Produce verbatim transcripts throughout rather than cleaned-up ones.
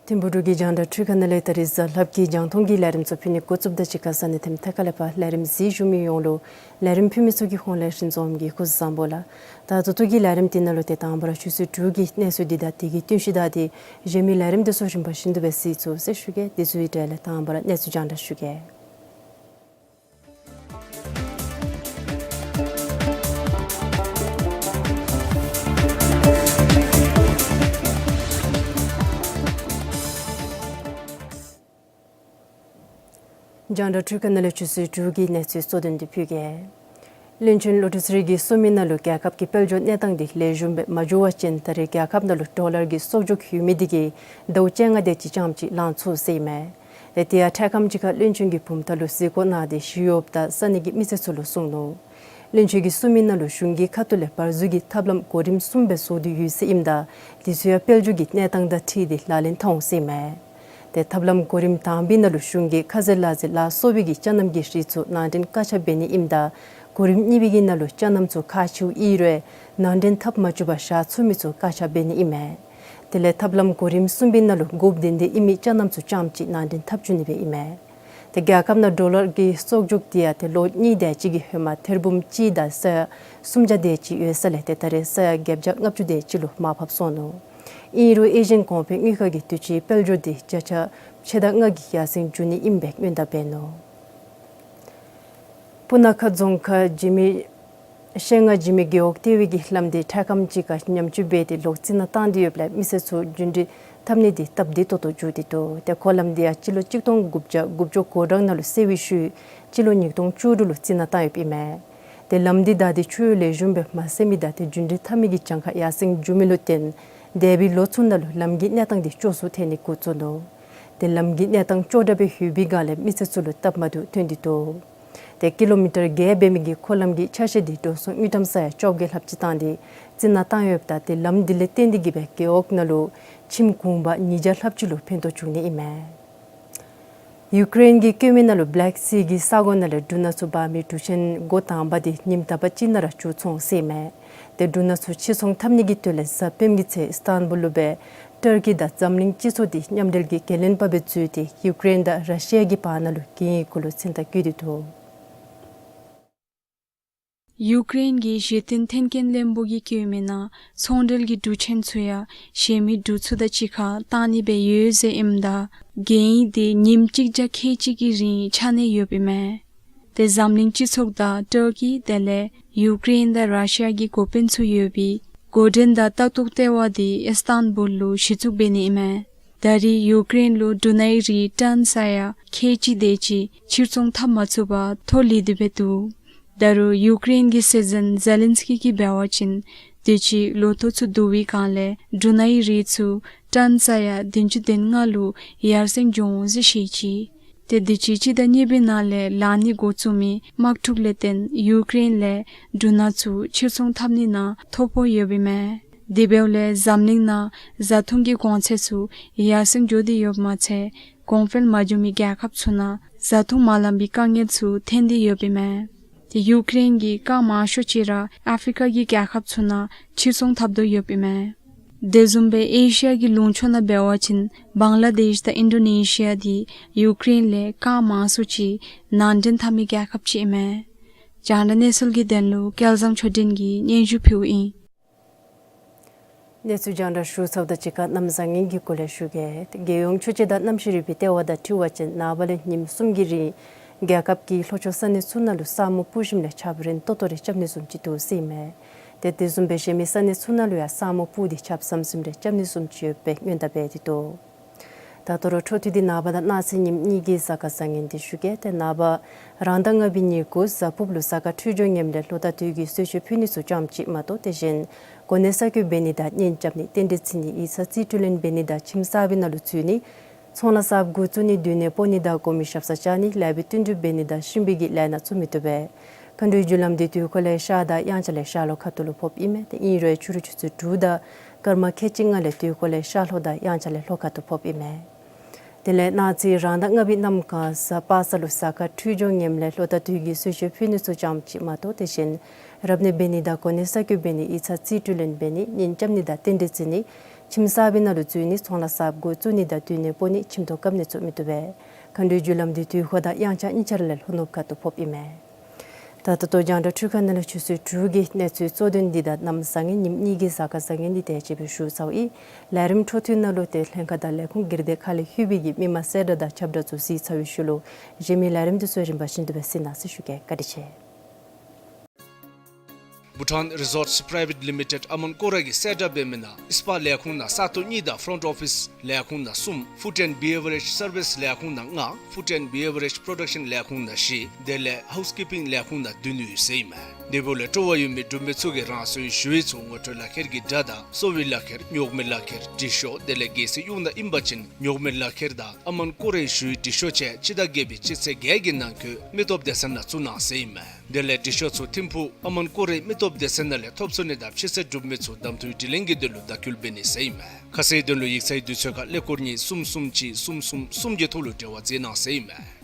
ཐིམ་ཕུག་འབྲུག་གི་རྒྱང་བསྒྲགས་འཕྲུལ་ཁང་ནང་ལས་ད་རིས་གཟའ་ལྷགཔ་གི་རྒྱང་མཐོང་གི་ལས་རིམ་ཚུ་ཕུལ་ནི་འགོ་བཙུགསཔ་ད་གཅིག་ཁར་ས་གནས་དེ་མཐའ་ཁ་ལས་ཕར་ལས་རིམ་གཟིགས་བཞུགས་མི་ཡོངས་ལུ་ལས་རིམ་ཕུལ་མི་ཚུ་གི་ཧོངས་ལས་ཧྲིན་འཛོམས་ཀྱིས་སྐུ་གཟུགས་བཟང་པོ་ལགས། ད་ད་ལྟོ་གི་ལས་རིམ་འདི་ནང་ལུ་ཏེ་དང་པ་ར་ཆུ་ཚོད་དྲུག་གི་གནས་ཚུལ་འདི་དང་དེ་གི་བསྟུན་གཞི་དང་ཏེ་གཞན་མི་ལས་རིམ་འདི་ཚུ་རིམ་པ་བཞིན་དུ་སྦེ་གཟིགས་ཚུགས་ཟེར་ཞུ་གེ། དེ་ཚུ་གི་གྲས་ལས་དང་པ་ར་གནས་ཚུལ་རྒྱང་བསྒྲགས་ཞུ་གེ། རྒྱང་བསྒྲགས་འཕྲུལ་ཁང་ནང་ལས་ཆུ་ཚོད་དྲུག་གི་གནས་ཚུལ་གཙོ་དོན་འདི་ཕུལ་གེ། བློན་ཆེན་བློ་གྲོས་ཚེ་རིང་གིས་གསུངས་མི་ནང་ལུ་རྒྱལ་ཁབ་ཀྱི་དཔལ་འབྱོར་གནས་སྟངས་འདི་ལེགས་ཤོམ་སྦེ་མ་འགྱོ་བ་ཅིན་ད་རེས་རྒྱལ་ཁབ་ནང་ལུ་ཌོ་ལར་གྱི་གསོག་འཇོག་ཡོད་མི་འདི་གིས་ཟླཝ་བཅོ་ལྔ་དེ་ཅིག་ཙམ་ཅིག་ལང་ཚུགས་ཟེར་ཨིན་མས། ཏེ་དེ་ཡང་འཕྲལ་ཁམས་ཅིག་ཁར་བློན་ཆེན་གྱིས་བུམ་ཐང་ལུ་གཟིགས་སྐོར་གནང་སྟེ་ཞི་གཡོགཔ་དང་ས་གནས་ཀྱི་མི་སེར་ཚུ་ལུ་གསུངས་ནུག། བློན་ཆེན་གྱིས་གསུངས་མི་ནང་ལུ་གཞུང་གི་ཁ་ཐུག་ལས་བར་འཛུལ་གྱི་ཐབས་ལམ་གོ་རིམ་གསུམ་སྦེ་བཟོ་སྟེ་ཡོད་ཟེར་ཨིནམ་ད་དེ་ཚུ་ཡང་དཔལ་འབྱོར་གྱི་གནས་སྟངས་དང་འཁྲིལ་ཏེ་ལག་ལེན་འཐབ་འོང་ཟེར་ཨིན་མས། ཏེ་ཐབས་ལམ་གོ་རིམ་དང་པའི་ནང་ལུ་གཞུང་གིས་ཁ་ཟས་ལ་ཟས་ལ་སོགས་པའི་གི་ཅ་རྣམ་གྱི་རིགས་ཚུ་ནང་འདྲེན་བཀག་ཆ་འབད་ནི་ཨིནམ་ད་གོ་རིམ་གཉིས་པའི་གི་ནང་ལུ་ཅ་རྣམ་ཚུ་ཁག་ཆེཝ་ཨིན་རུང་ནང་འདྲེན་འཐབ་མ་བཅུག་པར་བཞག་ཚུགས་མི་ཚུ་བཀག་ཆ་འབད་ནི་ཨིན་མས། དེ་ལས་ཐབས་ལམ་གོ་རིམ་གསུམ་པའི་ནང་ལུ་དགོཔ་ལྡན་ཏེ་ཨིན་མི་ཅ་རྣམ་ཚུ་རྐྱངམ་ཅིག་ནང་འདྲེན་འཐབ་བཅུག་ནི་སྦེ་ཨིན་མས། ཏེ་རྒྱལ་ཁབ་ནང་ཌོ་ལར་གྱི་གསོག་འཇོག་འདི་ཡང་ཏེ་ལོ་གཉིས་དེ་ཅིག་གི་ཧེ་མ་ཐེར་འབུམ་གཅིག་དང་ས་ཡ་སུམ་བརྒྱ་དེ་ཅིག་ཡོད་ས་ལས་ཏེ་ད་རེས་ས་ཡ་བརྒྱད་བརྒྱ་ལྔ་བཅུ་དེ་ཅིག་ལུ་མར་ཕབ་སོང་ནུག། ཨིན་རུང་ཨེ་ཤི་ཡན་གོང་འཕེལ་དངུལ་ཁང་གིས་དུས་ཅི་དཔལ་འབྱོར་འདི་བརྒྱ་ཆ་ཕྱེད་དང་ལྔ་གི་ཡར་སེང་འགྱོ་ནི་ཨིནམ་སྦེ་སྔོན་བརྡ་འབད་ནུག། སྤུ་ན་ཁ་རྫོང་ཁག་འཇིགས་མེད་ཤེལ་རྔ་འཇིགས་མེད་རྒེད་འོག་ལྟེ་བའི་གི་ལམ་འདི་འཕྲལ་ཁམས་ཅིག་ཁར་ཉམས་བཅོས་འབད་དེ་ལོག་རྩི་ནག་བཏང་སྟེ་ཡོདཔ་ལས་མི་སེར་ཚུ་རྒྱུན་འགྲུལ་འཐབ་ནི་འདི་སྟབས་བདེ་ཏོག་ཏོ་འགྱོ་སྟེ་འདུག། ཏེ་ཁོ་ལམ་འདི་ཡང་སྤྱི་ལོ་གཅིག་སྟོང་དགུ་བརྒྱ་དགུ་བཅུ་གོ་གྲངས་ནང་ལུ་བསལ་བའི་ཤུལ་སྤྱི་ལོ་ཉིས་སྟོང་བཅུ་དྲུག་ལུ་རྩི་ནག་བཏང་ཡོདཔ་ཨིན་མས། ཏེ་ལམ་འདི་ད་ཏེ་ཆུ་ལེགས་ཤོམ་སྦེ་མ་བསལ་མི་དང་ཏེ་རྒྱུན་འགྲུལ་འཐབ་མི་གི་གྱངས་ཁ་ཡར་སེང་འགྱོ་མི་ལུ་བརྟེན་འདས་པའི་ལོ་ཚུ་ནང་ལུ་ལམ་གྱི་གནས་སྟངས་འདི་སྐྱོ་སུ་ཐལ་ནི་འགོ་བཙུགས་ནུག། ཏེ་ལམ་གྱི་གནས་སྟངས་སྐྱོ་དྲགས་སྦེ་ཡོད་པའི་སྒང་ལས་མི་སེར་ཚུ་ལུ་སྟབས་མ་བདེཝ་ཐོན་ཏེ་འདུག། ཏེ་ཀི་ལོ་མི་ཊར་བརྒྱད་འབད་མི་གི་འཁོར་ལམ་གྱི་ཆ་ཤས་འདི་འགྲོ་སོང་དངུལ་ཀྲམ་ས་ཡ་བཅོ་བརྒྱད་ལྷགཔ་ཅིག་བཏང་སྟེ་རྩི་ནག་བཏང་ཡོདཔ་ད་ཏེ་ལམ་འདི་ལས་བརྟེན་ཏེ་གིས་སྦེ་རྒེད་འོག་ནང་ལུ་ཁྱིམ་གུང་པ་ཉིས་བརྒྱ་ལྷགཔ་ཅིག་ལུ་ཕན་ཐོགས་བྱུང་ནི་ཨིན་མས། ཡུ་ཀེ་རེན་གྱི་བཀོད་མི་ནང་ལུ་བེ་ལེཀ་སི་གི་ས་གོ་ནང་ལས་འབྲུ་སྣ་ཚུ་འབག་མི་འབྲུ་ཆེན་འགོ་དང་པ་འདི་ཉིནམ་དག་པ་ཅིག་ནང་ར་འཇུ་སོང་ཟེར་ཨིན་མས། ཏེ་འབྲུ་སྣ་ཚུ་ཕྱིར་ཚོང་འཐབ་ནི་གི་དོན་ལས་གཟའ་སྤེནམ་གི་ཚེ་ཨི་སི་ཐན་བུལ་ལུ་སྦེ་ཊར་ཀི་དང་འཛམ་གླིང་སྤྱི་ཚོགས་འདི་མཉམ་འབྲེལ་གྱི་འགན་ལེན་པ་སྦེ་འཛུལ་ཏེ་ཡུ་ཀེ་རེན་དང་ར་ཤི་ཡ་གི་བར་ན་ལུ་གན་ཡིག་གུ་ལུ་མཚན་རྟགས་བཀོད་དེ་འདུག། ཡུ་ཀེ་རེན་གྱི་གཞི་རྟེན་འཐེན་འཁྱེར་བློན་པོ་གིས་བཀོད་མི་ནང་ཚོང་འབྲེལ་གྱི་འབྲུ་ཆེན་ཚུ་ཡང་གཞན་མི་འབྲུ་ཚུ་དང་གཅིག་ཁར་བཏང་ནི་སྦེ་ཡོད་ཟེར་ཨིནམ་ད་གན་ཡིག་འདི་ཉིནམ་གཅིག་བརྒྱ་ཁལ་གཅིག་གི་རིང་ཆ་གནས་ཡོདཔ་ཨིན་མས། ཏེ་འཛམ་གླིང་སྤྱི་ཚོགས་དང་ཊར་ཀི་དེ་ལས་ཡུ་ཀེ་རེན་དང་ར་ཤི་ཡ་གི་འགོ་དཔོན་ཚུ་ཡོད་པའི་འགོ་འདྲེན་དང་ལྟ་རྟོག་ལྟེ་བ་འདི་ཨི་སི་ཐན་བུལ་ལུ་གཞི་བཙུགས་འབད་ནི་ཨིན་མས། ད་རེས་ཡུ་ཀེ་རེན་ལུ་འབྲུ་སྣའི་རིགས་ཊཱོན་ས་ཡ་ཁལ་གཅིག་དེ་ཅིག་ཕྱིར་ཚོང་འཐབ་མ་ཚུགས་པར་ཐོག་ལུས་ཏེ་སྦེ་འདུག། ད་རུང་ཡུ་ཀེ་རེན་གྱི་སྲིད་འཛིན་ཛེ་ལན་སི་ཀི་གིས་འབད་བ་ཅིན་དུས་ཅི་ལོ་ཐོག་ཚུ་བསྡུ་བའི་སྒང་ལས་འབྲུ་སྣའི་རིགས་ཚུ་ཊཱོན་ས་ཡ་བདུན་ཅུ་དོན་ལྔ་ལུ་ཡར་སེང་འགྱོ་འོང་ཟེར་བཤད་ཅི། ཏེ་དུས་ཅི་སྤྱི་ཟླ་གཉིས་པའི་ནང་ལས་ལཱ་གནས་འགོ་བཙུགས་མི་དམག་འཁྲུག་ལས་བརྟེན་ཡུཀ་རེན་ལས་འབྲུ་སྣ་ཚུ་ཕྱིར་ཚོང་འཐབ་ནི་ནང་ཐོ་ཕོག་ཡོདཔ་ཨིན་མས། དེ་འབདཝ་ལས་འཛམ་གླིང་ནང་བཟའ་འཐུང་གི་གོང་ཚད་ཚུ་ཡར་སེང་འགྱོ་སྟེ་ཡོདཔ་མ་ཚད་གོང་འཕེལ་མ་བྱུང་མི་རྒྱལ་ཁབ་ཚུ་ནང་བཟའ་འཐུང་མ་ལང་པའི་དཀའ་ངལ་ཚུ་ཐོན་ཏེ་ཡོདཔ་ཨིན་མས། ཏེ་ཡུཀ་རེན་གྱི་རྐང་མང་ཤོས་ཅིག་ར་ཨ་ཕི་རི་ཀ་གི་རྒྱལ་ཁབ་ཚུ་ནང་ཕྱིར་ཚོང་འཐབ་དོ་ཡོདཔ་ཨིན་མས། དེ་བཟུམ་སྦེ་ཨེ་ཤི་ཡ་གི་ལུང་ཕྱོགས་ནང་འབད་བ་ཅིན་བང་ལ་དེཤ་དང་ཨིན་ཌོ་ནེ་ཤི་ཡ་འདི་ཡུཀ་རེན་ལས་རྐང་མང་སུ་ཅིག་ནང་འདྲེན་འཐབ་མི་རྒྱལ་ཁབ་ཅིག་ཨིན་མས། རྒྱང་བསྒྲགས་གནས་ཚུལ་གྱི་དོན་ལུ་སྐལ་བཟང་ཆོས་སྒྲོན་གྱིས་སྙན་ཞུ་ཕུལཝ་ཨིན། གནས་ཚུལ་རྒྱང་བསྒྲགས་ཞུ་ཚརཝ་དང་གཅིག་ཁར་གནམ་བཟང་ངན་གྱི་སྐོར་ལས་ཞུ་གེ། རྒྱལ་ཡོངས་ཆོས་བྱེད་དང་གནམ་གཤིས་རིག་པའི་ལྟེ་བ་དང་འཁྲིལ་བ་ཅིན་ནངས་པ་ལས་ཉིནམ་གསུམ་གྱི་རིང་རྒྱལ་ཁབ་ཀྱི་ལྷོ་ཕྱོགས་ས་གནས་ཚུ་ནང་ལུ་ས་སྨུག་སྤུ་ཞིམ་ལས་ཆརཔ་རན་ཏོག་ཏོ་རེ་རྐྱབ་ནི་བཟུམ་ཅིག་འདུག་ཟེར་ཨིན་མས། ཏེ་དེ་བཟུམ་སྦེ་གཞན་མི་ས་གནས་ཚུ་ནང་ལུ་ཡང་ས་སྨུག་སྤུ་སྟེ་ཆརཔ་ཟམ་ཟིམ་རེ་རྐྱབ་ནི་བཟུམ་ཅིག་ཡོད་པའི་སྔོན་བརྡ་འབད་དེ་འདུག། ད་ད་རུང་འཕྲོ་མཐུད་དེ་ནངས་པ་དང་གནངས་ཚེ་ཉིནམ་གཉིས་ཀྱི་གཟའ་སྐར་བཟང་ངན་འདི་ཞུ་གེ། ཏེ་ནངས་པ་རང་ཟླ་ལྔ་པའི་ཉིན་གུ་གཟའ་ཕུརཔ་ལུ་གཟའ་སྐར་འཕྲོད་སྦྱོར་ངནམ་ལས་ལོ་དང་དུས་ཀྱི་གསོལ་མཆོད་ཕུལ་ནི་ཚུ་ཙམ་ཅིག་མ་གཏོགས་དེ་བཞིན་གོ་གནས་གསར་བསྐོ་འབད་ནི་དང་གཉེན་རྐྱབ་ནི་རྟེན་འབྲེལ་བརྩི་ནི་ཡིག་ཚང་རྩིས་སྤྲོད་ལེན་འབད་ནི་དང་ཁྱིམ་གསར་པའི་ནང་ལུ་འཛུལ་ནི་ཚོང་ལཱ་གསརཔ་འགོ་བཙུགས་ནི་སྡོད་གནས་སྤོ་ནི་དང་གོང་མའི་ཞབས་སར་བཅར་ནི་ལེགས་པའི་བསྟུན་གྲོས་འབད་ནི་དང་གཤིན་པོའི་གི་ལས་སྣ་ཚུ་མི་བཏུབ་པས། མཁའ་འགྲོའི་རྒྱུ་ལམ་འདི་དུས་འཁོར་ལས་ཤར་དང་དབྱངས་འཆར་ལས་ཤར་ལྷོ་ཁ་ཐུག་ལུ་ཕོགཔ་ཨིན་མས། ཏེ་ཨིན་རུང་ཕྱི་རུ་ཆུ་ཚོད་དྲུག་དང་སྐར་མ་ཁལ་གཅིག་ལྔ་ལས་དུས་འཁོར་ལས་ཤར་ལྷོ་དང་དབྱངས་འཆར་ལས་ལྷོ་ཁ་ཐུག་ཕོགཔ་ཨིན་མས། དེ་ལས་གནངས་ཚེ་རང་ཟླ་ལྔ་པའི་གནམ་གང་གཟའ་པ་སངས་ལུ་གཟའ་སྐར་འཕྲོད་སྦྱོར་ངནམ་ལས་ལོ་དང་དུས་ཀྱི་གསོལ་མཆོད་ཕུལ་ནི་ཚུ་ཙམ་ཅིག་མ་གཏོགས་དེ་བཞིན་རབ་གནས་འབད་ནི་དང་གོ་གནས་གསར་བསྐོ་འབད་ནི་ཡིག་ཚང་རྩིས་སྤྲོད་ལེན་འབད་ནི་གཉེན་རྐྱབ་ནི་དང་རྟེན་འབྲེལ་བརྩི་ནི་ཁྱིམ་གསར་པའི་ནང་ལུ་འཛུལ་ནི་ཚོང་ལཱ་གསརཔ་འགོ་བཙུགས་ནི་དང་སྡོད་གནས་སྤོ་ནི་ཁྱིམ་ཐོག་བཀབ་ནི་ཚུ་མི་བཏུབ་པས། མཁའ་འགྲོའི་རྒྱུ་ལམ་འདི་དུས་འཁོར་དང་དབྱངས་འཆར་གཉིས་ཆ་ར་ལས་ལྷོ་ནུབ་ཁ་ཐུག་ཕོགཔ་ཨིན་མས། ད་ད་ལྟོ་རྒྱང་བསྒྲགས་འཕྲུལ་ཁང་ནང་ལས་ཆུ་ཚོད་དྲུག་གི་གནས་ཚུལ་གཙོ་དོན་འདི་དང་གནམ་བཟང་ངན་ཉིནམ་གཉིས་ཀྱི་གཟའ་སྐར་བཟང་ངན་འདི་དེ་ཅིག་སྦེ་ཞུ་ཚརཝ་ཨིན། ལས་རིམ་འཕྲོ་མཐུད་ནང་ལུ་ཏེ་ལྷན་ཁག་དང་ལས་ཁུངས་སྒེར་སྡེ་ཁག་ལས་ལྷོད་པའི་གི་མི་མང་གསལ་བསྒྲགས་དང་ཁྱབ་བསྒྲགས་ཚུ་གཟིགས་ཚར་བའི་ཤུལ་ལུ་གཞན་མི་ལས་རིམ་འདི་ཚུ་རིམ་པ་བཞིན་དུ་སྦེ་གཟིགས་གནང་ཟེར་ཞུ་གེ། བཀའ་དྲིན་ཆེ། བྷུ་ཊཱན་རི་ཟོརཊསི་པི་རའི་ཝེཊ་ལི་མི་ཊེཌ་ཨ་མོན་ཀོ་ར་གིས་གསལ་བསྒྲགས་འབད་མི་ནང་ཨིསི་པ་ལས་ཁུངས་ནང་ས་སྟོང་གཉིས་དང་ཕོ་རོནཊ་ཨོ་ཕིསི་ལས་ཁུངས་ནང་གསུམ། ཕུཌ་ཨེནཌ་བི་ཝེ་རེཇ་སར་ཝིསི་ལས་ཁུངས་ནང་ལྔ། ཕུཌ་ཨེནཌ་བི་ཝེ་རེཇ་པྲོ་ཌག་ཤཱན་ལས་ཁུངས་ནང་བཞི། དེ་ལས་ཧའུསི་ཀིཔ་པིང་ལས་ཁུངས་ནང་བདུན་ཡོད་ཟེར་ཨིན་མས། དེ་འབདཝ་ལས་སྤྲོ་བ་ཡོད་མི་འབྲུག་མི་ཚུ་གིས་རང་སོའི་ཞུ་ཡིག་ཚུ་ངོ་སྤྲོད་ལག་ཁྱེར་གྱི་སྒྲ་དང་གསོ་བའི་ལག་ཁྱེར་ཉོག་མེད་ལག་ཁྱེར་འབྲི་ཤོག། དེ་ལས་གལ་སྲིད་གཡུས་ནང་ཨིན་པ་ཅིན་ཉོག་མེད་ལག་ཁྱེར་དང་ཨ་མོན་ཀོ་རའི་ཞུ་ཡིག་འབྲི་ཤོག་བཅས་སྤྱི་ཟླ་བརྒྱད་པའི་སྤྱི་ཚེས་བརྒྱད་ཀྱི་ནང་འཁོད་མི་སྟོབས་སྡེ་ཚན་ནང་བཙུགས་གནང་ཟེར་ཨིན་མས། དེ་ལས་འབྲི་ཤོག་ཚུ་ཐིམ་ཕུག་ཨ་མོན་ཀོ་རའི་མི་སྟོབས་སྡེ་ཚན་ནང་ལས་ཐོབ་ཚུགས་ནི་དང་ཕྱི་གསལ་གྲུབ་མི་ཚུ་གདམ་འཐུའི་དྲི་ལན་གྱི་དོན་ལུ་བརྡ་སྐུལ་འབད་ནི་ཟེར་ཨིན་མས། ཁ་གསལ་དོན་ལུ་ཡིག་ཚང་དུས་ཚོད་ཁར་ཀླད་ཀོར་གཉིས་གསུམ་གསུམ་གཅིག་གསུམ་གསུམ་གསུམ་གྱི་ཐོག་ལུ་འབྲེལ་བ་མཛད་གནང་ཟེར་ཨིན་མས།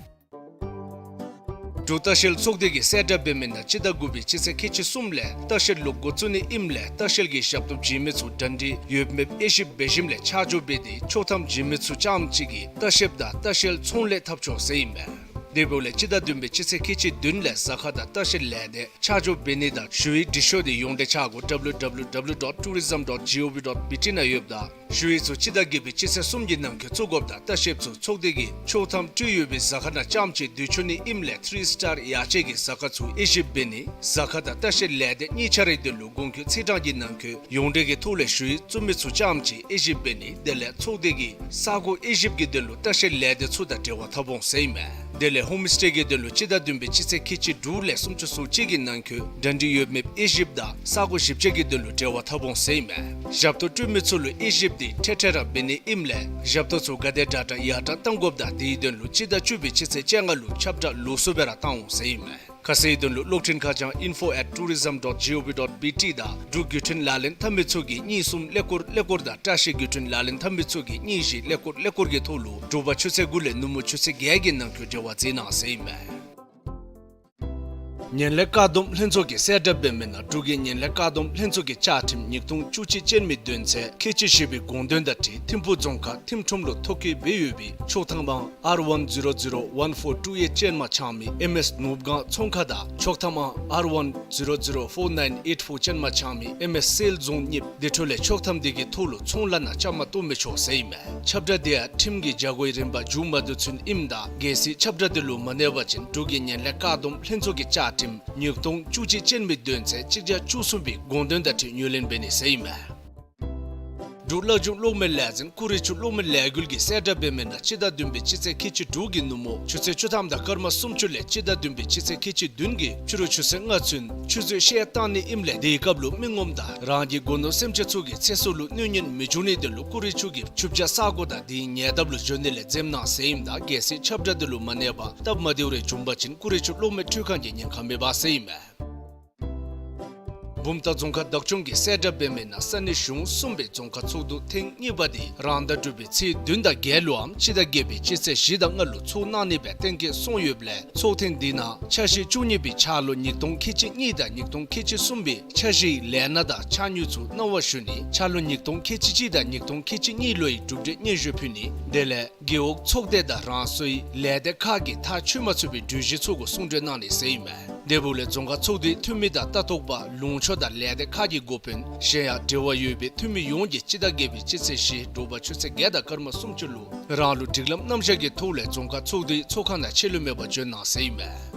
འབྲུག་ལྟ་བཤལ་ཚོགས་སྡེ་གིས་གསལ་བསྒྲགས་འབད་མི་ནང་སྤྱི་ཟླ་དགུ་པའི་སྤྱི་ཚེས་ཁལ་གཅིག་གསུམ་ལས་ལྟ་བཤལ་ལུ་འགོ་བཙུགས་ནི་ཨིནམ་ལས་ལྟ་བཤལ་གྱི་ཞབས་ཏོག་བྱིན་མི་ཚུ་དྲ་འབྲེལ་ཡོདཔ་མེདཔ་དབྱེ་ཞིབ་འབད་ཞིནམ་ལས་ཆ་འཇོག་འབད་དེ་ཆོག་ཐམ་བྱིན་མི་ཚུ་རྐྱངམ་གཅིག་གིས་ལྟ་བཤལཔ་དང་ལྟ་བཤལ་ཚོང་ལས་འཐབ་ཆོག་ཟེར་ཨིན་མས། དེ་འབདཝ་ལས་སྤྱི་ཟླ་བདུན་པའི་སྤྱི་ཚེས་ཁལ་གཅིག་བདུན་ལས་ཟ་ཁང་དང་ལྟ་བཤལ་ལས་སྡེ་ཆ་འཇོག་འབད་ནི་དང་ཞུ་ཡིག་འབྲི་ཤོག་དེ་ཡོངས་འབྲེལ་ཆ་སྒོ་ཌབ་ལུ་ཌབ་ལུ་ཌབ་ལུ་ཌོཊ་ཊུ་རི་ཛམ་ཌོཊ་ཇི་ཨོ་ཝི་ཌོཊ་བི་ཊི་ནང་ཡོདཔ་ད། ཞུ་ཡིག་ཚུ་སྤྱི་ཟླ་བརྒྱད་པའི་སྤྱི་ཚེས་གསུམ་གྱི་ནང་འཁོད་བཙུགས་དགོཔ་དང་ལྟ་བཤལཔ་ཚུ་ཚོགས་སྡེ་གིས་ཆོག་ཐམ་སྤྲོད་ཡོད་པའི་ཟ་ཁང་ནང་རྐྱངམ་གཅིག་སྡོད་ཆོག་ནི་ཨིནམ་ལས་ཐི་རི་སི་ཊར་ཡར་ཆེ་གི་ཟ་ཁང་ཚུ་དབྱེ་ཞིབ་འབད་ནི་ཟ་ཁང་དང་ལྟ་བཤལ་ལས་སྡེ་གཉིས་ཆ་རའི་དོན་ལུ་གོང་འཁོད་ཚེས་གྲངས་ཀྱི་ནང་འཁོད་ཡོངས་འབྲེལ་གྱི་ཐོག་ལས་ཞུ་ཡིག་བཙུགས་མི་ཚུ་རྐྱངམ་གཅིག་དབྱེ་ཞིབ་འབད་ནི་དེ་ལས་ཚོགས་སྡེ་གིས་ས་སྒོ་དབྱེ་ཞིབ་ཀྱི་དོན་ལུ་ལྟ་བཤལ་ལས་སྡེ་ཚུ་དང་འབྲེལ་བ་འཐབ་འོང་ཟེར་ཨིན་མས། དེ་ལས་ཧོམ་སི་ཊེ་གི་དོན་ལུ་སྤྱི་ཟླ་བདུན་པའི་སྤྱི་ཚེས་ཁལ་གཅིག་དྲུག་ལས་སུམ་ཅུ་སོ་གཅིག་གི་ནང་འཁོད་གྲ་སྒྲིག་ཡོད་མེད་དབྱེ་ཞིབ་དང་ས་སྒོ་ཞིབ་དཔྱད་ཀྱི་དོན་ལུ་འབྲེལ་བ་འཐབ་འོང་ཟེར་ཨིན་མས། ཞབས་ཏོག་སྤྲོད་མི་ཚུ་ལུ་དབྱེ་ཞིབ་དེ་འཕྲལ་འཕྲལ་ར་འབད་ནི་ཨིནམ་ལས་ཞབས་ཏོག་ཚུ་ག་དེ་དྲག་དྲག་ཡར་དྲགས་གཏང་དགོཔ་དང་དེའི་དོན་ལུ་སྤྱི་ཟླ་བཅུ་པའི་སྤྱི་ཚེས་བཅོ་ལྔ་ལུ་ཁྱབ་བསྒྲགས་ལོགས་སུ་སྦེ་ར་བཏང་འོང་ཟེར་ཨིན་མས། ཁ་གསལ་དོན་ལུ་གློག་འཕྲིན་ཁ་བྱང་ཨིན་ཕོ་ཨེཊ་ཊུ་རི་ཛམ་ཌོཊ་ཇི་ཨོ་ཝི་ཌོཊ་བི་ཊི་དང་འབྲུག་བརྒྱུད་འཕྲིན་ལག་ལེན་འཐབ་མི་ཚུ་གིས་གཉིས་གསུམ་ཀླད་ཀོར་ཀླད་ཀོར་དང་བཀྲ་ཤིས་བརྒྱུད་འཕྲིན་ལག་ལེན་འཐབ་མི་ཚུ་གིས་གཉིས་བཞི་ཀླད་ཀོར་ཀླད་ཀོར་གྱི་ཐོག་ལུ་དྲོ་པ་ཆུ་ཚོད་དགུ་ལས་ནུབ་མོ་ཆུ་ཚོད་བརྒྱད་ཀྱི་ནང་འཁོད་འབྲེལ་བ་མཛད་གནང་ཟེར་ཨིན་མས། ངན་ལྷད་བཀག་སྡོམ་ལྷན་ཚོགས་ཀྱིས་གསལ་བསྒྲགས་འབད་མི་ནང་འབྲུག་གི་ངན་ལྷད་བཀག་སྡོམ་ལྷན་ཚོགས་ཀྱི་བཅའ་ཁྲིམས་ཉིས་སྟོང་བཅུ་གཅིག་ཅན་མའི་དོན་ཚན་ཁལ་གཅིག་བཞི་པའི་དགོངས་དོན་དང་འཁྲིལ་ཐིམ་ཕུག་རྫོང་ཁག་ཐིམ་ཁྲོམ་ལུ་ཐོ་བཀོད་འབད་ཡོད་པའི་ཆོག་ཐམ་ཨང་ཨར་ཝན་ཛི་རོ་ཛི་རོ་ཝན་ཕོར་ཊུ་ཨེཊ་ཅན་མ་འཆང་མི་ཨེམ་ཨེསི་ནོར་བུ་སྒང་ཚོང་ཁང་དང་ཆོག་ཐམ་ཨང་ཨར་ཝན་ཛི་རོ་ཛི་རོ་ཕོར་ནའིན་ཨེཊ་ཕོར་ཅན་མ་འཆང་མི་ཨེམ་ཨེསི་སེལ་རྫོང་གཉིསཔོ་དེ་འཕྲོ་ལས་ཆོག་ཐམ་དེ་གི་ཐོག་ལུ་ཚོང་ལཱ་ནང་བཅའ་མར་གཏོགས་མི་ཆོག་ཟེར་ཨིན་མས། ཁྱབ་བསྒྲགས་དེ་ཡང་ཁྲིམས་ཀྱི་བྱ་སྒོའི་རིམ་པ་མཇུག་མ་བསྡུ་ཚུན་ཨིནམ་ད་གལ་སྲིད་ཁྱབ་བསྒྲགས་དེ་ལུ་མ་གནས་པ་ཅིན་འབྲུག་གི་ངན་ལྷད་བཀག་སྡོམ་ལྷན་ཚོགས་ཀྱི་བཅའ་ཁྲིམས་ཉིས་སྟོང་བཅུ་གཅིག་ཅན་མའི་དོན་ཚན་གཅིག་བརྒྱ་བཅུ་གསུམ་པའི་དགོངས་དོན་དང་འཁྲིལ་ངོས་ལེན་འབད་ནི་ཟེར་ཨིན་མས། འབྲུག་བླ་སྦྱོང་གློག་མེ་ལས་འཛིན་ཀུ་རེ་ཆུ་གློག་མེ་ལས་འགུལ་གྱིས་གསལ་བསྒྲགས་འབད་མི་ནང་སྤྱི་ཟླ་བདུན་པའི་སྤྱི་ཚེས་ཁལ་གཅིག་དྲུག་གི་ནུབ་མོ་ཆུ་ཚོད་བཅུ་ཐམ་དང་སྐར་མ་སུམ་ཅུ་ལས་སྤྱི་ཟླ་བདུན་པའི་སྤྱི་ཚེས་ཁལ་གཅིག་བདུན་གྱི་ཕྱི་རུ་ཆུ་ཚོད་ལྔ་ཚུན་ཆུ་མཛོད་བཤལ་བཏང་ནི་ཨིནམ་ལས་དེའི་སྐབས་ལུ་མི་ངོམ་དང་རང་གི་སྒོ་ནོར་སེམས་ཅན་ཚུ་གི་ཚེ་སྲོག་ལུ་གནོད་ཉེན་མི་འབྱུང་ནིའི་དོན་ལུ་ཀུ་རེ་ཆུ་གིས་ཆུ་བྱ་ས་གོ་དང་དེའི་ཉེ་འདབས་ལུ་འབྱོན་ནི་ལས་འཛེམ་གནང་ཟེར་ཨིནམ་ད་གལ་སྲིད་ཁྱབ་བསྒྲགས་དེ་ལུ་མ་གནས་པར་སྟབས་མ་བདེཝ་རེ་བྱུང་པ་ཅིན་ཀུ་རེ་ཆུ་གློག་མེ་འཕྲུལ་ཁང་གི་ཉེན་ཁ་མེད་པ་ཟེར་ཨིན་མས། བུམ་ཐང་རྫོང་ཁག་བདག་སྐྱོང་གིས་གསལ་བསྒྲགས་འབད་མི་ནང་ས་གནས་གཞུང་གསུམ་པའི་རྫོང་ཁག་ཚོགས་འདུ་ཐེངས་གཉིས་པ་དེ་རང་ཟླ་དྲུག་པའི་ཚེས་བདུན་དང་བརྒྱད་ལུའམ་སྤྱི་ཟླ་བརྒྱད་པའི་སྤྱི་ཚེས་བཞི་དང་ལྔ་ལུ་ཚོགས་གནང་ནི་སྦེ་གཏན་འཁེལ་སོང་ཡོདཔ་ལས་ཚོགས་ཐེངས་འདི་ནང་འཆར་གཞི་བཅུ་གཉིས་པའི་འཆར་ལོ་ཉིས་སྟོང་ཁལ་གཅིག་གཉིས་དང་ཉིས་སྟོང་ཁལ་གཅིག་གསུམ་པའི་འཆར་གཞིའི་ལས་སྣ་དང་འཆར་དངུལ་ཚུ་གནང་བ་ཞུ་ནི། འཆར་ལོ་ཉིས་སྟོང་ཁལ་གཅིག་གཅིག་དང་ཉིས་སྟོང་ཁལ་གཅིག་གཉིས་ལོའི་གྲུབ་འབྲས་སྙན་ཞུ་ཕུལ་ནི། དེ་ལས་རྒེད་འོག་ཚོགས་སྡེ་དང་རང་སོའི་ལས་སྡེ་ཁག་གིས་ཐག་ཆོད་མ་ཚུགས་པའི་གྲོས་གཞི་ཚུ་གུ་གསུང་གྲོས་གནང་ནི་ཟེར་ཨིན་མས། དེ་འབདཝ་ལས་རྫོང་ཁག་ཚོགས་སྡེའི་འཐུས་མི་དང་ལྟ་རྟོག་པ་ལུང་ཕྱོགས་དང་ལས་སྡེ་ཁག་གི་འགོ་དཔོན་གཞན་ཡང་འབྲེལ་བ་ཡོད་པའི་འཐུས་མི་ཡོངས་ཀྱིས་སྤྱི་ཟླ་བརྒྱད་པའི་སྤྱི་ཚེས་བཞི་དྲོ་པ་ཆུ་ཚོད་བརྒྱད་དང་སྐར་མ་སུམ་ཅུ་ལུ་རང་ལུགས་སྒྲིག་ལམ་རྣམ་གཞག་གི་ཐོག་ལས་རྫོང་ཁག་ཚོགས་སྡེའི་ཚོགས་ཁང་ནང་ཆད་ལུས་མེད་པར་འབྱོན་གནང་ཟེར་ཨིན་མས།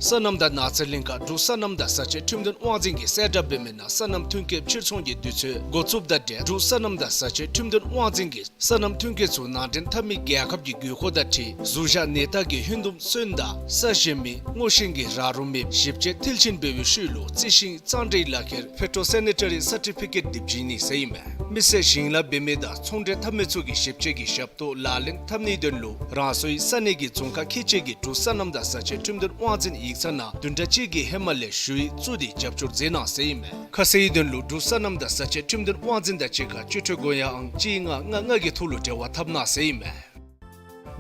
སོ་ནམ་དང་ནགས་ཚལ་གླིང་ཁ་འབྲུག་སོ་ནམ་དང་བཟའ་ཆས་ཁྲིམས་དོན་དབང་འཛིན་གྱིས་གསལ་བསྒྲགས་འབད་མི་ནང་སོ་ནམ་ཐོན་སྐྱེད་ཕྱིར་ཚོང་གི་དུས་ཚོད་འགོ་བཙུགསཔ་དང་འབྲེལ་འབྲུག་སོ་ནམ་དང་བཟའ་ཆས་ཁྲིམས་དོན་དབང་འཛིན་གྱིས་སོ་ནམ་ཐོན་སྐྱེད་ཚུ་ནང་འདྲེན་འཐབ་མི་རྒྱལ་ཁབ་ཀྱི་དགོས་མཁོ་དང་འཁྲིལ་གཟུགས་གཞག་ནད་རྟགས་ཀྱི་ཧོན་ཏོམ་སོན་དང་ས་ཞིམ་མི་སྔོ་ཤིང་གི་ར་རོ་མེདཔ་ཞིབ་དཔྱད་མཐིལ་ཕྱིན་འབད་བའི་ཤུལ་ལུ་རྩི་ཤིང་གཙང་སྦྲའི་ལག་ཁྱེར་Phytosanitary Certificate དེ་བྱིན་ནི་ཟེར་ཨིན་མས། མི་སེར་ཞིང་ལཱ་འབད་མི་དང་ཚོང་འབྲེལ་འཐབ་མི་ཚུ་གིས་ཞིབ་དཔྱད་ཀྱི་ཞབས་ཏོག་ལག་ལེན་འཐབ་ནིའི་དོན་ལུ་རང་སོའི་ས་གནས་ཀྱི་རྫོང་ཁག་ཁལ་གཅིག་གི་འབྲུག་སོ་ནམ་དང་བཟའ་ཆས་ཁྲིམས་དོན་དབང་འཛིན་ཡིག་ཚང་ནང་བདུན་ཕྲག་གཅིག་གི་ཧེ་མ་ལས་ཞུ་ཡིག་བཙུགས་ཏེ་རྒྱབ་སྐྱོར་མཛད་གནང་ཟེར་ཨིན་མས། ཁ་གསལ་དོན་ལུ་འབྲུག་སོ་ནམ་དང་བཟའ་ཆས་ཁྲིམས་དོན་དབང་འཛིན་དང་གཅིག་ཁར་སྤྱི་འཐུས་སྒོ་ཡང་ཨང་གཅིག་ལྔ་ལྔ་ལྔ་གི་ཐོག་ལུ་འབྲེལ་བ་འཐབ་གནང་ཟེར་ཨིན་མས།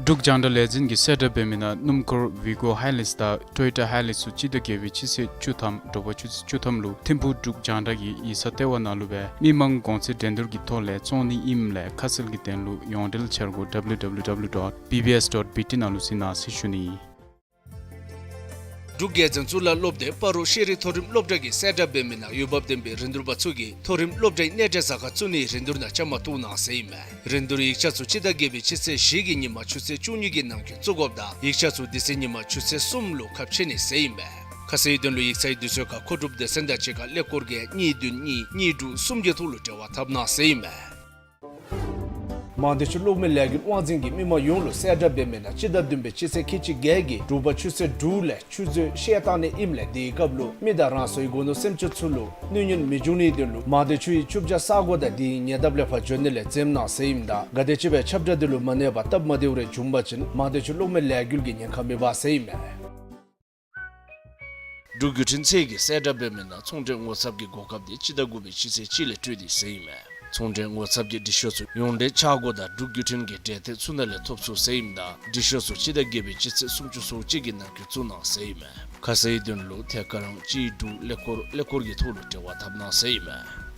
འབྲུག་རྒྱང་བསྒྲགས་ལས་འཛིན་གྱིས་གསལ་བསྒྲགས་འབད་མི་ནང་སྣུམ་འཁོར་ཝི་ཀོ་ཧའི་ལེགས་དང་ཊོ་ཡོ་ཊ་ཧའི་ལེགས་ཚུ་སྤྱི་ཟླ་བརྒྱད་པའི་སྤྱི་ཚེས་བཅུ་ཐམ་དྲོ་པ་ཆུ་ཚོད་བཅུ་ཐམ་ལུ་ཐིམ་ཕུག་འབྲུག་རྒྱང་བསྒྲགས་ཀྱི་ཡིག་ཚང་ལྟེ་བ་ནང་ལུ་སྦེ་མི་མང་གོང་ཚད་འགྲན་བསྡུར་གྱི་ཐོག་ལས་བཙོང་ནི་ཨིནམ་ལས་ཁ་གསལ་གྱི་དོན་ལུ་ཡོངས་འབྲེལ་འཆར་སྒོ་W W W dot B B S dot B T ནང་ལུ་གཟིགས་གནང་ཟེར་ཞུ་ནི། འབྲུག་རྒྱལ་བཙུན་གཙུག་ལག་སློབ་སྡེ་སྤ་རོ་ཤེས་རིག་མཐོ་རིམ་སློབ་གྲྭ་གིས་གསལ་བསྒྲགས་འབད་མི་ནང་འོས་འབབ་ལྡན་པའི་རིན་བསྡུར་པ་ཚུ་གིས་མཐོ་རིམ་སློབ་གྲྭའི་གནས་བྲལ་གཟའ་སྐར་བཙུགས་ནིའི་རིན་བསྡུར་ནང་བཅའ་མར་གཏོགས་གནང་ཟེར་ཨིན་མས། རིན་བསྡུར་ཡིག་ཆ་ཚུ་སྤྱི་ཟླ་བརྒྱད་པའི་སྤྱི་ཚེས་བཞི་གི་ཉིན་མ་ཆུ་ཚོད་བཅུ་གཉིས་ཀྱི་ནང་འཁོད་བཙུགས་དགོཔ་དང་ཡིག་ཆ་ཚུ་དེ་ཚེ་ཉིན་མ་ཆུ་ཚོད་གསུམ་ལུ་ཁ་ཕྱེ་ནི་ཟེར་ཨིན་མས། ཁ་གསལ་དོན་ལུ་ཡིག་ཚང་གི་དུས་ཚོད་ཁར་མཁོ་སྒྲུབ་སྡེ་ཚན་དང་གཅིག་ཁར་ཀླད་ཀོར་བརྒྱད་གཉིས་བདུན་གཉིས་གཉིས་དྲུག་གསུམ་གྱི་ཐོག་ལུ་འབྲེལ་བ་འཐབ་གནང་ཟེར་ཨིན་མས། མང་སྡེ་ཆུ་གློག་མེ་ལས་འགུལ་དབང་འཛིན་གྱིས་མི་མང་ཡོངས་ལུ་གསལ་བསྒྲགས་འབད་མི་ནང་སྤྱི་ཟླ་བདུན་པའི་སྤྱི་ཚེས་ཁལ་གཅིག་བརྒྱད་ཀྱི་དྲོ་པ་ཆུ་ཚོད་དྲུག་ལས་ཆུ་མཛོད་བཤལ་བཏང་ནི་ཨིནམ་ལས་དེའི་སྐབས་ལུ་མི་དང་རང་སོའི་སྒོ་ནོར་སེམས་ཅན་ཚུ་ལུ་གནོད་ཉེན་མི་འབྱུང་ནིའི་དོན་ལུ་མང་སྡེ་ཆུའི་ཆུ་བྱ་ས་གོ་དང་དེའི་ཉེ་འདབས་ལས་ཕར་འབྱོན་ནི་ལས་འཛེམ་གནང་ཟེར་ཨིནམ་ད་ག་དེམ་ཅིག་སྦེ་ཁྱབ་བསྒྲགས་དེ་ལུ་མ་གནས་པར་སྟབས་མ་བདེཝ་རེ་བྱུང་པ་ཅིན་མང་སྡེ་ཆུ་གློག་མེ་ལས་འགུལ་གྱི་ཉེན་ཁ་མེད་པ་ཟེར་ཨིན་མས། འབྲུག་བརྒྱུད་འཕྲིན་ཚད་ཀྱིས་གསལ་བསྒྲགས་འབད་མི་ནང་ཚོང་འབྲེལ་ངོ་ཚབ་ཀྱི་གོ་སྐབས་དེ་སྤྱི་ཟླ་དགུ་པའི་སྤྱི་ཚེས་གཅིག་ལས་སྤྲོད་དེ་ཟེར་ཨིན་མས། ཚོང་འབྲེལ་ངོ་ཚབ་ཀྱི་འབྲི་ཤོག་ཚུ་ཡོངས་འབྲེལ་ཆག་སྒོ་དང་འབྲུག་བརྒྱུད་འཕྲིན་གྱི་འབྲེལ་ཐད་ཚུ་ནང་ལས་ཐོབ་ཚུགས་ཟེར་ཨིནམ་ད་འབྲི་ཤོག་ཚུ་སྤྱི་ཟླ་བརྒྱད་པའི་སྤྱི་ཚེས་སུམ་ཅུ་སོ་གཅིག་གི་ནང་འཁོད་བཙུགས་གནང་ཟེར་ཨིན་མས། ཁ་གསལ་དོན་ལུ་ཐད་ཀར་ཨང་གཅིག་དྲུག་ཀླད་ཀོར་ཀླད་ཀོར་གྱི་ཐོག་ལུ་འབྲེལ་བ་འཐབ་གནང་ཟེར་ཨིན་མས།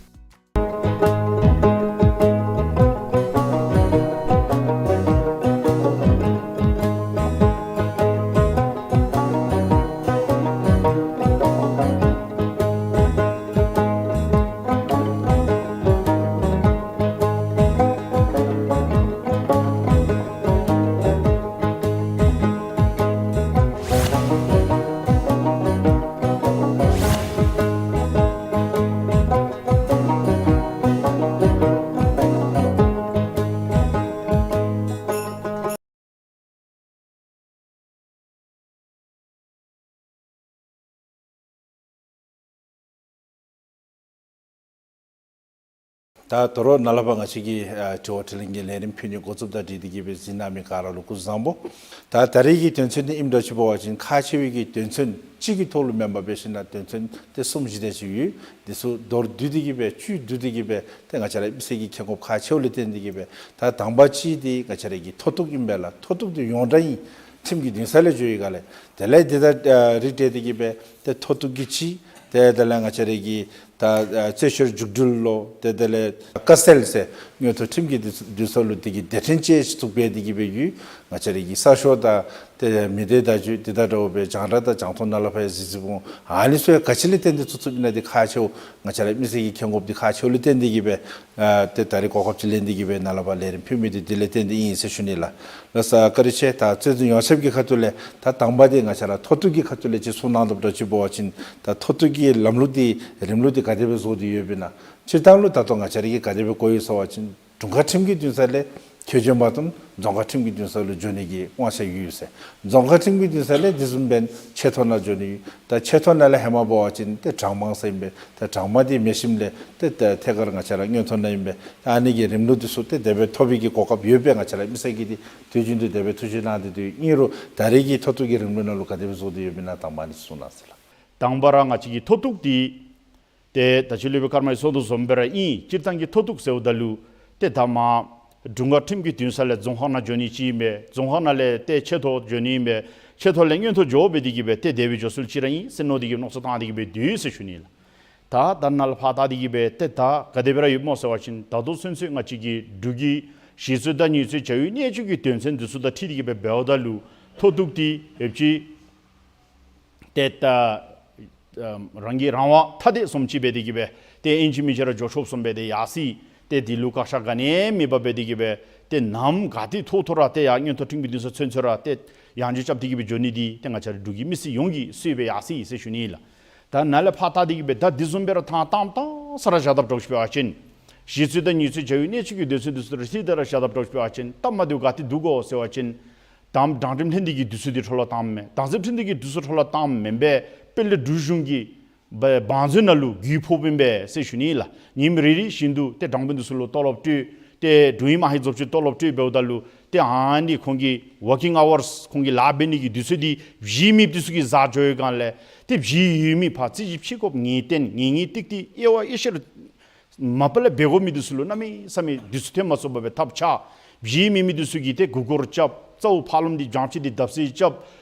ད་དོ་རུང་ནཱ་ལས་ཕར་ང་བཅས་ཀྱི་ཨ་དྲི་བ་དྲིས་ལན་གྱི་ལས་རིམ་ཕུལ་ནི་འགོ་བཙུགསཔ་དང་འཁྲིལ་ཏེ་གི་སྦེ་གཟིགས་གནང་མི་ག་ར་ལུ་སྐུ་གཟུགས་བཟང་པོ། ད་ད་རེས་ཀྱི་དོན་ཚན་འདི་ཨིནམ་འདྲཝ་ཅིག་འབད་བ་ཅིན་ཁག་ཆེ་བའི་གི་དོན་ཚན་གཅིག་གི་ཐོག་ལུ་མེན་པར་འབད་ཞིན་ན་དོན་ཚན་ཏེ་གསུམ་བཞི་དེ་ཅིག་ཡོད། དེ་ཚུ་མདོར་བསྡུས་ཏེ་གི་སྦེ་བཅུད་བསྡུས་ཏེ་གི་སྦེ་ཏེ་ང་བཅས་ར་ཨིན་ཟེར་གྱི་ཁེ་གོ་ཁག་ཆེཝ་ལས་བརྟེན་ཏེ་གི་སྦེ་ད་དང་པ་ཅིག་འདི་ང་བཅས་ར་གི་མཐོ་གཏུགས་ཨིན་པས་ལགས། མཐོ་གཏུགས་འདི་ཡོངས་གྲགས་ཨིན། ཁྲིམས་ཀྱི་འདུན་ས་ལས་འགྱོ་ཡི་ག་ལས། དེ་ལས་འདི་དང་ཨ་རིགས་བསྒྲེས་ཏེ་གི་སྦེ་ཏེ་མཐོ་གཏུགས་ཀྱི་ཅིག་ཏེ་དེ་ལས་ང་བཅས་ར་གི་ད་ཨ་རྩོད་བཤེར་མཇུག་སྒྲིལ་ལོ་ཏེ་དེ་ལས་བཀའ་སེལ་ཟེར་མངོན་མཐོ་ཁྲིམས་ཀྱི་འདུན་འདུན་ས་ལུ་དེ་གི་སྡེ་ཕྲན་ཅིག་བཙུགས་སྦེ་དེ་གི་སྦེ་ཡོད། ང་བཅས་ར་གི་གསར་ཤོག་དང་ ཏེ་མི་སྡེ་བརྡ་བརྒྱུད་འདི་དང་འདྲཝ་སྦེ་རྒྱང་བསྒྲགས་དང་རྒྱང་མཐོང་ནང་ལས་ཕར་གཟིགས་གཟིགས་འོང་། ཨ་ནི་ཚུ་ཡང་ག་ཅི་ལས་བརྟེན་ཏེ་བཙུགས་བཙུགསཔ་ཨིན་ན་འདི་ཁག་ཆེཝ། ང་བཅས་ར་མི་སེར་གྱིས་མཁྱེན་དགོཔ་འདི་ཁག་ཆེཝ་ལས་བརྟེན་ཏེ་གིས་སྦེ་ཨ་ཏེ་ད་རེས་གོ་སྐབས་ཅིག་ལེན་ཏེ་གིས་སྦེ་ནཱ་ལས་ཕར་ལས་རིམ་ཕུལ་མི་འདི་དེ་ལས་བརྟེན་ཏེ་ཨིན་ཟེར་ཞུ་ནི་ལགས། ལགས་སོ་བཀའ་དྲིན་ཆེ། ད་རྩོད་འཛིན་ཡོངས་ཁྱབ་ཀྱི་ཁ་ཐུག་ལས་ད་དང་པ་འདི་ང་བཅས་ར་མཐོ་གཏུགས་ཀྱི་ཁ་ཐུག་ལས་ཅིག་གསུང་གནང་དོ་བཟུམ་ཅིག་འབད་བ་ཅིན་ད་མཐོ་གཏུགས་ཀྱི་ལམ་ལུགས་འདི་རིམ་ལུགས་འདི་ག་དེ་སྦེ་བཟོ་སྟེ་ཡོདཔ་ཨིན་ན། སྤྱིར་བཏང་ལུ་ད་ལྟོ་ང་བཅས་ར་གིས་ག་དེ་སྦེ་གོ་ཡི་ཟེར་བ་ཅིན་དྲུང་ཁག་ཁྲིམས་ཀྱི་འདུན་ས་ལས་ཁྱོན་བྱོན་མ་ཚུགས་རྫོང་ཁག་ཁྲིམས་ཀྱི་འདུན་ས་ལུ་འགྱོ་ནི་གི་དབང་ཆ་ཡོད་ཟེར། རྫོང་ཁག་ཁྲིམས་ཀྱི་འདུན་ས་ལས་དེ་བཟུམ་སྦེ་ཆེ་མཐོ་ནང་འགྱོ་ནི་ཡོད། ད་ཆེ་མཐོ་ནང་ལས་ཧེ་མ་འབད་བ་ཅིན་ཏེ་གྲངས་མང་ཟེར་ཨིན་པས། ད་གྲངས་མང་འདི་མེ་ཤིམ་ལས་ཏེ་ད་ཐད་ཀར་ང་བཅས་ར་མངོན་མཐོ་ནང་ཨིན་པས། ད་ཨ་ནི་གི་རིམ་ལུགས་འདི་ཚུ་ཏེ་དེ་སྦེ་ཐོབ་པའི་གི་གོ་སྐབས་ཡོད་པས། ང་བཅས་ར་མི་སེར་གྱིས་འདི་དུས་རྒྱུན་དུ་དེ་སྦེ་ཐུགས་ཞིབ་གནང་སྟེ་འདུག། ཨིན་རུང་ད་རེས་ཀྱི་མཐོ་གཏུགས་ཀྱི་རིམ་ལུགས་ནང་ལུ་ག་དེ་སྦེ་བཟོ་སྟེ་ཡོདཔ་ཨིན་ན་དང་པ་ཨ་ནི་གསུང་གནང་ཟེར་ལགས། དང་པ་ར་ང་བཅས་ཀྱི་མཐོ་གཏུགས་འདི་ཏེ་ད་ཅི་ལས་སྦེ་ཀརྨ་གིས་གསུངས་དོ་བཟུམ་སྦེ་ར་ཨིན། སྤྱིར་བཏང་གི་མཐོ་གཏུགས་ཟེརཝ་ད་ལུ་ཏེ་ད་མར་དྲུང་ཁག་ཁྲིམས་ཀྱི་འདུན་ས་ལས་རྫོང་ཁག་ནང་འགྱོ་ནི་ཅིག་ཨིན་པས། རྫོང་ཁག་ནང་ལས་ཏེ་ཆེ་མཐོ་འགྱོ་ནི་ཨིན་པས། ཆེ་མཐོ་ལས་མངོན་མཐོ་འགྱོ་སྦེ་དེ་གིས་སྦེ་ཏེ་དེ་སྦེ་འགྱོ་སྲོལ་ཅིག་ར་ཨིན་ཟེར་མནོ་སྟེ་གིས་མནོ་བསམ་བཏང་སྟེ་གིས་སྦེ་འདུག་ཟེར་ཞུ་ནི་ལགས། ད་ད་ནཱ་ལས་ཕར་བལྟ་སྟེ་གིས་སྦེ་ཏེ་ད་ག་དེ་སྦེ་ར་ཡོདཔ་སྨོ་ཟེར་བ་ཅིན་ད་ལྟོ་ཚུན་ཚོད་ང་བཅས་ཀྱི་འབྲུག་གི་གཞི་རྩའི་དང་ཉེས་རྩའི་བྱ་བའི་གནད་སྤྱོད་ཀྱི་དོན་ཚན་འདི་ཚུ་དང་འཁྲིལ་ཏེ་གིས་སྦེ་འབདཝ་ད་ལུ་མཐོ་གཏུགས་འདི་ཡོད་ཅི། ཏེ་ད་ཨམ་རང་གི་རང་དབང་ཐ་དད་བཟུམ་ཅིག་འབད་དེ་གིས་སྦེ་ཏེ་ཨིན་ཅི་མིན་ཅི་ར་འགྱོ་ཆོགཔ་བཟུམ་སྦེ་ཏེ་ཡར་སོ་ཡི། ཏེ་འདི་ལུ་བཀག་ཆ་ག་ནི་མེད་པར་འབད་དེ་གིས་སྦེ་ཏེ་ནམ་ག་ཏེ་ཐོག་ཐོག་ར་ཏེ་ཡར་མངོན་མཐོ་ཁྲིམས་ཀྱི་འདུན་ས་ཚུན་ཚོད་ར་ཏེ་ཡང་འགྱོ་རྐྱབ་སྟེ་གིས་སྦེ་འགྱོ་ནི་འདི་ཏེ་ང་བཅས་ར་འབྲུག་གི་མི་སེར་ཡོངས་ཀྱིས་གསོལ་སྦེ་ཡར་སོ་ཡི་ཟེར་ཞུ་ནི་ལགས། ད་ནཱ་ལས་ཕར་བལྟ་སྟེ་གིས་སྦེ་ད་འདི་བཟུམ་སྦེ་ར་ཐང་དམ་ཐང་ས་ར་བཞག་དཔ་འདྲཝ་ཅིག་འབད་བ་ཅིན་གཞི་རྩའི་དང་ཉེས་རྩའི་བྱ་བའི་གནད་སྤྱོད་ཀྱི་དོན་ཚན་འདི་ཚུ་དང་འཁྲིལ་ཏེ་ར་བཞག་དཔ་འདྲཝ་ཅིག་འབད་བ་ཅིན་སྟབས་མ་བདེཝ་ག་ཏེ་འདུག་གོ་ཟེར་བ་ཅིན་དང་དྲང་ཁྲིམས་ལྷན་སྡེ་གི་དུས་ཚོད་འདི་འཕྲོ་བརླག་བཏངམ་མས། དྭངས་གསལ་ཁྲིམས་སྡེ་གི་དུས་ཚོད་འཕྲོ་བརླག་བཏངམ་མེན་པས། དཔལ་ལྡན་འབྲུག་གཞུང་གི་བ་བང་མཛོད་ནང་ལུ་རྒུད་ཕོགཔ་ཨིན་པས་ཟེར་ཞུ་ནི་ལགས། ཉིནམ་རེ་རེ་བཞིན་དུ་ཏེ་དྲང་དཔོན་འདི་ཚུ་ལུ་ཏོ་ལོབ་སྤྲོད་ཏེ་དྲུང་ཡིག་མ་ཧེ་རྫོབ་ཅིག་ཏོ་ལོབ་སྤྲོད་འབདཝ་ད་ལུ་ཏེ་ཨ་ནི་ཁོང་གི་working hours ཁོང་གི་ལཱ་འབད་ནི་གི་དུས་ཚོད་འདི་གཞི་མེདཔ་འདི་ཚུ་གིས་བཟའ་འགྱོ་བའི་སྒང་ལས་ཏེ་གཞི་ཡོད་མི་ཕར་རྩོད་གཞི་ཕྱེ་དགོཔ་ངེས་གཏན་ངེས་ངེས་ཏིག་ཏིག་དབྱེ་བ་དབྱེ་ཞིབ་མ་པ་ལས་འབད་དགོ་མི་འདི་ཚུ་ལུ་གནམ་མེད་ས་མེད་དུས་ཚོད་ཐོན་མ་ཚུགས་པར་སྦེ་ཐབས་ཆག། གཞི་མེད་མི་འདི་ཚུ་གིས་ཏེ་མགུ་སྐོར་རྐྱབ། རྩ་བོ་ཕར་ལོགམ་འདི་བྱང་ཕྱི་འདི་བརྡབ་གསིག་རྐྱབ།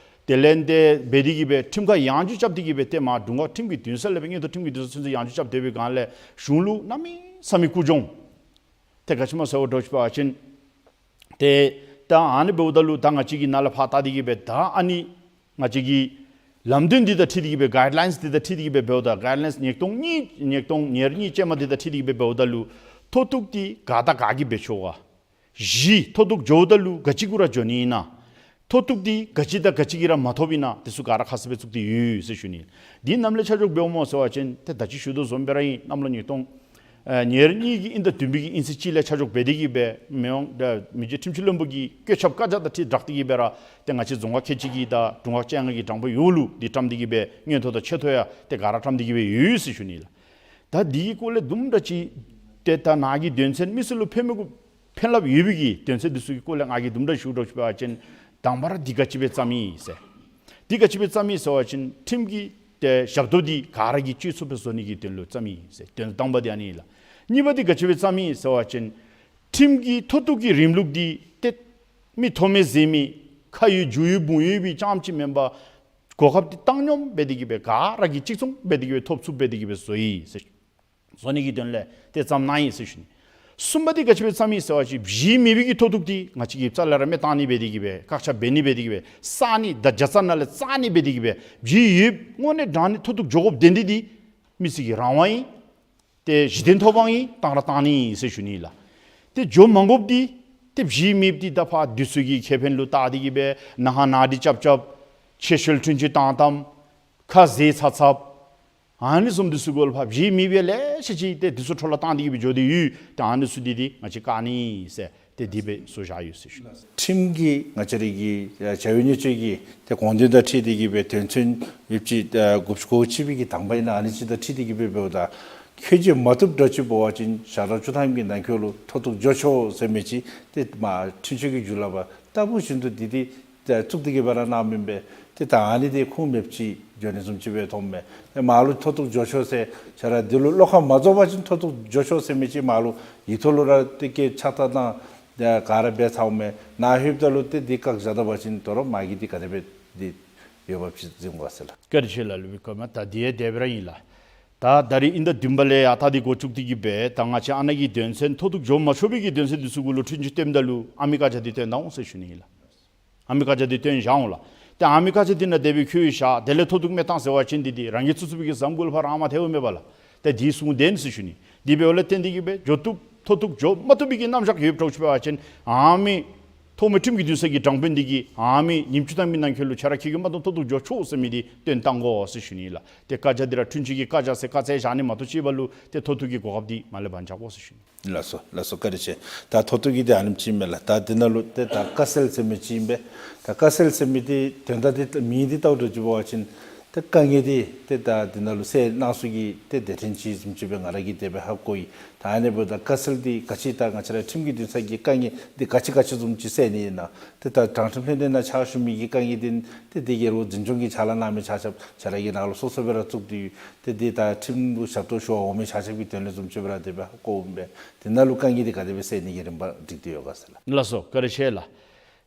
དེ་ལས་ཏེ་འབད་དེ་གིས་སྦེ་ཁྲིམས་ཁང་ཡང་འགྱོ་རྐྱབ་སྟེ་གིས་སྦེ་ཏེ་མར་དྲུང་ཁག་ཁྲིམས་ཀྱི་འདུན་ས་ལས་སྦེ་མངོན་མཐོ་ཁྲིམས་ཀྱི་འདུན་ས་ཚུན་ཚོད་ཡང་འགྱོ་རྐྱབ་སྡོད་པའི་སྒང་ལས་གཞུང་ལུ་གནམ་མེད་ས་མེད་རྐུ་འཇོམས། ཏེ་ག་ཅི་སྨོ་ཟེར་བ་འདྲཝ་ཅིག་འབད་བ་ཅིན་ཏེ་ད་ཨ་ནི་འབདཝ་ད་ལུ་ད་ང་བཅས་ཀྱིས་ནཱ་ལས་ཕར་བལྟ་སྟེ་གིས་སྦེ་ད་ཨ་ནི་ང་བཅས་ཀྱི་ལམ་སྟོན་འདི་དང་འཁྲིལ་ཏེ་གིས་སྦེ་གའིཌ་ལའིནསི་འདི་དང་འཁྲིལ་ཏེ་གིས་སྦེ་འབདཝ་ད་གའིཌ་ལའིནསི་ཉིས་སྟོང་གཉིས་ཉིས་སྟོང་ཉེར་གཉིས་ཅན་མ་འདི་དང་འཁྲིལ་ཏེ་གིས་སྦེ་འབདཝ་ད་ལུ་མཐོ་གཏུགས་འདི་ག་དང་ག་གིས་འབད་ཆོག་ག། གཞི་མཐོ་གཏུགས་འགྱོཝ་ད་ལུ་ག་ཅི་གུ་ར་འགྱོ་ནི་ཨིན་ན། མཐོ་གཏུགས་འདི་ག་ཅི་དང་ག་ཅི་གིས་ར་མ་ཐོབ་ཨིན་ན་འདི་ཚུ་ག་ར་ཁ་གསལ་སྦེ་བཙུགས་ཏེ་ཡོད་ཟེར་ཞུ་ནི། འདི་ནམ་ལས་ཆ་འཇོག་འབདཝ་སྨོ་ཟེར་བ་ཅིན་ཏེ་ད་ཅི་ཞུ་དོ་བཟུམ་སྦེ་ར་ཨིན། གནམ་ལོ་ཉིས་སྟོང་ཨ་ཉེར་གཉིས་ཀྱི་དབྱིན་ཟླ་བདུན་པའི་གི་དབྱིན་ཚེས་གཅིག་ལས་ཆ་འཇོག་འབད་དེ་གིས་སྦེ་མི་དབང་ད་མི་རྗེ་ཁྲིམས་སྤྱི་བློན་པོ་གི་བཀོད་ཁྱབ་བཀའ་རྒྱ་དང་འཁྲིལ་བསྒྲགས་ཏེ་གིས་སྦེ་ར་ཏེ་ང་བཅས་རྫོང་ཁག་ཁལ་གཅིག་གི་དང་དྲུང་ཁག་བཅོ་ལྔ་གི་དྲང་དཔོན་ཡོངས་ལུ་འདི་བཀྲམ་སྟེ་གིས་སྦེ་མངོན་མཐོ་དང་ཆེ་མཐོ་ཡང་ཏེ་ག་ར་བཀྲམ་སྟེ་གིས་སྦེ་ཡོད་ཟེར་ཞུ་ནི་ལགས། ད་འདི་གི་སྐོར་ལས་དུམ་གྲ་ཅིག་ཏེ་ད་ནཱ་གི་དོན་ཚན་མི་སེར་ལུ་ཕན་མི་དགོ་ཕན་རླབས་ཡོད་པའི་གི་དོན་ཚན་འདི་ཚུ་གི་སྐོར་ལས་ང་གིས་དུམ་གྲ་ཞུ་འདྲཝ་ཅིག་འབད་བ་ཅིན་དང་པ་ར་འདི་ག་ཅི་སྦེ་བརྩམས་ཡི་ཟེར། འདི་ག་ཅི་སྦེ་བརྩམས་ཡི་ཟེར་བ་ཅིན་ཁྲིམས་ཀྱི་ཏེ་ཞབས་ཏོག་འདི་ག་ར་གིས་སྤྱོད་ཚུགསཔ་སྦེ་བཟོ་ནི་གི་དོན་ལུ་བརྩམས་ཡི་ཟེར། དོན་དང་པ་འདི་ཨ་ནི་ལགས། གཉིས་པ་འདི་ག་ཅི་སྦེ་བརྩམས་ཡི་ཟེར་བ་ཅིན་ཁྲིམས་ཀྱི་མཐོ་གཏུགས་ཀྱི་རིམ་ལུགས་འདི་ཏེ་མི་མཐོ་དམན་གཟེངས་མི་ཁ་ཡོད་རྒྱུ་ཡོད་བུ་ཡོད་པའི་རྐྱངམ་ཅིག་མེན་པར་གོ་སྐབས་འདི་བཏང་སྙོམས་འབད་དེ་གིས་སྦེ་ག་ར་གིས་གཅིག་མཚུངས་འབད་དེ་གིས་སྦེ་ཐོབ་ཚུགསཔ་འབད་དེ་གིས་སྦེ་བཟོ་ཡི་ཟེར། བཟོ་ནི་གི་དོན་ལས་ཏེ་བརྩམས་གནང་ཡི་ཟེར་ཞུ་ནི། གསུམ་པ་འདི་ག་ཅི་སྦེ་བརྩམས་ཡི་ཟེར་བ་ཅིན་གཞི་མེད་པའི་གི་མཐོ་གཏུགས་འདི་ང་བཅས་ཀྱིས་རྩ་ལས་ར་མེ་བཏང་ནི་འབད་དེ་གིས་སྦེ་བཀག་ཆ་འབད་ནི་འབད་དེ་གིས་སྦེ་བསགས་ནི་དང་བརྒྱ་རྩ་ནང་ལས་བསགས་ནི་འབད་དེ་གིས་སྦེ་གཞི་ཡོདཔ་དངོས་གནས་དྲང་གནས་མཐོ་གཏུགས་འགྱོ་དགོཔ་དོན་འདི་འདི་མི་སེར་གྱི་རང་དབང་ཨིན། ཏེ་གཞི་རྟེན་ཐོབ་དབང་ཨིན། བཏང་ར་བཏང་ནི་ཨིན་ཟེར་ཞུ་ནི་ལགས། ཏེ་འགྱོ་མ་དགོཔ་འདི་ཏེ་གཞི་མེདཔ་འདི་ད་ཕར་དུས་ཚོད་ཀྱི་ཁེ་ཕན་ལུ་བལྟ་སྟེ་གིས་སྦེ་ནཱ་ཧ་ནཱ་འདི་རྐྱབ་རྐྱབ་ཆེ་ཤོས་ལུ་འཁྲུན་ཆོད་བཏང་བཏངམ་ཁ་ཟས་ཚབ་ཚབ་ཨ་ནི་བཟུམ་འདི་ཚུ་གུ་ལུ་ཕར་གཞི་མེད་པའི་ལེ་ཤ་ཅིག་ཏེ་འདི་ཚུ་འཕྲོ་བརླག་བཏང་སྟེ་གིས་སྦེ་འགྱོ་སྟེ་ཡོད། ཏེ་ཨ་ནི་ཚུ་འདི་འདི་ང་བཅས་བཀག་ནི་ཨིན་ཟེར་ཏེ་འདི་སྦེ་བཟོ་བཞག་ཡོད་ཟེར་ཞུ། ཁྲིམས་ཀྱི་ང་བཅས་རའི་གི་བྱ་བའི་གནད་སྤྱོད་ཀྱི་ཏེ་དགོངས་དོན་དང་འཁྲིལ་ཏེ་གིས་སྦེ་དོན་ཚན་ཡོད་ཅིག་དགུ་བཅུ་གོ་གཅིག་པའི་གི་དང་པ་ཨིན་ན་ཨ་ནི་ཅིག་དང་འཁྲིལ་ཏེ་གིས་སྦེ་འབདཝ་ད་ཁྱོད་ཀྱིས་མ་བཏུབ་འདྲཝ་ཅིག་འབད་བ་ཅིན་ཞག་གྲངས་བཅུ་ཐམ་གྱི་ནང་འཁོད་ལུ་མཐོ་གཏུགས་འགྱོ་ཆོག་ཟེར་མི་ཅིག་ཏེ་མར་འཁྲུན་ཆོད་ཀྱི་བརྒྱུད་ལམ་ལྟ་བུ་བཞིན་དུ་འདི་འདི་བཙུགས་ཏེ་གིས་སྦེ་ར་གནངམ་ཨིན་པས། ཏེ་ད་ཨ་ནི་འདི་ཁུངས་མེདཔ་ཅིག་འགྱོ་ནི་བཟུམ་ཅིག་སྦེ་མཐོངམ་མས། ཏེ་མར་ལུ་མཐོ་གཏུགས་འགྱོ་ཆོག་ཟེར་ཁྱོད་ར་འདི་ལུ་བློ་ཁ་མ་རྫོགས་པ་ཅིན་མཐོ་གཏུགས་འགྱོ་ཆོག་ཟེར་མི་ཅིག་མར་ལུ་ཡིག་ཐོག་ལུ་ར་ཏེ་སྐད་ཆ་བཏང་ད་ག་ར་འབད་ཚརཝ་མས། ནཱ་ལྷོདཔ་ད་ལུ་ཏེ་འདི་བཀག་བཞག་ད་པ་ཅིན་དོ་རུང་མ་གི་འདི་ག་དེ་སྦེ་འདི་འོས་འབབ་ཅིག་འཛིན་དགོ་ཟེར་ལགས། བཀའ་དྲིན་ཆེ་ལགས། ལུ་བི་ཀ་མ་ད་འདི་ཡང་དེ་སྦེ་ར་ཨིན་ལགས། ད་ད་རིས་དབྱིན་ཟླ་བདུན་པ་ལས་ཡར་ད་འདི་འགོ་བཙུགས་ཏེ་གིས་སྦེ་ད་ང་བཅས་ཨ་ནཱ་གི་དོན་ཚན་མཐོ་གཏུགས་འགྱོ་མ་ཆོག་པའི་གི་དོན་ཚན་འདི་ཚུ་གུ་ལུ་འཁྲུན་ཆོད་བཏོནམ་ད་ལུ་ཨ་མི་བཀའ་རྒྱ་འདི་བཏོན་གནང་འོང་ཟེར་ཞུ་ནི་ཨིན་ལགས། ཨ་མི་བཀའ་རྒྱ་འདི་བཏོན་བཞག་འོང་ལགས། ཏེ་ཨ་མི་བཀའ་རྒྱ་འདི་ནང་དེ་སྦེ་བཀོད་བཞག། དེ་ལས་མཐོ་གཏུགས་མི་བཏང་ཟེར་བ་ཅིན་འདི་འདི་རང་གིས་བཙུགས་བཙུགས་པའི་གི་ཟམ་གུ་ལུ་ཕར་རང་མ་ཐལཝ་མེད་པས་ལགས། ཏེ་འདི་གསུངས་བདེན་ཟེར་ཞུ་ནི། དེ་འབདཝ་ལས་བརྟེན་ཏེ་གིས་སྦེ་འགྱོ་བཏུབ་མཐོ་གཏུགས་འགྱོ་མ་བཏུབ་པའི་གི་རྣམ་གཞག་ཡོདཔ་འདྲཝ་ཅིག་འབད་བ་ཅིན་ཨ་མི་ཐོག་མའི་ཁྲིམས་ཀྱི་འདུན་ས་གི་དྲང་དཔོན་འདི་གིས་ཨ་མི་ཉིནམ་བཅུ་ཐམ་གྱི་ནང་འཁོད་ལུ་ཁྱོད་ར་ཁྱོད་ཀྱིས་མ་བཏུབ་མཐོ་གཏུགས་འགྱོ་ཆོག་ཟེར་མི་འདི་བཏོན་བཏང་དགོ་ཟེར་ཞུ་ནི་ལགས། ཏེ་བཀའ་རྒྱ་འདི་ར་འཁྲུན་ཆོད་ཀྱི་བཀའ་རྒྱ་ཟེར་བཀའ་སྩལ་བཞག་ནི་མ་གཏོགས་ཅིག་འབད་རུང་ཏེ་མཐོ་གཏུགས་ཀྱི་གོ་སྐབས་འདི་མ་ལས་འབག་འཇུག་དགོ་ཟེར་ཞུ་ནི། ལགས་སོ་ལགས་སོ། བཀའ་དྲིན་ཆེ། ད་མཐོ་གཏུགས་ཀྱི་འདི་ཨ་ནེམ་ཅིག་ཨིན་མས་ལགས། ད་འདི་ནང་ལུ་ཏེ་ད་བཀའ་སེལ་ཟེར་མི་ཅིག་ཨིན་པས། ད་བཀའ་སེལ་ཟེར་མི་འདི་དོན་དག་འདི་མིང་འདི་བལྟཝ་ད་ཅིག་འབད་བ་ཅིན་ཏེ་དཀའ་ངལ་འདི་ཏེ་ད་འདི་ནང་ལུ་སེལ་གནང་ས་གི་ཏེ་སྡེ་ཕྲན་ཅིག་བཟུམ་ཅིག་སྦེ་ང་ར་གིས་དེ་སྦེ་ཧ་གོ་ཡི། ད་ཨ་ནི་འབདཝ་ད་བཀའ་སེལ་འདི་ག་ཅི་ད་ང་བཅས་ར་ཁྲིམས་ཀྱི་འདུན་ས་གི་དཀའ་ངལ་འདི་ག་ཅི་ག་ཅི་བཟུམ་ཅིག་སེལ་ནི་ཨིན་ན། ཏེ་ད་དྲང་ཁྲིམས་ལྷན་སྡེ་ནང་ཕྱག་ཞུ་མི་གི་དཀའ་ངལ་འདི་ཏེ་འདི་གི་རོགས་འཛིན་སྐྱོང་གི་ཕྱག་ལཱ་གནང་མི་ཆ་ཁྱབ་ཁྱོད་ར་གིས་ནང་ལུ་སོ་སོ་སྦེ་ར་བཙུགས་ཏེ་ཡོད། ཏེ་འདི་ད་ཁྲིམས་ལུ་ཞབས་ཏོག་ཞུ་བར་འོང་མི་ཆ་ཁྱབ་ཀྱི་དོན་ལས་བཟུམ་ཅིག་སྦེ་ར་དེ་སྦེ་ཧ་གོཝ་ཨིན་པས། དེ་ནང་ལུ་དཀའ་ངལ་འདི་ག་དེ་སྦེ་སེལ་ནི་གི་རིམ་པ་སྒྲིག་སྟེ་ཡོད་ག་ཟེར་ལགས། ལགས་སོ། བཀའ་དྲིན་ཆེ་ལགས།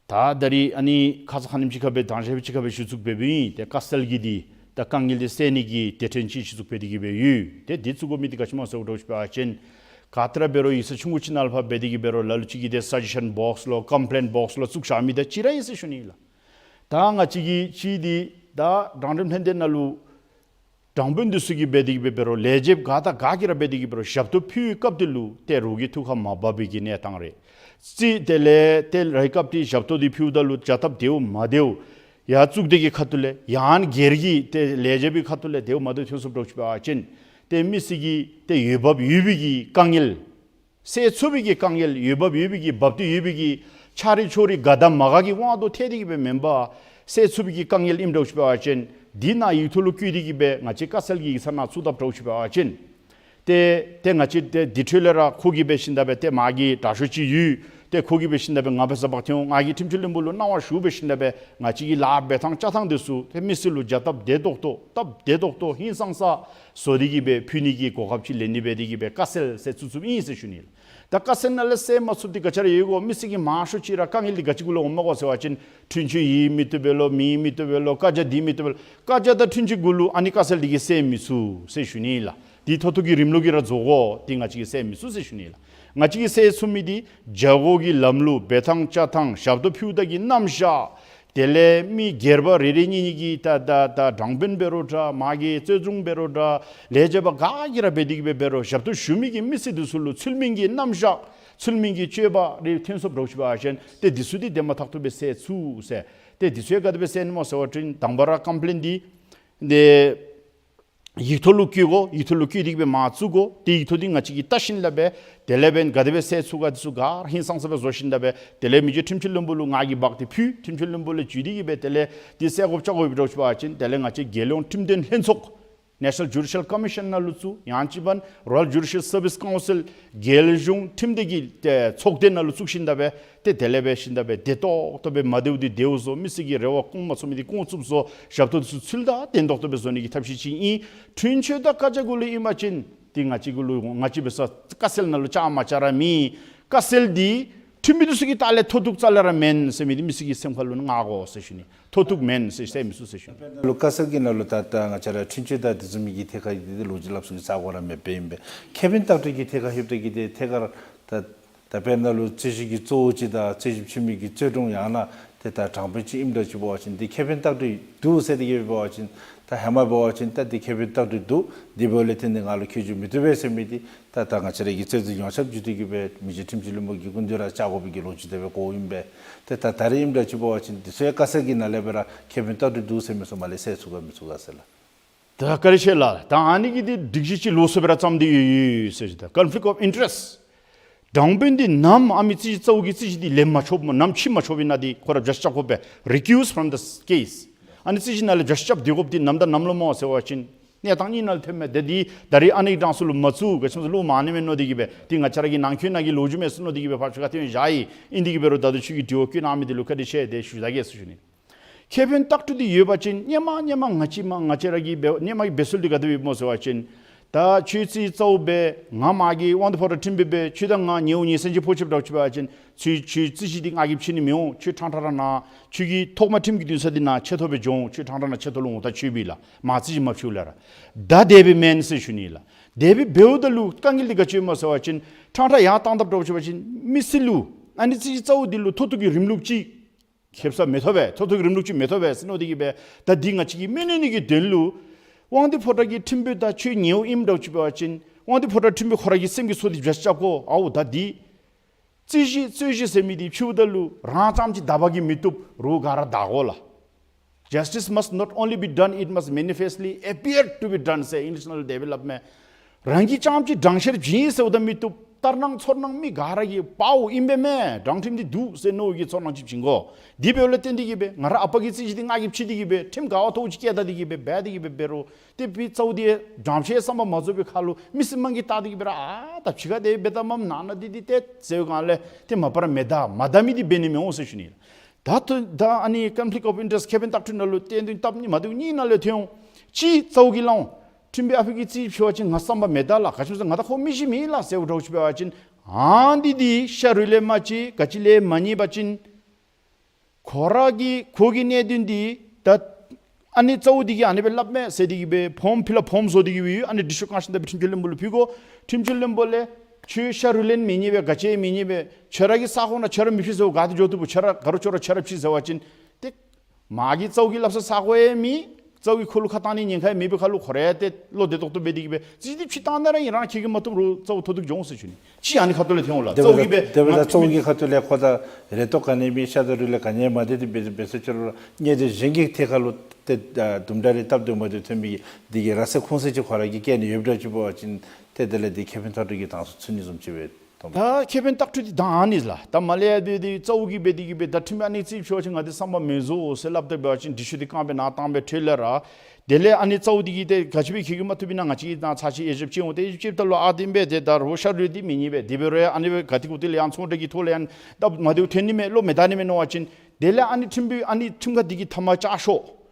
ད་ད་རིས་ཨ་ནི་ཁ་ཙ་ཁ་ཉིནམ་ཅིག་ཁར་སྦེ་དང་ཞག་ཅིག་ཁར་སྦེ་ཞུ་ཚུགསཔ་འབད་བའི་ཏེ་བཀའ་སེལ་གྱི་འདི་ད་དཀའ་ངལ་འདི་སེལ་ནི་གི་སྡེ་ཕྲན་ཅིག་ཞུ་ཚུགསཔ་འབད་དེ་གིས་སྦེ་ཡོད། ཏེ་འདི་བཙུགས་དགོ་མི་འདི་ག་ཅི་སྨོ་ཟེརཝ་འདྲཝ་ཅིག་འབད་བ་ཅིན་ག་ཏེ་ར་འབད་རུང་ཡིག་ཚང་ཆུང་ཀུ་ཅིག་ནང་ལུ་ཕར་འབད་དེ་གིས་འབད་རུང་ལ་ལུ་ཅིག་གིས་ཏེ་སཱ་ཇེ་ཤཱན་བོགསི་ལོ་ཀམ་པི་ལེནཊ་བོགསི་ལོ་བཙུགས་བཞག་མི་དང་གཅིག་ར་ཨིན་ཟེར་ཞུ་ནི་ལགས། ད་ང་བཅས་ཀྱི་ཅིག་འདི་ད་དྲང་ཁྲིམས་ལྷན་སྡེ་ནང་ལུ་དྲང་དཔོན་འདི་ཚུ་གིས་འབད་དེ་གིས་འབད་རུང་ལས་བྱེདཔ་ག་དང་ག་གིས་ར་འབད་དེ་གིས་འབད་རུང་ཞབས་ཏོག་ཕུལ་བའི་སྐབས་འདི་ལུ་ཏེ་རོགས་ཀྱི་ཐུགས་ཁར་མ་བབས་པའི་གི་གནས་སྟངས་རེ་ཅིག། དེ་ལས་ཏེ་རེ་སྐབས་ཏེ་ཞབས་ཏོག་འདི་ཕུལཝ་ད་ལུ་བྱ་སྟབས་བདེཝ་མ་བདེཝ་ཡར་བཙུགས་སྡེ་གི་ཁ་ཐུག་ལས་ཡང་སྒེར་གྱི་ཏེ་ལས་བྱེདཔ་གི་ཁ་ཐུག་ལས་བདེཝ་མ་བདེཝ་ཐོན་སོངམ་འདྲཝ་ཅིག་འབད་བ་ཅིན་ཏེ་མི་སེར་གྱི་ཏེ་འོས་འབབ་ཡོད་པའི་གི་དཀའ་ངལ་སེལ་ཚུགས་པའི་གི་དཀའ་ངལ་འོས་འབབ་ཡོད་པའི་གི་འབབ་སྟེ་ཡོད་པའི་གི་ཆ་རེ་ཕྱོགས་རེ་ག་དང་མ་ག་གི་དབང་དུ་ཐལ་ཏེ་གིས་སྦེ་མེན་པར་སེལ་ཚུགས་པའི་གི་དཀའ་ངལ་ཨིནམ་འདྲཝ་ཅིག་འབད་བ་ཅིན་འདི་ནང་ཡིག་ཐོག་ལུ་བཀོད་དེ་གིས་སྦེ་ང་བཅས་བཀའ་སེལ་གྱི་ཡིག་ཚང་ནང་བཙུགས་དཔ་འདྲཝ་ཅིག་འབད་བ་ཅིན་ཏེ་ཏེ་ང་བཅས་ཏེ་འདི་འཕྲོ་ལས་ར་ཁོ་གིས་འབད་ཞིནམ་ད་སྦེ་ཏེ་མ་གི་དྲག་ཤོས་ཅིག་ཡོད། ཏེ་ཁོ་གིས་འབད་ཞིནམ་ད་སྦེ་ང་འབད་ས་འབད་ཐེངས་ང་གིས་ཁྲིམས་སྤྱི་བློན་པོ་ལུ་གནང་བ་ཞུ་འབད་ཞིནམ་ད་སྦེ་ང་བཅས་ཀྱི་ལཱ་འབད་ཐངས་བཅའ་ཐངས་འདི་ཚུ་ཏེ་མི་སེར་ལུ་བྱ་སྟབས་བདེ་ཏོག་ཏོ་སྟབས་བདེ་ཏོག་ཏོ་ཧིང་སངས་ས་བཟོ་སྟེ་གིས་སྦེ་ཕུལ་ནི་གི་གོ་སྐབས་ཅིག་ལེན་ནི་འབད་དེ་གིས་སྦེ་བཀའ་སེལ་ཟེར་བཙུགས་བཙུགསཔ་ཨིན་ཟེར་ཞུ་ནི་ལགས། ད་བཀའ་སེལ་ནང་ལས་སེལ་མ་ཚུགསཔ་འདི་ག་ཅི་ར་ཡོད་གོ། མི་སེར་གྱི་མང་ཤོས་ཅིག་ར་དཀའ་ངལ་འདི་ག་ཅི་གུ་ལུ་འོངམ་གོ་ཟེར་བ་ཅིན་འཁྲུན་ཆོད་ཡོད་མི་བཏུབ་པས་ལོ། མེད་མི་བཏུབ་པས་ལོ། བཀའ་རྒྱ་འདི་མི་བཏུབ་པས་ལོ། བཀའ་རྒྱ་དང་འཁྲུན་ཆོད་གུ་ལུ་ཨ་ནི་བཀའ་སེལ་འདི་གིས་སེལ་མི་ཚུགས་ཟེར་ཞུ་ནི་ལགས། འདི་མཐོ་གཏུགས་ཀྱི་རིམ་ལུགས་ཀྱིས་ར་བཟོ་དགོ། འདི་ང་བཅས་ཀྱིས་སེལ་མི་ཚུགས་ཟེར་ཞུ་ནི་ལགས། ང་བཅས་ཀྱིས་སེལ་ཚུགས་མི་འདི་བྱ་སྒོ་གི་ལམ་ལུགས་འབད་ཐངས་བཅའ་ཐངས་ཞབས་ཏོག་ཕུལཝ་ད་གི་རྣམ་གཞག། དེ་ལས་མི་སྒེར་པ་རེ་རེ་གཉིས་གཉིས་ཀྱིས་ད་ད་ད་དྲང་དཔོན་འབད་རུང་འདྲ་མ་གི་རྩོད་སྒྲུང་འབད་རུང་འདྲ་ལས་བྱེདཔ་ག་གིས་ར་འབད་དེ་གིས་འབད་འབད་རུང་ཞབས་ཏོག་ཞུ་མི་གི་མི་སེར་འདི་ཚུ་ལུ་ཚུལ་མིན་གྱི་རྣམ་གཞག་ཚུལ་མིན་གྱི་སྤྱོད་པ་རེ་ཐོན་སོངམ་འདྲཝ་ཅིག་འབད་བ་ཅིན་ཏེ་འདི་ཚུ་འདི་དེ་མ་ཐག་ཏུ་སྦེ་སེལ་ཚུགས་ཟེར། ཏེ་འདི་ཚུ་ཡང་ག་དེ་སྦེ་སེལ་ནི་སྨོ་ཟེར་བ་ཅིན་དང་པ་ར་ཀམ་པི་ལེནཊ་འདི་ཏེ་ཡིག་ཐོག་ལུ་བཀོད་དགོ། ཡིག་ཐོག་ལུ་བཀོད་དེ་གིས་སྦེ་མར་བཙུགས་དགོ། ཏེ་ཡིག་ཐོག་འདི་ང་བཅས་ཀྱིས་བལྟ་ཞིནམ་ད་སྦེ་དེ་ལས་འབདན་ག་དེ་སྦེ་སེལ་ཚུགས་ག་འདི་ཚུ་ག་ར་ཧིང་སངས་ས་སྦེ་བཟོ་ཞིནམ་ད་སྦེ་དེ་ལས་མི་རྗེ་ཁྲིམས་སྤྱི་བློན་པོ་ལུ་ང་གིས་འབག་སྟེ་ཕུལ། ཁྲིམས་སྤྱི་བློན་པོ་ལས་བརྒྱུད་དེ་གིས་སྦེ་དེ་ལས་འདི་སེལ་དགོཔ་བཅའ་དགོཔ་འདྲཝ་ཅིག་འབད་བ་ཅིན་དེ་ལས་ང་བཅས་རྒྱལ་ཡོངས་ཁྲིམས་དོན་ལྷན་ཚོགས་National Judicial Commission ནང་ལུ་བཙུགས་ཡང་ཅིན་འབདན་Royal Judicial Service Council རྒྱལ་གཞུང་ཁྲིམས་སྡེ་གི་ཏེ་ཚོགས་སྡེ་ནང་ལུ་བཙུགས་ཞིནམ་ད་སྦེ་ཏེ་དེ་ལས་འབད་ཞིནམ་ད་སྦེ་བདེ་ཏོག་ཏོ་སྦེ་མ་བདེཝ་འདི་བདེཝ་བཟོ། མི་སེར་གྱི་རེ་བ་སྐོང་མ་ཚུགས་མི་འདི་སྐོང་ཚུགསཔ་བཟོ། ཞབས་ཏོག་འདི་ཚུ་ཚུལ་དང་ལྡན་ཏོག་ཏོ་སྦེ་བཟོ་ནི་གི་ཐབས་ཤེས་ཅིག་ཨིན། འཁྲུན་ཆོད་དང་བཀའ་རྒྱ་གུ་ལུ་ཨིན་པ་ཅིན་ཏེ་ང་བཅས་གུ་ལུ་ང་བཅས་འབད་ས་བཀའ་སེལ་ནང་ལུ་བཅའ་མ་བཅའ་ར་མེད། བཀའ་སེལ་འདི་ཁྲིམས་མི་འདི་ཚུ་གི་ལྟག་ལས་མཐོ་གཏུགས་རྩ་ལས་ར་མེན་ཟེར་མི་འདི་མི་སེར་གྱི་སེམས་ཁར་ལུ་མངའ་དགོ་ཟེར་ཞུ་ནི། མཐོ་གཏུགས་མེན་ཟེར་སེལ་མི་ཚུགས་ཟེར་ཞུ་ནི། ལུ་བཀའ་སེལ་གྱི་ནང་ལུ་ད་ད་ང་བཅས་ར་འཁྲུན་ཆོད་དང་དེ་བཟུམ་མའི་གི་ཐད་ཁར་འདི་ལོ་རྒྱུས་སླབ་ས་གི་ས་གོ་ར་མེདཔ་ཨིན་པས། ཁེ་ཕན་བཏགས་གྲོལ་གྱི་ཐད་ཁར་ལྷོདཔ་ད་གི་ཏེ་ཐད་ཁར་ད་ད་དཔེར་ན་ལུ་རྩོད་གཞི་གི་གཙོ་བོ་ཅིག་དང་རྩོད་གཞི་ཆུང་མི་གི་རྩོད་སྒྲུང་ཡང་ན་ཏེ་ད་དྲང་དཔོན་ཅིག་ཨིནམ་འདྲཝ་ཅིག་འབད་བ་ཅིན་འདི་ཁེ་ཕན་བཏགས་གྲོལ་འདུག་ཟེར་ཏེ་གིས་འབད་བ་ཅིན་ད་ཧེ་མ་འབད་བ་ཅིན་ད་འདི་ཁེ་ཕན་བཏགས་གྲོལ་འདུག། འདི་འབདཝ་ལས་བརྟེན་ཏེ་ང་ལུ་ཁྱད་གཞི་མི་ཐོབ་པས་ཟེར་མི་འདི་ད་ད་ང་བཅས་ར་གི་རྩོད་འཛིན་ཡོངས་ཁྱབ་བརྒྱུད་དེ་གིས་སྦེ་མི་རྗེ་ཁྲིམས་སྤྱི་བློན་པོ་གི་སྐུ་མདུན་ར་བཅར་དགོ་པའི་གི་ལོ་རྒྱུས་དེ་སྦེ་གོཝ་ཨིན་པས། ཏེ་ད་ད་རེས་ཨིནམ་འདྲཝ་ཅིག་འབད་བ་ཅིན་འདི་ཚུ་ཡང་བཀའ་སེལ་གྱི་ནང་ལས་སྦེ་ར་ཁེ་ཕན་བཏགས་གྲོལ་འདུག་ཟེར་མི་ཚུ་མར་ལས་སེལ་ཚུགས་ག་མི་ཚུགས་ག་ཟེར་ལགས། ད་བཀའ་དྲིན་ཆེ་ལགས། ད་ཨ་ནི་གི་འདི་སྒྲིག་གཞི་ཅིག་ལོགས་སུ་སྦེ་ར་བརྩམས་ཏེ་ཡོད་ཡོད་ཟེར་ཞུ་ད། Conflict of interest། དྲང་དཔོན་འདི་ནམ་ཨ་མི་རྩོད་གཞི་གཙོ་བོ་གི་རྩོད་གཞི་འདི་ལེན་མ་ཆོགཔ་སྨོ། ནམ་ཕྱིར་མ་ཆོགཔ་ཨིན་ན་འདི་ཁོ་ར་བསྐྱར་བཞག་དགོ་པས། Recuse from the case། ཨ་ནི་རྩོད་གཞི་ནང་ལས་བསྐྱར་བཞག་སྡོད་དགོཔ་འདི་ནམ་དང་ནམ་ལུ་སྨོ་ཟེར་བ་ཅིན་གནས་སྟངས་གཉིས་ནང་ལུ་ཐོནམ་མས། ཏེ་འདི་ད་རེས་ཨ་ནི་གྲངས་སུ་ལུ་མ་བཙུགས། ག་ཅི་སྨོ་ཟེར་ལུ་མ་ནི་མེན་མནོ་སྟེ་གིས་སྦེ་འདི་ང་བཅས་ར་གི་ནང་འཁོད་ནང་གི་ལོ་རྒྱུས་མས་ཟེར་མནོ་སྟེ་གིས་སྦེ་ཕར་ཚུར་ཁ་ཐོན་བཞག་ཡི། ཨིན་དེ་གིས་འབད་རུང་ད་ལྟོ་ཁྱོད་ཀྱིས་དྲི་བ་བཀོད་གནང་མི་འདི་ལུ་བཀའ་དྲིན་ཆེ་ཏེ་ཞུ་ད་གེ་ཟེར་ཞུ་ནི། ཁེ་ཕན་བཏགས་གྲོལ་འདི་ཡོད་པ་ཅིན་སྔོན་མ་སྔོན་མ་ང་བཅས་མ་ང་བཅས་ར་གི་འབད་སྔོན་མ་གི་འབད་སྲོལ་འདི་ག་དེ་སྦེ་སྨོ་ཟེར་བ་ཅིན་ད་ཁྱོད་རྩོད་གཞི་གཙོ་བོ་འབད། ང་མ་གི་དབང་དུ་འཕོ་བར་ཁྲིམས་འབད་འབད། ཁྱོད་དང་ང་ཉེཝ་ཉེ་ཚན་ཅིག་ཕོག་ཆི་འདྲཝ་ཅིག་འབད་བ་ཅིན་ཁྱོད་ཁྱོད་རྩོད་གཞི་འདི་ང་གིས་ཕྱེ་ནི་མི་འོང་། ཁྱོད་ཕྲང་ཕྲང་ར་ནཱ་ཁྱོད་ཀྱི་ཐོག་མ་ཁྲིམས་ཀྱི་འདུན་ས་འདི་ནང་ཆེ་མཐོ་སྦེ་འགྱོ་འོང་། ཁྱོད་ཕྲང་ཕྲང་ནཱ་ཆེ་མཐོ་ལུ་འོང་། ད་ཁྱོད་འབད་ལགས་མ་རྩོད་གཞི་མ་ཕྱེཝ་ལས་ར། ད་དེ་སྦེ་མེན་ཟེར་ཞུ་ནི་ལགས། དེ་སྦེ་འབདཝ་ད་ལུ་དཀའ་ངལ་འདི་ག་ཅི་སྨོ་ཟེར་བ་ཅིན་ཕྲང་ཕྲང་ཡར་བཏང་དཔ་འདྲཝ་ཅིག་འབད་བ་ཅིན་མི་སེར་ལུ་ཨ་ནི་རྩོད་གཞི་གཙོ་བོ་འདི་ལུ་མཐོ་གཏུགས་ཀྱི་རིམ་ལུགས་ཅིག་ ཁེབ་ས་མི་ཐོབ་པས། ཐོབ་ཐོབ་ཀྱི་རིམ་ལུགས་ཅིག་མི་ཐོབ་པས་ཟེར་མནོ་སྟེ་གི་སྦེ་ད་འདི་ང་བཅས་ཀྱིས་མི་ནི་ནི་གི་དོན་ལུ་དབང་འདུས་ཕོ་བྲང་གི་ཁྲིམས་དཔོན་དང་ཁྱོད་ཉེཝ་ཨིནམ་འདྲཝ་ཅིག་འབད་བ་ཅིན་དབང་འདུས་ཕོ་བྲང་ཁྲིམས་དཔོན་ཁོ་ར་གི་སེམས་ཀྱི་ཚོར་འདི་བྱ་ཅིག་རྐྱབ་དགོ། ཨའུ་ད་འདི་རྩོད་གཞི་རྩོད་གཞི་ཟེར་མི་འདི་ཕྱིཝ་ད་ལུ་རང་རྐྱངམ་ཅིག་བདའ་བ་གིས་མི་བཏུབ། རོགས་ག་ར་བདའ་དགོ་ལགས། Justice must not only be done, it must manifestly appear to be done ཟེར་ཨིང་ལིཤ་ནང་ལུ་དེ་སྦེ་སླབ་མས། རང་གིས་རྐྱངམ་ཅིག་དྲང་ཤེར་བྱིན་ཡི་ཟེརཝ་ད་མི་བཏུབ། ལྟར་སྣང་ཚོར་སྣང་མི་ག་ར་གིས་པའོ་ཨིན་པས་མས། དྲང་ཁྲིམས་འདི་འདུག་ཟེར་མནོ་བའི་གི་ཚོར་སྣང་ཅིག་བྱིན་དགོ། དེ་འབདཝ་ལས་བརྟེན་ཏེ་གི་སྦེ་ང་ར་ཨ་པ་གི་རྩོད་གཞི་འདི་ང་གིས་ཕྱེ་སྟེ་གི་སྦེ་ཁྲིམས་ག་བ་ཐོབ་ཅིག་བཀལ་ད་དེ་གི་སྦེ་འབད་དེ་གི་སྦེ་འབད་རུང་ཏེ་ཕྱི་རྩ་བོ་འདི་དྲང་ཤེར་བསམ་པ་མ་རྫོགས་པའི་ཁར་ལུ་མི་སེར་དམངས་ཀྱིས་བལྟ་སྟེ་གི་སྦེ་ར་ཨ་ད་ཕྱི་ཁ་དེ་འབད་ད་མམ་ནང་ན་འདི་འདི་ཏེ་ཟེར་བའི་སྒང་ལས་ཏེ་མ་པ་ར་མི་བདའ་མ་བདའ་མི་འདི་འབད་ནི་མི་འོང་ཟེར་ཞུ་ནི་ལགས། ད་ད་ཨ་ནི་conflict of interest ཁེ་ཕན་བརྟག་ཞིབ་ནང་ལུ་ཏེ་འདི་སྟབས་མ་བདེཝ་གཉིས་ནང་ལས་ཐོན་འོང་། གཅིག་རྩ་བོ་གིས་སླབ་འོང་། ཁྲིམས་དཔོན་ཨ་ཕི་གི་རྩོད་གཞི་ཕྱེ་བ་ཅིན་ང་བསམ་པ་མི་བདའ་ལགས། ག་ཅི་སྨོ་ཟེར་ང་དང་ཁོ་མི་གཞི་མེད་ལགས་ཟེརཝ་འདྲཝ་ཅིག་འབད་བ་ཅིན་ཨ་ནི་འདི་ཤ་རུས་ལས་མ་གཅིག་ག་ཅི་ལས་མ་རྙེད་པ་ཅིན་ཁོ་ར་གི་ཁོ་གི་གནད་དོན་འདི་ད་ཨ་ནི་རྩ་བོ་འདི་གིས་ཨ་ནི་སྦེ་སླབ་མས་ཟེར་ཏེ་གི་སྦེ་ཕོམ་ཕིལ་ལབ་ཕོམ་བཟོ་སྟེ་གི་སྦེ་ཡོད། ཨ་ནི་འདི་ཚུ་གང་ཤེས་ད་སྦེ་ཁྲིམས་སྤྱི་བློན་པོ་ལུ་ཕུལ་དགོ། ཁྲིམས་སྤྱི་བློན་པོ་ལས་ཁྱོད་ཤ་རུས་ལས་མི་རྙེད་པས། ག་ཅི་མི་རྙེད་པས། ཁྱོད་ར་གི་ས་གོ་ནང་ཁྱོད་ར་མི་ཕྱེ་ཟེརཝ་ག་ཏེ་འགྱོ་བཏུབ་པོ། ཁྱོད་ར་ག་ར་ཁྱོད་ར་ཁྱོད་ར་ཕྱེ་ཟེར་བ་ཅིན་ཏེ་མ་གི་རྩ་བོ་གིས་སླབ་ས་ས་གོ་ཡང་མེད། རྩ་བོ་གིས་ཁོ་ལུ་ཁ་བཏང་ནི་ཉེན་ཁ་ཡང་མེད་པའི་ཁར་ལུ་ཁོ་ར་ཡང་ཏེ་བློ་བདེ་ཏོག་ཏོ་སྦེ་དེ་གི་སྦེ་རྩོད་གཞི་འདི་ཕྱེ་བཏང་ད་ར་ཨིན་རང་ཁྱེད་ཀྱིས་མ་བཏུབ་རུང་རྩ་བོ་མཐོ་གཏུགས་འགྱོ་འོང་ཟེར་ཞུ་ནི། གཅིག་ཨ་ནི་ཁ་ཐུག་ལས་ཐོན་འོང་ལགས། དེ་རྩ་བོ་གིས་སྦེ་དེ་སྦེ་ད་རྩ་བོ་གི་ཁ་ཐུག་ལས་ཁོ་ད་རེ་དོགས་ག་ནི་མེད། ཤ་དང་རུས་ལས་ག་ནི་ཡང་མ་བདའ་སྟེ་འབད་འབད་ས་ཅིག་རུང་ར་གནད་དོན་གཞན་གྱི་ཐད་ཁར་ལུ་ཏེ་ཨ་དུམ་གྲ་རེ་སྟབས་བདེ་མ་བདེ་ཐོན་མི་གི་འདི་གི་ར་སེ་ཁུངས་སེ་ཅིག་ཁོ་ར་གིས་བཀལ་ནི་ཡོདཔ་འདྲཝ་ཅིག་འབད་བ་ཅིན་ཏེ་དེ་ལས་འདི་ཁེ་ཕན་ཐོབ་སྟེ་གི་དང་སུ་ཚུད་ནི་བཟུམ་ཅིག་སྦེ་མཐོང་། ད་ཁེ་ཕན་བརྟག་ཞིབ་འདི་ད་ཨ་ནི་ལགས། ད་མ་ལས་ཡ་འདི་འདི་རྩ་བོ་གིས་འབད་དེ་གི་སྦེ་ད་ཁྲིམས་ཨ་ནི་རྩོད་གཞི་ཕྱེ་བ་ཅིན་ང་འདི་བསམ་པ་མི་རྫོགས་ཟེར་སླབ་སྟེ་འབད་བ་ཅིན་འདི་ཚུ་འདི་རྐང་པའི་ནང་བཏང་སྦེ་འཕྲོ་ལས་ར་དེ་ལས་ཨ་ནི་རྩ་བོ་འདི་གིས་ཏེ་ག་ཅི་སྦེ་ཁྱེད་ཀྱིས་མ་བཏུབ་ཨིན་ན་ང་བཅས་ཀྱིས་ད་ཚར་ཅིག་དབྱེ་ཞིབ་ཅིག་འོང་། ཏེ་དབྱེ་ཞིབ་ཅིག་ད་ལུ་ཨ་འདི་འབད་དེ་ད་རོགས་ཤ་རུས་འདི་མི་རྙེད་པས། དེ་འབད་རུང་ཡང་ཨ་ནི་སྦེ་ག་ཏེ་གུ་ཏེ་ལས་ཡང་ཚོང་འབྲེལ་གྱི་ཐོག་ལས་ཡང་སྟབས་མ་བདེཝ་ཐོན་ནི་མས། བློ་མི་བདའ་ནི་མས་མནོ་བ་ཅིན་དེ་ལས་ཨ་ནི་ཁྲིམས་དཔོན་ཨ་ནི་ཁྲིམས་ཁང་འདི་གིས་མཐའ་མ་བཅག་ཤོག།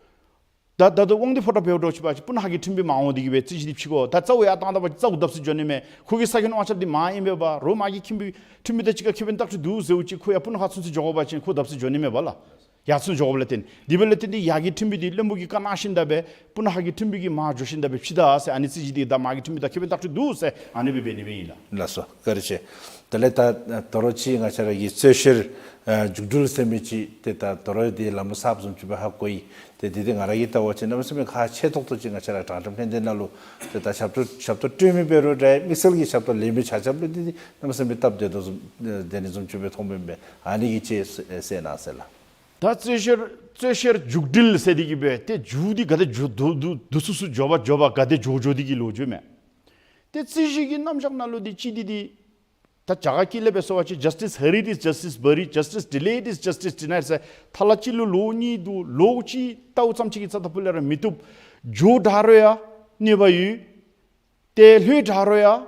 ད་ད་ལྟོ་དབང་འདུས་ཕོ་བྲང་འབདཝ་འདྲཝ་ཅིག་འབད་བ་ཅིན་སྤུ་ན་ཁ་གི་ཁྲིམས་དཔོན་མ་འོང་སྟེ་གི་སྦེ་རྩོད་གཞི་འདི་ཕྱེ་དགོ། ད་རྩ་བོ་ཡར་བཏང་ད་པ་ཅིན་རྩ་བོ་བརྡབ་གསིག་འགྱོ་ནི་མས། ཁོ་གི་ས་ཁྱོན་དབང་ཆ་འདི་མར་ཨིན་པས་པ། རོགས་མ་གི་ཁྲིམས་དཔོན་ཁྲིམས་དཔོན་དང་གཅིག་ཁར་ཁེ་ཕན་བརྟག་ཞིབ་འདུག་ཟེརཝ་ཅིག་ཁོ་ཡར་སྤུ་ན་ཁ་ཚུན་ཚོད་འགྱོ་དགོ་པ་ཅིན་ཁོ་བརྡབ་གསིག་འགྱོ་ནི་མས་པ་ལགས། ཡར་ཚུན་འགྱོ་དགོཔ་ལས་བརྟེན། དེ་འབདཝ་ལས་བརྟེན་ཏེ་ཡར་གྱི་ཁྲིམས་དཔོན་འདི་བློན་པོ་གིས་བཀའ་གནང་ཞིནམ་ད་སྦེ་སྤུ་ན་ཁ་གི་ཁྲིམས་དཔོན་གྱིས་མར་འགྱོ་ཞིནམ་ད་སྦེ་ཕྱེ་ད་ཟེར། ཨ་ནི་རྩོད་གཞི་འདི་ད་མ་གི་ཁྲིམས་དཔོན་དང་ཁེ་ཕན་བརྟག་ཞིབ་འདུག་ཟེར་ཨ་ནི་སྦེ་འབད་ནི་སྦེ་ཨིན་ལགས། ལགས་སོ། བཀའ་དྲིན་ཆེ། དེ་ལས་ད་དོ་རུང་ཅིག་ང་བཅས་ར་གི་རྩོད་བཤེར་ཨ་མཇུག་སྒྲིལ་ཟེར་མི་ཅིག་ཏེ་ད་དོ་རུང་འདི་ལམ་ལུགས་གསརཔ་བཟུམ་ཅིག་སྦེ་ཧ་གོ་ཡི། ཏེ་འདི་འདི་ང་ར་གིས་བལྟ་བ་ཅིན་གནམ་མེད་ས་མེད་ཁག་ཆེ་ཏོག་ཏོ་ཅིག་ང་བཅས་ར་དྲང་ཁྲིམས་ལྷན་སྡེ་ནང་ལུ་ཏེ་ད་ཞབས་ཏོག་ཞབས་ཏོག་སྤྲོད་མི་འབད་རུང་འདྲ་དམིགས་བསལ་གྱི་ཞབས་ཏོག་ལེན་མི་ཆ་ཁྱབ་ལུ་འདི་འདི་གནམ་མེད་ས་མེད་སྟབས་བདེ་ཏོག་ཏོ་བཟུམ་ཨེ་བདེ་ནི་བཟུམ་ཅིག་སྦེ་མཐོངམ་མས། ཨ་ནི་གི་ཅིག་གསལ་གནང་ཟེར་ལགས། ད་རྩོད་བཤེར་རྩོད་བཤེར་མཇུག་སྒྲིལ་ཟེར་འདི་གིས་སྦེ་ཏེ་མཇུག་འདི་ག་དེ་མཇུག་བསྡུ་བསྡུ་བསྡུ་ཚུགས་ཚུགས་འགྱོ་བ་འགྱོ་བ་ག་དེ་མགྱོགས་མགྱོགས་འདི་གི་ལོ་རྒྱུས་མས། ཏེ་རྩོད་བཤེར་གྱི་རྣམ་གཞག་ནང་ལུ་འདི་ཅིག་འདི་འདི་ད་རྒྱ་གར་སྐད་ལས་སྦེ་ཟེར་བ་ཅིན་justice hurried is justice buried, justice delayed is justice denied ཟེར། ཐ་ལ་གཅིག་ལུ་ལོ་གཉིས་འདུག། ལོ་གཅིག་ལྟཝ་ཙམ་ཅིག་གི་རྩ་ད་ཕུ་ལས་ར་མི་བཏུབ། མགྱོགས་དྲགས་རུང་ཡང་གནོད་པ་ཡོད། ཏེ་ལྷོད་དྲགས་རུང་ཡང་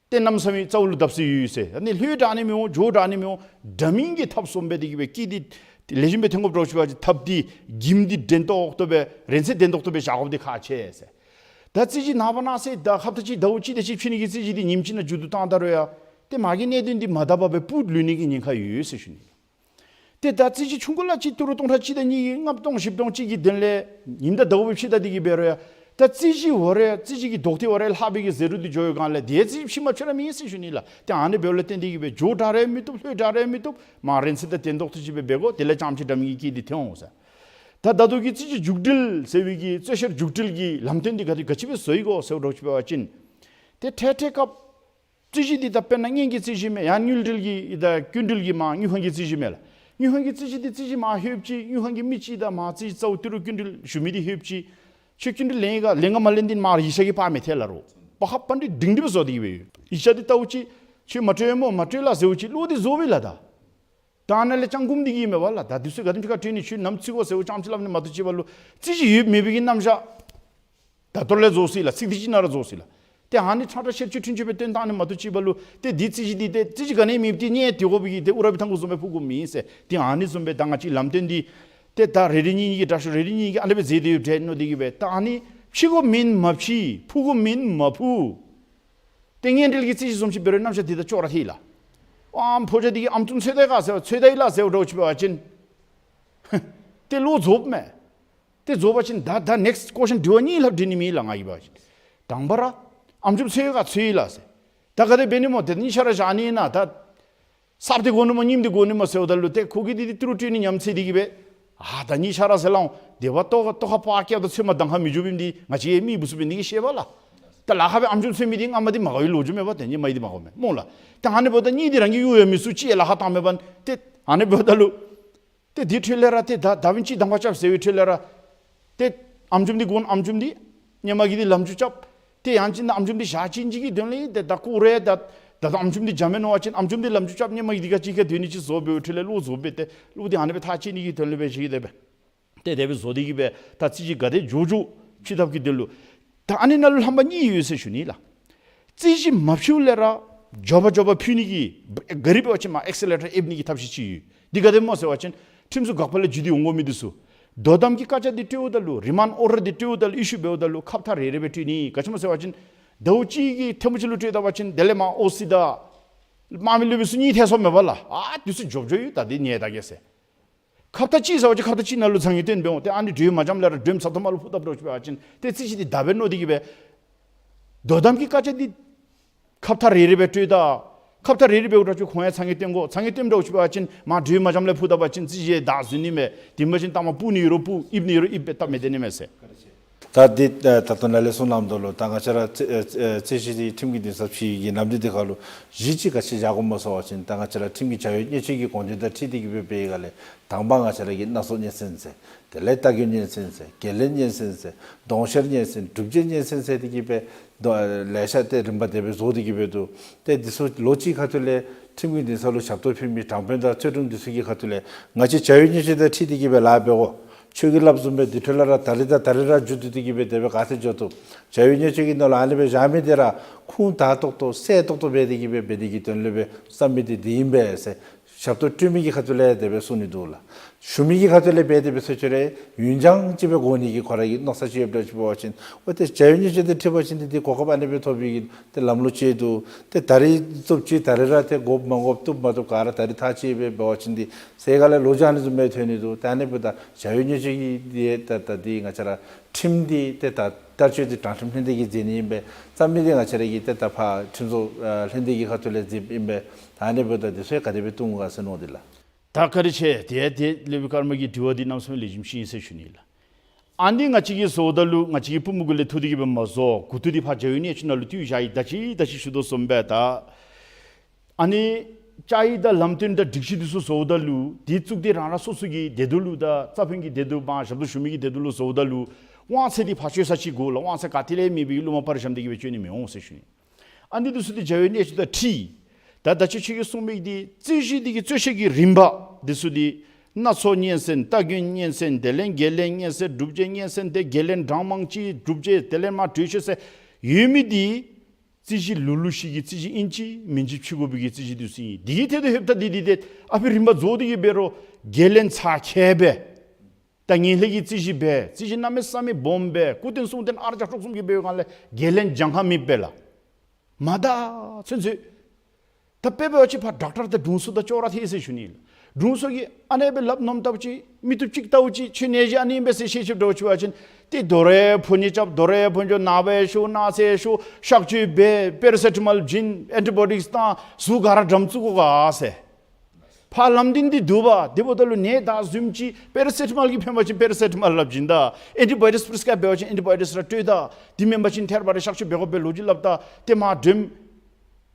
ཏེ་གནམ་མེད་ས་མེད་རྩ་བོ་ལུ་བརྡབ་གསིག་ཡོད་ཟེར། ཨ་ནི་ལྷོད་དྲགས་ནི་མི་འོང་མགྱོགས་དྲགས་ནི་མི་འོང་འདྲ་མིན་གྱི་ཐབས་བཟུམ་སྦེ་འདི་གིས་སྦེ་སྐད་འདི་ལེགས་ཤོམ་སྦེ་ཐོན་དགོཔ་འདྲཝ་ཅིག་འབད་བ་ཅིན་ཐབས་འདི་གིམ་འདི་འགྲན་ཏོག་ཏོ་སྦེ་རན་ཚད་ལྡན་ཏོག་ཏོ་སྦེ་བཞག་དགོཔ་འདི་ཁག་ཆེ་ཟེར། ད་རྩོད་གཞི་ནངས་པ་གནངས་ཚེ་ད་ཧབ་ཏ་གཅིག་ཟླཝ་གཅིག་དེ་ཅིག་ཕྱེ་ནི་གི་རྩོད་གཞི་འདི་ཉིནམ་གཅིག་ནང་མཇུག་བསྡུ་བཏང་ད་རུང་ཡང་ཏེ་མ་གི་གནད་དོན་འདི་མ་དག་པ་སྦེ་སྤུ་ལུས་ནི་གི་ཉེན་ཁ་ཡོད་ཟེར་ཞུ་ནི། ཏེ་ད་རྩོད་གཞི་ཆུང་ཀུ་ལ་ཅིག་ཏི་རུ་སྟོང་ཕྲག་གཅིག་དང་གཉིས་ཀྱིས་ལྔ་སྟོང་བཞི་སྟོང་ཅིག་གི་དོན་ལས་ཉིནམ་དང་ཟླཝ་སྦེ་ཕྱེ་ད་འདི་གིས་འབད་རུང་ཡང་ད་རྩོད་གཞི་འོ་རེ་རྩོད་གཞི་གི་རྡོག་ཐེ་འོ་རེ་ལྷག་པའི་གི་ཟད་འགྲོ་འདི་འགྱོ་བའི་སྒང་ལས་ཏེ་རྩོད་གཞི་ཕྱེ་མ་ཕྱེ་ར་མེད་ཟེར་ཞུ་ནི་ལགས། ཏེ་ཨ་ནི་འབདཝ་ལས་བརྟེན་འདི་གིས་སྦེ་མགྱོགས་དྲགས་རུང་མི་བཏུབ། ལྷོད་དྲགས་རུང་མི་བཏུབ། མ་རན་ཚད་དང་ལྡན་ཏོག་ཏོ་ཅིག་སྦེ་འབད་དགོ། དེ་ལས་རྐྱངམ་ཅིག་འདྲ་མིན་གྱི་སྐད་འདི་ཐོན་འོང་ཟེར། ད་ད་ལྟོ་གི་རྩོད་གཞི་མཇུག་སྒྲིལ་ཟེར་བའི་གི་རྩོད་བཤེར་མཇུག་སྒྲིལ་གྱི་ལམ་སྟོན་འདི་ག་དེ་ག་ཅི་སྦེ་བཟོ་ཡི་གོ་ཟེརཝ་འདྲཝ་ཅིག་འབད་བ་ཅིན་ཏེ་འཕྲལ་འཕྲལ་སྐབས་རྩོད་གཞི་འདི་ད་དཔེར་ན་གཉེན་གྱི་རྩོད་གཞི་མས། ཡང་དངུལ་འབྲེལ་གྱི་ད་སྐྱིན་འགྲུལ་གྱི་མར་དངུལ་ཁང་གི་རྩོད་གཞི་མས་ལགས། དངུལ་ཁང་གི་རྩོད་གཞི་འདི་རྩོད་གཞི་མར་ལྷོདཔ་ཅིག་དངུལ་ཁང་གི་མི་ཅིག་དང་མར་རྩོད་གཞི་རྩ་བོ་ཏི་རུ་སྐྱིན་འགྲུལ་ཞུ་མི་འདི་ལྷོདཔ་ཅིག་ཁྱོད་སྐྱིན་འགྲུལ་ལེན་ཡི་ག་ལེན་ག་མ་ལེན་འདི་མར་ཡིག་ཆ་གིས་དཔག་མི་ཐལ་ལ་རོ། པ་ཧ་པ་འདི་སྒྲིང་སྒྲི་སྦེ་བཟོ་སྟེ་གི་སྦེ་ཡོད། ཡིག་ཆ་འདི་ལྟཝ་ཅིག་ཁྱོད་མ་སྤྲོད་སྨོ་མ་སྤྲོད་ལགས་ཟེརཝ་ཅིག་བློ་འདི་བཟོ་བས་ལགས། ད་ད་ཨ་ནཱ་ལས་ཅང་སྒུམ་འདི་གིས་མས་པ་ལགས། ད་འདི་ཚུ་ག་དེམ་ཅིག་ཁར་སྤྲོད་ནི་ཁྱོད་ནམ་ཚུད་དགོ་ཟེརཝ་ཙམ་ཅིག་སླབ་ནི་མ་གཏོགས་ཅིག་འབད་རུང་རྩོད་གཞི་ཡོད་མེད་པའི་གི་རྣམ་གཞག་ད་ལྟོ་ལས་བཟོ་སྲིད་ལགས། ཚིག་འདི་ཅིག་ནང་ར་བཟོ་སྲིད་ལགས། ཏེ་ཨ་ནི་ཁྲང་ཁྲ་ཤེར་ཕྱིར་ཁྲུན་ཆོད་སྦེ་བཏོན་བཏང་ནི་མ་གཏོགས་ཅིག་འབད་རུང་ཏེ་འདི་རྩོད་གཞི་འདི་ཏེ་རྩོད་གཞི་ག་ནི་མེདཔ་འདི་གནས་ཏེ་དགོ་པའི་གི་ཏེ་ཨུ་ར་བི་ཐང་གུ་བཟུམ་སྦེ་ཕུ་དགོཔ་མེན་ཟེར། ཏེ་ཨ་ནི་བཟུམ་སྦེ་ད་ང་བཅས་ལམ་སྟོན་འདི་ཏེ་ད་རེ་རེ་གཉིས་གཉིས་ཀྱིས་དྲག་ཤོས་རེ་རེ་གཉིས་གཉིས་ཀྱིས་ཨ་ནི་སྦེ་མཛད་དེ་ཡོད་དེ་མནོ་སྟེ་གི་སྦེ་ད་ཨ་ནི་ཕྱེ་དགོཔ་མེན་མ་ཕྱེ། ཕུ་དགོཔ་མེན་མ་ཕུ། ཏེ་གཉེན་འབྲེལ་གྱི་རྩོད་གཞི་བཟུམ་ཅིག་འབད་རུང་རྣམ་གཞག་འདི་དང་ཅོག་ར་འཐད་ལགས། ཨམ་ཕོ་རྒྱས་འདི་གིས་ཨམ་ཅུམ་འཚོལ་ད་ཡི་ག་ཟེར་འཚོལ་ད་ཡི་ལགས་ཟེརཝ་འདྲཝ་ཅིག་འབད་བ་ཅིན་ཏེ་བློ་རྫོགསཔ་མས། ཏེ་རྫོགས་པ་ཅིན་ད་ད་next question དྲི་བ་གཉིས་ལྷག་དྲི་ནི་མེད་ལགས། ང་གིས་འབད་བ་ཅིན་དང་པ་ར་ཨམ་ཅུམ་འཚོལ་ཡི་ག་འཚོལ་ཡི་ལགས་ཟེར། ད་ག་དེ་འབད་ནི་སྨོ། ཏེ་གཉིས་ཆ་ར་བཞག་ནི་ཨིན་ན། ད་ གསརཔ་འདི་དགོ་ནི་སྨོ་རྙིངམ་འདི་དགོ་ནི་སྨོ་ཟེརཝ་ད་ལུ་ཏེ་ཁོ་གིས་འདི་འདི་ཏི་རུ་སྤྲོད་ནི་ཉམས་ཚད་འདི་གིས་སྦེ་ཨ་ད་གཉིས་ཆ་ར་ཟེར་སླབ་འོང་། སྡེ་པ་ལྟོ་ལྟོ་ཁ་པར་བཀལཝ་ད་ཚོད་མ་འདང་ཁ་མི་འགྱོ་བའི་འདི་ང་བཅས་མི་བུ་ཚུ་འབད་ནི་གི་ཤེས་པས་ལགས། ཏེ་ལཱ་ཁག་སྦེ་ཨམ་ཅུང་འཚོལ་མི་འདི་སྔ་མ་འདི་མ་དགའ་བའི་ལོ་རྒྱུས་མས་པ། ཏེ་ཧེ་མ་འདི་མ་དགའཝ་མས་སྨོ་ལགས། ཏེ་ཨ་ནི་འབདཝ་ད་གཉིས་འདི་རང་གིས་གཡུག་ཡང་མི་ཚུགས། གཅིག་ལཱ་ཁག་བཏང་མི་འབདན། ཏེ་ཨ་ནི་འབདཝ་ད་ལུ་ཏེ་དེ་འཕྲོ་ལས་ར་ཏེ་ད་ཌ་ཝིན་ཅི་དང་པ་རྐྱབ་ཟེར་བའི་འཕྲོ་ལས་ར་ཏེ་ཨམ་ཅུང་འདི་དགོ་ན་ཨམ་ཅུང་འདི་ཧེ་མ་གི་འདི་ལམ་འཇུག་རྐྱབ། ཏེ་ཡང་ཅིན་ཨམ་ཅུང་འདི་བཞག་བྱིན་ཅིག་གི་དོན་ལས་ཏེ་ད་ཀུ་རེ་ད་ད་ད་ཨམ་ཅུང་འདི་འཇམ་མས་མནོ་བ་ཅིན་ཨམ་ཅུང་འདི་ལམ་འཇུག་རྐྱབ། ཧེ་མ་གི་འདི་ག་ཅི་ག་དེ་ནི་ཅིག་བཟོ་འབདཝ་འཕྲོ་ལས་ལོག་བཟོ་སྦེ་ཏེ་ལོག་འདི་ཨ་ནི་སྦེ་ཐག་བཅད་ནི་གི་དོན་ལས་སྦེ་བཞག་སྟེ་སྦེ་ཏེ་དེ་སྦེ་བཟོ་སྟེ་གི་སྦེ་ད་རྩིས་གཞི་ག་དེ་མགྱོགས་མགྱོགས་ཕྱིད་ཐབས་ཀྱི་དོན་ལུ། ད་ཨ་ནི་ནང་ལུ་རྣམ་པ་གཉིས་ཡོད་ཟེར་ཞུ་ནི་ལགས། རྩིས་གཞི་མ་ཕྱིཝ་ལས་ར་མགྱོགས་པ་མགྱོགས་པ་ཕུལ་ནི་གི་ག་རི་འབད་བ་ཅིན་མར་ཨེག་སི་ལེ་ཊར་ཨེབ་ནི་གི་ཐབས་ཤེས་ཅིག་ཡོད། འདི་ག་དེ་སྨོ་ཟེར་བ་ཅིན་ཁྲིམས་སྲུང་འགག་པ་ལས་བརྒྱུད་དེ་འོང་དགོ་མི་འདི་ཚུ་དོ་དམ་གྱི་བཀའ་རྒྱ་འདི་སྤྲོདཔ་ད་ལུ་རི་མཱནཌ་ཨོར་ཌར་འདི་སྤྲོདཔ་ད་ལུ་ཨི་ཤུ་འབདཝ་ད་ལུ་ཁ་ཐུག་རེ་རེ་སྦེ་སྤྲོད་ནི། ག་ཅི་སྨོ་ཟེར་བ་ཅིན་ཟླཝ་གཅིག་གི་ཐེངས་མ་གཅིག་ལུ་སྤྲོད་ད་པ་ཅིན་དེ་ལས་མར་ཨོ་སི་དང་དམག་མི་སློབ་དཔོན་ཚུ་གཉིད་ཐལ་སོངམ་མས་པ་ལགས། ཨ་འདི་ཚུ་མགྱོགས་མགྱོགས་ཡོད། ད་འདི་ཉེས་དག་གི་ཟེར། ཁ་ཐུག་ཅིག་ཟེར་བ་ཅིན་ཁ་ཐུག་ཅིག་ནང་ལུ་ཚང་གི་སྟོན་འབད་འོང་། ཏེ་ཨ་ནི་གྲོས་མ་འཇམ་ལས་ར་གྲོས་ཚབ་ཏོག་མ་ལུ་ཕུལ་ཐབས་འདྲཝ་ཅིག་འབད་བ་ཅིན་ཏེ་རྩིས་གཞི་འདི་ད་སྦེ་མནོ་སྟེ་གི་སྦེ་དོ་དམ་གྱི་བཀའ་རྒྱ་འདི་ཁ་ཐུག་རེ་རེ་སྦེ་སྤྲོད་ད། ཁ་ཐུག་རེ་རེ་འབདཝ་འདྲཝ་ཅིག་ཁོང་ཡང་ཚང་གི་སྟོན་དགོ། ཚང་གི་སྟོནམ་འདྲཝ་ཅིག་འབད་བ་ཅིན་མར་གྲོས་མ་འཇམ་ལས་ཕུལ་ད་པ་ཅིན་རྩིས་གཞི་ད་ཟུན་ནི་མས། དེ་མ་ཅིན་ལྟ་མ་སྤུ་ནི་ཡོད་རུང་སྤུ་ཨིབ་ནི་ཡོད་རུང་ཨིབ་སྦེ་སྟབས་མི་བདེ་ནི་མས་ཟེར། ད་འདི་ད་ལྟོ་ནཱ་ལས་གསུངས་གནངམ་ད་ལུ་ད་ང་བཅས་ར་རྩི་ཨེ་རྩིས་གཞི་འདི་ཁྲིམས་ཀྱི་འདུན་ས་ཕྱི་གི་ནམ་དུས་འདི་ཁར་ལུ་གཞི་ཅིག་ག་ཅི་བཞག་དགོཔ་སྨོ་ཟེར་བ་ཅིན་ད་ང་བཅས་ར་ཁྲིམས་ཀྱི་བྱ་བའི་སྣོད་བཅུད་ཀྱི་དགོངས་དོན་དང་འཁྲིལ་ཏེ་གི་སྦེ་འབད་བའི་སྒང་ལས་དང་པ་ང་བཅས་ར་གི་སྣ་ཚོགས་སྙན་གསན་ཟེར། དེ་ལས་རྟ་རྒོད་སྙན་གསན་ཟེར། གྱེར་ལེན་སྙན་གསན་ཟེར། དོང་གཤེར་སྙན་གསན། སྒྲུབ་བྱེད་སྙན་གསན་ཟེར་ཏེ་གི་སྦེ་ད་ལེ་ཤ་ཏེ་རིམ་པ་དེ་སྦེ་བཟོ་སྟེ་གི་སྦེ་འདུག། ཏེ་འདི་ཚུ་ལོ་གཅིག་ཁ་ཐུག་ལས་ཁྲིམས་ཀྱི་འདུན་ས་ལུ་ཞབས་ཏོག་ཕུལ་མི་དྲང་དཔོན་དང་རྩོད་དྲུང་འདི་ཚུ་གི་ཁ་ཐུག་ལས་ང་བཅས་བྱ་བའི་སྣོད་བཅུད་དང་འཁྲིལ་ཏེ་གི་སྦེ་ལཱ་འབད་དགོ། ཁྱོད་ཀྱིས་སླབ་བཟུམ་སྦེ་འདི་འཕྲོ་ལས་ར་ད་རིས་དང་ད་རིས་ར་མཇུག་བསྡུ་སྟེ་གི་སྦེ་དེ་སྦེ་ག་ཏེ་འགྱོ་བཏུབ། བྱ་བའི་སྣོད་བཅུད་ཀྱི་ནང་ལུ་ཨ་ནི་སྦེ་བཞག་མི་འདི་ར་ཁུངས་དག་ཏོག་ཏོ་གསལ་ཏོག་ཏོ་འབད་དེ་གི་སྦེ་འབད་ནི་གི་དོན་ལུ་སྦེ་བརྩམ་མི་འདི་འདི་ཨིན་པས་ཟེར་ཞབས་ཏོག་སྤྲོད་མི་གི་ཁ་ཐུག་ལས་དེ་སྦེ་གསུང་ནི་འདུག་ལགས། ཞུ་མི་གི་ཁ་ཐུག་ལས་འབད་དེ་འབད་ཟེར་ཅི་རུང་ཡུན་འགྱངས་ཅིག་སྦེ་འགོར་ནི་གི་ཁོ་ར་གི་མནོ་ས་ཅིག་ཡོདཔ་འདྲཝ་ཅིག་འབད་བ་ཅིན་འོ་ཏེ་བྱ་བའི་སྣོད་བཅུད་འདི་འཁྲིལ་བ་ཅིན་འདི་འདི་གོ་སྐབས་ཨ་ནི་སྦེ་ཐོབ་པའི་གི་ཏེ་ལམ་ལུགས་ཅིག་འདུག། ཏེ་ད་རིས་བཙུགསཔ་ཅིག་ད་རིས་ར་ཏེ་དགོཔ་མ་དགོཔ་བཏུབ་མ་བཏུབ་ག་ར་ད་རིས་ཐག་བཅད་སྦེ་འབད་བ་ཅིན་འདི་ཚེ་ག་ལས་ལོ་རྒྱུས་ཨ་ནི་བཟུམ་སྦེ་ཐོན་ནི་འདུག། ཏེ་ཨ་ནི་འབདཝ་ད་བྱ་བའི་སྣོད་བཅུད་ཀྱི་འདི་ད་ད་འདི་ང་བཅས་ར་ཁྲིམས་འདི་ཏེ་ད་བསྟར་སྤྱོད་འདི་དྲང་ཁྲིམས་ལྷན་སྡེ་གིས་མཛད་ནི་ཨིན་པས། བརྩམ་མི་འདི་ང་བཅས་ར་གི་ཏེ་ད་ཕར་ཁྲིམས་བཟོ་ཨ་ལྷན་སྡེ་གི་ཁ་ཐུག་ལས་མཛདཔ་ཨིན་པས། ད་ཨ་ནི་འབདཝ་ད་འདི་ཚུ་ག་དེ་སྦེ་བཏུབ་ག་ཟེར་མནོ་སྟེ་ལགས། ད་བཀའ་དྲིན་ཆེ། ཏེ་ཏེ་སློབ་དཔོན་ཀརྨ་གི་དྲི་བ་འདི་གནམ་མེད་ས་མེད་ལེགས་ཤོམ་ཅིག་ཨིན་ཟེར་ཞུ་ནི་ལགས། ཨ་ནི་ང་བཅས་ཀྱིས་བཟོཝ་ད་ལུ་ང་བཅས་ཀྱིས་པུས་མོ་གུ་ལས་འཐུ་སྟེ་གི་སྦེ་མ་བཟོ། མགུ་ཏོ་འདི་ཕར་བྱ་བའི་སྣོད་བཅུད་ནང་ལུ་བཏུལ་བཞག་ཡི། ད་ཅི་ད་ཅི་ཞུ་དོ་བཟུམ་སྦེ་ད་ཨ་ནི་བཅའ་ཡིག་དང་ལམ་སྟོན་དང་སྒྲིག་གཞི་འདི་ཚུ་བཟོཝ་ད་ལུ་འདི་བཙུགས་ཏེ་རང་རང་སོ་སོ་གི་སྡེ་གདོད་ལུ་དང་རྩ་དཔོན་གྱི་སྡེ་གདོད་དང་ཞབས་ཏོག་ཞུ་མི་གི་སྡེ་གདོད་ལུ་བཟོཝ་ད་ལུ་དབང་ཚད་འདི་ཕར་སྤྱོད་ས་ཅིག་དགོ་ལགས། དབང་ཚད་ག་ཏེ་ལས་མེད་པའི་གླུ་མ་པར་བཞག་སྟེ་གི་སྦེ་སྤྱོད་ནི་མི་འོང་ཟེར་ཞུ་ནི། ཨ་ནི་འདི་ཚུ་འདི་བྱ་བའི་སྣོད་བཅུད་དང་འཁྲིལ། ད་ད་ཅི་ཁྱོད་ཀྱིས་གསུངས་མི་འདི་རྩོད་གཞི་འདི་གི་རྩོད་བཤེར་གྱི་རིམ་པ་འདི་ཚུ་འདི་སྣ་ཚོགས་སྙན་གསན། རྟ་རྒོད་སྙན་གསན། དེ་ལས་གྱེར་ལེན་སྙན་གསན། སྒྲུབ་བྱེད་སྙན་གསན། ཏེ་གྱེར་ལེན་གྲངས་མང་ཅིག་སྒྲུབ་བྱེད་དེ་ལས་མར་གྲོས་ཆོད་ཟེར་ཡོད་མི་འདི་རྩོད་གཞི་ལུགས་ལུགས་ཤིག་གི་རྩོད་གཞི་ཨིན་ཅི་མིན་ཅི་ཕྱེ་དགོ་པའི་གི་རྩོད་གཞི་འདི་ཚུ་ཨིན། འདི་གི་ཐད་དུ་ལྷོདཔ་ད་འདི་འདི་ཏེ་ཨ་ཕི་རིམ་པ་རྫོགས་ཏེ་གི་འབད་རུང་གྱེར་ལེན་ཚ་ཁྱལ་སྦེ་ད་ངན་ལྷད་ཀྱི་རྩོད་གཞི་འབད། རྩོད་གཞི་གནམ་མེད་ས་མེད་སྦོམ་སྦེ་སྐུ་རྟེན་གསུང་རྟེན་ཨར་ཇ་ཁྲོག་གསུམ་གྱི་འབད་བའི་སྒང་ལས་གྱེར་ལེན་འགྱངས་ཁ་མེད་པས་ལགས། མ་ད་ཚུན་ཚོད་ད་དཔེ་འབད་བ་ཅིན་ཕར་ཌོག་ཊར་དང་དྲུང་འཚོ་དང་ཅོག་ར་འཐད་ཟེར་ཞུ་ནི་ལགས། དྲུང་འཚོ་གིས་ཨ་ནེ་སྦེ་སླབ་ནོམ་ལྟཝ་ཅིག་མི་བཏུབ་ཅིག་ལྟཝ་ཅིག་ཁྱོད་ནད་གཞི་ཨ་ནི་ཨིན་པས་ཟེར་ཤེས་ཤེསཔ་འདྲཝ་ཅིག་འབད་བ་ཅིན་ཏེ་དོ་རུང་ཕོ་ཉ་རྐྱབ། དོ་རུང་ཕོ་ཉ་ནཝ་སྦེ་ཤོར་ན་ཟེར་ཤོར་གཤག་བཅོས་འབད། པེ་ར་སེ་ཊ་མོལ་བྱིན། ཨེན་ཊི་བའི་ཡོ་ཊིཀསི་བཏང་། གཟུགས་ག་ར་འགྲམ་བཙུགས་དགོ་ག་ཟེར། ཕར་ལམ་སྟོན་འདི་འདུག་པ། དེ་འབདཝ་ད་ལུ་ནད་ད་ཟུན་ཅི་པེ་ར་སེ་ཊ་མོལ་གྱིས་ཕན་པ་ཅིན་པེ་ར་སེ་ཊ་མོལ་སླབ་བྱིན་ད། ཨེན་ཊི་བའི་ཡོ་ཊིཀསི་པི་རེ་སི་ཀའིབ་འབད་བ་ཅིན་ཨེན་ཊི་བའི་ཡོ་ཊིཀསི་ར་སྤྲོད་ད། དེ་མེན་པ་ཅིན་ཐེར་པ་རེ་གཤག་བཅོས་འབད་དགོ་པའི་ལོ་རྒྱུས་སླབ་ད། ཏེ་མར་འདྲེམ་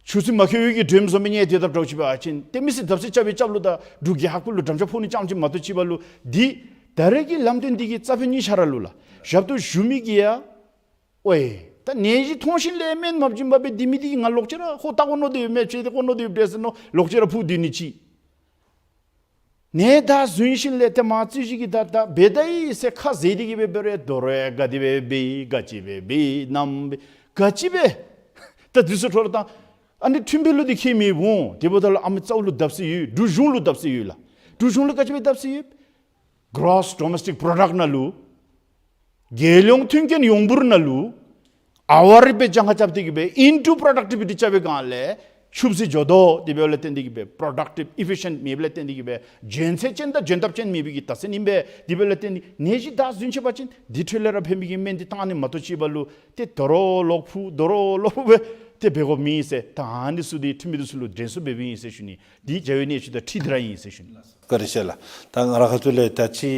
ཆུ་ཚོད་མ་འཁྱོལ་བའི་གི་འདྲེམ་བཟོ་མི་ནི་དེ་ལྟབ་འདྲཝ་ཅིག་འབད་བ་ཅིན་ཏེ་མི་སེར་བརྡབ་གསིག་རྐྱབ་པའི་རྐྱབ་ལུ་དང་འབྲུག་རྒྱལ་ཁབ་ཀུན་ལུ་འགྲམ་ལྕག་ཕོག་ནི་རྐྱངམ་ཅིག་མ་གཏོགས་ཅིག་འབད་ལུ་འདི་ད་རེས་ཀྱི་ལམ་སྟོན་འདི་གིས་རྩ་ཕན་གཉིས་ཆ་ར་ལུ་ལགས། ཞབས་ཏོག་ཞུ་མི་གིས་ཡང་ཨོའི་ད་ནད་གཞི་མཐོང་ཞིནམ་ལས་སྨན་མ་བྱིན་པར་སྦེ་འདི་མི་འདི་གིས་ང་ལོག་ཅི་ར་ཧོ་ལྟ་དགོ་མནོ་སྟེ་ཡོད་མས། ཅིག་འདི་དགོ་མནོ་སྟེ་ཡོད་འདྲས་ཟེར་མནོ་ལོག་ཅི་ར་ཕུག་སྡོད་ནི་ཅིག། ནད་ད་ཟུན་ཞིནམ་ལས་ཏེ་མར་རྩོད་གཞི་གི་ད་ད་འབད་ད་ཡི་ཟེར་ཁ་བཟེད་དེ་གི་སྦེ་འབད་རུང་དོ་རུང་ག་དེ་སྦེ་འབད་ག་ཅི་སྦེ་འབད་ནམ་འབད་ག་ཅི་སྦེ་ད་འདི་ཚུ་འཕྲོ་བརླག་བཏང་། ཨ་ནི་ཁྲིམས་འབད་ལུགས་འདི་ཁྱད་མེད་འོང་། དེ་འབདཝ་ད་ལུ་ཨ་མི་རྩ་བ་ལུ་བརྡབ་གསིག་ཡོད། འབྲུག་གཞུང་ལུ་བརྡབ་གསིག་ཡོད་ལགས། འབྲུག་གཞུང་ལུ་ག་ཅི་སྦེ་བརྡབ་གསིག་ཡོད། གོ་རོསི་ཌོ་མེསི་ཊིཀ་པོ་རོ་ཌཀཊ་ནང་ལུ་རྒྱལ་ཡོངས་མཐུན་རྐྱེན་ཡོངས་འབོར་ནང་ལུ་ཨ་ཝ་རི་སྦེ་གྱངས་ཁ་རྐྱབ་སྟེ་གི་སྦེ་ཨིན་ཊུ་པོ་རོ་ཌག་ཊི་བི་ཊི་རྐྱབ་པའི་སྒང་ལས་ཆུད་ཟོས་འགྱོ་དོ། དེ་འབདཝ་ལས་བརྟེན་ཏེ་གི་སྦེ་པོ་རོ་ཌག་ཊིབ་ཨི་ཕི་ཤེནཊ་མེདཔ་ལས་བརྟེན་ཏེ་གི་སྦེ་འཇོན་ཚད་ཅན་དང་འཇོན་ཐབས་ཅན་མེད་པའི་གི་རྟགས་མཚན་ཨིན་པས། དེ་འབདཝ་ལས་བརྟེན་ཏེ་ནད་གཞི་ད་ཟུན་ཆི་བ་ཅིན་འདི་འཕྲོ་ལས་ར་ཕན་པའི་གི་སྨན་འདི་བཏང་ནི་མ་གཏོགས་ཅིག་འབད་ལུ་ཏེ་དོ་རུང་ལོག་ཕུག་དོ་རུང་ལོག་ཕུག་སྦེ་ ཏེ་འབད་དགོཔ་མེད་ཟེར། ད་ཨ་ནི་ཚུ་འདི་ཁྲིམས་མི་འདི་ཚུ་ལུ་དྲན་གསོ་འབདཝ་ཨིན་ཟེར་ཞུ་ནི། འདི་རྒྱལ་བའི་གནས་ཚུལ་དང་འཁྲིལ་ཏེ་ར་ཨིན་ཟེར་ཞུ་ནི། བཀའ་དྲིན་ཆེ་ལགས། ད་ང་ར་ཁ་ཐུག་ལས་ད་ཅི་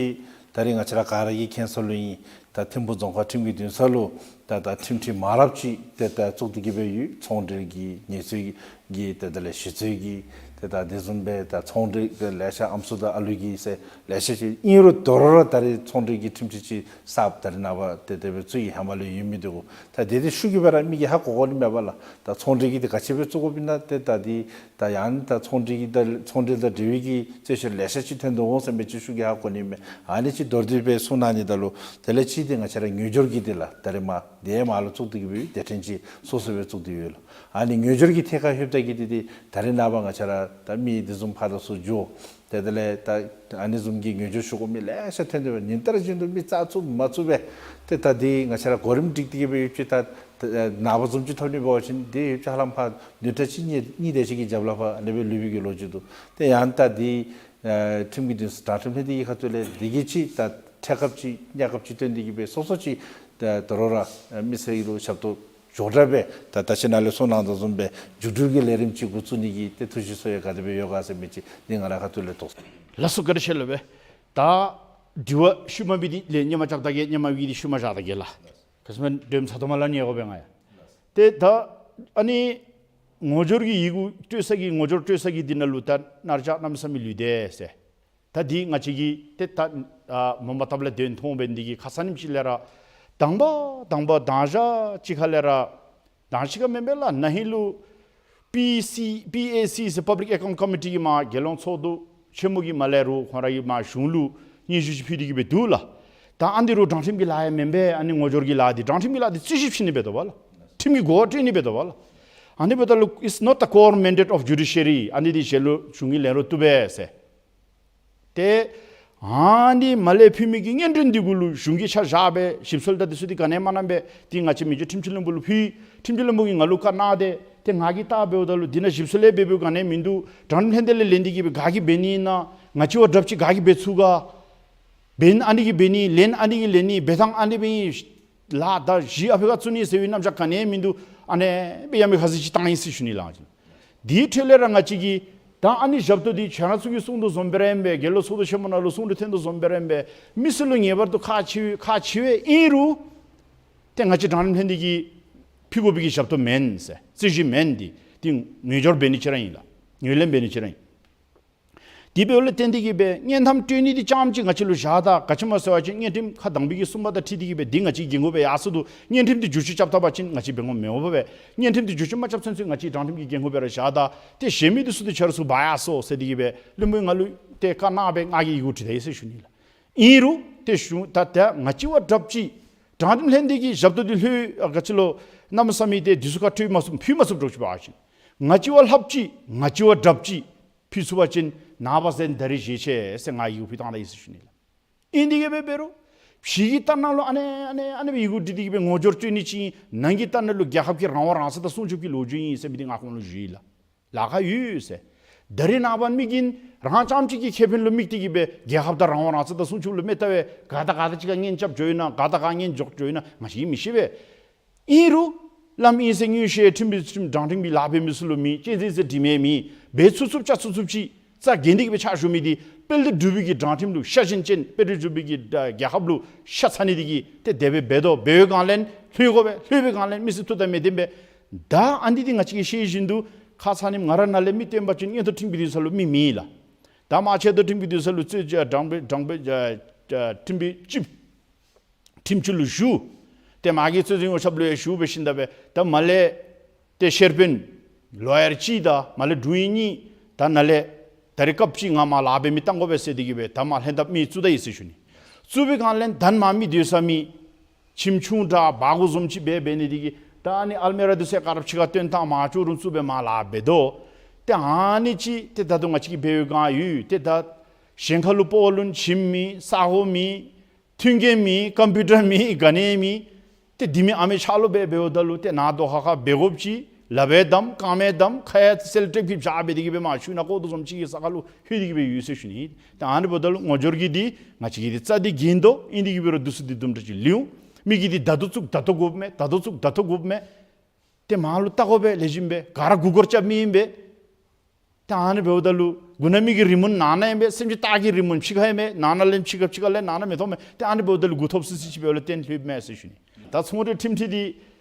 ད་རིས་ང་བཅས་ར་ག་ར་གིས་མཁྱེན་སོང་ལོ་ཨིན། ད་ཐིམ་ཕུ་རྫོང་ཁག་ཁྲིམས་ཀྱི་འདུན་ས་ལུ་ད་ད་ཁྲིམས་ཁྲི་མང་རབས་ཅིག་ཏེ་ད་བཙུགས་ཏེ་གི་སྦེ་ཡོད། ཚོང་འབྲེལ་གྱི་ཉེས་རྩོད་ཀྱི་ཏེ་ད་ལས་ཞི་རྩོད་ཀྱི་ཏེ་ད་དེ་བཟུམ་སྦེ་ད་ཚོང་འབྲེལ་གྱི་ལེ་ཤ་ཨམ་སྲུ་དང་ཨ་ལུ་གི་ཟེར་ལེ་ཤ་ཅིག་ཨིན་རུང་དོ་རུང་ར་ད་རིས་ཚོང་འབྲེལ་གྱི་ཁྲིམས་ཁྲི་ཅིག་གསརཔ་ད་རིས་ནངས་པ་ཏེ་དེ་སྦེ་བཙུགས་ཡི། ཧེ་མ་ལུ་ཡོད་མི་འདི་གུ་ད་དེ་དེ་ཤུགས་ཀྱིས་སྦེ་ར་མི་གིས་ཧ་གོ་གོ་ནི་མས་པ་ལགས། ད་ཚོང་འབྲེལ་གྱི་འདི་ག་ཅི་སྦེ་བཙུགས་དགོཔ་ཨིན་ན་ཏེ་ད་འདི་ད་ཡང་ད་ཚོང་འབྲེལ་གྱི་ད་ཚོང་འབྲེལ་དང་འབྲེལ་བའི་གི་རྩོད་བཤེར་ལེ་ཤ་ཅིག་ཐོན་དོ་འོང་ཟེར་མི་ཅིག་ཤུགས་ཀྱིས་ཧ་གོ་ནི་མས། ཨ་ནི་ཅིག་མདོར་བསྡུས་སྦེ་གསུང་གནང་ནི་ད་ལུ་དེ་ལས་ཅིག་འདི་ང་བཅས་ར་ངོས་སྦྱོར་གྱི་འདི་ལགས། ད་རིས་མ་དེ་མ་ལུ་བཙུགས་ཏེ་གི་སྦེ་སྡེ་ཕྲན་ཅིག་སོ་སོ་སྦེ་བཙུགས་ཏེ་ཡོད་ལགས། ཨ་ནི་ངོས་སྦྱོར་གྱི་ཐད་ཁར་ལྷོདཔ་ད་གི་འདི་འདི་ད་རིས་ནངས་པ་ང་བཅས་ར་ད་མི་འདི་བཟུམ་ཕར་དང་ཚུར་འགྱོ། ཏེ་དེ་ལས་ད་ཨ་ནི་བཟུམ་གྱི་ངོས་སྦྱོར་ཞུ་དགོ་མི་ལེ་ཤ་ཐོན་ཏེ་འབད་ཉིན་ལྟར་བཞིན་དུ་མི་རྩ་ཚུགསཔ་མ་ཚུགསཔ་སྦེ་ཏེ་ད་འདི་ང་བཅས་ར་གོ་རིམ་སྒྲིག་སྟེ་གི་སྦེ་ཡོད་ཅི། ད་ད་ནངས་པ་བཟུམ་ཅིག་ཐོབ་ནི་འབད་བ་ཅིན་འདི་ཡོད་ཅི་ཧ་ལམ་ཕར་བདུན་ཕྲག་གཅིག་གཉིས་གཉིས་དེ་ཅིག་གི་རྒྱབ་ལས་ཕར་ཨ་ནི་སྦེ་ལུས་པའི་གི་ལོ་རྒྱུས་འདུག། ཏེ་ཡང་ད་འདི་ཨ་ཁྲིམས་ཀྱི་འདུན་ས་དྲང་ཁྲིམས་ལྷན་སྡེ་གི་ཁ་ཐུག་ལས་འདི་གིས་ཅིག་ད་ཐད་ཀར་ཅིག་གནས་སྐབས་ཅིག་བཏོན་ཏེ་གི་སྦེ་སོ་སོ་ཅིག་ད་དོ་རུང་ར་མི་སེར་ལུ་ཞབས་ཏོག་འཇོག་དྲགས་སྦེ་ད་ད་ཅི་ནཱ་ལས་གསུང་གནང་དོ་བཟུམ་སྦེ་མཇུག་སྒྲིལ་གྱི་ལས་རིམ་ཅིག་འགོ་བཙུགས་ནི་གི་ཏེ་ཐུགས་བཞེད་གསོལ་ཡ་ག་དེ་སྦེ་ཡོད་ག་ཟེར་མི་ཅིག་འདི་ང་ར་ཁ་ཐུག་ལས་དོགས། ལགས་སོ། བཀའ་དྲིན་ཆེ་ལགས་སྦེ། ད་དྲི་བ་ཤུལ་མ་འབད་ནི་ལས་སྔོན་མ་རྐྱབ་ད་གེ། སྔོན་མ་འབད་ནི་ཤུལ་མ་བཞག་ད་གེ་ལགས། ཁ་ཙ་མ་འདྲེམ་ཚ་ཏོ་མ་ལ་ནི་ཡོད་གོ་བས་ང་ཡ། ཏེ་ད་ཨ་ནི་ངོ་སྦྱོར་གྱི་ཡི་གུ་སྤྲོད་ས་གི་ངོ་སྦྱོར་སྤྲོད་ས་གི་འདི་ནང་ལུ་ད་ནཱ་རྒྱ་གནམ་མེད་ས་མེད་ལུས་ཏེ་ཟེར། ད་འདི་ང་བཅས་ཀྱིས་ཏེ་ད་ཨ་མ་འོངམ་ད་ལས་དོན་མཐོང་འབད་ནི་འདི་གིས་ཁ་ཙ་ཉིནམ་ཅིག་ལས་ར་དང་པ་དང་པ་དང་ཞག་ཅིག་ཁ་ལས་ར་དང་ཅིག་ཁར་མེན་པས་ལགས། ན་ཧིང་ལུ་པི་སི་པི་ཨེ་སི་ཟེར་Public Account Committee གི་མར་རྒྱལ་ཡོངས་ཚོགས་འདུ་ཆེན་མོ་གི་མར་ལས་རུང་ཁོང་ར་གིས་མར་གཞུང་ལུ་སྙན་ཞུ་ཅིག་ཕུལ་ཏེ་གི་སྦེ་འདུག་ལགས། ད་ཨ་ནི་རུང་དྲང་ཁྲིམས་ཀྱི་ལཱ་ཡང་མེན་པས། ཨ་ནི་ངོ་སྦྱོར་གྱི་ལཱ་འདི་དྲང་ཁྲིམས་ཀྱི་ལཱ་འདི་རྩོད་གཞི་བཤིག་ནི་འབད་དོ་བ་ལགས། ཁྲིམས་ཀྱི་གོ་བ་སྤྲོད་ནི་འབད་དོ་བ་ལགས། ཨ་ནི་འབདཝ་ད་ལུ་it's not the core mandate of judiciary. ཨ་ནི་འདི་ཞལ་ལུ་གཞུང་གིས་ལེན་རོགས་བཏུབ་པས་ཟེར། ཏེ་ཨ་ནི་མར་ལས་ཕུལ་མི་གི་སྙན་སྒྲོན་འདི་གུ་ལུ་གཞུང་གིས་ཆ་བཞག་སྦེ་ཞིབ་འཚོལ་དང་འདི་ཚུ་འདི་ག་ནི་ཡང་མ་གནང་པས། འདི་ང་བཅས་མི་རྗེ་ཁྲིམས་སྤྱི་བློན་པོ་ལུ་ཕུལ། ཁྲིམས་སྤྱི་བློན་པོ་གིས་ང་ལུ་བཀའ་གནང་སྟེ་ཏེ་ང་གིས་བལྟ་འབདཝ་ད་ལུ་འདི་ནང་ཞིབ་འཚོལ་ལས་འབད་འབདཝ་ག་ནི་ཡང་མིན་འདུག། དྲང་ཁྲིམས་ལྷན་སྡེ་ལས་ལེན་ཏེ་གི་སྦེ་ག་གིས་འབད་ནི་ཨིན་ན། ང་བཅས་བ་དྲགཔ་ཅིག་ག་གིས་འབད་ཚུགས་ག། འབད་ན་ཨ་ནི་གིས་འབད་ནི། ལེན་ཨ་ནི་གིས་ལེན་ནི། འབད་ཐངས་ཨ་ནི་སྦེ་ཨིན། ལཱ་ད་གཞི་ཨ་ཕི་ཁར་བཙུགས་ནི་ཟེར་བའི་རྣམ་གཞག་ག་ནི་ཡང་མིན་འདུག། ཨ་ནི་སྦེ་ཡང་མི་ཁ་ཟེར་ཅིག་བཏང་ཡི་ཟེར་ཞུ་ནི་ལགས། འདི་འཕྲོ་ལས་ར་ང་བཅས་ཀྱིས་ད་ཨ་ནི་ཞབས་ཏོག་འདི་ཁྱེད་ར་ཚུ་གིས་གསུང་དོ་བཟུམ་སྦེ་ར་ཨིན་པས། རྒྱལ་ཡོངས་ཚོགས་འདུ་ཆེན་མོ་ནང་ལུ་གསུང་གྲོས་ཐོན་དོ་བཟུམ་སྦེ་ར་ཨིན་པས། མི་སེར་ལུ་ངེས་པར་དུ་ཁག་ཆེ་ཁག་ཆེ་བས། ཨིན་རུང་ཏེ་ང་བཅས་དྲང་ཁྲིམས་ལྷན་སྡེ་གིས་ཕུལ་དགོ་པའི་གི་ཞབས་ཏོག་མེན་ཟེར། རྩོད་གཞི་མེན། འདི་འདི་ངོས་སྦྱོར་འབད་ནི་ཅིག་ར་ཨིན་ལགས། ངོས་ལེན་འབད་ནི་ཅིག་ར་ཨིན། དེ་འབདཝ་ལས་བརྟེན་ཏེ་གི་སྦེ་དངུལ་ཐམ་སྤྲོད་ནི་འདི་རྐྱངམ་ཅིག་ང་བཅས་ལུ་བཞག་ད་ག་ཅི་སྨོ་ཟེར་བ་ཅིན་དངུལ་ཁྲིམས་ཁག་དང་པའི་གི་གསུམ་པ་དང་འཁྲིལ་ཏེ་གི་སྦེ་འདི་ང་བཅས་འགན་ཁུར་སྦེ་ཡར་སོང་འདུག། དངུལ་ཁྲིམས་འདི་བསྒྱུར་བཅོས་རྐྱབ་ད་པ་ཅིན་ང་བཅས་འབད་དགོཔ་མེད་པས། དངུལ་ཁྲིམས་འདི་བསྒྱུར་བཅོས་མ་རྐྱབ་ཚུན་ཚོད་ང་བཅས་དྲང་ཁྲིམས་ཀྱི་འགན་ཁུར་སྦེ་ར་བཞག་ད། ཏེ་གཞན་མི་འདི་ཚུ་འདི་ཁྱེད་ར་ཚུ་འབག་ཡར་སོང་ཟེར་ཏེ་གི་སྦེ་བློན་པོ་ང་ལུ་ཏེ་བཀའ་གནང་སྦེ་ང་གིས་ཡི་གུ་བྲིས་ད་ཡི་ཟེར་ཞུ་ནི་ལགས། ཨིན་རུང་ཏེ་གཞུང་ད་ད་ང་བཅས་བ་དྲགཔ་ཅིག་དྲང་ཁྲིམས་ལྷན་སྡེ་གི་ཞབས་ཏོག་འདི་ལྷོད་ཨ་ག་ཅི་ལོ་གནམ་མེད་ས་མེད་ཏེ་འདི་ཚུ་ཁར་སྤྲོད་མ་ཚུགས་ཕུལ་མ་ཚུགསཔ་འདྲཝ་ཅིག་འབད་བ་ཅིན་ང་བཅས་བ་ལྷགཔ་ཅིག་ང་བཅས་བ་དྲགཔ་ཅིག་ཕུལ་ཚུགས་པ་ཅིན་ནངས་པ་གཟའ་ཟླ་རེས་བཞེས་ཆེ་ཟེར་ང་ཡི་གུ་ཕུལ་བཏང་ད་ཡི་ཟེར་ཞུ་ནི་ལགས། ཨིན་དེ་གི་སྦེ་འབད་རུང་ཕྱི་གི་ལྟ་ནང་ལུ་ཨ་ནི་ཨ་ནི་ཨ་ནི་སྦེ་ཡི་གུ་བྲིས་ཏེ་གི་སྦེ་ངོ་སྦྱོར་སྤྲོད་ནི་ཅིག་ཨིན། ནང་གི་ལྟ་ནང་ལུ་རྒྱལ་ཁབ་ཀྱི་རང་དབང་རང་བཙན་དང་སྲུང་སྐྱོབ་ཀྱི་ལོ་རྒྱུས་ཨིན་ཟེར་མི་འདི་ང་ཁོང་ལུ་ཞུ་ཡི་ལགས། ལཱ་ཁག་ཡོད་ཟེར། ད་རིས་ནངས་པ་མི་གིས་རང་རྐྱངམ་གཅིག་གི་ཁེ་ཕན་ལུ་དམིགས་ཏེ་གི་སྦེ་རྒྱལ་ཁབ་དང་རང་དབང་རང་བཙན་དང་སྲུང་སྐྱོབ་ལུ་མི་ལྟ་བས། ག་དང་ག་དང་གཅིག་ཁར་གཉེན་རྐྱབ་འགྱོ་ཡི་ན་ག་དང་ག་གཉེན་འཇོག་འགྱོ་ཡི་ན་ང་བཅས་ཀྱིས་མི་ཤེས་པས། ཨིན་རུང་བླམ་ཨིན་ཟེར་མངོན་ཤེས་ཁྲིམས་པའི་ཁྲིམས་དྲང་ཁྲིམས་ཀྱི་ལཱ་འབད་མི་ཚུ་ལུ་མེད། གཅེས་འཛིན་ཟེར་དྲི་མེད་མེད། འབད་ཚུགས་ཚུགསཔ་བཅའ་ཚུགས་ཚུགསཔ་ཅིག་རྩ་འགེངས་ཏེ་གི་སྦེ་ཕྱག་ཞུ་མི་འདི་དཔལ་ལྡན་འབྲུག་པའི་གི་དྲང་ཁྲིམས་ལུ་ཤ་ཞེན་ཅན། དཔལ་ལྡན་འབྲུག་པའི་གི་རྒྱལ་ཁབ་ལུ་ཤ་ཚ་ནི་འདི་གིས་ཏེ་དེ་སྦེ་འབད་དོ། འབད་བའི་སྒང་ལས་ལྷོད་དགོ་པས། ལྷོད་པའི་སྒང་ལས་མི་སེར་ཐུགས་དང་མི་ལྡན་པས། ད་ཨ་ནི་འདི་ང་བཅས་ཀྱིས་ཤེས་བཞིན་དུ་ཁ་ཙ་ཉིནམ་ང་ར་ནཱ་ལས་མི་བཏོན་པ་ཅིན་མངོན་མཐོ་ཁྲིམས་ཀྱི་འདུན་ས་ལུ་མི་མེད་ལགས། ད་མ་ཆེ་མཐོ་ཁྲིམས་ཀྱི་འདུན་ས་ལུ་རྩོད་དྲང་པའི་དྲང་པའི་ཁྲིམས་པའི་སྤྱི་ཁྲིམས་སྤྱི་ལུ་ཞུ། ཏེ་མ་གི་རྩོད་འཛིན་ངོ་ཤབ་ལུ་ཡང་ཞུ་འབད་ཞིནམ་ད་སྦེ་ད་མར་ལས་ཏེ་ཤེར་དཔོན་ལོ་ཡར་གཅིག་དང་མར་ལས་དྲུང་ཡིག་གཉིས་ད་ནཱ་ལས་ད་རིས་སྐབས་ཅིག་ང་མར་ལཱ་འབད་མི་བཏང་དགོ་པས་ཟེར་ཏེ་གི་སྦེ་ད་མར་ལྷན་ཐབས་མི་བཙུགས་ད་ཡི་ཟེར་ཞུ་ནི། བཙུགས་པའི་སྒང་ལས་ད་མར་མི་སྡོད་ས་མེད། ཁྱིམ་ཆུང་དྲགས་སྦ་སྒོར་བཟུམ་ཅིག་སྦེ་འབད་ནི་འདི་གིས་ད་ཨ་ནི་ཨལ་མི་ར་འདི་ཚུ་ག་ར་ཕྱི་ཁར་བཏོན་བཏང་མར་ཅོག་རུམ་བཙུགས་སྦེ་མར་ལཱ་འབད་དོ། ཏེ་ཨ་ནི་ཅིག་ཏེ་ད་ལྟོ་ང་བཅས་ཀྱིས་འབད་བའི་སྒང་ཡོད། ཏེ་ད་གཞན་ཁ་ལུ་སྤོ་ལུ་ཁྱིམ་མེད། ས་སྒོ་མེད། མཐུན་རྐྱེན་མེད། ཀམ་པིའུ་ཊར་མེད། ག་ནི་མེད། ཏེ་འདི་མི་ཨ་མི་ཆ་ལུ་སྦེ་འབདཝ་ད་ལུ་ཏེ་ནཱ་རྡོ་ཁ་ཁར་འབད་དགོཔ་ཅིག་ལགཔ་སྦེ་བསྡམས་རྐངམ་སྦེ་བསྡམས་ཁ་ཡར་སེལ་ཊེབ་ཀྱིས་བཞག་སྦེ་འདི་གིས་སྦེ་མར་ཤུལ་ནང་ཁོག་རྡོ་བཟུམ་ཅིག་གི་ས་ཁར་ལུ་ལྷོད་དེ་གིས་སྦེ་ཡོད་ཟེར་ཞུ་ནི། ཏེ་ཨ་ནི་འབདཝ་ད་ལུ་ངོ་སྦྱོར་གྱི་འདི་ང་བཅས་ཀྱིས་འདི་རྩ་འདི་འགེངས་དོ། ཨིན་དེ་གིས་འབད་རུང་དུས་ཚོད་འདི་དུམ་གྲ་ཅིག་ལུས་འོང་། མི་གིས་འདི་ད་ལྟོ་བཙུགས་ད་ལྟོ་དགོཔ་མས། ད་ལྟོ་བཙུགས་ད་ལྟོ་དགོཔ་མས། ཏེ་མར་ལུ་བལྟ་དགོ་པས་ལེགས་ཤོམ་སྦེ། ག་ར་མགུ་སྐོར་རྐྱབ་མི་ཨིན་པས། ཏེ་ཨ་ནི་འབདཝ་ད་ལུ་མགུ་ན་མི་གི་རི་མོ་ནང་ན་ཨིན་པས། སེམས་ཅན་སྟག་གི་རི་མོ་ཕྱི་ཁར་ཨིན་པས། ནང་ན་ལས་ཕྱི་ཁར་ཕྱི་ཁར་ལས་ནང་ན་མི་མཐོང་མས། ཏེ་ཨ་ནི་འབདཝ་ད་ལུ་མགུ་ཐོབ་སི་སི་ཅིག་འབདཝ་ལས་བརྟེན་ལྷོདཔ་མས་ཟེར་ཞུ་ནི། ད་ཚོང་འབྲེལ་ཁྲིམས་འཁྲིག་འདི་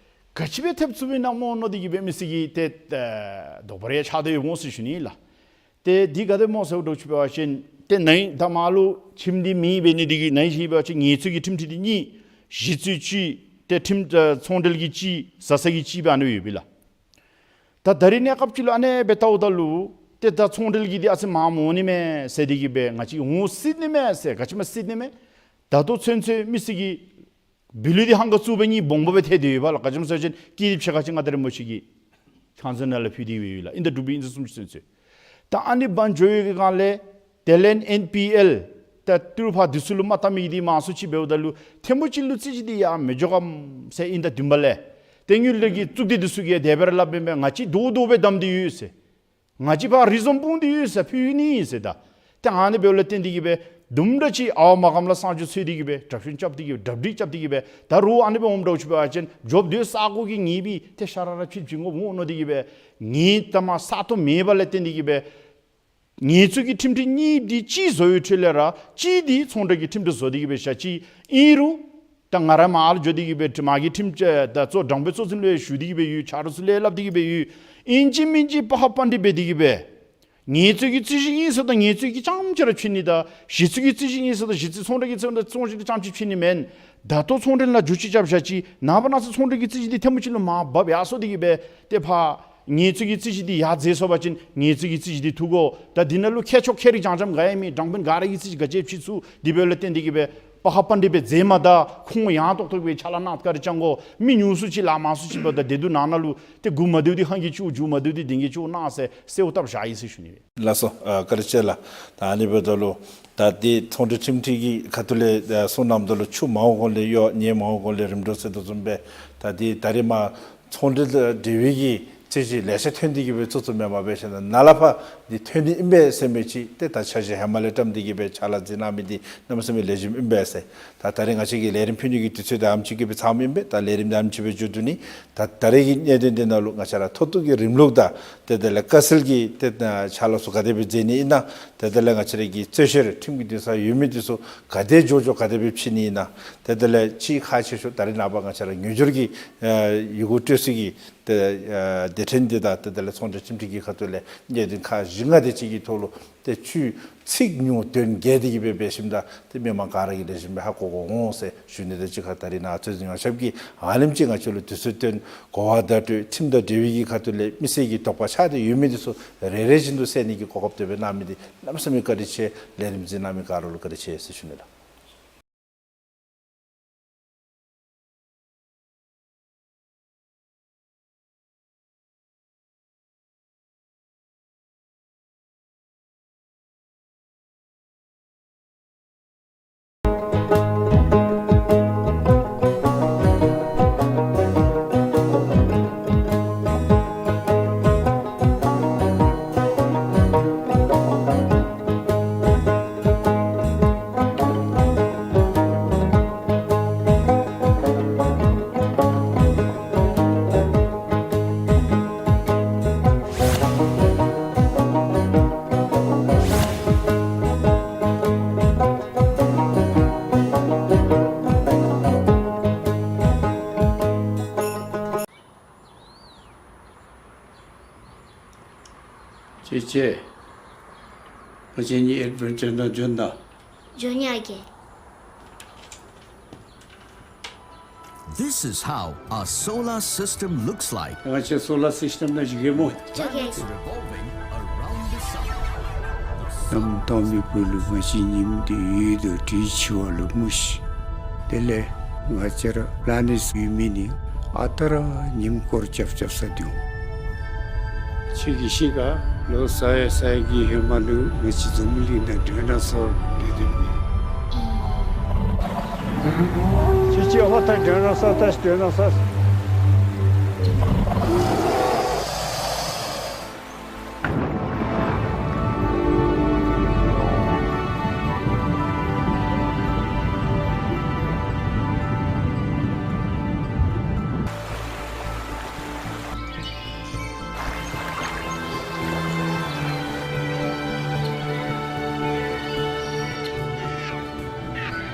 ག་ཅི་སྦེ་ཐེབས་ཚུགས་པའི་ནང་སྨོ་མནོ་སྟེ་གིས་སྦེ་མི་སེར་གྱིས་ཏེ་ཨེ་དོགས་པ་རེ་ཆགས་ཏེ་ཡོདཔ་འོང་ཟེར་ཞུ་ནི་ལགས། ཏེ་འདི་ག་དེ་སྨོ་ཟེར་བ་འདྲཝ་ཅིག་འབད་བ་ཅིན་ཏེ་ནཱ་ད་མར་ལུ་ཁྱིམ་འདི་མེདཔ་འབད་ནི་འདི་གིས་ནཱ་ཅིག་འབད་བ་ཅིན་ངལ་རྩོལ་གྱི་ཁྲིམས་འཁྲིག་འདི་གཉིས། གཞི་རྩའི་གཅིག། ཏེ་ཁྲིམས་ཨེ་ཚོང་འབྲེལ་གྱི་གཅིག། བཟའ་ཚང་གི་གཅིག་སྦེ་ཨ་ནི་ཡོདཔ་ཨིན་ལགས། ད་ད་རིས་གནས་སྐབས་ཅིག་ལུ་ཨ་ནེ་སྦེ་བལྟཝ་ད་ལུ་ཏེ་ད་ཚོང་འབྲེལ་གྱི་འདི་ཨ་ཙི་མངམ་འོང་ནི་མས་ཟེར་ཏེ་གིས་སྦེ་ང་བཅས་འོང་སྲིད་ནི་མས་ཟེར། ག་ཅི་མ་སྲིད་ནི་མས། ད་ལྟོ་ཚུན་ཚོད་མི་སེར་གྱི་བུ་ལུས་འདི་ཧང་ག་བཙུགས་པའི་གཉིད་སྦོམ་སྦེ་ཐལ་ཏེ་ཡོདཔ་ལགས། ག་ཅི་སྨོ་ཟེར་བ་ཅིན་སྐྱིད་སྡུག་ཕྱེད་ཀ་ཅིག་ང་ད་རེས་མོ་ཅིག་གིས་ཁང་ཚན་ནང་ལས་ཕུལ་ཏེ་ཡོདཔ་ཨིན་ལགས། ཨིན་ད་འབྲུག་པའི་ཨིན་ཟེར་གསུངས་ཅི་ཚུན་ཚོད། ད་ཨ་ནི་བང་འགྱོ་བའི་སྒང་ལས་དེ་ལས་ཨེན་པི་ཨེལ་ད་ཏི་རུ་ཕར་འདི་ཚུ་ལུ་མ་བལྟ་མི་འདི་མང་སུ་ཅིག་འབདཝ་ད་ལུ་ཐེངས་མོ་གཅིག་ལུ་རྩོད་གཞི་འདི་ཡར་མི་འགྱོ་གམ་ཟེར་ཨིན། ད་བདུན་པ་ལས་ཏེ་དངུལ་འབྲེལ་གྱི་གཙུག་སྡེ་འདི་ཚུ་གིས་དེ་སྦེ་ར་སླབ་ཨིན་པས། ང་བཅས་རྡོག་རྡོག་སྦེ་བསྡམས་ཏེ་ཡོད་ཟེར། ང་བཅས་ཕར་རི་བཟུམ་སྤུངས་ཏེ་ཡོད་ཟེར། ཕུལ་ནི་ཟེར། ད་ཏེ་ཨ་ནི་འབདཝ་ལས་བརྟེན་ཏེ་གིས་སྦེ་དུམ་གྲ་ཅིག་ཨརཝ་མ་གམ་ལ་གསང་སྤྱོད་འཚོལ་ཏེ་གིས་སྦེ་གྲབས་གཤོམ་རྐྱབ་སྟེ་གིས་སྦེ་གྲ་སྒྲིག་རྐྱབ་སྟེ་གིས་སྦེ་ད་རུང་ཨ་ནི་སྦེ་འོངམ་འདྲཝ་ཅིག་འབད་བ་ཅིན་འགྱོ་སྡོད་ས་གོ་གི་ངེས་པའི་ཏེ་ཤ་ར་ར་ཕྱིར་བྱིན་དགོཔ་འོང་མནོ་སྟེ་གིས་སྦེ་ངེས་ཏ་མ་ས་སྟོང་མེདཔ་ལས་བརྟེན་ཏེ་གིས་སྦེ་ངལ་རྩོལ་གྱི་ཁྲིམས་འཁྲིག་གཉིས་འདི་གཅིག་བཟོ་བའི་ཁྲོད་ལས་ར་གཅིག་འདི་ཚོང་འབྲེལ་གྱི་ཁྲིམས་འཁྲིག་བཟོ་སྟེ་གིས་སྦེ་བཞག་ཅི། ཨིན་རུང་ད་ང་ར་མར་ལུ་འགྱོ་སྟེ་གིས་སྦེ་མར་གྱི་ཁྲིམས་ཨེ་ད་གཙོ་དྲང་དཔོན་གཙོ་འཛིན་ལུ་ཡང་ཞུ་སྟེ་གིས་སྦེ་ཡོད། ཆ་རོགས་ཚུ་ལུ་ཡང་སླབ་སྟེ་གིས་སྦེ་ཡོད། ཨིན་ཅི་མིན་ཅི་པ་ཧ་པ་འདི་འབད་དེ་གིས་སྦེ་ངལ་རྩོལ་གྱི་རྩོད་གཞི་ཨིན་ཟེརཝ་ད་ངལ་རྩོལ་གྱི་རྐྱངམ་ཅིག་ར་ཕྱེ་ནི་དང་གཞི་རྩའི་གི་རྩོད་གཞི་ཨིན་ཟེརཝ་ད་གཞི་རྩའི་ཚོང་འབྲེལ་གྱི་རྩོད་གཞི་རྐྱངམ་ཅིག་ཕྱེ་ནི་མེན། ད་ལྟོ་ཚོང་འབྲེལ་ནང་འགྱུར་བཅོས་རྐྱབ་བཞག་ཅི། ནངས་པ་གནངས་ཚེ་ཚོང་འབྲེལ་གྱི་རྩོད་གཞི་འདི་ཐེངས་མོ་གཅིག་ལུ་མར་འབབ་ཡར་སོང་སྟེ་གིས་སྦེ་ཏེ་ཕར་ངལ་རྩོལ་གྱི་རྩོད་གཞི་འདི་ཡར་འཛེགས་སོང་པ་ཅིན་ངལ་རྩོལ་གྱི་རྩོད་གཞི་འདི་འཐུ་དགོ། ད་འདི་ནང་ལུ་མཁས་མཆོག་མཁས་རིག་སྦྱང་འཇམ་ག་ཡང་མེད། དྲང་དཔོན་ག་ར་གིས་རྩོད་གཞི་ག་ཅི་ཕྱེ་ཚུགས། དེ་འབདཝ་ལས་བརྟེན་ཏེ་གིས་སྦེ་པ་ཧ་པ་འདི་སྦེ་འཛེགས་མ་ད་ཁོང་ཡང་ཏོག་ཏོ་སྦེ་ཕྱག་ལཱ་གནང་ཁ་ར་བཅང་དགོ། མི་ཉུང་སུ་ཅིག་ལཱ་མང་སུ་ཅིག་འབདཝ་ད་བདེ་སྡུག་ནང་ན་ལུ་ཏེ་མགུ་མ་བདེཝ་འདི་ཧང་གིས་བཅུག། མཇུག་མ་བདེཝ་འདི་གདེང་གིས་བཅུག་གནང་ཟེར་གསོལཝ་བཏབ་བཞག་ཡི་ཟེར་ཞུ་ནི་སྦེ། ལགས་སོ། ཨ་བཀའ་དྲིན་ཆེ་ལགས། ད་ཨ་ནི་འབདཝ་ད་ལུ་ད་འདི་ཚོང་འབྲེལ་ཁྲིམས་འཁྲིག་གི་ཁ་ཐུག་ལས་ཨ་གསུང་གནངམ་ད་ལུ་ཆུ་མང་བོ་གུ་ལས་གཡོ་ཉེ་མང་བོ་གུ་ལས་རིམ་གྲོ་ཟེར་དོ་བཟུམ་སྦེ་ད་འདི་ད་རིས་མར་ཚོང་འབྲེལ་དང་འབྲེལ་བའི་གི་རྩོད་གཞི་ལེ་ཤ་ཐོན་ཏེ་གིས་སྦེ་ཚུན་ཚོད་མེན་པར་འབད་ཞིནམ་ན་ནཱ་ལས་ཕར་འདི་ཐོན་ནི་ཨིན་པས་ཟེར་མི་ཅིག་ཏེ་ད་འཆར་གཞི་ཧེ་མ་ལས་བཀྲམ་སྟེ་གིས་སྦེ་ཕྱག་ལཱ་མཛད་གནང་མི་འདི་གནམ་མེད་ས་མེད་ལེགས་ཤོམ་ཨིན་པས་ཟེར། ད་ད་རིས་ང་བཅས་ཀྱི་ལས་རིམ་ཕུལ་ནི་གི་དུས་ཚོད་ད་ཨ་ནེམ་ཅིག་གིས་སྦེ་ཚངམ་ཨིན་པས། ད་ལས་རིམ་ད་ཨ་ནེམ་ཅིག་སྦེ་མཇུག་བསྡུ་ནི། ད་ད་རིས་ཀྱི་གནད་དོན་འདི་ནང་ལུ་ང་བཅས་ར་མཐོ་གཏུགས་ཀྱི་རིམ་ལུགས་དང་ཏེ་དེ་ལས་དཀའ་སེལ་གྱི་ཏེ་ཕྱག་ལཱ་ཚུ་ག་དེ་སྦེ་མཛད་ནི་ཨིན་ན། ཏེ་དེ་ལས་ང་བཅས་ར་གི་རྩོད་བཤེར་ཁྲིམས་ཀྱི་འདུན་ས་ཡོད་མི་འདི་ཚུ་ག་དེ་མགྱོགས་མགྱོགས་ག་དེ་སྦེ་ཕྱེ་ནི་ཨིན་ན། ཏེ་དེ་ལས་ཅིག་ཁག་ཆེ་ཤོས་ད་རིས་ནངས་པ་ང་བཅས་ར་ངོས་སྦྱོར་གྱི་ཨེ་ཡི་གུ་སྤྲོད་ས་གི་ཏེ་ཨེ་སྡེ་ཕྲན་འདི་དང་ཏེ་དེ་ལས་ཚོང་འབྲེལ་ཁྲིམས་འཁྲིག་གི་ཁ་ཐུག་ལས་གནད་དོན་ཁག་བཞི་ལྔ་དེ་ཅིག་གི་ཐོག་ལུ་ཏེ་ཚིག་ཉུང་དོན་རྒྱས་ཏེ་གིས་སྦེ་འབད་ཞིནམ་ད་ཏེ་མི་མང་ག་ར་གིས་ལེགས་ཤོམ་སྦེ་ཧ་གོ་གོ་འོང་ཟེར་ཞུ་ནི་དང་གཅིག་ཁར་ད་རིས་ནཱ་རྩོད་འཛིན་ཡོངས་ཁྱབ་ཀྱིས་ཨ་ནེམ་ཅིག་ང་བཅས་ལུ་དུས་ཚོད་བཏོན་གོ་བ་བརྡ་སྤྲོད་ཁྲིམས་དང་འབྲེལ་བའི་གི་ཁ་ཐུག་ལས་མི་སེར་གྱི་དོགས་པ་ཆགས་ཏེ་ཡོད་མི་འདི་ཚུ་རེ་རེ་བཞིན་དུ་སེལ་ནི་གི་གོ་སྐབས་དེ་སྦེ་གནང་མི་འདི་གནམ་མེད་ས་མེད་བཀའ་དྲིན་ཆེ། ལས་རིམ་གཟིགས་གནང་མི་ག་ར་ལུ་བཀའ་དྲིན་ཆེ་ཟེར་ཞུ་ནི་ལགས། ཅེ་ཅེ། ང་བཅས་གཉིས་ཨེཌ་བེན་ཅར་ནང་འབྱོན་ད། འབྱོན་ཡ་གི། This is how a solar system looks like. ང་བཅས་སོ་ལར་སིསི་ཊེམ་ནང་འགྱོ་གེ་སྨོ། Planets revolving around the sun. གནམ་དྭངས་མའི་སྦུག་ལུ་ང་བཅས་ཉིམ་འདི་ཡོད་དོ་དེ་འཆི་བ་ལུ་སྨོ་ཤིག། དེ་ལས་ང་བཅས་ར་པི་ལེ་ནེཊ་ཡོད་མི་འདི་ཨ་རྟག་ར་ཉིམ་སྐོར་རྐྱབ་རྐྱབ་ས་འདི་འོང་། ཁྱོད་ཀྱིས་ཤེས་ག། ལོ་ས་ཡ་ས་ཡ་གི་ཧེ་མ་ལུ་ང་བཅས་འཛམ་བུ་གླིང་ནང་འདྲེ་ནང་སོར་སྡོད་སྡོདཔ་ཨིན། ཁྱོད་ཀྱིས་ཨ་ཕ་ད་འདྲེ་ནང་སོར་ད་འདྲེ་ནང་སོར།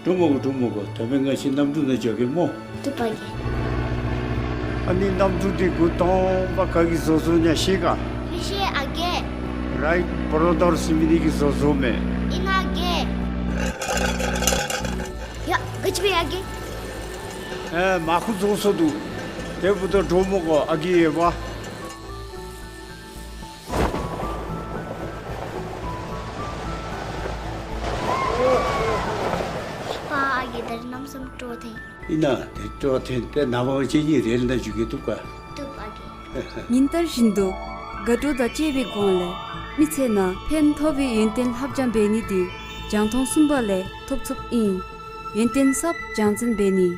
འགྲོ་མི་དགོ། འགྲོ་མི་དགོ། ད་འབདན་ང་བཅས་གནམ་གྲུ་ནང་འགྱོ་གེ་སྨོ། བཏུབ་པ་གི། ཨ་ནི་གནམ་གྲུ་འདི་འགོ་དང་པ་ག་གིས་བཟོ་བཟོཝ་ཨིན་ན་ཤེས་ག། མི་ཤེས་ཨ་རྒས། རའིཊ་བོརོ་དར་ཟེར་མི་འདི་གིས་བཟོ་བཟོཝ་མས། ཨིན་ན་ཨ་རྒས། ཡ་ག་ཅི་འབད་ཡ་རྒས། ཨེ་མར་ཁུ་རྫོགས་སོ་འདུག། དེ་འབདཝ་ད་འགྲོ་མི་དགོ་ཨ་རྒས་ཡོདཔ། ཕ་ཨ་རྒས་ད་རིས་གནམ་མེད་ས་མེད་སྤྲོ་བ་འཐེན། ཨིན་ན་དེ་སྤྲོ་བ་འཐེན་ཏེ་ནངས་པ་ང་བཅས་གཉིས་རེལ་ནང་འགྱོ་གེ། བཏུབ་ག། བཏུབ་ཨ་རྒས། ཉིན་ལྟར་བཞིན་དུ་དགའ་སྤྲོ་དང་བཅས་པའི་སྒོ་ལས་མི་ཚེ་ནང་ཕན་ཐོགས་པའི་ཡོན་ཏན་ལྷབ་སྦྱང་འབད་ནི་འདི་རྒྱང་མཐོང་གསུམ་པ་ལས་ཐོབ་ཚུགསཔ་ཨིན། ཡོན་ཏན་གསརཔ་སྦྱང་འཛིན་འབད་ནི།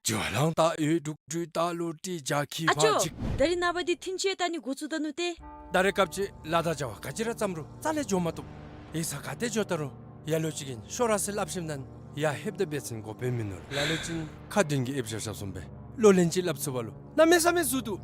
ཇོ་ལང་ཏ་ཡོད་དྲུག་དྲུག་ཏ་ལུ་ཏི་ཇ་ཁི་ཨ་ཅོ། ཕ་ཅིག། ད་རིས་ནངས་པ་འདི་ཐིན་ཅེ་ད་ནི་འགོ་བཙུགས་ད་ནུག་ཏེ། ད་རེས་སྐབས་ཅིག་ལཱ་དང་བྱ་བ་ག་ཅི་ར་བརྩམ་རུང་རྩ་ལས་འགྱོ་མ་བཏུབ། ཡིག་ཚང་ག་ཏེ་འགྱོ་ད་རུང་ཡ་ལོ་ཅིག་གིས་ཤོག་ར་ཟེར་སླབ་ཞིནམ་ད་ཡར་ལྷོདཔ་ད་འབད་བ་ཅིན་གོ་བརྡ་མིན་ནུག། ལ་ལུ་ཅིག་ཁ་འདོན་གྱི་ཨེབ་ཞབས་ཞབས་སོང་པས། ལོ་ལན་ཅིག་སླབ་ཚུགས་པ་ལུ་གནམ་མེད་ས་མེད་ཟུར་འདུག།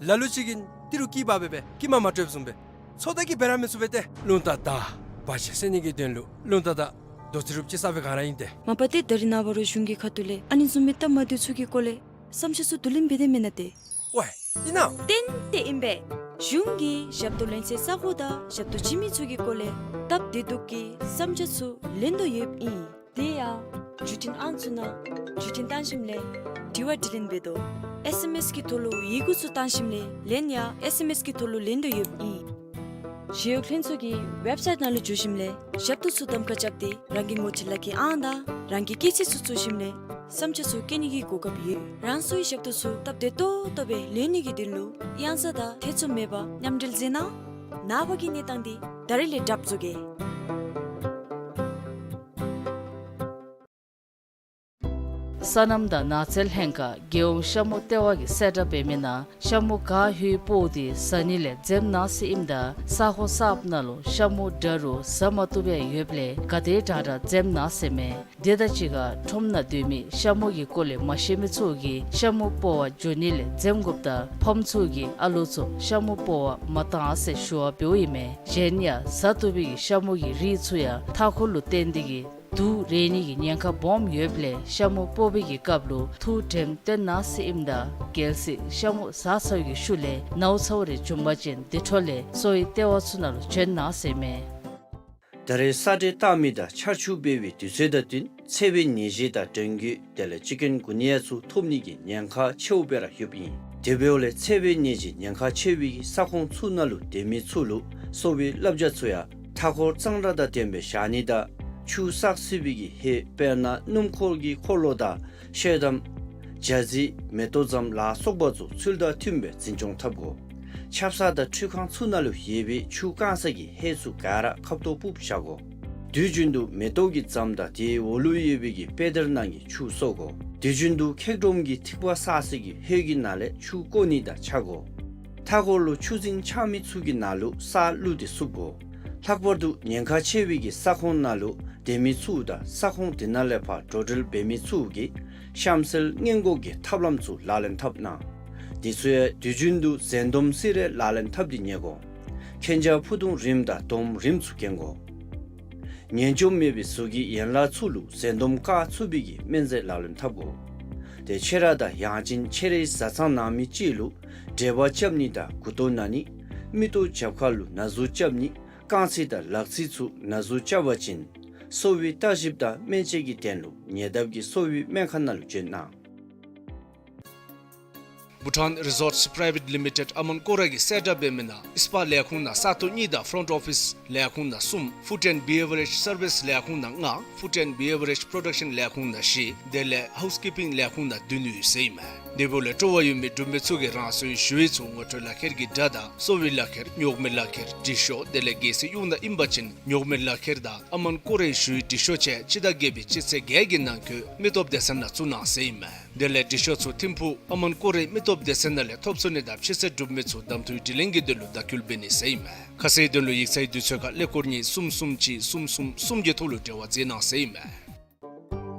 ལ་ལུ་ཅིག་གིས་ཏི་རུ་སྐྱི་པགས་འབད་སྦེ་སྐྱི་མ་མ་སྤྲོདཔ་བཟུམ་སྦེ་ཚོད་ལྟ་གིས་འབད་ར་མི་ཚུགས་པས་ཏེ། རླུང་རྟ་དང་བ་ཅིན་བསད་ནི་གི་དོན་ལུ་རླུང་རྟ་དང་རྡོ་རྩེགཔ་ཅིག་ས་སྦེ་ག་ར་ཨིན་ཏེ། མ་པ་ཏེ་ད་རིས་ནངས་པ་རོགས་གཞུང་གི་ཁ་ཐུག་ལས་ཨ་ནི་བཟུམ་མའི་སྟབས་མ་བདེཝ་ཚུ་གི་སྐོར་ལས་བསམ་འཆར་ཚུ་བསྡུ་ལེན་འབད་དེ་མེན་ན་ཏེ། ཝའི་ཨིན་ན། ཏན་ཏན་ཨིན་པས། གཞུང་གིས་ཞབས་ཏོག་ལེན་སའི་ས་གོ་དང་ཞབས་ཏོག་བྱིན་མི་ཚུ་གི་སྐོར་ལས་སྟབས་བདེ་སྡུག་གི་བསམ་འཆར་ཚུ་ལེན་དོ་ཡོདཔ་ཨིན། དེ་ཡང་བརྒྱུད་འཕྲིན་ཨང་ཚུ་ནང་བརྒྱུད་འཕྲིན་བཏང་ཞིནམ་ལས་དྲི་བ་དྲིས་ལན་འབད་དོ། ཨེས་ཨེམ་ཨེས་ཀྱི་ཐོག་ལུ་ཡི་གུ་ཚུ་བཏང་ཞིནམ་ལས་ལན་ཡང་ཨེས་ཨེམ་ཨེས་ཀྱི་ཐོག་ལུ་ལེན་དོ་ཡོདཔ་ཨིན། ཞི་གཡོག་ལྷན་ཚོགས་ཀྱི་ཝེབ་སའིཊ་ནང་ལུ་འཛུལ་ཞིནམ་ལས་ཞབས་ཏོག་ཚུ་གདམ་ཁ་རྐྱབ་སྟེ་རང་གི་ངོ་སྤྲོད་ལག་ཁྱེར་ཨང་དང་རང་གི་སྐྱེས་ཚེས་ཚུ་བཙུགས་ཞིནམ་ལས་བསམ་འཆར་ཚུ་བཀོད་ནི་གི་གོ་སྐབས་ཡོད། རང་སོའི་ཞབས་ཏོག་ཚུ་སྟབས་བདེ་ཏོག་ཏོ་སྦེ་ལེན་ནི་གི་དོན་ལུ་གཡང་ས་དང་ཐེ་ཚོམ་མེད་པར་མཉམ་འབྲེལ་མཛད་གནང་། ནངས་པ་གི་གནས་སྟངས་འདི་ད་རིས་ལས་གྲབས་བཟོ་གེ། སོ་ནམ་དང་ནགས་ཚལ་ལྷན་ཁག་རྒྱལ་ཡོངས་ཤ་མུ་ལྟེ་བ་གིས་གསལ་བསྒྲགས་འབད་མི་ནང་ཤ་མུ་ག་ཧུའི་སྤོཝ་འདི་བཟའ་ནི་ལས་འཛེམ་གནང་ཟེར་ཨིནམ་ད་ས་ཁོངས་གསརཔ་ནང་ལུ་ཤ་མུ་འདྲ་རུང་བཟའ་མ་བཏུབ་ཡང་ཡོདཔ་ལས་ག་དེ་དྲག་དྲག་འཛེམ་གནང་ཟེར་མས། དེ་དང་གཅིག་ཁར་ཁྲོམ་ནང་སྡོད་མི་ཤ་མུ་གི་སྐོར་ལས་མ་ཤེས་མི་ཚུ་གིས་ཤ་མུ་སྤོ་བར་འགྱོ་ནི་ལས་འཛེམ་དགོཔ་དང་ཕམ་ཚུ་གིས་ཨ་ལོ་ཚུ་ཤ་མུ་སྤོ་བར་མ་གཏང་ཟེར་ཞུ་བ་འབདཝ་ཨིན་མས། གཞན་ཡང་བཟའ་བཏུབ་པའི་གི་ཤ་མུ་གི་རིགས་ཚུ་ཡང་མཐའ་འཁོར་ལུ་བརྟེན་ཏེ་གིས་དུག་རེག་ནི་གི་ཉེན་ཁ་སྦོམ་ཡོདཔ་ལས་ཤ་མུ་སྤོ་བའི་གི་སྐབས་ལུ་ཐུགས་དྲནམ་བཏོན་གནང་ཟེར་ཨིནམ་ད་གལ་སྲིད་ཤ་མུ་བཟའ་ཚར་བའི་གི་ཤུལ་ལས་ནཝ་ཚཝ་རེ་བྱུང་པ་ཅིན་དེ་འཕྲོ་ལས་གསོ་བའི་ལྟེ་བ་ཚུ་ནང་ལུ་བྱོན་གནང་ཟེར་མས། ད་རེས་ས་འདྲེན་བཏང་མི་དང་ཆར་ཆུ་འབབ་པའི་དུས་ཚོད་དང་བསྟུན་འཚེར་བའི་ནད་གཞི་དང་འབྲང་རྒོད་དེ་ལས་ཅི་ཀུན་གུ་ནི་ཡ་ཚུ་ཐོབ་ནི་གི་ཉེན་ཁ་ཆེཝ་སྦེ་ར་ཡོདཔ་ཨིན། དེ་འབདཝ་ལས་འཚེར་བའི་ནད་གཞི་ཉེན་ཁ་ཆེ་བའི་གི་ས་ཁོངས་ཚུ་ནང་ལུ་སྡོད་མི་ཚུ་ལུ་གསོ་བའི་བསླབ་བྱ་ཚུ་ཡང་མཐའ་འཁོར་གཙང་སྦྲ་དང་ལྡནམ་སྦེ་བཞག་ནི་དང་ཆུ་བསགས་སྲིད་པའི་གི་ཧེ་དཔེར་ན་སྣུམ་འཁོར་གྱི་འཁོར་ལོ་དང་ཤེལ་དམ་རྒྱ་རྫི་མེ་ཏོག་ཙམ་ལ་སོགས་པ་ཚུ་ཚུལ་དང་མཐུནམ་སྦེ་འཛིན་སྐྱོང་འཐབ་དགོ། ཆབ་གསང་དང་ཁྲུས་ཁང་ཚུ་ནང་ལུ་ཡོད་པའི་ཆུ་བཀང་ས་གི་ཧེ་ཚུ་ག་ར་ཁབ་ཏོ་སྤུབས་བཞག་དགོ། དུས་རྒྱུན་དུ་མེ་ཏོག་གི་རྫམ་དང་དེའི་འོག་ལུ་ཡོད་པའི་གི་པེ་དར་ནང་གི་ཆུ་གསོ་དགོ། དུས་རྒྱུན་དུ་འཁྱག་སྒྲོམ་གྱི་ཐིགས་པ་བསགས་ས་གི་ཧེ་གི་ནང་ལས་ཆུ་བཀོ་ནི་དང་ཆ་དགོ། མཐའ་འཁོར་ལུ་ཆུ་རྫིང་ཆགས་མི་ཚུ་གི་ནང་ལུ་ས་བླུགས་ཏེ་བསུབ་དགོ། ལྷག་པར་དུ་ཉེན་ཁ་ཆེ་བའི་གི་ས་ཁོངས་ནང་ལུ་སྡོད་མི་ཚུ་དང་ས་ཁོངས་དེ་ནང་ལས་ཕར་འགྲོ་འགྲུལ་འབད་མི་ཚུ་གིས་གཤམ་གསལ་སྔོན་འགོག་གི་ཐབས་ལམ་ཚུ་ལག་ལེན་འཐབ་གནང་། དེ་ཚུ་ཡང་དུས་རྒྱུན་དུ་གཟན་དོམ་བསིལ་རས་ལག་ལེན་འཐབ་སྟེ་ཉལ་དགོ། མཁྱེན་རྒྱ་ཕུ་ཐུང་རིངམོ་དང་དོམ་རིངམོ་ཚུ་གྱོན་དགོ། ཉེན་སྐྱོབ་མེད་པའི་གཟུགས་ཀྱི་ཡན་ལག་ཚུ་ལུ་གཟན་དོམ་བཀག་ཚུགས་པའི་གི་སྨན་རྫས་ལག་ལེན་འཐབ་དགོ། ཏེ་ཆེ་ར་དང་ཡང་ཅིན་ཆེ་རའི་བཟའ་ཚང་ནང་མི་ཅིག་ལུ་འབྲས་བུ་རྐྱབ་ནི་དང་མགུ་ཏོ་ན་ནི། མིག་ཏོ་རྒྱབ་ཁ་ལུ་ན་ཟུག་རྐྱབ་ནི། རྐང་ཚིགས་དང་ལག་ཚིགས་ཚུ་ན་ཟུག་རྐྱབ་པ་ཅིན་གསོ་བའི་བརྟག་ཞིབ་དང་སྨན་དཔྱད་ཀྱི་དོན་ལུ་ཉེ་འདབས་ཀྱི་གསོ་བའི་སྨན་ཁང་ནང་ལུ་བྱོན་གནང་། Bhutan Resorts Private Limited ཨ་མོན་ཀོ་ར་གིས་གསལ་བསྒྲགས་འབད་མི་ནང་ཨིས་པ་ལས་ཁུངས་ནང་ས་སྟོང་གཉིས་དང་ཕོརོནཊ་ཨོ་ཕིསི་ལས་ཁུངས་ནང་གསུམ། Food and Beverage Service ལས་ཁུངས་ནང་ལྔ། Food and Beverage Production ལས་ཁུངས་ནང་བཞི། དེ་ལས་ཧའུསི་ཀིཔིང་ལས་ཁུངས་ནང་བདུན་ཡོད་ཟེར་ཨིན་མས། དེ་འབདཝ་ལས་སྤྲོ་བ་ཡོད་མི་འབྲུག་མི་ཚུ་གིས་རང་སོའི་ཞུ་ཡིག་ཚུ་ངོ་སྤྲོད་ལག་ཁྱེར་གྱི་སྒྲ་དང་གསོ་བའི་ལག་ཁྱེར་ཉོག་མེད་ལག་ཁྱེར་དྲི་ཤོག་དེ་ལས་གལ་སྲིད་གཡུས་ནང་ཨིན་པ་ཅིན་ཉོག་མེད་ལག་ཁྱེར་དང་ཨ་མོན་ཀོ་རའི་ཞུ་ཡིག་དྲི་ཤོག་བཅས་སྤྱི་ཟླ་བརྒྱད་པའི་སྤྱི་ཚེས་བརྒྱད་ཀྱི་ནང་འཁོད་མི་སྟོབས་སྡེ་ཚན་ནང་བཙུགས་གནང་ཟེར་ཨིན་མས། དེ་ལས་དྲི་ཤོག་ཚུ་ཐིམ་ཕུག་ཨ་མོན་ཀོ་རའི་མི་སྟོབས་སྡེ་ཚན་ནང་ལས་ཐོབ་ཚུགས་ནི་དང་ཕྱི་གསལ་གྲུབ་མི་ཚུ་གདམ་འཐུའི་དྲི་ལན་གྱི་དོན་ལུ་བརྡ་བསྐུལ་འབད་ནི་ཟེར་ཨིན་མས། ཁ་གསལ་དོན་ལུ་ཡིག་ཚང་གི་དུས་ཚོད་ཁར་ཀླད་ཀོར་གཉིས་གསུམ་གསུམ་གཅིག་གསུམ་གསུམ་གསུམ་གྱི་ཐོག་ལུ་འབྲེལ་བ་མཛད་གནང་ཟེར་ཨིན་མས།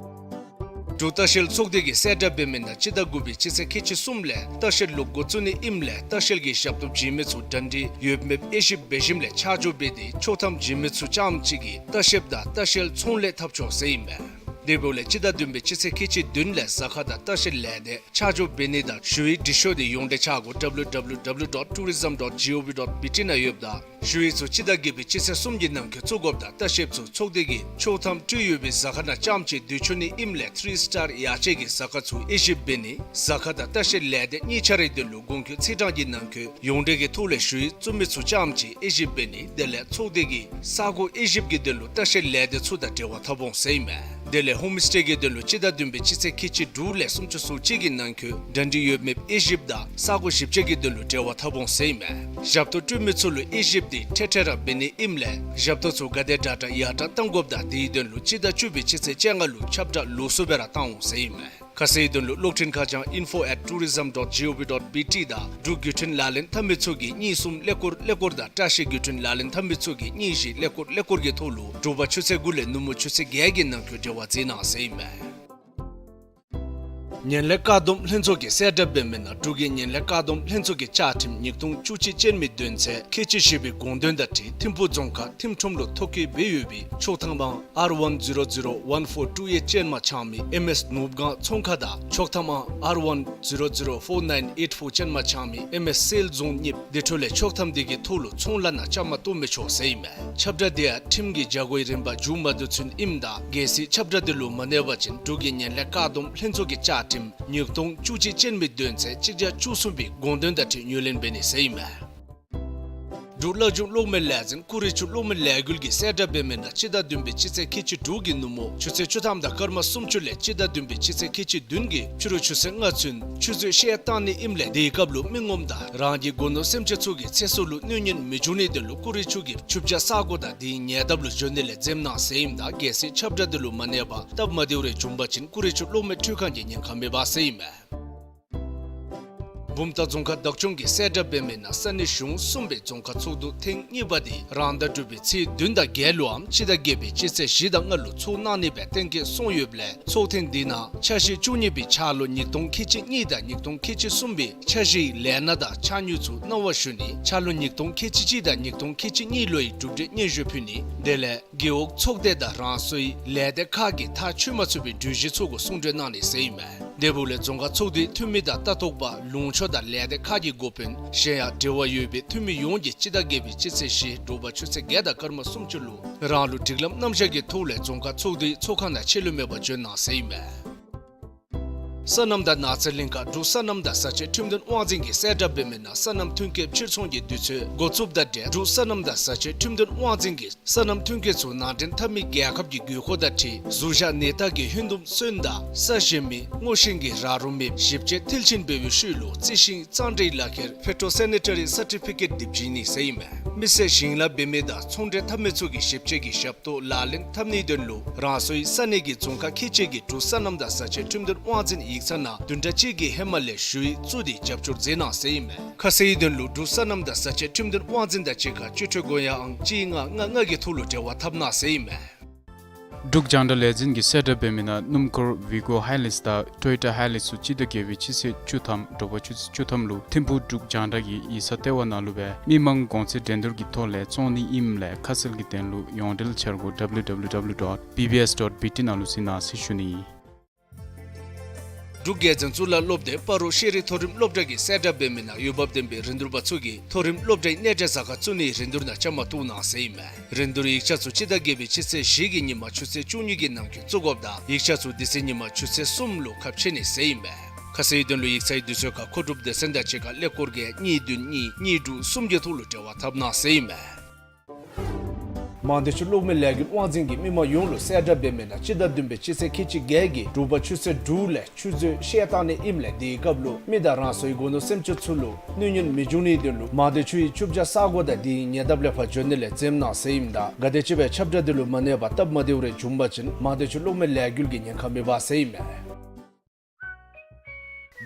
འབྲུག་ལྟ་བཤལ་ཚོགས་སྡེ་གིས་གསལ་བསྒྲགས་འབད་མི་ནང་སྤྱི་ཟླ་དགུ་པའི་སྤྱི་ཚེས་ཁལ་གཅིག་གསུམ་ལས་ལྟ་བཤལ་ལུ་འགོ་བཙུགས་ནི་ཨིནམ་ལས་ལྟ་བཤལ་གྱི་ཞབས་ཏོག་བྱིན་མི་ཚུ་གྲ་སྒྲིག་ཡོདཔ་མེདཔ་དབྱེ་ཞིབ་འབད་ཞིནམ་ལས་ཆ་འཇོག་འབད་དེ་ཆོག་ཐམ་བྱིན་མི་ཚུ་རྐྱངམ་གཅིག་གིས་ལྟ་བཤལཔ་དང་ལྟ་བཤལ་ཚོང་ལས་འཐབ་ཆོག་ཟེར་ཨིན་མས། དེ་འབདཝ་ལས་སྤྱི་ཟླ་བདུན་པའི་སྤྱི་ཚེས་ཁལ་གཅིག་བདུན་ལས་ཟ་ཁང་དང་ལྟ་བཤལ་ལས་སྡེ་ཆ་འཇོག་འབད་ནི་དང་ཞུ་ཡིག་འབྲི་ཤོག་དེ་ཡོངས་འབྲེལ་ཆ་སྒོ་W W W dot tourism dot gov dot B T ནང་ཡོདཔ་ད། ཞུ་ཡིག་ཚུ་སྤྱི་ཟླ་བརྒྱད་པའི་སྤྱི་ཚེས་གསུམ་གྱི་ནང་འཁོད་བཙུགས་དགོཔ་དང་ལྟ་བཤལཔ་ཚུ་ཚོགས་སྡེ་གིས་ཆོག་ཐམ་སྤྲོད་ཡོད་པའི་ཟ་ཁང་ནང་རྐྱངམ་གཅིག་སྡོད་ཆོག་ནི་ཨིནམ་ལས་ཐི་རི་སི་ཊར་ཡར་ཅེ་གི་ཟ་ཁང་ཚུ་དབྱེ་ཞིབ་འབད་ནི། ཟ་ཁང་དང་ལྟ་བཤལ་ལས་སྡེ་གཉིས་ཆ་རའི་དོན་ལུ་གོང་འཁོད་ཚེས་གྲངས་ཀྱི་ནང་འཁོད་ཡོངས་འབྲེལ་གྱི་ཐོག་ལས་ཞུ་ཡིག་བཙུགས་མི་ཚུ་རྐྱངམ་གཅིག་དབྱེ་ཞིབ་འབད་ནི། དེ་ལས་ཚོགས་སྡེ་གིས་ས་གོ་དབྱེ་ཞིབ་ཀྱི་དོན་ལུ་ལྟ་བཤལ་ལས་སྡེ་ཚུ་དང་འབྲེལ་བ་འཐབ་འོང་ཟེར་ཨིན་མས། དེ་ལས་ཧོམ་སི་ཊེ་གི་དོན་ལུ་སྤྱི་ཟླ་བདུན་པའི་སྤྱི་ཚེས་ཁལ་གཅིག་དྲུག་ལས་སུམ་ཅུ་སོ་གཅིག་གི་ནང་འཁོད་གྲ་སྒྲིག་ཡོདཔ་མེདཔ་དབྱེ་ཞིབ་དང་ས་གོ་ཞིབ་དཔྱད་ཀྱི་དོན་ལུ་འབྲེལ་བ་འཐབ་འོང་ཟེར་ཨིན་མས། ཞབས་ཏོག་སྤྲོད་མི་ཚུ་ལུ་དབྱེ་ཞིབ་དེ་འཕྲལ་འཕྲལ་ར་འབད་ནི་ཨིནམ་ལས་ཞབས་ཏོག་ཚུ་ག་དེ་དྲག་དྲག་ཡར་དྲག་གཏང་དགོཔ་དང་དེའི་དོན་ལུ་སྤྱི་ཟླ་བཅུ་པའི་སྤྱི་ཚེས་བཅོ་ལྔ་ལུ་ཁྱབ་བསྒྲགས་ལོགས་སུ་སྦེ་ར་བཏང་འོང་ཟེར་ཨིན་མས། ཁ་གསལ་དོན་ལུ་གློག་འཕྲིན་ཁ་བྱང་info at tourism dot gov dot B T དང་འབྲུག་བརྒྱུད་འཕྲིན་ལག་ལེན་འཐབ་མི་ཚུ་གིས་གཉིས་གསུམ་ཀླད་ཀོར་ཀླད་ཀོར་དང་བཀྲ་ཤིས་བརྒྱུད་འཕྲིན་ལག་ལེན་འཐབ་མི་ཚུ་གིས་གཉིས་བཞི་ཀླད་ཀོར་ཀླད་ཀོར་གྱི་ཐོག་ལུ་དྲོ་པ་ཆུ་ཚོད་དགུ་ལས་ནུབ་མོ་ཆུ་ཚོད་བརྒྱད་ཀྱི་ནང་འཁོད་འབྲེལ་བ་མཛད་གནང་ཟེར་ཨིན་མས། ངན་ལྷད་བཀག་སྡོམ་ལྷན་ཚོགས་ཀྱིས་གསལ་བསྒྲགས་འབད་མི་ནང་འབྲུག་གི་ངན་ལྷད་བཀག་སྡོམ་ལྷན་ཚོགས་ཀྱི་བཅའ་ཁྲིམས་ཉིས་སྟོང་བཅུ་གཅིག་ཅན་མའི་དོན་ཚན་ཁལ་གཅིག་བཞི་པའི་དགོངས་དོན་དང་འཁྲིལ་ཐིམ་ཕུག་རྫོང་ཁག་ཐིམ་ཁྲོམ་ལུ་ཐོ་བཀོད་འབད་ཡོད་པའི་ཆོག་ཐམ་ཨང་R one zero zero one four two eight ཅན་མ་འཆང་མི་ཨེམ་ཨེས་ནོར་བུ་སྒང་ཚོང་ཁང་དང་ཆོག་ཐམ་ཨང་R one zero zero four nine eight four ཅན་མ་འཆང་མི་ཨེམ་ཨེས་སེལ་རྫོང་གཉིས་དེ་འཕྲོ་ལས་ཆོག་ཐམ་དེ་གི་ཐོག་ལུ་ཚོང་ལཱ་ནང་བཅའ་མར་གཏོགས་མི་ཆོག་ཟེར་ཨིན་མས། ཁྱབ་བསྒྲགས་དེ་ཡང་ཁྲིམས་ཀྱི་བྱ་སྒོའི་རིམ་པ་མཇུག་མ་བསྡུ་ཚུན་ཨིནམ་ད་གལ་སྲིད་ཁྱབ་བསྒྲགས་དེ་ལུ་མ་གནས་པ་ཅིན་འབྲུག་གི་ངན་ལྷད་བཀག་སྡོམ་ལྷན་ཚོགས་ཀྱི་བཅའ་ཁྲིམས་ཉིས་སྟོང་བཅུ་གཅིག་ཅན་མའི་དོན་ཚན་གཅིག་བརྒྱ་བཅུ་གསུམ་པའི་དགོངས་དོན་དང་འཁྲིལ་ངོས་ལེན་འབད་ནི་ཟེར་ཨིན་མས། འབྲུག་བླ་སྒྲུང་གློག་མེ་ལས་འཛིན་ཀུ་རི་ཆུ་གློག་མེ་ལས་འགུལ་གྱིས་གསལ་བསྒྲགས་འབད་མི་ནང་སྤྱི་ཟླ་བདུན་པའི་སྤྱི་ཚེས་ཁལ་གཅིག་དྲུག་གི་ནུབ་མོ་ཆུ་ཚོད་བཅུ་ཐམ་དང་སྐར་མ་སུམ་ཅུ་ལས་སྤྱི་ཟླ་བདུན་པའི་སྤྱི་ཚེས་ཁལ་གཅིག་བདུན་གྱི་ཕྱི་རུ་ཆུ་ཚོད་ལྔ་ཚུན་ཆུ་མཛོད་བཤལ་བཏང་ནི་ཨིནམ་ལས་དེའི་སྐབས་ལུ་མི་ངོམ་དང་རང་གི་སྒོ་ནོར་སེམས་ཅན་ཚུ་གི་ཚེ་སྲོག་ལུ་གནོད་ཉེན་མི་འབྱུང་ནིའི་དོན་ལུ་ཀུ་རི་ཆུ་གི་ཆུ་བྱ་ས་གོ་དང་དེའི་ཉེ་འདབས་ལུ་འབྱོན་ནི་ལས་འཛེམ་གནང་ཟེར་ཨིནམ་ད་གལ་སྲིད་ཁྱབ་བསྒྲགས་དེ་ལུ་མ་གནས་པར་སྟབས་མ་བདེཝ་རེ་བྱུང་པ་ཅིན་ཀུ་རི་ཆུ་གློག་མེ་འཕྲུལ་ཁང་གི་ཉེན་ཁ་མེད་པ་ཟེར་ཨིན་མས། བུམ་ཐང་རྫོང་ཁག་བདག་སྐྱོང་གིས་གསལ་བསྒྲགས་འབད་མི་ནང་ས་གནས་གཞུང་གསུམ་པའི་རྫོང་ཁག་ཚོགས་འདུ་ཐེངས་གཉིས་པ་དེ་རང་ཟླ་དྲུག་པའི་ཚེས་བདུན་དང་བརྒྱད་ལུའམ་སྤྱི་ཟླ་བརྒྱད་པའི་སྤྱི་ཚེས་བཞི་དང་ལྔ་ལུ་ཚོགས་གནང་ནི་སྦེ་གཏན་འཁེལ་སོང་ཡོདཔ་ལས་ཚོགས་ཐེངས་འདི་ནང་འཆར་གཞི་བཅུ་གཉིས་པའི་འཆར་ལོ་ཉིས་སྟོང་ཁལ་གཅིག་གཉིས་དང་ཉིས་སྟོང་ཁལ་གཅིག་གསུམ་པའི་འཆར་གཞིའི་ལས་སྣ་དང་འཆར་དངུལ་ཚུ་གནང་བ་ཞུ་ནི། འཆར་ལོ་ཉིས་སྟོང་ཁལ་གཅིག་གཅིག་དང་ཉིས་སྟོང་ཁལ་གཅིག་གཉིས་ལོའི་གྲུབ་འབྲས་སྙན་ཞུ་ཕུལ་ནི། དེ་ལས་རྒེད་འོག་ཚོགས་སྡེ་དང་རང་སོའི་ལས་སྡེ་ཁག་གིས་ཐག་ཆོད་མ་ཚུགས་པའི་གྲོས་གཞི་ཚུ་གུ་གསུང་གྲོས་གནང་ནི་ཟེར་ཨིན་མས། དེ་འབདཝ་ལས་རྫོང་ཁག་ཚོགས་འདུའི་འཐུས་མི་དང་ལྟ་རྟོག་པ་ལུང་ཕྱོགས་དང་ལས་སྡེ་ཁག་གི་འགོ་དཔོན་གཞན་ཡང་འབྲེལ་བ་ཡོད་པའི་འཐུས་མི་ཡོངས་ཀྱིས་སྤྱི་ཟླ་བརྒྱད་པའི་སྤྱི་ཚེས་བཞི་དྲོ་པ་ཆུ་ཚོད་བརྒྱད་དང་སྐར་མ་སུམ་ཅུ་ལུ་རང་ལུགས་སྒྲིག་ལམ་རྣམ་གཞག་གི་ཐོག་ལས་རྫོང་ཁག་ཚོགས་འདུའི་ཚོགས་ཁང་ནང་ཕྱི་ལུ་མེད་པར་འབྱོན་གནང་ཟེར་ཨིན་མས། སོ་ནམ་དང་ནགས་ཚལ་གླིང་ཁ་འབྲུག་སོ་ནམ་དང་བཟའ་ཆས་ཁྲིམས་དོན་དབང་འཛིན་གྱིས་གསལ་བསྒྲགས་འབད་མི་ནང་སོ་ནམ་ཐོན་སྐྱེད་ཕྱིར་ཚོང་གི་དུས་ཚོད་འགོ་བཙུགསཔ་དང་འབྲེལ་འབྲུག་སོ་ནམ་དང་བཟའ་ཆས་ཁྲིམས་དོན་དབང་འཛིན་གྱིས་སོ་ནམ་ཐོན་སྐྱེད་ཚུ་ནང་འདྲེན་འཐབ་མི་རྒྱལ་ཁབ་ཀྱི་དགོས་མཁོ་དང་འཁྲིལ་གཟུགས་བཞག་ནད་རྟགས་ཀྱི་ཧོན་ཏོམ་སོན་དང་ས་གཞན་མི་སྔོ་ཤིང་གི་ར་རོ་མེདཔ་ཞིབ་དཔྱད་མཐིལ་ཕྱིན་འབད་བའི་ཤུལ་ལུ་རྩི་ཤིང་གཙང་སྦྲའི་ལག་ཁྱེར་ཕེ་ཊོ་སེ་ནི་ཊ་རི་སར་ཊི་ཕི་ཀེཊ་དེ་བྱིན་ནི་ཟེར་ཨིན་མས། མི་སེར་ཞིང་ལཱ་འབད་མི་དང་ཚོང་འབྲེལ་འཐབ་མི་ཚུ་གིས་ཞིབ་དཔྱད་ཀྱི་ཞབས་ཏོག་ལག་ལེན་འཐབ་ནིའི་དོན་ལུ་རང་སོའི་ས་གནས་ཀྱི་རྫོང་ཁག་ཁལ་གཅིག་གི་འབྲུག་སོ་ནམ་དང་བཟའ་ཆས་ཁྲིམས་དོན་དབང་འཛིན་ཡིག་ཚང་ནང་བདུན་ཕྲག་གཅིག་གི་ཧེ་མ་ལས་ཞུ་ཡིག་བཙུགས་ཏེ་རྒྱབ་སྐྱོར་མཛད་གནང་ཟེར་ཨིན་མས། ཁ་གསལ་དོན་ལུ་འབྲུག་སོ་ནམ་དང་བཟའ་ཆས་ཁྲིམས་དོན་དབང་འཛིན་དང་གཅིག་ཁར་སྤྱི་འཐུས་སྒོ་ཡང་ཨང་གཅིག་ལྔ་ལྔ་ལྔ་གི་ཐོག་ལུ་འབྲེལ་བ་འཐབ་གནང་ཟེར་ཨིན་མས། འབྲུག་རྒྱང་བསྒྲགས་ལས་འཛིན་གྱིས་གསལ་བསྒྲགས་འབད་མི་ནང་སྣུམ་འཁོར་ཝི་གོ་ཧའི་ལེགས་དང་ཊོ་ཡོ་ཊ་ཧའི་ལེགས་ཚུ་སྤྱི་ཟླ་བརྒྱད་པའི་སྤྱི་ཚེས་བཅུ་ཐམ་དྲོ་པ་ཆུ་ཚོད་བཅུ་ཐམ་ལུ་ཐིམ་ཕུག་འབྲུག་རྒྱང་བསྒྲགས་ཀྱི་ཡིག་ཚང་ལྟེ་བ་ནང་ལུ་སྦེ་མི་མང་གོང་ཚད་འགྲན་བསྡུར་གྱི་ཐོག་ལས་བཙོང་ནི་ཨིནམ་ལས་ཁ་གསལ་གྱི་དོན་ལུ་ཡོངས་འབྲེལ་འཆར་སྒོ་W W W dot B B S dot B T ནང་ལུ་གཟིགས་གནང་ཟེར་ཞུ་ནི་ཨིན། འབྲུག་རྒྱལ་འཛིན་གཙུག་ལག་སློབ་སྡེ་སྤ་རོ་ཤེས་རིག་མཐོ་རིམ་སློབ་གྲྭ་གིས་གསལ་བསྒྲགས་འབད་མི་ནང་འོས་འབབ་ལྡན་པའི་རིན་བསྡུར་པ་ཚུ་གིས་མཐོ་རིམ་སློབ་གྲྭའི་གནས་འབྲེལ་ཟ་ཁང་བཙུགས་ནིའི་རིན་བསྡུར་ནང་བཅའ་མར་གཏོགས་གནང་ཟེར་ཨིན་མས། རིན་བསྡུར་ཡིག་ཆ་ཚུ་སྤྱི་ཟླ་བརྒྱད་པའི་སྤྱི་ཚེས་བཞི་གི་ཉིན་མ་ཆུ་ཚོད་བཅུ་གཉིས་ཀྱི་ནང་འཁོད་བཙུགས་དགོཔ་དང་ཡིག་ཆ་ཚུ་དེ་ཚེ་ཉིན་མ་ཆུ་ཚོད་གསུམ་ལུ་ཁ་ཕྱེ་ནི་ཟེར་ཨིན་མས། ཁ་གསལ་དོན་ལུ་ཡིག་ཚང་གི་དུས་ཚོད་ཁར་མཁོ་སྒྲུབ་སྡེ་ཚན་དང་གཅིག་ཁར་ཀླད་ཀོར་བརྒྱད་གཉིས་བདུན་གཉིས་གཉིས་དྲུག་གསུམ་གྱི་ཐོག་ལུ་འབྲེལ་བ་འཐབ་གནང་ཟེར་ཨིན་མས། མང་སྡེ་ཆུ་གློག་མེ་ལས་འགུལ་དབང་འཛིན་གྱིས་མི་མང་ཡོངས་ལུ་གསལ་བསྒྲགས་འབད་མི་ནང་སྤྱི་ཟླ་བདུན་པའི་སྤྱི་ཚེས་ཁལ་གཅིག་བརྒྱད་ཀྱི་དྲོ་པ་ཆུ་ཚོད་དྲུག་ལས་ཆུ་མཛོད་བཤལ་བཏང་ནི་ཨིནམ་ལས་དེའི་སྐབས་ལུ་མི་དང་རང་སོའི་སྒོ་ནོར་སེམས་ཅན་ཚུ་ལུ་གནོད་ཉེན་མི་འབྱུང་ནིའི་དོན་ལུ་མང་སྡེ་ཆུའི་ཆུ་བྱ་ས་གོ་དང་དེའི་ཉེ་འདབས་ལས་ཕར་འབྱོན་ནི་ལས་འཛེམ་གནང་ཟེར་ཨིནམ་ད་ག་དེམ་ཅིག་སྦེ་ཁྱབ་བསྒྲགས་དེ་ལུ་མ་གནས་པར་སྟབས་མ་བདེཝ་རེ་བྱུང་པ་ཅིན་མང་སྡེ་ཆུ་གློག་མེ་ལས་འགུལ་གྱི་ཉེན་ཁ་མེད་པ་ཟེར་ཨིན་མས།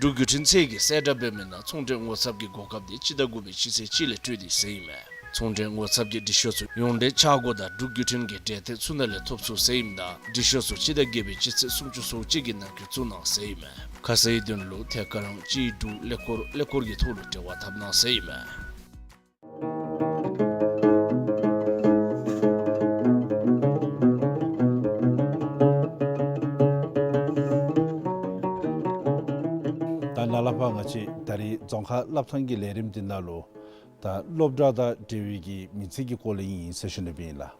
འབྲུག་བརྒྱུད་འཕྲིན་ཚད་ཀྱིས་གསལ་བསྒྲགས་འབད་མི་ནང་ཚོང་འབྲེལ་ངོ་ཚབ་ཀྱི་གོ་སྐབས་དེ་སྤྱི་ཟླ་དགུ་པའི་སྤྱི་ཚེས་གཅིག་ལས་སྤྲོད་དེ་ཟེར་ཨིན་མས། ཚོང་འབྲེལ་ངོ་ཚབ་ཀྱི་འབྲི་ཤོག་ཚུ་ཡོངས་འབྲེལ་འཆར་སྒོ་དང་འབྲུག་བརྒྱུད་འཕྲིན་གྱི་འབྲེལ་ཐད་ཚུ་ནང་ལས་ཐོབ་ཚུགས་ཟེར་ཨིནམ་ད་འབྲི་ཤོག་ཚུ་སྤྱི་ཟླ་བརྒྱད་པའི་སྤྱི་ཚེས་སུམ་ཅུ་སོ་གཅིག་གི་ནང་འཁོད་བཙུགས་གནང་ཟེར་ཨིན་མས། ཁ་གསལ་དོན་ལུ་ཐད་ཀར་ཨང་གཅིག་དྲུག་ཀླད་ཀོར་ཀླད་ཀོར་གྱི་ཐོག་ལུ་འབྲེལ་བ་འཐབ་གནང་ཟེར་ཨིན་མས། ད་ནཱ་ལས་ཕར་ང་བཅས་ད་རིས་རྫོང་ཁ་སླབ་ཐངས་ཀྱི་ལས་རིམ་འདི་ནང་ལུ་ད་སློབ་གྲྭ་དང་འབྲེལ་བའི་གི་མིང་ཚིག་གི་སྐོར་ལས་ཨིན་ཟེར་ཞུ་ནི་སྦེ་ཨིན་ལགས།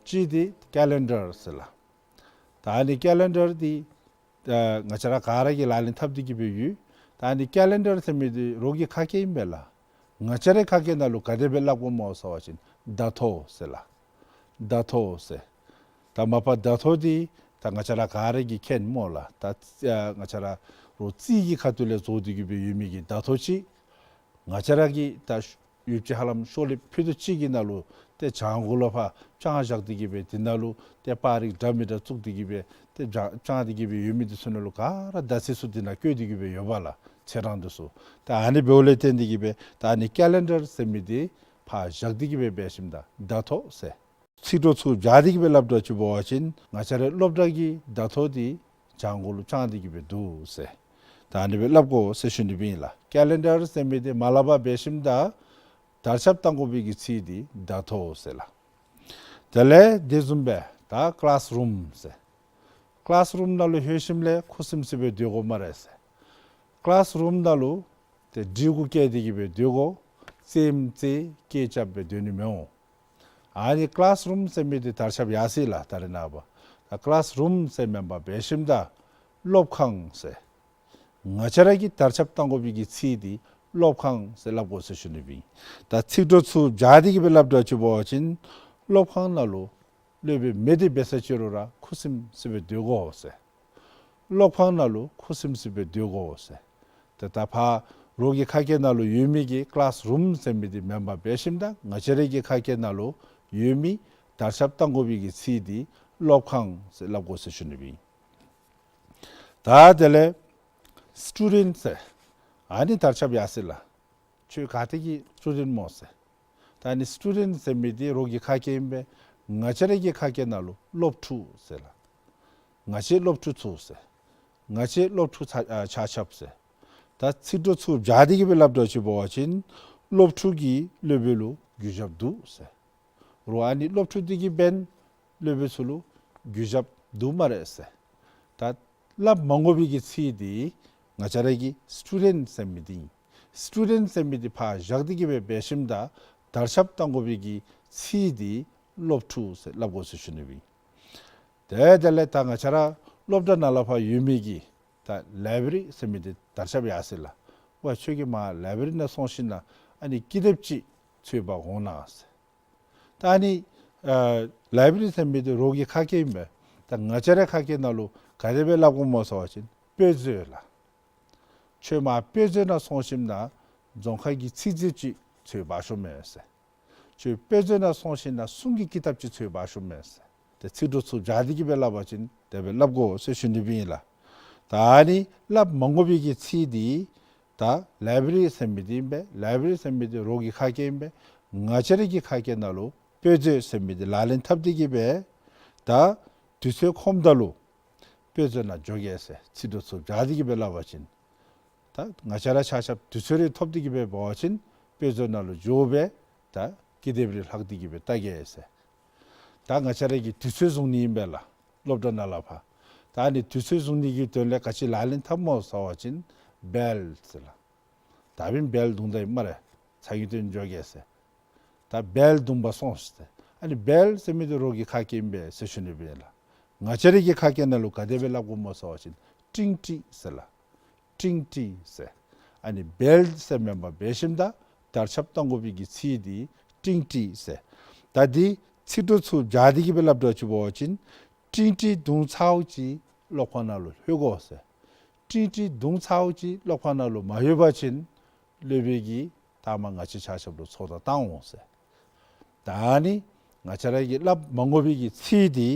གཅིག་འདི་ཀེ་ལེན་ཌར་ཟེར་ལགས། ད་ཨ་ནི་ཀེ་ལེན་ཌར་འདི་ད་ང་བཅས་ར་ག་ར་གིས་ལག་ལེན་འཐབ་སྟེ་གི་སྦེ་ཡོད། ད་ཨ་ནི་ཀེ་ལེན་ཌར་ཟེར་མི་འདི་རོགས་ཀྱི་ཁ་སྐད་ཨིན་པས་ལགས། ང་བཅས་རའི་ཁ་སྐད་ནང་ལུ་ག་དེ་སྦེ་སླབ་དགོཔ་སྨོ་ཟེར་བ་ཅིན་ཟླ་ཐོ་ཟེར་ལགས། ཟླ་ཐོ་ཟེར། ད་མ་པ་ཟླ་ཐོ་འདི་ད་ང་བཅས་ར་ག་ར་གིས་མཁྱེན་སྨོ་ལགས། ད་ཨ་ང་བཅས་ར་རོགས་རྩིས་ཀྱི་ཁ་ཐུག་ལས་བཟོ་སྟེ་གི་སྦེ་ཡོད་མི་གི་ཟླ་ཐོ་ཅིག། ང་བཅས་ར་གིས་ད་ཡུདཔ་ཅིག་ཧ་ལམ་ཤོག་ལེབ་ཕུད་རྡོག་གཅིག་གི་ནང་ལུ་ཏེ་གྱང་གུ་ལུ་ཕར་དཔྱངས་བཞག་སྟེ་གི་སྦེ་དེ་ནང་ལུ་ཏེ་པར་རིགས་འདྲ་མི་འདྲ་བཙུགས་ཏེ་གི་སྦེ་ཏེ་དཔྱངས་དཔྱངས་ཏེ་གི་སྦེ་ཡོད་མི་འདི་ཚུ་ནང་ལུ་ག་ར་ཟླ་ཚེས་ཚུ་དེ་ནང་བཀོད་དེ་གི་སྦེ་ཡོད་པས་ལགས། ཚེས་གྲངས་འདི་ཚུ། ད་ཨ་ནི་འབདཝ་ལས་བརྟེན་ཏེ་གི་སྦེ་ད་ཨ་ནི་ཀེ་ལེན་ཌར་ཟེར་མི་འདི་ཕར་བཞག་སྟེ་གི་སྦེ་འབད་ཞིནམ་ད་ཟླ་ཐོ་ཟེར། ཚིག་གྲོགས་ཚུ་སྦྱར་ཏེ་གི་སྦེ་སླབ་དོ་ཅིག་འབད་བ་ཅིན་ང་བཅས་རའི་སློབ་གྲྭ་གི་ཟླ་ཐོ་འདི་གྱང་གུ་ལུ་དཔྱངས་ཏེ་གི་སྦེ་འདུག་ཟེར། ད་ཨ་ནི་སྦེ་སླབ་དགོ་ཟེར་ཞུ་ནི་སྦེ་ཨིན་ལགས། ཀེ་ལེན་ཌར་ཟེར་མི་འདི་མ་སླབ་པར་འབད་ཞིནམ་ད་དར་ཁྱབ་བཏང་དགོ་པའི་གི་ཚིག་འདི་ཟླ་ཐོ་ཟེར་ལགས། དེ་ལས་དེ་བཟུམ་སྦེ་ད་ཀི་ལཱསི་རུམ་ཟེར། ཀི་ལཱསི་རུམ་ནང་ལུ་ལྷོད་ཞིནམ་ལས་ཁུ་སིམ་སི་སྦེ་སྡོད་དགོ་སྨ་རེ་ཟེར། ཀི་ལཱསི་རུམ་ནང་ལུ་ཏེ་སྒྲིག་གུ་བཀལ་ཏེ་གི་སྦེ་སྡོད་དགོ། རྩེདམོ་རྩེ་སྐད་རྐྱབ་སྦེ་སྡོད་ནི་མི་འོང་། ཨ་ནི་ཀི་ལཱསི་རུམ་ཟེར་མི་འདི་དར་ཁྱབ་ཡར་སོ་ཡི་ལགས། ད་རེས་ནངས་པ་ད་ཀི་ལཱསི་རུམ་ཟེར་མེན་པར་འབད་ཞིནམ་ད་སློབ་ཁང་ཟེར། ང་བཅས་ར་གིས་དར་ཁྱབ་བཏང་དགོ་པའི་གི་ཚིག་འདི་སློབ་ཁང་ཟེར་སླབ་དགོ་ཟེར་ཞུ་ནི་སྦེ་ཨིན། ད་ཚིག་གྲོགས་ཚུ་སྦྱར་ཏེ་གི་སྦེ་སླབ་དོ་ཅིག་འབད་བ་ཅིན་སློབ་ཁང་ནང་ལུ་སློབ་དཔོན་མེད་དེ་འབད་ས་ཅིག་རུང་ར་ཁུ་སིམ་སི་སྦེ་སྡོད་དགོ་ཟེར། སློབ་ཁང་ནང་ལུ་ཁུ་སིམ་སི་སྦེ་སྡོད་དགོ་ཟེར། ཏེ་ད་ཕར་རོགས་ཀྱི་ཁ་སྐད་ནང་ལུ་ཡོད་མི་གི་ཀི་ལཱསི་རུམ་ཟེར་མི་འདི་མེན་པར་འབད་ཞིནམ་ད་ང་བཅས་ར་གི་ཁ་སྐད་ནང་ལུ་ཡོད་མི་དར་ཁྱབ་བཏང་དགོ་པའི་གི་ཚིག་འདི་སློབ་ཁང་ཟེར་སླབ་དགོ་ཟེར་ཞུ་ནི་སྦེ་ཨིན། ད་དེ་ལས་སི་ཊུ་ཌེནཊ་ཟེར། ཨ་ནི་དར་ཁྱབ་ཡར་སོ་ཡི་ལགས། ཁྱོད་ག་ཏེ་གི་སི་ཊུ་ཌེནཊ་སྨོ་ཟེར། ད་ཨ་ནི་སི་ཊུ་ཌེནཊ་ཟེར་མི་འདི་རོགས་ཀྱི་ཁ་སྐད་ཨིན་པས། ང་བཅས་ར་གི་ཁ་སྐད་ནང་ལུ་སློབ་ཕྲུག་ཟེར་ལགས། ང་བཅས་སློབ་ཕྲུག་ཚུ་ཟེར། ང་བཅས་སློབ་ཕྲུག་ཆ་ཨ་ཆ་ཁྱབ་ཟེར། ད་ཚིག་གྲོགས་ཚུ་སྦྱར་ཏེ་གི་སྦེ་སླབ་དོ་ཅིག་འབད་བ་ཅིན་སློབ་ཕྲུག་གིས་སློབ་དཔོན་ལུ་གུས་ཞབས་འདུག་ཟེར། རོགས་ཨ་ནི་སློབ་ཕྲུག་འདི་གིས་འབདན་སློབ་དཔོན་ཚུ་ལུ་གུས་ཞབས་འདུག་སྨ་རེ་ཟེར། ད་སླབ་མ་དགོ་པའི་གི་ཚིག་འདི་ང་བཅས་ར་གི་སི་ཊུ་ཌེནཊ་ཟེར་མི་འདི་ཨིན། སི་ཊུ་ཌེནཊ་ཟེར་མི་འདི་ཕར་བཞག་སྟེ་གི་སྦེ་འབད་ཞིནམ་ད་དར་ཁྱབ་བཏང་དགོ་པའི་གི་ཚིག་འདི་སློབ་ཕྲུག་ཟེར་སླབ་དགོ་ཟེར་ཞུ་ནི་སྦེ་ཨིན། ཏེ་དེ་ལས་ད་ང་བཅས་ར་སློབ་གྲྭ་ནང་ལས་ཕར་ཡོད་མི་གི་ད་ལའི་བྲེ་རི་ཟེར་མི་འདི་དར་ཁྱབ་ཡར་སོ་ཡི་ལགས། ཝའེ་ཁྱོད་ཀྱིས་མར་ལའི་བྲེ་རི་ནང་སོང་ཞིནམ་ན་ཨ་ནི་ཀི་དེབ་ཅིག་འཚོལ་འབག་འོང་གནང་ཟེར། ད་ཨ་ནི་ཨ་ལའི་བྲེ་རི་ཟེར་མི་འདི་རོགས་ཀྱི་ཁ་སྐད་ཨིན་པས། ད་ང་བཅས་རའི་ཁ་སྐད་ནང་ལུ་ག་དེ་སྦེ་སླབ་དགོཔ་སྨོ་ཟེར་བ་ཅིན་དཔེ་མཛོད་ལགས། ཁྱོད་མར་དཔེ་མཛོད་ནང་སོང་ཞིནམ་ན་རྫོང་ཁ་གི་ཚིག་མཛོད་ཅིག་འཚོལ་འབག་ཤོག་མས་ཟེར། ཁྱོད་དཔེ་མཛོད་ནང་སོང་ཞིནམ་ན་གསུང་གི་ཀི་དེབ་ཅིག་འཚོལ་འབག་ཤོག་མས་ཟེར། ཏེ་ཚིག་གྲོགས་ཚུ་སྦྱར་ཏེ་གི་སྦེ་སླབ་པ་ཅིན་དེ་སྦེ་སླབ་དགོ་ཟེར་ཞུ་ནི་སྦེ་ཨིན་ལགས། ད་ཨ་ནི་སླབ་མ་དགོ་པའི་གི་ཚིག་འདི་ད་ལའི་བྲེ་རི་ཟེར་མི་འདི་ཨིན་པས། ལའི་བྲེ་རི་ཟེར་མི་འདི་རོགས་ཀྱི་ཁ་སྐད་ཨིན་པས། ང་བཅས་ར་གི་ཁ་སྐད་ནང་ལུ་དཔེ་མཛོད་ཟེར་མི་འདི་ལག་ལེན་འཐབ་སྟེ་གི་སྦེ་ད་དུས་ཚོད་ཁོམ་ད་ལུ་དཔེ་མཛོད་ནང་འགྱོ་གེ་ཟེར་ཚིག་གྲོགས་ཚུ་སྦྱར་ཏེ་གི་སྦེ་སླབ་པ་ཅིན། ད་ང་བཅས་ར་ཆ་ཁྱབ་དུས་ཚོད་རེ་ཐོབ་སྟེ་གི་སྦེ་འབད་བ་ཅིན་དཔེ་མཛོད་ནང་ལུ་འགྱོ་སྦེ་ད་ཀི་དེབ་རེ་ལྷག་སྟེ་གི་སྦེ་བལྟ་གེ་ཟེར། ད་ང་བཅས་ར་གིས་དུས་ཚོད་བཟུང་ནི་ཨིན་པས་ལགས། སློབ་གྲྭ་ནང་ལས་ཕར། ད་ཨ་ནི་དུས་ཚོད་བཟུང་ནི་གི་དོན་ལས་ག་ཅི་ལག་ལེན་འཐབ་སྨོ་ཟེར་བ་ཅིན་བེལ་ཟེར་ལགས། ད་འབདན་བེལ་བརྡུང་ད་ཡི་སྨ་རེ། ཚ་གི་དོན་འགྱོ་གེ་ཟེར། ད་བེལ་བརྡུང་པར་སོང་ཟེར། ཨ་ནི་བེལ་ཟེར་མི་འདི་རོགས་ཀྱི་ཁ་སྐད་ཨིན་པས་ཟེར་ཞུ་ནི་སྦེ་ཨིན་ལགས། ང་བཅས་ར་གི་ཁ་སྐད་ནང་ལུ་ག་དེ་སྦེ་སླབ་དགོཔ་སྨོ་ཟེར་བ་ཅིན་ཀྲིང་ཀྲི་ཟེར་ལགས། ཀྲིང་ཀྲི་ཟེར། ཨ་ནི་བེལ་ཟེར་མེན་པར་འབད་ཞིནམ་ད་དར་ཁྱབ་བཏང་དགོ་པའི་གི་ཚིག་འདི་ཀྲིང་ཀྲི་ཟེར། ད་འདི་ཚིག་གྲོགས་ཚུ་སྦྱར་ཏེ་གི་སྦེ་སླབ་དོ་ཅིག་འབད་བ་ཅིན་ཀྲིང་ཀྲི་བརྡུང་ཚརཝ་ཅིག་སློབ་ཁང་ནང་ལུ་ལྷོད་དགོ་ཟེར། ཀྲིང་ཀྲི་བརྡུང་ཚརཝ་ཅིག་སློབ་ཁང་ནང་ལུ་མ་ལྷོད་པ་ཅིན་སློབ་དཔོན་གྱིས་ད་མ་ང་བཅས་ཆ་ཁྱབ་ལུ་ཚོགས་བརྡ་བཏང་འོང་ཟེར། ད་ཨ་ནི་ང་བཅས་ར་གིས་སླབ་མ་དགོ་པའི་གི་ཚིག་འདི་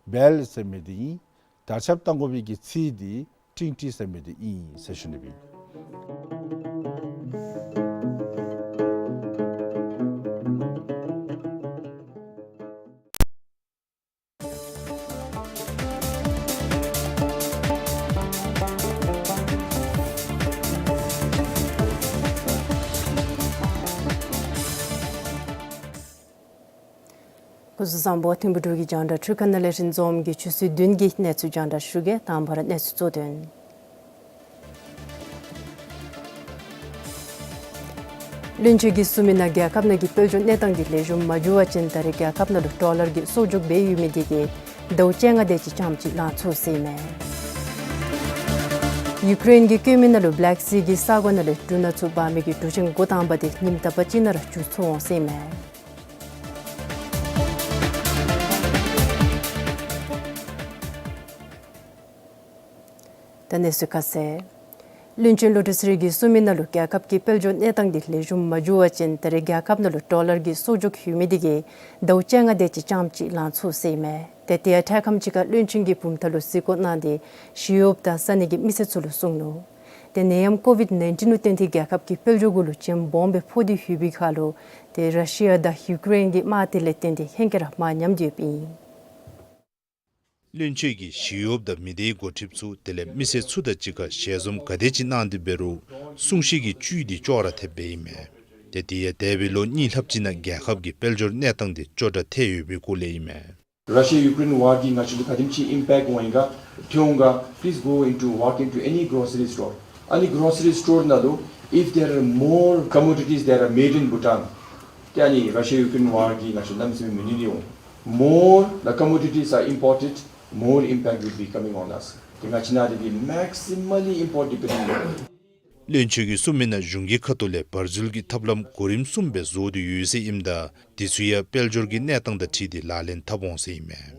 བེལ་ཟེར་མི་འདི་ཨིན། དར་ཁྱབ་བཏང་དགོ་པའི་གི་ཚིག་འདི་ཀྲིང་ཀྲི་ཟེར་མི་འདི་ཨིན་ཟེར་ཞུ་ནི་སྦེ་ཨིན། སྐུ་གཟུགས་བཟང་པོ། ཐིམ་ཕུ་འབྲུག་གི་རྒྱང་བསྒྲགས་འཕྲུལ་ཁང་ནང་ལས་རིན་འཛོམས་ཀྱིས་ཆུ་ཚོད་བདུན་གྱི་གནས་ཚུལ་རྒྱང་བསྒྲགས་ཞུ་གེ། དང་པ་ར་གནས་ཚུལ་གཙོ་དོན། བློན་ཆེན་གྱིས་གསུངས་མི་ནང་རྒྱལ་ཁབ་ནང་གི་དཔལ་འབྱོར་གནས་སྟངས་འདི་ལེགས་ཤོམ་མ་འགྱོ་བ་ཅིན་ད་རེས་རྒྱལ་ཁབ་ནང་ལུ་ཌོ་ལར་གྱི་གསོག་འཇོག་འབད་ཡོད་མི་འདི་གིས་ཟླཝ་བཅོ་ལྔ་དེ་ཅིག་རྐྱངམ་ཅིག་ལང་ཚུགས་ཟེར་ཨིན་མས། ཡུཀ་རེན་གྱི་བཀོད་མི་ནང་ལུ་བྷེ་ལེཀ་སི་གི་ས་གོ་ནང་ལས་འབྲུ་སྣ་ཚུ་འབག་མི་གི་འབྲུ་ཆེན་འགོ་དང་པ་དེ་ཉིནམ་དག་པ་ཅིག་ནང་ར་འཇུ་ཚུགས་འོང་ཟེར་ཨིན་མས། ད་གནས་ཚུལ་ཁ་གསལ། བློན་ཆེན་བློ་གྲོས་ཚེ་རིང་གིས་གསུངས་མི་ནང་ལུ་རྒྱལ་ཁབ་ཀྱི་དཔལ་འབྱོར་གནས་སྟངས་འདི་ལེགས་ཤོམ་མ་འགྱོ་བ་ཅིན་ད་རེས་རྒྱལ་ཁབ་ནང་ལུ་ཌོ་ལར་གྱི་གསོག་འཇོག་ཡོད་མི་འདི་གིས་ཟླཝ་བཅོ་ལྔ་དེ་ཅིག་རྐྱངམ་ཅིག་ལང་ཚུགས་ཟེར་ཨིན་མས། ཏེ་དེ་ཡང་འཕྲལ་ཁམས་ཅིག་ཁར་བློན་ཆེན་གྱིས་བུམ་ཐང་ལུ་གཟིགས་སྐོར་གནང་སྟེ་ཞི་གཡོགཔ་དང་ས་གནས་ཀྱི་མི་སེར་ཚུ་ལུ་གསུངས་ནུག། ཏེ་ནད་ཡམས་ཀོ་ཝིཌ་ནའིན་ཊིན་ལུ་བརྟེན་ཏེ་རྒྱལ་ཁབ་ཀྱི་དཔལ་འབྱོར་གུ་ལུ་རྐྱེན་སྦོམ་སྦེ་ཕོག་སྟེ་ཡོད་པའི་ཁར་ལུ་ཏེ་ར་ཤི་ཡ་དང་ཡུཀ་རེན་གྱི་དམག་དེ་ལས་བརྟེན་ཏེ་ཧེང་སྐལ་ར་མར་ཉམས་ཏེ་ཡོདཔ་ཨིན། བློན་ཆེན་གྱིས་ཞི་གཡོགཔ་དང་མི་སྡེའི་འགོ་ཁྲིདཔ་ཚུ་དེ་ལས་མི་སེར་ཚུ་དང་གཅིག་ཁར་ཞལ་འཛོམས་ག་དེ་ཅིག་གནང་སྟེ་འབད་རུང་གསུང་བཤད་ཀྱི་བཅུད་འདི་ཅོག་ར་འཐདཔ་ཨིན་མས། ཏེ་དེ་ཡང་འདས་པའི་ལོ་གཉིས་ལྷགཔ་ཅིག་ནང་རྒྱལ་ཁབ་ཀྱི་དཔལ་འབྱོར་གནས་སྟངས་འདི་སྐྱོ་དྲགས་ཐལ་ཡོད་པའི་སྐོར་ལས་ཨིན་མས། Russia Ukraine war གིས་ང་བཅས་ལུ་ག་དེམ་ཅིག་ཨིམ་པེཀཊ་འོང་ཡི་ག་ཐོན་འོང་ག please go into, walk into any grocery store. ཨ་ནི་grocery store ནང་ལུ་if there are more commodities that are made in Bhutan, ཏེ་ཨ་ནི་Russia Ukraine war གིས་ང་བཅས་ལུ་གནམ་མེད་ས་མེད་མི་ནུས་ནི་འོང་། More the commodities are imported, more impact will be coming on us. ཏེ་ང་བཅས་ནང་འདི་གིས་maximally import dependent ཡོད། བློན་ཆེན་གྱིས་གསུངས་མི་ནང་གཞུང་གི་ཁ་ཐུག་ལས་འབར་འཛུལ་གྱི་ཐབས་ལམ་གོ་རིམ་གསུམ་སྦེ་བཟོ་སྟེ་ཡོད་ཟེར་ཨིནམ་ད་དེ་ཚུ་ཡང་དཔལ་འབྱོར་གྱི་གནས་སྟངས་དང་འཁྲིལ་ཏེ་ལག་ལེན་འཐབ་འོང་ཟེར་ཨིན་མས།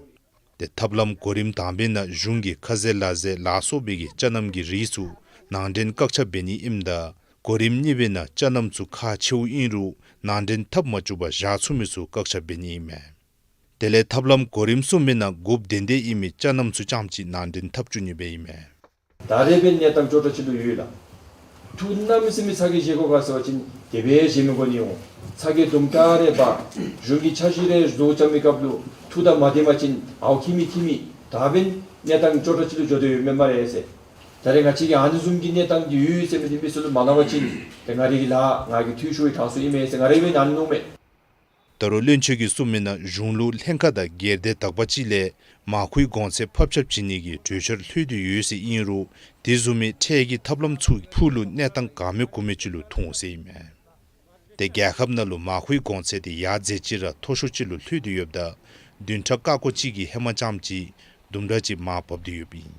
ཏེ་ཐབས་ལམ་གོ་རིམ་དང་པའི་ནང་གཞུང་གིས་ཁ་ཟས་ལ་ཟས་ལ་སོགས་པའི་གི་ཅ་རྣམ་གྱི་རིགས་ཚུ་ནང་འདྲེན་བཀག་ཆ་འབད་ནི་ཨིནམ་ད་གོ་རིམ་གཉིས་པའི་ནང་ཅ་རྣམ་ཚུ་ཁག་ཆེཝ་ཨིན་རུང་ནང་འདྲེན་འཐབ་མ་བཅུག་པར་བཞག་ཚུགས་མི་ཚུ་བཀག་ཆ་འབད་ནི་ཨིན་མས། དེ་ལས་ཐབས་ལམ་གོ་རིམ་གསུམ་པའི་ནང་དགོཔ་དོན་དག་ཨིན་མི་ཅ་རྣམ་ཚུ་རྐྱངམ་ཅིག་ནང་འདྲེན་འཐབ་བཅུག་ནི་སྦེ་ཨིན་མས། ད་རེས་འབད་གནས་སྟངས་སྐྱོ་དྲགས་ཅིག་ལུ་ཡོད་ལགས། འཐུ་གནམ་མེད་ས་མེད་ཚ་གྱང་བཞེས་དགོ་ག་ཟེར་བ་ཅིན་དེ་སྦེ་བཞེས་མི་དགོ་ནི་འོང་། ཚ་གྱང་དུམ་གྲ་རེ་འབག་གཞུང་གི་འཆར་གཞི་རེ་བཟོ་རྐྱབ་མི་སྐབས་ལུ་འཐུ་དང་མ་བདེ་བ་ཅིན་ཨའུ་ཁྱིམ་མེད་ཁྱིམ་མེད་ད་འབད་གནས་སྟངས་སྐྱོ་དྲགས་ཅིག་ལུ་འགྱོ་དོ་ཡོདཔ་མས་སྨ་རེ་ཟེར། ད་རེས་ང་བཅས་ཀྱིས་ཨ་ནི་བཟུམ་གྱི་གནས་སྟངས་འདི་ཡོད་ཟེར་མི་འདི་མི་སེར་ལུ་མ་སླབ་པ་ཅིན་ཏེ་ང་རའི་གི་ལཱ་ང་གིས་འཐུས་ཤོར་བའི་གྲངས་སུ་ཨིན་མས་ཟེར་ང་ར་འབད་ཨ་ནི་མནོཝ་མས། ད་རུང་བློན་ཆེན་གྱིས་གསུངས་མི་ནང་གཞུང་ལུ་ལྷན་ཁག་དང་སྒེར་སྡེ་དག་པ་ཅིག་ལས་མར་ཁུའི་གོང་ཚད་ཕབ་ཆག་བྱིན་ནི་གི་གྲོས་འཆར་ལྷོད་དེ་ཡོད་ཟེར་ཨིན་རུང་དེ་བཟུམ་མའི་ཁྲལ་གྱི་ཐབས་ལམ་ཚུ་ཕུགས་ལུ་གནས་སྟངས་ག་མེད་གུ་མེད་ཅིག་ལུ་ཐོན་འོང་ཟེར་ཨིན་མས། ཏེ་རྒྱལ་ཁབ་ནང་ལུ་མར་ཁུའི་གོང་ཚད་དེ་ཡར་འཛེགས་ཅིག་ར་མཐོ་ཤོས་ཅིག་ལུ་ལྷོད་དེ་ཡོདཔ་ད་བདུན་ཕྲག་ཀ་ཀོ་ཅིག་གི་ཧེ་མ་རྐྱངམ་ཅིག་དུམ་གྲ་ཅིག་མར་བབས་ཏེ་ཡོདཔ་ཨིན།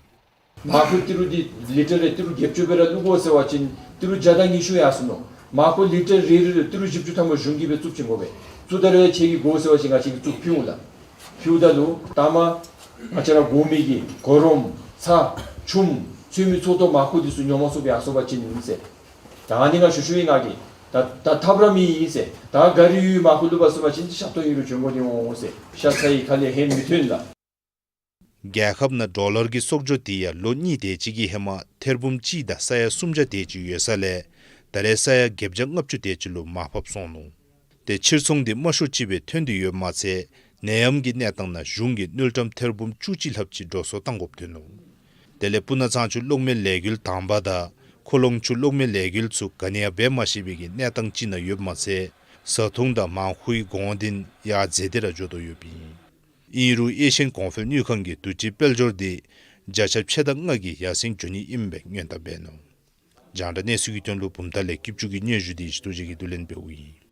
མར་ཁུ་ཏི་རུ་འདི་ལི་ཊར་རེ་ཏི་རུ་བརྒྱད་ཅུ་སྦེ་ར་བླུག་དགོ་ཟེར་བ་ཅིན་ཏི་རུ་བརྒྱ་དང་ཉི་ཤུ་ཡར་སོང་ནུག། མར་ཁུ་ལི་ཊར་རེ་རེ་ལུ་ཏི་རུ་བཞི་བཅུ་ཐམ་པ་གཞུང་གིས་སྦེ་བཙུགས་བྱིན་དགོ་པས། བཙུགས་ད་རེ་ཁྱེད་ཀྱིས་དགོ་ཟེར་བ་ཅིན་ང་བཅས་ཀྱིས་བཙུགས་ཕུལ་འོང་ལགས། ཕུལཝ་ད་ལུ་ད་མར་ང་བཅས་ར་དགོ་མི་གི་གོ་རོམ་ཚྭ་ཆུམ་ཚུད་མི་ཚུ་ཏོ་མར་ཁུ་འདི་ཚུ་ཉོ་མ་ཚུགསཔ་ཡར་སོང་པ་ཅིན་ཟེར། ད་ཨ་ནི་ང་ཞུ་ཞུཝ་ཨིན་ང་གིས། ད་ད་ཐབས་ར་མེད་ཨིན་ཟེར། ད་ག་རི་ཡོད་མར་ཁུ་བླུག་པར་སོང་པ་ཅིན་ཞབས་ཏོག་ཨིན་རུང་བྱོན་དགོ་ནི་འོང་ཟེར། ཤ་ཚ་ཡི་ཁ་ལས་ཧན་མི་ཐོན་ལགས། རྒྱལ་ཁབ་ནང་ཌོ་ལར་གྱི་གསོག་འཇོག་དེ་ཡང་ལོ་གཉིས་དེ་ཅིག་གི་ཧེ་མ་ཐེར་འབུམ་གཅིག་དང་ས་ཡ་སུམ་བརྒྱ་དེ་ཅིག་ཡོད་ས་ལས་ད་རེས་ས་ཡ་བརྒྱད་བརྒྱ་ལྔ་བཅུ་དེ་ཅིག་ལུ་མར་ཕབ་སོང་ནུག། ཏེ་ཕྱིར་ཚོང་འདི་དམའ་ཤོས་ཅིག་སྦེ་ཐོན་ཏེ་ཡོདཔ་མ་ཚད་ནད་ཡམས་ཀྱི་གནས་སྟངས་ནང་གཞུང་གིས་དངུལ་ཀྲམ་ཐེར་འབུམ་བཅུ་གཅིག་ལྷགཔ་ཅིག་འགྲོ་སོང་བཏང་དགོཔ་ཐོན་ནུག། དེ་ལས་སྤུ་ན་གཙང་ཆུ་གློག་མེ་ལས་འགུལ་དང་པ་དང་ཁོ་ལོང་ཆུ་གློག་མེ་ལས་འགུལ་ཚུ་ག་ནི་ཡང་འབད་མ་ཤེས་པའི་གི་གནས་སྟངས་ཅིག་ནང་ཡོདཔ་མ་ཚད་བཟའ་འཐུང་དང་མར་ཁུའི་གོང་འདི་ཡར་འཛེགས་ཏེ་ར་འགྱོ་དོ་ཡོདཔ་ཨིན། ཨིན་རུང་ཨེ་ཤི་ཡན་གོང་འཕེལ་དངུལ་ཁང་གིས་དུས་ཅི་དཔལ་འབྱོར་འདི་བརྒྱ་ཆ་ཕྱེད་དང་ལྔ་གི་ཡར་སེང་འགྱོ་ནི་ཨིནམ་སྦེ་སྔོན་བརྡ་འབད་ནུག། རྒྱང་བསྒྲགས་གནས་ཚུལ་གྱི་དོན་ལུ་བུམ་ཐང་ལས་སྐྱིད་ཆུ་གི་སྙན་ཞུ་འདི་ཞི་ཏོ་རྗེ་གིས་བསྡུ་ལེན་འབདཝ་ཨིན།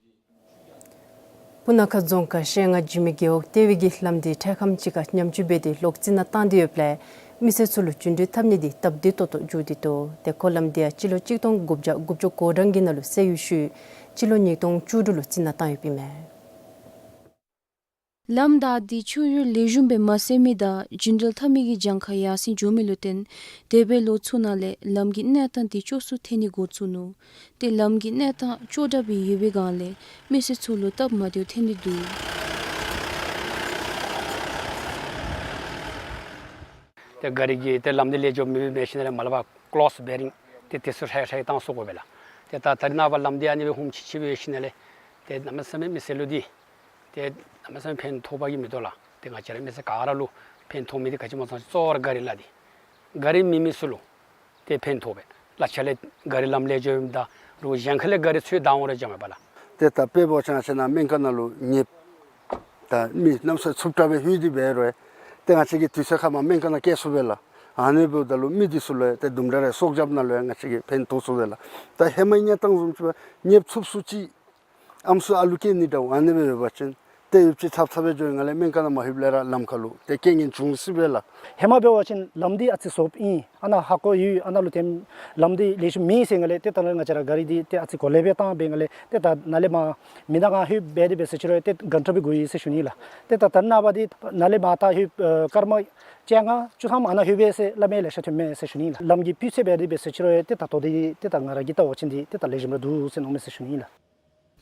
སྤུ་ན་ཁ་རྫོང་ཁག་ཤེལ་རྔ་འཇིགས་མེད་རྒེད་འོག་ལྟེ་བའི་གི་ལམ་འདི་འཕྲལ་ཁམས་ཅིག་ཁར་ཉམས་བཅོས་འབད་དེ་ལོག་རྩི་ནག་བཏང་སྟེ་ཡོདཔ་ལས་མི་སེར་ཚུ་ལུ་རྒྱུན་འགྲུལ་འཐབ་ནི་འདི་སྟབས་བདེ་ཏོག་ཏོ་འགྱོ་སྟེ་འདུག། ཏེ་ཁོ་ལམ་འདི་ཡང་སྤྱི་ལོ་གཅིག་སྟོང་དགུ་བརྒྱ་དགུ་བཅུ་གོ་གྲངས་ཀྱི་ནང་ལུ་སེལ་ཡོད་ཤུལ་སྤྱི་ལོ་ཉིས་སྟོང་བཅུ་དྲུག་ལུ་རྩི་ནག་བཏང་ཡོདཔ་ཨིན་མས། ལམ་བདའ་སྟེ་ཆུ་གཡུར་ལེགས་ཤོམ་སྦེ་མ་སེལ་མི་དང་རྒྱུན་འགྲུལ་འཐབ་མི་གི་གྱངས་ཁ་ཡར་སེང་འགྱོ་མི་ལུ་བརྟེན་འདས་པའི་ལོ་ཚུ་ནང་ལས་ལམ་གྱི་གནས་སྟངས་འདི་སྐྱོ་སུ་ཐལ་ནི་འགོ་བཙུགས་ནུག། ཏེ་ལམ་གྱི་གནས་སྟངས་སྐྱོ་དྲགས་སྦེ་ཡོད་པའི་སྒང་ལས་མི་སེར་ཚུ་ལུ་སྟབས་མ་བདེཝ་ཐོན་ཏེ་འདུག། ཏེ་ག་རི་གིས་ཏེ་ལམ་འདི་ལེགས་ཤོམ་མེད་པའི་ཤུལ་ལས་མ་ལས་པ་ཀོ་ལོག་སི་བེ་རིང་ཏེ་དེ་ཚུ་ཧྲལ་ཧྲལ་བཏང་ཚུགས་དགོ་པས་ལགས། ཏེ་ད་ད་རེས་ནངས་པ་ལམ་འདི་ཨ་ནི་སྦེ་ཧུམ་ཆི་ཆི་སྦེ་ཡོད་ཞིནམ་ལས་ཏེ་གནམ་མེད་ས་མེད་མི་སེར་ལུ་འདི་ཏེ་གནམ་མེད་ས་མེད་ཕན་ཐོགས་པ་གི་མི་འདུག་ལགས། ཏེ་ང་བཅས་ར་མི་སེར་ག་ར་ལུ་ཕན་ཐོགས་མི་འདི་ག་ཅི་སྨོ་ཟེར་བ་ཅིན་གཙོ་བོ་ར་ག་རི་ལགས་འདི། ག་རི་མེད་མི་ཚུ་ལུ་ཏེ་ཕན་ཐོགས་པས། གླ་ཆ་ལས་ག་རི་ལམ་ལེགས་ཤོམ་དང་རུང་གཞན་ཁ་ལས་ག་རི་ཚུ་བདའ་འོང་རུང་འཇམ་པས་ལགས། ཏེ་ད་དཔེ་འབད་བ་ཅིན་ང་བཅས་ནཱ་སྨན་ཁང་ནང་ལུ་ཉེསཔ་ ད་མི་གནམ་ས་ཚུབ་དྲགས་སྦེ་ལྷོད་དེ་འབད་རུང་ཏེ་ང་བཅས་ཀྱིས་དུས་ཚོད་ཁར་མར་སྨན་ཁང་ནང་བསྐྱལ་ཚུགས་པས་ལགས། ཨ་ནི་འབདཝ་ད་ལུ་མི་འདི་ཚུ་ལུ་ཡང་ཏེ་དུམ་གྲ་རེ་སྲོག་སྐྱབས་ནང་ལུ་ཡང་ང་བཅས་ཀྱིས་ཕན་ཐོགས་ཚུགས་པས་ལགས། ད་ཧེ་མའི་གནས་སྟངས་བཟུམ་ཅིག་འབད་ཉེསཔ་ཚུབ་ཚུབ་ཅིག་ཨམ་སྲུ་ཨ་ལུ་སྐྱེ་ནི་འདྲཝ་ཨ་ནི་སྦེ་འབད་བ་ཅིན་ཏེ་ཡུདཔ་ཅིག་ཚབ་ཚབ་སྦེ་འགྱོ་ཡི་ནང་ལས་སྨན་ཁང་ནང་མ་ལྷོདཔ་ལས་ར་ལམ་ཁ་ལུ་ཏེ་རྐྱེན་ངན་འབྱུང་སྲིད་པས་ལགས། ཧེ་མ་འབད་བ་ཅིན་ལམ་འདི་ཨ་ཙི་བཟོཝ་ཨིན། ཨ་ནཱ་ཧ་ཀོ་ཡོད། ཨ་ནཱ་ལུ་ཏེ་ལམ་འདི་ལེགས་ཤོམ་མེད་ཟེར་ནང་ལས་ཏེ་ད་རེས་ང་བཅས་ར་ག་རི་འདི་ཏེ་ཨ་ཙི་གོ་ལེ་སྦེ་བཏང་འབད་ནང་ལས་ཏེ་ད་ནཱ་ལས་མར་མི་ནང་ང་ལྷོད་འབད་དེ་འབད་ཟེར་ཅི་རུང་ཏེ་གང་ཁྲ་སྦེ་འགོར་ཡི་ཟེར་ཞུ་ནི་ལགས། ཏེ་ད་ད་རེས་ནངས་པ་འདི་ནཱ་ལས་མར་ད་ལྷོད་ཨ་སྐར་མ་བཅོ་ལྔ་བཅུ་ཐམ་ཨ་ནཱ་ལྷོད་པས་ཟེར་སླབ་མི་ལེ་ཤ་ཐོནམ་མས་ཟེར་ཞུ་ནི་ལགས། ལམ་གྱི་སྤུས་ཚད་འབད་དེ་འབད་ཟེར་ཅི་རུང་ཏེ་ད་ད་ལྟོ་འདི་ཏེ་ད་ང་ར་གིས་བལྟ་བ་ཅིན་འདི་ཏེ་ད་ལེགས་ཤོམ་ར་འདུག་ཟེར་མནོཝ་མས་ཟེར་ཞུ་ནི་ལགས།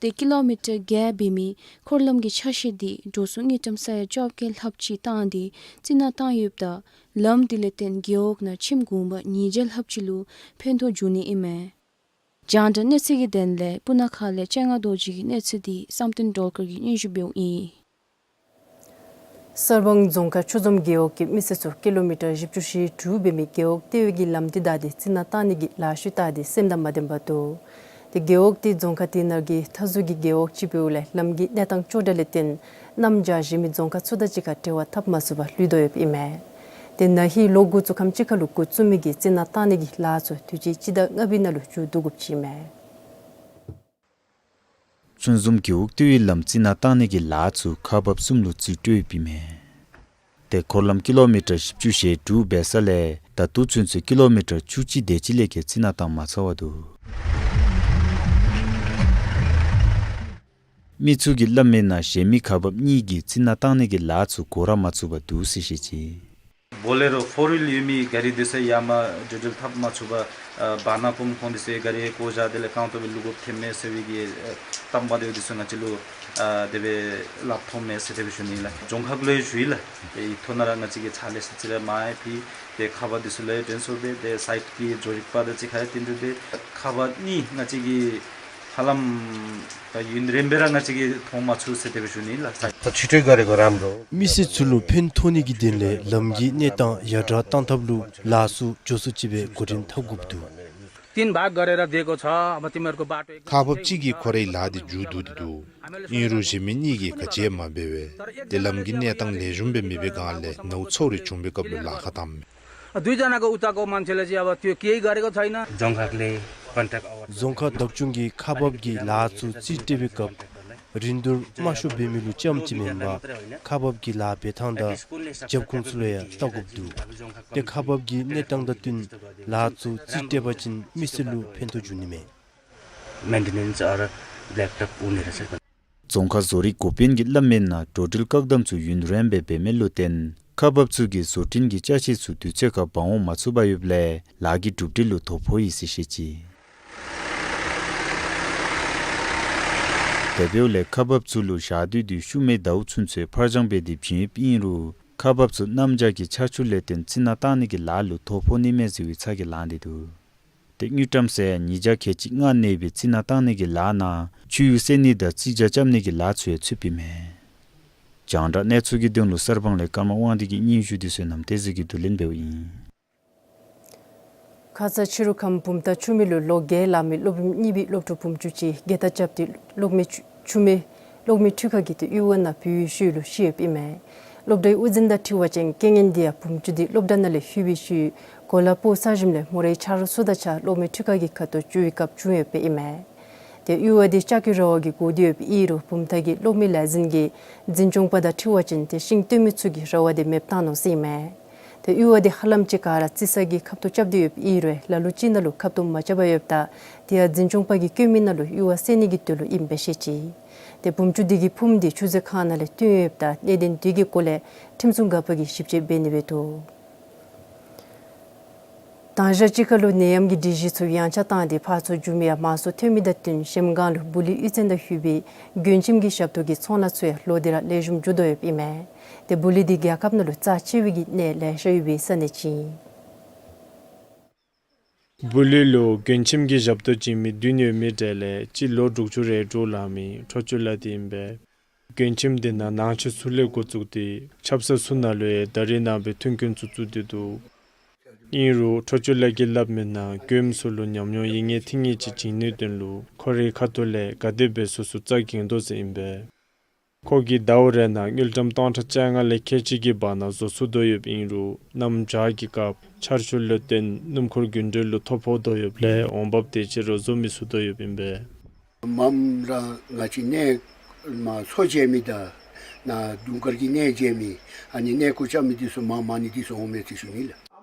ཏེ་ཀི་ལོ་མི་ཊར་བརྒྱད་འབད་མི་འཁོར་ལམ་གྱི་ཆ་ཤས་འདི་འགྲོ་སོང་དངུལ་ཀྲམ་ས་ཡ་བཅོ་བརྒྱད་ལྷགཔ་ཅིག་བཏང་སྟེ་རྩི་ནག་བཏང་ཡོདཔ་ད་ལམ་འདི་ལས་བརྟེན་རྒེད་འོག་ནང་ཁྱིམ་གུང་པ་ཉིས་བརྒྱ་ལྷགཔ་ཅིག་ལུ་ཕན་ཐོགས་འབྱུང་ནི་ཨིན་མས། རྒྱང་བསྒྲགས་གནས་ཚུལ་གྱི་དོན་ལས་སྤུ་ན་ཁ་ལས་སྤྱན་སྔ་རྡོ་རྗེ་གི་གནས་ཚུལ་འདི་བསམ་གཏན་སྒྲོལ་དཀར་གྱིས་སྙན་ཞུ་འབདཝ་ཨིན། གསར་སྤང་རྫོང་ཁག་ཆུ་འཛོམས་རྒེད་འོག་གི་མི་སེར་ཚུ་ཀི་ལོ་མི་ཊར་བཞི་བཅུ་ཞེ་དྲུག་འབད་མི་རྒེད་འོག་ལྟེ་བའི་གི་ལམ་འདི་བདའ་སྟེ་རྩི་ནག་བཏང་ནི་གི་ལཱ་ཤུལ་བལྟ་སྟེ་སེམས་དང་མ་ལྡན་པར་འདུག། ཏེ་རྒེད་འོག་འདི་རྫོང་ཁག་འདི་ནང་གི་མཐའ་ཟུར་གྱི་རྒེད་འོག་ཅིག་འབདཝ་ལས་ལམ་གྱི་གནས་སྟངས་སྐྱོ་དྲགས་ལས་བརྟེན་གནམ་བྱཱར་བཞེས་མི་རྫོང་ཁག་ཚུ་དང་གཅིག་ཁར་འབྲེལ་བ་འཐབ་མ་ཚུགས་པར་ལུས་དོ་ཡོདཔ་ཨིན་མས། ཏེ་ན་ཧིང་ལོ་འགོ་བཙུགས་ཁམས་ཅིག་ཁར་ལུ་འགོ་བཙུགས་མི་གི་རྩི་ནག་བཏང་ནི་གི་ལཱ་ཚུ་དུས་ཅི་སྤྱི་ཟླ་ལྔ་པའི་ནང་ལུ་མཇུག་བསྡུ་དགོཔ་ཅིག་ཨིན་མས། ཆུ་འཛོམས་རྒེད་འོག་ལྟེ་བའི་ལམ་རྩི་ནག་བཏང་ནི་གི་ལཱ་ཚུ་ཁག་འབགཔ་གསུམ་ལུ་རྩིས་སྤྲོད་ཡོདཔ་ཨིན་མས། ཏེ་འཁོར་ལམ་ཀི་ལོ་མི་ཊར་བཞི་བཅུ་ཞེ་དྲུག་འབད་ས་ལས་ད་ལྟོ་ཚུན་ཚོད་ཀི་ལོ་མི་ཊར་བཅུ་གཅིག་དེ་ཅིག་ལས་བརྒལ་རྩི་ནག་བཏང་མ་ཚར་བར་འདུག། མི་ཚུ་གིས་སླབ་མིའི་ནང་གཞན་མི་ཁག་འབགཔ་གཉིས་ཀྱིས་རྩི་ནག་བཏང་ནི་གི་ལཱ་ཚུ་འགོ་ར་མ་བཙུགས་པར་འདུག་ཟེར་བཤད་ཅི། བོ་ལེ་རོ་ཕོར་ཝིལ་ཡོད་མི་ག་རི་འདི་ཚུ་ཡར་མར་འགྲུལ་འགྲུལ་འཐབ་མ་ཚུགས་པར་ཨ་བར་ན་བུམོ་ཁོང་འདི་ཚུ་ག་རི་བཀོ་བཞག་དེ་ལས་རྐང་སྟོང་སྦེ་ལུས་དགོཔ་ཐོནམ་མས་ཟེར་བའི་གི་ཨ་གཏམ་པ་འདི་འདི་ཚུ་ང་བཅས་ལུ་ཨ་དེ་སྦེ་སླབ་ཐོནམ་མས་ཟེར་དེ་སྦེ་ཞུ་ནི་ལགས། རྫོང་ཁག་ལུ་ཡང་ཞུ་ཡི་ལགས། ཏེ་ཨེ་ཐོག་ནང་ར་ང་བཅས་ཀྱིས་ཕྱག་ལཱ་ཟེར་ཅི་ར་མར་ཡང་ཕུལ། ཏེ་ཁག་འབགཔ་འདི་ཚུ་ལུ་ཡང་དྲན་གསོ་འབད། ཏེ་སའིཊ་གི་བཟོ་རིག་པ་དང་གཅིག་ཁར་ཡང་བསྟུན་གྲོས་འབད། ཁག་འབགཔ་གཉིས་ང་བཅས་ཀྱིས་ཧ་ལམ་ད་ཡུན་རིངམོ་སྦེ་ར་ང་བཅས་ཀྱིས་མཐོང་མ་ཚུགས་ཟེར་དེ་སྦེ་ཞུ་ནི་ལགས། མི་སེར་ཚུ་ལུ་ཕན་ཐོགས་ནི་གི་དོན་ལས་ལམ་གྱི་གནས་སྟངས་ཡར་དྲག་གཏང་ཐབས་ལུ་ལཱ་ཚུ་མགྱོགས་སུ་ཅིག་སྦེ་འགོ་འདྲེན་འཐབ་དགོཔ་འདུག། तिन भाग गरेर दिएको छ। अब तिमीहरूको बाटो एक ཁག་འབགཔ་གཅིག་གིས་ཁོ་རའི་ལཱ་འདི་མཇུག་བསྡུ་སྟེ་འདུག། ཨིན་རུང་གཞན་མི་གཉིས་ཀྱིས་ག་ཅི་ཡང་མ་འབད་བས། ཏེ་ལམ་གྱི་གནས་སྟངས་ལེགས་ཤོམ་སྦེ་མེད་པའི་སྒང་ལས་ནཝ་ཚཝ་རེ་བྱུང་པའི་སྐབས་ལུ་ལཱ་ཁག་བཏངམ་མས། दुईजनाको उताको मान्छेले चाहिँ अब त्यो केही गरेको छैन। རྫོང་ཁག་ལས་ཀོན་ཊེཀཊ་ཨ་རྫོང་ཁག་བདག་སྐྱོང་གིས་ཁག་འབགཔ་གི་ལཱ་ཚུ་རྩིས་སྤྲོད་པའི་སྐབས་རིན་བསྡུར་དམའ་ཤོས་འབད་མི་ལུ་རྐྱངམ་ཅིག་མེན་པར་ཁག་འབགཔ་གི་ལཱ་འབད་ཐངས་དང་རྒྱབ་ཁུངས་ཚུ་ལུ་ཡང་བལྟ་དགོཔ་འདུག། ཏེ་ཁག་འབགཔ་གི་གནས་སྟངས་དང་བསྟུན་ལཱ་ཚུ་རྩིས་སྤྲོད་པ་ཅིན་མི་སེར་ལུ་ཕན་ཐོགས་འབྱུང་ནི་མས། मेन्टेनेन्स अर ब्ल्याकटप हुने रहेछ। རྫོང་ཁག་བཟོ་རིག་འགོ་དཔོན་གྱིས་སླབ་མིའི་ནང་འགྲོ་འགྲུལ་བཀག་དམ་ཚུ་ཡུན་རིངམོ་སྦེ་འབད་མི་ལུ་བརྟེན་ཁག་འབགཔ་ཚུ་གིས་བཟོ་སྐྲུན་གྱི་ཅ་ཆས་ཚུ་དུས་ཚོད་ཁར་འབག་འོང་མ་ཚུགས་པར་ཡོདཔ་ལས་ལཱ་གི་གྲུབ་འབྲས་ལུ་ཐོ་ཕོག་ཡི་ཟེར་བཤད་ཅི། དེ་འབདཝ་ལས་ཁག་འབགཔ་ཚུ་ལུ་ཞག་དུས་དུས་ཤུལ་མའི་ཟླཝ་ཚུན་ཚོད་ཕར་འགྱངས་འབད་དེ་བྱིན་ཡོདཔ་ཨིན་རུང་ཁག་འབགཔ་ཚུ་གནམ་བྱཱར་གྱི་ཆར་ཆུ་ལས་བརྟེན་རྩི་ནག་བཏང་ནི་གི་ལཱ་ལུ་ཐོ་ཕོག་ནི་མས་ཟེར་བའི་ཚ་གྱང་ལངས་ཏེ་འདུག། ཏེ་དངུལ་ཀྲམ་ས་ཡ་ཉིས་བརྒྱ་ཁལ་གཅིག་ལྔ་གནས་པའི་རྩི་ནག་བཏང་ནི་གི་ལཱ་ནང་ཆུ་ཡུར་བསལ་ནི་དང་རྩིག་བྱ་རྐྱབ་ནི་གི་ལཱ་ཚུ་ཡང་ཚུདཔ་ཨིན་མས། རྒྱང་བསྒྲགས་གནས་ཚུལ་གྱི་དོན་ལུ་གསར་སྤང་ལས་ཀརྨ་དབང་འདུས་ཀྱི་སྙན་ཞུ་འདི་ཚུ་རྣམ་ཐོས་སྲས་ཀྱིས་བསྡུ་ལེན་འབདཝ་ཨིན། ཁ་ཙ་ཕྱི་རུ་ཁམས་བུམ་ཐང་ཆུ་སྨད་ལུ་ལོ་བརྒྱད་ལང་མི་སློབ་རིམ་གཉིས་པའི་སློབ་ཕྲུག་བུམ་ཆུ་ཅིག་རྒྱལ་ཐང་རྐྱབ་སྟེ་སློབ་མའི་ཆུ་ཆུ་སྨད་སློབ་མའི་འཕྲུལ་ཁང་གི་ཏེ་གཡུར་བ་ནང་བུད་ཡོད་ཤུལ་ལུ་ཤི་ཡོདཔ་ཨིན་མས། སློབ་གྲྭའི་དབུ་འཛིན་དང་འཁྲིལ་བ་ཅིན་རྐྱེན་ངན་འདི་ཡང་བུམ་ཆུ་འདི་སློབ་གྲྭ་ནང་ལས་ལྷོད་པའི་ཤུལ་གོ་ལ་སྤོ་ཚར་ཞིནམ་ལས་མོ་རའི་ཆ་རོགས་ཚུ་དང་གཅིག་ཁར་སློབ་མའི་འཕྲུལ་ཁང་གི་ཁ་ཐུག་འགྱོ་བའི་སྐབས་བྱུང་ཡོདཔ་ཨིན་མས། ཏེ་གཡུར་བ་འདི་ལྕགས་ཀྱི་ར་བ་གིས་བསྒོར་ཏེ་ཡོདཔ་ཨིན་རུང་བུམ་ཐང་གི་སློབ་མའི་ལས་འཛིན་གྱིས་འཛིན་སྐྱོང་པ་དང་འཁྲིལ་བ་ཅིན་ཏེ་ཤིང་བཏོན་མི་ཚུ་གིས་ར་བ་འདི་མེདཔ་བཏང་ནུག་ཟེར་ཨིན་མས། ཏེ་གཡུར་བ་འདི་ཧ་ལམ་ཅིག་ཁར་རྩི་ས་གི་ཁབ་ཏོ་རྐྱབ་སྟེ་ཡོདཔ་ཨིན་རུང་ལ་ལུ་ཅིག་ནང་ལུ་ཁབ་ཏོ་མ་རྐྱབ་པར་ཡོདཔ་ད་དེ་ཡང་འཛིན་སྐྱོང་པ་གིས་བསྐྱོན་མི་ནང་ལུ་གཡུར་བ་བསལ་ནི་གི་དོན་ལུ་ཨིནམ་སྦེ་བཤད་ཅི། ཏེ་བུམ་ཆུ་འདི་གི་ཕུངམ་འདི་ཆུ་མཛོད་ཁང་ནང་ལས་བཏོན་ཡོདཔ་ད་གནད་དོན་འདི་གི་སྐོར་ལས་ཁྲིམས་སྲུང་འགག་པ་གིས་ཞིབ་དཔྱད་འབད་ནི་སྦེ་འདུག། དང་ཞག་ཅིག་ཁར་ལུ་ནད་ཡམས་ཀྱི་སྒྲིག་གཞི་ཚུ་ཡངས་ཆག་བཏང་སྟེ་ཕར་ཚུར་འགྱོ་མི་ཡང་མང་སུ་ཐོན་མི་དང་བསྟུན་གཞལམ་སྒང་ལུ་སྦུག་ལུང་གཡུས་ཚན་དང་ལྷོད་པའི་མགོན་ཁྱིམ་གྱི་ཞབས་ཏོག་གི་ཚོང་ལཱ་ཚུ་ཡང་ལོག་སྟེ་ར་ལེགས་ཤོམ་འགྱོ་དོ་ཡོདཔ་ཨིན་མས། ཏེ་སྦུག་ལུང་འདི་རྒྱལ་ཁབ་ནང་ལུ་རྩ་ཆེ་བའི་གི་གནས་ལེ་ཤ་ཡོད་པའི་ས་གནས་ཅིག་ཨིན། སྦུག་ལུང་ལུ་མགོན་ཁྱིམ་གྱི་ཞབས་ཏོག་བྱིན་མི་བདུན་ཡོད་མི་གྲས་ལས་གཅིག་ལོ་དྲུག་ཅུ་རེ་དྲུག་ལང་མི་ཁྲོ་ཆུ་བླ་འདི་ཨིན་པས། མགོན་ཁྱིམ་འདི་ནང་ནང་ཆོས་ཚུ་ལས་འགོ་བཙུགས་ཏེ་ཆབ་གསང་ཚུ་ནང་ལུ་ཡང་ད་རེས་ནངས་པ་མཐུན་རྐྱེན་ཚུ་བཙུགས་ཏེ་འདུག། ཨིན་རུང་ཁྲོ་ཆུ་བླ་གིས་སླབ་མིའི་ནང་མགྱོནམ་ཚུ་ལུ་ཉམས་མྱོང་ཡིད་ངེས་ཐིང་ངེས་ཅིག་བྱིན་ནིའི་དོན་ལུ་ཁོ་རའི་ཁ་ཐུག་ལས་ག་དེ་སྦེ་སོ་སོ་རྩ་འགེངས་དོ་ཟེར་ཨིན་པས། ཁོ་གིས་ཟླཝ་རེ་ནང་དངུལ་ཀྲམ་སྟོང་ཕྲག་བཅོ་ལྔ་ལས་ཁལ་གཅིག་གི་བར་ན་བཟོ་ཚུགས་དོ་ཡོདཔ་ཨིན་རུང་གནམ་བྱཱར་གྱི་སྐབས་ཆར་ཆུ་ལས་བརྟེན་སྣུམ་འཁོར་རྒྱུན་འགྲུལ་ལུ་ཐོ་ཕོག་དོ་ཡོདཔ་ལས་འོང་འབབ་དེ་ཅིག་རོགས་བཟོ་མི་ཚུགས་དོ་ཡོདཔ་ཨིན་པས། མངམ་ར་ང་བཅས་གནས་མ་མཚོ་བྱེལ་མི་དང་ན་དུང་དཀར་གྱི་གནས་བྱེལ་མི་ཨ་ནི་གནས་སྐོར་རྐྱབ་མི་འདི་ཚུ་མངམ་ཨ་ནི་འདི་ཚུ་འོང་མས་ཟེར་ཞུ་ནི་ལགས།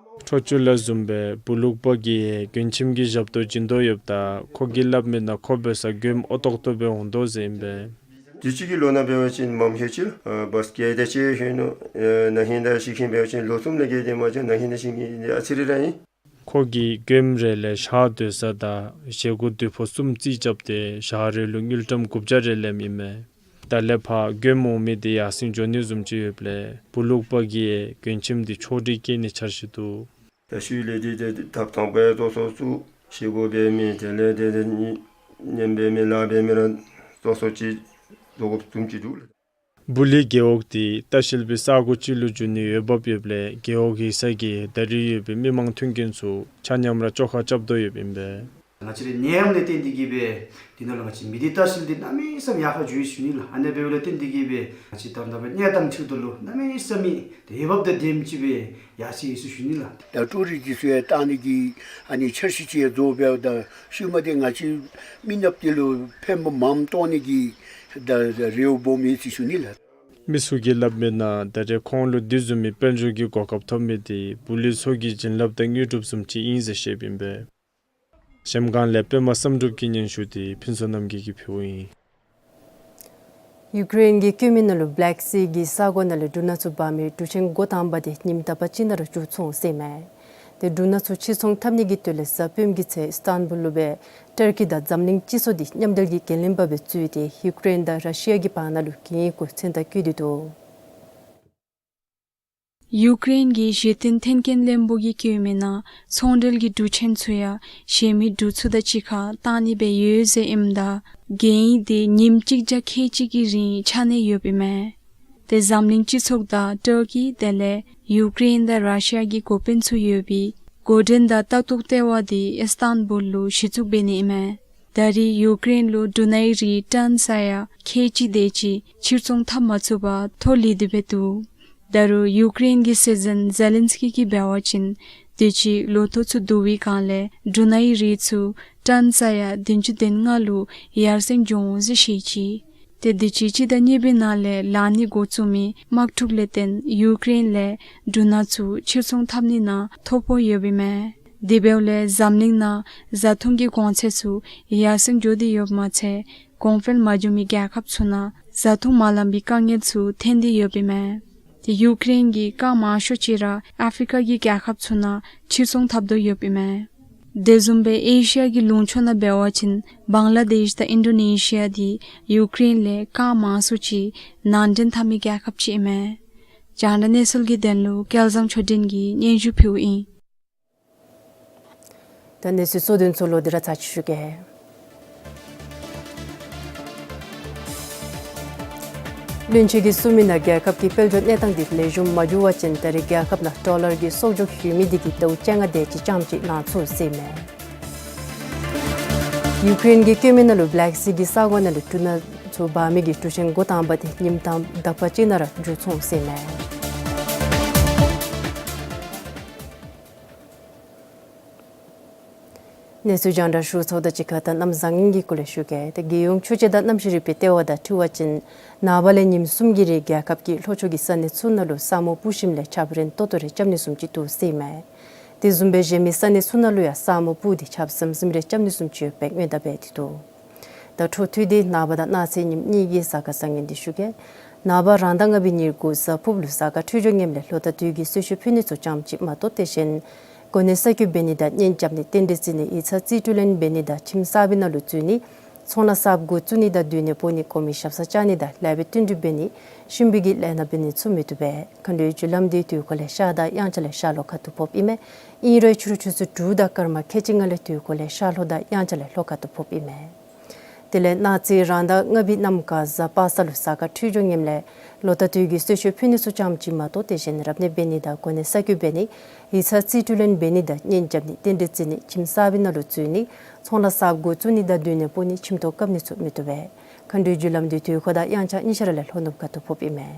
འཕྲོ་མཆོག་ལས་བཟུམ་སྦེ་བུ་ལུག་པ་གིས་མགྱོན་ཁྱིམ་གྱི་ཞབས་ཏོག་བྱིན་དོ་ཡོདཔ་ད་ཁོ་གིས་སླབ་མི་ནང་ཁོ་འབད་སར་མགྱོནམ་ཨོ་ཏོག་ཏོ་སྦེ་འོང་དོ་ཟེར་ཨིན་པས། དུས་ཅི་གི་ལོ་ནང་འབད་བ་ཅིན་མངམ་ལྷོད་ཅི་ལགས། ཨ་བཱས་གི་དེ་ཅིག་ལྷོད་ནུག། ཨ་ན་ཧིང་དང་ཤིང་ཁྱིམ་འབད་བ་ཅིན་ལོ་གསུམ་ལས་བརྒལ་ཏེ་མ་བྱོན། ན་ཧིང་དང་ཤིང་ཁྱིམ་འདི་ཨ་ཙི་རེ་ར་ཨིན། ཁོ་གིས་མགྱོནམ་རེ་ལས་ཞག་སྡོད་ས་དང་བཞེས་སྒོ་དུས་ཕོ་གསུམ་རྩིས་རྐྱབ་སྟེ་ཞག་རེ་ལུ་དངུལ་ཀྲམ་དགུ་བརྒྱ་རེ་ལེནམ་ཨིན་མས། ད་ལས་ཕར་མགྱོནམ་འོང་མི་འདི་ཡར་སེང་འགྱོ་ནི་བཟུམ་ཅིག་ཡོདཔ་ལས་བུ་ལུག་པ་གིས་མགྱོན་ཁྱིམ་འདི་ཕྱོགས་སྒྲིག་བཀལ་ནི་འཆར་གཞི་འདུག། ད་ཤུལ་ལས་འདི་ཏེ་ཐབ་ཚང་སྦེ་བཟོ་ཚུགས་ཚུགས། བཞེས་སྒོ་འབད་མི་དེ་ལས་ཏེ་ཏེ་ཉིམ་འབད་མི་ལཱ་འབད་མི་ར་བཟོ་ཚུགས་ཅིག་བཟོ་དགོཔ་བཟུམ་ཅིག་འདུག་ལགས། བུ་ལིའི་རྒེད་འོག་འདི་ལྟ་བཤལ་པའི་ས་གོ་ཅིག་ལུ་འགྱུར་ནི་འོས་འབབ་ཡོདཔ་ལས་རྒེད་འོག་ཡིག་ཚང་གིས་ད་རིས་ཡོད་པའི་མི་མང་མཐུན་རྐྱེན་ཚུ་ཆ་མཉམ་ར་བཅོ་ཁ་རྐྱབ་དོ་ཡོདཔ་ཨིན་པས། ང་བཅས་རའི་ནད་ཡམས་ལས་བརྟེན་ཏེ་གིས་སྦེ་འདི་ནང་ལུ་ང་བཅས་མི་སྡེ་ལྟ་བཤལ་འདི་གནམ་མེད་ས་མེད་ཡར་ཁ་འགྱོ་ཡི་ཟེར་ཞུ་ནི་ལགས། ཨ་ནི་འབདཝ་ལས་བརྟེན་ཏེ་གིས་སྦེ་ང་བཅས་ད་ལྟོ་སྦེ་གནས་སྟངས་འཕྲོ་བརླག་ལུ་གནམ་མེད་ས་མེད་ཏེ་འོས་འབབ་དང་ལྡནམ་ཅིག་སྦེ་ཡར་སོང་ཡི་ཟེར་ཞུ་ནི་ལགས། ད་ཊུ་རིསཊ་འདི་ཚུ་ཡང་བཏང་ནི་གི་ཨ་ནི་འཆར་གཞི་ཅིག་ཡང་བཟོ་འབདཝ་ད་ཤུལ་མ་འདི་ང་བཅས་མི་ནགཔ་འདི་ལུ་ཕན་པ་མངམ་ཐོགས་ནི་གི་ད་རེ་བ་སྦོམ་ཡོད་ཟེར་ཞུ་ནི་ལགས། མི་ཚུ་གིས་སླབ་མི་ནང་ད་རེས་ཁོང་ལུ་འདི་བཟུམ་མའི་དཔལ་འབྱོར་གྱི་གོ་སྐབས་ཐོབ་མི་འདི་བུ་ལི་མཚོ་གི་བྱིན་རླབས་དང་དངོས་གྲུབ་བཟུམ་ཅིག་ཨིན་ཟེར་བཤདཔ་ཨིན་པས། གཞལམ་སྒང་ལས་པདྨ་བསམ་གྲུབ་ཀྱི་སྙན་ཞུ་འདི་ཕུན་ཚོགས་རྣམ་རྒྱལ་གྱིས་ཕུལཝ་ཨིན། ཡུཀ་རེན་གྱིས་བཀོད་མི་ནང་ལུ་བེ་ལེཀ་སི་གི་ས་གོ་ནང་ལས་འབྲུ་སྣ་ཚུ་འབག་མི་འགྲུལ་འཕྲིན་འགོ་དང་པ་འདི་ཉིནམ་དག་པ་ཅིག་ནང་ར་མཇུག་ཚོང་ཟེར་མས། ཏེ་འབྲུ་སྣ་ཚུ་ཕྱིར་ཚོང་འཐབ་ནི་གི་དོན་ལས་གཟའ་སྤེནམ་གི་ཚེ་ཨིས་ཏཱན་བུལ་ལུ་སྦེ་ཊར་ཀི་དང་འཛམ་གླིང་སྤྱི་ཚོགས་འདི་མཉམ་འབྲེལ་གྱི་འགན་ལེན་པ་སྦེ་བཙུགས་ཏེ་ཡུཀ་རེན་དང་ར་ཤི་ཡ་གི་བར་ན་ལུ་གན་ཡིག་གུ་མཚན་རྟགས་བཀོད་དེ་འདུག། ཡུཀ་རེན་གྱི་གཞི་རྟེན་འཐེན་འཁྱེར་བློན་པོ་གིས་བཀོད་མི་ནང་ཚོང་འབྲེལ་གྱི་འགྲུལ་འཕྲིན་ཚུ་ཡང་གཞན་མི་འབྲུ་ཚུ་དང་གཅིག་ཁར་བཏང་ནི་སྦེ་ཡོད་ཟེར་ཨིནམ་ད་གན་ཡིག་འདི་ཉིནམ་གཅིག་བརྒྱ་ཁལ་གཅིག་གི་རིང་ཆགས་ནི་ཡོདཔ་ཨིན་མས། ཏེ་འཛམ་གླིང་སྤྱི་ཚོགས་དང་ཊར་ཀི་དེ་ལས་ཡུཀ་རེན་དང་ར་ཤི་ཡ་གི་འགོ་དཔོན་ཚུ་ཡོད་པའི་འགོ་འདྲེན་དང་ལྟ་རྟོག་ལྟེ་བ་འདི་ཨིས་ཏཱན་བུལ་ལུ་གཞི་བཙུགས་འབད་ནི་ཨིན་མས། ད་རེས་ཡུཀ་རེན་ལུ་འབྲུ་སྣའི་རིགས་ཊཱན་ས་ཡ་ཁལ་གཅིག་དེ་ཅིག་ཕྱིར་ཚོང་འཐབ་མ་ཚུགས་པར་ཐོག་ལུས་ཏེ་སྦེ་འདུག། ད་རུང་ཡུཀ་རེན་གྱི་སྲིད་འཛིན་ཛེ་ལིན་སི་ཀི་གིས་འབད་བ་ཅིན་དུས་ཅི་ལོ་ཐོག་ཚུ་བསྡུ་བའི་སྒང་ལས་འབྲུ་སྣའི་རིགས་ཚུ་ཊཱན་ས་ཡ་བདུན་ཅུ་དོན་ལྔ་ལུ་ཡར་སེང་འགྱོ་འོང་ཟེར་བཤད་ཅི། ཏེ་དུས་ཅི་སྤྱི་ཟླ་གཉིས་པའི་ནང་ལས་ལཱ་ནི་འགོ་བཙུགས་མི་དམག་འཁྲུག་ལས་བརྟེན་ཡུཀ་རེན་ལས་འབྲུ་སྣ་ཚུ་ཕྱིར་ཚོང་འཐབ་ནི་ནང་ཐོ་ཕོག་ཡོདཔ་ཨིན་མས། དེ་འབདཝ་ལས་འཛམ་གླིང་ནང་བཟའ་འཐུང་གི་གོང་ཚད་ཚུ་ཡར་སེང་འགྱོ་སྟེ་ཡོདཔ་མ་ཚད་གོང་འཕེལ་མ་བྱུང་མི་རྒྱལ་ཁབ་ཚུ་ནང་བཟའ་འཐུང་མ་ལང་པའི་དཀའ་ངལ་ཚུ་ཐོན་ཏེ་ཡོདཔ་ཨིན་མས། ཏེ་ཡུཀ་རེན་གྱིས་རྐང་མང་ཤོས་ཅིག་ར་ཨ་ཕི་རི་ཀ་གི་རྒྱལ་ཁབ་ཚུ་ནང་ཕྱིར་ཚོང་འཐབ་དོ་ཡོདཔ་ཨིན་མས། དེ་བཟུམ་སྦེ་ཨེ་ཤི་ཡ་གི་ལུང་ཕྱོགས་ནང་འབད་བ་ཅིན་བང་ལ་དེཤ་དང་ཨིན་ཌོ་ནེ་ཤི་ཡ་འདི་ཡུཀ་རེན་ལས་རྐང་མང་སུ་ཅིག་ནང་འདྲེན་འཐབ་མི་རྒྱལ་ཁབ་ཅིག་ཨིན་མས། རྒྱང་བསྒྲགས་གནས་ཚུལ་གྱི་དོན་ལུ་སྐལ་བཟང་ཆོས་སྒྲོན་གྱིས་སྙན་ཞུ་ཕུལཝ་ཨིན། ད་གནས་ཚུལ་གཙོ་དོན་ཚུ་ལོག་སྟེ་ར་ཚར་ཅིག་ཞུ་གེ། བློན་ཆེན་གྱིས་གསུངས་མི་ནང་རྒྱལ་ཁབ་ཀྱི་དཔལ་འབྱོར་གནས་སྟངས་འདི་ལེགས་ཤོམ་མ་འགྱུར་བ་ཅིན་ད་རེས་རྒྱལ་ཁབ་ནང་ཌོ་ལར་གྱི་གསོག་འཇོག་ཞུ་མི་འདི་གིས་ཟླཝ་བཅོ་ལྔ་དེ་ཅིག་རྐྱངམ་ཅིག་ལང་ཚུགས་ཟེར་མས། ཡུཀ་རེན་གྱིས་བཀོད་མི་ནང་ལུ་བེ་ལེཀ་སི་གི་ས་གོ་ནང་ལུ་འབྲུ་སྣ་ཚུ་འབག་མི་གི་འགྲུལ་འཕྲིན་འགོ་དང་པ་འདི་ཉིནམ་དང་དག་པ་ཅིག་ནང་ར་མཇུག་ཚོང་ཟེར་མས། གནས་ཚུལ་རྒྱང་བསྒྲགས་ཞུ་ཚརཝ་དང་གཅིག་ཁར་ད་གནམ་བཟང་ངན་གྱི་སྐོར་ལས་ཞུ་གེ། ད་རྒྱལ་ཡོངས་ཆུ་དཔྱད་དང་གནམ་གཤིས་རིག་པའི་ལྟེ་བ་དང་འཁྲིལ་བ་ཅིན་ནངས་པ་ལས་ཉིནམ་གསུམ་གྱི་རིང་རྒྱལ་ཁབ་ཀྱི་ལྷོ་ཕྱོགས་ཀྱི་ས་གནས་ཚུ་ནང་ལུ་ས་སྨུག་སྤུབས་ཞིནམ་ལས་ཆརཔ་རན་ཏོག་ཏོ་རེ་རྐྱབ་ནི་བཟུམ་ཅིག་འདུག་ཟེར་མས། དེ་བཟུམ་སྦེ་གཞན་མི་ས་གནས་ཚུ་ནང་ལུ་ཡང་ས་སྨུག་སྤུབས་ཏེ་ཆརཔ་ཟིམ་ཟིམ་རེ་རྐྱབ་ནི་བཟུམ་ཅིག་ཡོདཔ་སྦེ་སྔོན་བརྡ་འབད་དེ་འདུག། ད་འཕྲོ་མཐུད་དེ་ནངས་པ་དང་གནངས་ཚེ་ཉིནམ་གཉིས་ཀྱི་གཟའ་སྐར་བཟང་ངན་འདི་ཞུ་གེ། ནངས་པ་རང་ཟླ་ལྔ་པའི་ཉེར་དགུ་གཟའ་ཕུརཔ་ལུ་གཟའ་སྐར་འཕྲོད་སྦྱོར་ངནམ་ལས་ལོ་ཟླ་སྟོད་ཀྱི་གསོལ་མཆོད་ཕུལ་ནི་ཚུ་རྐྱངམ་ཅིག་མ་གཏོགས་དེ་བཞིན་གོ་གནས་གསར་བསྐོ་འབད་ནི་དང་གཉེན་རྐྱབ་ནི་རྟེན་འབྲེལ་བརྩི་ནི་ཡིག་ཚང་རྩིས་སྤྲོད་ལེན་འབད་ནི་དང་ཁྱིམ་གསར་པའི་ནང་ལུ་འཛུལ་ནི་ཚོང་ལཱ་གསརཔ་འགོ་བཙུགས་ནི་དང་སྡོད་གནས་སྤོ་ནི་གོ་མི་ཞབས་སར་བཅར་ནི་དང་ལེགས་པའི་བསྟུན་གྲོས་འབད་ནི་གཤིན་པོའི་གི་ལས་སྣ་འབད་ནི་ཚུ་མི་བཏུབ་པས། མཁའ་འགྲོའི་རྒྱུ་ལམ་འདི་དུས་འཁོར་ལས་ཤར་དང་དབྱངས་འཆར་ལས་ཤར་ལྷོ་ཁ་ཐུག་ཕོགཔ་ཨིན་མས། ཨིན་རུང་ཕྱི་རུ་ཆུ་ཚོད་དྲུག་དང་སྐར་མ་ཁལ་གཅིག་ལྔ་ལས་དུས་འཁོར་ལས་ཤར་ལྷོ་དང་དབྱངས་འཆར་ལས་ལྷོ་ཁ་ཐུག་ཕོགཔ་ཨིན་མས། དེ་ལས་གནངས་ཚེ་རང་ཟླ་ལྔ་པའི་གནམ་གང་གཟའ་པ་སངས་ལུ་གཟའ་སྐར་འཕྲོད་སྦྱོར་ངནམ་ལས་ལོ་ཟླ་སྟོད་ཀྱི་གསོལ་མཆོད་ཕུལ་ནི་ཚུ་རྐྱངམ་ཅིག་མ་གཏོགས་དེ་བཞིན་རབ་གནས་འབད་ནི་དང་གོ་གནས་གསར་བསྐོ་འབད་ནི་ཡིག་ཚང་རྩིས་སྤྲོད་ལེན་འབད་ནི་དང་གཉེན་རྐྱབ་ནི་རྟེན་འབྲེལ་བརྩི་ནི་ཁྱིམ་གསར་པའི་ནང་ལུ་འཛུལ་ནི་ཚོང་ལཱ་གསརཔ་འགོ་བཙུགས་ནི་དང་སྡོད་གནས་སྤོ་ནི་ཁྱིམ་ཐོག་བཀབ་ནི་ཚུ་མི་བཏུབ་པས། མཁའ་འགྲོའི་རྒྱུ་ལམ་འདི་དུས་འཁོར་དང་དབྱངས་འཆར་གཉིས་ཆ་ར་ལས་ལྷོ་ནུབ་ཁ་ཐུག་ཕོགཔ་ཨིན་མས།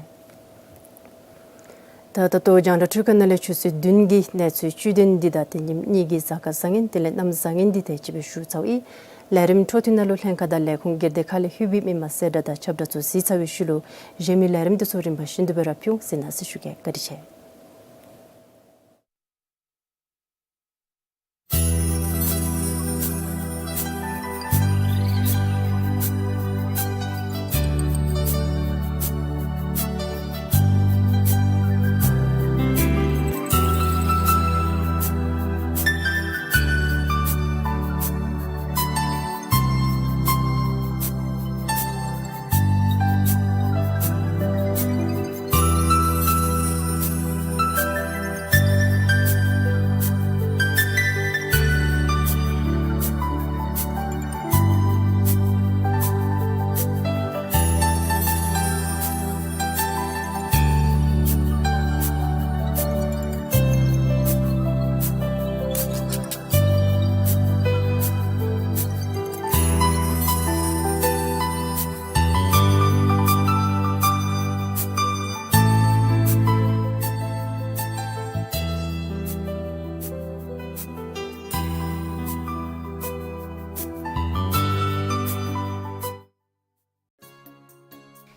ད་ད་ལྟོ་རྒྱང་བསྒྲགས་འཕྲུལ་ཁང་ནང་ལས་ཆུ་ཚོད་བདུན་གྱི་གནས་ཚུལ་བཅུད་དོན་འདི་དང་དེ་ཉིནམ་གཉིས་ཀྱི་གཟའ་སྐར་བཟང་ངན་དེ་ལས་གནམ་བཟང་ངན་འདི་ཏེ་ཅིག་སྦེ་ཞུ་ཚརཝ་ཨིན། ལས་རིམ་འཕྲོ་མཐུད་ནང་ལུ་ལྷན་ཁག་དང་ལས་ཁུངས་སྒེར་སྡེ་ཁག་ལས་ལྷོད་པའི་མི་མང་གསལ་བསྒྲགས་དང་ཁྱབ་བསྒྲགས་ཚུ་གཟིགས་ཚར་བའི་ཤུལ་ལུ་གཞན་མི་ལས་རིམ་འདི་ཚུ་རིམ་པ་བཞིན་དུ་སྦེ་ར་ཕུལ་འོང་ཟེར་གནང་ཟེར་ཞུ་གེ། བཀའ་དྲིན་ཆེ།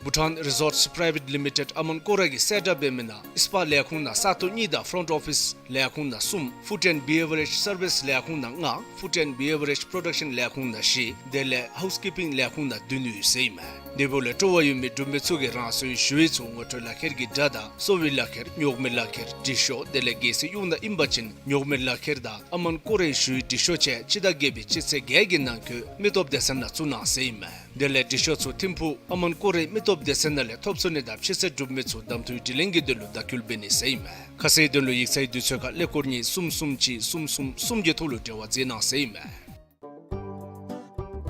བྷུ་ཊཱན་རི་ཟོརཊསི་པི་རའི་ཝེཊ་ལི་མི་ཊེཌ་ཨ་མོན་སྐོར་ར་གིས་གསལ་བསྒྲགས་འབད་མི་ནང་ཨིསི་པ་ལས་ཁུངས་ནང་ས་སྟོང་གཉིས་དང་ཕྲོནཊ་ཨོ་ཕིསི་ལས་ཁུངས་ནང་གསུམ། ཕུཌ་ཨེནཌ་བི་ཝེ་རེཇ་སར་ཝིསི་ལས་ཁུངས་ནང་ལྔ། ཕུཌ་ཨེནཌ་བི་ཝེ་རེཇ་པྲོ་ཌག་ཤཱན་ལས་ཁུངས་ནང་བཞི། དེ་ལས་ཧའུསི་ཀིཔ་པིང་ལས་ཁུངས་ནང་བདུན་ཡོད་ཟེར་ཨིན་མས། དེ་འབདཝ་ལས་སྤྲོ་བ་ཡོད་མི་འབྲུག་མི་ཚུ་གིས་རང་སོའི་ཞུ་ཡིག་ཚུ་ངོ་སྤྲོད་ལག་ཁྱེར་གྱི་སྒྲ་དང་གསོ་བའི་ལག་ཁྱེར་རྙོག་མའི་ལག་ཁྱེར་དྲི་ཤོག་དེ་ལས་གལ་སྲིད་གཡུས་ནང་ཨིན་པ་ཅིན་རྙོག་མའི་ལག་ཁྱེར་དང་ཨ་མོན་སྐོར་རའི་ཞུ་ཡིག་དྲི་ཤོག་བཅས་སྤྱི་ཟླ་བརྒྱད་པའི་སྤྱི་ཚེས་བརྒྱད་ཀྱི་ནང་འཁོད་མི་སྟོབས་སྡེ་ཚན་ནང་བཙུགས་གནང་ཟེར་ཨིན་མས། དེ་ལས་དྲི་ཤོག་ཚུ་ཐིམ་ཕུག་ཨ་མོན་སྐོར་རའི་མི་སྟོབས་སྡེ་ཚན་ནང་ལས་ཐོབ་ཚུགས་ནི་དང་ཕྱི་གསལ་གྲུབ་མི་ཚུ་གདམ་འཐུའི་དྲི་ལན་གྱི་དོན་ལུ་བརྡ་བསྐུལ་འབད་ནི་ཟེར་ཨིན་མས། ཁ་གསལ་དོན་ལུ་ཡིག་ཚང་དུས་ཚོད་ཁར་ཀླད་ཀོར་གཉིས་གསུམ་གསུམ་གཅིག་གསུམ་གསུམ་གསུམ་གྱི་ཐོག་ལུ་འབྲེལ་བ་མཛད་གནང་ཟེར་ཨིན་མས།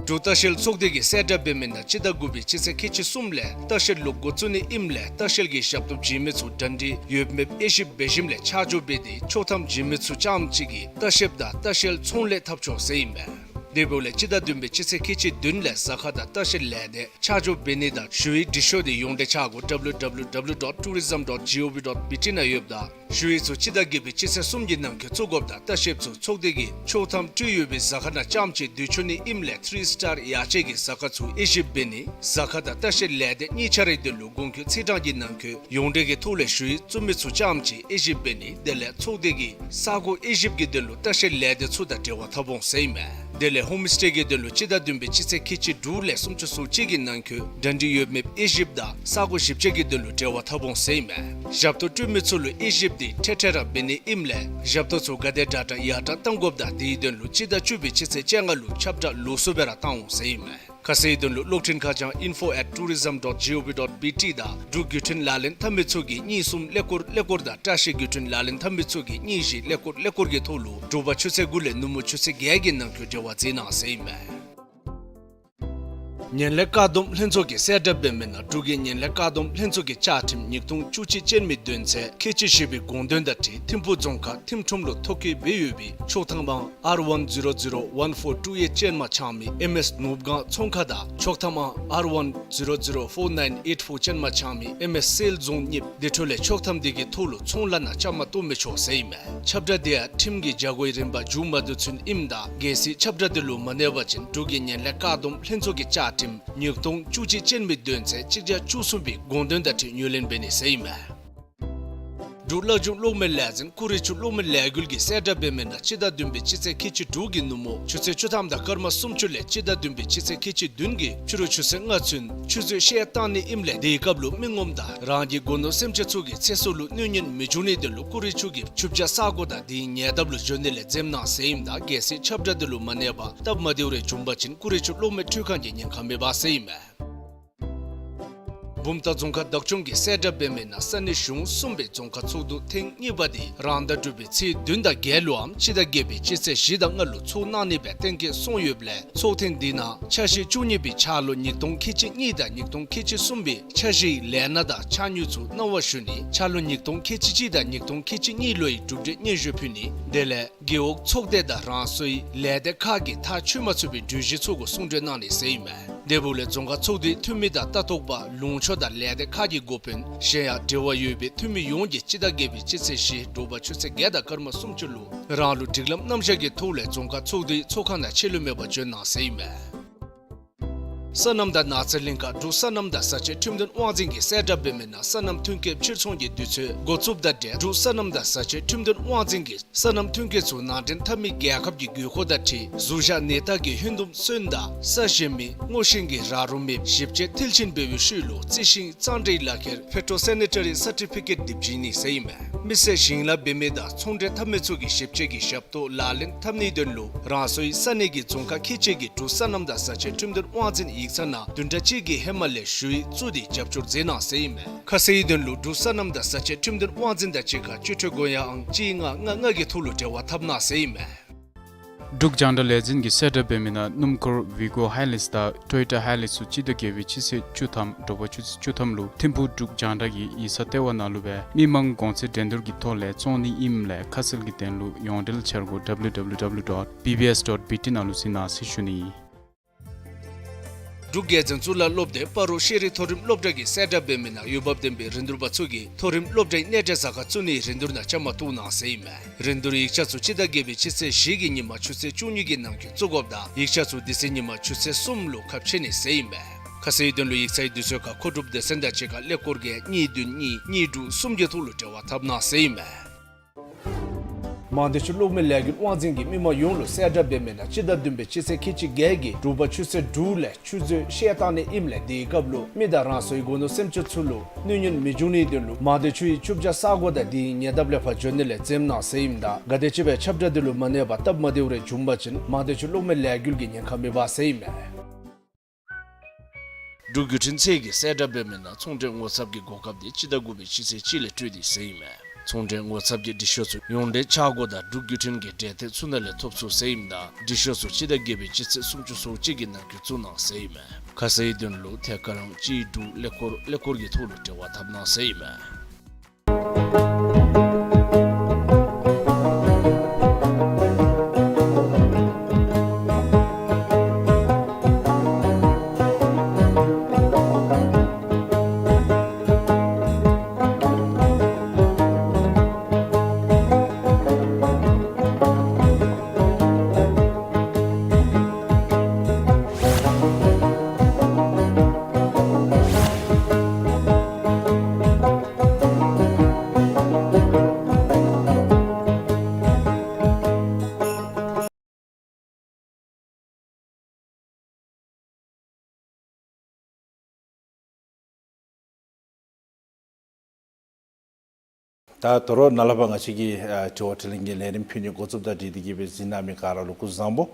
འབྲུག་ལྟ་བཤལ་ཚོགས་སྡེ་གིས་གསལ་བསྒྲགས་འབད་མི་ནང་སྤྱི་ཟླ་དགུ་པའི་སྤྱི་ཚེས་ཁལ་གཅིག་གསུམ་ལས་ལྟ་བཤལ་ལུ་འགོ་བཙུགས་ནི་ཨིནམ་ལས་ལྟ་བཤལ་གྱི་ཞབས་ཏོག་བྱིན་མི་ཚུ་གྲ་སྒྲིག་ཡོདཔ་མེདཔ་དབྱེ་ཞིབ་འབད་ཞིནམ་ལས་ཆ་འཇོག་འབད་དེ་ཆོག་ཐམ་བྱིན་མི་ཚུ་རྐྱངམ་གཅིག་གིས་ལྟ་བཤལཔ་དང་ལྟ་བཤལ་ཚོང་ལས་འཐབ་ཆོག་ཟེར་ཨིན་མས། དེ་འབདཝ་ལས་སྤྱི་ཟླ་བདུན་པའི་སྤྱི་ཚེས་ཁལ་གཅིག་བདུན་ལས་གཟའ་ཁང་དང་ལྟ་བཤལ་ལས་སྡེ་ཆ་འཇོག་འབད་ནི་དང་ཞུ་ཡིག་དྲི་ཤོག་དེ་ཡོངས་འབྲེལ་ཆ་སྒོ་W W W dot tourism dot gov dot B T ནང་ཡོདཔ་ད་ཞུ་ཡིག་ཚུ་སྤྱི་ཟླ་བརྒྱད་པའི་སྤྱི་ཚེས་གསུམ་གྱི་ནང་འཁོད་བཙུགས་དགོཔ་དང་ལྟ་བཤལཔ་ཚུ་ཚོགས་སྡེ་གིས་ཆོག་ཐམ་སྤྲོད་ཡོད་པའི་གཟའ་ཁང་ནང་རྐྱངམ་གཅིག་སྡོད་ཆོག་ནི་ཨིནམ་ལས་ཐི་རི་སི་ཊར་ཡར་ཅིག་གི་གཟའ་ཁང་ཚུ་དབྱེ་ཞིབ་འབད་ནི་གཟའ་ཁང་དང་ལྟ་བཤལ་ལས་སྡེ་གཉིས་ཆ་རའི་དོན་ལུ་གོང་འཁོད་ཚེས་གྲངས་ཀྱི་ནང་འཁོད་ཡོངས་འབྲེལ་གྱི་ཐོག་ལས་ཞུ་ཡིག་བཙུགས་མི་ཚུ་རྐྱངམ་གཅིག་དབྱེ་ཞིབ་འབད་ནི་དེ་ལས་ཚོགས་སྡེ་གིས་ས་གོ་དབྱེ་ཞིབ་ཀྱི་དོན་ལུ་ལྟ་བཤལ་ལས་སྡེ་ཚུ་དང་འབྲེལ་བ་འཐབ་འོང་ཟེར་ཨིན་མས། དེ་ལས་ཧོམ་སི་ཊེ་གི་དོན་ལུ་སྤྱི་ཟླ་བདུན་པའི་སྤྱི་ཚེས་ཁལ་གཅིག་དྲུག་ལས་སུམ་ཅུ་སོ་གཅིག་གི་ནང་འཁོད་གྲ་སྒྲིག་ཡོདཔ་མེདཔ་དབྱེ་ཞིབ་དང་ས་གོ་ཞིབ་དཔྱད་ཀྱི་དོན་ལུ་འབྲེལ་བ་འཐབ་འོང་ཟེར་ཨིན་མས། ཞབས་ཏོག་སྤྲོད་མི་ཚུ་ལུ་དབྱེ་ཞིབ་དེ་འཕྲལ་འཕྲལ་ར་འབད་ནི་ཨིནམ་ལས་ཞབས་ཏོག་ཚུ་ག་དེ་དྲག་དྲག་ཡར་དྲག་གཏང་དགོཔ་དང་དེའི་དོན་ལུ་སྤྱི་ཟླ་བཅུ་པའི་སྤྱི་ཚེས་བཅོ་ལྔ་ལུ་ཁྱབ་བསྒྲགས་ལོགས་སུ་སྦེ་ར་བཏང་འོང་ཟེར་ཨིན་མས། ཁ་གསལ་དོན་ལུ་གློག་འཕྲིན་ཁ་བྱང་info at tourism dot gov dot B T དང་འབྲུག་བརྒྱུད་འཕྲིན་ལག་ལེན་འཐབ་མི་ཚུ་གིས་གཉིས་གསུམ་ཀླད་ཀོར་ཀླད་ཀོར་དང་བཀྲ་ཤིས་བརྒྱུད་འཕྲིན་ལག་ལེན་འཐབ་མི་ཚུ་གིས་གཉིས་བཞི་ཀླད་ཀོར་ཀླད་ཀོར་གྱི་ཐོག་ལུ་དྲོ་པ་ཆུ་ཚོད་དགུ་ལས་ནུབ་མོ་ཆུ་ཚོད་བརྒྱད་ཀྱི་ནང་འཁོད་འབྲེལ་བ་མཛད་གནང་ཟེར་ཨིན་མས། ངན་ལྷད་བཀག་སྡོམ་ལྷན་ཚོགས་ཀྱིས་གསལ་བསྒྲགས་འབད་མི་ནང་འབྲུག་གི་ངན་ལྷད་བཀག་སྡོམ་ལྷན་ཚོགས་ཀྱི་བཅའ་ཁྲིམས་ཉིས་སྟོང་བཅུ་གཅིག་ཅན་མའི་དོན་ཚན་ཁལ་གཅིག་བཞི་པའི་དགོངས་དོན་དང་འཁྲིལ་ཐིམ་ཕུག་རྫོང་ཁག་ཐིམ་ཁྲོམ་ལུ་ཐོ་བཀོད་འབད་ཡོད་པའི་ཆོག་ཐམ་ཨང་R one zero zero one four two eight ཅན་མ་འཆང་མི་ཨེམ་ཨེསི་ནུབ་སྒང་ཚོང་ཁང་དང་ཆོག་ཐམ་ཨང་R one zero zero four nine eight four ཅན་མ་འཆང་མི་ཨེམ་ཨེསི་སེལ་རྫོང་གཉིས། དེ་འཕྲོ་ལས་ཆོག་ཐམ་དེ་གི་ཐོག་ལུ་ཚོང་ལཱ་ནང་བཅའ་མར་གཏོགས་མི་ཆོག་ཟེར་ཨིན་མས། ཁྱབ་བསྒྲགས་དེ་ཡང་ཁྲིམས་ཀྱི་བྱ་སྒོའི་རིམ་པ་མཇུག་མ་བསྡུ་ཚུན་ཨིནམ་ད་གལ་སྲིད་ཁྱབ་བསྒྲགས་དེ་ལུ་མ་གནས་པ་ཅིན་འབྲུག་གི་ངན་ལྷད་བཀག་སྡོམ་ལྷན་ཚོགས་ཀྱི་བཅའ་ཁྲིམས་ཉིས་སྟོང་བཅུ་གཅིག་ཅན་མའི་དོན་ཚན་གཅིག་བརྒྱ་བཅུ་གསུམ་པའི་དགོངས་དོན་དང་འཁྲིལ་ངོས་ལེན་འབད་ནི་ཟེར་ཨིན་མས། འབྲུག་བླ་སྒྲུང་གློག་མེ་ལས་འཛིན་ཀུ་རི་ཆུ་གློག་མེ་ལས་འགུལ་གྱིས་གསལ་བསྒྲགས་འབད་མི་ནང་སྤྱི་ཟླ་བདུན་པའི་སྤྱི་ཚེས་ཁལ་གཅིག་དྲུག་གི་ནུབ་མོ་ཆུ་ཚོད་བཅུ་ཐམ་དང་སྐར་མ་སུམ་ཅུ་ལས་སྤྱི་ཟླ་བདུན་པའི་སྤྱི་ཚེས་ཁལ་གཅིག་བདུན་གྱི་ཕྱི་རུ་ཆུ་ཚོད་ལྔ་ཚུན་ཆུ་མཛོད་བཤལ་བཏང་ནི་ཨིནམ་ལས་དེའི་སྐབས་ལུ་མི་ངོམ་དང་རང་གི་སྒོ་ནོར་སེམས་ཅན་ཚུ་གི་ཚེ་སྲོག་ལུ་གནོད་ཉེན་མི་འབྱུང་ནི་དོན་ལུ་ཀུ་རི་ཆུ་གི་ཆུ་བྱ་ས་གོ་དང་དེའི་ཉེ་འདབས་ལུ་འབྱོན་ནི་ལས་འཛེམ་གནང་ཟེར་ཨིནམ་ད་གལ་སྲིད་ཁྱབ་བསྒྲགས་དེ་ལུ་མ་གནས་པར་སྟབས་མ་བདེཝ་རེ་བྱུང་པ་ཅིན་ཀུ་རི་ཆུ་གློག་མེ་འཕྲུལ་ཁང་གིས་ཉེན་ཁ་མེད་པ་ཟེར་ཨིན་མས། བུམ་ཐང་རྫོང་ཁག་བདག་སྐྱོང་གིས་གསལ་བསྒྲགས་འབད་མི་ནང་ས་གནས་གཞུང་གསུམ་པའི་རྫོང་ཁག་ཚོགས་འདུ་ཐེངས་གཉིས་པ་དེ་རང་ཟླ་དྲུག་པའི་ཚེས་བདུན་དང་བརྒྱད་ལུའམ་སྤྱི་ཟླ་བརྒྱད་པའི་སྤྱི་ཚེས་བཞི་དང་ལྔ་ལུ་ཚོགས་གནང་ནི་སྦེ་གཏན་འཁེལ་སོང་ཡོདཔ་ལས་ཚོགས་ཐེངས་འདི་ནང་འཆར་གཞི་བཅུ་གཉིས་པའི་འཆར་ལོ་ཉིས་སྟོང་ཁལ་གཅིག་གཉིས་དང་ཉིས་སྟོང་ཁལ་གཅིག་གསུམ་པའི་འཆར་གཞིའི་ལས་སྣ་དང་འཆར་དངུལ་ཚུ་གནང་བ་ཞུ་ནི་འཆར་ལོ་ཉིས་སྟོང་ཁལ་གཅིག་གཅིག་དང་ཉིས་སྟོང་ཁལ་གཅིག་གཉིས་ལོའི་གྲུབ་འབྲས་སྙན་ཞུ་ཕུལ་ནི་དེ་ལས་རྒེད་འོག་ཚོགས་སྡེ་དང་རང་སོའི་ལས་སྡེ་ཁག་གིས་ཐག་ཆོད་མ་ཚུགས་པའི་གྲོས་གཞི་ཚུ་གུ་གསུང་གྲོས་གནང་ནི་ཟེར་ཨིན་མས། དེ་འབདཝ་ལས་རྫོང་ཁག་ཚོགས་སྡེའི་འཐུས་མི་དང་ལྟ་རྟོག་པ་ལུང་ཕྱོགས་དང་ལས་སྡེ་ཁག་གི་འགོ་དཔོན་གཞན་ཡང་འབྲེལ་བ་ཡོད་པའི་འཐུས་མི་ཡོངས་ཀྱིས་སྤྱི་ཟླ་བརྒྱད་པའི་སྤྱི་ཚེས་བཞི་དྲོ་པ་ཆུ་ཚོད་བརྒྱད་དང་སྐར་མ་སུམ་ཅུ་ལུ་རང་ལུགས་སྒྲིག་ལམ་རྣམ་གཞག་གི་ཐོག་ལས་རྫོང་ཁག་ཚོགས་སྡེའི་ཚོགས་ཁང་ནང་ཕྱི་ལུ་མེད་པར་བྱོན་གནང་ཟེར་ཨིན་མས། སོ་ནམ་དང་ནགས་ཚལ་གླིང་ཁ་འབྲུག་སོ་ནམ་དང་བཟའ་ཆས་ཁྲིམས་དོན་དབང་འཛིན་གྱིས་གསལ་བསྒྲགས་འབད་མི་ནང་སོ་ནམ་ཐོན་སྐྱེད་ཕྱིར་ཚོང་གི་དུས་ཚོད་འགོ་བཙུགསཔ་དང་འབྲེལ་འབྲུག་སོ་ནམ་དང་བཟའ་ཆས་ཁྲིམས་དོན་དབང་འཛིན་གྱིས་སོ་ནམ་ཐོན་སྐྱེད་ཚུ་ནང་འདྲེན་འཐབ་མི་རྒྱལ་ཁབ་ཀྱི་དགོས་མཁོ་དང་འཁྲིལ་ཟུར་བཞག་ནད་རྟགས་ཀྱི་ཧོན་ལྡུམ་སོན་དང་ས་གཞན་མི་སྔོ་ཤིང་གི་ར་རོ་མེདཔ་ཞིབ་དཔྱད་མཐིལ་ཕྱིན་འབད་བའི་ཤུལ་ལུ་རྩི་ཤིང་གཙང་སྦྲའི་ལག་ཁྱེར་ཕེ་ཊོ་སེ་ནི་ཊ་རི་སར་ཊི་ཕི་ཀེཊ་དེ་བྱིན་ནི་ཟེར་ཨིན་མས། མི་སེར་ཞིང་ལཱ་འབད་མི་དང་ཚོང་འབྲེལ་འཐབ་མི་ཚུ་གིས་ཞིབ་དཔྱད་ཀྱི་ཞབས་ཏོག་ལག་ལེན་འཐབ་ནིའི་དོན་ལུ་རང་སོའི་ས་གནས་ཀྱི་རྫོང་ཁག་ཁལ་གཅིག་གི་འབྲུག་སོ་ནམ་དང་བཟའ་ཆས་ཁྲིམས་དོན་དབང་འཛིན་ཡིག་ཚང་ནང་བདུན་ཕྲག་གཅིག་གི་ཧེ་མ་ལས་ཞུ་ཡིག་བཙུགས་ཏེ་རྒྱབ་སྐྱོར་མཛད་གནང་ཟེར་ཨིན་མས། ཁ་གསལ་དོན་ལུ་འབྲུག་སོ་ནམ་དང་བཟའ་ཆས་ཁྲིམས་དོན་དབང་འཛིན་དང་གཅིག་ཁར་སྤྱི་འཐུས་སྒོ་ཡང་ཨང་གཅིག་ལྔ་ལྔ་ལྔ་གི་ཐོག་ལུ་འབྲེལ་བ་འཐབ་གནང་ཟེར་ཨིན་མས། འབྲུག་རྒྱང་བསྒྲགས་ལས་འཛིན་གྱིས་གསལ་བསྒྲགས་འབད་མི་ནང་སྣུམ་འཁོར་ཝི་གོ་ཧའི་ལེནསི་དང་ཊོ་ཡོ་ཊ་ཧའི་ལེནསི་ཚུ་སྤྱི་ཟླ་བརྒྱད་པའི་སྤྱི་ཚེས་བཅུ་ཐམ་དྲོ་པ་ཆུ་ཚོད་བཅུ་ཐམ་ལུ་ཐིམ་ཕུག་འབྲུག་རྒྱང་བསྒྲགས་ཀྱི་ཡིག་ཚང་ལྟེ་བ་ནང་ལུ་སྦེ་མི་མང་གོང་ཚད་འགྲན་བསྡུར་གྱི་ཐོག་ལས་བཙོང་ནི་ཨིནམ་ལས་ཁ་གསལ་གྱི་དོན་ལུ་ཡོངས་འབྲེལ་འཆར་སྒོ་W W W dot B B S dot B T ནང་ལུ་གཟིགས་གནང་ཟེར་ཞུ་ནི། འབྲུག་རྒྱལ་འཛིན་གཙུག་ལག་སློབ་སྡེ་སྤ་རོ་ཤེས་རིག་མཐོ་རིམ་སློབ་གྲྭ་གིས་གསལ་བསྒྲགས་འབད་མི་ནང་འོས་འབབ་ལྡན་པའི་རིན་བསྡུར་པ་ཚུ་གིས་མཐོ་རིམ་སློབ་གྲྭའི་གནས་གྲལ་གཟའ་སྐར་བཙུགས་ནིའི་རིན་བསྡུར་ནང་བཅའ་མར་གཏོགས་གནང་ཟེར་ཨིན་མས། རིན་བསྡུར་ཡིག་ཆ་ཚུ་སྤྱི་ཟླ་བརྒྱད་པའི་སྤྱི་ཚེས་བཞི་གི་ཉིན་མ་ཆུ་ཚོད་བཅུ་གཉིས་ཀྱི་ནང་འཁོད་བཙུགས་དགོཔ་དང་ཡིག་ཆ་ཚུ་དེ་ཚེ་ཉིན་མ་ཆུ་ཚོད་གསུམ་ལུ་ཁ་ཕྱེ་ནི་ཟེར་ཨིན་མས། ཁ་གསལ་དོན་ལུ་ཡིག་ཚང་གི་དུས་ཚོད་ཁར་མཁོ་སྒྲུབ་སྡེ་ཚན་དང་གཅིག་ཁར་ཀླད་ཀོར་བརྒྱད་གཉིས་བདུན་གཉིས་གཉིས་དྲུག་གསུམ་གྱི་ཐོག་ལུ་འབྲེལ་བ་འཐབ་གནང་ཟེར་ཨིན་མས། མང་སྡེ་ཆུ་གློག་མེ་ལས་འགུལ་དབང་འཛིན་གྱིས་མི་མང་ཡོངས་ལུ་གསལ་བསྒྲགས་འབད་མི་ནང་སྤྱི་ཟླ་བདུན་པའི་སྤྱི་ཚེས་ཁལ་གཅིག་བརྒྱད་ཀྱི་དྲོ་པ་ཆུ་ཚོད་དྲུག་ལས་ཆུ་མཛོད་བཤལ་བཏང་ནི་ཨིནམ་ལས་དེའི་སྐབས་ལུ་མི་དང་རང་སོའི་སྒོ་ནོར་སེམས་ཅན་ཚུ་ལུ་གནོད་ཉེན་མི་འབྱུང་ནིའི་དོན་ལུ་མང་སྡེ་ཆུའི་ཆུ་བྱ་ས་གོ་དང་དེའི་ཉེ་འདབས་ལས་ཕར་འགྱོ་ནི་ལས་འཛེམ་གནང་ཟེར་ཨིནམ་ད་ག་དེམ་ཅིག་སྦེ་ཁྱབ་བསྒྲགས་འདི་ལུ་མ་གནས་པར་སྟབས་མ་བདེཝ་རེ་བྱུང་པ་ཅིན་མང་སྡེ་ཆུ་གློག་མེ་ལས་འགུལ་གྱིས་ཉེན་ཁ་མི་འབག་ཟེར་ཨིན་མས། འབྲུག་བརྒྱུད་འཕྲིན་ཚད་ཀྱིས་གསལ་བསྒྲགས་འབད་མི་ནང་ཚོང་འབྲེལ་ངོ་ཚབ་ཀྱི་གོ་སྐབས་འདི་སྤྱི་ཟླ་དགུ་པའི་སྤྱི་ཚེས་གཅིག་ལས་སྤྲོད་དེ་ཟེར་ཨིན་མས། ཚོང་འབྲེལ་ངོ་ཚབ་ཀྱི་འབྲི་ཤོག་ཚུ་ཡོངས་འབྲེལ་ཆག་སྒོ་དང་འབྲུག་བརྒྱུད་འཕྲིན་གྱི་འབྲེལ་ཐད་ཚུ་ནང་ལས་ཐོབ་ཚུགས་ཟེར་ཨིནམ་ད་འབྲི་ཤོག་ཚུ་སྤྱི་ཟླ་བརྒྱད་པའི་སྤྱི་ཚེས་སུམ་ཅུ་སོ་གཅིག་གི་ནང་འཁོད་བཙུགས་གནང་ཟེར་ཨིན་མས། ཁ་གསལ་དོན་ལུ་ཐད་ཀར་ཨང་གཅིག་དྲུག་ཀླད་ཀོར་ཀླད་ཀོར་གྱི་ཐོག་ལུ་འབྲེལ་བ་འཐབ་གནང་ཟེར་ཨིན་མས། ད་དོ་རུང་ནཱ་ལས་ཕར་ང་བཅས་ཀྱི་ཨ་དྲི་བ་དྲིས་ལན་གྱི་ལས་རིམ་ཕུལ་ནི་འགོ་བཙུགསཔ་དང་འཁྲིལ་ཏེ་གིས་སྦེ་གཟིགས་གནང་མི་ག་ར་ལུ་སྐུ་གཟུགས་བཟང་པོ།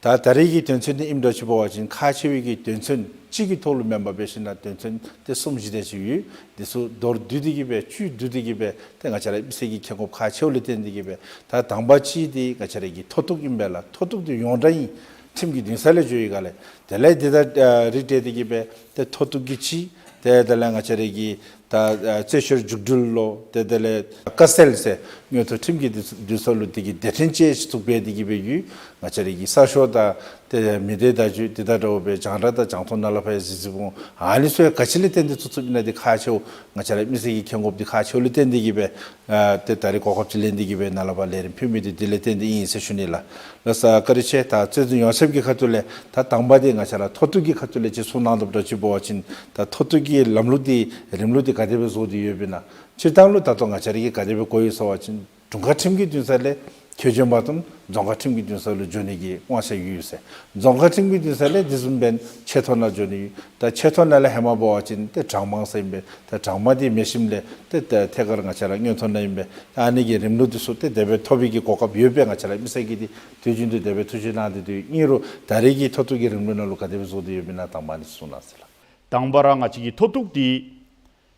ད་ད་རིས་ཀྱི་དོན་ཚན་འདི་ཨིནམ་འདྲཝ་ཅིག་འབད་བ་ཅིན་ཁག་ཆེ་བའི་གི་དོན་ཚན་གཅིག་གི་ཐོག་ལུ་མེན་པར་འབད་ཞིན་ན་དོན་ཚན་ཏེ་གསུམ་བཞི་དེ་ཅིག་ཡོད། འདི་ཚུ་མདོར་བསྡུས་ཏེ་གིས་སྦེ་བཅུད་བསྡུས་ཏེ་གིས་སྦེ་ཏེ་ང་བཅས་ར་མི་སེར་གྱི་མཁྱེན་དགོཔ་ཁག་ཆེཝ་ལུ་བརྟེན་ཏེ་གིས་སྦེ་ད་དང་པ་ཅིག་འདི་ང་བཅས་ར་གི་མཐོ་གཏུགས་ཨིན་པས་ལགས། མཐོ་གཏུགས་འདི་ཡོངས་གྲགས་ཨིན། ཁྲིམས་ཀྱི་འདུན་ས་ལས་འགྱོ་བའི་སྒང་ལས་དེ་ལས་འདི་ད་ཨ་རིགས་སྤྲོད་དེ་གིས་སྦེ་ཏེ་མཐོ་གཏུགས་ཀྱི་ཅིག་ཏེ་དེ་ལས་ང་བཅས་ར་གི་ད་ཨ་རྩོད་བཤེར་མཇུག་སྒྲིལ་ལོ་ཏེ་དེ་ལས་བཀའ་སེལ་ཟེར་མངོན་མཐོ་ཁྲིམས་ཀྱི་འདུན་འདུན་ས་ལུ་དེ་གི་སྡེ་ཕྲན་ཅིག་བཙུགས་སྦེ་དེ་གིས་སྦེ་ཡོད། ང་བཅས་ར་གི་གསར་ཤོག་དང་ཏེ་མི་སྡེ་བརྡ་བརྒྱུད་དེ་དང་འདྲཝ་སྦེ་རྒྱང་བསྒྲགས་དང་རྒྱང་མཐོང་ནང་ལས་ཕར་གཟིགས་གཟིགསཔ་འོང་། ཨ་ནི་ཚུ་ག་ཅི་ལས་བརྟེན་ཏེ་བཙུགས་བཙུགསཔ་ཨིན་ན་འདི་ཁག་ཆེཝ་ང་བཅས་ར་མི་སེར་གྱི་མཁྱེན་དགོཔ་འདི་ཁག་ཆེཝ་ལུ་བརྟེན་ཏེ་གིས་སྦེ་ཨ་ཏེ་ད་རིས་གོ་སྐབས་ཅིག་ལེན་ཏེ་གིས་སྦེ་ནཱ་ལས་ཕར་ལས་རིམ་ཕུལ་མི་འདི་དེ་ལས་བརྟེན་ཏེ་ཨིན་ཟེར་ཞུ་ནི་ལགས། ལགས་སོ་བཀའ་དྲིན་ཆེ། ད་རྩོད་འཛིན་ཡོངས་ཁྱབ་ཀྱི་ཁ་ཐུག་ལས་ད་དང་པ་འདི་ང་བཅས་ར་མཐོ་གཏུགས་ཀྱི་ཁ་ཐུག་ལས་ཅིག་གསུང་གནང་དོ་འདྲཝ་ཅིག་འབད་བ་ཅིན་ད་མཐོ་གཏུགས་ཀྱི་ལམ་ལུགས་འདི་རིམ་ལུགས་འདི་ག་དེ་སྦེ་བཟོ་སྟེ་ཡོདཔ་ཨིན་ན། སྤྱིར་བཏང་ལུ་ད་ལྟོ་ང་བཅས་ར་གིས་ག་དེ་སྦེ་གོ་ཡི་ཟེར་བ་ཅིན་དྲུང་ཁག་ཁྲིམས་ཀྱི་འདུན་ས་ལས་ཁྱོན་བྱོན་བར་དུམ་རྫོང་ཁག་ཁྲིམས་ཀྱི་འདུན་ས་ལུ་འགྱོ་ནི་གི་དབང་ཆ་ཡོད་ཟེར། རྫོང་ཁག་ཁྲིམས་ཀྱི་འདུན་ས་ལས་དེ་བཟུམ་སྦེ་ཆེ་མཐོ་ནང་འགྱོ་ནི་ཡོད། ད་ཆེ་མཐོ་ནང་ལས་ཧེ་མ་འབད་བ་ཅིན་ཏེ་གྲངས་མང་ཟེར་ཨིན་པས། ད་གྲངས་མང་འདི་མི་ཞིནམ་ལས་ཏེ་ད་ཐད་ཀར་ང་བཅས་ར་མངོན་མཐོ་ནང་ཨིན་པས། ད་ཨ་ནི་གི་རིམ་ལུགས་འདི་ཚུ་ཏེ་དེ་སྦེ་ཐོབ་པའི་གི་གོ་སྐབས་ཡོད་པས། ང་བཅས་ར་མི་སེར་གྱིས་འདི་དུས་རྒྱུན་དུ་དེ་སྦེ་ཐུགས་རྗེ་གནང་སྟེ་འདུག། ཨིན་རུང་ད་རིས་ཀྱི་མཐོ་གཏུགས་ཀྱི་རིམ་ལུགས་ནང་ལུ་ག་དེ་སྦེ་བཟོ་སྟེ་ཡོདཔ་ཨིན་ན་དང་པ་ནི་གསུང་གནང་ཟེར་ལགས། དང་པ་ར་ང་བཅས་ཀྱི་མཐོ་གཏུགས་འདི་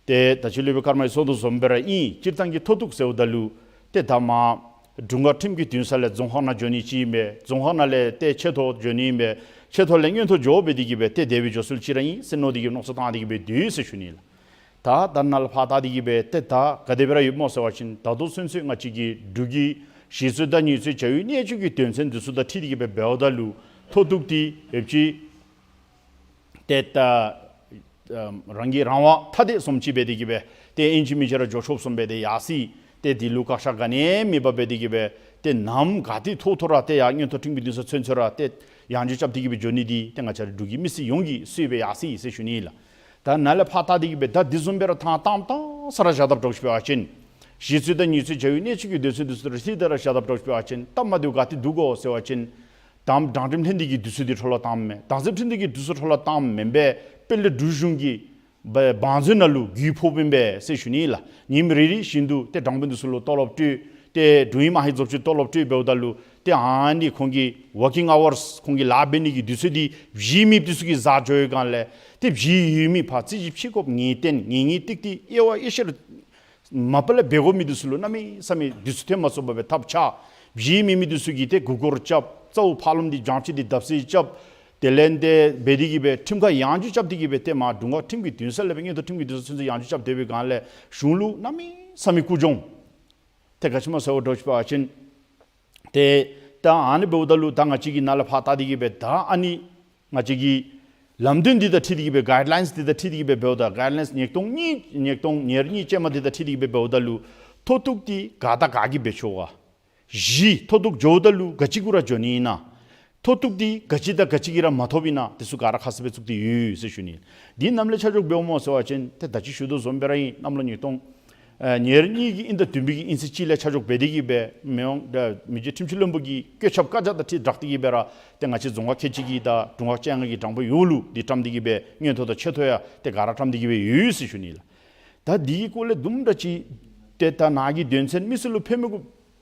ཏེ་ད་ཅི་ལས་སྦེ་སྐར་མ་གིས་གསུངས་དོ་བཟུམ་སྦེ་ར་ཨིན། སྤྱིར་བཏང་གི་མཐོ་གཏུགས་ཟེརཝ་ད་ལུ་ཏེ་ད་མར་དྲུང་ཁག་ཁྲིམས་ཀྱི་འདུན་ས་ལས་རྫོང་ཁག་ནང་འགྱོ་ནི་ཅིག་ཨིན་པས། རྫོང་ཁག་ནང་ལས་ཏེ་ཆེ་མཐོ་འགྱོ་ནི་ཨིན་པས། ཆེ་མཐོ་ལས་མངོན་མཐོ་འགྱོ་སྦེ་དེ་གིས་སྦེ་ཏེ་དེ་སྦེ་འགྱོ་སྲོལ་ཅིག་ར་ཨིན་ཟེར་མནོ་སྟེ་གིས་མནོ་བསམ་བཏང་སྟེ་གིས་སྦེ་འདུག་ཟེར་ཞུ་ནི་ལགས། ད་ད་ནཱ་ལས་ཕར་བལྟ་སྟེ་གིས་སྦེ་ཏེ་ད་ག་དེ་སྦེ་ར་ཡོདཔ་སྨོ་ཟེར་བ་ཅིན་ད་ལྟོ་ཚུན་ཚོད་ང་བཅས་ཀྱི་འབྲུག་གི་གཞི་རྩའི་དང་ནུས་རྩལ་བྱ་བའི་གནད་སྤྱོད་ཀྱི་དོན་ཚན་འདི་ཚུ་དང་འཁྲིལ་ཏེ་གིས་སྦེ་འབདཝ་ད་ལུ་མཐོ་གཏུགས་འདི་ཡོདཔ་ཅིག་ ཏེ་ད་ཨམ་རང་གི་རང་དབང་ཐ་དད་བཟུམ་ཅིག་འབད་དེ་གིས་སྦེ་ཏེ་ཨིན་ཅི་མིན་ཅི་ར་འགྱོ་ཆོགཔ་བཟུམ་སྦེ་ཏེ་ཡར་སོ་ཡི། ཏེ་འདི་ལུ་བཀག་ཆ་ག་ནི་མེད་པར་འབད་དེ་གིས་སྦེ་ཏེ་གནམ་ག་ཏེ་མཐོ་མཐོ་ར་ཏེ་ཡར་མངོན་མཐོ་ཁྲིམས་ཀྱི་འདུན་ས་ཚུན་ཚོད་ར་ཏེ་ཡང་འགྱོ་རྐྱབ་སྟེ་གིས་སྦེ་འགྱོ་ནི་འདི་ཏེ་ང་བཅས་ར་འབྲུག་གི་མི་སེར་ཡོངས་ཀྱིས་གསོལཝ་སྦེ་ཡར་སོ་ཡི་ཟེར་ཞུ་ནི་ལགས། ད་ནཱ་ལས་ཕར་བལྟ་སྟེ་གིས་སྦེ་ད་འདི་བཟུམ་སྦེ་ར་ཐང་བཏངམ་བཏངམ་ས་ར་བཞག་དཔ་འདྲཝ་ཅིག་འབད་བ་ཅིན་གཞི་རྩའི་དང་ཉེས་རྩའི་བྱ་བའི་གནད་སྤྱོད་ཀྱི་དོན་ཚན་འདི་ཚུ་ར་ཏེ་ད་ར་བཞག་དཔ་འདྲཝ་ཅིག་འབད་བ་ཅིན་སྟབས་མ་བདེཝ་ག་ཏེ་འདུག་གོ་ཟེར་བ་ཅིན། དང་དྲང་ཁྲིམས་ལྷན་སྡེ་གི་དུས་ཚོད་འདི་འཕྲོ་བརླག་བཏངམ་མས། དྭངས་གསལ་ཁྲིམས་སྡེ་གི་དུས་ཚོད་འཕྲོ་བརླག་བཏངམ་མེན་པས། དཔལ་ལྡན་འབྲུག་གཞུང་གི་བ་བང་མཛོད་ནང་ལུ་རྒུད་ཕོགཔ་ཨིན་པས་ཟེར་ཞུ་ནི་ལགས། ཉིནམ་རེ་རེ་བཞིན་དུ་ཏེ་དྲང་དཔོན་འདི་ཚུ་ལུ་ཏོ་ལོབ་སྤྲོད། ཏེ་དྲུང་ཡིག་མ་ཧེ་རྫོབ་ཅིག་ཏོ་ལོབ་སྤྲོད་འབདཝ་ད་ལུ་ཏེ་ཨ་ནི་ཁོང་གི་ཝར་ཀིང་ཨ་ཝརསི་ཁོང་གི་ལཱ་འབད་ནི་གི་དུས་ཚོད་འདི་གཞི་མེདཔ་འདི་ཚུ་གིས་བཟའ་འགྱོ་བའི་སྒང་ལས་ཏེ་གཞི་ཡོད་མི་ཕར་རྩོད་གཞི་ཕྱེ་དགོཔ་ངེས་གཏན་ངེས་ངེས་ཏིག་ཏིག་དབྱེ་བ་དབྱེ་ཤེས་ར་མ་པ་ལས་འབད་དགོ་མི་འདི་ཚུ་ལུ་གནམ་མེད་ས་མེད་དུས་ཚོད་ཐོན་མ་ཚུགས་པར་སྦེ་ཐབས་ཆག། གཞི་མེད་མི་འདི་ཚུ་གིས་ཏེ་མགུ་སྐོར་རྐྱབ། རྩ་བོ་ཕར་ལོགམ་འདི་བྱང་ཅིག་འདི་བརྡབ་གསིག་རྐྱབ། དེ་ལས་ཏེ་འབད་དེ་གིས་སྦེ་ཁྲིམས་ཁང་ཡང་འགྱོ་རྐྱབ་སྟེ་གིས་སྦེ་ཏེ་མར་དྲུང་འཕར་ཁྲིམས་ཀྱི་འདུན་ས་ལས་སྦེ་མངོན་མཐོ་ཁྲིམས་ཀྱི་འདུན་ས་ཚུན་ཚོད་ཡང་འགྱོ་རྐྱབ་སྡོད་པའི་སྒང་ལས་གཞུང་ལུ་གནམ་མེད་ས་མེད་སྐུ་གྱོང་། ཏེ་ག་ཅི་སྨོ་ཟེར་བ་འདྲཝ་ཅིག་འབད་བ་ཅིན་ཏེ་ད་ཨ་ནི་འབདཝ་ད་ལུ་ད་ང་བཅས་ཀྱིས་ནཱ་ལས་ཕར་བལྟ་སྟེ་གིས་སྦེ་ད་ཨ་ནི་ང་བཅས་ཀྱི་ལམ་སྟོན་འདི་དང་འཁྲིལ་ཏེ་གིས་སྦེ་གའིཌ་ལའིནསི་འདི་དང་འཁྲིལ་ཏེ་གིས་སྦེ་འབདཝ་ད་གའིཌ་ལའིནསི་ཉིས་སྟོང་གཉིས་ཉིས་སྟོང་ཉེར་གཉིས་ཅན་མ་འདི་དང་འཁྲིལ་ཏེ་གིས་སྦེ་འབདཝ་ད་ལུ་མཐོ་གཏུགས་འདི་ག་དང་ག་གིས་འབད་ཆོག་ག། གཞི་མཐོ་གཏུགས་འགྱོཝ་ད་ལུ་ག་ཅི་གུ་ར་འགྱོ་ནི་ཨིན་ན། མཐོ་གཏུགས་འདི་ག་ཅི་དང་ག་ཅི་གིས་ར་མ་ཐོབ་ཨིན་ན་འདི་ཚུ་ག་ར་ཁ་གསལ་སྦེ་བཙུགས་ཏེ་ཡོད་ཟེར་ཞུ་ནི། འདི་ནམ་ལས་ཆ་འཇོག་འབདཝ་སྨོ་ཟེར་བ་ཅིན་ཏེ་ད་ཅི་ཞུ་དོ་བཟུམ་སྦེ་ར་ཨིན། གནམ་ལོ་ཉིས་སྟོང་ཨེ་ཉེར་གཉིས་ཀྱི་དབྱིན་ཟླ་བདུན་པའི་གི་དབྱིན་ཚེས་གཅིག་ལས་ཆ་འཇོག་འབད་དེ་གིས་སྦེ་མི་དབང་ད་མི་རྗེ་ཁྲིམས་ཞིབ་བློན་པོ་གི་བཀོད་ཁྱབ་བཀའ་རྒྱ་དང་འཁྲིལ་སྦྲགས་ཏེ་གིས་སྦེ་ར་ཏེ་ང་བཅས་རྫོང་ཁག་ཁལ་གཅིག་གི་དང་དྲུང་འཕར་བཅོ་ལྔ་གི་དྲང་དཔོན་ཡོངས་ལུ་འདི་བཀྲམ་སྟེ་གིས་སྦེ་མངོན་མཐོ་དང་ཆེ་མཐོ་ཡང་ཏེ་ག་ར་བཀྲམ་སྟེ་གིས་སྦེ་ཡོད་ཟེར་ཞུ་ནི་ལགས། ད་འདི་གི་སྐོར་ལས་དུམ་གྲ་ཅིག་ཏེ་ད་ནཱ་གི་དོན་ཚན་མི་སེར་ལུ་ཕན་མི་དགོ་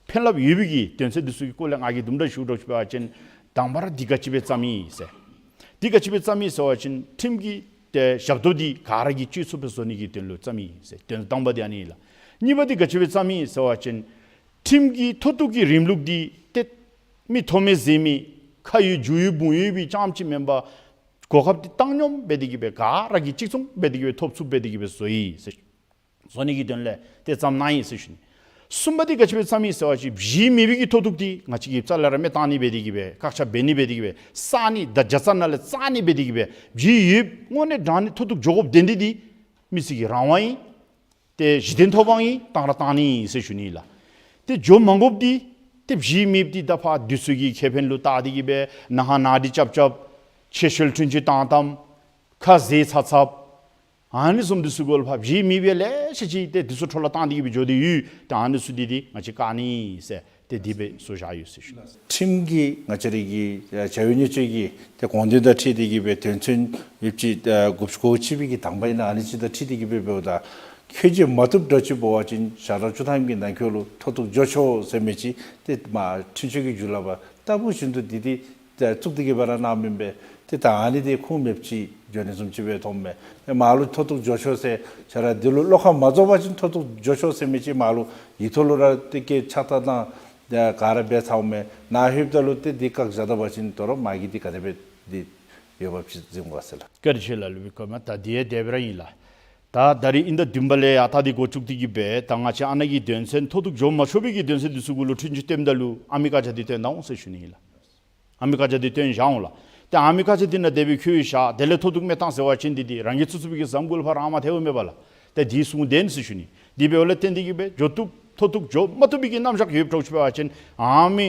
ཕན་རླབས་ཡོད་པའི་གི་དོན་ཚན་འདི་ཚུ་གི་སྐོར་ལས་ང་གིས་དུམ་གྲ་ཞུ་འདྲཝ་ཅིག་འབད་བ་ཅིན་དང་པ་ར་འདི་ག་ཅི་སྦེ་བརྩམས་ཡི་ཟེར། འདི་ག་ཅི་སྦེ་བརྩམས་ཡི་ཟེར་བ་ཅིན་ཁྲིམས་ཀྱི་ཏེ་ཞབས་ཏོག་འདི་ག་ར་གིས་སྤྱོད་ཚུགསཔ་སྦེ་བཟོ་ནི་གི་དོན་ལུ་བརྩམས་ཡི་ཟེར། དོན་དང་པ་འདི་ཨ་ནི་ལགས། གཉིས་པ་འདི་ག་ཅི་སྦེ་བརྩམས་ཡི་ཟེར་བ་ཅིན་ཁྲིམས་ཀྱི་མཐོ་གཏུགས་ཀྱི་རིམ་ལུགས་འདི་ཏེ་མི་མཐོ་དམན་མཛེས་མི་ཁ་ཡོད་རྒྱུ་ཡོད་འབུམ་ཡོད་པའི་རྐྱངམ་ཅིག་མེན་པར་གོ་སྐབས་འདི་བཏང་སྙོམས་འབད་དེ་གིས་སྦེ་ག་ར་གིས་གཅིག་མཚུངས་འབད་དེ་གིས་སྦེ་ཐོབ་ཚུགསཔ་འབད་དེ་གིས་སྦེ་བཟོ་ཡི་ཟེར། བཟོ་ནི་གི་དོན་ལས་ཏེ་བརྩམས་གནང་ཡི་ཟེར་ཞུ་ནི། གསུམ་པ་འདི་ག་ཅི་སྦེ་བརྩམས་ཡི་ཟེར་བ་ཅིན་གཞི་མེད་པའི་གི་མཐོ་གཏུགས་འདི་ང་བཅས་ཀྱིས་རྩ་ལས་ར་མེ་བཏང་ནི་འབད་དེ་གིས་སྦེ་བཀག་ཆ་འབད་ནི་འབད་དེ་གིས་སྦེ་བསག་ནི་ད་བརྒྱ་རྩ་ནང་ལས་བསག་ནི་འབད་དེ་གིས་སྦེ་གཞི་ཡོདཔ་དངོས་གནས་དྲང་གནས་མཐོ་གཏུགས་འགྱོ་དགོཔ་དོན་འདི་འདི་མི་སེར་གྱི་རང་དབང་ཨིན། ཏེ་གཞི་རྟེན་ཐོབ་དབང་ཨིན། བཏང་ར་བཏང་ནི་ཨིན་ཟེར་ཞུ་ནི་ལགས། ཏེ་འགྱོ་མ་དགོཔ་འདི་ཏེ་གཞི་མེདཔ་འདི་ད་ཕར་དུས་ཚོད་ཀྱི་ཁེ་ཕན་ལུ་བལྟ་སྟེ་གིས་སྦེ་ནཱ་ཧ་ནཱ་དྲི་རྐྱབ་རྐྱབ་ཆེ་ཤོས་འཁྲུན་ཆོད་བཏང་བཏངམ་ཁ་བཟེད་ཚ་ཚབ་ཨ་ནི་བཟུམ་འདི་ཚུ་གུ་ལུ་ཕར་གཞི་མེད་པའི་ལེ་ཤ་ཅིག་ཏེ་འདི་ཚུ་འཕྲོ་བརླག་བཏང་སྟེ་གིས་སྦེ་འགྱོ་སྟེ་ཡོད། ཏེ་ཨ་ནི་ཚུ་འདི་འདི་ང་བཅས་བཀག་ནི་ཨིན་ཟེར་ཏེ་འདི་སྦེ་བཟོ་བཞག་ཡོད་ཟེར་ཞུ་ནི། ཁྲིམས་ཀྱི་ང་བཅས་རའི་གི་བྱ་བའི་གནད་སྤྱོད་ཀྱི་ཏེ་དགོངས་དོན་དང་འཁྲིལ་ཏེ་གིས་སྦེ་དོན་ཚན་ཡོད་ཅིག་ཨ་དགུ་བཅུ་གོ་གཅིག་པའི་གི་དང་པ་ཨིན་ན་ཨ་ནི་ཅིག་དང་འཁྲིལ་ཏེ་གིས་སྦེ་འབདཝ་ད་ཁྱོད་ཀྱིས་མ་བཏུབ་འདྲཝ་ཅིག་འབད་བ་ཅིན་ཞག་གྲངས་བཅུ་ཐམ་གྱི་ནང་འཁོད་ལུ་མཐོ་གཏུགས་འགྱོ་ཆོག་ཟེར་མི་ཅིག་ཏེ་མར་འཁྲུན་ཆོད་ཀྱི་བརྒྱུད་ལམ་པ་ལྟ་བུ་བཞིན་དུ་འདི་འདི་ཏེ་བཙུགས་ཏེ་གིས་སྦེ་ར་གནངམ་ཨིན་པས། ཏེ་ད་ཨ་ནི་འདི་ཁུངས་མེདཔ་ཅིག་འགྱོ་ནི་བཟུམ་ཅིག་སྦེ་མཐོངམ་མས། ཏེ་མར་ལུ་མཐོ་གཏུགས་འགྱོ་ཆོག་ཟེར་ཁྱོད་ར་འདི་ལུ་བློ་ཁ་མ་རྫོགས་པ་ཅིན་མཐོ་གཏུགས་འགྱོ་ཆོག་ཟེར་མི་ཅིག་མར་ལུ་ཡིག་ཐོག་ལུ་ར་ཏེ་སྐད་ཆ་བཏང་དང་ག་ར་འབད་ཚརཝ་མས། ནཱ་ལྷོདཔ་ད་ལུ་ཏེ་འདི་བཀག་བཞག་ད་པ་ཅིན་དོ་རུང་མ་གི་འདི་ག་དེ་སྦེ་འདི་ཡོདཔ་ཅིག་གཟིགས་འོང་ག་ཟེར་ལགས། བཀའ་དྲིན་ཆེ་ལགས། ལུ་སྦེ་བཀའ་མ་ད་འདི་ཡང་དེ་སྦེ་ར་ཨིན་ལགས། ད་ད་རིས་དབྱིན་ཟླ་བདུན་པ་ལས་ཡར་ད་འདི་འགོ་བཙུགས་ཏེ་གིས་སྦེ་ད་ང་བཅས་ཨ་ནཱ་གི་དོན་ཚན་མཐོ་གཏུགས་འགྱོ་མ་ཆོག་པའི་གི་དོན་ཚན་འདི་ཚུ་གུ་ལུ་འཁྲུན་ཆོད་བཏོནམ་ད་ལུ་ཨ་མི་བཀའ་རྒྱ་འདི་བཏོན་གནང་འོང་ཟེར་ཞུ་ནི་ཨིན་ལགས། ཨ་མི་བཀའ་རྒྱ་འདི་བཏོན་བཞག་འོང་ལགས། ཏེ་ཨ་མི་བཀའ་རྒྱ་འདི་ནང་དེ་སྦེ་བཀོད་བཞག། དེ་ལས་མཐོ་གཏུགས་མེ་བཏང་ཟེར་བ་ཅིན་འདི་འདི་རང་གིས་ཚུགས་ཚུགས་པའི་གི་ཟམ་གུ་ལུ་ཕར་རང་མ་ཐལཝ་མེད་པ་ལགས། ཏེ་འདི་གསུང་དོན་ཟེར་ཞུ་ནི། འདི་འབདཝ་ལས་བརྟེན་ཏེ་གིས་སྦེ་འགྱོ་བཏུབ་མཐོ་གཏུགས་འགྱོ་མ་བཏུབ་པའི་གི་རྣམ་གཞག་ཡོདཔ་འདྲཝ་ཅིག་འབད་བ་ཅིན་ཨ་མི་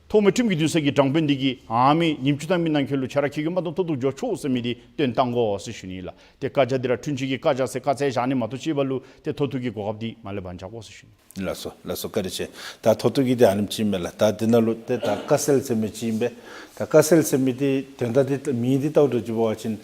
ཐོག་མའི་ཁྲིམས་ཀྱི་འདུན་ས་གི་དྲང་དཔོན་འདི་གིས་ཨ་མི་ཉིནམ་བཅུ་ཐམ་གྱི་ནང་འཁོད་ལུ་ཁྱོད་ར་ཁྱོད་ཀྱིས་མ་བཏུབ་མཐོ་གཏུགས་འགྱོ་ཆོག་ཟེར་མི་འདི་བཏོན་བཏང་དགོ་ཟེར་ཞུ་ནི་ལགས། ཏེ་བཀའ་རྒྱ་འདི་ར་འཁྲུན་ཆོད་ཀྱི་བཀའ་རྒྱ་ཟེར་བཀའ་སྩལ་བཞག་ནི་མ་གཏོགས་ཅིག་འབད་རུང་ཏེ་མཐོ་གཏུགས་ཀྱི་གོ་སྐབས་འདི་མ་ལེན་པར་བཞག་དགོ་ཟེར་ཞུ་ནི། ལགས་སོ་ལགས་སོ། བཀའ་དྲིན་ཆེ། ད་མཐོ་གཏུགས་ཀྱི་འདི་ཨ་ནེམ་ཅིག་མས་ལགས། ད་འདི་ནང་ལུ་ཏེ་ད་བཀའ་སེལ་ཟེར་མི་ཅིག་ཨིན་པས། ད་བཀའ་སེལ་ཟེར་མི་འདི་དོན་དག་འདི་མིང་འདི་བལྟཝ་ད་ཅིག་འབད་བ་ཅིན་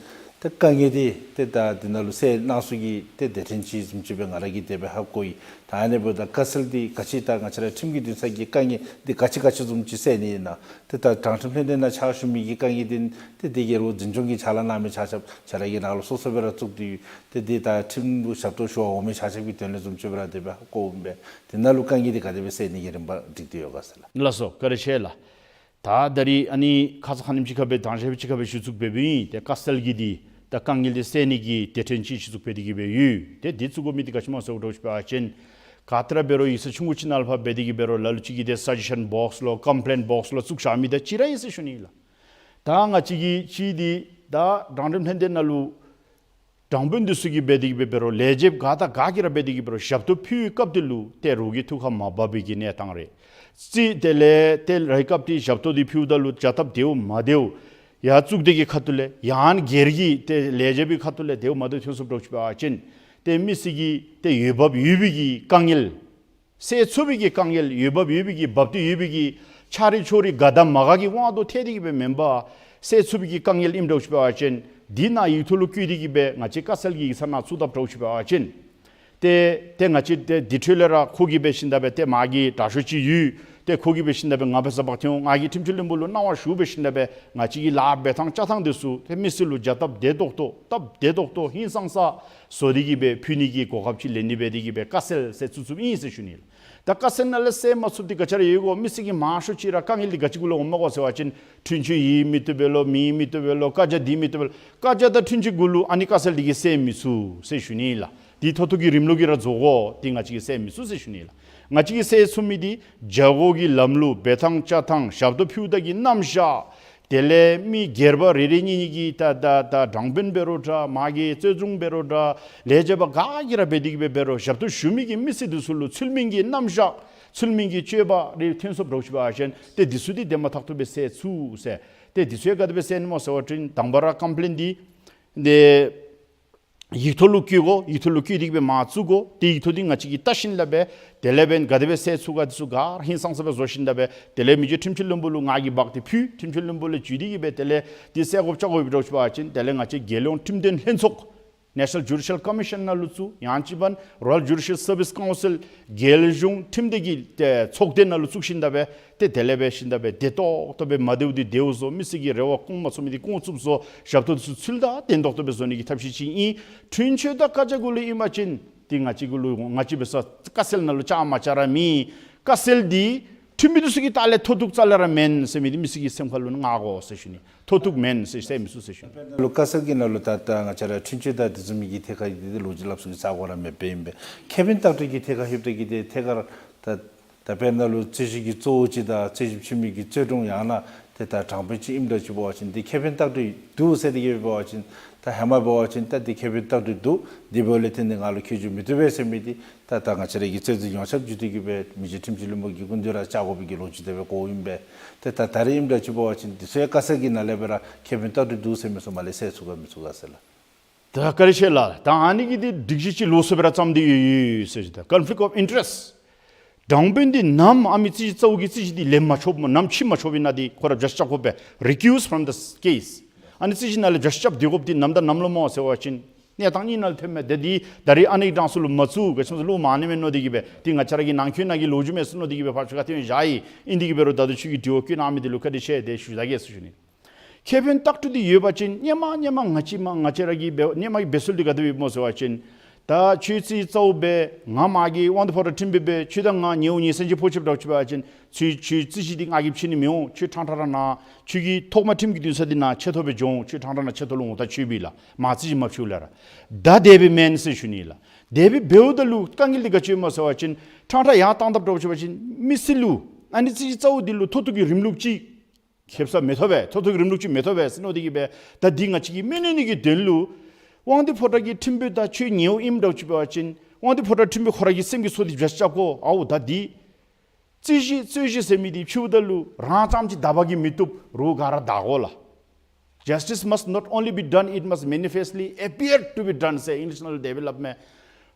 ཏེ་དཀའ་ངལ་འདི་ཏེ་ད་འདི་ནང་ལུ་སེལ་གནང་ས་གི་ཏེ་སྡེ་ཕྲན་ཅིག་བཟུམ་ཅིག་སྦེ་ང་ར་གིས་དེ་སྦེ་ཧ་གོ་ཡི། ད་ཨ་ནི་འབདཝ་ད་བཀའ་སེལ་འདི་ག་ཅི་ད་ང་བཅས་ར་ཁྲིམས་ཀྱི་འདུན་ས་གི་དཀའ་ངལ་འདི་ག་ཅི་ག་ཅི་བཟུམ་ཅིག་སེལ་ནི་ཨིན་ན། ཏེ་ད་དྲང་ཁྲིམས་ལྷན་སྡེ་ནང་ཕྱག་ཞུ་མི་གི་དཀའ་ངལ་འདི་ཏེ་འདི་གི་རུང་འཛིན་སྐྱོང་གི་ཕྱག་ལཱ་གནང་མི་ཆ་ཁྱབ་ཁྱོད་ར་གི་ནང་ལུ་སོ་སོ་སྦེ་ར་བཙུགས་ཏེ་ཡོད། ཏེ་འདི་ད་ཁྲིམས་ལུ་ཞབས་ཏོག་ཞུ་བར་འོང་མི་ཆ་ཁྱབ་ཀྱི་དོན་ལས་བཟུམ་ཅིག་སྦེ་ར་དེ་སྦེ་ཧ་གོཝ་ཨིན་པས། དེ་ནང་ལུ་དཀའ་ངལ་འདི་ག་དེ་སྦེ་སེལ་ནི་གི་རིམ་པ་སྒྲིག་སྟེ་ཡོད་ག་ཟེར་ལགས། ལགས་སོ། བཀའ་དྲིན་ཆེ་ལགས། ད་ད་རིས་ཨ་ནི་ཁ་ཙ་ཁ་ཉིནམ་ཅིག་ཁར་སྦེ་དང་ཞག་ཅིག་ཁར་སྦེ་ཞུ་ཚུགས་འབད་འབདཝ་ཨིན། ཏེ་བཀའ་སེལ་གྱི་འདི་ད་དཀའ་ངལ་འདི་སེལ་ནི་གི་སྡེ་ཕྲན་ཅིག་ཞུ་ཚུགས་འབད་དེ་གིས་སྦེ་ཡོད། ཏེ་འདི་བཙུགས་དགོ་མི་འདི་ག་ཅི་སྨོ་ཟེར་བ་འདྲཝ་ཅིག་འབད་བ་ཅིན་ག་ཏེ་ར་འབད་རུང་ཡིག་ཚང་ཆུང་ཀུ་ཅིག་ནང་ལུ་ཕར་འབད་དེ་གིས་འབད་རུང་ལ་ལུ་ཅིག་གིས་ཏེ་སཱ་ཇེ་ཤཱན་བོགསི་ལུ་ཀམ་པི་ལེནཊ་བོགསི་ལུ་བཙུགས་བཞག་མི་དང་གཅིག་ར་ཨིན་ཟེར་ཞུ་ནི་ལགས། ད་ང་བཅས་ཀྱིས་ཅིག་འདི་ ད་དྲང་ཁྲིམས་ལྷན་སྡེ་ནང་ལུ་དྲང་དཔོན་འདི་ཚུ་གིས་འབད་དེ་གིས་འབད་འབད་རུང་ལས་བྱེདཔ་ག་དང་ག་གིས་ར་འབད་དེ་གིས་འབད་རུང་ཞབས་ཏོག་ཕུལ་བའི་སྐབས་དེ་ལུ་ཏེ་རོགས་ཀྱི་ཐུགས་ཁར་མ་འབབ་པའི་གི་གནས་སྟངས་རེ། རྩིས་དེ་ལས་ཏེ་རེ་སྐབས་དེ་ཞབས་ཏོག་འདི་ཕུལཝ་ད་ལུ་བྱ་ཐབས་བདེཝ་མ་བདེཝ་ཡར་གཙུག་སྡེ་གི་ཁ་ཐུག་ལས་ཡང་སྒེར་གྱི་ཏེ་ལས་བྱེདཔ་གི་ཁ་ཐུག་ལས་བདེཝ་མ་བདེཝ་ཐོན་སོངམ་འདྲཝ་ཅིག་འབད་བ་ཅིན་ཏེ་མི་སེར་གྱི་ཏེ་འོས་འབབ་ཡོད་པའི་གི་དཀའ་ངལ་སེལ་ཚུགས་པའི་གི་དཀའ་ངལ་འོས་འབབ་ཡོད་པའི་གི་འབབ་སྟེ་ཡོད་པའི་གི་ཆ་རེ་ཆོ་རེ་དགའ་དང་མ་དགའ་གི་དབང་དུ་ཐལ་ཏེ་གིས་སྦེ་མེན་པར་སེལ་ཚུགས་པའི་གི་དཀའ་ངལ་ཨིནམ་འདྲཝ་ཅིག་འབད་བ་ཅིན་འདི་ནང་ཡིག་ཐོག་ལུ་བཀོད་དེ་གིས་སྦེ་ང་བཅས་དཀའ་སེལ་གྱི་ཡིག་ཚང་ནང་བཙུགས་དཔ་འདྲཝ་ཅིག་འབད་བ་ཅིན་ཏེ་ཏེ་ང་བཅས་ཏེ་འདི་འཕྲོ་ལས་ར་ཁོ་གིས་སྦེ་ཞིནམ་ད་སྦེ་ཏེ་མ་གི་དྲག་ཤོས་ཅིག་ཡོད། ཏེ་ཁོ་གིས་སྦེ་ཞིནམ་ད་སྦེ་ང་འབད་ས་འབད་ཐེངས་ང་གིས་ཁྲིམས་སྤྱི་བློན་པོ་ལུ་གནང་བ་ཞུ་སྦེ་ཞིནམ་ད་སྦེ་ང་བཅས་ཀྱི་ལཱ་འབད་ཐངས་བཅའ་ཐངས་འདི་ཚུ་ཏེ་མི་སེར་ལུ་བྱ་ཐབས་བདེ་ཏོག་ཏོ་སྟབས་བདེ་ཏོག་ཏོ་ཧིང་སངས་ས་བཟོ་སྟེ་གིས་སྦེ་ཕུལ་ནི་གི་གོ་སྐབས་ཅིག་ལེན་ནི་འབད་དེ་གིས་སྦེ་དཀའ་སེལ་ཟེར་བཙུགས་བཙུགསཔ་ཨིན་ཟེར་ཞུ་ནི་ལགས། ད་དཀའ་སེལ་ནང་ལས་སེལ་མ་ཚུགསཔ་འདི་ག་ཅི་ར་ཡོད་གོ། མི་སེར་གྱིས་མང་ཤོས་ཅིག་ར་དཀའ་ངལ་འདི་ག་ཅི་གུ་ལུ་འོངམ་མས་གོ་ཟེར་བ་ཅིན་འཁྲུན་ཆོད་ཡོད་མི་བཏུབ་པས་ལོ། མེད་མི་བཏུབ་པས་ལོ། བཀའ་རྒྱ་འདི་མི་བཏུབ་པས་ལོ། བཀའ་རྒྱ་དང་འཁྲུན་ཆོད་གུ་ལུ་ཨ་ནི་དཀའ་སེལ་འདི་གིས་སེལ་མི་ཚུགས་ཟེར་ཞུ་ནི་ལགས། འདི་མཐོ་གཏུགས་ཀྱི་རིམ་ལུགས་ཀྱིས་ར་རྫོགས་དགོ། འདི་ང་བཅས་ཀྱིས་སེལ་མི་ཚུགས་ཟེར་ཞུ་ནི་ལགས། ང་བཅས་ཀྱིས་སེལ་ཚུགས་མི་འདི་བྱ་སྒོ་གི་ལམ་ལུགས་འབད་ཐངས་བཅའ་ཐངས་ཞབས་ཏོག་ཕུལཝ་ད་གི་རྣམ་གཞག་དེ་ལས་མི་སྒེར་པ་རེ་རེ་གཉིས་གཉིས་ཀྱིས་ད་ད་ད་དྲང་དཔོན་འབད་རུང་འདྲ་མ་གི་རྩོད་དྲུང་འབད་རུང་འདྲ་ལས་བྱེདཔ་ག་གིས་ར་འབད་དེ་གིས་སྦེ་འབད་རུང་ཞབས་ཏོག་ཞུ་མི་གི་མི་སེར་འདི་ཚུ་ལུ་ཚུལ་མིན་གྱི་རྣམ་གཞག་ཚུལ་མིན་གྱི་སྤྱོད་པ་རེ་ཐོན་སོངམ་འདྲཝ་ཅིག་འབད་བ་ཅིན་ཏེ་འདི་ཚུ་འདི་དེ་མ་ཐག་ཏུ་སྦེ་སེལ་ཚུགས་ཟེར། ཏེ་འདི་ཚུ་ཡང་ག་དེ་སྦེ་སེལ་ནི་སྨོ་ཟེར་བ་ཅིན་དང་པ་ར་ཀམ་པི་ལེན་འདི་ཏེ་ཡིག་ཐོག་ལུ་བཀོད་དགོ། ཡིག་ཐོག་ལུ་བཀོད་དེ་གིས་སྦེ་མར་བཙུགས་དགོ། ཏེ་ཡིག་ཐོག་འདི་ང་བཅས་ཀྱིས་བལྟ་ཞིནམ་ད་སྦེ་དེ་ལས་འབདན་ག་དེ་སྦེ་སེལ་ཚུགས་ག་འདི་ཚུ་ག་ར་ཧིང་སངས་ས་སྦེ་བཟོ་ཞིནམ་ད་སྦེ་དེ་ལས་མི་རྗེ་ཁྲིམས་སྤྱི་བློན་པོ་ལུ་ང་གིས་འབག་སྟེ་ཕུལ། ཁྲིམས་སྤྱི་བློན་པོ་ལས་བརྒྱུད་དེ་གིས་སྦེ་དེ་ལས་འདི་སེལ་དགོཔ་བཅའ་དགོཔ་འདྲཝ་ཅིག་འབད་བ་ཅིན་དེ་ལས་ང་བཅས་རྒྱལ་ཡོངས་ཁྲིམས་དོན་ལྷན་ཚོགས་National Judicial Commission ནང་ལུ་བཙུགས། ཡང་ཅིན་འབདན་Royal Judicial Service Council རྒྱལ་གཞུང་ཁྲིམས་སྡེ་གི་ཏེ་ཚོགས་སྡེ་ནང་ལུ་བཙུགས་ཞིནམ་ད་སྦེ་ཏེ་དེ་ལས་འབད་ཞིནམ་ད་སྦེ་བདེ་ཏོག་ཏོ་སྦེ་མ་བདེཝ་འདི་བདེཝ་བཟོ། མི་སེར་གྱི་རེ་བ་སྐོང་མ་ཚུགས་མི་འདི་སྐོང་ཚུགསཔ་བཟོ། ཞབས་ཏོག་འདི་ཚུ་ཚུལ་དང་ལྡན་ཏོག་ཏོ་སྦེ་བཟོ་ནི་གི་ཐབས་ཤེས་ཅིག་ཨིན། འཁྲུན་ཆོད་དང་བཀའ་རྒྱ་གུ་ལུ་ཨིན་པ་ཅིན་ཏེ་ང་བཅས་གུ་ལུ་ང་བཅས་འབད་ས་དཀའ་སེལ་ནང་ལུ་བཅའ་མར་བཅའ་ར་མེད། དཀའ་སེལ་འདི་ཁྲིམས་དཔོན་འདི་ཚུ་གི་ལྟག་ལས་མཐོ་གཏུགས་རྩ་ལས་ར་མེན་ཟེར་མི་འདི་མི་སེར་གྱི་སེམས་ཁར་ལུ་མངའ་དགོ་ཟེར་ཞུ་ནི། མཐོ་གཏུགས་མེན་ཟེར་སེལ་མི་ཚུགས་ཟེར་ཞུ་ནི། ལུ་དཀའ་སེལ་གྱི་ནང་ལུ་ད་ད་ང་བཅས་ར་འཁྲུན་ཆོད་དང་དེ་བཟུམ་མའི་གི་ཐད་ཁར་འདི་ལོ་རྒྱུས་སླབ་ས་གི་ས་གོ་ར་མེད་པས་ཨིན་པས། ཁེ་ཕན་བཏགས་གྲོས་ཀྱི་ཐད་ཁར་ལྷོདཔ་ད་གི་ཏེ་ཐད་ཁར་ད་ད་དཔེར་ན་ལུ་རྩོད་གཞི་གི་གཙོ་བོ་ཅིག་དང་རྩོད་གཞི་ཕྱེ་མི་གི་རྩོད་དྲུང་ཡང་ན་ཏེ་ད་དྲང་དཔོན་ཅིག་ཨིནམ་འདྲཝ་ཅིག་འབད་བ་ཅིན་འདི་ཁེ་ཕན་བཏགས་གྲོས་འདུག་ཟེར་ཏེ་གིས་འབད་བ་ཅིན་ད་ཧེ་མ་འབད་བ་ཅིན་ད་འདི་ཁེ་ཕན་བཏགས་གྲོས་འདུག། འདི་འབདཝ་ལས་བརྟེན་ཏེ་ང་ལུ་ཁྱད་གཞི་མི་བཏུབ་པས་ཟེར་མི་འདི་ད་ད་ང་བཅས་ར་གི་རྩོད་འཛིན་ཡོངས་ཁྱབ་བརྒྱུད་དེ་གིས་སྦེ་མི་རྗེ་ཁྲིམས་སྤྱི་བློན་པོ་གི་སྐུ་མདུན་ར་བཅར་དགོ་པའི་གི་ལོ་རྒྱུས་དེ་སྦེ་གོཝ་ཨིན་པས། ཏེ་ད་ད་རེས་ཨིནམ་འདྲཝ་ཅིག་འབད་བ་ཅིན་འདི་ཚུ་ཡང་དཀའ་སེལ་གྱི་ནང་ལས་སྦེ་ར་ཁེ་ཕན་བཏགས་གྲོས་འདུག་ཟེར་མི་ཚུ་མར་ལས་སེལ་ཚུགས་ག་མི་ཚུགས་ག་ཟེར་ལགས། ད་བཀའ་དྲིན་ཆེ་ལགས། ད་ཨ་ནི་གི་འདི་སྒྲིག་གཞི་ཅིག་ལོགས་སུ་སྦེ་ར་བརྩམས་ཏེ་ཡོད་ཡོད་ཟེར་ཞུ་ད། Conflict of interest། དྲང་དཔོན་འདི་ནམ་ཨ་མི་རྩོད་གཞི་རྩ་བོ་གི་རྩོད་གཞི་འདི་ལེན་མ་ཆོགཔ་སྨོ། ནམ་ཕྱེ་མ་ཆོགཔ་ཨིན་ན་འདི་ཁོ་ར་བྱ་བཅར་དགོ་པས། Recuse from the case། ཨ་ནི་རྩོད་གཞི་ནང་ལས་བྱ་བཅར་སྡོད་དགོཔ་འདི་ནམ་དང་ནམ་ལུ་སྨོ་ཟེར་བ་ཅིན་གནས་སྟངས་གཉིས་ནང་ལུ་ཐོནམ་མས། ཏེ་འདི་ད་རེས་ཨ་ནི་གྲངས་སུ་ལུ་མ་བཙུགས། ག་ཅི་སྨོ་ཟེར་ལོ་མང་ནི་མས་མནོ་སྟེ་གིས་སྦེ་ཏེ་ང་བཅས་ར་གི་ནང་འཁོད་ནང་གི་ལོ་རྒྱུས་མས་ཟེར་མནོ་སྟེ་གིས་སྦེ་ཕར་ཚུར་ཁ་ཐོན་བཞག་ཡི། ཨིན་དེ་གིས་འབད་རུང་ད་ལྟོ་ཁྱོད་ཀྱིས་དྲི་བ་བཀོད་གནང་མི་འདི་ལུ་བཀའ་དྲིན་ཆེ་ཟེར་ཞུ་ད་གེ་ཟེར་ཞུ་ནི། ཁེ་ཕན་བཏགས་གྲོས་འདི་ཡོད་པ་ཅིན་སྔོན་མ་སྔོན་མ་ང་བཅས་མ་ང་བཅས་ར་གི་འབད་སྔོན་མ་གི་འབད་སྲོལ་འདི་ག་དེ་སྦེ་སྨོ་ཟེར་བ་ཅིན་ད་ཁྱོད་རྩོད་གཞི་རྩ་བོ་སྦེ་ང་མ་གི་དབང་འདུས་ཕོ་བྲང་ཁྲིམས་དཔོན་སྦེ་ཁྱོད་དང་ང་ཉེ་བོ་ཉེ་སྲིང་ཅིག་ཕོག་ཆེ་འདྲཝ་ཅིག་འབད་བ་ཅིན་ཁྱོད་ཁྱོད་རྩོད་གཞི་འདི་ང་གིས་ཕྱེ་ནི་མི་འོང་། ཁྱོད་ཕྲང་ཕྲང་ར་ནཱ་ཁྱོད་ཀྱི་ཐོག་མ་ཁྲིམས་ཀྱི་འདུན་ས་འདི་ནང་ཆེ་མཐོ་སྦེ་འགྱོ་འོང་། ཁྱོད་ཕྲང་ཕྲང་ནཱ་ཆེ་མཐོ་ལུ་འོང་ད་ཁྱོད་འབད་ལགས། མ་རྩོད་གཞི་མ་ཕྱེཝ་ལས་ར། ད་དེ་སྦེ་མེན་ཟེར་ཞུ་ནི་ལགས། དེ་སྦེ་འབདཝ་ད་ལུ་དཀའ་ངལ་འདི་ག་ཅི་སྨོ་ཟེར་བ་ཅིན་ཕྲང་ཕྲང་ཡར་བཏང་དཔ་འདྲཝ་ཅིག་འབད་བ་ཅིན་མི་སེར་ལུ་ཨ་ནི་རྩོད་གཞི་རྩ་བོ་འདི་ལུ་མཐོ་གཏུགས་ཀྱི་རིམ་ལུགས་ཅིག་ཁེབ་ས་མི་ཐོབ་པས། མཐོ་གཏུགས་ཀྱི་རིམ་ལུགས་ཅིག་མི་ཐོབ་པས་ཟེར་མནོ་སྟེ་གིས་སྦེ་ད་འདི་ང་བཅས་ཀྱིས་མི་ནུས་ནི་གི་དོན་ལུ་དབང་འདུས་ཕོ་བྲང་གི་ཁྲིམས་དཔོན་དང་ཁྱོད་ཉེ་བོ་ཨིནམ་འདྲཝ་ཅིག་འབད་བ་ཅིན་དབང་འདུས་ཕོ་བྲང་ཁྲིམས་དཔོན་ཁོ་ར་གི་སེམས་ཀྱི་ཚོར་འདི་བྱ་བཅར་དགོ། ཨའོ་ད་འདི་རྩོད་གཞི་རྩོད་གཞི་ཟེར་མི་འདི་ཕྱེཝ་ད་ལུ་རང་རྐྱངམ་གཅིག་དག་པ་གིས་མི་བཏུབ། རོགས་ག་ར་དག་དགོ་ལགས། Justice must not only be done, it must manifestly appear to be done ཟེར་ཨིང་ལིཤ་ནང་ལུ་དེ་སྦེ་སླབ་མས།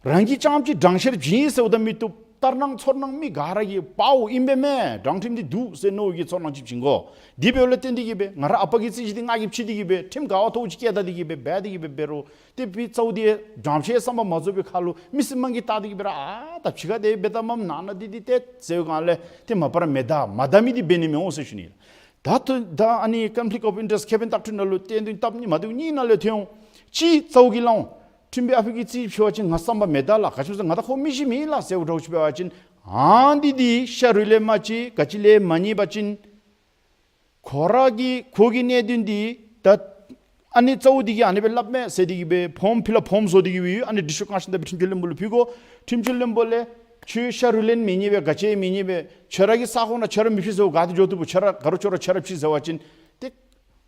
རང་གིས་རྐྱངམ་གཅིག་དྲང་ཤེར་བྱིན་ཟེརཝ་ད་མི་བཏུབ། ལྟར་སྣང་ཚོར་སྣང་མི་ག་ར་གིས་པའོ་ཨིན་པས་མས། དྲང་ཁྲིམས་འདི་འདུག་ཟེར་མནོ་བའི་གི་ཚོར་སྣང་ཅིག་བྱིན་དགོ། དེ་འབདཝ་ལས་བརྟེན་ཏེ་གིས་སྦེ་ང་ར་ཨ་པ་གི་རྩོད་གཞི་འདི་ང་གིས་ཕྱེ་སྟེ་གིས་སྦེ་ཁྲིམས་ག་བ་མཐོཝ་ཅིག་བཀལ་ད་དེ་གིས་སྦེ་འབད་དེ་གིས་སྦེ་འབད་རུང་ཏེ་འབད་རྩ་བོ་འདི་དྲང་ཤེར་བསམ་པ་མ་རྫོགས་པའི་ཁར་ལུ་མི་སེར་དམངས་ཀྱིས་བལྟ་སྟེ་གིས་སྦེ་ར་ཨ་ད་ཕྱི་ཁར་དེ་སྦེ་བལྟ་མས་ནང་ན་འདི་འདི་ཏེ་ཟེར་བའི་སྒང་ལས་ཏེ་མ་པ་ར་མི་དག་མ་དག་མི་འདི་འབད་ནི་མི་འོང་ཟེར་ཞུ་ནི། ད་ད་ཨ་ནི་conflict of interest ཁེ་ཕན་བཏགས་གྲོས་ནང་ལུ་བསྟན་དོན་སྟབས་གཉིས་མ་བདེཝ་གཉིས་ནང་ལས་ཐོན་འོང་། གཅིག་རྩ་བོ་གིས་སླབ་འོང་། ཁྲིམས་དཔོན་ཨ་ཕི་གི་རྩོད་གཞི་ཕྱེ་བ་ཅིན་ང་བསམ་པ་མི་དག་ལགས། ག་ཅི་སྨོ་ཟེར་ང་དང་ཁོ་མི་གཞི་མེད་ལགས་ཟེརཝ་འདྲཝ་ཅིག་འབད་བ་ཅིན་ཨ་འདི་འདི་ཤ་རུས་ལས་མ་གཅིག་ག་ཅི་ལས་མ་རྙེད་པ་ཅིན་ཁོ་ར་གི་ཁོ་གི་གནད་དོན་འདི་ད་ཨ་ནི་རྩ་བོ་འདི་གིས་ཨ་ནི་སྦེ་སླབ་མས་ཟེར་ཏེ་གིས་སྦེ་ཕོརམ་ཕིལ་ལཱཔ་ཕོརམ་བཟོ་སྟེ་གིས་སྦེ་ཡོད། ཨ་ནི་འདི་ཚུ་བཀང་ཞིནམ་ད་སྦེ་ཁྲིམས་སྤྱི་བློན་པོ་ལུ་ཕུལ་དགོ། ཁྲིམས་སྤྱི་བློན་པོ་ལས་ཁྱོད་ཤ་རུས་ལས་མི་རྙེད་པས། ག་ཅི་མི་རྙེད་པས། ཁྱོད་ར་གི་ས་ཁོངས་ནང་ཁྱོད་ར་མི་ཕྱེ་ཟེརཝ་ག་ཏེ་འགྱོ་བཏུབ། ཁྱོད་ར་ག་ར་ཁྱོད་ར་ཁྱོད་ར་ཕྱེ་ཟེར་བ་ཅིན་ཏེ་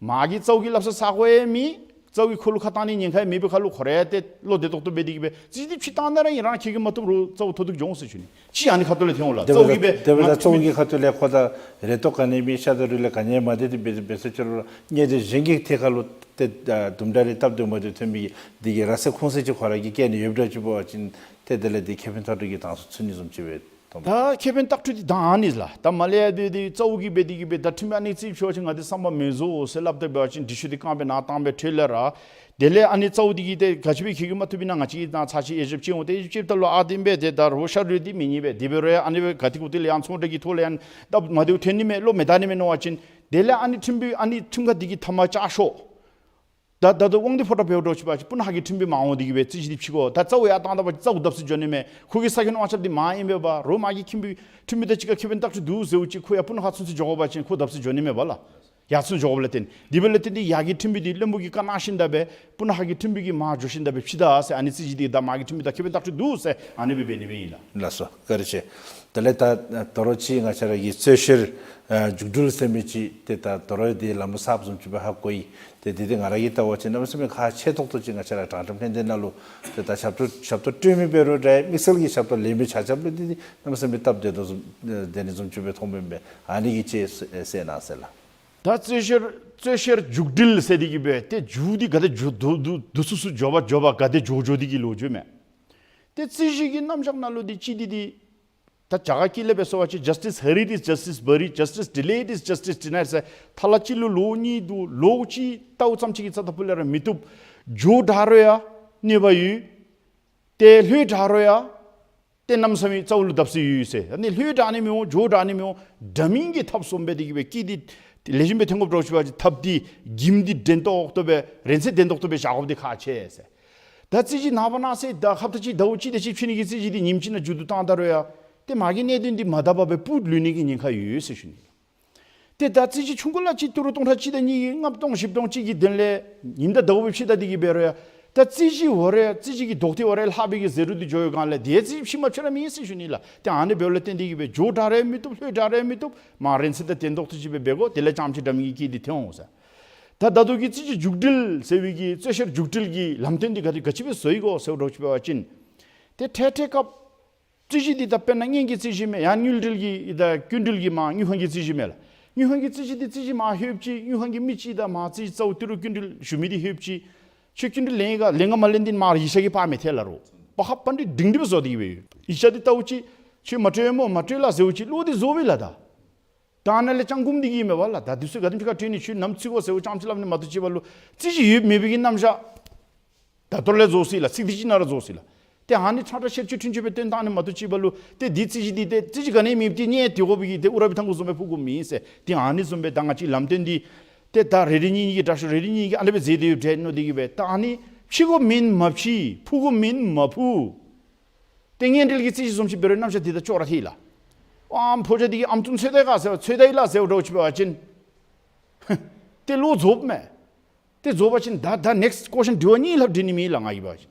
མ་གི་རྩ་བོ་གི་སླབ་ས་ས་གོ་ཡང་མེད། རྩ་བོ་གི་ཁོ་ལུ་ཁ་གཏང་ནི་ཉེན་ཁ་ཡང་མེད་པའི་ཁར་ལུ་ཁོ་ར་ཡང་ཏེ་བློ་བདེ་ཏོག་ཏོ་འབད་དེ་གིས་སྦེ་རྩིས་ཅིག་འདི་ཕྱེ་བཏང་ད་ར་ཨིན་རང་ཁྱེད་ཀྱིས་མ་བཏུབ་རུང་རྩ་བོ་མཐོ་གཏུགས་འགྱོ་འོང་ཟེར་ཞུ་ནི། ཅིག་ཨ་ནི་ཁ་ཐུག་ལས་ཐོན་འོང་ལགས། དེ་འབདཝ་ད་རྩ་བོ་གི་ཁ་ཐུག་ལས་ཁོ་ད་རེ་ཏོག་ག་ནི་མེད། ཤ་དང་རུས་ལས་ག་ནི་མ་འདི་འདི་འབད་འབད་ས་ཅིག་རུང་གཉེན་དེ་གཞན་གྱི་ཐད་ཁར་ལུ་ཏེ་ཨ་དུམ་གྲ་རེ་སྟབས་བདེ་མ་བདེ་ཐོན་མི་འདི་གིས་ར་སེམས་ཁུངས་སེ་ཅིག་ཁོ་ར་གིས་བཀལ་ནི་ཡོདཔ་འདྲཝ་ཅིག་འབད་བ་ཅིན་ཏེ་དེ་ལས་འདི་ཁེ་ཕན་ཐོགས་རྒྱུ་གི་གདེང་ཚོད་ཚུད་ནི་བཟུམ་ཅིག་སྦེ་མཐོངམ་མས། ད་ཁེ་ཕན་ལྟག་སྤྲོད་འདི་ད་ཨ་ནི་ལགས། ད་མར་ལས་ཡར་འདི་འདི་རྩ་བོ་གིས་འབད་དེ་གིས་སྦེ་ད་ཁྲིམས་ཨ་ནི་རྩིས་ཕྱེ་བ་ཅིན་ང་འདི་བསམ་པ་མེད་བཟོ་ཟེར་སླབ་ད་འབད་བ་ཅིན་འདི་ཤུལ་འདི་རྐང་པའི་ནང་བཏང་སྦེ་འཕྲོ་ལས་ར། དེ་ལས་ཨ་ནི་རྩ་བོ་འདི་གིས་ཏེ་ག་ཅི་སྦེ་ཁྱེད་ཀྱིས་མ་བཏུབ་ཨིན་ན་ང་བཅས་ཀྱིས་ད་ཚར་ཅིག་དབྱེ་ཞིབ་ཅིག་འོང་། ཏེ་དབྱེ་ཞིབ་ཅིག་འབདཝ་ད་ལུ་ཨ་འདི་འབད་དེ་ད་རོགས་ཤ་རུས་འདི་མི་རྙེད་པས། དེ་འབད་རུང་ཡང་ཨ་ནི་སྦེ་ག་ཏེ་གུ་ཏེ་ལས་ཡང་ཚོང་འབྲེལ་གྱི་ཐོག་ལས་ཡང་སྟབས་མ་བདེཝ་ཐོན་ནི་མས། བློ་མི་བདེ་ནི་མས་མནོ་བ་ཅིན་དེ་ལས་ཨ་ནི་ཁྲིམས་དཔོན་ཨ་ནི་ཁྲིམས་ཁང་འདི་གིས་མཐའ་མར་བཅར་ཤོག། ད་ད་ལྟོ་དབང་འདུས་ཕོ་བྲང་འབདཝ་འདྲཝ་ཅིག་འབད་བ་ཅིན་སྤུ་ན་ཁ་གི་ཁྲིམས་དཔོན་མ་འོང་། དེ་གིས་སྦེ་རྩིས་ཅིག་འདི་ཕྱེ་དགོ། ད་རྩ་བོ་ཡར་བཏང་ད་པ་ཅིན་རྩ་བོ་བརྡབ་གསིག་འགྱོ་ནི་མས། ཁོ་གི་ས་ཁྱོན་དབང་ཆ་འདི་མར་ཨིན་པས་པ། རོགས་མ་གི་ཁྲིམས་དཔོན་ཁྲིམས་དཔོན་དང་གཅིག་ཁར་ཁེ་ཕན་ལྟག་སྤྲོད་འདུག་ཟེརཝ་ཅིག་ཁོ་ཡར་སྤུ་ན་ཁ་ཚུན་ཚོད་འགྱོ་དགོ་པ་ཅིན་ཁོ་བརྡབ་གསིག་འགྱོ་ནི་མས་པ་ལགས། ཡར་ཚུན་འགྱོ་དགོཔ་ལས་བརྟེན། དེ་འབདཝ་ལས་བརྟེན་ཏེ་ཡར་གྱི་ཁྲིམས་དཔོན་འདི་བློན་པོ་གིས་བཀའ་གནང་ཞིནམ་ད་སྦེ་སྤུ་ན་ཁ་གི་ཁྲིམས་དཔོན་གྱིས་མར་འགྱོ་ཞིནམ་ད་སྦེ་ཕྱེ་ད་ཟེར། ཨ་ནི་རྩིས་ཅིག་འདི་ད་མ་གི་ཁྲིམས་དཔོན་དང་ཁེ་ཕན་ལྟག་སྤྲོད་འདུག་ཟེར་ཨ་ནི་སྦེ་འབད་ནི་མས་ཨིན་ལགས། ལགས་སོ། བཀའ་དྲིན་ཆེ། དེ་ལས་ད་དོ་རུང་ཅིག་ང་བཅས་ར་གི་རྩོད་བཤེར་ཨ་མཇུག་འགྲིལ་ཟེར་མི་ཅིག་ཏེ་ད་དོ་རུང་འདི་ལམ་སང་བཟུམ་ཅིག་སྦེ་ཧ་གོ་ཡི། ཏེ་འདི་འདི་ང་ར་གིས་བལྟ་བ་ཅིན་གནམ་མེད་ས་མེད་ཁག་ཆེ་ཏོག་ཏོ་ཅིག་ང་བཅས་ར་དྲང་ཁྲིམས་ལྷན་སྡེ་ནང་ལུ་ཏེ་ད་ཞབས་ཏོག་ཞབས་ཏོག་སྤྲོད་མི་འབད་རུང་འདྲ་དམིགས་བསལ་གྱི་ཞབས་ཏོག་ལེན་མི་ཆ་ཁྱབ་ལུ་འདི་འདི་གནམ་མེད་ས་མེད་སྟབས་བདེ་དོ་བཟུམ་ཨེ་བདེ་ནི་བཟུམ་ཅིག་སྦེ་མཐོངམ་མས། ཨ་ནི་གི་ཅིག་གསལ་གནང་ཟེར་ལགས། ད་རྩོད་བཤེར་རྩོད་བཤེར་མཇུག་སྒྲིལ་ཟེར་འདི་གིས་སྦེ་ཏེ་མཇུག་འདི་ག་དེ་འགྱོ་འདུག་འདུག་འདུག་སུ་སུ་འགྱོ་བ་འགྱོ་བ་ག་དེ་འགྱོ་འགྱོ་འདི་གི་ལོ་རྒྱུས་མས། ཏེ་རྩོད་བཤེར་གྱི་རྣམ་གཞག་ནང་ལུ་འདི་ཅིག་འདི་འདི་ད་རྒྱ་གར་སྐད་ལས་སྦེ་ཟེར་བ་ཅིན་justice hurried is justice buried, justice delayed is justice denied ཟེར། ཐ་ལ་ཅིག་ལུ་ལོ་གཉིས་འདུག། ལོ་གཅིག་ལྟཝ་ཙམ་ཅིག་གི་རྩ་ད་ཕུ་ལས་ར་མི་བཏུབ། མགྱོགས་དྲགས་རུང་ཡང་གནོད་པ་ཡོད། ཏེ་ལྷོད་དྲགས་རུང་ཡང་ཏེ་གནམ་མེད་ས་མེད་རྩ་བོ་ལུ་བརྡབ་གསིག་ཡོད་ཟེར། ཨ་ནི་ལྷོད་དྲགས་ནི་མི་འོང་། མགྱོགས་དྲགས་ནི་མི་འོང་། འདྲ་མིན་གྱི་ཐབས་བཟུམ་སྦེ་འདི་གིས་སྦེ་སྐད་འདི་ལེགས་ཤོམ་སྦེ་ཐོན་དགོཔ་འདྲཝ་ཅིག་འབད་བ་ཅིན་ཐབས་འདི་གྱིམ་འདི་འགྲན་ཏོག་ཏོ་སྦེ་རན་ཚད་ལྡན་ཏོག་ཏོ་སྦེ་བཞག་དགོཔ་འདི་ཁག་ཆེ་ཟེར། ད་རྩོད་བཤེར་ནངས་པ་གནངས་ཚེ་ད་ཁབ་ཏ་ཅིག་ཟླཝ་གཅིག་དེ་ཅིག་འཕྱད་ནི་གི་རྩོད་བཤེར་འདི་ཉིནམ་གཅིག་ནང་མཇུག་བསྡུ་བཏང་ད་རུང་ཡང་ཏེ་མ་གི་གནད་དོན་འདི་མ་དག་པར་སྦེ་སྤུ་ལུས་ནི་གི་ཉེན་ཁ་ཡོད་ཟེར་ཞུ་ནི། ཏེ་ད་རྩོད་བཤེར་ཆུང་ཀུ་ལ་ཅིག་ཏི་རུ་སྟོང་ཕྲག་གཅིག་དང་གཉིས་ཀྱིས་ལྔ་སྟོང་བཞི་སྟོང་ཅིག་གི་དོན་ལས་ཉིནམ་དང་ཟླཝ་སྦེ་ཕྱད་ད་འདི་གིས་འབད་རུང་ཡང་ད་རྩོད་བཤེར་འོ་རེ་རྩོད་བཤེར་གྱི་དོགས་འདི་འོ་རེ་ལྷག་པའི་གི་ཟད་འགྲོ་འདི་འགྱོ་བའི་སྒང་ལས་དེ་རྩོད་བཤེར་ཕྱེ་མ་ཕྱེ་ར་མེད་ཟེར་ཞུ་ནི་ལགས། ཏེ་ཨ་ནི་འབདཝ་ལས་བརྟེན་འདི་གིས་སྦེ་མགྱོགས་དྲགས་རུང་མི་བཏུབ། ལྷོད་དྲགས་རུང་མི་བཏུབ། མར་རན་ཚད་དང་ལྡན་ཏོག་ཏོ་ཅིག་སྦེ་འབད་དགོ། དེ་ལས་རྐྱངམ་ཅིག་འདྲ་མིན་གྱི་སྐད་འདི་ཐོན་འོང་ཟེར། ད་ད་ལྟོ་གི་རྩོད་བཤེར་མཇུག་སྒྲིལ་ཟེར་བའི་གི་རྩོད་བཤེར་མཇུག་སྒྲིལ་གྱི་ལམ་སྟོན་འདི་ག་དེ་ག་ཅི་སྦེ་བཟོ་ཡི་གོ་ཟེརཝ་འདྲཝ་ཅིག་འབད་བ་ཅིན་ཏེ་འཕྲལ་འཕྲལ་སྐབས་རྩོད་བཤེར་འདི་ད་དཔེར་ན་སྔོན་གྱི་རྩོད་བཤེར་མས། ཡང་དངུལ་འབྲེལ་གྱི་ད་སྐྱིན་འགྲུལ་གྱི་མར་དངུལ་ཁང་གི་རྩོད་བཤེར་མས་ལགས། དངུལ་ཁང་གི་རྩོད་བཤེར་འདི་རྩོད་བཤེར་མར་ལྷོདཔ་ཅིག་དངུལ་ཁང་གི་མི་ཅིག་དང་མར་རྩོད་བཤེར་རྩ་བོ་ཏི་རུ་སྐྱིན་འགྲུལ་ཞུ་མི་འདི་ལྷོདཔ་ཅིག་ཁྱོད་སྐྱིན་འགྲུལ་ལེན་ཡི་ག་ལེན་ག་མ་ལེན་འདི་མར་ཡིག་ཆ་གིས་ཕར་མི་ཐལ་ལ་རོགས། པ་ཁ་པ་འདི་སྒྲིང་སྒྲི་སྦེ་བཟོ་སྟེ་གིས་སྦེ་ཡོད། ཡིག་ཆ་འདི་བལྟཝ་ཅིག་ཁྱོད་མ་སྤྲོད་སྨོ་མ་སྤྲོད་ལགས་ཟེརཝ་ཅིག་བློ་འདི་བཟོ་བས་ལགས། ད་ད་ཨ་ནཱ་ལས་སྤྱང་ཀུམ་འདི་གིས་མས་པ་ལགས། ད་འདི་ཚུ་ག་དེམ་ཅིག་ཁར་སྤྲོད་ནི། ཁྱོད་ནམ་ཚུད་གོ་ཟེརཝ་རྐྱངམ་ཅིག་སླབ་ནི་མ་གཏོགས་ཅིག་འབད་རུང་རྩོད་བཤེར་ཡོད་མེད་པའི་གི་རྣམ་གཞག་ད་ལྟོ་ལས་བཟོ་སྲིད་ལགས། ཚིག་འདི་ཅིག་ནང་ར་བཟོ་སྲིད་ལགས། ཏེ་ཨ་ནི་ཁྲང་ཁྲ་ཤེར་ཕྱིར་འཁྲུན་ཆོད་སྦེ་བཏོན་བཏང་ནི་མ་གཏོགས་ཅིག་འབད་རུང་ཏེ་འདི་རྩོད་བཤེར་འདི་ཏེ་རྩོད་བཤེར་ག་ནི་མེདཔ་འདི་གཉེར་ཏེ་དགོ་པའི་གི་ཏེ་ཨུ་ར་བི་ཐང་གུ་བཟུམ་སྦེ་ཕུག་དགོཔ་མེད་ཟེར། ཏེ་ཨ་ནི་བཟུམ་སྦེ་ད་ང་བཅས་ལམ་སྟོན་འདི་ཏེ་ད་རེ་རེ་གཉིས་གཉིས་ཀྱིས་དྲག་ཤོས་རེ་རེ་གཉིས་གཉིས་ཀྱིས་ཨ་ནི་སྦེ་མཛད་དེ་ཡོད་འདྲས་མནོ་སྟེ་གིས་སྦེ་ད་ཨ་ནི་ཕྱེ་དགོཔ་མེན་མ་ཕྱེ་ཕུག་དགོཔ་མེན་མ་ཕུག། ཏེ་གཉེན་འབྲེལ་གྱི་རྩོད་བཤེར་བཟུམ་ཅིག་འབད་རུང་རྣམ་གཞག་འདི་དང་ཅོག་ར་འཐད་ལགས། ཨམ་ཕོ་རྒྱས་འདི་གིས་ཨམ་ཅུམ་འཚོལ་ད་ཡི་ག་ཟེར་བ་འཚོལ་ད་ཡི་ལགས་ཟེརཝ་འདྲཝ་ཅིག་འབད་བ་ཅིན་ཏེ་བློ་རྫོགསཔ་མས། ཏེ་རྫོགས་པ་ཅིན་ད་ད་next question དྲི་བ་གཉིས་ལྷག་དྲི་ནི་མེད་ལགས། ང་གིས་འབད་བ་ཅིན་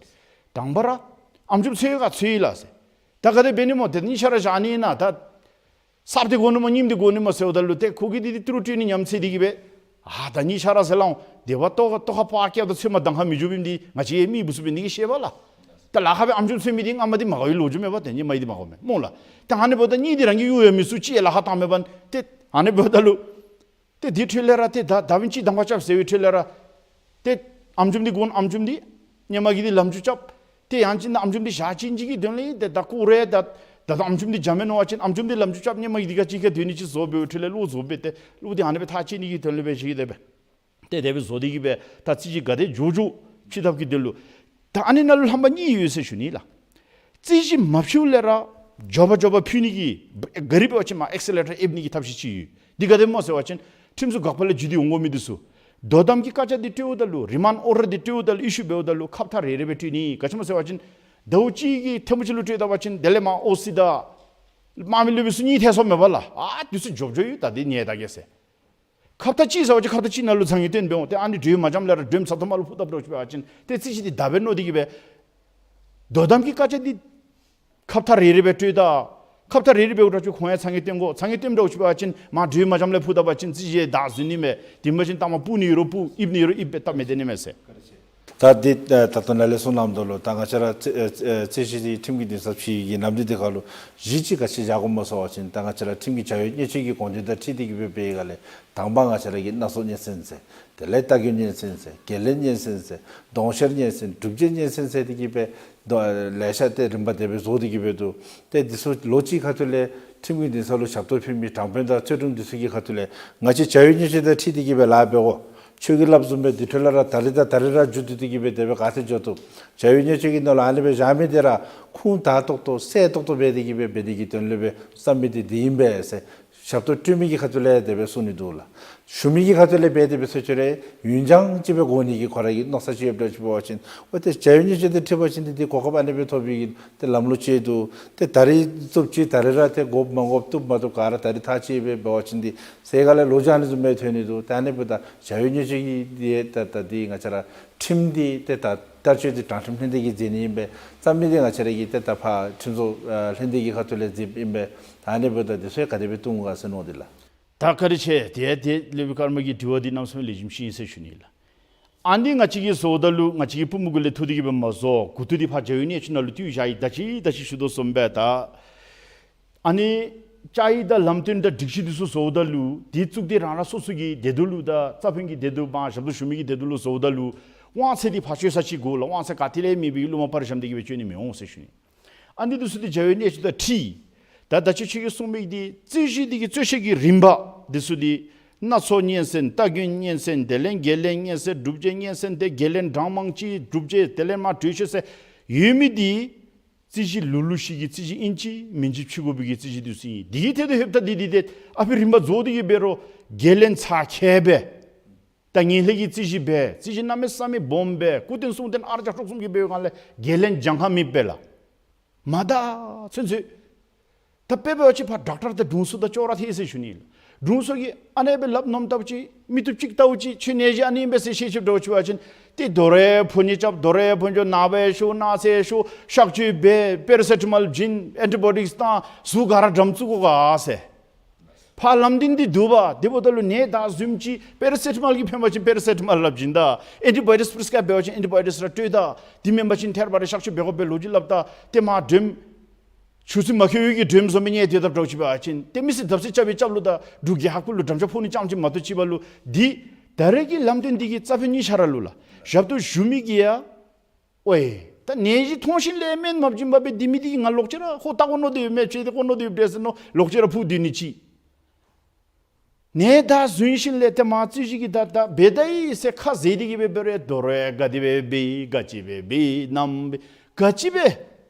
དང་པ་ར་ཨམ་ཅུམ་འཚོལ་ཡི་ག་འཚོལ་ཡི་ལགས་ཟེར། ད་ག་དེ་འབད་ནི་སྨོ། ཏེ་གཉིས་ཆ་ར་བཞག་ནི་ཨིན་ན། ད་གསརཔ་འདི་དགོ་ནི་སྨོ་རྙིངམ་འདི་དགོ་ནི་སྨོ་ཟེརཝ་ད་ལུ་ཏེ་ཁོ་གིས་འདི་འདི་ཏི་རུ་སྤྲོད་ནི་ཉམས་ཚད་འདི་གིས་སྦེ་ཨ་ད་གཉིས་ཆ་ར་ཟེར་སླབ་འོང་། དེ་བ་ལྟོ་ལྟོ་ཁ་ཕར་བཀལཝ་ད་ཚོད་མ་འདང་ཁ་མི་འགྱོ་བའི་འདི་ང་བཅས་མི་བུ་ཚུ་འབད་ནི་གིས་ཤེས་པས་ལགས། ད་ལཱ་ཁག་སྦེ་ཨམ་ཅུམ་འཚོལ་མི་འདི་སྔ་མ་འདི་མ་དགའ་བའི་ལོ་རྒྱུས་མས་པ། ཏེ་གཉིས་མ་འདི་མ་དགའཝ་མས་སྨོ་ལགས། ཏེ་ཨ་ནི་འབདཝ་ད་གཉིས་འདི་རང་གིས་གཡུག་ཡང་མི་ཚུགས། གཅིག་ཡང་ལཱ་ཁག་བཏང་མེད་པ། ཏེ་ཨ་ནི་འབདཝ་ད་ལུ་ཏེ་དེའི་འཕྲོ་ལས་ར་ཏེ་ད་ད་བིན་ཅི་དང་པ་རྐྱབ་ཟེར་བའི་འཕྲོ་ལས་ར་ཏེ་ཨམ་ཅུམ་འདི་དགོ་ན་ཨམ་ཅུམ་འདི་སྔོན་མ་གི་འདི་ལམ་འཇུག་རྐྱབ། ཏེ་ཡང་ཅིན་ཨམ་ཅུམ་འདི་བཞག་ཅིག་ཅིག་གི་དོན་ལས་ཏེ་ད་ཁོ་ར་ད་ད་ད་ཨམ་ཅུམ་འདི་འཇམ་མས་མནོ་བ་ཅིན་ཨམ་ཅུམ་འདི་ལམ་འཇུག་རྐྱབ། སྔོན་མ་གི་འདི་ག་ཅིག་ཁར་སྡོད་ནི་ཅིག་བཟོ་འབདཝ་འཕྲོ་ལས་བློ་རྫོགས་སྦེ་ཏེ་བློ་འདི་ཨ་ནི་སྦེ་ཐག་བཅད་ནི་གི་དོན་ལས་སྦེ་ཞུ་ཡི། དེ་སྦེ་ཏེ་དེ་སྦེ་བཟོ་སྟེ་གིས་སྦེ་ད་རྩོད་བཤེར་ག་དེ་མགྱོགས་མགྱོགས་ཕྱེ་ཐབས་ཀྱི་དོན་ལུ། ད་ཨ་ནི་ནང་ལུ་རྣམ་པ་གཉིས་ཡོད་ཟེར་ཞུ་ནི་ལགས། རྩོད་བཤེར་མ་ཕྱེཝ་ལས་ར་མགྱོགས་པ་མགྱོགས་པ་ཕུལ་ནི་གི་ག་རི་འབད་བ་ཅིན་མར་ཨེག་སི་ལེ་ཊར་ཨེབ་ནི་གི་ཐབས་ཤེས་ཅིག་ཡོད། འདི་ག་དེ་སྨོ་ཟེར་བ་ཅིན་ཁྲིམས་སྲུང་འགག་པ་ལས་བརྒྱུད་དེ་འོང་དགོ་མི་འདི་ཚུ་དོ་དམ་གྱི་བཀའ་རྒྱ་འདི་སྤྲོདཔ་ད་ལུ་རི་མཱནཌ་ཨོར་ཌར་འདི་སྤྲོདཔ་ད་ལུ་ཨི་ཤུ་འབདཝ་ད་ལུ་ཁབ་ཐག་རེ་རེ་སྦེ་སྤྲོད་ནི། ག་ཅི་སྨོ་ཟེར་བ་ཅིན་ཟླཝ་གཅིག་གི་ཐེངས་མ་གཅིག་ལུ་སྤྲོད་ད་པ་ཅིན་དེ་ལས་མར་ཨོ་སི་དང་དམག་མི་སློབ་དཔོན་ཚུ་གཉིས་ཐལ་སོངམ་མས་པ་ལགས། ཨ་འདི་ཚུ་མགྱོགས་མགྱོགས་ཡོད། ད་འདི་ཉལ་ད་གེ་ཟེར། ཁབ་ཐག་གཅིག་ཟེར་བ་ཅིན་ཁབ་ཐག་གཅིག་ནང་ལུ་ཚང་གི་སྟོན་འབད་འོང་། ཏེ་ཨ་ནི་གྲོས་མ་འཇམ་ལས་ར་གྲོས་མཚམས་ཐོག་མ་ལུ་ཕུ་བཏབ་འདྲཝ་ཅིག་འབད་བ་ཅིན་ཏེ་རྩོད་བཤེར་འདི་ད་འབད་མནོ་སྟེ་གིས་སྦེ་དོ་དམ་གྱི་བཀའ་རྒྱ་འདི་ཁབ་ཐག་རེ་རེ་སྦེ་སྤྲོད་ད། ཁབ་ཏ་རེ་རེ་འབདཝ་ད་ཅིག་ཁོང་ཡང་ཚང་གི་སྟོན་དགོ། ཚང་གི་སྟོནམ་འདྲཝ་ཅིག་འབད་བ་ཅིན་མར་དྲོད་མ་འཇམ་ལས་ཕུ་ད་པ་ཅིན་རྩི་གཞི་ཡང་བདའ་ཟུན་ནི་མས། དེ་མ་ཅིན་ལྟ་མ་སྤུ་ནི་ཡོད་རུང་སྤུ་ཨིབ་ནི་ཡོད་རུང་ཨིབ་སྦེ་སྟབས་མི་བདེ་ནི་མས་ཟེར། ད་འདི་ད་ལྟོ་ནཱ་ལས་གསུངས་གནངམ་ད་ལུ་ད་ང་བཅས་ར་རྩོད་ཨེ་རྩོད་གཞི་འདི་ཁྲིམས་ཀྱི་འདུན་ས་ཕྱེ་ནི་གི་ནམ་དུས་འདི་ཁར་ལུ་གཞི་ཅིག་ག་ཅི་བཞག་དགོཔ་སྨོ་ཟེར་བ་ཅིན་ད་ང་བཅས་ར་ཁྲིམས་ཀྱི་བྱ་བའི་གནད་སྤྱོད་ཀྱི་དགོངས་དོན་དང་འཁྲིལ་ཏེ་གི་སྦེ་འབད་བའི་སྒང་ལས་དང་པ་ང་བཅས་ར་གི་སྣ་ཚོགས་སྙན་གསན་ཟེར། དེ་ལས་རྟ་རྒོད་སྙན་གསན་ཟེར། བརྒལ་ལན་སྙན་གསན་ཟེར། དོང་གཤེར་སྙན་གསན། སྒྲུབ་བྱེད་སྙན་གསན་ཟེར་ཏེ་གི་སྦེ་དོ་ལེ་ཤ་ཏེ་རིམ་པ་དེ་སྦེ་བཟོ་སྟེ་གི་སྦེ་འདུག། ཏེ་འདི་ཚུ་ལོ་གཅིག་ཁ་ཐུག་ལས་ཁྲིམས་ཀྱི་འདུན་ས་ལུ་ཞབས་ཏོག་ཕུལ་མི་དྲང་དཔོན་དང་རྩོད་དྲུང་འདི་ཚུ་གི་ཁ་ཐུག་ལས་ང་བཅས་བྱ་བའི་གནད་སྤྱོད་དང་འཁྲིལ་ཏེ་གི་སྦེ་ལཱ་འབད་དགོ། ཁྱོད་ཀྱིས་སླབ་བཟུམ་སྦེ་དེ་འཕྲོ་ལས་ར་ད་རིས་དང་ད་རིས་ར་མཇུག་བསྡུ་སྟེ་གི་སྦེ་དེ་སྦེ་ག་ཏེ་འགྱོ་བཏུབ། བྱ་བའི་གནད་སྤྱོད་ཀྱི་ནང་ལུ་ཨ་ནི་སྦེ་བཞག་མི་དེ་ར་ཁུངས་དག་ཏོག་ཏོ་གསལ་ཏོག་ཏོ་འབད་དེ་གི་སྦེ་འབད་ནི་གི་དོན་ལུ་སྦེ་བསམ་མི་དེ་འདི་ཨིན་པས་ཟེར། ཞབས་ཏོག་སྤྲོད་མི་གི་ཁ་ཐུག་ལས་དེ་སྦེ་གསུང་ནི་འདུག་ལགས། ཞུ་མི་གི་ཁ་ཐུག་ལས་འབད་དེ་སྦེ་ཚུ་ཁྱོད་ར་ཡུན་འགྱངས་ཅིག་སྦེ་འགོར་ནི་གི་ཁོ་ར་གི་མནོ་ས་ཅིག་ཡོདཔ་འདྲཝ་ཅིག་འབད་བ་ཅིན་འོ་ཏེ་བྱ་བའི་གནད་སྤྱོད་དང་འཁྲིལ་བ་ཅིན་ཏེ་འདི་གོ་སྐབས་ཨ་ནི་སྦེ་ཐོབ་པའི་གི་ཏེ་ལམ་ལུགས་ཅིག་འདུག། ཏེ་ད་རིས་བཙུགསཔ་ཅིག་ད་རིས་ར་ཏེ་དགོཔ་མ་དགོཔ་བཏུབ་མ་བཏུབ་ག་ར་ད་རིས་ཐག་བཅད་སྦེ་འབད་བ་ཅིན་འདི་ཟེར་ག་ལས་ལོ་རྒྱུས་ཨ་ནི་བཟུམ་སྦེ་ཐོན་ནི་འདུག། ཏེ་ཨ་ནི་འབདཝ་ད་བྱ་བའི་གནད་སྤྱོད་ཀྱི་འདི་ད་ད་འདི་ང་བཅས་ར་ཁྲིམས་འདི་ཏེ་ད་བསྟར་སྤྱོད་འདི་དྲང་ཁྲིམས་ལྷན་སྡེ་གིས་མཛད་ནི་ཨིན་པས། རྩོམ་མི་འདི་ང་བཅས་ར་གི་ཏེ་ད་ཕར་ཁྲིམས་བཟོ་ཨ་ལྷན་སྡེ་གི་ཁ་ཐུག་ལས་མཛདཔ་ཨིན་པས། ད་ཨ་ནི་འབདཝ་ད་འདི་ཚུ་ག་དེ་སྦེ་བཏུབ་ག་ཟེར་མནོ་དེ་ལགས། ད་བཀའ་དྲིན་ཆེ། ཏེ་ཏེ་སློབ་དཔོན་ཀརྨ་གི་དྲི་བ་འདི་གནམ་མེད་ས་མེད་ལེགས་ཤོམ་ཅིག་ཨིན་ཟེར་ཞུ་ནི་ལགས། ཨ་ནི་ང་བཅས་ཀྱིས་བཟོཝ་ད་ལུ་ང་བཅས་ཀྱི་པུས་མོ་གུ་ལས་འཐུ་སྟེ་གི་སྦེ་མ་བཟོ། མགུ་ཏོ་འདི་ཕར་བྱ་བའི་གནད་སྤྱོད་ནང་ལུ་བཏུལ་བཞག་ཡི། ད་ཅི་ད་ཅི་ཞུ་དོ་བཟུམ་སྦེ་ད་ཨ་ནི་བཅའ་ཡིག་དང་ལམ་སྟོན་དང་སྒྲིག་གཞི་འདི་ཚུ་བཟོཝ་ད་ལུ་འདི་བཙུགས་ཏེ་རང་རང་སོ་སོ་གི་དེ་དོན་ལུ་དང་རྩ་ཕན་གྱི་དེ་དོན་མར་ཞབས་ཏོག་ཞུ་མི་གི་དེ་དོན་ལུ་བཟོཝ་ད་ལུ་དབང་ཚད་འདི་ཕར་སྤྱོད་ས་ཅིག་དགོ་ལགས། དབང་ཚད་ག་ཏེ་ལས་མེད་པའི་གླུ་མ་པར་བཤམས་ཏེ་གི་སྦེ་སྤྱོད་ནི་མི་འོང་ཟེར་ཞུ་ནི། ཨ་ནི་འདི་ཚུ་འདི་བྱ་བའི་གནད་སྤྱོད་དང་འཁྲིལ། ད་ད་ཅི་ཁྱོད་ཀྱིས་གསུངས་མི་འདི་རྩོད་གཞི་འདི་གི་རྩོད་བཤེར་གྱི་རིམ་པ་འདི་ཚུ་འདི་སྣ་ཚོགས་སྙན་གསན། རྟ་རྒོད་སྙན་གསན། དེ་ལས་བརྒལ་ལན་སྙན་གསན། སྒྲུབ་བྱེད་སྙན་གསན། ཏེ་བརྒལ་ལན་གྲངས་མང་ཅིག་སྒྲུབ་བྱེད་དེ་ལས་མར་དྲོད་ཤེད་ཟེར་ཡོད་མི་འདི་རྩོད་གཞི་ལུགས་ལུགས་ཤིག་གི་རྩོད་གཞི་ཨིན་ཅི་མིན་ཅི་ཕྱེ་དགོ་པའི་གི་རྩོད་གཞི་འདི་ཚུ་ཨིན། འདི་གི་ཐད་དུ་ལྷོདཔ་ད་འདི་འདི་ཏེ་ཨ་ཕི་རིམ་པ་རྫོགས་ཏེ་གི་འབད་རུང་བརྒལ་ལན་ཚ་ཁྱལ་སྦེ་ད་ངན་ལྷད་ཀྱི་རྩོད་གཞི་སྦེ་རྩོད་གཞི་གནམ་མེད་ས་མེད་སྦོམ་སྦེ་སྐུ་རྟེན་གསུང་རྟེན་ཨ་རྒྱ་ཕྲུག་གསུམ་གྱིས་འབད་བའི་སྒང་ལས་བརྒལ་ལན་འཇམ་ཧ་མི་འབད་ལགས། མ་ད་ཚུན་ཚོད་ད་དཔེ་འབད་བ་ཅིན་ཕར་ཌོག་ཊར་དང་དྲུང་འཚོ་དང་ཅོག་ར་འཐད་ཟེར་ཞུ་ནི་ལགས། དྲུང་འཚོ་གིས་ཨ་ནེ་སྦེ་སླབ་ནུག་ལྟཝ་ཅིག་མི་བཏུབ་ཅིག་ལྟཝ་ཅིག་ཁྱོད་ནད་གཞི་ཨ་ནི་ཨིན་པས་ཟེར་བཤད་ཅིག་འདྲཝ་ཅིག་འབད་བ་ཅིན་ཏེ་དོ་རུང་ཕོ་ཉ་རྐྱབ། དོ་རུང་ཕོ་ཉ་ནངས་པ་ཡང་ཞུ་གནངས་ཚེ་ཡང་ཞུ་གཤག་བཅོས་འབད། པེ་ར་སེ་ཊ་མོལ་བྱིན། ཨེན་ཊི་བའི་ཡོ་ཊིཀསི་བཏང་། གཟུགས་ག་ར་འགྲམ་བཙུགས་དགོ་ག་ཟེར། ཕར་ལམ་སྟོན་འདི་འདུག་པ། དེ་འབདཝ་ད་ལུ་ནད་དྲག་ཟུན་ཅིག་པེ་ར་སེ་ཊ་མོལ་གྱིས་ཕན་པ་ཅིན་པེ་ར་སེ་ཊ་མོལ་སླབ་བྱིན་ད། ཨེན་ཊི་བའི་ཡོ་ཊིཀསི་པི་རི་སི་ཀརའིབ་འབད་བ་ཅིན་ཨེན་ཊི་བའི་ཡོ་ཊིཀསི་ར་སྤྲོད་ད། དེ་མེན་པ་ཅིན་ཐད་རི་བ་རི་གཤག་བཅོས་འབད་དགོ་པའི་ལོ་རྒྱུས་སླབ་ད། ཏེ་མར་དྲོད་ཆུ་ཚོད་མ་འཁོལ་བའི་གི་དྲོད་བཟོ་མི་ཉལ་སྡོད་དཔ་འདྲཝ་ཅིག་འབད་བ་ཅིན་ཏེ་མི་སེར་བརྡབ་གསིག་རྐྱབ་པའི་རྐྱབ་ལུགས་དང་འབྲུག་རྒྱལ་ཁབ་ལུ་འགྲམ་ལྕག་ཕོག་ནི་རྐྱངམ་ཅིག་མ་གཏོགས་ཅིག་འབད་ལུ་འདི་ད་རེས་ཀྱི་ལམ་སྟོན་འདི་གིས་རྩ་ཕན་གཉིས་ཆ་ར་ལུ་ལགས། ཞབས་ཏོག་ཞུ་མི་གིས་ཡང་ཝའེ་ད་ནད་གཞི་མཐོང་ཞིནམ་ལས་སྨན་མ་བྱིན་པར་སྦེ་སྡོད་མི་འདི་གིས་ང་ལོག་ཅི་ར་ཁོ་ལྟ་དགོ་མནོ་སྟེ་ཡོད་མས། ཅིག་ཏེ་དགོ་མནོ་སྟེ་ཡོད་པས་ཟེར་མནོ་ལོག་ཅི་ར་ཕུ་སྡོད་ནི་ཅིག། ནད་དྲག་ཟུན་ཞིནམ་ལས་ཏེ་མར་རྩོད་གཞི་གི་ད་ད་འབད་ད་ཡི་ཟེར་ཁ་བཟེད་དེ་གི་སྦེ་འབད་རུང་དོ་རུང་ག་དེ་སྦེ་འབད་ཡི་ག་ཅི་སྦེ་འབད་ཡི་ནམ་འབད་ག་ཅི་སྦེ་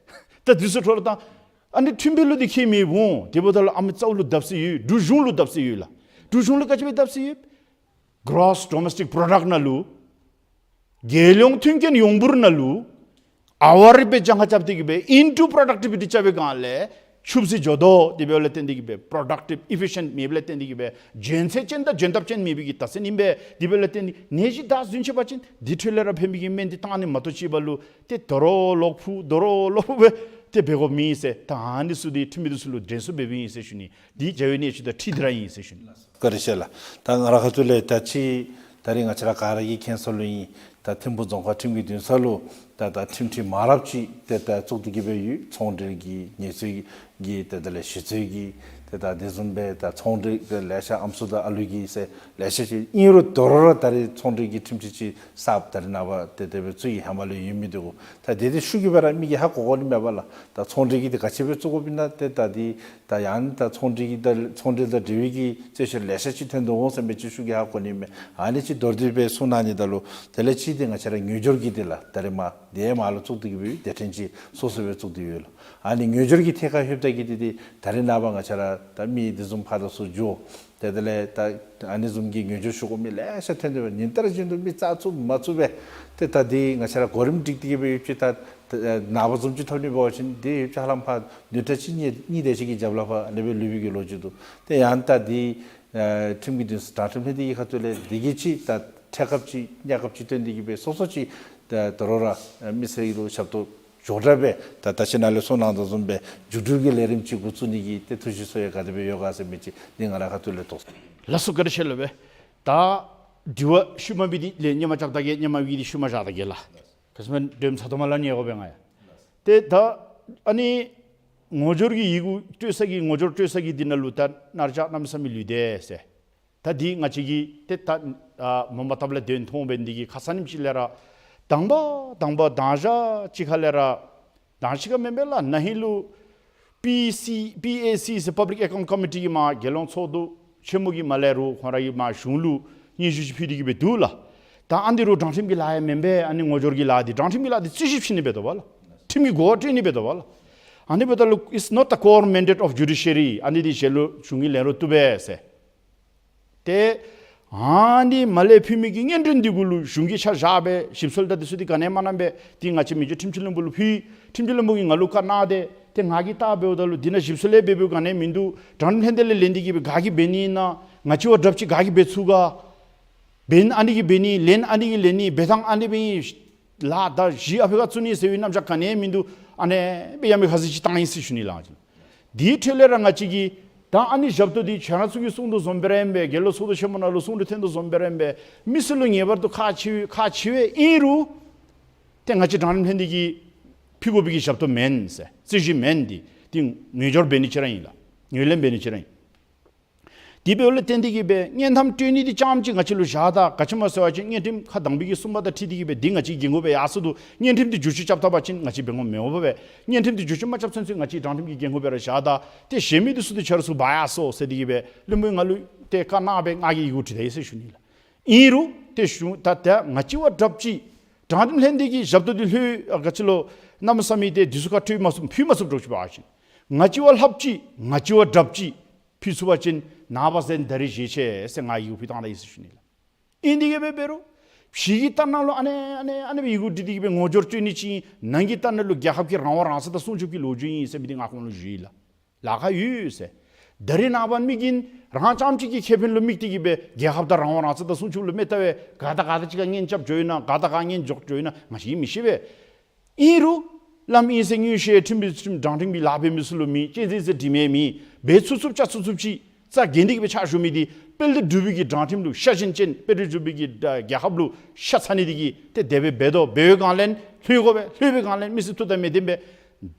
ད་འདི་ཚུ་འཕྲོ་བརླག་བཏང་། ཨ་ནི་ཁྲིམས་དཔོན་ལུ་འདི་ཁྱད་མེད་འོང་། དེ་འབདཝ་ད་ལུ་ཨ་མི་རྩ་བ་ལུ་བརྡབ་གསིག་ཡོད། འབྲུག་གཞུང་ལུ་བརྡབ་གསིག་ཡོད་ལགས། འབྲུག་གཞུང་ལུ་ག་ཅི་སྦེ་བརྡབ་གསིག་ཡོད། གྲོསི་ཌོ་མེསི་ཊིཀ་པོ་རོ་ཌཀཊ་ནང་ལུ་རྒྱལ་ཡོངས་མཐུན་རྐྱེན་ཡོངས་འབོར་ནང་ལུ་ཨ་ཝ་རི་སྦེ་གྱངས་ཁ་རྐྱབ་སྟེ་གི་སྦེ་ཨིན་ཊུ་པོ་རོ་ཌག་ཊི་བི་ཊི་རྐྱབ་པའི་སྒང་ལས་ཆུད་ཟོས་འགྱོ་དོ། དེ་འབདཝ་ལས་བརྟེན་ཏེ་གི་སྦེ་པོ་རོ་ཌག་ཊིབ་ཨི་ཕི་ཤེནཊ་མེདཔ་ལས་བརྟེན་ཏེ་གི་སྦེ་འཇོན་ཚད་ཅན་དང་འཇོན་ཐབས་ཅན་མེད་པའི་གི་རྟགས་མཚན་ཨིན་པས། དེ་འབདཝ་ལས་བརྟེན་ཏེ་ནད་གཞི་དྲག་ཟུན་ཆི་བ་ཅིན་འདི་འཕྲོ་ལས་ར་ཕན་པའི་གི་སྨན་འདི་བཏང་ནི་མ་གཏོགས་ཅིག་འབད་ལུ་ཏེ་དོ་རུང་ལོག་ཕུ་དོ་རུང་ལོག་ཕུ་སྦེ་ཏེ་འབད་དགོཔ་མེད་ཟེར། ད་ཨ་ནི་ཚུ་འདི་ཁྲིམས་མི་འདི་ཚུ་ལུ་དྲན་གསོ་འབད་འབདཝ་ཨིན་ཟེར་ཞུ་ནི། འདི་བྱ་བའི་གནད་སྤྱོད་དང་འཁྲིལ་ཏེ་ར་ཨིན་ཟེར་ཞུ་ནི། བཀའ་དྲིན་ཆེ་ལགས། ད་ང་ར་ཁ་ཐུག་ལས་ད་ཅི་ད་རིས་ང་བཅས་ར་ག་ར་གིས་མཁྱེན་སོང་ལོ་ཨིན། ད་ཐིམ་ཕུག་རྫོང་ཁག་ཁྲིམས་ཀྱི་འདུན་ས་ལུ་ད་ད་ཁྲིམས་ཁྲི་མང་རབས་ཅིག་ཏེ་ད་བཙུགས་ཏེ་གི་སྦེ་ཡོད། ཚོང་འབྲེལ་གྱི་ངལ་རྩོལ་གྱི་ཏེ་དེ་ལས་ཞི་རྩོད་ཀྱི་ཏེ་ད་དེ་བཟུམ་སྦེ་ད་ཚོང་འབྲེལ་ཏེ་ལེ་ཤ་ཨམ་སྲུ་དང་ཨ་ལུ་གི་ཟེར་ལེ་ཤ་ཅིག་ཨིན་རུང་དོ་རུང་ར་ད་རིས་ཚོང་འབྲེལ་གྱི་ཁྲིམས་ཁྲི་ཅིག་གསརཔ་ད་རིས་ནངས་པ་ཏེ་དེ་སྦེ་བཙུགས་ཡི། ཧེ་མ་ལུ་ཡོད་མི་འདི་གུ་ད་དེ་དེ་ཤུགས་ཀྱིས་སྦེ་ར་མི་གིས་ཧ་གོ་གོ་ནི་མས་པ་ལགས། ད་ཚོང་འབྲེལ་གྱི་འདི་ག་ཅི་སྦེ་བཙུགས་དགོཔ་ཨིན་ན་ཏེ་ད་འདི་ད་ཡང་ད་ཚོང་འབྲེལ་གྱི་ད་ཚོང་འབྲེལ་དང་འབྲེལ་བའི་གི་རྩོད་བཤེར་ལེ་ཤ་ཅིག་ཐོན་དོ་འོང་ཟེར་མི་ཅིག་ཤུགས་ཀྱིས་ཧ་གོ་ནི་མས། ཨ་ནི་ཅིག་མདོར་བསྡུས་སྦེ་གསུང་གནང་ནི་ད་ལུ་དེ་ལས་ཅིག་འདི་ང་བཅས་ར་ངོས་སྦྱོར་གྱི་འདི་ལགས། ད་རིས་མར་དེ་མར་ལུ་བཙུགས་ཏེ་གི་སྦེ་སྡེ་ཕྲན་ཅིག་སོ་སོ་སྦེ་བཙུགས་ཏེ་ཡོད་ལགས། ཨ་ནི་ངོས་སྦྱོར་གྱི་ཐད་ཁར་ལྷོདཔ་ད་གི་འདི་འདི་ད་རིས་ནངས་པ་ང་བཅས་ར་ད་མི་འདི་བཟུམ་ཕར་དང་ཚུར་འགྱོ། ཏེ་དེ་ལས་ད་ཨ་ནི་བཟུམ་གྱི་ངོས་སྦྱོར་ཞུ་དགོ་མི་ལེ་ཤ་ཐོན་ཏེ་འབད་ཉིན་ལྟར་བཞིན་དུ་མི་རྩ་ཚུགས་མ་ཚུགས་སྦེ་ཏེ་ད་འདི་ང་བཅས་ར་གོ་རིམ་སྒྲིག་སྟེ་གི་སྦེ་ཡོདཔ་ཅིག་ད་ནངས་པ་བཟུམ་ཅིག་ཐོབ་ནི་འབད་བ་ཅིན་འདི་ཡོདཔ་ཅིག་ཧ་ལམ་ཕར་བདུན་ཕྲག་གཅིག་གཉིས་གཉིས་དེ་ཅིག་གི་རྒྱབ་ལས་ཕར་ཨ་ནི་སྦེ་ལུས་པའི་གི་ལོ་རྒྱུས་འདུག། ཏེ་ཡང་ད་འདི་ཁྲིམས་ཀྱི་འདུན་ས་དྲང་ཁྲིམས་ལྷན་སྡེ་གི་ཁ་ཐུག་ལས་འདི་གི་ཅིག་ད་ཐད་ཀར་ཅིག་ཉེ་སྐབས་ཅིག་བཏོན་ཏེ་གི་སྦེ་སོ་སོ་ཅིག་ད་དོ་རུང་ར་མི་སེར་གྱི་ལུ་ཞབས་ཏོག་ མགྱོགས་དྲགས་སྦེ་ད་ད་ཅི་ནཱ་ལས་གསུང་གནང་དོ་བཟུམ་སྦེ་མཇུག་སྒྲིལ་གྱི་ལས་རིམ་ཅིག་འགོ་བཙུགས་ནི་གི་ཏེ་ཐུགས་བཞེད་གསོལ་ཡ་ག་དེ་སྦེ་ཡོད་ག་ཟེར་མི་ཅིག་འདི་ང་ར་ཁ་ཐུག་ལས་ཐོགས། ལགས་སོ། བཀའ་དྲིན་ཆེ་ལགས་སྦེ། ད་དྲི་བ་ཤུལ་མ་འབད་དེ་ལས་སྙན་མ་རྐྱབ་ད་གེ། སྙན་མ་འབད་དེ་ཤུལ་མ་བཞག་ད་གེ་ལགས། ག་ཅི་སྨོ་འདྲེམ་ཚ་ཏོ་མ་ལ་ཉེ་གོ་སྦེ་ང་ཡ། ཏེ་ད་ཨ་ནི་ངོ་སྦྱོར་གྱི་ཡི་གུ་སྤྲོད་ས་གི་ངོ་སྦྱོར་སྤྲོད་ས་གི་འདི་ནང་ལུ་ད་ནཱ་རྒྱ་གནམ་མེད་ས་མེད་ལུས་ཏེ་ཟེར། ད་འདི་ང་བཅས་ཀྱིས་ཏེ་ད་ཨ་མ་འོངམ་ད་ལས་དོན་མཐོང་འབད་ནི་འདི་གིས་ཁ་ཙ་ཉིནམ་ཅིག་ལས་ར་དང་པ་དང་པ་དང་ཞག་ཅིག་ཁ་ལས་ར་དང་ཅིག་ཁར་མེན་པས་ལགས། ན་ཧིང་ལུ་པི་སི་པི་ཨེ་སི་ཟེར་Public Account Committee གི་མར་རྒྱལ་ཡོངས་ཚོགས་འདུ་ཆེན་མོ་གི་མར་ལས་རུང་ཁོང་ར་གིས་མར་གཞུང་ལུ་སྙན་ཞུ་ཅིག་ཕུལ་ཏེ་གི་སྦེ་འདུག་ལགས། ད་ཨ་ནི་རུང་དྲང་ཁྲིམས་ཀྱི་ལཱ་ཡང་མེན་པས། ཨ་ནི་ངོ་སྦྱོར་གྱི་ལཱ་འདི་དྲང་ཁྲིམས་ཀྱི་ལཱ་འདི་རྩོད་ཞིབ་ཞུ་ནི་འབད་དོ་བ་ལགས། ཁྲིམས་ཀྱི་གོ་བ་སྤྲོད་ནི་འབད་དོ་བ་ལགས། ཨ་ནི་འབདཝ་ད་ལུ་it's not the core mandate of judiciary. ཨ་ནི་འདི་གཞན་ལུ་གཞུང་གིས་ལེན་རོགས་བཏུབ་པས་ཟེར། ཏེ་ཨ་ནི་མར་ལས་ཕུལ་མི་གི་སྙན་སྒྲོན་འདི་གུ་ལུ་གཞུང་གིས་ཆ་བཞག་སྦེ་ཞིབ་འཚོལ་དང་འདི་ཚུ་འདི་ག་ནི་ཡང་མ་གནང་པར་འདི་ང་བཅས་མི་རྗེ་ཁྲིམས་སྤྱི་བློན་པོ་ལུ་ཕུལ། ཁྲིམས་སྤྱི་བློན་པོ་གིས་ང་ལུ་བཀའ་གནང་སྟེ་ཏེ་ང་གིས་བལྟ་འབདཝ་ད་ལུ་འདི་ནང་ཞིབ་འཚོལ་ལས་འབད་འབདཝ་ག་ནི་ཡང་མིན་འདུག། དྲང་ཁྲིམས་ལྷན་སྡེ་ལས་ལེན་ཏེ་གི་སྦེ་ག་གིས་འབད་ནི་ཨིན་ན། ང་བཅས་བ་དྲགཔ་ཅིག་ག་གིས་འབད་ཚུགས་ག། འབད་ན་ཨ་ནི་གིས་འབད་ནི། ལེན་ཨ་ནི་གིས་ལེན་ནི། འབད་ཐངས་ཨ་ནི་སྦེ་ཨིན། ལཱ་ད་གཞི་ཨ་ཕི་ཁར་བཙུགས་ནི་ཟེར་བའི་རྣམ་གཞག་ག་ནི་ཡང་མིན་འདུག། ཨ་ནི་སྦེ་ཡ་མེད་ཁ་ཟས་ཅིག་བཏང་ཡི་ཟེར་ཞུ་ནི་ལགས། འདི་འཕྲོ་ལས་ར་ང་བཅས་ཀྱིས་ད་ཨ་ནི་ཞབས་ཏོག་འདི་ཁྱེད་ར་ཚུ་གིས་གསུང་དོ་བཟུམ་སྦེ་ར་ཨིན་པས། རྒྱལ་ཡོངས་ཚོགས་འདུ་ཆེན་མོ་ནང་ལུ་གསུང་གྲོས་ཐོན་དོ་བཟུམ་སྦེ་ར་ཨིན་པས། མི་སེར་ལུ་ངེས་པར་དུ་ཁག་ཆེ་བས། ཁག་ཆེ་བས་ཨིན་རུང་ཏེ་ང་བཅས་དྲང་ཁྲིམས་ལྷན་སྡེ་གིས་ཕུལ་དགོ་པའི་གི་ཞབས་ཏོག་མེན་ཟེར། རྩོད་གཞི་མེན། འདི་འདི་ངོ་སྦྱོར་འབད་ནི་ཅིག་ར་ཨིན་ལགས། ངོས་ལེན་འབད་ནི་ཅིག་ར་ཨིན། དེ་འབདཝ་ལས་བརྟེན་ཏེ་གི་སྦེ་སྙན་ཐམ་སྤྲོད་ནི་འདི་རྐྱངམ་ཅིག་ང་བཅས་ལུ་བཞག་ད། ག་ཅི་སྨོ་ཟེར་བ་ཅིན་སྙན་ཁྲིམས་ཁག་དང་པའི་གི་གསུམ་པ་དང་འཁྲིལ་ཏེ་གི་སྦེ་འདི་ང་བཅས་ཀྱི་འགན་ཁུར་སྦེ་ཡར་སོང་འདུག། སྙན་ཁྲིམས་འདི་བསྒྱུར་བཅོས་རྐྱབ་ད་པ་ཅིན་ང་བཅས་འབད་དགོཔ་མེད་པས། སྙན་ཁྲིམས་འདི་བསྒྱུར་བཅོས་མ་རྐྱབ་ཚུན་ཚོད་ང་བཅས་དྲང་ཁྲིམས་ཀྱི་འགན་ཁུར་སྦེ་ར་བཞག་ད། ཏེ་གཞན་མི་འདི་ཚུ་འདི་ཁྱེད་ར་ཚུ་འབག་ཡར་སོང་ཟེར་ཏེ་གི་སྦེ་བློན་པོ་ང་ལུ་ཏེ་བཀའ་གནང་སྦེ་ང་གིས་ཡི་གུ་བྲིས་ད་ཡི་ཟེར་ཞུ་ནི་ལགས། ཨིན་རུང་ཏེ་གཞུང་ད་ད་ང་བཅས་བ་དྲགཔ་ཅིག་དྲང་ཁྲིམས་ལྷན་སྡེ་གི་ཞབས་ཏོག་འདི་ལྷོད་ཨ་ག་ཅི་ལོ་གནམ་མེད་ས་མེད་ཏེ་འདི་ཚུ་ཁར་སྤྲོད་མ་ཚུགས་ཕུལ་མ་ཚུགསཔ་འདྲཝ་ཅིག་འབད་བ་ཅིན་ང་བཅས་བ་ལྷགཔ་ཅིག་ང་བཅས་བ་དྲགཔ་ཅིག་ཕུལ་ཚུགས་པ་ཅིན་ནངས་པ་གཞེས་ནིང་ད་རིས་བཞེས་ཆེ་ཟེར་ང་ཡི་གུ་ཕུལ་བཏང་ད་ཡི་ཟེར་ཞུ་ནི་ལགས། ཨིན་དེ་གིས་སྦེ་འབད་རུང་ཕྱི་གི་ལྟ་ནང་ལུ་ཨ་ནི་ཨ་ནི་ཨ་ནི་སྦེ་ཡི་གུ་བྲིས་ཏེ་གི་སྦེ་ངོ་སྦྱོར་སྤྲོད་ནི་ཅིག་ཨིན། ནང་གི་ལྟ་ནང་ལུ་རྒྱལ་ཁབ་ཀྱི་རང་དབང་རང་བཙན་དང་སྲུང་སྐྱོབ་ཀྱི་ལོ་རྒྱུས་ཨིན་ཟེར་མི་འདི་ང་ཁོང་ལུ་ཞུ་ཡི་ལགས། ལཱ་ཁག་ཡོད་ཟེར། ད་རིས་ནངས་པ་མི་གིས་རང་རྐྱངམ་ཅིག་གི་ཁེ་ཕན་ལུ་དམིགས་ཏེ་གི་སྦེ་རྒྱལ་ཁབ་དང་རང་དབང་རང་བཙན་དང་སྲུང་སྐྱོབ་ལུ་མི་ལྟ་བས། ག་དང་ག་དང་གཅིག་ཁར་གཉེན་རྐྱབ་འགྱོ་ཡི་ན་ག་དང་ག་གཉེན་འཇོག་འགྱོ་ཡི་ན་ང་བཅས་ཀྱིས་མི་ཤེས་པས། ཨིན་རུང་བླམ་ཨིན་ཟེར་མངོན་ཤེས་ཁྲིམས་སྤྱི་ཁྲིམས་དྲང་ཁྲིམས་ཀྱི་ལཱ་འབད་མི་ཚུ་ལུ་མེད། གཅེས་འཛིན་ཟེར་དྲི་མི་མེད། འབད་ཚུགས་ཚུགསཔ་བཅའ་ཚུགས་ཚུགསཔ་ཅིག་རྩ་འགེངས་ཏེ་གི་སྦེ་ཕྱག་ཞུ་མི་འདི་དཔལ་ལྡན་འབྲུག་པའི་གི་དྲང་ཁྲིམས་ལུ་ཤ་ཞེན་ཅན་དཔལ་ལྡན་འབྲུག་པའི་གི་རྒྱལ་ཁབ་ལུ་ཤ་ཚ་ནི་འདི་གིས་ཏེ་དེ་སྦེ་འབད་དོ། འབད་བའི་སྒང་ལས་ལྷོད་དགོ་པས། ལྷོད་པའི་སྒང་ལས་མི་སེར་ཐུགས་དང་མི་ལྡན་པས།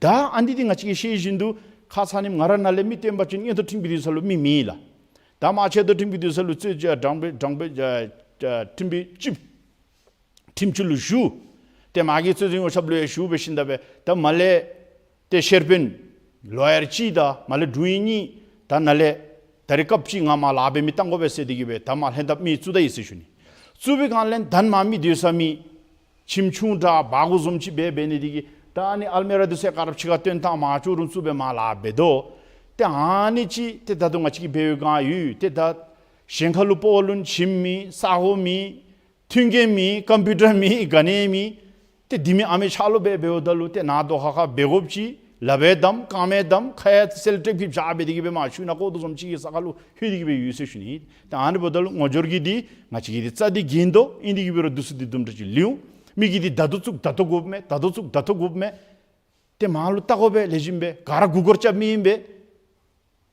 ད་ཨ་ནི་འདི་ང་བཅས་ཀྱིས་ཤེས་བཞིན་དུ་ཁ་ཙ་ཉིནམ་ང་ར་ནཱ་ལས་མི་བཏོན་པ་ཅིན་མངོན་མཐོ་ཁྲིམས་ཀྱི་འདུན་ས་ལུ་མི་མེད་ལགས། ད་མར་ཆེ་མཐོ་ཁྲིམས་ཀྱི་འདུན་ས་ལུ་རྩོད་དྲང་དྲང་དྲང་ཁྲིམས་སྤྱི་ཁྲིམས་སྤྱི་ལུ་ཞུ། ཏེ་མ་གི་རྩོད་འཛིན་ཡོངས་ཁྱབ་ལུ་ཡང་ཞུ་འབད་ཞིནམ་ད་སྦེ་ད་མར་ལས་ཏེ་ཤེར་ཕན་ལོ་ཡར་གཅིག་དང་མར་ལས་དྲུང་ཡིག་གཉིས་ད་ནཱ་ལས་ད་རིས་སྐབས་ཅིག་ང་མར་ལཱ་འབད་མི་བཏང་དགོ་པས་ཟེར་ཏེ་གི་སྦེ་ད་མར་ལྷན་ཐབས་མི་བཙུགས་ད་ཡི་ཟེར་ཞུ་ནི། བཙུགས་པའི་སྒང་ལས་ད་མར་མི་སྡོད་ས་མེད། ཁྱིམ་ཆུང་དྲགས་འབག་དགོཔ་བཟུམ་ཅིག་འབད་འབད་ནི་འདི་གིས་ད་ཨ་ནི་ཨལ་མི་ར་འདི་ཚུ་ག་ར་ཕྱི་ཁར་བཏོན་བཏང་མར་ལྕོག་རུམ་བཙུགས་སྦེ་མར་ལཱ་འབད་དོ། ཏེ་ཨ་ནི་ཅིག་ཏེ་ད་ལྟོ་ང་བཅས་ཀྱིས་འབད་བའི་སྒང་ཡོད། ཏེ་ད་གཞན་ཁ་ལུ་སྤོ་ལུ་ཁྱིམ་མེད་ས་གོ་མེད། མཐུན་རྐྱེན་མེད། ཀམ་པིའུ་ཊར་མེད། ག་ནི་མེད། ཏེ་འདི་མེད་ཨ་མེད་ཆ་ལུ་འབད་འབདཝ་ད་ལུ་ཏེ་ནཱ་རྡོ་ཁ་ཁར་འབད་དགོཔ་ཅིག་ལགཔ་སྦེ་བསྡམ་རྐངམ་སྦེ་བསྡམ་ཁ་ཡང་སེལ་ཊེབ་ཀྱིས་བཞག་སྦེ་འདི་གིས་སྦེ་མར་ཤུལ་ནང་བཀོ་དོ་བཟུམ་ཅིག་གི་ས་ཁ་ལུ་ལྷོད་དེ་གི་སྦེ་ཡོད་ཟེར་ཞུ་ནི། ཏེ་ཨ་ནི་འབདཝ་ད་ལུ་ངོ་སྦྱོར་གྱི་འདི་ང་བཅས་ཀྱིས་འདི་རྩ་འདི་འགེངས་དོ། ཨིན་དེ་གིས་འབད་རུང་འདི་ཚུ་འདི་དུམ་གྲ་ཅིག་ལུས་འོང་། མི་གིས་འདི་ད་ལྟོ་བཙུགས་ད་ལྟོ་དགོཔ་མས། ད་ལྟོ་བཙུགས་ད་ལྟོ་དགོཔ་མས། ཏེ་མར་ལུ་བལྟ་དགོ་པས། ལེགས་ཤོམ་སྦེ་ག་ར་མགུ་སྐོར་རྐྱབ་མི་ཨིན་པས།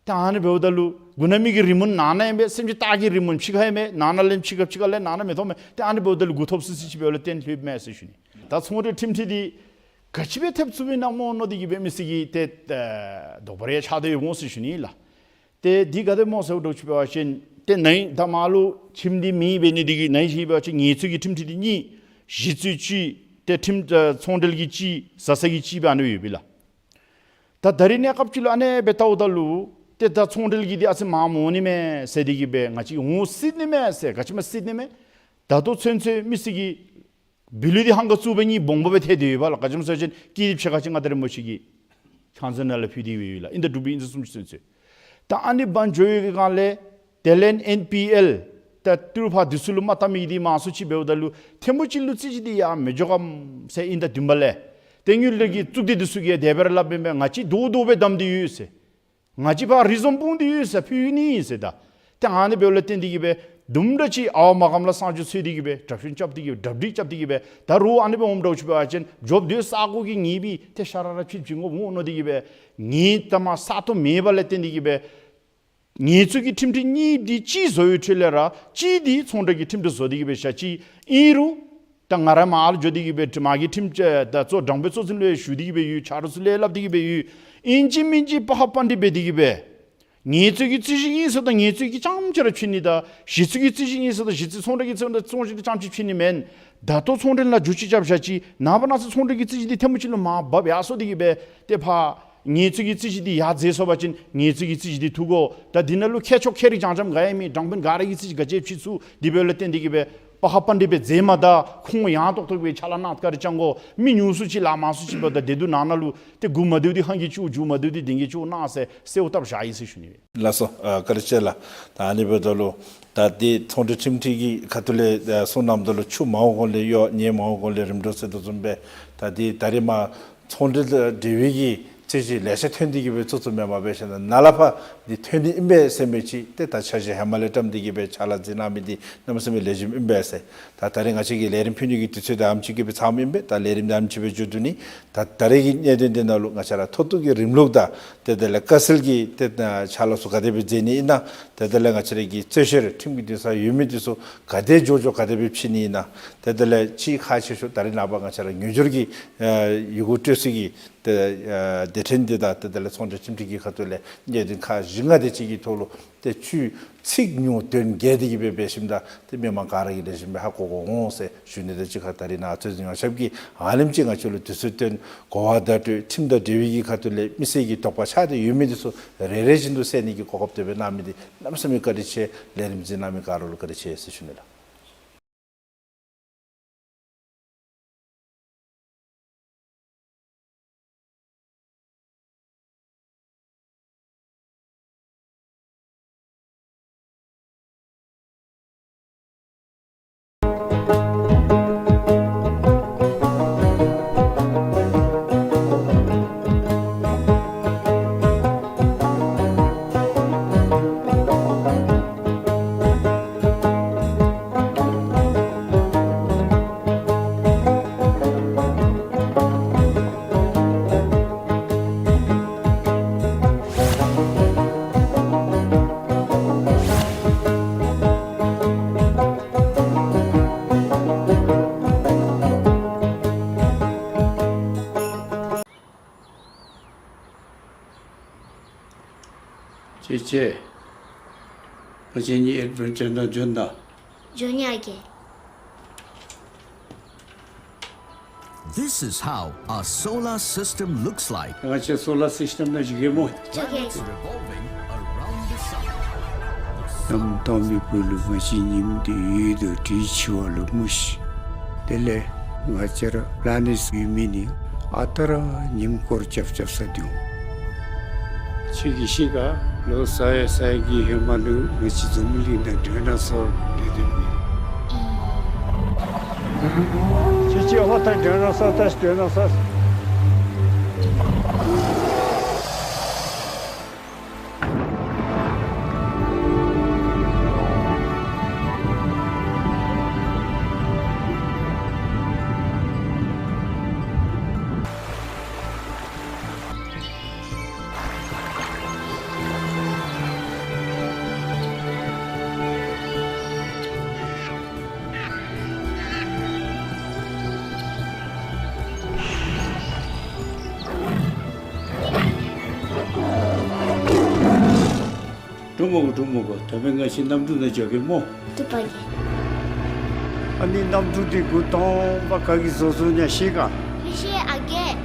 ཏེ་ཨ་ནི་འབདཝ་ད་ལུ་མགུ་ན་མི་གི་རི་མོ་ནང་ན་ཨིན་པས། སེམས་ཅན་སྟག་གི་རི་མོ་ཕྱི་ཁར་ཨིན་པས། ནང་ན་ལས་ཕྱི་ཁར་ཕྱི་ཁ་ལས་ནང་ན་མི་མཐོང་མས། ཏེ་ཨ་ནི་འབདཝ་ད་ལུ་མགུ་འཐོམ་སི་སི་ཅིག་འབདཝ་ལས་བརྟེན་ལྷོདཔ་མས་ཟེར་ཞུ་ནི། ད་ཚོང་འབྲེལ་ཁྲིམས་འཁྲིག་འདི་ག་ཅི་སྦེ་ཐེབས་ཚུགས་པའི་ནང་སྨོ་མནོ་སྟེ་གི་སྦེ་མི་སེར་གྱིས་ཏེ་ཨེ་དོགས་པ་རེ་ཆགས་ཏེ་ཡོདཔ་འོང་ཟེར་ཞུ་ནི་ལགས། ཏེ་འདི་ག་དེ་སྨོ་ཟེར་བ་འདྲཝ་ཅིག་འབད་བ་ཅིན་ཏེ་ནཱ་ད་མར་ལུ་ཁྱིམ་འདི་མེདཔ་འབད་ནི་འདི་གིས་ནཱ་ཞུ་བ་ཅིན་ངལ་རྩོལ་གྱི་ཁྲིམས་འཁྲིག་འདི་གཉིས། གཞི་རྩོད་གཅིག་ཏེ་ཁྲིམས་ཨེ་ཚོང་འབྲེལ་གྱི་གཅིག་བཟའ་ཚང་གི་གཅིག་སྦེ་ཨ་ནི་ཡོད་པས་ལགས། ད་ད་རིས་གནས་སྐབས་ཅིག་ལུ་ཨ་ནི་སྦེ་བལྟཝ་ད་ལུ་ཏེ་ད་ཚོང་འབྲེལ་གྱི་འདི་ཨ་ཙི་མར་མ་འོང་ནི་མས་ཟེར་འདི་གིས་སྦེ་ང་བཅས་འོང་སྲིད་ནི་མས་ཟེར། ག་ཅི་སྨོ་སྲིད་ནི་མས། ད་ལྟོ་ཚུན་ཚོད་མི་སེར་གྱི་བི་ལུ་འདི་ཧང་ག་བཙུགས་པའི་གཉིས་སྦོམ་སྦེ་ཐལ་ཏེ་ཡོད་པས་ལགས། ག་ཅི་སྨོ་ཟེར་བ་ཅིན་སྐྱིད་སྡུག་ཕྱེད་ཀ་ཅིག་ང་ད་རེས་མོ་ཅིག་གིས་ཁང་ཚན་ནང་ལས་ཕུལ་ཏེ་ཡོད་ལགས། ཨིན་ད་འབྲུག་པའི་ཨིན་ཟེར་གསུངས་ཚུན་ཚོད། ད་ཨ་ནི་འབག་འགྱོ་བའི་སྒང་ལས་དེ་ལས་ཨེན་པི་ཨེལ་ད་ཏི་རུ་ཕར་འདི་ཚུ་ལུ་མ་བལྟ་མི་འདི་མང་སུ་ཅིག་འབདཝ་ད་ལུ་ཐེངས་མོ་གཅིག་ལུ་རྩོད་གཞི་འདི་ཡར་མི་འགྱོ་གམ་ཟེར་ཨིན་ད་བདུན་པ་ལས། ཏེ་དངུལ་འབྲེལ་གྱི་གཙུག་སྡེ་འདི་ཚུ་གིས་དེ་སྦེ་ར་སླབ་ཨིན་པས། ང་བཅས་རྡོག་རྡོག་སྦེ་བསྡམས་ཏེ་ཡོད་ཟེར། ང་བཅས་ཕར་རི་ཛོན་སྤུངས་ཏེ་ཡོད་ཟེར། ཕུལ་ནི་ཨིན་ཟེར། ད་ཏེ་ཨ་ནི་འབདཝ་ལས་བརྟེན་འདི་གིས་སྦེ་ དུམ་གྲ་ཅིག་ཨརཝ་མ་གམ་ལ་གསང་སྤྱོད་འཚོལ་ཏེ་གི་སྦེ་གྲབས་གཤོམ་རྐྱབ་སྟེ་གི་སྦེ་གྲབ་སྒྲིག་རྐྱབ་སྟེ་གི་སྦེ་ད་རུང་ཨ་ནི་སྦེ་འོངམ་འདྲཝ་ཅིག་འབད་བ་ཅིན་འགྱོ་སྡོད་ས་གོ་གི་ངེས་པའི་ཏེ་ཤ་ར་ར་ཕྱིད་ཕྱིད་འོང་འོང་མནོ་སྟེ་གི་སྦེ་ངེས་ཏ་མ་ས་སྟོང་མེད་པ་ལས་བརྟེན་ཏེ་གི་སྦེ་ངལ་རྩོལ་གྱི་ཁྲིམས་སྒྲིག་གཉིས་འདི་གཅིག་བཟོ་བའི་ཁྲོད་ལས་ར་གཅིག་འདི་ཚོང་འབྲེལ་གྱི་ཁྲིམས་སྒྲིག་བཟོ་སྟེ་གི་སྦེ་བཞག་ཅི། ཨིན་རུང་ད་ང་ར་མར་ཨར་འགྱོ་སྟེ་གི་སྦེ་མ་གི་ཁྲིམས་ད་གཙོ་དྲང་དཔོན་གཙོ་འཛིན་ལུ་ཞུ་སྟེ་གི་སྦེ་ཡོད། ཆ་རོགས་ཚུ་ལས་སླབ་སྟེ་གི་སྦེ་ཡོད། ཨིན་ཅི་མིན་ཅི་པ་ཧ་པ་འདི་འབད་དེ་གི་སྦེ་ངལ་རྩོལ་གྱི་རྩོད་གཞི་ཨིན་ཟེར་ད་ངལ་རྩོལ་གྱི་རྐྱངམ་ཅིག་ར་ཕྱེ་ནི་དང་གཞི་རྩོལ་གྱི་རྩོད་གཞི་ཨིན་ཟེར་ད་གཞི་རྩོལ་ཚོང་འབྲེལ་གྱི་རྩོད་གཞི་རྐྱངམ་ཅིག་ཕྱེ་ནི་མེན། ད་ལྟོ་ཚོང་འབྲེལ་ལ་འགྱུར་བཅོས་རྐྱབ་བཞག་ཅི། ནངས་པ་གནངས་ཚེ་ཚོང་འབྲེལ་གྱི་རྩོད་གཞི་འདི་ཐལ་མོ་ཅིག་ལུ་མར་འབབ་ཡར་སོང་སྟེ་གི་སྦེ་ཏེ་ཕར་ངལ་རྩོལ་གྱི་རྩོད་གཞི་འདི་ཡར་འཛེགས་སོང་པ་ཅིན་ངལ་རྩོལ་གྱི་རྩོད་གཞི་འདི་འཐུ་དགོ། ད་འདི་ནང་ལུ་མཁས་མཆོག་མཁས་རིག་འཇམ་འཇམ་ག་ཡང་མེད། དྲང་དཔོན་ག་ར་གིས་རྩོད་གཞི་ག་ཅི་ཕྱེ་ཚུགས། དེ་འབདཝ་ལས་བརྟེན་ཏེ་གི་སྦེ་པ་ཧ་པ་འདི་སྦེ་འཛེགས་མ་ད་ཁོང་ཡང་ཏོག་ཏོ་སྦེ་ཕྱག་ལཱ་གནང་དཀའ་རིག་བཅང་དགོ། མི་ཉུང་སུ་ཅིག་ལཱ་མང་སུ་ཅིག་འབདཝ་ད་བདེ་སྡུག་ནང་ན་ལུ་ཏེ་མགུ་མ་བདེཝ་འདི་ཧང་གིས་བཅུག། མཇུག་མ་བདེཝ་འདི་གདེང་གིས་བཅུག་གནང་ཟེར་གསོལཝ་བཏབ་བཞག་ཡི་ཟེར་ཞུ་ནི་ཡོད། ལགས་སོ། ཨ་བཀའ་དྲིན་ཆེ་ལགས། ད་ཨ་ནི་འབདཝ་ད་ལུ་ད་འདི་ཚོང་འབྲེལ་ཁྲིམས་སྒྲིག་གི་ཁ་ཐུག་ལས་ཨ་གསུངས་གནངམ་ད་ལུ་ཆུ་མང་བ་གོང་ལས་གཡོ་ཉེས་མང་བ་གོང་ལས་རིམ་གྲོ་ཟེར་དོ་བཟུམ་སྦེ་ད་འདི་ད་རེས་མར་ཚོང་འབྲེལ་དང་འབྲེལ་བའི་གི་རྩོད་གཞི་ལེ་ཤ་ཐོན་ཏེ་གི་སྦེ་བཙུགས་བཙུགསཔ་མས། མ་འབད་ཞིན་ན་ནཱ་ལས་ཕར་འདི་ཐོན་ནི་ཨིན་པས་ཟེར་མི་ཅིག་ཏེ་ད་འཆར་གཞི་ཧེ་མ་ལས་བཀྲམ་སྟེ་གི་སྦེ་ཕྱག་ལཱ་མཛད་གནང་མི་འདི་གནམ་མེད་ས་མེད་ལེགས་ཤོམ་ཨིན་པས་ཟེར། ད་ད་རེས་ང་བཅས་ཀྱི་ལས་རིམ་ཕུལ་ནི་གི་དུས་ཚོད་འདི་ཨ་ནེམ་ཅིག་གིས་སྦེ་ཚངམ་ཨིན་པས། ད་ལས་རིམ་འདི་ཨ་ནེམ་ཅིག་སྦེ་མཇུག་བསྡུ་ནི། ད་ད་རེས་ཀྱི་གནད་དོན་འདི་ནང་ལུ་ང་བཅས་ར་མཐོ་གཏུགས་ཀྱི་རིམ་ལུགས་དང་ཏེ་དེ་ལས་དཀའ་སེལ་གྱི་ཏེ་ཕྱག་ལཱ་ཚུ་ག་དེ་སྦེ་མཛད་ནི་ཨིན་ན། ཏེ་དེ་ལས་ང་བཅས་ར་གི་རྩོད་བཤེར་ཁྲིམས་ཀྱི་འདུན་ས་ཡོད་མི་འདི་ཚུ་ག་དེ་མགྱོགས་མགྱོགས་ག་དེ་སྦེ་ཕྱེ་ནི་ཨིན་ན། ཏེ་དེ་ལས་ཅིག་ཁག་ཆེ་ཤོས་ད་རེས་ནངས་པ་ང་བཅས་ར་ངོས་སྦྱོར་གྱི་ཨ་ཡི་གུ་སྤྲོད་ས་གི་ཏེ་ཨ་སྡེ་ཕྲན་འདི་དང་ཏེ་དེ་ལས་ཚོང་འབྲེལ་ཁྲིམས་སྒྲིག་གི་ཁ་ཐུག་ལས་གནད་དོན་ཁག་བཞི་ལྔ་དེ་ཅིག་གི་ཐོག་ལུ་ཏེ་ཆུ་ཚིག་ཉུང་དོན་རྒྱས་ཏེ་གི་སྦེ་འབད་ཞིནམ་ད་ཏེ་མི་མང་ག་ར་གིས་ལེགས་ཤོམ་སྦེ་ཧ་གོ་གོ་འོང་ཟེར་ཞུ་ནི་དང་གཅིག་ཁར་ད་རེས་ནཱ་རྩོད་འཛིན་ཡོངས་ཁྱབ་ཀྱིས་ཨ་ནེམ་ཅིག་ང་བཅས་ལུ་དུས་ཚོད་བཏོན། གོ་བ་བརྡ་སྤྲོད་ཁྲིམས་དང་འབྲེལ་བའི་གི་ཁ་ཐུག་ལས་མི་སེར་གྱི་དོགས་པ་ཆགས་ཏེ་ཡོད་མི་འདི་ཚུ་རེ་རེ་བཞིན་དུ་བསལ་ནི་གི་གོ་སྐབས་དེ་སྦེ་གནང་མི་འདི་གནམ་མེད་ས་མེད་བཀའ་དྲིན་ཆེ། ལས་རིམ་གཟིགས་གནང་མི་ག་ར་ལུ་བཀའ་དྲིན་ཆེ་ཟེར་ཞུ་ནི་ལགས། ཅེ་ཅེ། ང་བཅས་གཉིས་ཨེཌ་བེན་ཅར་ནང་འགྱོ་ན། འགྱོ་ནི་ཨ་རྒས། This is how a solar system looks like. ང་བཅས་སོ་ལར་སིསི་ཊེམ་ནང་འགྱོ་གེ་སྨོ། འགྱོ་གེ། It's revolving around the sun. གནམ་དྭངས་མའི་སྦུག་ལུ་ང་བཅས་ཉིམ་འདི་ཡོད་དོ་དྲིས་འཆི་བ་ལུ་མུ་ཤི། དེ་ལས་ང་བཅས་ར་པི་ལེ་ནེཊ་ཡོད་མི་ནི་ཨ་རྟག་ར་ཉིམ་སྐོར་རྐྱབ་རྐྱབ་ས་འདུག། ཁྱོད་ཀྱིས་ཤེས་ག། ལོ་ས་ཡ་ས་ཡ་གི་ཧེ་མ་ལུ་ང་བཅས་འཛམ་བུ་གླིང་ནང་ཌའི་ནོ་སོར་སྡོད་སྡོདཔ་མས། ཁྱོད་ཀྱིས་ཧོ་ད་ཌའི་ནོ་སོར་ད་ཌའི་ནོ་སོར། འགྲོ་མི་དགོ། འགྲོ་མི་དགོ། ད་འབདན་ང་བཅས་གནམ་གྲུ་ནང་འགྱོ་གེ་སྨོ། བཏུབ་པ་རྒས། ཨ་ནི་གནམ་གྲུ་འདི་འགོ་དང་པ་ག་གིས་བཟོ་བཟོཝ་ཨིན་ན་ཤེས་ག། མི་ཤེས་ཨ་རྒས།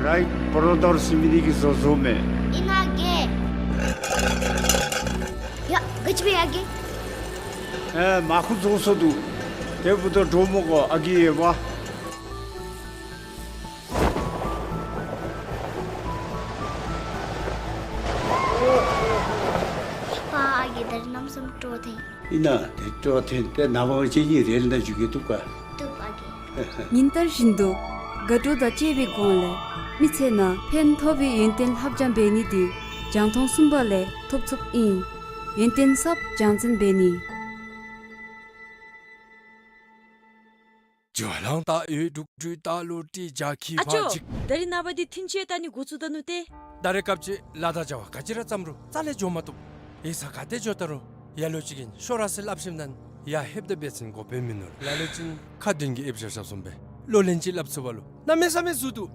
རའིཊ་བོརོ་དར་ཟེར་མི་འདི་གིས་བཟོ་བཟོཝ་མས། ཨིན་ན་ཨ་རྒས། ཡ་ག་ཅི་འབད་ཡ་རྒས། ཨེ་མར་ཁུ་བཟོ་སོང་འདུག། དེ་འབདཝ་ད་འགྲོ་མི་དགོ་ཨ་རྒས་ཡོད་པ། པ་ཨ་རྒས་ད་རེས་གནམ་མེད་ས་མེད་སྤྲོ་བ་ཐོན། ཨིན་ན་དེ་སྤྲོ་བ་ཐོན་ཏེ་ནངས་པ་ང་བཅས་གཉིས་རེལ་ནང་འགྱོ་གེ། བཏུབ་ག། བཏུབ་ཨ་རྒས། ཉིན་ལྟར་བཞིན་དུ་དགའ་སྤྲོ་དང་བཅས་པའི་སྒོ་ལས་མི་ཚེ་ནང་ཕན་ཐོགས་པའི་ཡོན་ཏན་ལྷབ་སྦྱང་འབད་ནི་འདི་རྒྱང་མཐོང་གསུམ་པ་ལས་ཐོབ་ཚུགསཔ་ཨིན། ཡོན་ཏན་ཟབ་རྒྱང་འཛིན་འབད་ནི། ཇོ་ལང་ཏ་ཡོད་དྲུག་དྲུག་ཏ་ལོ་ཏི་ཇ་ཁི་ཨ་ཕ་ཅོ། ཅིག་ད་རིས་ནངས་པ་འདི་ཐིན་ཅེ་ད་ནི་འགོ་བཙུགས་ད་ནུག་ཏེ། ད་རེས་སྐབས་ཅིག་ལ་དྭགས་བྱ་བ་ག་ཅི་ར་བརྩམས་རུང་རྩ་ལས་འགྱོ་མ་བཏུབ། ཡིག་ཚང་ག་ཏེ་འགྱོ་ད་རུང་ཡ་ལོ་ཅིག་གིན་ཤོ་ར་ཟེར་སླབ་ཞིནམ་ད་ཡ་ཧེབ་ད་འབད་ཚུན་དགོཔ་མིན་ནུག། ལ་ལོ་ཅིག་ཁ་འདོན་གྱི་ཨེབ་ཞབས་ཞབས་སོང་པས། ལོ་ལན་ཅིག་སླབ་ཚུགས་པ་ལུ་གནམ་མེད་ས་མེད་ཟུག་འདུག།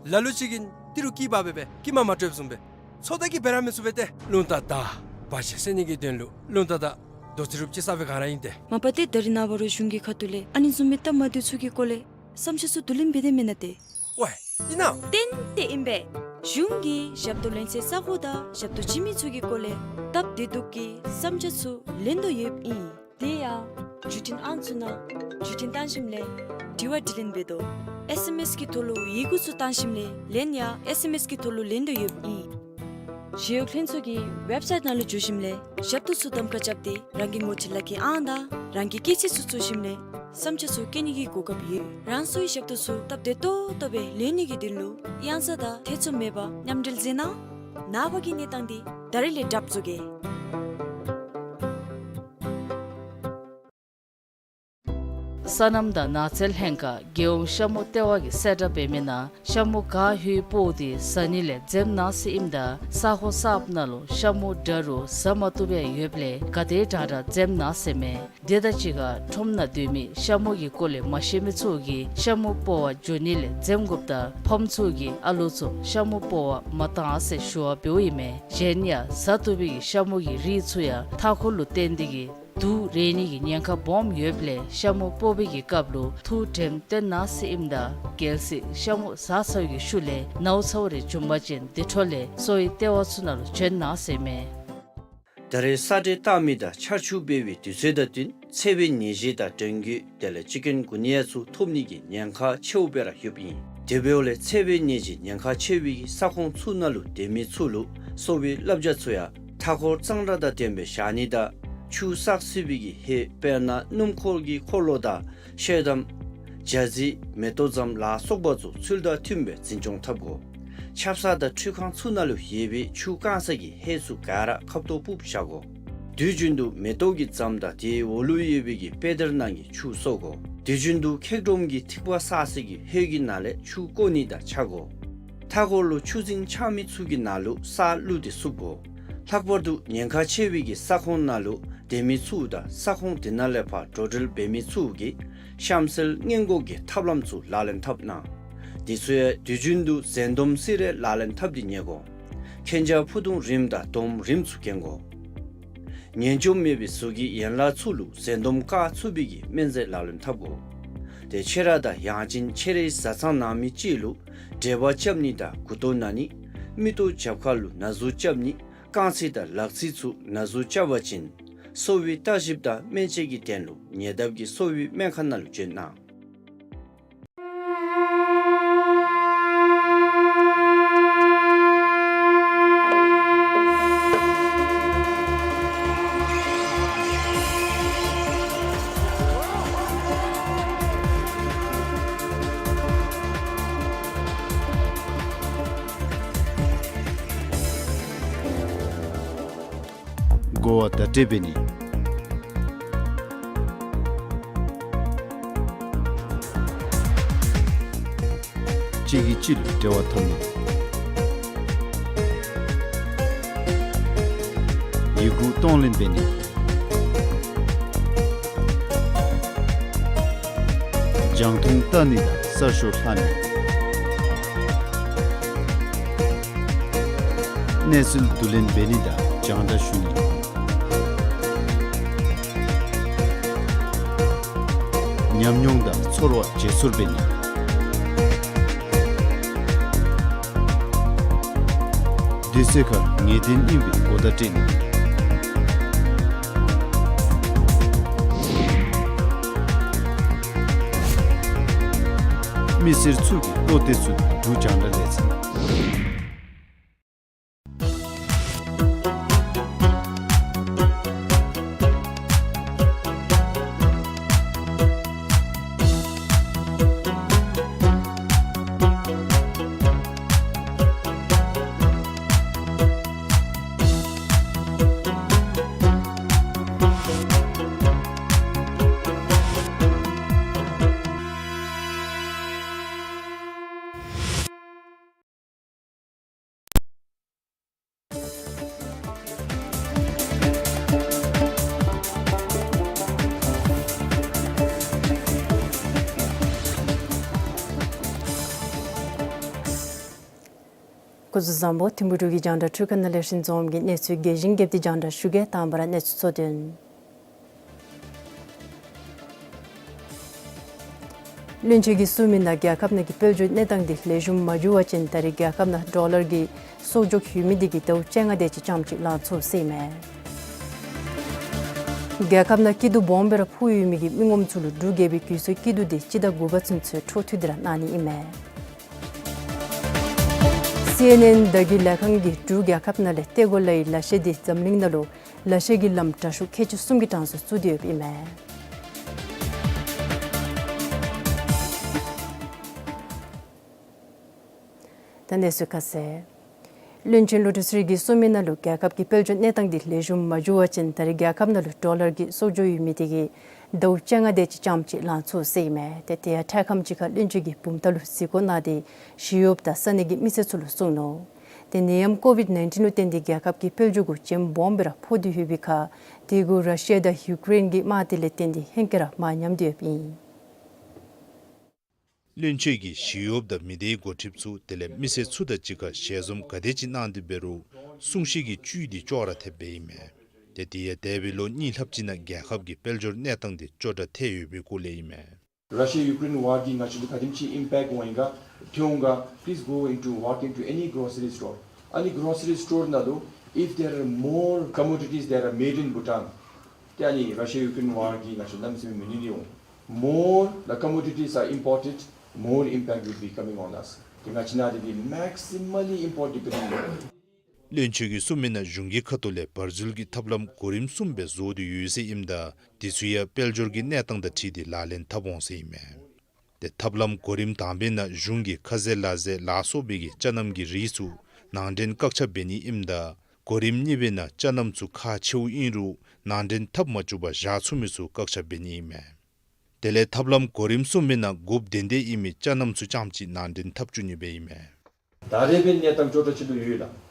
ལ་ལོ་ཅིག་གིན་ཏི་རུ་ཀི་བ་འབད་བས་ཀི་མ་མ་སྤྲོདཔ་བཟུམ་སྦེ་ཚོད་ལྟ་གིས་འབད་ར་མི་ཚུགས་པས་ཏེ། རླུང་རྟ་དང་བ་ཅིན་བསད་ནི་གི་དོན་ལུ་རླུང་རྟ་དང་རྡོ་རྩེ་རུབ་ཅིག་ས་སྦེ་ག་ར་ཨིན་ཏེ། མ་པ་ཏེ་ད་རིས་ནངས་པ་རུང་གཞུང་གི་ཁ་ཐུག་ལས་ཨ་ནི་བཟུམ་མའི་སྟབས་མ་བདེཝ་ཚུ་གི་སྐོར་ལས་བསམ་འཆར་ཚུ་བསྡུ་ལེན་འབད་དེ་མེན་ན་ཏེ། ཝའི་ཨིན་ན། ཏན་ཏན་ཨིན་པས། གཞུང་གིས་ཞབས་ཏོག་ལེན་སའི་ས་གོ་དང་ཞབས་ཏོག་བྱིན་མི་ཚུ་གི་སྐོར་ལས་སྟབས་བདེ་སྡུག་གི་བསམ་འཆར་ཚུ་ལེན་དོ་ཡོདཔ་ཨིན། དེ་ཡང་བརྒྱུད་འཕྲིན་ཨང་ཚུ་ནང་བརྒྱུད་འཕྲིན་བཏང་ཞིནམ་ལས་དྲི་བ་དྲིས་ལན་འབད་དོ། ཨེས་ཨེམ་ཨེས་གི་ཐོག་ལུ་ཡི་གུ་ཚུ་བཏང་ཞིནམ་ལས་ལན་ཡང་ཨེས་ཨེམ་ཨེས་གི་ཐོག་ལུ་ལེན་དོ་ཡོདཔ་ཨིན། ཞི་གཡོག་ལྷན་ཚོགས་ཀྱི་ཝེབ་སའིཊ་ནང་ལུ་འཛུལ་ཞིནམ་ལས་ཞབས་ཏོག་ཚུ་གདམ་ཁ་རྐྱབ་སྟེ་རང་གི་ངོ་སྤྲོད་ལག་ཁྱེར་ཨང་དང་རང་གི་སྐྱེས་ཚེས་ཚུ་བཙུགས་ཞིནམ་ལས་བསམ་འཆར་ཚུ་བཀོད་ནི་གི་གོ་སྐབས་ཡོད། རང་སོའི་ཞབས་ཏོག་ཚུ་སྟབས་བདེ་ཏོག་ཏོ་སྦེ་ལེན་ནི་གི་དོན་ལུ་གཡང་ས་དང་ཐེ་ཚོམ་མེད་པར་མཉམ་འབྲེལ་མཛད་གནང་། ནངས་པ་གི་གནས་སྟངས་འདི་ད་རིས་ལས་གྲབས་བཟོ་གེ། སོ་ནམ་དང་ནགས་ཚལ་ལྷན་ཁག་རྒྱལ་ཡོངས་ཤ་མུ་ལྟེ་བ་གིས་གསལ་བསྒྲགས་འབད་མི་ནང་ཤ་མུ་ག་ཧུའི་སྤོ་འདི་བཟའ་ནི་ལས་འཛེམ་གནང་ཟེར་ཨིནམ་ད་ས་གོ་གསརཔ་ནང་ལུ་ཤ་མུ་འདྲ་རུང་བཟའ་མ་བཏུབ་ཡང་ཡོདཔ་ལས་ག་དེ་དྲག་དྲག་འཛེམ་གནང་ཟེར་མས། དེ་དང་གཅིག་ཁར་ཁྲོམ་ནང་སྡོད་མི་ཤ་མུ་གི་སྐོར་ལས་མ་ཤེས་མི་ཚུ་གིས་ཤ་མུ་སྤོ་བར་འགྱོ་ནི་ལས་འཛེམ་དགོཔ་དང་ཕམ་ཚུ་གིས་ཨ་ལོ་ཚུ་ཤ་མུ་སྤོ་བར་མ་གཏང་ཟེར་ཞུ་བ་འབདཝ་ཨིན་མས། གཞན་ཡང་བཟའ་བཏུབ་པའི་ཤ་མུ་གི་རིགས་ཚུ་ཡང་མཐའ་འཁོར་ལུ་བརྟེན་ཏེ་གིས་དུག་རེག་ནི་གི་ཉེན་ཁ་སྦོམ་ཡོདཔ་ལས་ཤ་མུ་སྤོ་བའི་གི་སྐབས་ལུ་ཐུགས་དྲནམ་བཏོན་གནང་ཟེར་ཨིནམ་ད་གལ་སྲིད་ཤ་མུ་བཟའ་ཚར་བའི་གི་ཤུལ་ལས་ནཝ་ཚཝ་རེ་བྱུང་པ་ཅིན་དེ་འཕྲོ་ལས་གསོ་བའི་ལྟེ་བ་ཚུ་ནང་ལུ་བྱོན་གནང་ཟེར་མས། ད་རེས་ས་འདྲེན་བཏང་མི་དང་ཆར་ཆུ་འབབ་པའི་དུས་ཚོད་དང་བསྟུན་འཚེར་བའི་ནད་གཞི་དང་ཌེང་གུ་དེ་ལས་ཅི་ཀུན་གུ་ནི་ཡ་ཚུ་ཐོབ་ནི་གི་ཉེན་ཁ་ཆེཝ་སྦེ་ར་ཡོདཔ་ཨིན། དེ་འབདཝ་ལས་འཚེར་བའི་ནད་ཀྱི་ཉེན་ཁ་ཆེ་བའི་ས་ཁོངས་ཚུ་ནང་ལུ་སྡོད་མི་ཚུ་ལུ་གསོ་བའི་བསླབ་བྱ་ཚུ་ཡང་མཐའ་འཁོར་གཙང་སྦྲ་དང་ལྡན་པའི་བཞག་ནི་དང་ཆུ་བསགས་སྲིད་པའི་གི་ཧེ་དཔེར་ན་སྣུམ་འཁོར་གྱི་འཁོར་ལོ་དང་ཤེལ་དམ་ཇ་རྩི་མེ་ཏོག་རྫམ་ལ་སོགས་པ་ཚུ་ཚུལ་དང་མཐུནམ་སྦེ་འཛིན་སྐྱོང་འཐབ་དགོ། ཆབ་གསང་དང་ཁྲུས་ཁང་ཚུ་ནང་ལུ་ཡོད་པའི་ཆུ་བཀང་ས་གི་ཧེ་ཚུ་ག་ར་ཁབ་ཏོ་སྤུབས་བཞག་དགོ། དུས་རྒྱུན་དུ་མེ་ཏོག་གི་རྫམ་དང་དེའི་འོག་ལུ་ཡོད་པའི་གི་པེ་དར་ནང་གི་ཆུ་གསོ་དགོ། དུས་རྒྱུན་དུ་ཁེག་སྒྲོམ་གྱི་ཐིགས་པ་བསགས་ས་གི་ཧེ་གི་ནང་ལས་ཆུ་བཀོ་ནི་དང་ཆ་དགོ། མཐའ་འཁོར་ལུ་ཆུ་རྫིང་ཆགས་མི་ཚུ་གི་ནང་ལུ་ས་བླུགས་ཏེ་བསུབ་དགོ། ལྷག་པར་དུ་ཉེན་ཁ་ཆེ་བའི་གི་ས་ཁོངས་ནང་ལུ་སྡོད་མི་ཚུ་དང་ས་ཁོངས་དེ་ནང་ལས་ཕར་འགྲོ་འགྲུལ་འབད་མི་ཚུ་གིས་གཤམ་གསལ་སྔོན་འགོག་གི་ཐབས་ལམ་ཚུ་ལག་ལེན་འཐབ་གནང་། དེ་ཚུ་ཡང་དུས་རྒྱུན་དུ་འཛེམ་སྡོམ་སེ་ར་ལག་ལེན་འཐབ་སྟེ་ཉལ་དགོ། གན་རྐྱལ་ཕུ་ཐུང་རིངམ་དང་དོམ་རིངམ་ཚུ་གྱོན་དགོ། ངན་སྐྱུགས་མེད་པའི་གཟུགས་ཀྱི་ཡན་ལག་ཚུ་ལུ་འཛེམ་སྡོམ་བཀག་ཚུགས་པའི་གི་སྨན་རྫས་ལག་ལེན་འཐབ་དགོ། དེ་ཁྱེད་ར་དང་ཡང་ཅིན་ཁྱེད་རའི་བཟའ་ཚང་ནང་མི་ཅིག་ལུ་འབྲས་བུ་རྐྱབ་ནི་དང་མགུ་ཏོ་ན་ནི་མིག་ཏོ་རྒྱབ་ཁ་ལུ་ན་ཟུག་རྐྱབ་ནི་རྐང་ཚིགས་དང་ལག་ཚིགས་ཚུ་ན་ཟུག་རྐྱབ་པ་ཅིན་གསོ་བའི་བརྟག་ཞིབ་དང་སྨན་དཔྱད་ཀྱི་དོན་ལུ་ཉེ་འདབས་ཀྱི་གསོ་བའི་སྨན་ཁང་ནང་ལུ་བྱོན་གནང་། གོ་བ་བརྡ་སྤྲོད་འབད་ནི། གཅིག་གིས་གཅིག་ལུ་འབྲེལ་བ་འཐབ་ནི། ཡི་གུ་གཏོང་ལེན་འབད་ནི། རྒྱང་མཐོང་བལྟ་ནི་དང་གསར་ཤོག་ལྷག་ནི། གནས་ཚུལ་བསྡུ་ལེན་འབད་ནི་དང་རྒྱང་བསྒྲགས་ཞུ་ནི། ཉམས་མྱོང་དང་ཚོར་བ་བརྗེ་སོར་འབད་ནི། དུས་ཚོད་ཁར་ངེས་གཏན་ཨིན་པའི་གོ་བརྡ་སྤྲོད་ནི། མི་སེར་ཚུ་གི་བློ་གཏད་ཚུགས་པའི་འབྲུག་རྒྱང་བསྒྲགས་ལས་འཛིན། བཟང་པོ། ཐིམ་ཕུག་འབྲུག་གི་རྒྱང་བསྒྲགས་འཕྲུལ་ཁང་ནང་ལས་ཧྲིན་རྫོང་གི་གནས་ཚུལ་རྒྱས་ཤིང་རྒྱས་པ་དེ་རྒྱང་བསྒྲགས་ཞུ་གེ། དང་པ་ར་གནས་ཚུལ་གཙོ་དོན། བློན་ཆེན་གྱིས་གསུངས་མི་ནང་རྒྱལ་ཁབ་ནང་གི་དཔལ་འབྱོར་གནས་སྟངས་དེ་ལེགས་ཤོམ་མ་འགྱུར་བ་ཅིན་ད་རེས་རྒྱལ་ཁབ་ནང་ཌོ་ལར་གྱི་གསོག་འཇོག་ཡོད་མི་དེ་གིས་ཟླཝ་བཅོ་ལྔ་དེ་ཅིག་ཙམ་ཅིག་ལང་ཚུགས་ཟེར་ཨིན་མས། རྒྱལ་ཁབ་ནང་སྐྱིད་སྡུག་སྦོམ་སྦེ་ར་ཕོག་ཡོད་མི་གི་མི་ངོམ་ཚུ་ལུ་འབྲུག་རྒྱལ་པོའི་གོས་ཚོད་སྐྱིད་སྡུག་དེ་སྤྱི་ཟླ་དགུ་པ་ཚུན་ཚོད་འཕྲོ་མཐུད་དེ་ར་གནང་ནི་ཨིན་མས། སི་ཨེན་ཨེན་བརྡ་བརྒྱུད་ལས་ཁང་གིས་འབྲུག་རྒྱལ་ཁབ་ནང་ལས་ཏེ་གོ་ལའི་ལ་ཤས་དེ་འཛམ་གླིང་ནང་ལུ་ལ་ཤས་ཀྱི་ལམ་དྲག་ཤོས་ཁལ་གཅིག་གསུམ་གྱི་གྲངས་སུ་བཙུགས་ཏེ་ཡོདཔ་ཨིན་མས། ད་གནས་ཚུལ་ཁ་གསལ། བློན་ཆེན་བློ་གྲོས་ཚེ་རིང་གིས་གསུངས་མི་ནང་ལུ་རྒྱལ་ཁབ་ཀྱི་དཔལ་འབྱོར་གནས་སྟངས་དེ་ལེགས་ཤོམ་མ་འགྱུར་བ་ཅིན་ད་རེས་རྒྱལ་ཁབ་ནང་ལུ་ཌོ་ལར་གྱི་གསོག་འཇོག་ཡོད་མི་དེ་གིས་ཟླཝ་བཅོ་ལྔ་དེ་ཅིག་ཙམ་ཅིག་ལང་ཚུགས་ཟེར་ཨིན་མས། ཏེ་དེ་ཡང་འཕྲལ་ཁམས་ཅིག་ཁར་བློན་ཆེན་གྱིས་བུམ་ཐང་ལུ་གཟིགས་སྐོར་གནང་སྟེ་ཞི་གཡོགཔ་དང་ས་གནས་ཀྱི་མི་སེར་ཚུ་ལུ་གསུངས་ནུག། ཏེ་ནད་ཡམས་ཀོ་ཝིཌ་ནའིན་ཊིན་ལུ་བརྟེན་ཏེ་རྒྱལ་ཁབ་ཀྱི་དཔལ་འབྱོར་གུ་བྱེམ་སྦོམ་སྦེ་ར་ཕོག་སྟེ་ཡོད་པའི་ཁར་དེ་གུ་ར་ཤི་ཡ་དང་ཡུ་ཀེ་རེན་གྱི་དམག་དེ་ལས་བརྟེན་ཏེ་ཧེང་སྐལ་ར་མར་ཉམས་ཏེ་ཡོདཔ་ཨིན། བློན་ཆེན་གྱིས་ཞི་གཡོགཔ་དང་མི་སྡེའི་འགོ་ཁྲིདཔ་ཚུ་དེ་ལས་མི་སེར་ཚུ་དང་གཅིག་ཁར་ཞལ་འཛོམས་ག་དེ་ཅིག་གནང་སྟེ་འབད་རུང་གསུང་བཤད་ཀྱི་བཅུད་དེ་ཅོག་ར་འཐདཔ་སྦེ་ཨིན་མས། ཏེ་དེ་ཡང་འདས་པའི་ལོ་གཉིས་ལྷགཔ་ཅིག་ནང་རྒྱལ་ཁབ་ཀྱི་དཔལ་འབྱོར་གནས་སྟངས་དེ་སྐྱོ་དྲགས་ཐལ་ཡོད་པའི་སྐོར་ལས་ཨིན་མས། Russia Ukraine war གིས་ང་བཅས་ལུ་ག་དེམ་ཅིག་ཨིམ་པེཀཊ་འོང་ཡི་ག་ཐོན་འོང་ག please go into, walk into any grocery store. ཨ་ནི་གྲོ་སི་རི་སི་ཊོར་ནང་ལུ་if there are more commodities that are made in Bhutan, ཏེ་ཨ་ནི་ར་ཤི་ཡ་ཡུ་ཀེ་རེན་ཝར་གྱིས་ང་བཅས་གནམ་མེད་ས་མེད་མི་ནུས་ནི་འོང་། More the commodities are imported, more impact will be coming on us. ཏེ་ང་བཅས་ནང་འདི་འདི་maximally import dependent། བློན་ཆེན་གྱིས་གསུངས་མི་ནང་གཞུང་གི་ཁ་ཐུག་ལས་བར་འཛུལ་གྱི་ཐབས་ལམ་གོ་རིམ་གསུམ་སྦེ་བཟོ་སྟེ་ཡོད་ཟེར་ཨིནམ་ད་དེ་ཚུ་ཡང་དཔལ་འབྱོར་གྱི་གནས་སྟངས་དང་འཁྲིལ་ཏེ་ལག་ལེན་འཐབ་འོང་ཟེར་ཨིན་མས། ཏེ་ཐབས་ལམ་གོ་རིམ་དང་པའི་ནང་གཞུང་གིས་ཁ་ཟས་ལ་ཟས་ལ་སོགས་པའི་གི་ཅ་རྣམ་གྱི་རིགས་ཚུ་ནང་འདྲེན་བཀག་ཆ་འབད་ནི་ཨིནམ་ད་གོ་རིམ་གཉིས་པའི་ནང་ཅ་རྣམ་ཚུ་ཁག་ཆེཝ་ཨིན་རུང་ནང་འདྲེན་འཐབ་མ་བཅུག་པར་བཞག་ཚུགས་མི་ཚུ་བཀག་ཆ་འབད་ནི་ཨིན་མས། དེ་ལས་ཐབས་ལམ་གོ་རིམ་གསུམ་པའི་ནང་དགོཔ་དེ་དེ་ཨིན་མི་ཅ་རྣམ་ཚུ་རྐྱངམ་ཅིག་ནང་འདྲེན་འཐབ་བཅུག་ནི་སྦེ་ཨིན་མས། ད་རེས་འབད་གནས་སྟངས་སྐྱོ་དྲགས་ཅིག་ལུ་ཡོད་ལགས།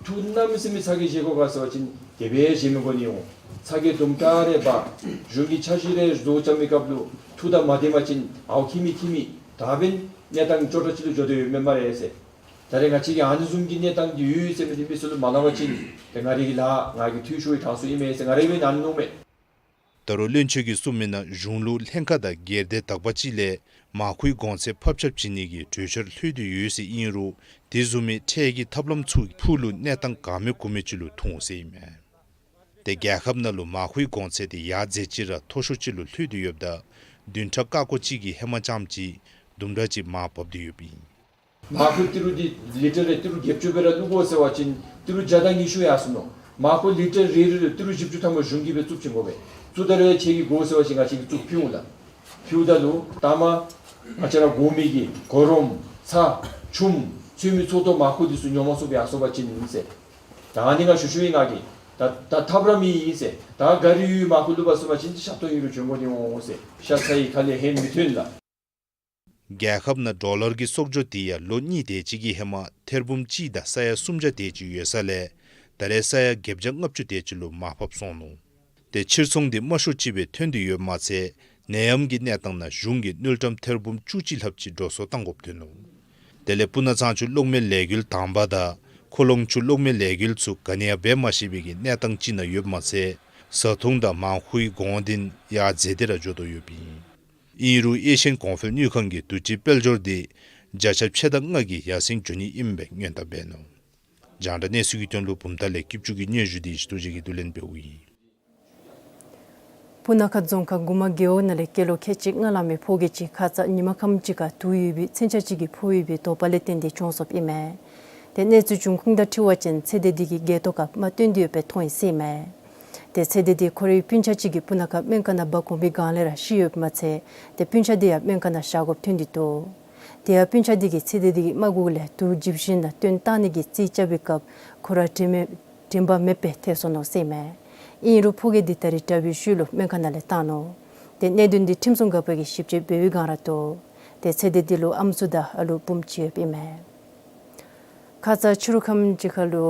འཐུ་གནམ་མེད་ས་མེད་ཚ་གྱང་བཞེས་དགོ་ག་ཟེར་བ་ཅིན་དེ་སྦེ་བཞེས་མི་དགོ་ནི་འོང་། ཚ་གྱང་དུམ་གྲ་རེ་འབག་གཞུང་གི་འཆར་གཞི་རེ་བཟོ་རྐྱབ་མི་སྐབས་ལུ་འཐུ་དང་མ་བདེ་བ་ཅིན་ཨའོ་ཁྱིམ་མི་ཁྱིམ་མི་ད་འབད་གནས་སྟངས་སྐྱོ་དྲགས་ཅིག་ལུ་འགྱོ་དོ་ཡོདཔ་མས་སྨ་རེ་ཟེར། ད་རེས་ང་བཅས་ཀྱིས་ཨ་ནི་བཟུམ་གྱི་གནས་སྟངས་འདི་ཡོད་ཟེར་མི་འདི་མི་ཚུ་ལུ་མ་སླབ་པ་ཅིན་ཏེ་ང་རའི་གི་ལཱ་ང་གིས་འཐུས་ཤོར་བའི་གྲངས་སུ་ཨིན་མས་ཟེར་ང་ར་འབད་ནཱ་ནུག་མས། ད་རུང་བློན་ཆེན་གྱིས་གསུངས་མི་ནང་གཞུང་ལུ་ལྷན་ཁག་དང་སྒེར་སྡེ་དག་པ་ཅིག་ལས་མར་ཁུའི་གོང་ཚད་ཕབ་ཆག་བྱིན་ནི་གི་གྲོས་འཆར་ལྷོད་དེ་ཡོད་ཟེར་ཨིན་རུང་དེ་བཟུམ་མའི་འཕྲལ་གྱི་ཐབས་ལམ་ཚུ་ཕུགས་ལུ་གནས་སྟངས་ག་མེད་གུ་མེད་ཅིག་ལུ་ཐོན་འོང་ཟེར་ཨིན་མས། ཏེ་རྒྱལ་ཁབ་ནང་ལུ་མར་ཁུའི་གོང་ཚད་དེ་ཡར་འཛེགས་ཅིག་ར་མཐོ་ཤོས་ཅིག་ལུ་ལྷོད་དེ་ཡོདཔ་ད་བདུན་ཕྲག་ཀ་ཀོ་ཅིག་གི་ཧེ་མ་རྐྱངམ་ཅིག་དུམ་གྲ་ཅིག་མར་བབས་ཏེ་ཡོདཔ་ཨིན། མར་ཁུ་ཏི་རུ་འདི་ལི་ཊར་རེ་ཏི་རུ་བརྒྱད་ཅུ་སྦེ་ར་བླུག་དགོ་ཟེར་བ་ཅིན་ཏི་རུ་བརྒྱ་དང་ཉི་ཤུ་ཡར་སོང་ནུག། མར་ཁུ་ལི་ཊར་རེ་རེ་ལུ་ཏི་རུ་བཞི་བཅུ་ཐམ་པ་གཞུང་གིས་སྦེ་བཙུགས་བྱིན་དགོ་པས། བཙུགས་ད་རུང་ཁྱེད་ཀྱིས་དགོ་ཟེར་བ་ཅིན་ང་བཅས་ཀྱིས་བཙུགས་ཕུལ་འོང་ལགས། ཕུལཝ་ད་ལུ་ད་མར་ང་བཅས་ར་དགོ་མི་གི་གོ་རོམ་ཚྭ་ཆུམ་ཚུད་མི་ཚུ་ཏོ་མར་ཁུ་འདི་ཚུ་ཉོ་མ་ཚུགསཔ་ཡར་སོང་པ་ཅིན་ཨིན་ཟེར། ད་ཨ་ནི་ང་ཞུ་ཞུཝ་ཨིན་ང་གིས། ད་ད་ཐབས་ར་མེད་ཨིན་ཟེར། ད་གཱ་རི་ཡོད་མར་ཁུ་བླུག་པར་སོང་པ་ཅིན་ཞག་སྟོང་ཨིན་རུང་བྱོན་དགོ་ནི་འོང་ཟེར། ཤ་ཚ་ཡི་ཁ་ལས་ཧན་མི་ཐོན་ལགས། རྒྱལ་ཁབ་ནང་ཌོ་ལར་གྱི་གསོག་འཇོག་དེ་ཡང་ལོ་གཉིས་དེ་ཅིག་གི་ཧེ་མ་ཐེར་འབུམ་གཅིག་དང་ས་ཡ་སུམ་བརྒྱ་དེ་ཅིག་ཡོད་ས་ལས་ད་རེས་ས་ཡ་བརྒྱད་བརྒྱ་ལྔ་བཅུ་དེ་ཅིག་ལུ་མར་ཕབ་སོང་ནུག། ཏེ་ཕྱིར་ཚོང་འདི་དམའ་ཤོས་ཅིག་སྦེ་ཐོན་ཏེ་ཡོདཔ་མ་ཚད་ནད་ཡམས་ཀྱི་གནས་སྟངས་ནང་གཞུང་གིས་དངུལ་ཀྲམ་ཐེར་འབུམ་བཅུ་གཅིག་ལྷགཔ་ཅིག་འགྲོ་སོང་བཏང་དགོཔ་ཐོན་ནུག། དེ་ལས་སྤུ་ན་གཙང་ཆུ་གློག་མེ་ལས་འགུལ་དང་པ་དང་ཁོ་ལོང་ཆུ་གློག་མེ་ལས་འགུལ་ཚུ་ག་ནི་ཡང་འབད་མ་ཤེས་པའི་གི་གནས་སྟངས་ཅིག་ནང་ཡོདཔ་མ་ཚད་བཟའ་འཐུང་དང་མར་ཁུའི་གོང་འདི་ཡར་འཛེགས་ཏེ་ར་འགྱོ་དོ་ཡོདཔ་ཨིན། ཨིན་རུང་ཨེ་ཤི་ཡན་གོང་འཕེལ་དངུལ་ཁང་གིས་དུས་ཅི་དཔལ་འབྱོར་འདི་བརྒྱ་ཆ་ཕྱེད་དང་ལྔ་གིས་ཡར་སེང་འགྱོ་ནི་ཨིནམ་སྦེ་སྔོན་བརྡ་འབད་ནུག། རྒྱང་བསྒྲགས་གནས་ཚུལ་གྱི་དོན་ལུ་བུམ་ཐང་ལས་སྐྱིད་ཆུ་གི་སྙན་ཞུ་འདི་ཞི་ཏོ་རྗེ་གིས་བསྡུ་ལེན་འབདཝ་ཨིན། སྤུ་ན་ཁ་རྫོང་ཁག་མགུ་མ་རྒེད་འོག་ནང་ལས་སྐྱེས་ལོ་ཁལ་གཅིག་ལྔ་ལང་མི་ཕོ་སྐྱེས་ཅིག་ཁ་ཙ་ཉིན་མ་ཁམས་ཅིག་ཁར་དུག་ཡོད་པའི་མཚོན་ཆ་ཅིག་གིས་ཕོག་ཡོད་པའི་དོགས་པ་ལས་བརྟེན་ཏེ་བྱུང་སོཔ་ཨིན་མས། ཏེ་གནས་ཚུལ་བྱུང་ཁུངས་དང་འཁྲིལ་བ་ཅིན་ཚེ་འདས་འདི་གིས་སྒལ་ཏོ་ཁར་རྨ་བཏོན་ཏེ་ཡོདཔ་སྦེ་མཐོང་ཡི་ཟེར་ཨིན་མས། ཏེ་ཚེ་འདས་འདི་ཁོ་རའི་སྤུན་ཆ་ཅིག་གིས་སྤུ་ན་ཁ་སྨན་ཁང་ནང་འབག་འོང་པའི་སྒང་ལས་ར་ཤི་ཡོདཔ་མ་ཚད་ཏེ་སྤུན་ཆ་འདི་ཡང་སྨན་ཁང་ནང་བཞག་དགོཔ་ཐོན་ཏེ་འདུག། དེ་ཡང་སྤུན་ཆ་འདི་གིས་ཚེ་འདས་འདི་གི་རྨ་གུ་ལས་དུག་འཇིབ་ཞིནམ་ལས་བཏོན་བཏང་ནི་གི་རྩིས་རྐྱབ་པའི་སྐབས་ཁོ་ར་དྲན་མེད་དྲན་པ་མེདཔ་སྦེ་ཐལ་སོ་ནུག་ཟེར་ཨིན་མས། ཨིན་རུང་ཕོ་སྐྱེས་འདི་ད་རིས་དྲག་པོའི་ཤུལ་ལུ་སྨན་ཁང་ནང་ལས་བཏང་ནུག། ཏེ་གནད་དོན་འདི་ཁྲིམས་སྲུང་འགག་པ་གིས་ཞིབ་དཔྱད་འབད་བའི་སྒང་ར་འདུག། ཏེ་ཚེ་འདས་འདི་ལུ་ཨམ་སྲུ་དང་ཨ་ལུ་བུམོ་ཅིག་ཡོདཔ་ཨིན་མས། ཁ་ཙ་ཕྱི་རུ་ཁམས་ཅིག་ཁར་ལུ་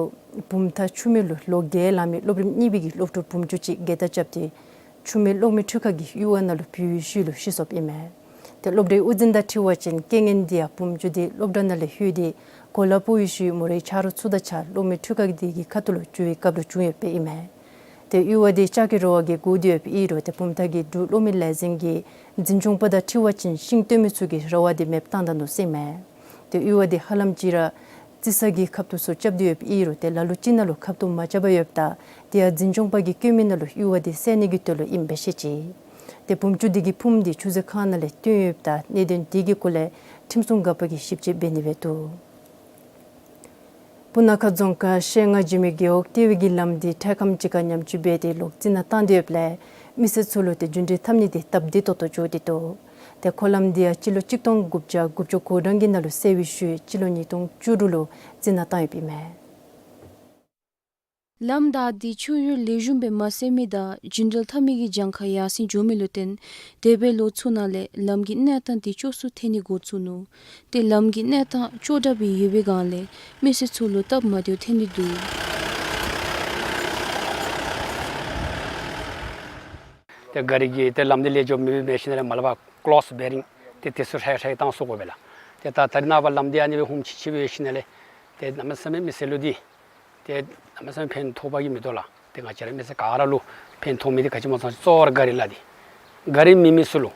བུམ་ཐང་ཆུ་སྨད་ལུ་ལོ་བརྒྱད་ལང་མི་སློབ་རིམ་གཉིས་པའི་གི་སློབ་ཕྲུག་བུམོ་ཅིག་སྒལ་ཏ་རྐྱབ་སྟེ་ཆུ་སྨད་གློག་མེ་འཕྲུལ་ཁང་གི་གཡུར་བ་ནང་ལུ་བུད་པའི་ཤུལ་ལུ་ཤི་སོཔ་ཨིན་མས། ཏེ་སློབ་གྲྭའི་དབུ་འཛིན་དང་འཁྲིལ་བ་ཅིན་རྐྱེན་ངན་འདི་ཡང་བུམོ་ཅིག་འདི་སློབ་གྲྭ་ནང་ལས་ལྷོད་དེ་ གོ་ལ་སྤོ་བའི་ཤུལ་མོ་རའི་ཆ་རོགས་ཚུ་དང་གཅིག་ཁར་གློག་མེ་འཕྲུལ་ཁང་འདི་གི་ཁ་ཐུག་ལུ་འགྱོ་བའི་སྐབས་ལུ་བྱུང་ཡོདཔ་ཨིན་མས། ཏེ་གཡུར་བ་འདི་ལྕགས་ཀྱི་ར་བ་གིས་བསྒོར་ཏེ་ཡོདཔ་ཨིན་རུང་ཏེ་བུམ་ཐང་གི་འབྲུག་གློག་མེ་ལས་འཛིན་གྱིས་འཛིན་སྐྱོང་པ་དང་འཁྲིལ་བ་ཅིན་ཤིང་བཏོན་མི་ཚུ་གིས་ར་བ་འདི་མེདཔ་བཏང་ད་ནུག་ཟེར་ཨིན་མས། ཏེ་གཡུར་བ་འདི་ཧ་ལམ་ཅིག་ར་རྩི་ས་གི་ཁབ་ཏོ་ཚུ་རྐྱབ་སྟེ་ཡོདཔ་ཨིན་རུང་ཏེ་ལ་ལུ་ཅིག་ནང་ལུ་ཁབ་ཏོ་མ་རྐྱབ་པར་ཡོདཔ་ད་དེ་ཡང་འཛིན་སྐྱོང་པ་གིས་བཀོད་མི་ནང་ལུ་གཡུར་བ་འདི་བསལ་ནི་གི་དོན་ལུ་ཨིནམ་སྦེ་བཤད་ཅི། ཏེ་བུམ་ཆུ་འདི་གི་ཕུངམ་འདི་ཆུ་མཛོད་ཁང་ནང་ལས་བཏོན་ཡོདཔ་ད་གནད་དོན་འདི་གི་སྐོར་ལས་ཁྲིམས་སྲུང་འགག་པ་གིས་ཞིབ་དཔྱད་འབད་ནི་སྦེ་འདུག། སྤུ་ན་ཁ་རྫོང་ཁག་ཤེལ་རྔ་འགྱིབ་མའི་རྒེད་འོག་ལྟེ་བའི་གི་ལམ་འདི་འཕྲལ་ཁམས་ཅིག་ཁར་ཉམས་བཅོས་འབད་དེ་ལོག་རྩི་ནག་བཏང་སྟེ་ཡོདཔ་ལས་མི་སེར་ཚུ་ལུ་ཏེ་རྒྱུན་འགྲུལ་འཐབ་ནི་འདི་སྟབས་བདེ་ཏོག་ཏོ་འགྱོ་སྟེ་འདུག། ཏེ་འཁོར་ལམ་འདི་ཡང་སྤྱི་ལོ་གཅིག་སྟོང་དགུ་བརྒྱ་དགུ་བཅུ་གོ་གྲངས་ཀྱི་ནང་ལུ་བསལ་བའི་ཤུལ་སྤྱི་ལོ་ཉིས་སྟོང་བཅུ་དྲུག་ལུ་རྩི་ནག་བཏང་ཡོདཔ་ཨིན་མས། ལམ་བདའ་སྟེ་ཆུ་གཡུར་ལེགས་ཤོམ་སྦེ་མ་བསལ་མི་དང་རྒྱུན་འགྲུལ་འཐབ་མི་གི་གྱངས་ཁ་ཡར་སེང་འགྱོ་མི་ལུ་བརྟེན་དེ་སྦེ་ལོ་ཚུ་ནང་ལས་ལམ་གྱི་གནས་སྟངས་འདི་སྐྱོ་སུ་ཐལ་ནི་འགོ་བཙུགས་ནུག། ཏེ་ལམ་གྱི་གནས་སྟངས་སྐྱོ་དྲགས་སྦེ་ཡོད་པའི་སྒང་ལས་མི་སེར་ཚུ་ལུ་སྟབས་མ་བདེཝ་ཐོན་ཏེ་འདུག། ཏེ་ག་རི་གིས་ཏེ་ལམ་འདི་ལེགས་ཤོམ་མེདཔ་མེད་ཞིནམ་ལས་མ་ལས་ཕར་ཀོ་ལོགས་བེ་རིང་ཏེ་དེ་ཚུ་ཧྲལ་ཧྲལ་བཏང་ཚུགས་དགོ་པས་ལགས། ཏེ་ད་ད་རེས་ནངས་པ་ལམ་འདི་ཨ་ནི་སྦེ་ཧུམ་ཆི་ཆི་སྦེ་ཡོད་ཞིནམ་ལས་ཏེ་གནམ་མེད་ས་མེད་མི་སེར་ལུ་འདི་ཏེ་གནམ་མེད་ས་མེད་ཕན་ཐོགས་པ་གི་མིན་འདུག་ལགས། ཏེ་ང་བཅས་ར་མི་སེར་ག་ར་ལུ་ཕན་ཐོགས་མི་འདི་ག་ཅི་སྨོ་ཟེར་བ་ཅིན་གཙོ་བོ་ར་ག་རི་ལགས་འདི་ག་རི་མེད་མི་ཚུ་ལུ་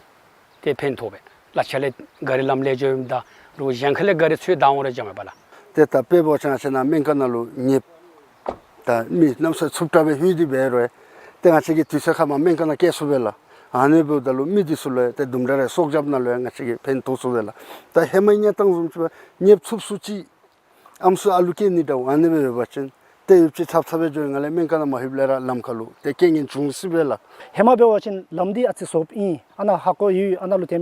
ཏེ་ཕན་ཐོགས་པས། གླ་ཆ་ལས་ག་རི་ལམ་ལེགས་ཤོམ་ད་རུང་གཞན་ཁ་ལས་ག་རི་ཚུ་ཡང་བདའ་འོང་རུང་འགྱོ་མས་པ་ལགས། ཏེ་ད་དཔེ་འབད་བ་ཅིན་ང་བཅས་ནཱ་སྨན་ཁང་ནང་ལུ་ཉེསཔ་ད་མི་གནམ་མེད་ས་མེད་ཚུབ་དྲགས་སྦེ་ལྷོད་དེ་འབད་རུང་ཏེ་ང་བཅས་ཀྱིས་དུས་ཚོད་ཁར་མར་སྨན་ཁང་ནང་བསྐྱལ་ཚུགས་པས་ལགས། ཨ་ནི་འབདཝ་ད་ལུ་མི་འདི་ཚུ་ལུ་ཏེ་དུམ་གྲ་རེ་སྲོག་སྐྱབས་ནང་ལུ་ཡང་ང་བཅས་ཀྱིས་ཕན་ཐོགས་ཚུགས་པས་ལགས། ད་ཧེ་མའི་གནས་སྟངས་བཟུམ་ཅིག་འབད་ཉེསཔ་ཚུབ་སུ་ཅིག་ཨམ་སྲུ་ཨ་ལུ་སྐྱེ་ནི་འདྲཝ་ཨ་ནི་སྦེ་འབད་བ་ཅིན་ཏེ་ཡུདཔ་ཅིག་ཐབ་ཐབ་སྦེ་འགྱོ་ཡི་ང་ལས་སྨན་ཁང་ནང་མ་ལྷོདཔ་ལས་ར་ལམ་ཁར་ལུ་ཏེ་རྐྱེན་ངན་འབྱུང་སྲིད་པས་ལགས། ཧེ་མ་འབད་བ་ཅིན་ལམ་འདི་ཨ་ཙི་བཟོཝ་ཨིན། ཨ་ནཱ་ཧ་གོ་ཡོད། ཨ་ནཱ་ལུ་ཏེ་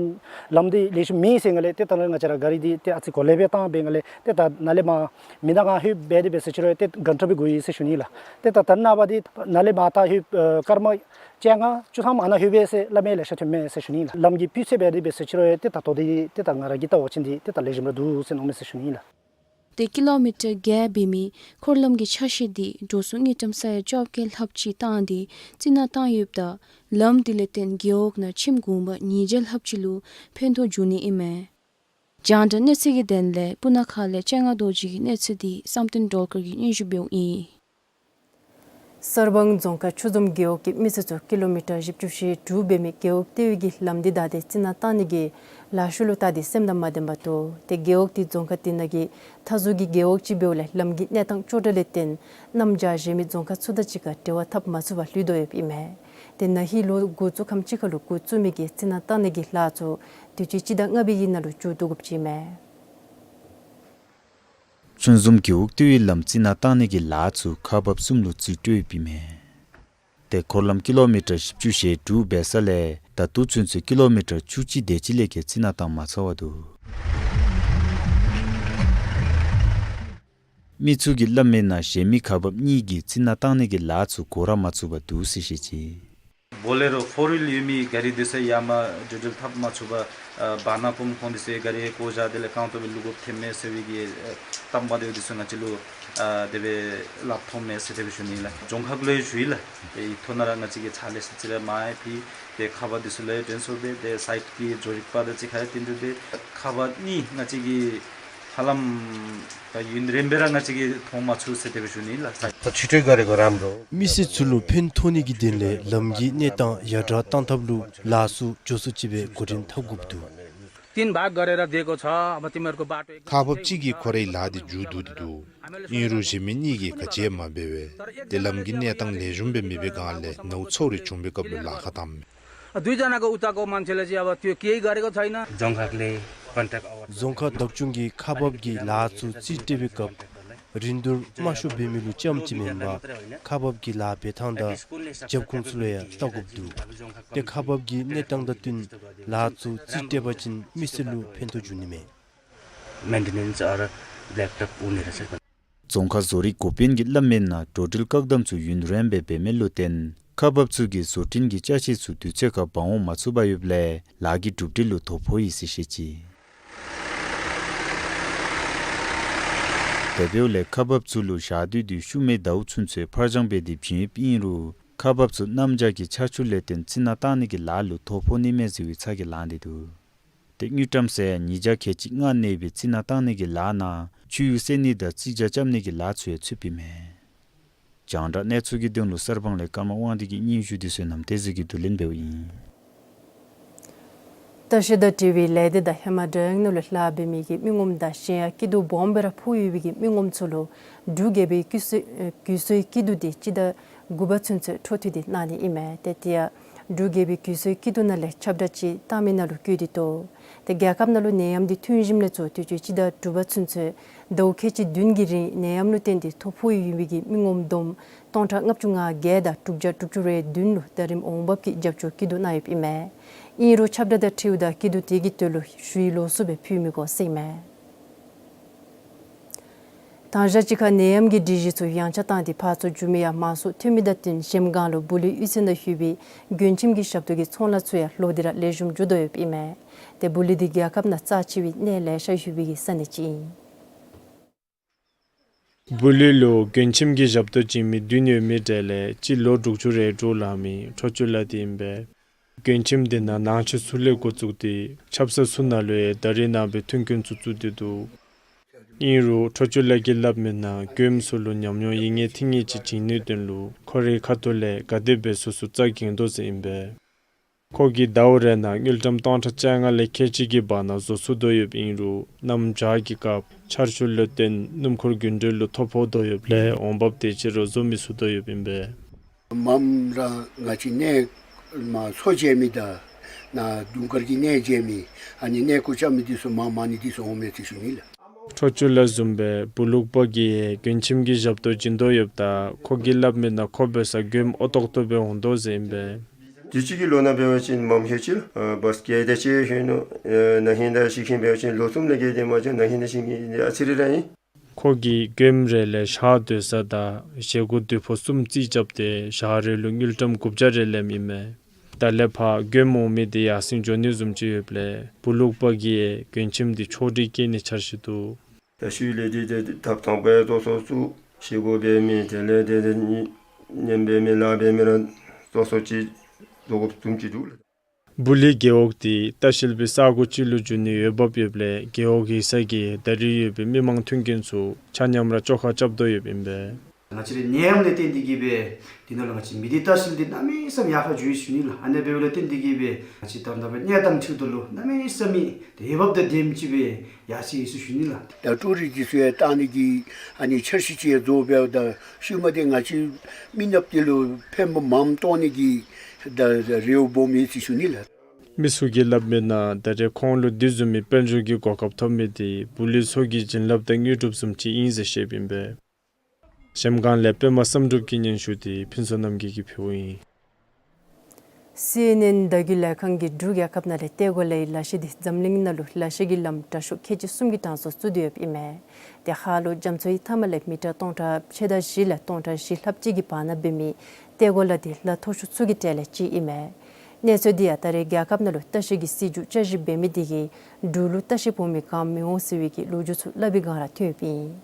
ལམ་འདི་ལེགས་ཤོམ་མེད་ཟེར་ང་ལས་ཏེ་ད་རེས་ང་བཅས་ར་ག་རི་འདི་ཏེ་ཨ་ཙི་གོ་ལེ་སྦེ་བཏང་སྦེ་ང་ལས་ཏེ་ད་ནཱ་ལས་མར་མི་ནང་ང་ལྷོད་འབད་དེ་འབད་ཟེར་ཅི་རུང་ཏེ་གྷན་ཊ་སྦེ་འགོར་ཡི་ཟེར་ཞུ་ནི་ལགས། ཏེ་ད་ད་རེས་ནངས་པ་འདི་ནཱ་ལས་མར་ད་ལྷོད་སྐར་མ་བཅོ་ལྔ་བཅུ་ཐམ་ཨ་ནཱ་ལྷོད་པས་ཟེར་སླབ་མི་ལེ་ཤ་ཐོན་མས་ཟེར་ཞུ་ནི་ལགས། ལམ་གྱི་སྤུས་ཚད་འབད་དེ་འབད་ཟེར་ཅི་རུང་ཡང་ཏེ་ད་ལྟོ་འདི་ཏེ་ད་ང་ར་གིས་བལྟ་བ་ཅིན་འདི་ཏེ་ད་ལེགས་ཤོམ་ར་འདུག་ཟེར་མནོཝ་མས་ཟེར་ཞུ་ནི་ལགས། ཏེ་ཀི་ལོ་མི་ཊར་བརྒྱད་འབད་མི་འཁོར་ལམ་གྱི་ཆ་ཤས་འདི་འགྲོ་སོང་དངུལ་ཀྲམ་ས་ཡ་བཅོ་བརྒྱད་ལྷགཔ་ཅིག་བཏང་སྟེ་རྩི་ནག་བཏང་ཡོདཔ་ད་ལམ་འདི་ལས་བརྟེན་རྒེད་འོག་ནང་ཁྱིམ་གུང་པ་ཉིས་བརྒྱ་ལྷགཔ་ཅིག་ལུ་ཕན་ཐོགས་འབྱུང་ནི་ཨིན་མས། རྒྱང་བསྒྲགས་གནས་ཚུལ་གྱི་དོན་ལས་སྤུ་ན་ཁ་ལས་སྤྱན་སྔ་རྡོ་རྗེ་གི་གནས་ཚུལ་འདི་བསམ་གཏན་སྒྲོལ་དཀར་གྱིས་སྙན་ཞུ་འབདཝ་ཨིན། གསར་སྤང་རྫོང་ཁག་ཆུ་འཛོམས་རྒེད་འོག་གི་མི་སེར་ཚུ་ཀི་ལོ་མི་ཊར་བཞི་བཅུ་ཞེ་དྲུག་འབད་མི་རྒེད་འོག་ལྟེ་བའི་གི་ལམ་འདི་བདའ་སྟེ་རྩི་ནག་བཏང་ནི་གི་ལཱ་ཤུལ་ལུ་བལྟ་སྟེ་སེམས་དང་མ་ལྡན་པར་འདུག། ཏེ་རྒེད་འོག་འདི་རྫོང་ཁག་འདི་ནང་གི་མཐའ་ཟུར་གྱི་རྒེད་འོག་ཅིག་འབདཝ་ལས་ལམ་གྱི་གནས་སྟངས་སྐྱོ་དྲགས་ལས་བརྟེན་གནམ་བྱཱར་བཞེས་མི་རྫོང་ཁག་ཚུ་དང་གཅིག་ཁར་འབྲེལ་བ་འཐབ་མ་ཚུགས་པར་ལུས་དོ་ཡོདཔ་ཨིན་མས། ཏེ་ན་ཧིང་ལོ་འགོ་བཙུགས་ཁམས་ཅིག་ཁར་ལུ་འགོ་བཙུགས་མི་གི་རྩི་ནག་བཏང་ནི་གི་ལཱ་ཚུ་དུས་ཅི་སྤྱི་ཟླ་ལྔ་པའི་གི་ནང་ལུ་མཇུག་བསྡུ་དགོཔ་ཅིག་ཨིན་མས། ཆུ་འཛོམས་རྒེད་འོག་ལྟེ་བའི་ལམ་རྩི་ནག་བཏང་ནི་གི་ལཱ་ཚུ་ཁག་འབགཔ་གསུམ་ལུ་རྩིས་སྤྲོད་ཡོདཔ་ཨིན་མས། ཏེ་འཁོར་ལམ་ཀི་ལོ་མི་ཊར་བཞི་བཅུ་ཞེ་དྲུག་འབད་ས་ལས་ད་ལྟོ་ཚུན་ཚོད་ཀི་ལོ་མི་ཊར་བཅུ་གཅིག་དེ་ཅིག་ལས་བརྒལ་རྩི་ནག་བཏང་མ་ཚར་བར་འདུག། མི་ཚུ་གིས་སླབ་མིའི་ནང་གཞན་མི་ཁག་འབགཔ་གཉིས་ཀྱིས་རྩི་ནག་བཏང་ནི་གི་ལཱ་ཚུ་འགོ་ར་མ་བཙུགས་པར་འདུག་ཟེར་བཤད་ཅི། བོ་ལེ་རོ་ཕོར་ཝིལ་ཡོད་མི་ག་རི་འདི་ཚུ་ཡར་མར་འགྲུལ་འགྲུལ་འཐབ་མ་ཚུགས་པར་ཨ་བར་ན་ཀུམ་ཁོང་འདི་ཚུ་ག་རི་བཀོ་བཞག་དེ་ལས་རྐང་སྟོང་སྦེ་ལུ་གོ་ཐེབས་མས་ཟེར་བའི་གི་ཨ་སྟབས་མ་བདེཝ་འདི་ཚུ་ང་བཅས་ལུ་ཨ་དེ་སྦེ་སླབ་ཐོནམ་མས་ཟེར་དེ་སྦེ་ཞུ་ནི་ལགས། རྫོང་ཁག་ལུ་ཡང་ཞུ་ཡི་ལགས། ཏེ་ཨི་ཐོག་ནང་ར་ང་བཅས་ཀྱིས་ཕྱག་ལཱ་ཚུ་ཅིག་ར་མར་ཡང་ཕུལ། ཏེ་ཁག་འབགཔ་འདི་ཚུ་ལུ་ཡང་དྲན་གསོ་འབད། ཏེ་སའིཊ་ཀྱི་བཟོ་རིག་པ་དང་གཅིག་ཁར་ཡང་བསྟུན་གྲོས་འབད། ཁག་འབགཔ་གཉིས་ང་བཅས་ཀྱིས་ཧ་ལམ་ད་ཡུན་རིངམོ་སྦེ་ར་ང་བཅས་ཀྱིས་མཐོང་མ་ཚུགས་ཟེར་དེ་སྦེ་ཞུ་ནི་ལགས། མི་སེར་ཚུ་ལུ་ཕན་ཐོགས་ནི་གི་དོན་ལས་ལམ་གྱི་གནས་སྟངས་ཡར་དྲག་གཏང་ཐབས་ལུ་ལཱ་ཚུ་མགྱོགས་སུ་ཅིག་སྦེ་འགོ་འདྲེན་འཐབ་དགོཔ་འདུག། तिन भाग गरेर दिएको छ। अब तिमीहरूको बाटो एक ཁག་འབགཔ་ཅིག་གིས་ཁོ་རའི་ལཱ་འདི་མཇུག་བསྡུ་སྟེ་འདུག། ཨིན་རུང་གཞན་མི་གཉིས་ཀྱིས་ག་ཅི་ཡང་མ་འབད་བས། ཏེ་ལམ་གྱི་གནས་སྟངས་ལེགས་ཤོམ་སྦེ་མེད་པའི་སྒང་ལས་ནཝ་ཚཝ་རེ་བྱུང་བའི་སྐབས་ལུ་ལཱ་ཁག་བཏངམ་མས། दुईजनाको उताको मान्छेले चाहिँ अब त्यो केही गरेको छैन। རྫོང་ཁག་ལས་ཀོན་ཊེཀཊ་ཨ་བར་རྫོང་ཁག་བདག་སྐྱོང་གིས་ཁག་འབགཔ་གི་ལཱ་ཚུ་རྩིས་སྤྲོད་པའི་སྐབས་རིན་བསྡུར་དམའ་ཤོས་འབད་མི་ལུ་རྐྱངམ་ཅིག་མེན་པར་ཁག་འབགཔ་གི་ལཱ་འབད་ཐངས་དང་རྒྱབ་ཁུངས་ཚུ་ལུ་ཡང་བལྟ་དགོཔ་འདུག། ཏེ་ཁག་འབགཔ་གི་གནས་སྟངས་དང་བསྟུན་ལཱ་ཚུ་རྩིས་སྤྲོད་པ་ཅིན་མི་སེར་ལུ་ཕན་ཐོགས་འབྱུང་ནི་མས། Maintenance or black top हुने रहेछ। རྫོང་ཁག་བཟོ་རིག་འགོ་དཔོན་གྱིས་སླབ་མིའི་ནང་འགྲོ་འགྲུལ་བཀག་དམ་ཚུ་ཡུན་རིངམོ་སྦེ་འབད་མི་ལུ་བརྟེན་ཁག་འབགཔ་ཚུ་གིས་བཟོ་སྐྲུན་གྱི་ཅ་ཆས་ཚུ་དུས་ཚོད་ཁར་འབག་འོང་མ་ཚུགས་པར་ཡོདཔ་ལས་ལཱ་གི་གྲུབ་འབྲས་ལུ་དོ་ཕོག་ཡི་ཟེར་བཤད་ཅི། དེ་འབདཝ་ལས་ཁག་འབགཔ་ཚུ་ལུ་ཞག་དུས་དུས་ཤུལ་མའི་ཟླཝ་ཚུན་ཚོད་ཕར་འགྱངས་འབད་དེ་བྱིན་ཡོདཔ་ཨིན་རུང་ཁག་འབགཔ་ཚུ་གནམ་བྱཱར་གྱི་ཆར་ཆུ་ལས་བརྟེན་རྩི་ནག་བཏང་ནི་གི་ལཱ་ལུ་དོ་ཕོག་ནི་མས་ཟེར་བའི་ཚ་གྱང་ལངས་ཏེ་འདུག། ཏེ་དངུལ་ཀྲམ་ཟེར་ཡང་ཉིས་བརྒྱ་ཁལ་གཅིག་ལྔ་གནས་པའི་རྩི་ནག་བཏང་ནི་གི་ལཱ་ནང་ཆུ་གཡུར་བསལ་ནི་དང་རྩིག་བྱ་རྐྱབ་ནི་གི་ལཱ་ཚུ་ཡང་ཚུདཔ་ཨིན་མས། རྒྱང་བསྒྲགས་གནས་ཚུལ་གྱི་དོན་ལུ་གསར་སྤང་ལས་ཀརྨ་དབང་འདུས་ཀྱིས་སྙན་ཞུ་དེ་བསོད་ནམས་བསྟན་འཛིན་གྱིས་བསྡུ་ལེན་འབདཝ་ཨིན། བཀྲ་ཤིས་དང་འབྲེལ་བའི་ལས་སྡེ་དང་ཧེ་མ་སྒྲ་དབྱངས་ནང་ལུ་ལཱ་འབད་མི་གི་མི་ངོམ་དང་གཞན་ཡང་སྐྱིད་སྡུག་སྦོམ་སྦེ་ར་ཕོག་ཡོད་པའི་གི་མི་ངོམ་ཚུ་ལུ་འབྲུག་རྒྱལ་པོའི་སྐུ་གཟུགས་ཨེ་སྐུ་གཟུགས་སྐྱིད་སྡུག་དེ་སྤྱི་ཟླ་དགུ་པ་ཚུན་ཚོད་འཕྲོ་མཐུད་དེ་གནང་ནི་ཨིན་མས། ཏེ་དེ་ཡང་འབྲུག་རྒྱལ་པོའི་སྐུ་གཟུགས་སྐྱིད་སྡུག་ནང་ལས་ཁྱབ་བསྒྲགས་ཅིག་བཏང་མི་ནང་ལུ་བཀོད་དེ་འདུག། ཏེ་རྒྱལ་ཁབ་ནང་ལུ་ནད་ཡམས་འདི་ཐོན་ཞིནམ་ལས་ཚུར་དུས་ཅི་སྤྱི་ཟླ་དྲུག་པ་ཚུན་ཚོད་ཟླཝ་ཁལ་གཅིག་བདུན་གྱི་རིང་ནད་ཡམས་ལུ་བརྟེན་ཏེ་ཐོ་ཕོག་ཡོད་པའི་གི་མི་ངོམ་བསྡོམས་སྟོང་ཕྲག་ལྔ་བཅུ་ང་བརྒྱད་དང་དྲུག་བརྒྱ་དྲུག་ཅུ་རེ་བདུན་ལུ་ད་རིས་འོང་འབབ་ཀྱི་རྒྱབ་སྐྱོར་སྐྱིད་སྡུག་གནང་ཡོདཔ་ཨིན་མས། ཨིན་རུང་ཁྱབ་བསྒྲགས་དང་འཁྲིལཝ་ད་སྐྱིད་སྡུག་དེ་གི་དོན་ལུ་ཞུ་ཡིག་ལོགས་སུ་སྦེ་ཕུལ་མི་དགོ་ཟེར་ཨིན་མས། དང་ཞག་གཅིག་ཁར་ནད་ཡམས་ཀྱི་སྒྲིག་གཞི་ཚུ་ཡངས་ཆག་བཏང་སྟེ་ཕར་ཚུར་འགྱོ་མི་ཡང་མང་སུ་ཐོན་མི་དང་བསྟུན་གཞལམ་སྒང་ལུ་སྦུག་ལུས་གཡུས་ཚན་དང་ཞུ་བའི་མགྱོན་ཁྱིམ་གྱི་ཞབས་ཏོག་གི་ཚོང་ལཱ་ཚུ་ཡང་ལོག་སྟེ་ར་ལེགས་ཤོམ་འགྱོ་དོ་ཡོདཔ་ཨིན་མས། ཏེ་སྦུག་ལུས་འདི་རྒྱལ་ཁབ་ནང་རྩ་ཆེ་བའི་གནས་ལེ་ཤ་ཡོད་པའི་གི་ས་གནས་ཅིག་ཨིན། སྦུག་ལུས་ལུ་མགྱོན་ཁྱིམ་གྱི་ཞབས་ཏོག་བྱིན་མི་བདུན་ཡོད་མི་གྲས་ལས་གཅིག་ལོ་དྲུག་ཅུ་རེ་དྲུག་ལང་མི་འཕྲོད་སྦྱོར་ལགས་དེ་ཨིན་པས། མགྱོན་ཁྱིམ་དེ་ནང་ནང་ཆོས་ཚུ་ལས་འགོ་བཙུགས་ཏེ་ཆབ་གསང་ཚུ་ནང་ལུ་ཡང་ད་རིས་ནངས་པའི་མཐུན་རྐྱེན་ཚུ་བཙུགས་ཏེ་འདུག། ཨིན་རུང་འཕྲོད་སྦྱོར་ལགས་ཀྱིས་སླབ་མི་ནང་མགྱོནམ་ཚུ་ལུ་ཉམས་མྱོང་ཡིན་ངེས་མཐུན་ངེས་ཅིག་བྱིན་ནིའི་དོན་ལུ་ཁོ་རའི་ཁ་ཐུག་ལས་ག་དེ་སྦེ་ཚུགས་ཚུགས་རྩ་འགེངས་དོ་ཟེར་ཨིན་པས། ཁོ་གིས་ཟླཝ་རེ་ནང་དངུལ་ཀྲམ་སྟོང་ཕྲག་བཅོ་ལྔ་ལས་ཁལ་གཅིག་གི་བར་ན་བཟོ་ཚུགས་དོ་ཡོདཔ་ཨིན་རུང་གནམ་བྱཱར་གྱི་སྐབས་ཆར་ཆུ་ལུ་བརྟེན་སྣུམ་འཁོར་རྒྱུན་འགྲུལ་ལུ་ཐོ་ཕོག་དོ་ཡོདཔ་ལས་འོང་འབབ་དེ་ཅིག་ར་བཟོ་མི་ཚུགས་དོ་ཡོདཔ་ཨིན་པས། མངམ་ར་ང་བཅས་གནས་མ་མཚོ་བྱེལ་མི་དང་ནཱ་དུང་དཀར་གྱི་གནས་བྱེལ་མི་ཨ་ནི་གནས་སྐོར་རྐྱབ་མི་འདི་ཚུ་མ་མ་ཎི་འདི་ཚུ་འོང་མས་ཟེར་ཞུ་ནི་ལགས། འཕྲོད་སྦྱོར་ལགས་བཟུམ་སྦེ་སྦུག་ལུག་པ་གིས་མགྱོན་ཁྱིམ་གྱི་ཞབས་ཏོག་བྱིན་དོ་ཡོདཔ་ད་ཁོ་གིས་སླབ་མི་ནང་ཁོ་འབད་སར་མགྱོནམ་ཨོ་ཏོག་ཏོ་སྦེ་འོང་དོ་ཟེར་ཨིན་པས། དུས་ཅི་གི་ལོ་ནང་འབད་བ་ཅིན་མངམ་ཧེ་ཅི་ལགས་ཨ་བཱས་ཀེ་ཏེ་ཅིག་ཧེ་ནོ་ཨེ་ན་ཧིང་དང་ཤིང་ཁིང་འབད་བ་ཅིན་ལོ་གསུམ་ལས་བརྒལ་ཏེ་མ་བྱུང་། ན་ཧིང་དང་ཤིང་ཁིང་ཨ་ཙི་རེ་ར་ཨིན། ཁོ་གིས་མགྱོནམ་རེ་ལས་ཞག་སྡོད་ས་དང་བཞེས་སྒོ་སྡོད་ཕོག་གསུམ་རྩིས་རྐྱབ་སྟེ་ཞག་རེ་ལུ་དངུལ་ཀྲམ་དགུ་བརྒྱ་རེ་ལེནམ་ཨིན་མས། ད་ལས་ཕར་མགྱོནམ་འོང་མི་འདི་ཡར་སེང་འགྱོ་ནི་བཟུམ་ཅིག་ཡོདཔ་ལས་སྦུག་ལུག་པ་གིས་ཡང་མགྱོན་ཁྱིམ་འདི་ཕྱོགས་སྒྲིག་བཀལ་ནི་འཆར་གཞི་འདུག། ད་ཤུལ་ལས་འདི་ཏེ་ཐབ་ཚང་པའི་བཟོ་ཚོགས་ཚུ་བཞེས་སྒོ་འབད་མི་དེ་ལས་ཏེ་ཏེ་ཉིནམ་འབད་མི་ལཱ་འབད་མི་ར་བཟོ་ཚོགས་ཅིག་བཟོ་དགོཔ་བཟུམ་ཅིག་འདུག་ལགས། སྦུག་ལུས་རྒེད་འོག་འདི་ལྟ་བཤལ་པའི་ས་གོ་ཅིག་ལུ་འགྱུར་ནི་འོས་འབབ་ཡོདཔ་ལས་རྒེད་འོག་ཡིག་ཚང་གིས་ད་རིས་ཡོད་པའི་མི་མང་མཐུན་རྐྱེན་ཚུ་ཆ་མཉམ་ར་བཅོ་ཁ་རྐྱབ་དོ་ཡོདཔ་ཨིན་པས། ང་བཅས་རའི་ནད་ཡམས་ལས་བརྟེན་ཏེ་གིས་སྦེ་འདི་ནང་ལུ་ང་བཅས་མི་སྡེ་ལྟ་བཤལ་འདི་གནམ་མེད་ས་མེད་ཡར་ཁར་འགྱོ་ཡི་ཟེར་ཞུ་ནི་ལགས། ཨ་ནི་འབདཝ་ལས་བརྟེན་ཏེ་གིས་སྦེ་ང་བཅས་ད་ལྟོ་སྦེ་གནས་སྟངས་འཁྲུལ་དོ་ལུ་གནམ་མེད་ས་མེད་ཏེ་འོས་འབབ་དང་ལྡནམ་ཅིག་སྦེ་ཡར་སོང་ཡི་ཟེར་ཞུ་ནི་ལགས། ད་ཊུ་རིསཊ་འདི་ཚུ་ཡང་བཏང་ནི་གི་ཨ་ནི་འཆར་གཞི་ཅིག་ཡང་བཟོ་འབདཝ་ད་ཤུལ་མ་འདི་ང་བཅས་མི་ནགཔ་འདི་ལུ་ཕན་པ་མངམ་ཐོགས་ནི་གི་ད་རེ་བ་སྦོམ་ཡོད་ཟེར་ཞུ་ནི་ལགས། མི་ཚུ་གིས་སླབ་མི་ནང་ད་རེས་ཁོང་ལུ་འདི་བཟུམ་མའི་དཔལ་འབྱོར་གྱི་གོ་སྐབས་ཐོབ་མི་འདི་སྦུག་ལུས་ཚུ་གི་བྱིན་རླབས་དང་དངོས་གྲུབ་བཟུམ་ཅིག་ཨིན་ཟེར་བཤདཔ་ཨིན་པས། གཞལམ་སྒང་ལས་པདྨ་བསམ་གྲུབ་ཀྱི་སྙན་ཞུ་འདི་ཕུན་ཚོགས་རྣམ་རྒྱལ་གྱིས་ཕུལཝ་ཨིན། སི་ཨེན་ཨེན་བརྡ་བརྒྱུད་ལས་ཁང་གིས་འབྲུག་རྒྱལ་ཁབ་ནང་ལས་ཏེ་གོ་ལའི་ལ་གཞས་འདི་འཛམ་གླིང་ནང་ལུ་ལ་གཞས་ཀྱི་ལམ་དྲག་ཤོས་ཁལ་གཅིག་གསུམ་གྱི་གྲངས་སུ་ཚུད་དེ་ཡོདཔ་ཨིན་མས། ཏེ་ཧ་ལུགས་རྒྱ་མཚོའི་མཐའ་མ་ལས་མི་ཊར་སྟོང་ཕྲག་ཕྱེད་དང་བཞི་ལས་སྟོང་ཕྲག་བཞི་ལྷགཔ་ཅིག་གི་བར་ན་འབད་མི་ཏེ་གོ་ལ་འདི་ལ་མཐོ་ཤོས་ཚུ་གི་གྲས་ལས་གཅིག་ཨིན་མས། གནས་ཚུལ་འདི་ཡང་ད་རེས་རྒྱལ་ཁབ་ནང་ལུ་ལྟ་བཤལ་གྱི་སྲིད་བྱུས་བསྐྱར་ཞིབ་འབད་མི་འདི་གིས་འབྲུག་ལུ་ལྟ་བཤལ་འབད་མི་གང་མི་འོང་ཟེར་བའི་གི་ལོ་རྒྱུས་ཚུ་སླབ་པའི་སྒང་ར་ཐོན་ཡོདཔ་ཨིན།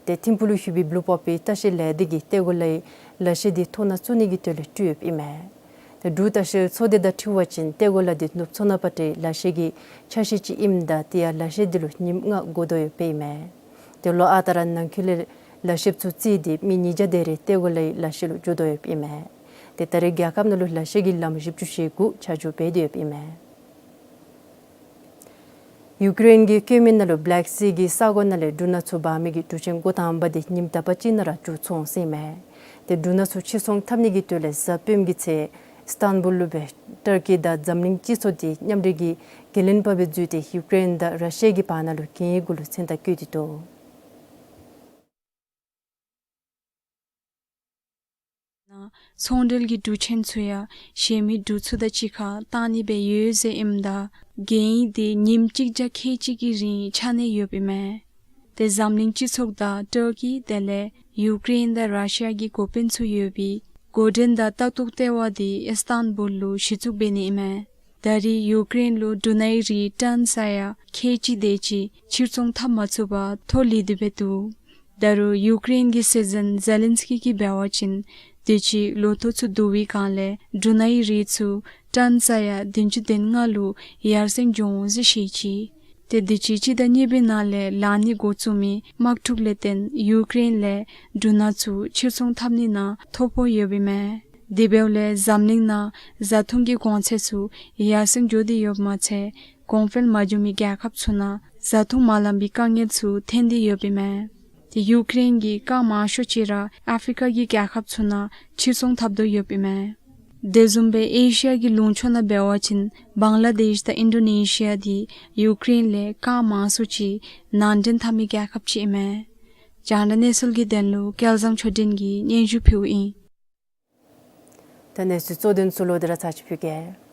ཏེ་ཐིམ་ཕུག་ལུ་ཡོད་པའི་བླུ་པོ་པའི་ལྟ་བཤལ་ལས་སྡེ་གིས་ཏེ་གོ་ལའི་ལ་གཞས་འདི་ཐོ་ནང་བཙུགས་ནི་གི་དོན་ལས་སྤྲོད་ཡོདཔ་ཨིན་མས། ཏེ་འབྲུག་ལྟ་བཤལ་ཚོགས་སྡེ་དང་འཁྲིལ་བ་ཅིན་ཏེ་གོ་ལ་འདི་ནུབ་མཚོ་སྣ་པ་ཏྲའི་ལ་གཞས་ཀྱི་ཆ་ཤས་ཅིག་ཨིནམ་ད་དེ་ཡང་ལ་གཞས་འདི་ལུ་ཉིནམ་ལྔ་འགོར་དོ་ཡོདཔ་ཨིན་མས། ཏེ་ལོ་ཨ་རྟག་ར་ནང་འཁོད་ལས་ལ་གཞསཔ་ཚུ་བརྩིས་ཏེ་མི་ཉིས་བརྒྱ་དེ་རེ་ཏེ་གོ་ལའི་ལ་གཞས་ལུ་འགྱོ་དོ་ཡོདཔ་ཨིན་མས། ཏེ་ད་རེས་རྒྱལ་ཁབ་ནང་ལུ་ལ་གཞས་ཀྱི་ལམ་བཞི་བཅུ་ཞེ་དགུ་ཆ་འཇོག་འབད་དེ་ཡོདཔ་ཨིན་མས། ཡུ་ཀེ་རེན་གྱི་བཀོད་མི་ནང་ལུ་བེ་ལེཀ་སི་གི་ས་གོ་ནང་ལས་འབྲུ་སྣ་ཚུ་འབག་མི་གི་འགྲུལ་ཆས་འགོ་དང་པ་འདི་ཉིནམ་དག་པ་ཅིག་ནང་ར་འགྲུལ་ཚུགས་འོང་ཟེར་ཨིན་མས། ཏེ་འབྲུ་སྣ་ཚུ་ཕྱིར་ཚོང་འཐབ་ནི་གི་དོན་ལས་གཟའ་སྤེནམ་གི་ཚེ་ཨི་སི་ཏན་བུལ་ལུ་སྦེ་ཊར་ཀི་དང་འཛམ་གླིང་སྤྱི་ཚོགས་འདི་མཉམ་འབྲེལ་གྱི་འགན་ལེན་པ་སྦེ་འཛུལ་ཏེ་ཡུ་ཀེ་རེན་དང་ར་ཤི་ཡ་གི་བར་ན་ལུ་གན་ཡིག་གུ་ལུ་མཚན་རྟགས་བཀོད་དེ་འདུག། ཚོང་འབྲེལ་གྱི་འགྲུལ་ཆས་ཚུ་ཡང་གཞན་མི་འགྲུལ་ཚུ་དང་གཅིག་ཁར་བཏང་ནི་སྦེ་ཡོད་ཟེར་ཨིནམ་ད་གན་ཡིག་འདི་ཉིནམ་གཅིག་བརྒྱ་ཁལ་གཅིག་གི་རིང་ཆགས་ནི་ཡོདཔ་ཨིན་མས། ཏེ་འཛམ་གླིང་སྤྱི་ཚོགས་དང་ཊར་ཀི་དེ་ལས་ཡུ་ཀེ་རེན་དང་ར་ཤི་ཡ་གི་འགོ་དཔོན་ཚུ་ཡོད་པའི་འགོ་འདྲེན་དང་ལྟ་རྟོག་ལྟེ་བ་འདི་ཨི་སི་ཏན་བུལ་ལུ་གཞི་བཙུགས་འབད་ནི་ཨིན་མས། ད་རེས་ཡུ་ཀེ་རེན་ལུ་འབྲུ་སྣའི་རིགས་ཊོན་ས་ཡ་ཁལ་གཅིག་དེ་ཅིག་ཕྱིར་ཚོང་འཐབ་མ་ཚུགས་པར་ཐོག་ལུས་ཏེ་སྦེ་འདུག། ད་རུང་ཡུཀ་རེན་གྱི་སྲིད་འཛིན་ཛེ་ལིན་སི་ཀི་གིས་འབད་བ་ཅིན་དུས་ཅི་ལོ་ཐོག་ཚུ་བསྡུ་བའི་སྒང་ལས་འབྲུ་སྣའི་རིགས་ཚུ་ཊཱན་ས་ཡ་བདུན་ཅུ་དོན་ལྔ་ལུ་ཡར་སེང་འགྱོ་འོང་ཟེར་བཤད་ཅི། ཏེ་དུས་ཅི་སྤྱི་ཟླ་གཉིས་པའི་ནང་ལས་ལང་ནི་འགོ་བཙུགས་མི་དམག་འཁྲུག་ལས་བརྟེན་ཡུཀ་རེན་ལས་འབྲུ་སྣ་ཚུ་ཕྱིར་ཚོང་འཐབ་ནི་ནང་ཐོ་ཕོག་ཡོདཔ་ཨིན་མས། དེ་འབདཝ་ལས་འཛམ་གླིང་ནང་བཟའ་འཐུང་གི་གོང་ཚད་ཚུ་ཡར་སེང་འགྱོ་སྟེ་ཡོདཔ་མ་ཚད་གོང་འཕེལ་མ་བྱུང་མི་རྒྱལ་ཁབ་ཚུ་ནང་བཟའ་འཐུང་མ་ལང་པའི་དཀའ་ངལ་ཚུ་ཐོན་ཏེ་ཡོདཔ་ཨིན་མས། ཏེ་ཡུཀ་རེན་གྱི་རྐང་མང་ཤོས་ཅིག་ར་ཨ་ཕི་རི་ཀ་གི་རྒྱལ་ཁབ་ཚུ་ནང་ཕྱིར་ཚོང་འཐབ་དོ་ཡོདཔ་ཨིན་མས། དེ་བཟུམ་སྦེ་ཨེ་ཤི་ཡ་གི་ལུང་ཕྱོགས་ནང་འབད་བ་ཅིན་བང་ལ་དེཤ་དང་ཨིན་ཌོ་ནེ་ཤི་ཡ་འདི་ཡུཀ་རེན་ལས་རྐང་མང་སུ་ཅིག་ནང་འདྲེན་འཐབ་མི་རྒྱལ་ཁབ་ཅིག་ཨིན་མས། རྒྱང་བསྒྲགས་གནས་ཚུལ་གྱི་དོན་ལུ་སྐལ་བཟང་ཆོས་སྒྲོན་གྱིས་སྙན་ཞུ་ཕུལཝ་ཨིན། ད་གནས་ཚུལ་གཙོ་དོན་ཚུ་ལོག་སྟེ་ར་ཚར་ཅིག་ཕུལ་གེ།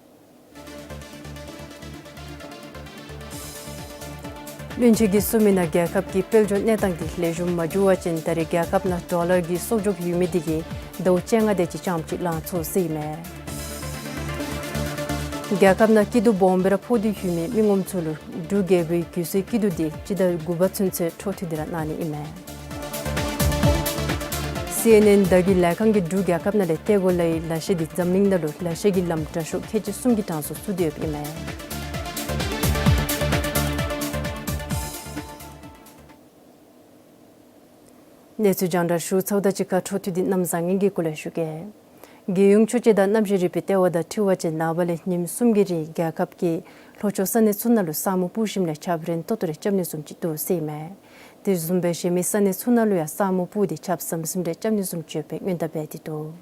བློན་ཆེན་གྱིས་གསུངས་མི་ནང་རྒྱལ་ཁབ་ཀྱི་དཔལ་འབྱོར་གནས་སྟངས་འདི་ལེགས་ཤོམ་མ་འགྱོ་བ་ཅིན་ད་རེས་རྒྱལ་ཁབ་ནང་ཌོ་ལར་གྱི་གསོག་འཇོག་ཡོད་མི་འདི་གིས་ཟླཝ་བཅོ་ལྔ་དེ་ཅིག་ཙམ་ཅིག་ལང་ཚུགས་ཟེར་ཨིན་མས། རྒྱལ་ཁབ་ནང་སྐྱིད་སྡུག་སྦོམ་སྦེ་ར་ཕོག་སྟེ་ཡོད་མི་མི་ངོམ་ཚུ་ལུ་འབྲུག་རྒྱལ་པོའི་རྒུད་གསོའི་སྐྱིད་སྡུག་འདི་སྤྱི་ཟླ་དགུ་པ་ཚུན་ཚོད་འཕྲོ་མཐུད་དེ་ར་གནང་ནི་ཨིན་མས། སི་ཨེན་ཨེན་བརྡ་བརྒྱུད་ལས་ཁང་གིས་འབྲུག་རྒྱལ་ཁབ་ནང་ལས་ཏེ་གོ་ལའི་ལ་གཞས་འདི་འཛམ་གླིང་ནང་ལུ་ལ་གཞས་ཀྱི་ལམ་དྲག་ཤོས་ཁལ་གཅིག་གསུམ་གྱི་གྲངས་སུ་ཚུད་དེ་ཡོདཔ་ཨིན་མས། གནས་ཚུལ་རྒྱང་བསྒྲགས་ཞུ་ཚརཝ་དང་གཅིག་ཁར་འཕྲོ་མཐུད་དེ་གནམ་བཟང་ངན་གྱི་སྐོར་ལས་ཞུ་གེ། རྒྱལ་ཡོངས་ཆོས་བྱེད་དང་གནམ་གཤིས་རིག་པའི་ལྟེ་བ་དང་འཁྲིལ་བ་ཅིན་ནངས་པ་ལས་ཉིནམ་གསུམ་གྱི་རིང་རྒྱལ་ཁབ་ཀྱི་ལྷོ་ཕྱོགས་ས་གནས་ཚུ་ནང་ལུ་ས་སྨུག་སྤུབས་ཞིནམ་ལས་ཆརཔ་རན་ཏོག་ཏོ་རེ་རྐྱབ་ནི་བཟུམ་ཅིག་འདུག་ཟེར་ཨིན་མས། དེ་བཟུམ་སྦེ་གཞན་མི་ས་གནས་ཚུ་ནང་ལུ་ཡང་ས་སྨུག་སྤུབས་ཏེ་ཆརཔ་ཟམ་ཟིམ་རེ་རྐྱབ་ནི་བཟུམ་ཅིག་ཡོདཔ་སྦེ་སྔོན་བརྡ་འབད་དེ་འདུག།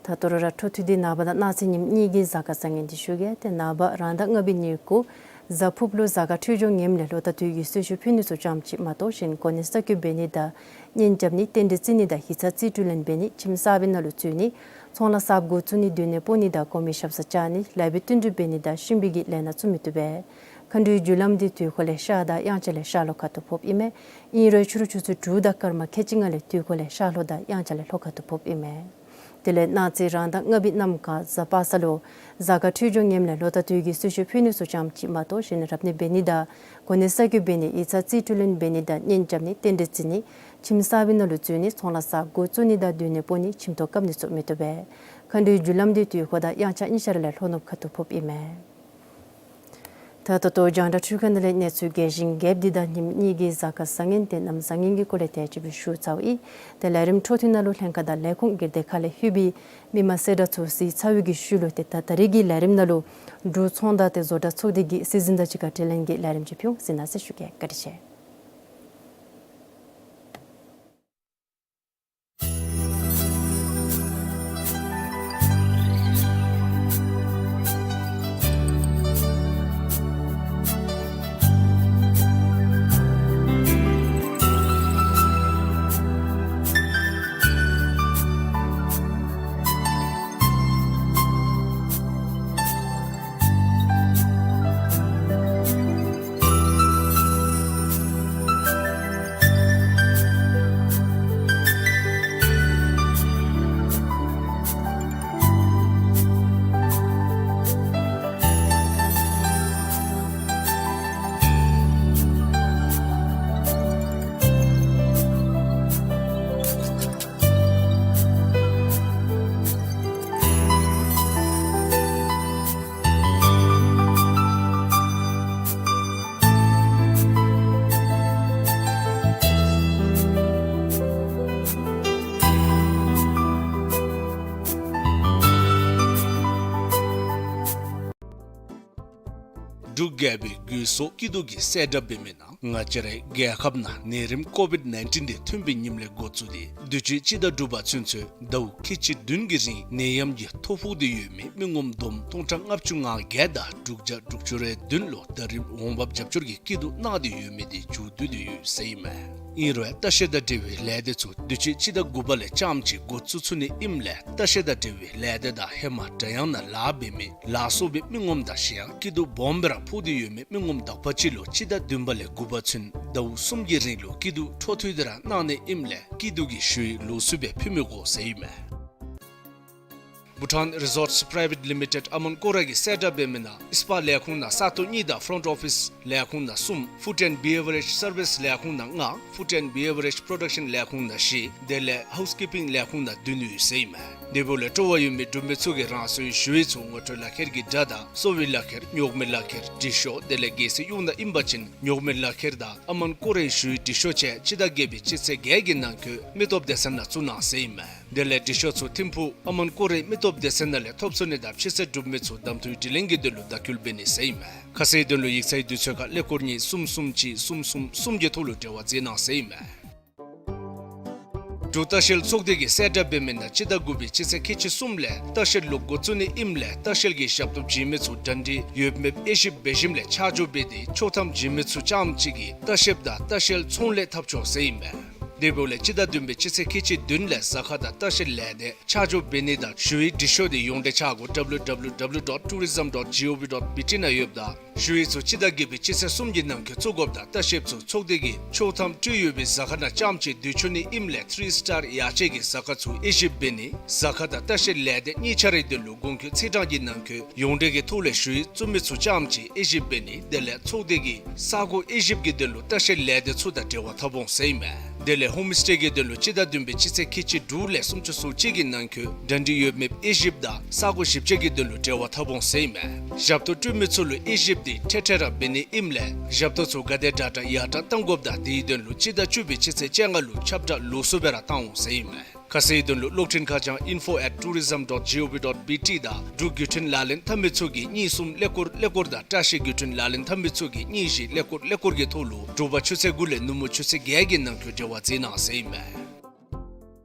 ད་ལྟོ་ར་ར་འཕྲོ་མཐུད་དེ་ནངས་པ་དང་གནངས་ཚེ་ཉིནམ་གཉིས་ཀྱི་གཟའ་སྐར་བཟང་ངན་འདི་ཞུ་གེ། ཏེ་ནངས་པ་རང་ཟླ་ལྔ་པའི་ཉེར་དགུ་གཟའ་ཕུརཔ་ལུ་གཟའ་སྐར་འཕྲོད་སྦྱོར་ངནམ་ལས་ལོ་ཟླ་དུས་ཀྱི་གསོལ་མཆོད་ཕུལ་ནི་ཚུ་ཙམ་ཅིག་མ་གཏོགས་གཞན་གོ་གནས་གསར་བསྐོ་འབད་ནི་དང་གཉེན་རྐྱབ་ནི་རྟེན་འབྲེལ་བརྩི་ནི་དང་ཡིག་ཚང་རྩིས་སྤྲོད་ལེན་འབད་ནི་ཁྱིམ་གསར་པའི་ནང་ལུ་འཛུལ་ནི་ཚོང་ལཱ་གསརཔ་འགོ་བཙུགས་ནི་སྡོད་གནས་སྤོ་ནི་དང་གོང་མའི་ཞབས་སར་བཅར་ནི་ལཱ་འབད་བསྟུན་གྲོས་འབད་ནི་དང་གཤིན་པོའི་གི་ལས་སྣ་ཚུ་མི་བཏུབ་པས། མཁའ་འགྲོའི་རྒྱུ་ལམ་འདི་དུས་འཁོར་ལས་ཤར་དང་དབྱངས་འཆར་ལས་ཤར་ལྷོ་ཁ་ཐུག་ཕོགཔ་ཨིན་མས། ཨིན་རུང་ཕྱི་རུ་ཆུ་ཚོད་དྲུག་དང་སྐར་མ་ཁལ་གཅིག་ལྔ་ལས་དུས་འཁོར་ལས་ཤར་ལྷོ་དང་དབྱངས་འཆར་ལས་ལྷོ་ཁ་ཐུག་ཕོགཔ་ཨིན་མས། དེ་ལས་གནངས་ཚེ་རང་ཟླ་ལྔ་པའི་གནམ་གང་གཟའ་པ་སངས་ལུ་གཟའ་སྐར་འཕྲོད་སྦྱོར་ངནམ་ལས་ལོ་ཟླ་དུས་ཀྱི་གསོལ་མཆོད་ཕུལ་ནི་ཚུ་ཙམ་ཅིག་མ་གཏོགས་གཞན་རབ་གནས་འབད་ནི་དང་གོ་གནས་གསར་བསྐོ་འབད་ནི་ཡིག་ཚང་རྩིས་སྤྲོད་ལེན་འབད་ནི་དང་གཉེན་རྐྱབ་ནི་རྟེན་འབྲེལ་བརྩི་ནི་ཁྱིམ་གསར་པའི་ནང་ལུ་འཛུལ་ནི་ཚོང་ལཱ་གསརཔ་འགོ་བཙུགས་ནི་དང་སྡོད་གནས་སྤོ་ནི་ཁྱིམ་ཐོག་བཀབ་ནི་ཚུ་མི་བཏུབ་པས། མཁའ་འགྲོའི་རྒྱུ་ལམ་འདི་དུས་འཁོར་དང་དབྱངས་འཆར་གཉིས་ཆ་ར་ལས་ལྷོ་ནུབ་ཁ་ཐུག་ཕོགཔ་ཨིན་མས། ད་ད་ལྟོ་རྒྱང་བསྒྲགས་འཕྲུལ་ཁང་ནང་ལས་གནས་ཚུལ་རྒྱས་ཤིང་རྒྱསཔ་འདི་དང་ཉིནམ་གཉིས་ཀྱི་གཟའ་སྐར་བཟང་ངན་ཏེ་གནམ་བཟང་ངན་གྱི་སྐོར་ལས་དེ་ཅིག་སྦེ་ཞུ་ཚརཝ་ཨིན། ཏེ་ལས་རིམ་འཕྲོ་མཐུད་ནང་ལུ་ལྷན་ཁག་དང་ལས་ཁུངས་སྒེར་སྡེ་ཁག་ལས་ལྷོད་པའི་མི་མང་གསལ་བསྒྲགས་ཚུ་གཟིགས་ཚར་བའི་གི་ཤུལ་ལུ་ཏེ་ད་ད་རིས་ཀྱི་ལས་རིམ་ནང་ལུ་འབྲུག་ཚོང་བདག་དང་བཟོ་གྲྭ་ཚོགས་སྡེ་གི་སྲིད་འཛིན་དང་གཅིག་ཁར་དྲི་ལན་གྱི་ལས་རིམ་ཅིག་ཕུལ་འོང་ཟེར་ན་ཟེར་ཞུ་གེ། བཀའ་དྲིན་ཆེ། འབྲུག་རྒྱལ་པོའི་རྒུད་གསོ་སྐྱིད་སྡུག་གི་གསལ་བསྒྲགས་འབད་མི་ནང་ང་བཅས་རའི་རྒྱལ་ཁབ་ནང་ནད་རིམས་ཀོ་བིཌ་ནའིན་ཊིན་འདི་ཐོན་པའི་ཉིནམ་ལས་འགོ་བཙུགས་ཏེ་དུས་ཅི་སྤྱི་ཟླ་དྲུག་པ་ཚུན་ཚོད་ཟླཝ་ཁལ་གཅིག་བདུན་གྱི་རིང་ནད་ཡམས་ཀྱིས་ཐོ་ཕོག་སྟེ་ཡོད་མི་མི་ངོམ་བསྡོམས་སྟོང་ཕྲག་ལྔ་བཅུ་ང་བརྒྱད་དང་དྲུག་བརྒྱ་དྲུག་ཅུ་རེ་བདུན་ལུ་ད་རིས་འོང་འབབ་རྒྱབ་སྐྱོར་གྱི་སྐྱིད་སྡུག་གནང་སྟེ་ཡོད་མི་འདི་མཇུག་བསྡུ་སྟེ་ཡོད་ཟེར་ཨིན་མས། ཨིན་རུང་ལྟ་བཤལ་དང་འབྲེལ་བའི་ལས་སྡེ་ཚུ་དུས་ཅི་སྤྱི་ཟླ་དགུ་པ་ལས་རྐྱངམ་གཅིག་འགོ་བཙུགས་ཚུགས་ནི་ཨིནམ་ལས་ལྟ་བཤལ་དང་འབྲེལ་བའི་ལས་སྡེ་དང་ཧེ་མ་སྒྲ་དབྱངས་ནང་ལཱ་འབད་མི་ལ་སོགས་པའི་མི་ངོམ་དང་གཞན་ཡང་སྐྱིད་སྡུག་སྦོམ་སྦེ་ར་ཕོག་སྟེ་ཡོད་མི་མི་ངོམ་དག་པ་ཅིག་ལུ་སྤྱི་ཟླ་བདུན་པ་ལས་དགུ་པ་ཚུན་ཟླཝ་གསུམ་གྱི་རིང་ལུ་སྐྱིད་སྡུག་འཕྲོ་མཐུད་དེ་ར་གནང་ནི་ཨིནམ་ལས་སྐྱིད་སྡུག་གི་ཞུ་ཡིག་ལོགས་སུ་སྦེ་ཕུལ་མི་དགོ་ཟེར་ཨིན་མས། Bhutan Resorts Private Limited ཨ་མོན་ཀོ་ར་གིས་གསལ་བསྒྲགས་འབད་མི་ནང་ཨིས་པཱར་ལས་ཁུངས་ནང་ས་སྟོང་གཉིས་དང་ཕྲོནཊ་ཨོ་ཕིསི་ལས་ཁུངས་ནང་གསུམ། ཕུཌ་ཨེནཌ་བི་ཝ་རེཇ་སར་བིསི་ལས་ཁུངས་ནང་ལྔ། ཕུཌ་ཨེནཌ་བི་ཝ་རེཇ་པྲོ་ཌག་ཤཱན་ལས་ཁུངས་ནང་བཞི། དེ་ལས་ཧའུསི་ཀིཔ་པིང་ལས་ཁུངས་ནང་བདུན་ཡོད་ཟེར་ཨིན་མས། དེ་འབདཝ་ལས་སྤྲོ་བ་ཡོད་མི་འབྲུག་མི་ཚུ་གིས་རང་སོའི་ཞུ་ཡིག་ཚུ་ངོ་སྤྲོད་ལག་ཁྱེར་གྱི་སྒྲ་དང་གསོ་བའི་ལག་ཁྱེར་ཉོག་མེད་ལག་ཁྱེར་འབྲི་ཤོག་དེ་ལས་རྒྱལ་སྲིད་གཡུག་ནང་ཨིན་པ་ཅིན་ཉོག་མེད་ལག་ཁྱེར་དང་ཨ་མོན་ཀོ་རའི་ཞུ་ཡིག་འབྲི་ཤོག་བཅས་སྤྱི་ཟླ་བརྒྱད་པའི་སྤྱི་ཚེས་བརྒྱད་ཀྱི་ནང་འཁོད་མི་སྟོབས་སྡེ་ཚན་ནང་བཙུགས་གནང་ཟེར་ཨིན་མས། དེ་ལས་འབྲི་ཤོག་ཚུ་ཐིམ་ཕུག་ཨ་མོན་ཀོ་རའི་མི་སྟོབས་སྡེ་ཚན་ནང་ལས་ཐོབ་ཚུགས་ནི་དང་ཕྱི་སེལ་གྲུབ་མི་ཚུ་གདམ་འཐུའི་དྲི་ལན་གྱི་དོན་ལུ་བརྡ་སྐུལ་འབད་ནི་ཟེར་ཨིན་མས། ཁ་གསལ་དོན་ལུ་ཡིག་ཚང་གི་དུས་ཚོད་ཁར་ཀླད་ཀོར་གཉིས་གསུམ་གསུམ་གཅིག་གསུམ་གསུམ་གསུམ་གྱི་ཐོག་ལུ་འབྲེལ་བ་མཛད་གནང་ཟེར་ཨིན་མས། འབྲུག་ལྟ་བཤལ་ཚོགས་སྡེ་གིས་གསལ་བསྒྲགས་འབད་མི་ནང་སྤྱི་ཟླ་དགུ་པའི་སྤྱི་ཚེས་ཁལ་གཅིག་གསུམ་ལས་ལྟ་བཤལ་ལུ་འགོ་བཙུགས་ནི་ཨིནམ་ལས་ལྟ་བཤལ་གྱི་ཞབས་ཏོག་བྱིན་མི་ཚུ་གྲ་སྒྲིག་ཡོདཔ་མེདཔ་དབྱེ་ཞིབ་འབད་ཞིནམ་ལས་ཆ་འཇོག་འབད་དེ་ཆོག་ཐམ་བྱིན་མི་ཚུ་རྐྱངམ་གཅིག་གིས་ལྟ་བཤལཔ་དང་ལྟ་བཤལ་ཚོང་ལས་འཐབ་ཆོག་ཟེར་ཨིན་མས། དེ་འབདཝ་ལས་སྤྱི་ཟླ་བདུན་པའི་སྤྱི་ཚེས་ཁལ་གཅིག་བདུན་ལས་ཟ་ཁང་དང་ལྟ་བཤལ་ལས་སྡེ་ཆ་འཇོག་འབད་ནི་དང་ཞུ་ཡིག་འབྲི་ཤོག་དེ་ཡོངས་འབྲེལ་ཆག་སྒོ་W W W dot tourism dot gov dot B T ནང་ཡོདཔ་ད་ཞུ་ཡིག་ཚུ་སྤྱི་ཟླ་བརྒྱད་པའི་སྤྱི་ཚེས་གསུམ་གྱི་ནང་འཁོད་བཙུགས་དགོཔ་དང་ལྟ་བཤལཔ་ཚུ་ཚོགས་སྡེ་གིས་ཆོག་ཐམ་སྤྲོད་ཡོད་པའི་ཟ་ཁང་ནང་རྐྱངམ་གཅིག་སྡོད་ཆོག་ནི་ཨིནམ་ལས་ཐི་རི་སི་ཊར་ཡར་ཆད་ཀྱི་ཟ་ཁང་ཚུ་དབྱེ་ཞིབ་འབད་ནི། ཟ་ཁང་དང་ལྟ་བཤལ་ལས་སྡེ་གཉིས་ཆ་རའི་དོན་ལུ་གོང་འཁོད་ཚེས་གྲངས་ཀྱི་ནང་འཁོད་ཡོངས་འབྲེལ་གྱི་ཐོག་ལས་ཞུ་ཡིག་བཙུགས་མི་ཚུ་རྐྱངམ་གཅིག་དབྱེ་ཞིབ་འབད་ནི། དེ་ལས་ཚོགས་སྡེ་གིས་ས་གོ་དབྱེ་ཞིབ་ཀྱི་དོན་ལུ་ལྟ་བཤལ་ལས་སྡེ་ཚུ་དང་འབྲེལ་བ་འཐབ་འོང་ཟེར་ཨིན་མས། དེ་ལས་ཧོམ་སི་ཊེ་གི་དོན་ལུ་སྤྱི་ཟླ་བདུན་པའི་སྤྱི་ཚེས་ཁལ་གཅིག་དྲུག་ལས་སུམ་ཅུ་སོ་གཅིག་གི་ནང་འཁོད་གྲ་སྒྲིག་ཡོད་མེད་དབྱེ་ཞིབ་དང་ས་གོ་ཞིབ་དཔྱད་ཀྱི་དོན་ལུ་འབྲེལ་བ་འཐབ་འོང་ཟེར་ཨིན་མས། ཞབས་ཏོག་སྤྲོད་མི་ཚུ་ལུ་དབྱེ་ཞིབ་དེ་འཕྲལ་འཕྲལ་ར་འབད་ནི་ཨིནམ་ལས་ཞབས་ཏོག་ཚུ་ག་དེ་དྲག་དྲག་ཡར་དྲག་གཏང་དགོཔ་དང་དེའི་དོན་ལུ་སྤྱི་ཟླ་བཅུ་པའི་སྤྱི་ཚེས་བཅོ་ལྔ་ལུ་ཁྱབ་བསྒྲགས་ལོགས་སུ་སྦེ་ར་བཏང་འོང་ཟེར་ཨིན་མས། ཁ་གསལ་དོན་ལུ་གློག་འཕྲིན་ཁ་བྱང་info at tourism dot gov dot B T དང་འབྲུག་བརྒྱུད་འཕྲིན་ལག་ལེན་འཐབ་མི་ཚུ་གིས་གཉིས་གསུམ་ཀླད་ཀོར་ཀླད་ཀོར་དང་བཀྲ་ཤིས་བརྒྱུད་འཕྲིན་ལག་ལེན་འཐབ་མི་ཚུ་གིས་གཉིས་བཞི་ཀླད་ཀོར་ཀླད་ཀོར་གྱི་ཐོག་ལུ་དྲོ་པ་ཆུ་ཚོད་དགུ་ལས་ནུབ་མོ་ཆུ་ཚོད་བརྒྱད་ཀྱི་ནང་འཁོད་འབྲེལ་བ་མཛད་གནང་ཟེར་ཨིན་མས།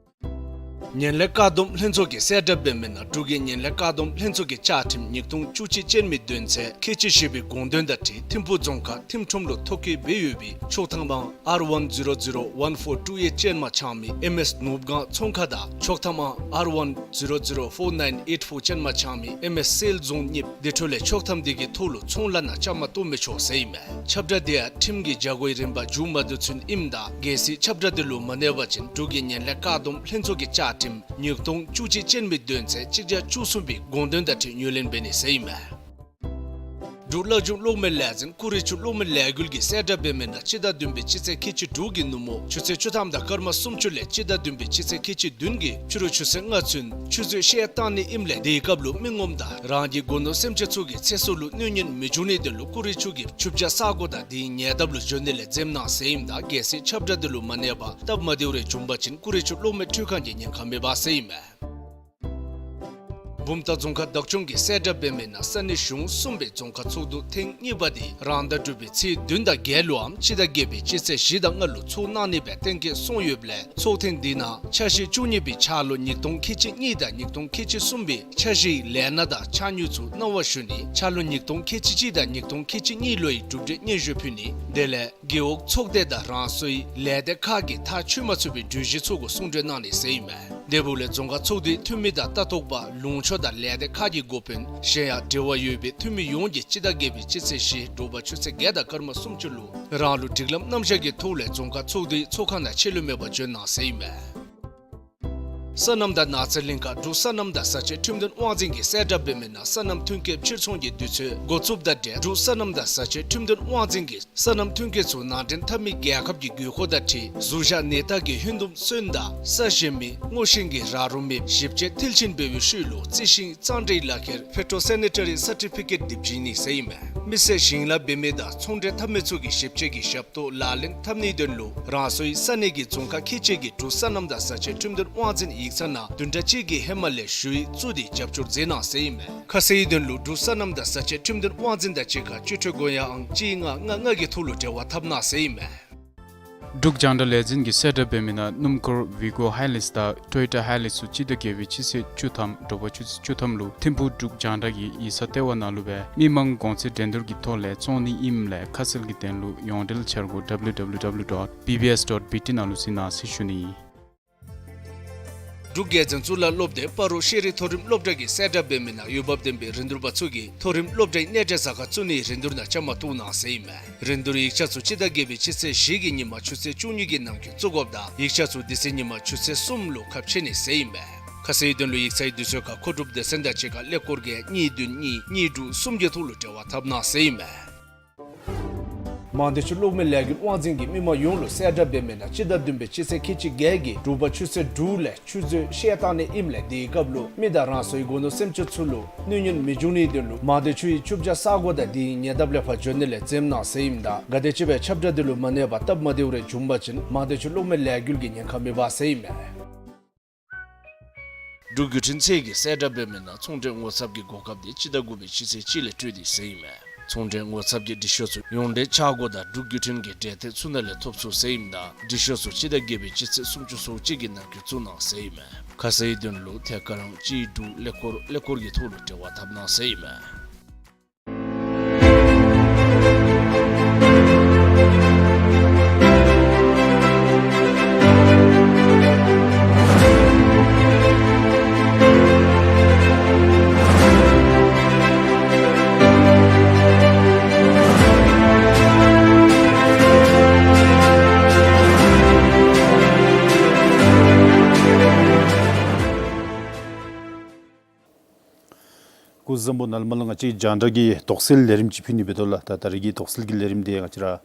ངན་ལྷད་བཀག་སྡོམ་ལྷན་ཚོགས་ཀྱིས་གསལ་བསྒྲགས་འབད་མི་ནང་འབྲུག་གི་ངན་ལྷད་བཀག་སྡོམ་ལྷན་ཚོགས་ཀྱི་བཅའ་ཁྲིམས་ཉིས་སྟོང་བཅུ་གཅིག་ཅན་མའི་དོན་ཚན་ཁལ་གཅིག་བཞི་པའི་དགོངས་དོན་དང་འཁྲིལ་ཐིམ་ཕུག་རྫོང་ཁག་ཐིམ་ཁྲོམ་ལུ་ཐོ་བཀོད་འབད་ཡོད་པའི་ཆོག་ཐམ་ཨང་R one zero zero one four two eight ཅན་མ་འཆང་མི་ཨེམ་ཨེས་ནོརབུ་སྒང་ཚོང་ཁང་དང་ཆོག་ཐམ་ཨང་R one zero zero four nine eight four ཅན་མ་འཆང་མི་ཨེམ་ཨེས་སེལ་རྫོང་གཉིསཔོ་དེ་འཕྲོ་ལས་ཆོག་ཐམ་དེ་གི་ཐོག་ལུ་ཚོང་ལཱ་ནང་བཅའ་མར་གཏོགས་མི་ཆོག་ཟེར་ཨིན་མས། ཁྱབ་བསྒྲགས་དེ་ཡང་ཁྲིམས་ཀྱི་བྱ་སྒོའི་རིམ་པ་མཇུག་མ་བསྡུ་ཚུན་ཨིནམ་ད་གལ་སྲིད་ཁྱབ་བསྒྲགས་དེ་ལུ་མ་གནས་པ་ཅིན་འབྲུག་གི་ངན་ལྷད་བཀག་སྡོམ་ལྷན་ཚོགས་ཀྱི་བཅའ་ཁྲིམས་ཉིས་སྟོང་བཅུ་གཅིག་ཅན་མའི་དོན་ཚན་གཅིག་བརྒྱ་བཅུ་གསུམ་པའི་དགོངས་དོན་དང་འཁྲིལ་ངོས་ལེན་འབད་ནི་ཟེར་ཨིན་མས། འབྲུག་བླ་སྒྲུབ་གློག་མེ་ལས་འཛིན་ཀུ་རི་ཆུ་གློག་མེ་ལས་འགུལ་གྱིས་གསལ་བསྒྲགས་འབད་མི་ནང་སྤྱི་ཟླ་བདུན་པའི་སྤྱི་ཚེས་ཁལ་གཅིག་དྲུག་གི་ནུབ་མོ་ཆུ་ཚོད་བཅུ་ཐམ་དང་སྐར་མ་སུམ་ཅུ་ལས་སྤྱི་ཟླ་བདུན་པའི་སྤྱི་ཚེས་ཁལ་གཅིག་བདུན་གྱི་ཕྱི་རུ་ཆུ་ཚོད་ལྔ་ཚུན་ཆུ་མཛོད་བཤལ་བཏང་ནི་ཨིནམ་ལས་དེའི་སྐབས་ལུ་མི་ངོམ་དང་རང་གི་སྒོ་ནོར་སེམས་ཅན་ཚུ་གི་ཚེ་སྲོག་ལུ་གནོད་ཉེན་མི་འབྱུང་ནིའི་དོན་ལུ་ཀུ་རི་ཆུ་གི་ཆུ་བྱ་ས་གོ་དང་དེའི་ཉེ་འདབས་ལུ་འབྱོན་ནི་ལས་འཛེམ་གནང་ཟེར་ཨིནམ་ད་གལ་སྲིད་ཁྱབ་བསྒྲགས་དེ་ལུ་མ་གནས་པར་སྟབས་མ་བདེཝ་རེ་བྱུང་པ་ཅིན་ཀུ་རི་ཆུ་གློག་མེ་འཕྲུལ་ཁང་གིས་ཉེན་ཁ་མི་འབག་ཟེར་ཨིན་མས། བུམ་ཐང་རྫོང་ཁག་བདག་སྐྱོང་གིས་གསལ་བསྒྲགས་འབད་མི་ནང་ས་གནས་གཞུང་གསུམ་པའི་རྫོང་ཁག་ཚོགས་འདུ་ཐེངས་གཉིས་པ་དེ་རང་ཟླ་དྲུག་པའི་ཚེས་བདུན་དང་བརྒྱད་ལུའམ་སྤྱི་ཟླ་བརྒྱད་པའི་སྤྱི་ཚེས་བཞི་དང་ལྔ་ལུ་ཚོགས་གནང་ནི་སྦེ་གཏན་འཁེལ་སོང་ཡོདཔ་ལས་ཚོགས་ཐེངས་འདི་ནང་འཆར་གཞི་བཅུ་གཉིས་པའི་འཆར་ལོ་ཉིས་སྟོང་ཁལ་གཅིག་གཉིས་དང་ཉིས་སྟོང་ཁལ་གཅིག་གསུམ་པའི་འཆར་གཞིའི་ལས་སྣ་དང་འཆར་དངུལ་ཚུ་གནང་བ་ཞུ་ནི། འཆར་ལོ་ཉིས་སྟོང་ཁལ་གཅིག་གཅིག་དང་ཉིས་སྟོང་ཁལ་གཅིག་གཉིས་ལོའི་གྲུབ་འབྲས་སྙན་ཞུ་ཕུལ་ནི། དེ་ལས་རྒེད་འོག་ཚོགས་སྡེ་དང་རང་སོའི་ལས་སྡེ་ཁག་གིས་ཐག་ཆོད་མ་ཚུགས་པའི་གྲོས་གཞི་ཚུ་གུ་གསུང་གྲོས་གནང་ནི་ཟེར་ཨིན་མས། དེ་འབདཝ་ལས་རྫོང་ཁག་ཚོགས་འདུའི་འཐུས་མི་དང་ལྟ་རྟོག་པ་ལུང་ཕྱོགས་དང་ལས་སྡེ་ཁག་གི་འགོ་དཔོན་གཞན་ཡང་འབྲེལ་བ་ཡོད་པའི་འཐུས་མི་ཡོངས་ཀྱིས་སྤྱི་ཟླ་བརྒྱད་པའི་སྤྱི་ཚེས་བཞི་དྲོ་པ་ཆུ་ཚོད་བརྒྱད་དང་སྐར་མ་སུམ་ཅུ་ལུ་རང་ལུགས་སྒྲིག་ལམ་རྣམ་གཞག་གི་ཐོག་ལས་རྫོང་ཁག་ཚོགས་འདུའི་ཚོགས་ཁང་ནང་ཆད་ལུས་མེད་པར་འབྱོན་གནང་ཟེར་ཨིན་མས། སོ་ནམ་དང་ནགས་ཚལ་གླིང་ཁ་འབྲུག་སོ་ནམ་དང་བཟའ་བཅའི་ཁྲིམས་དོན་དབང་འཛིན་གྱིས་གསལ་བསྒྲགས་འབད་མི་ནང་སོ་ནམ་ཐོན་སྐྱེད་ཕྱིར་ཚོང་གི་དུས་ཚོད་འགོ་བཙུགསཔ་དང་འབྲེལ་འབྲུག་སོ་ནམ་དང་བཟའ་བཅའི་ཁྲིམས་དོན་དབང་འཛིན་གྱིས་སོ་ནམ་ཐོན་སྐྱེད་ཚུ་ནང་འདྲེན་འཐབ་མི་རྒྱལ་ཁབ་ཀྱི་དགོས་མཁོ་དང་འཁྲིལ་གཟུགས་གཞག་ནད་རྟགས་ཀྱི་ཧོན་དུམ་སོན་དང་ས་གཞན་མི་སྔོ་ཤིང་གི་ར་རོ་མེདཔ་ཞིབ་དཔྱད་མཐིལ་ཕྱིན་འབད་བའི་ཤུལ་ལུ་རྩི་ཤིང་གཙང་སྦྲའི་ལག་ཁྱེར་ཕེ་ཊོ་སེ་ནི་ཊ་རི་སར་ཊི་ཕི་ཀེཊ་དེ་བྱིན་ནི་ཟེར་ཨིན་མས། མི་སེར་ཞིང་ལཱ་འབད་མི་དང་ཚོང་འབྲེལ་འཐབ་མི་ཚུ་གིས་ཞིབ་དཔྱད་ཀྱི་ཞབས་ཏོག་ལག་ལེན་འཐབ་ནིའི་དོན་ལུ་རང་སོའི་ས་གནས་ཀྱི་རྫོང་ཁག་ཁལ་གཅིག་གི་འབྲུག་སོ་ནམ་དང་བཟའ་བཅའི་ཁྲིམས་དོན་དབང་འཛིན་ཡིག་ཚང་ནང་བདུན་ཕྲག་གཅིག་གི་ཧེ་མ་ལས་ཞུ་ཡིག་བཙུགས་ཏེ་རྒྱབ་སྐྱོར་མཛད་གནང་ཟེར་ཨིན་མས། ཁ་གསལ་དོན་ལུ་འབྲུག་སོ་ནམ་དང་བཟའ་བཅའི་ཁྲིམས་དོན་དབང་འཛིན་དང་གཅིག་ཁར་སྤྱི་འཐུས་སྒོ་ཡང་ཨང་གཅིག་ལྔ་ལྔ་ལྔ་གི་ཐོག་ལུ་འབྲེལ་བ་འཐབ་གནང་ཟེར་ཨིན་མས། འབྲུག་རྒྱང་བསྒྲགས་ལས་འཛིན་གྱིས་གསལ་བསྒྲགས་འབད་མི་ནང་སྣུམ་འཁོར་ཝི་གོ་ཧའི་ལེགས་དང་ཊོ་ཡོ་ཊ་ཧའི་ལེགས་ཚུ་སྤྱི་ཟླ་བརྒྱད་པའི་སྤྱི་ཚེས་བཅུ་ཐམ་དྲོ་པ་ཆུ་ཚོད་བཅུ་ཐམ་ལུ་ཐིམ་ཕུག་འབྲུག་རྒྱང་བསྒྲགས་ཀྱི་ཡིག་ཚང་ལྟེ་བ་ནང་ལུ་སྦེ་མི་མང་གོང་ཚད་འགྲན་བསྡུར་གྱི་ཐོག་ལས་བཙོང་ནི་ཨིནམ་ལས་ཁ་གསལ་གྱི་དོན་ལུ་ཡོངས་འབྲེལ་འཆར་སྒོ་W W W dot B B S dot B T ནང་ལུ་གཟིགས་གནང་ཟེར་ཞུ་ནི་ཨིན། འབྲུག་རྒྱལ་འཛིན་གཙུག་ལག་སློབ་སྡེ་སྤ་རོ་ཤེས་རིག་མཐོ་རིམ་སློབ་གྲྭ་གིས་གསལ་བསྒྲགས་འབད་མི་ནང་འོས་འབབ་ལྡན་པའི་རིན་བསྡུར་པ་ཚུ་གིས་མཐོ་རིམ་སློབ་གྲྭའི་གནས་གྲལ་ཟ་ཁང་བཙུགས་ནིའི་རིན་བསྡུར་ནང་བཅའ་མར་གཏོགས་གནང་ཟེར་ཨིན་མས། རིན་བསྡུར་ཡིག་ཆ་ཚུ་སྤྱི་ཟླ་བརྒྱད་པའི་སྤྱི་ཚེས་བཞི་གི་ཉིན་མ་ཆུ་ཚོད་བཅུ་གཉིས་ཀྱི་ནང་འཁོད་བཙུགས་དགོཔ་དང་ཡིག་ཆ་ཚུ་དེ་ཚེ་ཉིན་མ་ཆུ་ཚོད་གསུམ་ལུ་ཁ་ཕྱེ་ནི་ཟེར་ཨིན་མས། ཁ་གསལ་དོན་ལུ་ཡིག་ཚང་གི་དུས་ཚོད་ཁར་མཁོ་སྒྲུབ་སྡེ་ཚན་དང་གཅིག་ཁར་ཀླད་ཀོར་གྱི་གཉིས་བདུན་གཉིས་གཉིས་དྲུག་གསུམ་གྱི་ཐོག་ལུ་འབྲེལ་བ་འཐབ་གནང་ཟེར་ཨིན་མས། མང་སྡེ་ཆུ་གློག་མེ་ལས་འགུལ་དབང་འཛིན་གྱིས་མི་མང་ཡོངས་ལུ་གསལ་བསྒྲགས་འབད་མི་ནང་སྤྱི་ཟླ་བདུན་པའི་སྤྱི་ཚེས་ཁལ་གཅིག་བརྒྱད་ཀྱི་དྲོ་པ་ཆུ་ཚོད་དྲུག་ལས་ཆུ་མཛོད་བཤལ་བཏང་ནི་ཨིནམ་ལས་དེའི་སྐབས་ལུ་མི་དང་རང་སོའི་སྒོ་ནོར་སེམས་ཅན་ཚུ་ལུ་གནོད་ཉེན་མི་འབྱུང་ནིའི་དོན་ལུ་མང་སྡེ་ཆུ་ཡི་ཆུ་བྱ་ས་གོ་དང་དེའི་ཉེ་འདབས་ལས་ཕར་འགྱོ་ནི་ལས་འཛེམ་གནང་ཟེར་ཨིནམ་ད་ག་དེམ་ཅིག་སྦེ་ཁྱབ་བསྒྲགས་དེ་ལུ་མ་གནས་པར་སྟབས་མ་བདེཝ་རེ་བྱུང་པ་ཅིན་མང་སྡེ་ཆུ་གློག་མེ་ལས་འགུལ་གྱི་ཉེན་ཁ་མེད་པ་ཟེར་ཨིན་མས། འབྲུག་བརྒྱུད་འཕྲིན་ཚད་ཀྱིས་གསལ་བསྒྲགས་འབད་མི་ནང་ཚོང་འབྲེལ་ངོ་ཚབ་ཀྱི་གོ་སྐབས་དེ་སྤྱི་ཟླ་དགུ་པའི་སྤྱི་ཚེས་གཅིག་ལས་སྤྲོད་དེ་ཡོད་ཟེར་ཨིན་མས། ཚོང་འབྲེལ་ངོ་ཚབ་ཀྱི་འབྲི་ཤོག་ཚུ་ཡོངས་འབྲེལ་ཆག་སྒོ་དང་འབྲུག་བརྒྱུད་འཕྲིན་གྱི་འབྲེལ་ཐད་ཚུ་ནང་ལས་ཐོབ་ཚུགས་ཟེར་ཨིནམ་ད་འབྲི་ཤོག་ཚུ་སྤྱི་ཟླ་བརྒྱད་པའི་སྤྱི་ཚེས་སུམ་ཅུ་སོ་གཅིག་གི་ནང་འཁོད་བཙུགས་གནང་ཟེར་ཨིན་མས། ཁ་གསལ་དོན་ལུ་ཐད་ཀར་གཅིག་དྲུག་ཀླད་ཀོར་ཀླད་ཀོར་གྱི་ཐོག་ལུ་འབྲེལ་བ་འཐབ་གནང་ཟེར་ཨིན་མས། སྐུ་གཟུགས་བཟང་པོ། ནཱ་ལས་མར་ལུ་ང་བཅས་རྒྱང་བསྒྲགས་ཀྱི་དོགས་སེལ་ལས་རིམ་ཅིག་ཕུལ་ནི་འབད་དོ་ལགས། ད་ད་རིས་ཀྱི་དོགས་སེལ་གྱི་ལས་རིམ་འདི་ང་བཅས་ར་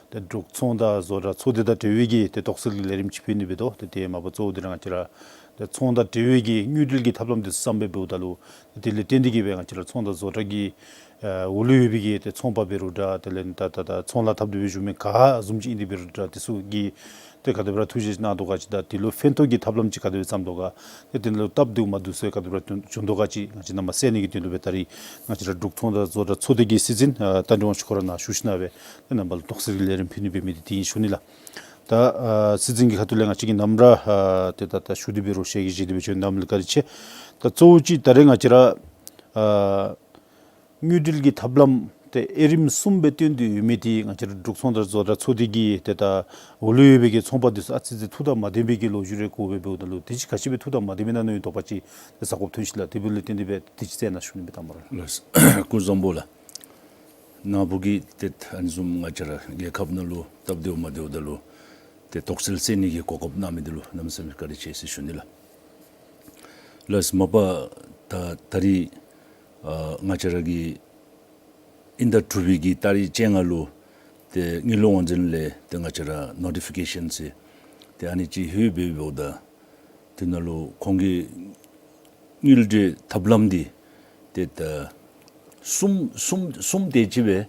ཏེ་འབྲུག་ཚོང་དང་བཟོ་གྲྭ་ཚོགས་སྡེ་དང་འབྲེལ་བའི་གི་ཏེ་དོགས་སེལ་གྱི་ལས་རིམ་ཅིག་ཕུལ་ནི་འབད་དོ། ཏེ་དེ་མ་པ་གཙོ་བོ་འདི་ར་ང་བཅས་ར་ཏེ་ཚོང་དང་འབྲེལ་བའི་གི་དངུལ་འབྲེལ་གྱི་ཐབས་ལམ་འདི་བསམ་པའི་འབདཝ་ད་ལུ་ཏེ་དེ་ལས་བརྟེན་ཏེ་གིས་སྦེ་ང་བཅས་ར་ཚོང་དང་བཟོ་གྲྭ་གི་ཨ་འོག་ལུ་ཡོད་པའི་གི་ཏེ་ཚོང་པ་འབད་རུང་འདྲ། དེ་ལས་ད་ད་ད་ཚོང་ལཱ་འཐབ་སྟེ་སྦེ་བཞུགས་མི་ག་བཟུམ་ཅིག་ཨིན་ཏེ་འབད་རུང་འདྲ། དེ་ཚུ་གི་ཏེ་ག་དེ་སྦེ་ར་ཐུགས་རྗེ་གནང་དོ་ག་ཅིག་དང་དེ་ལུ་ཕན་ཐོགས་ཀྱི་ཐབས་ལམ་ཅིག་ག་དེ་སྦེ་བརྩམ་དོ་ག། ཏེ་དེ་ལུ་སྟབས་བདེཝ་མ་བདེཝ་ཚུ་ག་དེ་སྦེ་ར་བྱུང་དོ་ག་ཅིག་ང་བཅས་ནང་མ་གསལ་ནི་གི་དོན་ལུ་སྦེ་ད་རིས་ང་བཅས་ར་འབྲུག་ཚོང་དང་བཟོ་གྲྭ་ཚོགས་སྡེ་གི་སྲིད་འཛིན་ཨ་རྟ་མགྲིན་དབང་ཕྱུག་ཁོ་ར་ནཱ་བཞུགས་ཞིནམ་ལས་སྦེ་ཏེ་རྣམ་པ་ལུ་དོགས་སེལ་གྱི་ལས་རིམ་ཕུལ་ནི་འབད་མི་འདི་དེ་ཨིན་ཞུ་ནི་ལགས། ད་ཨ་སྲིད་འཛིན་གྱི་ཁ་ཐུག་ལས་ང་བཅས་ཀྱིས་ནམ་ར་ཨ་ཏེ་ད་ད་ཞུ་སྟེ་འབད་རུང་ཞལ་གྱིས་བཞེས་ཏེ་འབད་ཞུ་ནི་ནམ་ལུ་བཀའ་དྲིན་ཆེ། ད་གཙོ་བོ་ཅིག་ད་རེས་ང་བཅས་ར་ཨ་དངུལ་འབྲེལ་གྱི་ཐབས་ལམ་ཏེ་དབྱེ་རིམ་གསུམ་སྦེ་བཏོན་ཏེ་ཡོད་མི་འདི་ང་བཅས་ར་འབྲུག་ཚོང་དང་བཟོ་གྲྭ་ཚོགས་སྡེ་གིས་ཏེ་ད་འོག་ལུ་ཡོད་པའི་གི་ཚོང་པ་འདི་ཚུ་ཨ་ཙི་ཙི་ཐུགས་དང་མ་ལྡན་པའི་གི་ལོ་རྒྱུས་རེ་གོཝ་འབདཝ་ད་ལུ་དེ་ཅིག་ག་ཅི་སྦེ་ཐུགས་དང་མ་ལྡན་མི་ཨིན་ན་མནོ་བའི་དོགས་པ་ཅིག་ཏེ་ས་གོ་ཐོན་ཅི་ལགས། དེ་འབདཝ་ལས་བརྟེན་ཏེ་སྦེ་དེ་ཅིག་གསན་གནང་ཞུ་ནི་སྦེ་བཏངམ་མས་ལགས། ལགས་སོ། སྐུ་གཟུགས་བཟང་པོ་ལགས། ནཱ་བུ་གིས་ཏེ་ཨ་ནི་བཟུམ་ང་བཅས་ར་རྒྱལ་ཁབ་ནང་ལུ་སྟབས་བདེཝ་མ་བདེཝ་ད་ལུ་ཏེ་དོགས་སེལ་སེལ་ནི་གི་གོ་སྐབས་གནང་མི་འདི་ལུ་གནམ་མེད་ས་མེད་བཀའ་དྲིན་ཆེ་ཟེར་ཞུ་ནི་ལགས། ལགས་སོ། མ་པ་ད་ད་རིས་ཨ་ང་བཅས་ར་གི་དབྱིན་ཟླ་དྲུག་པའི་གི་ཏ་རིག་བཅོ་ལྔ་ལུ་ཏེ་དངུལ་ལས་དབང་འཛིན་ལས་ཏེ་ང་བཅས་ར་ནོ་ཊི་ཕི་ཀེ་ཤཱན་ཟེར་ཏེ་ཨ་ནི་ཅིག་ལྷོད་འབདཝ་ད་དེ་ནང་ལུ་ཁོང་གི་དངུལ་འབྲེལ་ཐབས་ལམ་འདི་ཏེ་ད་གསུམ་གསུམ་གསུམ་དེ་ཅིག་སྦེ་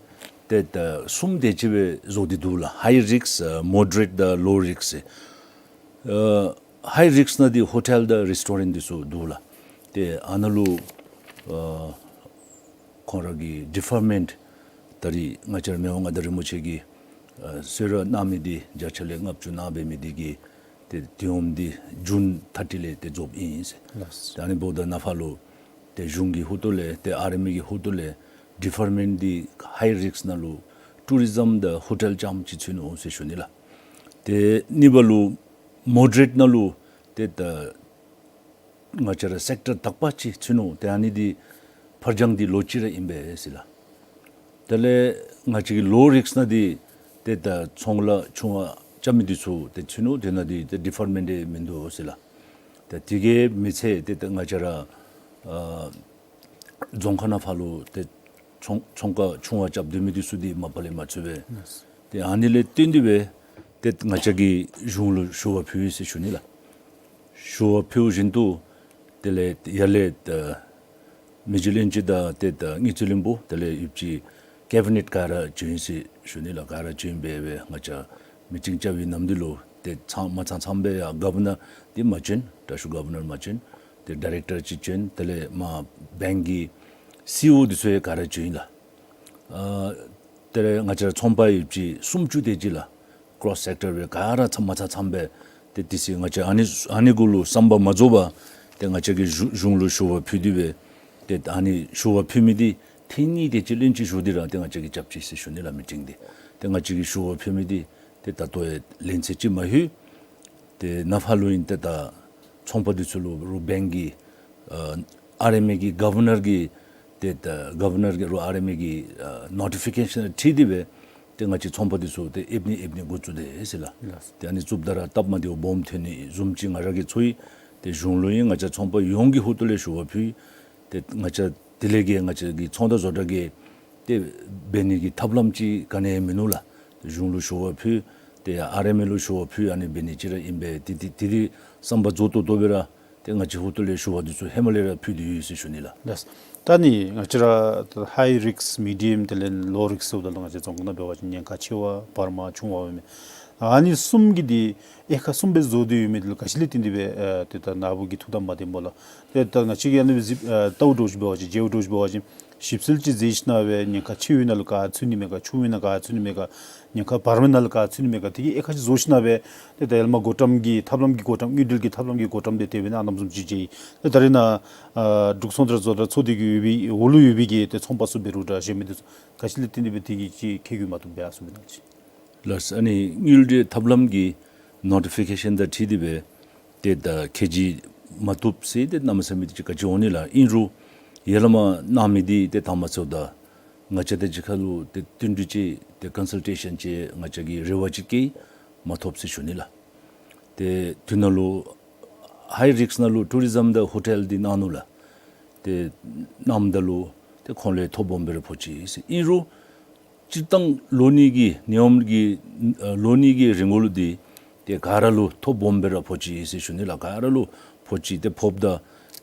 ཏེ་ད་གསུམ་དེ་ཅིག་སྦེ་བཟོ་སྟེ་འདུག་ལགས། ཧའི་རིསཀ་ཨ་མོ་ཌ་རེཊ་དང་ལོ་རིསཀ་ཟེར། ཨ་ཧའི་རིསཀ་ནང་འདི་ཧོ་ཊེལ་དང་རེསི་ཊོ་རེནཊ་འདི་ཚུ་འདུག་ལགས། ཏེ་ཨ་ནཱ་ལུ་ཨ་ཁོང་ར་གི་ཌི་ཕར་མེནཊ་ད་རིས་ང་བཅས་ར་མི་དབང་མངའ་བདག་རིན་པོ་ཆེ་གིས་ཨ་གསོལ་རས་གནང་མི་འདི་བརྒྱ་ཆ་ལས་ལྔ་བཅུ་གནང་འབད་མི་འདི་གིས་ཏེ་དེ་འོངམ་འདི་ཇུན་ཐར་ཊི་ལས་ཏེ་རྫོགསཔ་ཨིན་ཟེར། ལགས་སོ། ཏེ་ཨ་ནི་འབདཝ་ད་ནཱ་ཕར་ལུ་ཏེ་གཞུང་གི་ཧོངས་ལས་ཏེ་ཨར་ཨེམ་ཨེ་གི་ཧོངས་ལས་ཌི་ཕར་མེནཊ་འདི་ཧའི་རིསཀ་ནང་ལུ་ཊུ་རི་ཛམ་དང་ཧོ་ཊེལ་རྐྱངམ་ཅིག་ཚུད་ནུག་ཟེར་ཞུ་ནི་ལགས། ཏེ་གཉིས་པ་ལུ་མོ་ཌ་རེཊ་ནང་ལུ་ཏེ་ད་ང་བཅས་ར་སེཀ་ཊར་དག་པ་ཅིག་ཚུད་ནུག། ཏེ་ཨ་ནི་འདི་ཕར་འགྱངས་འདི་ལོ་གཅིག་ར་ཨིན་པས་ཟེར་ལགས། དེ་ལས་ང་བཅས་ཀྱི་ལོ་རིསཀ་ནང་འདི་ཏེ་ད་ཚོང་ལཱ་ཆུང་བ་རྐྱབ་མི་འདི་ཚུ་ཏེ་ཚུད་ནུག། དེ་ནང་འདི་ཏེ་ཌི་ཕར་མེནཊ་མིན་འདུག་ཟེར་ལགས། ཏེ་དེ་གིས་མི་ཚད་ཏེ་ད་ང་བཅས་ར་ཨ་རྫོང་ཁག་ནང་ཕར་ལུ་ཏེ་ཚོང་ཚོང་ཁང་ཆུང་བ་རྐྱབ་སྡོད་མི་འདི་ཚུ་འདི་མ་པ་ལས་མ་ཚུད་པས། ལགས་སོ། ཏེ་ཨ་ནི་ལས་བརྟེན་ཏེ་སྦེ་ཏེ་ང་བཅས་ཀྱིས་གཞུང་ལུ་ཞུ་བ་ཕུལ་ཡི་ཟེར་ཞུ་ནི་ལགས། ཞུ་བ་ཕུལ་བཞིན་དུ་དེ་ལས་ཡར་ལས་ད་མི་རྗེ་བློན་ཆེན་དང་ཏེ་ད་དངུལ་རྩིས་བློན་པོ་དེ་ལས་ཡོད་པ་ཅིན་ཀེ་བི་ནེཊ་ག་ར་བྱོན་ཡི་ཟེར་ཞུ་ནི་ལགས། ག་ར་བྱོན་སྦེ་སྦེ་ང་བཅས་མི་ཊིང་རྐྱབ་པའི་ནམ་དུས་ལུ་ཏེ་ཚང་མ་ཚང་ཚང་སྦེ་ཡར་གོ་ཝར་ནར་འདི་མ་བྱོན། དྲག་ཤོས་གོ་ཝར་ནར་མ་བྱོན། ཏེ་ཌའི་རེཀ་ཊར་ཅིག་བྱོན། དེ་ལས་མར་བེངཀ་གི་སི་ཨི་ཨོ་འདི་ཚུ་ཡང་ག་ར་བྱོན་ཡི་ལགས། ཨ་དེ་ལས་ང་བཅས་ར་ཚོང་པ་ཡོད་པ་ཅིན་སུམ་ཅུ་དེ་ཅིག་ལགས། ཀོརོསི་སེཀ་ཊར་སྦེ་ག་ར་ཚང་མ་ཚང་ཚང་སྦེ་ཏེ་དེ་ཚེ་ང་བཅས་ཨ་ནི་ཨ་ནི་གུ་ལུ་བསམ་པ་མ་རྫོགས་པར་ཏེ་ང་བཅས་ཀྱིས་གཞུང་གཞུང་ལུ་ཞུ་བ་ཕུལ་ཏེ་སྦེ་ཏེ་ཨ་ནི་ཞུ་བ་ཕུལ་མི་འདི་ཐེངས་གཉིས་དེ་ཅིག་ལྷོད་ཅིག་ཞུ་སྟེ་ར་ཏེ་ང་བཅས་ཀྱིས་རྐྱབ་ཅི་ཟེར་ཞུ་ནི་ལགས་མི་ཊིང་འདི། ཏེ་ང་བཅས་ཀྱིས་ཞུ་བ་ཕུལ་མི་འདི་ཏེ་ད་ལྟོ་ཡང་ལན་ཚད་ཅིག་མ་ལྷོད། ཏེ་ནཱ་ཕར་ལུ་ཨིན་ཏེ་ད་ཚོང་པ་འདི་ཚུ་ལུ་རུང་བེངཀ་གི་ཨ་ཨར་ཨེམ་ཨེ་གི་གོ་ཝར་ནར་གྱི་ཏེ་ད་གོ་ཝར་ནར་གྱི་རུང་ཨར་ཨེམ་ཨེ་གི་ཨ་ནོ་ཊི་ཕི་ཀེ་ཤཱན་ཁྲིད་དེ་སྦེ་ཏེ་ང་བཅས་ཚོང་པ་འདི་ཚུ་ཏེ་ཨེབ་ནི་ཨེབ་ནི་འགོ་བཙུགས་དེས་ཟེར་ལགས། ལགས། ཏེ་ཨ་ནི་བཙུགསཔ་ད་ར་སྟབས་མ་བདེཝ་སྦོམ་ཐོན་ནི་བཟུམ་ཅིག་ང་ར་གིས་ཚོར་ཡི། གཞུང་ལུ་ཡང་ང་བཅས་ཚོང་པ་ཡོངས་ཀྱི་ཧོངས་ལས་ཞུ་བ་ཕུལ། ཏེ་ང་བཅས་དེ་ལས་ཀྱི་ང་བཅས་ཀྱི་ཚོང་བདག་བཟོ་གྲྭ་གིས་ཏེ་འབད་ནི་གི་ཐབས་ལམ་ཅིག་ག་ནི་ཡང་མིན་ནུག་ལགས། གཞུང་ལུ་ཞུ་བ་ཕུལ། ཏེ་ཨར་ཨེམ་ཨེ་ལུ་ཞུ་བ་ཕུལ། ཨ་ནི་འབད་ནི་ཅིག་ར་ཨིན་པས། ཏེ་ཏེ་ཏེ་ཏེ་བསམ་པ་རྫོགས་ཏོག་ཏོ་སྦེ་ར་ཏེ་ང་བཅས་ཧོངས་ལས་ཞུ་བ་འདི་ཚུ་ཧེ་མ་ལས་ར་ཕུལ་ཏེ་ཡོད་ཟེར་ཞུ་ནི་ལགས། ལགས། ད་ནི་ང་བཅས་ར་ད་ཧའི་རིསཀ་མི་ཌི་ཡམ་དེ་ལས་ལོ་རིསཀ་ཟེརཝ་ད་ལུ་ང་བཅས་རྫོང་ཁ་ནང་འབད་བ་ཅིན་ཉེན་ཁ་ཆེ་བ་བར་མ་ཆུང་བ་ཡོད་མི་ཨ་ནི་གསུམ་གྱི་འདི་དབྱེ་ཁག་གསུམ་སྦེ་བཟོ་སྟེ་ཡོད་མི་འདི་ལུ་ག་ཅི་ལས་བརྟེན་ཏེ་སྦེ་ཨ་ཏེ་ད་ནཱ་བུ་གིས་ཐུགས་དམ་མ་བདེན་པ་ལགས། ཏེ་ད་ང་བཅས་ཀྱིས་ཨ་ནི་སྦེ་གཟིགས་ཨ་བལྟཝ་འདྲཝ་ཅིག་འབད་བ་ཅིན་མཇལཝ་འདྲཝ་ཅིག་འབད་བ་ཅིན་ཞིབ་འཚོལ་ཅིག་མཛད་ཞིན་ན་སྦེ་ཉེན་ཁ་ཆེ་བའི་ནང་ལུ་ག་ཚུད་ནི་མས་ག་ཆུང་བའི་ནང་ག་ཚུད་ནི་མས་ག་ཉེན་ཁ་བར་མའི་ནང་ལུ་ག་ཚུད་ནི་མས་ག་དེ་གི་དབྱེ་ཁག་ཅིག་བཟོ་ཞིན་ན་སྦེ་ཏེ་ད་ཡར་མར་འགོ་འདྲེན་གྱི་ཐབས་ལམ་གྱི་འགོ་འདྲེན་དངུལ་འབྲེལ་གྱི་ཐབས་ལམ་གྱི་འགོ་འདྲེན་འདི་དེ་སྦེ་གནངམ་བཟུམ་ཅིག་མཇལ་ཡི། ཏེ་ད་རེས་ནཱ་ཨ་འབྲུག་ཚོང་ར་བཟོ་གྲྭ་ཚུ་འདི་གི་ཡོད་པའི་འོག་ལུ་ཡོད་པའི་གི་ཏེ་ཚོང་པ་ཚུ་འབད་རུང་འདྲ་གཞན་མི་འདི་ཚུ་ག་ཅི་ལས་བརྟེན་ཏེ་སྦེ་དེ་གི་ཅིག་ཁེ་གྱོང་མ་ཐོབ་པར་ཨ་ནི་ཚུ་འབད་ནི་ཅིག། ལགས། ཨ་ནི་དངུལ་འབྲེལ་ཐབས་ལམ་གྱི་ནོ་ཊི་ཕི་ཀེ་ཤཱན་དང་འཁྲིལ་ཏེ་སྦེ་ཏེ་ད་ཁེ་གྱོང་མ་ཐོབ་ཟེར་ཏེ་གནམ་མེད་ས་མེད་ཅིག་ག་ཅི་འོང་ནི་ལགས། ཨིན་རུང་ཡར་ལས་མར་གནང་མི་འདི་ཏེ་དང་པ་ཚུ་ད་ང་བཅས་དང་གཅིག་ཁར་ལུ་ཏེ་བསྟུན་གྲོས་ཅིག་ཏེ་ཀོན་སཱལ་ཊེ་ཤཱན་ཅིག་ང་བཅས་ཀྱིས་རེ་བ་ཅིག་བསྐྱེད་མ་ཐོབ་ཟེར་ཞུ་ནི་ལགས། ཏེ་དེ་ནང་ལུ་ཧའི་རིསཀ་ནང་ལུ་ཊུ་རི་ཛམ་དང་ཧོ་ཊེལ་འདི་གནང་ནུག་ལགས། ཏེ་གནངམ་ད་ལུ་ཏེ་ཁོང་ལས་ཐོ་སྦོམ་སྦེ་ར་ཕོག་ཅི་ཟེར། ཨིན་རུང་སྤྱིར་བཏང་ལོ་གཉིས་ཀྱི་ནད་ཡམས་ཀྱི་ཨ་ལོ་གཉིས་ཀྱི་རིང་ལུ་འདི་ཏེ་ག་ར་ལུ་ཐོ་སྦོམ་སྦེ་ར་ཕོག་ཅི་ཟེར་ཞུ་ནི་ལགས། ག་ར་ལུ་ཕོག་ཅི། ཏེ་ཕོགཔ་ད་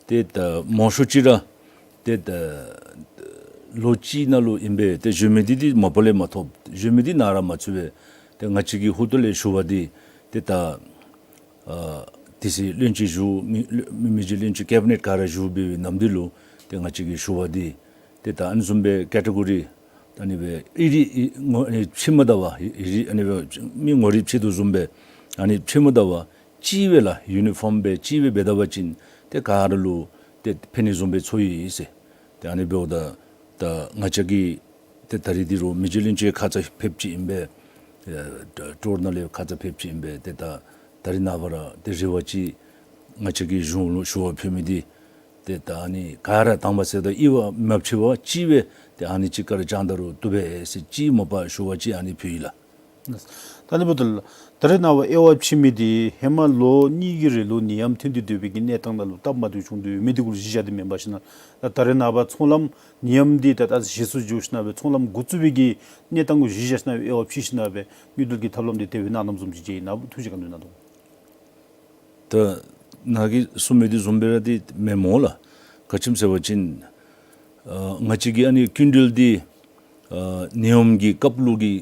ཏེ་ད་མང་ཤོས་ཅིག་ར་ཏེ་ད་ལོ་གཅིག་ནང་ལུ་ཨིན་པས། ཏེ་གཞོན་མི་འདི་འདི་མ་པ་ལས་མ་ཐོབ། གཞོན་མི་འདི་ནཱ་ར་མ་ཚུད་པས། ཏེ་ང་བཅས་ཀྱི་ཧོངས་ལས་ཞུ་བ་འདི་ཏེ་ད་ཨ་དེ་ཚེ་བློན་ཆེན་བཞུགས་མི་མི་མི་རྗེ་བློན་ཆེན་ཀེ་བི་ནེཊ་ག་ར་བཞུགས་པའི་ནམ་དུས་ལུ་ཏེ་ང་བཅས་ཀྱི་ཞུ་བ་འདི་ཏེ་ད་ཨ་ནི་བཟུམ་སྦེ་ཀེ་ཊེ་གོ་རི་ཨ་ནི་སྦེ་ཨི་རིགས་ཨི་ངོ་ཨ་ནི་ཕྱེ་མ་ད་བར་ཨི་རིགས་ཨ་ནི་སྦེ་མི་ངོ་རིས་ཕྱེ་དོ་བཟུམ་སྦེ་ཨ་ནི་ཕྱེ་མ་ད་བར་གཅིག་སྦེ་ལགས་ཡུ་ནི་ཕོམ་སྦེ་གཅིག་སྦེ་འབད་ད་པ་ཅིན་ཏེ་ག་ར་ལུ་ཏེ་ཕན་ནི་བཟུམ་སྦེ་ཚོར་ཡི་ཟེར། ཏེ་ཨ་ནི་འབདཝ་ད་ད་ང་བཅས་ཀྱི་ཏེ་ད་རིས་འདི་རུང་མི་རྗེ་བློན་ཆེན་ཁ་ཙ་ཕེབས་ཅི་ཨིན་པས། ཨེ་ད་ཊུར་ནང་ལས་ཁ་ཙ་ཕེབས་ཅི་ཨིན་པས། ཏེ་ད་ད་རིས་ནངས་པ་ར་ཏེ་རེ་བ་ཅིག་ང་བཅས་ཀྱི་གཞུང་ལུ་ཞུ་བ་ཕུལ་མི་འདི་ཏེ་ད་ཨ་ནི་ག་ར་དང་པ་ཚུ་དང་དབྱེ་བ་མ་ཕྱེ་བར་གཅིག་སྦེ་ཏེ་ཨ་ནི་ཅིག་ག་ར་བཅང་ད་རུང་བཏུབ་པས་ཟེར་གཅིག་མ་པ་ཞུ་བ་ཅིག་ཨ་ནི་ཕུལ་ཡི་ལགས། ད་ནི་འབདཝ་ད་ད་རེས་ནངས་པ་དབྱེ་བ་ཕྱེ་མི་འདི་ཧེ་མ་ལོ་གཉིས་ཀྱི་རིང་ལུ་ནད་ཡམས་ཐོན་ཏེ་སྡོད་པའི་གི་གནས་སྟངས་ནང་ལུ་སྟབས་མ་བདེཝ་བྱུང་སྟེ་ཡོད་མི་འདི་གུ་ལུ་གཞི་བཞག་སྟེ་མེན་པར་ཞིན་ན་ད་ད་རེས་ནངས་པ་ཚོང་ལམ་ནད་ཡམས་འདི་ད་ད་ཞི་སོར་འགྱོ་ཞིན་ན་སྦེ་ཚོང་ལམ་འགོ་བཙུགས་པའི་གི་གནས་སྟངས་གུ་གཞི་བཞག་ཞིན་ན་སྦེ་དབྱེ་བ་ཕྱེ་ཞིན་ན་སྦེ་དངུལ་འབྲེལ་གྱི་ཐབས་ལམ་འདི་དེ་སྦེ་གནངམ་བཟུམ་ཅིག་མཇལ་ཡི། ནཱ་བུ་ཐུགས་བཞེད་ག་དེ་སྦེ་གནང་དོ། ད་ནཱ་གིས་གསུངས་མི་འདི་བཟུམ་སྦེ་ར་འདི་མེན་མོ་ལགས། ག་ཅི་སྨོ་ཟེར་བ་ཅིན་ཨ་ང་བཅས་ཀྱི་ཨ་ནི་སྐྱིན་འགྲུལ་འདི་ཨ་ནད་ཡམས་ཀྱི་སྐབས་ལུ་གི་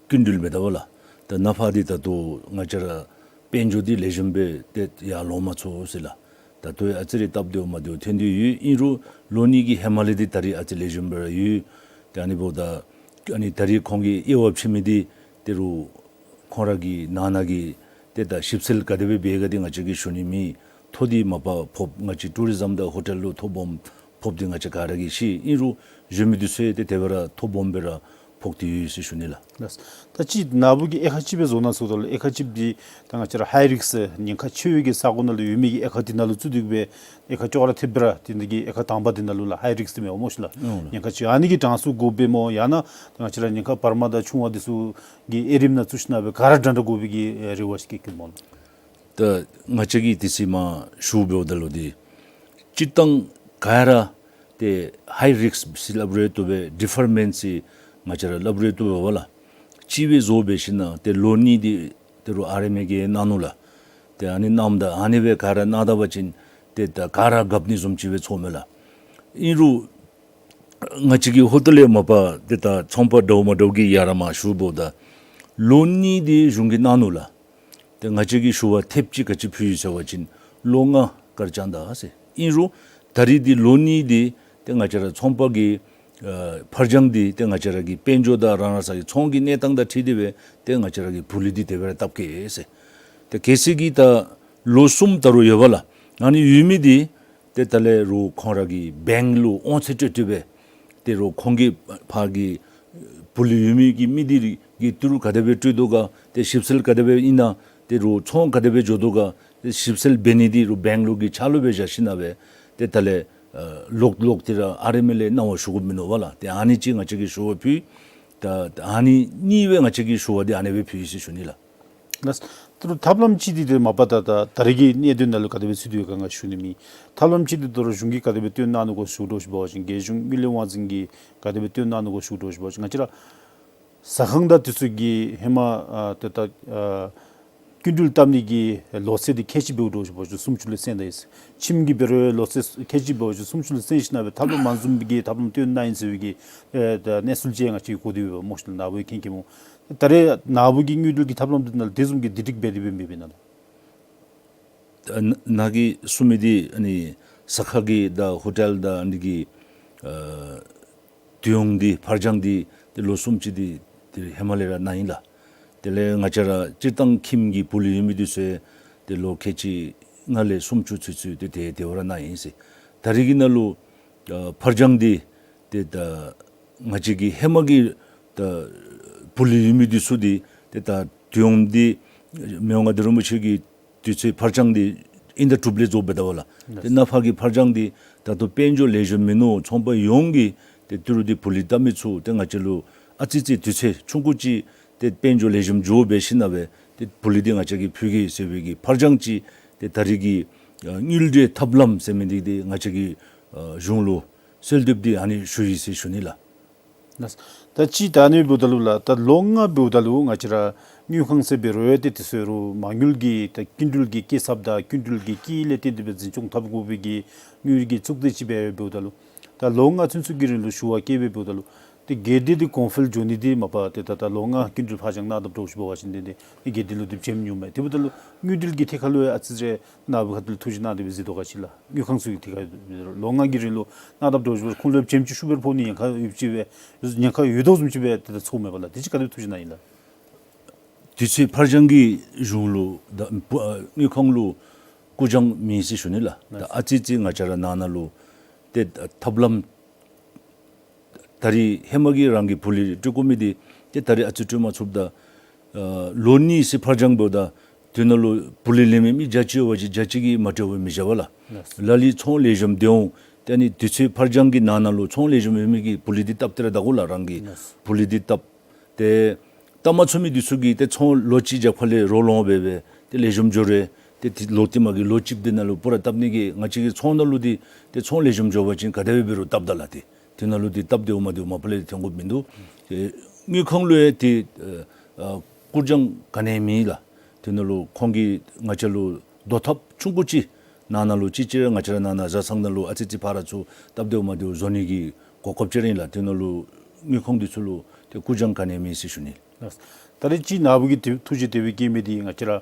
སྐྱིན་འགྲུལ་མེན་ད་པ་ལགས། ད་ནངས་པ་འདི་ད་ལྟོ་ང་བཅས་ར་དཔལ་འབྱོར་འདི་ལེགས་ཤོམ་སྦེ་ཏེ་ཡར་ལོང་མ་ཚུགས་ཟེར་ལགས། ད་ལྟོ་ཡང་ཨ་ཙི་རེ་སྟབས་བདེཝ་མ་བདེཝ་ཐོན་ཏེ་ཡོད། ཨིན་རུང་ལོ་གཉིས་ཀྱི་ཧེ་མ་ལས་འདི་ད་རིས་ཨ་ཙི་ལེགས་ཤོམ་སྦེ་ར་ཡོད། ཏེ་ཨ་ནི་འབདཝ་ད་ཨ་ནི་ད་རིས་ཁོང་གིས་དབྱེ་བ་ཕྱེ་མི་འདི་ཏེ་རུང་ཁོང་ར་གི་ནང་ན་གི་ཏེ་ད་ཞིབ་འཚོལ་ག་དེ་སྦེ་འབད་ག་འདི་ང་བཅས་ཀྱིས་ཞུ་ནི་མེད། ཐོ་འདི་མ་པ་ཕོགཔ་ང་བཅས་ཊུ་རི་ཛམ་དང་ཧོ་ཊེལ་ལུ་ཐོ་སྦོམ་ཕོགཔ་འདི་ང་བཅས་ག་ར་གིས་ཤེས། ཨིན་རུང་གཞན་མི་འདི་ཚུ་ཡང་ཏེ་དེ་སྦེ་ར་ཐོ་སྦོམ་སྦེ་ར་ཕོག་སྟེ་ཡོད་ཟེར་ཞུ་ནི་ལགས། ལགས། ད་ཅི་ནཱ་བུ་གིས་དབྱེ་ཁག་གཅིག་སྦེ་བཟོ་གནང་ཟེརཝ་ད་ལུ་དབྱེ་ཁག་གཅིག་འདི་ད་ང་བཅས་ར་ཧའི་རིསཀ་ཉེན་ཁ་ཆེ་བའི་གི་ས་གོ་ནང་ལུ་ཡོད་མི་གི་དབྱེ་ཁག་འདི་ནང་ལུ་བཙུགས་ཏེ་གི་སྦེ་དབྱེ་ཁག་ཅོག་ར་འཐདཔ་སྦེ་ར་འདི་ནང་གི་དབྱེ་ཁག་དང་པ་འདི་ནང་ལུ་ལགས་ཧའི་རིསཀ་འདི་མེན་པ་སྨོ་ཤིག་ལགས། ཨོ་ལགས། ཉེན་ཁ་ཆེ་ཨ་ནི་གི་གྲངས་སུ་དགོཔ་སྦེ་སྨོ། ཡང་ན་ད་ང་བཅས་ར་ཉེན་ཁ་བར་མ་དང་ཆུང་བ་འདི་ཚུ་གི་དབྱེ་རིམ་ནང་བཙུགས་ཞིན་ན་སྦེ་ག་ར་འདྲ་འདྲ་དགོ་པའི་གི་རེ་བ་ཅིག་བསྐྱེད་བསྐྱེདཔ་སྨོ་ལགས། ད་ང་བཅས་ཀྱིས་དེ་ཚེ་མར་ཞུ་འབདཝ་ད་ལུ་འདི་སྤྱིར་བཏང་ག་ར་ཏེ་ཧའི་རིསཀ་ཟེར་སླབ་རུང་བཏུབ་པས། ཌི་ཕར་མེནཊ་ཟེར་ང་བཅས་ར་སླབ་རུང་བཏུབ་པས་པ་ལགས། གཅིག་སྦེ་བཟོ་འབད་ཞིན་ན་ཏེ་ལོ་གཉིས་འདི་ཏེ་རུང་ཨར་ཨེམ་ཨེ་གིས་གནང་ནུག་ལགས། ཏེ་ཨ་ནི་གནངམ་ད་ཨ་ནི་སྦེ་ག་ར་གནང་ད་པ་ཅིན་ཏེ་ད་ག་ར་དགའ་ནི་བཟུམ་ཅིག་སྦེ་ཚོརཝ་མས་ལགས། ཨིན་རུང་ང་བཅས་ཀྱི་ཧོངས་ལས་མ་པ་ཏེ་ད་ཚོང་པ་འདྲཝ་མ་འདྲཝ་གིས་ཡར་མར་ཞུ་འབདཝ་ད་ལོ་གཉིས་འདི་གཞུང་གིས་གནང་ནུག་ལགས། ཏེ་ང་བཅས་ཀྱིས་ཞུ་བ་ཐེབས་ཅིག་ག་ཅི་ཕུལ་ཡི་ཟེར་བ་ཅིན་ལོ་ལྔ་ག་ར་བཅང་ད་ཟེར། ཨིན་རུང་ད་རིས་འདི་ལོ་གཉིས་འདི་ཏེ་ང་བཅས་ར་ཚོང་པ་གི་ཨ་ཕར་འགྱངས་འདི་ཏེ་ང་བཅས་ར་གི་དཔལ་འབྱོར་དང་རང་རང་སོའི་ཚོང་གི་གནས་སྟངས་དང་འཁྲིལ་ཏེ་སྦེ་ཏེ་ང་བཅས་ར་གི་བུ་ལོན་འདི་དེ་སྦེ་ར་བཏབ་གེ་ཟེར། ཏེ་གལ་སྲིད་ཀྱིས་ད་ལོ་གསུམ་ད་རུང་ཡོད་པ་ལགས། ཨ་ནི་ཡོད་མི་འདི་ཏེ་ད་ལས་རུང་ཁོང་ར་གི་བེངཀ་ལུ་དབང་ཚད་སྤྲོད་སྤྲོདཔ་སྦེ་ཏེ་རུང་ཁོང་གི་ཕར་གྱི་བུ་ལོན་ཡོད་མི་གི་མི་འདི་གི་ཏི་རུ་ག་དེ་སྦེ་སྤྲོད་དོ་ག་ཏེ་ཞིབ་འཚོལ་ག་དེ་སྦེ་ཨིན་ན་ཏེ་རུང་ཚོང་ག་དེ་སྦེ་འགྱོ་དོ་ག་ཏེ་ཞིབ་འཚོལ་འབད་ནི་འདི་རུང་བེངཀ་ལུ་གི་ཆ་ལུགས་སྦེ་བཞག་ཞིན་ན་སྦེ་ཏེ་ད་ལས་ཨ་ལོག་ལོག་ཏེ་ར་ཨར་ཨེམ་ཨེ་ལས་གནང་བ་ཞུ་དགོཔ་མིན་ནུག་པ་ལགས། ཏེ་ཨ་ནི་ཅིག་ང་བཅས་ཀྱིས་ཞུ་བ་ཕུལ། ད་ཨ་ནི་གཉིས་སྦེ་ང་བཅས་ཀྱིས་ཞུ་བ་འདི་ཨ་ནི་སྦེ་ཕུལ་ཡི་ཟེར་ཞུ་ནི་ལགས། ལགས། ད་རུང་ཐབས་ལམ་ཅིག་འདི་ཏེ་མ་པ་ད་ད་ད་རེས་ཀྱི་གནད་དོན་ནང་ལུ་ག་དེ་སྦེ་ཚུད་དེ་ཡོད་ག་ང་ཞུ་ནི་མེད། ཐབས་ལམ་ཅིག་འདི་ད་རུང་གཞུང་གིས་ག་དེ་སྦེ་སྟོན་གནང་ནི་གོ་ཞུ་དོ་ཞུ་བ་ཅིན་རྒྱལ་གཞུང་དངུལ་ལས་དབང་འཛིན་གྱིས་ག་དེ་སྦེ་སྟོན་གནང་ནི་གོ་ཞུ་དོ་ཞུ་བ་ཅིན་ང་བཅས་ར་ཟ་ཁང་དང་དེ་ཚུ་གི་ཧེ་མ་ཨ་ཏེ་ད་ཨ་སྐྱིན་འགྲུལ་བཏབ་ནི་གི་ལོ་ཚད་འདི་ཁལ་གཅིག་འབདཝ་འདྲཝ་ཅིག་འབད་བ་ཅིན་སུམ་ཅུ་ལུ་བཙོང་ད་ཡི། ཁྱིམ་གྱི་འབད་རུང་ལོ་ཚད་ཁལ་གཅིག་འབད་བ་ཅིན་སུམ་ཅུ་ལུ་བཙོང་ཞིནམ་ལས་ཐབས་ལམ་མ་བཟུམ་གྱི་ཐབས་ལམ་སྟོན་གནང་ཡི་ཟེར་བའི་གི་ཨེ་ད་གནས་ཚུལ་ཅིག་ང་བཅས་གོ་སྟེ་ཡོདཔ་སྨོ་ཤིག་ལགས། ནཱ་བུ་མཁྱེན་མཁྱེནམ་འོང་། ད་རེས་ནཱ་བུ་གི་དངུལ་འབྲེལ་གྱི་ཐབས་ལམ་འདི་ནང་ལུ་དེ་བཟུམ་གྱི་སྒྲིག་སྒྲིག་འབད་དེ་འབད་མི་འབད་ནི་ལགས། ཨ་ནཱ་གིས་གསུང་མི་འདི་ཨ་ནི་ཟ་ཁང་གི་དང་ཧོ་ཊེལ་དང་ཨ་ནི་གི་ཨ་དོ་ཡོང་འདི་ཕར་འགྱངས་འདི་ཏེ་ལོ་གསུམ་ཅིག་འདི་ཏེ་ཧེ་མ་ལས་ར་གནང་ཡི་ལགས། དེ་ལས་ང་བཅས་ར་སྤྱིར་བཏང་ཁྱིམ་གྱི་བུ་ལོན་ཡོད་མི་འདི་ཚུ་ཏེ་ལོ་ཁལ་གཅིག་ལྔ་ལས་སུམ་ཅུ་ཚུན་ཚོད་ཏེ་དེ་དེ་བ་ར་གནང་ཡི་ཟེར། ད་རེས་ཀྱི་ནང་ལུ་ཨ་ཕར་འགྱངས་འདི་ཏེ་ད་ང་བཅས་ཀྱི་ཧེ་མ་གི་ད་བུ་ལོན་ཡོད་མི་འདི་ཚུ་འདི་ཏེ་ད་དོ་ཡོང་འདི་མི་དབང་མངའ་བདག་རིན་པོ་ཆེ་གིས་དུས་ཚོད་ཕར་འགྱངས་འདི་ཨིན་ཟླ་དྲུག་ལས་རྫོགས་འབད་དོ་བ་ལགས། ཏེ་ནཱ་ཕར་གྱི་ཕར་འགྱངས་འདི་ད་ལྟོ་དཔལ་འབྱོར་ལེགས་ཤོམ་མིན་ནུག། ཚོང་པ་ཡོངས་ཀྱིས་ཏེ་ཏི་རུ་འདི་བུ་ལོན་བཏབ་མི་ཚུ་ཏེ་ང་བཅས་ལུ་ཨ་ཙི་ཙི་དུས་ཚོད་ཆུང་ཀུ་ཅིག་ཏེ་དཔལ་འབྱོར་ལེགས་ཤོམ་འགྱོ་འབད་ཞིནམ་ལས་ཏེ་བུ་ལོན་འདི་ང་བཅས་ཀྱིས་ཕུལ་གེ་ཟེར་བའི་གི་ཕར་འགྱངས་ཅིག་ཏེ་ད་རེས་ཀྱི་ཨ་དངུལ་འབྲེལ་ཐབས་ལམ་ཟེར་མི་འདི་ཏེ་ང་བཅས་ཀྱི་ཨ་གཞུང་ལུ་གསོལ་འདེབས་འདི་ཨ་ནི་ཞུ་ཡི་ཟེར་ཞུ་ནི་ལགས། ལགས། ད་ཅི་ད་ཨ་ནི་འབདཝ་ད་ལུ་ལགས་ད་ལོ་ལྔ་འབདཝ་ད་ལུ་ང་བཅས་ར་དངུལ་ཁང་ཟེར་འབད་རུང་ཏེ་དེ་ཚུ་རུང་མ་དངུལ་གྱི་ད་སྐྱིན་འགྲུལ་གྱི་སྐྱེད་ཚབས་དང་སྐྱིན་འགྲུལ་གྱི་དཀྱིལ་ལས་བརྟེན་ཏེ་སྦེ་འཛིན་སྐྱོང་འཐབ་དགོ་པའི་གི་དངུལ་གྱི་གཙུག་སྡེ་ཅིག་སྦེ་འབདཝ་ད་ལུ་ད་ལོ་ལྔ་ཚུན་ཚོད་ཀྱི་རིང་ལུ་ཞུ་བ་བཀོད་སྦེ་འབདཝ་ད་ལུ་ཏེ་སྒེར་སྡེ་འདི་གོང་འཕེལ་འགྱོ་ནི་འདི་མ་པ་ཏེ་ད་ད་ལོ་ལྔ་སྐྱིན་འགྲུལ་ཕར་འགྱངས་གནང་དཔ་འདྲཝ་ཅིག་འབད་བ་ཅིན་ཏེ་ཏེ་སྒེར་སྡེ་ལུ་ཏེ་བྱེམ་ཉུང་མས། དེ་འབདཝ་ད་ལུ་དངུལ་འབྲེལ་གྱི་ཐད་ཁར་ལུ་ཡང་ཨ་ཙི་ཙི་ནཱ་བུ་ཁ་ཐུག་ལས་ཐུགས་བཞེད་གནང་སྟེ་སྦེ་གཟིགས་དོ་ག་ཅི་ལགས། དངུལ་ཁང་ཚུ་གི་ཐད་ཁར་ལོ་ལྔ་གི་རིང་ལུ་གནང་དཔ་འདྲཝ་ཅིག་ཁོང་ལུ་བྱེམ་ཅིག་ཤུགས་སྦེ་ར་ཕོག་ནི་ཉེན་ཁ་ཡོདཔ་ཅིག་སྦེ་ཉེན་ཁ་ཡོད་དོ་བཟུམ་ཅིག་སྦེ་ཏེ་ད་ཚོརཝ་མས་པ་ལགས། དེ་ཅིག་ག་དེ་ཐུགས་བཞེད་གནང་ཡི་ལགས། དུས་ཚོད་ཕར་འགྱངས་ཀྱིས་གཞུང་ལུ་ད་བུ་ཨ་དངུལ་ཁང་ལུ་སྐུ་གྱངས་མེད་ཟེར་ཞུ་ནི་ལགས། ད་ཨ་ཙི་ཙི་ང་བཅས་ར་ནང་ན་ལུ་ཏེ་ཐབས་ལམ་ད་རེས་ཧེ་མ་གི་རང་གི་བུ་ལོན་སྤྲོད་དགོ་མི་འདི་ཏེ་ད་རེས་ཨ་ཙི་སྤྲོད་མ་ཚུགསཔ་ད་ཨ་ལོ་གཉིས་ཙམ་ཕར་འགྱངས་འབདཝ་ད་དེ་ནང་ལུ་བུ་ལོན་ལེན་མི་མི་བརྒྱ་ཅིག་ཡོད་པ་ཅིན་བརྒྱ་ཅིག་གིས་མ་སྤྲོད་པར་མི་བཞག་པ་ལགས། ལགས། ལ་ལུ་ཚོང་ལེགས་ཤོམ་སྡོད་འོང་། ཏེ་ཨ་ནི་དུས་ཚོད་ཕར་འགྱངས་ཀྱི་ནང་ན་ལུ་ཚོང་ལེགས་ཤོམ་ཡོད་མི་གིས་བུ་ལོན་འདི་བཏབ་སྟེ་ར་བདའ་དགོ་ལགས། རང་གི་ལགས། བུ་ལོན་འདི་བཏབ། ཏེ་བཏབ་མ་ཚུགས་མི་འདི་ཚུ་གིས་ཏེ་ཚོང་ལོ་གཅིག་རྒྱབ་ཁ་ལས་རོགས་ལོང་འབད་འབད་ཏེ་ལེགས་ཤོམ་འགྱོ་རུང་ཏེ་ཏེ་ལོ་དེ་མ་གི་ལོ་གཅིག་འདི་ནང་ལུ་པུ་ར་བཏབ་ནི་གི་ང་བཅས་ཀྱི་ཚོང་ནང་ལུ་འདི་ཏེ་ཚོང་ལེགས་ཤོམ་འགྱོ་བ་ཅིན་ག་དེ་སྦེ་འབད་རུང་བཏབ་ད་ལགས། ཏེ་དེ་ནང་ལུ་འདི་སྟབས་བདེཝ་མ་བདེཝ་མ་པ་ལས་ཐོན་དགོཔ་མིན་འདུག། ཨེ་དངུལ་ཁང་ལུ་ཡང་ཏེ་ཨ་ཨ་སྐུ་གྱངས་ག་ནི་ཡང་མེད་ལགས། དེ་ནང་ལུ་ཁོང་གིས་ང་བཅས་ལུ་བཟོ་ཐབས་ཆུང་ཀུ་ཅིག་ནང་ན་ལུ་ཅིག་ཅིག་ར་ང་བཅས་ར་ནང་ན་བཟའ་ཚང་ནང་ལུ་ཨ་ཙི་ཙི་ཕར་ཚུར་སྟབས་བདེཝ་མ་བདེཝ་བཟོ་ནི་གི་གོ་སྐབས་ཅིག་ར་ཨིན་ལགས། དེ་ནང་ལུ་དངུལ་ཁང་འདི་ཚུ་ལུ་ཏེ་སྐུ་གྱངས་ག་ནི་ཡང་མེད་ཟེར་ཞུ་ནི། ལགས། ད་རེས་ཅིག་ནཱ་བུ་གིས་ཏེ་ཐུགས་བཞེད་དེ་སྦེ་བཀོད་མི་འདི་ང་བཅས་ར་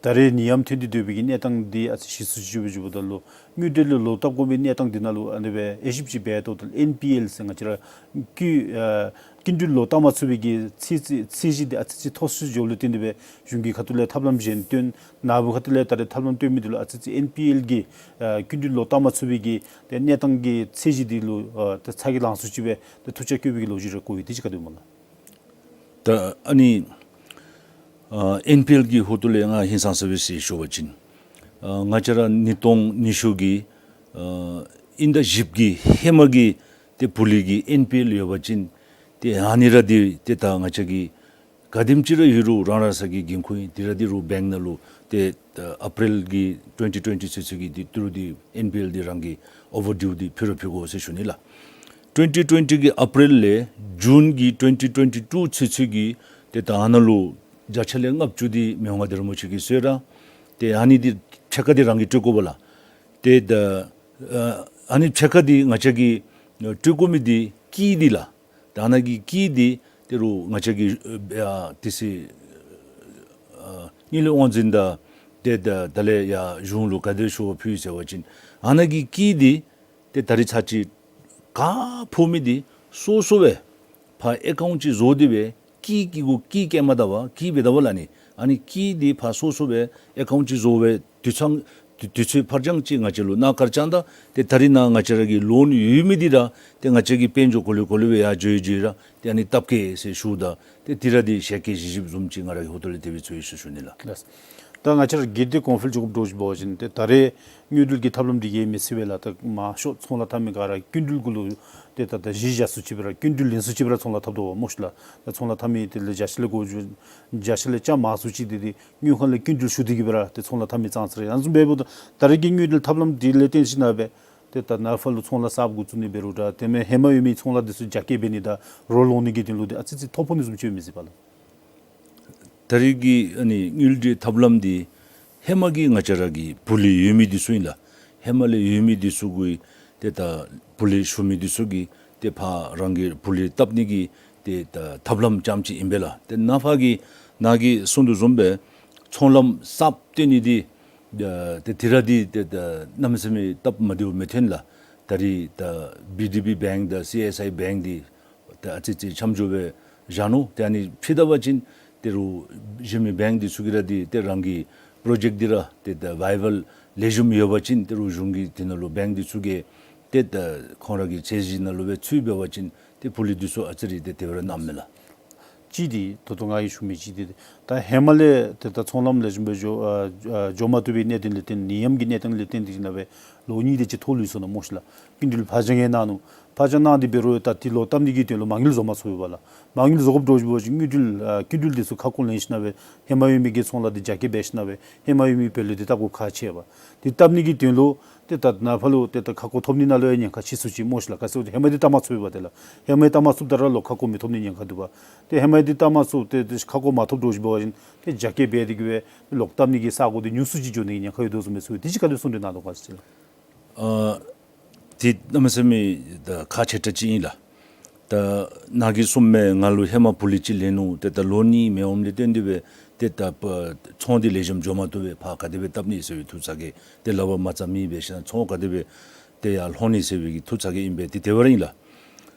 ད་རེས་ནད་ཡམས་ཐོན་ཏེ་སྡོད་པའི་གི་གནས་སྟངས་འདི་ཨ་ཙི་ཞི་སུ་ཅིག་འགྱོ་བའི་བརྗོད་པ་ད་ལུ་དངུལ་འབྲེལ་ལུ་ལོག་བཏབ་དགོ་པའི་གནས་སྟངས་འདི་ནང་ལུ་ཨ་ནི་སྦེ་དབྱེ་ཞིབ་ཅིག་འབད་དོ་ད་ལུ་ཨེན་པི་ཨེལ་ཟེར་ང་བཅས་ར་སྐྱིན་ཨ་སྐྱིན་འགྲུལ་ལོག་བཏབ་མ་ཚུགས་པའི་གི་ཚད་ཚད་ཚད་གཞི་འདི་ཨ་ཙི་ཙི་མཐོ་སུ་འགྱོཝ་ལུ་བརྟེན་ཏེ་སྦེ་གཞུང་གི་ཁ་ཐུག་ལས་ཐབས་ལམ་གཞན་བཏོན་ནཱ་བུ་ཁ་ཐུག་ལས་ད་རེས་ཐབས་ལམ་བཏོན་མི་འདི་ལུ་ཨ་ཙི་ཙི་ཨེན་པི་ཨེལ་གྱི་ཨ་སྐྱིན་འགྲུལ་ལོག་བཏབ་མ་ཚུགས་པའི་གི་ཏེ་གནས་སྟངས་ཀྱི་ཚད་གཞི་འདི་ལུ་ཨ་ཏེ་ཚ་གྱང་ལང་སུ་ཅིག་སྦེ་ཏེ་ཐུགས་འཆར་བཀོད་པའི་གི་ལོ་རྒྱུས་རེ་གོ་ཡི། དེ་ཅིག་ག་དེ་སྨོ་ལགས། ད་ཨ་ནི་ཨ་ཨེན་པི་ཨེལ་གྱི་ཧོངས་ལས་ང་ཧིང་སངས་ས་སྦེ་ཟེར་ཞུ་བ་ཅིན་ཨ་ང་བཅས་ར་ཉིས་སྟོང་ཉི་ཤུ་གི་ཨ་དབྱིན་ཟླ་བཞི་པ་གི་ཧེ་མ་གི་ཏེ་བུ་ལོན་གྱི་ཨེན་པི་ཨེལ་ཡོད་པ་ཅིན་ཏེ་ཨ་ནི་ར་འདི་ཏེ་ད་ང་བཅས་ཀྱི་ག་དེམ་ཅིག་ར་ཡོད་རུང་རང་རང་སོ་གི་འགན་ཁུར་ཨིན། དེ་ར་འདི་རུང་བེངཀ་ནང་ལུ་ཏེ་ཨ་ཨེ་པི་རིལ་གྱི་ཊུ་ཝེན་ཊི་ཊུ་ཝེན་ཊི་ཚུན་ཚོད་ཀྱི་འདི་ཏི་རུ་འདི་ཨེན་པི་ཨེལ་འདི་རང་གི་ཨོ་ཝར་ཌིའུ་འདི་ཕུལ་རུང་ཕུལ་དགོ་ཟེར་ཞུ་ནི་ལགས། ཊུ་ཝེན་ཊི་ཊུ་ཝེན་ཊི་གི་ཨེ་པི་རིལ་ལས་ཇུན་གྱི་ཊུ་ཝེན་ཊི་ཊུ་ཝེན་ཊི་ཊུ་ཚུན་ཚོད་ཀྱི་ཏེ་ད་ཨ་ནཱ་ལུ་བརྒྱ་ཆ་ལས་ལྔ་བཅུ་འདི་མི་དབང་མངའ་བདག་རིན་པོ་ཆེ་གིས་གསོལ་ར་ཏེ་ཨ་ནི་འདི་ཕྱེད་ཀ་འདི་རང་གིས་སྤྲོད་དགོ་པས་ལགས། ཏེ་ད་ཨ་ཨ་ནི་ཕྱེད་ཀ་འདི་ང་བཅས་ཀྱིས་སྤྲོད་དགོ་མི་འདི་དཀྱིལ་འདི་ལགས། ད་ཨ་ནཱ་གི་དཀྱིལ་འདི་ཏི་རུ་ང་བཅས་ཀྱིས་ཨ་དེ་ཚེ་ཨ་དངུལ་ལས་དབང་འཛིན་དང་ཏེ་ད་ད་ལས་ཡར་གཞུང་ལུ་ག་དེ་ཞུ་བ་ཕུལ་ཟེར་བ་ཅིན་ཨ་ནཱ་གི་དཀྱིལ་འདི་ཏེ་ད་རིས་ཚར་གཅིག་ག་ཕོག་མི་འདི་སོ་སོ་སྦེ་ཕར་ཨེ་ཀའུནཊ་ཅིག་བཟོ་སྟེ་སྦེ་དཀྱིལ་དཀྱིལ་གུ་དཀྱིལ་བཀལ་མ་ད་པར་དཀྱིལ་འབད་ད་པ་ལགས་ནི་ཨ་ནི་དཀྱིལ་འདི་ཕར་སོ་སོ་སྦེ་ཨེ་ཀའུནཊ་ཅིག་བཟོ་སྦེ་དུས་ཚང་དུས་དུས་ཚོད་ཕར་འགྱངས་ཅིག་ང་བཅས་ལུ་གནང་བཀའ་དྲིན་བསྐྱང་ད། ཏེ་ད་རིས་ནཱ་ང་བཅས་ར་གི་ལོན་ཡོད་མི་འདི་ར་ཏེ་ང་བཅས་ཀྱི་དཔལ་འབྱོར་གོ་ལེ་གོ་ལེ་སྦེ་ཡར་འགྱོ་ཡི་འགྱོ་ཡི་ར་ཏེ་ཨ་ནི་སྟབས་བཀོད་ཟེར་ཞུཝ་ད་ཏེ་དེ་ར་འདི་ཞལ་བཀོད་ཞིབ་ཞིབ་བཟུམ་ཅིག་ང་ར་གི་ཧོངས་ལས་དེ་སྦེ་ཚུད་ཡི་ཟེར་ཞུ་ནི་ལགས། ལགས། ད་ང་བཅས་ར་སྒེར་སྡེ་གོང་འཕེལ་རྒྱལ་ཁབ་འདྲཝ་ཅིག་འབད་བ་ཅིན་ཏེ་ད་རེས་དངུལ་འབྲེལ་གྱི་ཐབས་ལམ་འདི་གིས་མི་ཚུད་པས་ལགས། ད་མང་ཤོས་ཚོང་ལཱ་འཐབ་མི་ག་ར་སྐྱིན་འགྲུལ་གུ་ལུ་ཏེ་ད་ད་གཞི་བཞག་སུ་ཅིག་སྦེ་ར་སྐྱིན་འགྲུལ་ལེན་སུ་ཅིག་སྦེ་ར་ཚོང་ལཱ་འཐབ་དོ་བ་སྨོ་ཤི་ལགས། ད་ཚོང་ལཱ་འཐབ་མི་དེ་ལས་བརྒྱ་ཆ་ལས་གོ་བརྒྱ་ཆ་ལས་རྐྱངམ་ཅིག་འདི་ཏེ་དངུལ་ཁང་ལས་སྐྱིན་འགྲུལ་ཞུ་སྟེ་གིས་སྦེ་ར་ཏེ་ཚོང་ལཱ་འཐབ་མི་ཙང་ཙ་ར་ཨ་ནི་བཟུམ་འབདཝ་ད་ད་རེས་ཀྱི་དངུལ་འབྲེལ་ཐབས་ལམ་འདི་ལས་བརྟེན་ཞིན་ན་སྦེ་ཏེ་ད་ནཱ་ཕར་ལུ་ཚོང་ལཱ་གསརཔ་འགོ་བཙུགས་ནི་འབད་རུང་འདྲ་དེ་མེན་ཧེ་མ་ཡོད་མི་ཚོང་ལཱ་འདི་ཚུ་རྒྱ་སྐྱེད་འབད་ནི་དང་རོགས་ལོག་ནི་གི་དོན་ལུ་ཏེ་ཨ་ཙི་ཙི་ཐོ་ཕོག་ནི་བཟུམ་ཅིག་ཡོད་མི་ཅིག་པ་ལགས། ད་རེས་ཀྱི་ཨ་ནི་དངུལ་འབྲེལ་ཐབས་ལམ་འདི་ཧེ་མ་གི་ང་བཅས་ར་གི་བུ་ལས་ཡོད་མི་འདི་ཚུ་ཨིན་ལགས། ཧེ་མ་ལས་ཡོད་མི་འདི་ཚུ་གུ་ཏེ་ད་བུ་ལས་ཞུ་མི་འདི་ཚུ་གིས་ཏེ་ཕར་རང་གི་བུ་ལས་བཏབ་ནི་གི་ཏེ་ད་ཐབས་ལམ་ཙམ་ཅིག་ཨིན་པས་ལགས། ཏེ་ནཱ་ཕར་གི་ནཱ་གིས་གསུང་དོ་བཟུམ་སྦེ་ཚོང་ལམ་གསརཔ་བཏོན་ནི་འདི་ཏེ་དེ་ར་འདི་ཏེ་ད་གནམ་མེད་ས་མེད་སྟབས་མ་བདེཝ་མི་འཐོན་ལགས། ད་རེས་ད་བི་ཌི་བི་བེངཀ་དང་སི་ཨེསི་ཨའི་བེངཀ་འདི་ཏེ་ཨ་ཙི་ཙི་འཆམ་འགྱོ་སྦེ་བཞག་ནུག། ཏེ་ཨ་ནི་ཕྱེ་ད་པ་ཅིན་ཏེ་རུང་གཞན་མི་བེངཀ་འདི་ཚུ་གིས་ར་འདི་ཏེ་རང་གི་པྲོ་ཇེཀཊ་འདི་ར་ཏེ་ད་བའི་བཱལ་ལེགས་ཤོམ་ཡོད་པ་ཅིན་ཏེ་རུང་གཞུང་གི་དེ་ནང་ལུ་བེངཀ་འདི་ཚུ་གིས་ཏེ་ད་ཁོང་ར་གི་ཚད་གཞི་ནང་ལུ་སྦེ་ཚུད་འབད་བ་ཅིན་ཏེ་བུ་ལས་འདི་ཚུ་ཨ་ཙི་རེ་ཏེ་དེ་སྦེ་ར་གནངམ་མས་ལགས། གཅིག་འདི་ད་ལྟོ་ང་གིས་ཞུ་མི་གཅིག་འདི་ད་ཧེ་མ་ལས་ཏེ་ད་ཚོང་ལམ་ལེགས་ཤོམ་སྦེ་འགྱོ་ཨ་ཨ་འགྱོ་མ་བཏུབ་པའི་གནད་དོན་ལས་བརྟེན་ནད་ཡམས་ཀྱི་གནས་སྟངས་ལས་བརྟེན་ཏེ་ཞིན་ན་སྦེ་ལོ་གཉིས་དེ་ཅིག་ཐོག་ལུས་སོ་ནུག་སྨོ་ཤི་ལགས། སྐྱིན་འགྲུལ་ཕར་འགྱངས་ཡང་གནང་ནུག། ཕར་འགྱངས་གནང་སྟེ་འབད་རུང་ད་འདི་ལོག་བཏབ་ནི་གི་དོན་ལུ་མ་དངུལ་བཟོ་མ་ཚུགས་པས་ལགས། མ་དངུལ་བཟོ་དགོཔ་འདྲཝ་ཅིག་འབད་བ་ཅིན་དངུལ་འབྲེལ་ཨ་སྐྱིན་འགྲུལ་འདི་ཚུ་ཁ་སྐོང་ལེན་ཞིན་ན་སྦེ་ཧེ་མ་ཡོད་མི་གི་ཚོང་ལཱ་འདི་རྒྱ་སྐྱེད་འབད་ཞིན་ན་སྦེ་ཧེ་མ་ཡོད་མི་བུ་ལས་འདི་བཏབ་དགོཔ་ཁག་ཆེ་བས། འདི་བཏབ་ནི་གི་དོན་ལུ་ཏེ་ད་ནཱ་ཕར་ལུ་ཏེ་ད་ཁ་སྐོང་ཐོབ་ནི་ནང་ལུ་ཡང་ཉེན་ཁ་ཆེ་སུ་ཅིག་སྨོ་ཤི་ལགས། ག་ཅི་ཟེར་ཧེ་མ་འདི་བཏབ་མ་ཚུགས་པས་ཏེ་ལགས། ཧེ་མ་འདི་བཏབ་མ་ཚུགསཔ་ད་ར་ལོག་ཁ་སྐོང་མི་ཐོབ་ནི་ཉེན་ཁ་འདུག་པ། ཏེ་ཧེ་མ་འདི་བཏབ་མ་ཚུགས་ཏེ་ཏེ་ཁ་སྐོང་མ་ཐོབ་འདྲཝ་ཅིག་འབད་བ་ཅིན་ཏེ་རྒྱ་སྐྱེད་འབད་དེ་གིས་སྦེ་ལོག་བཏབ་ནི་གི་ས་གོ་འདི་ཉུང་སུ་ཅིག་འགྱོ་ནི་གི་ཉེན་ཁ་ཡོད་དོ་བཟུམ་སྦེ་ཚོར། དེ་ཅིག་ག་དེ་གསུང་གྲོས་གནང་དོ་ག་ཟེར་ཅི་ལགས། ཨ་དེ་གནམ་མེད་ས་མེད་ད་ཁག་ཆེ་དྲགས་ཅིག་ཨིན་ལགས། ད་ནཱ་གིས་གསུངམ་མས། ང་ལུ་ཧེ་མ་བུ་ལས་ཅིག་ལེན་ནུག། ཏེ་ད་ལོ་གཉིས་མེདཔ་ལས་བརྟེན་ཏེ་སྦེ་ཏེ་ད་པ་ཚོང་འདི་ལེགས་ཤོམ་འགྱོ་མ་བཏུབ་པས། ཕར་ག་དེ་སྦེ་བཏབ་ནི་ཟེར་བའི་ཐུགས་ཚ་གྱང་ཏེ་ལག་པར་མ་རྩ་མེད་འབད་ཞིན་ན་ཚོང་ག་དེ་སྦེ་ཏེ་ཡར་ལྷོད་ནི་ཟེར་བའི་གི་ཐུགས་ཚ་གྱང་ཨིན་པས། ཏེ་དེ་བ་ར་ཨིན་ལགས།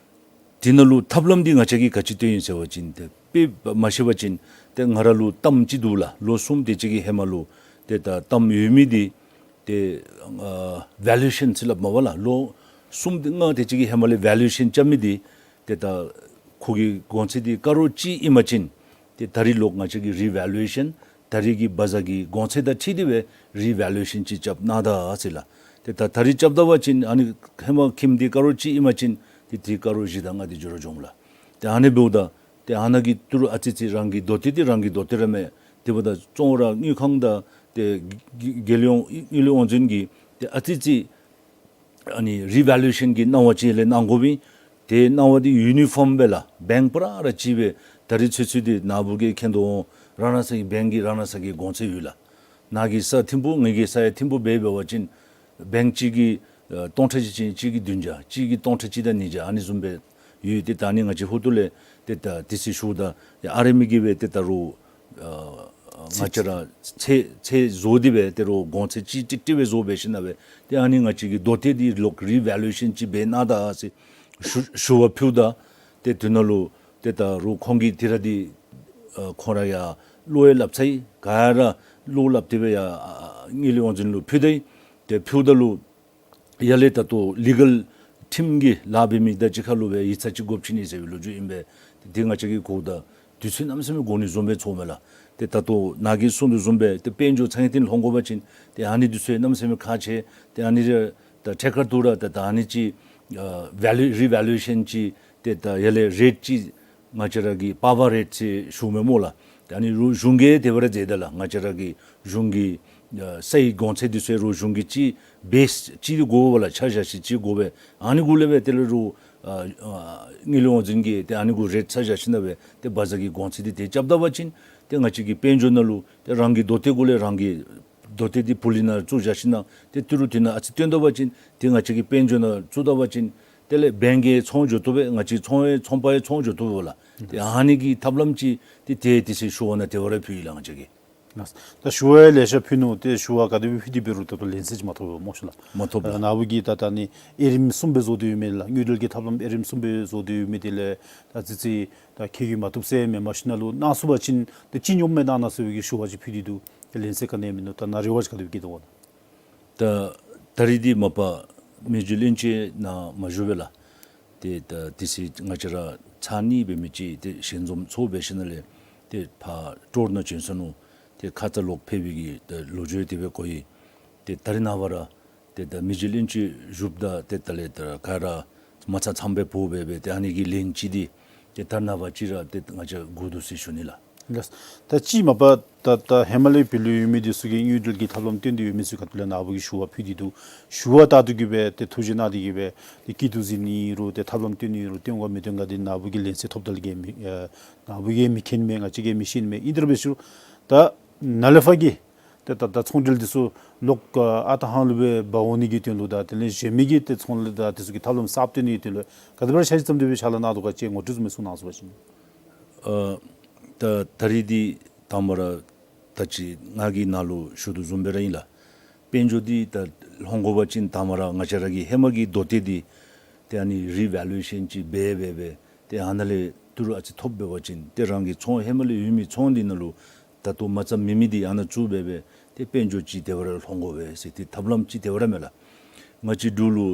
དེ་ནང་ལུ་ཐབས་ལམ་འདི་ང་བཅས་ཀྱིས་ག་ཅི་སྟོན་ཡི་ཟེར་བ་ཅིན་ཏེ་དཔེ་མ་བཤད་པ་ཅིན་ཏེ་ང་ར་ལུ་གཏམ་ཅིག་འདུག་ལགས། ལོ་གསུམ་དེ་ཅིག་གི་ཧེ་མ་ལུ་ཏེ་ད་གཏམ་ཡོད་མི་འདི་ཏེ་ཨ་ཝེ་ལུ་ཨེ་ཤཱན་ཟེར་སླབ་མས་པ་ལགས། ལོ་གསུམ་ལྔ་དེ་ཅིག་གི་ཧེ་མ་ལས་ཝེ་ལུ་ཨེ་ཤཱན་རྐྱབ་མི་འདི་ཏེ་ད་ཁོ་གི་གོང་ཚད་འདི་ཀ་རོར་གཅིག་ཨིན་པ་ཅིན་ཏེ་ད་རིས་ལོག་ང་བཅས་ཀྱིས་རི་ཝེ་ལུ་ཨེ་ཤཱན་ད་རིས་ཀྱི་བ་ཛར་གྱི་གོང་ཚད་དང་འཁྲིལ་ཏེ་སྦེ་རི་ཝེ་ལུ་ཨེ་ཤཱན་ཅིག་རྐྱབ་གནང་ད་ཟེར་ལགས། ཏེ་ད་ད་རིས་རྐྱབ་ད་པ་ཅིན་ཨ་ནི་ཧེ་མ་ཁྱིམ་འདི་ཀ་རོར་གཅིག་ཨིན་པ་ཅིན་ཏེ་ད་རིས་ཀ་རོར་བཞི་དང་ལྔ་དེ་འགྱོ་ར་འགྱོཝ་མས་ལགས། ཏེ་ཨ་ནི་འབདཝ་ད་ཏེ་ཨ་ནཱ་གི་ཏི་རུ་ཨ་ཙི་ཙི་རང་གི་མདོ་སྡེ་འདི་རང་གི་མདོ་སྡེ་ར་མས། དེ་འབདཝ་ད་ཙོང་ར་དངུལ་ཁང་དང་ཏེ་རྒྱལ་ཡོངས་དངུལ་ལས་དབང་འཛིན་གྱིས་ཏེ་ཨ་ཙི་ཙི་ཨ་ནི་རི་ཝེ་ལུ་ཨེ་ཤཱན་གྱི་གནང་བ་ཅིག་ལས་གནང་དགོ་པས། ཏེ་གནང་བ་འདི་ཡུ་ནི་ཕོམ་སྦེ་ལགས། བེངཀ་པུ་ར་ར་གཅིག་སྦེ་ད་རིས་ཚུན་ཚོད་འདི་ནཱ་བུ་གིས་མཁྱེན་དོ་འོང་། རང་རང་སོ་གི་བེངཀ་གི་རང་རང་སོ་གི་གོང་ཚད་ཡོད་ལགས། ནཱ་གི་ས་ཐིམ་ཕུག་ངེ་གི་ས་ཡང་ཐིམ་ཕུག་སྦེ་འབད་བ་ཅིན་བེངཀ་གཅིག་གིས་ཨ་སྟོང་ཕྲག་གཅིག་ཅན་གཅིག་གིས་བདུན་བརྒྱ་གཅིག་གིས་སྟོང་ཕྲག་གཅིག་དང་ཉིས་བརྒྱ་ཨ་ནི་བཟུམ་སྦེ་ཡོད། ཏེ་ད་ཨ་ནི་ང་བཅས་ཧོ་ཏོ་ལས་ཏེ་ད་དེ་ཚུ་ཞུཝ་ད་ཡ་ཨ་རེ་མི་གིས་སྦེ་ཏེ་ད་རུང་ཨ་ང་བཅས་ར་ཚད་ཚད་བཟོ་སྟེ་སྦེ་ཏེ་རུང་གོང་ཚད་ཅིག་ཏིག་ཏིག་སྦེ་བཟོ་འབད་ཞིན་ན་སྦེ་ཏེ་ཨ་ནི་ང་བཅས་ཀྱི་མདོ་སྡེ་འདི་ལོག་རི་ཝེ་ལུ་ཨེ་ཤཱན་ཅིག་འབད་གནང་ད་ཟེར་ཞུ་ཞུ་བ་ཕུལཝ་ད་ཏེ་དེ་ནང་ལུ་ཏེ་ད་རུང་ཁོང་གིས་དེ་ར་འདི་ཨ་ཁོང་ར་ཡང་བློ་ཡང་སླབ་ཚར་ཡི། ག་ར་བློ་སླབ་སྟེ་སྦེ་ཡང་ཨ་དངུལ་ལས་དབང་འཛིན་ལུ་ཕུལ་ད་ཡི། ཏེ་ཕུལཝ་ད་ལུ་ཡར་ལས་ད་ལྟོ་ལི་གལ་ཊིམ་གྱི་ལཱ་འབད་མི་དང་གཅིག་ཁར་ལུ་སྦེ་ཡིག་ཚང་ཅིག་དགོཔ་ཅིག་ཨིན་ཟེར་བའི་ལོ་རྒྱུས་ཨིན་པས། ཏེ་དེ་ང་བཅས་ཀྱིས་གོཝ་ད་དུས་ཚོད་གནམ་མེད་ས་མེད་འགོར་ནི་བཟུམ་སྦེ་ཚོརཝ་མས་ལགས། ཏེ་ད་ལྟོ་ནཱ་གིས་གསུང་དོ་བཟུམ་སྦེ་ཏེ་དཔལ་འབྱོར་ཚང་ཡང་ཏེ་ལྷོད་དགོ་པ་ཅིན་ཏེ་ཨ་ནི་དུས་ཚོད་གནམ་མེད་ས་མེད་ཁག་ཆེ། ཏེ་ཨ་ནི་ར་ད་ཐད་ཀར་དུ་ར་ད་ད་ཨ་ནི་ཅིག་ཨ་ཝེ་ལུ་རི་ཝེ་ལུ་ཨེ་ཤཱན་ཅིག་ཏེ་ད་ཡར་ལས་རེཊ་ཅིག་ང་བཅས་ར་གི་པ་ཝར་རེཊ་ཟེར་ཞུཝ་མས་སྨོ་ལགས། ཏེ་ཨ་ནི་རུང་གཞུང་གིས་དེ་སྦེ་ར་མཛད་ད་ལགས། ང་བཅས་ར་གི་གཞུང་གི་ཨ་སའི་གོང་ཚད་འདི་ཚུ་རུང་གཞུང་གིས་ཅིག་བེསི་ཅིག་དགོ་པས་ལགས། ཆ་བཞག་ས་ཅིག་དགོ་པས། ཨ་ནི་གུ་ལས་སྦེ་དེ་ལས་རུང་ཨ་ཨ་དངུལ་ལས་དབང་འཛིན་གྱིས་ཏེ་ཨ་ནི་གུ་རེཊ་ཆ་བཞག་ཞིན་ན་སྦེ་ཏེ་བ་ཛར་གྱི་གོང་ཚད་འདི་ཏེ་རྐྱབ་ད་པ་ཅིན་ཏེ་ང་བཅས་ཀྱི་དཔལ་འབྱོར་ནང་ལུ་ཏེ་རང་གི་མདོ་སྡེ་གུ་ལས་རང་གི་མདོ་སྡེ་འདི་ཕུལ་ནང་བཙུགས་བཞག་ཞིན་ན་ཏེ་ཏི་རུ་དེ་ནང་ཨ་ཙི་བཏོན་ད་པ་ཅིན་ཏེ་ང་བཅས་ཀྱི་དཔལ་འབྱོར་ནང་བཙུགས་ད་པ་ཅིན་དེ་ལས་བེངཀ་གི་ཚོང་འགྱོ་བཏུབ་པས། ང་བཅས་ཚོང་ཡང་ཚོང་པ་ཡང་ཚོང་འགྱོ་བཏུབ་པས་ལགས། ཏེ་ཨ་ནི་གི་ཐབས་ལམ་ཅིག་ཏེ་ཏེ་དེ་ཚུ་ཞུ་བ་ནང་དེ་སྦེ་ར་ཕུལ་ཡི་ལགས་ང་བཅས་ཀྱིས། ད་ཞུ་བ་ཡང་ལེ་ཤ་ཕུལ་ནུག། ཏེ་ཞུ་བ་ག་དེ་སྦེ་ཕུལ་ཏེ་འབད་རུང་ད་ལྟོ་ལན་གསལ་ཅིག་མ་ཐོབ་པས་སྨོ་ཤི་ལགས། མ་ཐོབ་ལགས། ནཱ་བུ་གིས་ད་ད་ཨ་ནི་དབྱེ་རིམ་གསུམ་སྦེ་བཟོ་སྟེ་ཡོད་མི་ལགས། དངུལ་འབྲེལ་གྱི་ཐབས་ལམ་དབྱེ་རིམ་གསུམ་སྦེ་བཟོ་སྟེ་ཡོད་མི་དེ་ལས་ད་ཨ་ཙི་ཙི་ད་ཁྱད་གུ་མ་བཏུབ་ཟེར་མེན་པར་ཞིན་ན་ལུ་གནང་ཚུགས་པ་ཅིན་ཏེ་ཅི་སྙོམས་མེད་གནང་གནང་ཟེར་བའི་གི་ཞུ་བ་ཅིག་ཕུལ་ཏེ་འདུག། ཏེ་ལན་གསལ་ག་ནི་ཡང་མིན་ནུག། ད་ནཱ་རེ་བ་ཅིག་ག་དེ་སྦེ་བསྐྱེད་དོ་ག་ལགས། ད་ད་རིས་འདི་མ་པ་མི་རྗེ་བློན་ཆེན་ནཱ་མ་བཞུགས་པས་ལགས། ཏེ་ད་དེ་ཚེ་ང་བཅས་ར་ཚར་གཉིས་འབད་མི་ཅིག་ཏེ་ཞལ་འཛོམས་ཚོགས་འབད་ཞིན་ན་ལས་ཏེ་ཕར་སྤྲོ་བོར་ནང་བྱོན་སོ་ནུག། ཏེ་ཁ་ཙ་ལོག་ཕེབས་པའི་གི་ད་ལོ་རྒྱུས་དེ་སྦེ་གོ་ཡི། ཏེ་ད་རེས་ནངས་པ་ར་ཏེ་ད་མི་རྗེ་བློན་ཆེན་བཞུགསཔ་ད་ཏེ་ད་ལས་ད་ག་ར་མ་ཚང་ཚངམ་སྦེ་འབོ་སྦེ་སྦེ་ཏེ་ཨ་ནི་གི་ལན་ཅིག་འདི་ཏེ་ད་རེས་ནངས་པ་ཅིག་ར་ཏེ་ང་བཅས་དགོ་འདུག་ཟེར་ཞུ་ནི་ལགས། ལགས། ད་ཅི་མ་པ་ད་ད་ཧེ་མ་ལས་བོད་ལུ་ཡོད་མི་འདི་ཚུ་གིས་དངུལ་འབྲེལ་གྱི་ཐབས་ལམ་སྟོན་ཏེ་ཡོད་མི་ཚུ་ག་ཏེ་ལས་ནཱ་བུ་གིས་ཞུ་བ་ཕུལ་ཏེ་འདུག། ཞུ་བ་ད་འདི་གིས་སྦེ་ཏེ་ཐུགས་རྗེ་གནང་སྟེ་གིས་སྦེ་ཏེ་སྐྱིད་སྡུག་གཟིགས་ནི་རུང་ཏེ་ཐབས་ལམ་སྟོན་ནི་རུང་སྟོན་ག་མི་སྟོན་ག་འདི་ནཱ་བུ་གིས་ལན་གསལ་ཐོབ་ད་ལས་ཀྱི་མི་ཨ་ནཱ་བུ་གིས་མི་མཁྱེན་མས། ང་བཅས་ཀྱིས་མི་ཤེས་མས། ཨིན་ཏེ་ར་འབད་ཞུ། ད་ནཱ་ལས་ཕར་གྱི་ཏེ་ད་ད་ཚོང་འབྲེལ་འདི་ཚུ་ལོག་ཨ་ཨ་རྟག་ཧང་ལུ་སྦེ་འབག་འོང་ནི་གི་དོན་ལུ་དང་དེ་ལས་གཞན་མི་གི་ཏེ་ཚོང་ལས་དང་འདི་ཚུ་གི་ཐབས་ལམ་གསརཔ་སྟོན་ནི་གི་དོན་ལུ་ག་དེ་སྦེ་ར་ཤ་ཅིག་ཙམ་དེ་སྦེ་ཕྱག་ལཱ་གནང་དོ་ག་ཅིག་ངོ་སྤྲོད་ཚུ་མི་གསུང་གནང་ཟེར་བ་ཅིན། ཨ་ད་ད་རིས་འདི་དང་པ་ར་ད་ཅི་ང་གིས་ནཱ་ལུ་ཞུ་དོ་བཟུམ་སྦེ་ར་ཨིན་ལགས། དཔལ་འབྱོར་འདི་ད་ལྷོང་དགོ་པ་ཅིན་དང་པ་ར་ང་བཅས་ར་གི་ཧེ་མ་གི་དོ་ཏེ་འདི་ཏེ་ཨ་ནི་རི་ཝེ་ལུ་ཨེ་ཤཱན་ཅིག་འབད་འབད་འབད་ཏེ་ཨ་ནཱ་ལས་ཏི་རུ་ཨ་ཙི་ཐོབ་འབད་བ་ཅིན་ཏེ་རང་གི་ཚོང་ཧེ་མ་ལས་ཡོད་མི་ཚོང་འདི་ནང་ལུ་ད་ལྟོ་མ་རྩ་མེད་མི་འདི་ཨ་ནཱ་བཙུགས་འབད་འབད་ཏེ་དཔལ་འབྱོར་ཅིག་དེ་སྦེ་ར་ལྷོང་དགོ་པས་ཟེར་ཏེ་ཐབས་ལམ་ཅིག་དེ་སྦེ་ར་མས་ལགས། ང་བཅས་འབྲུག་ལུ་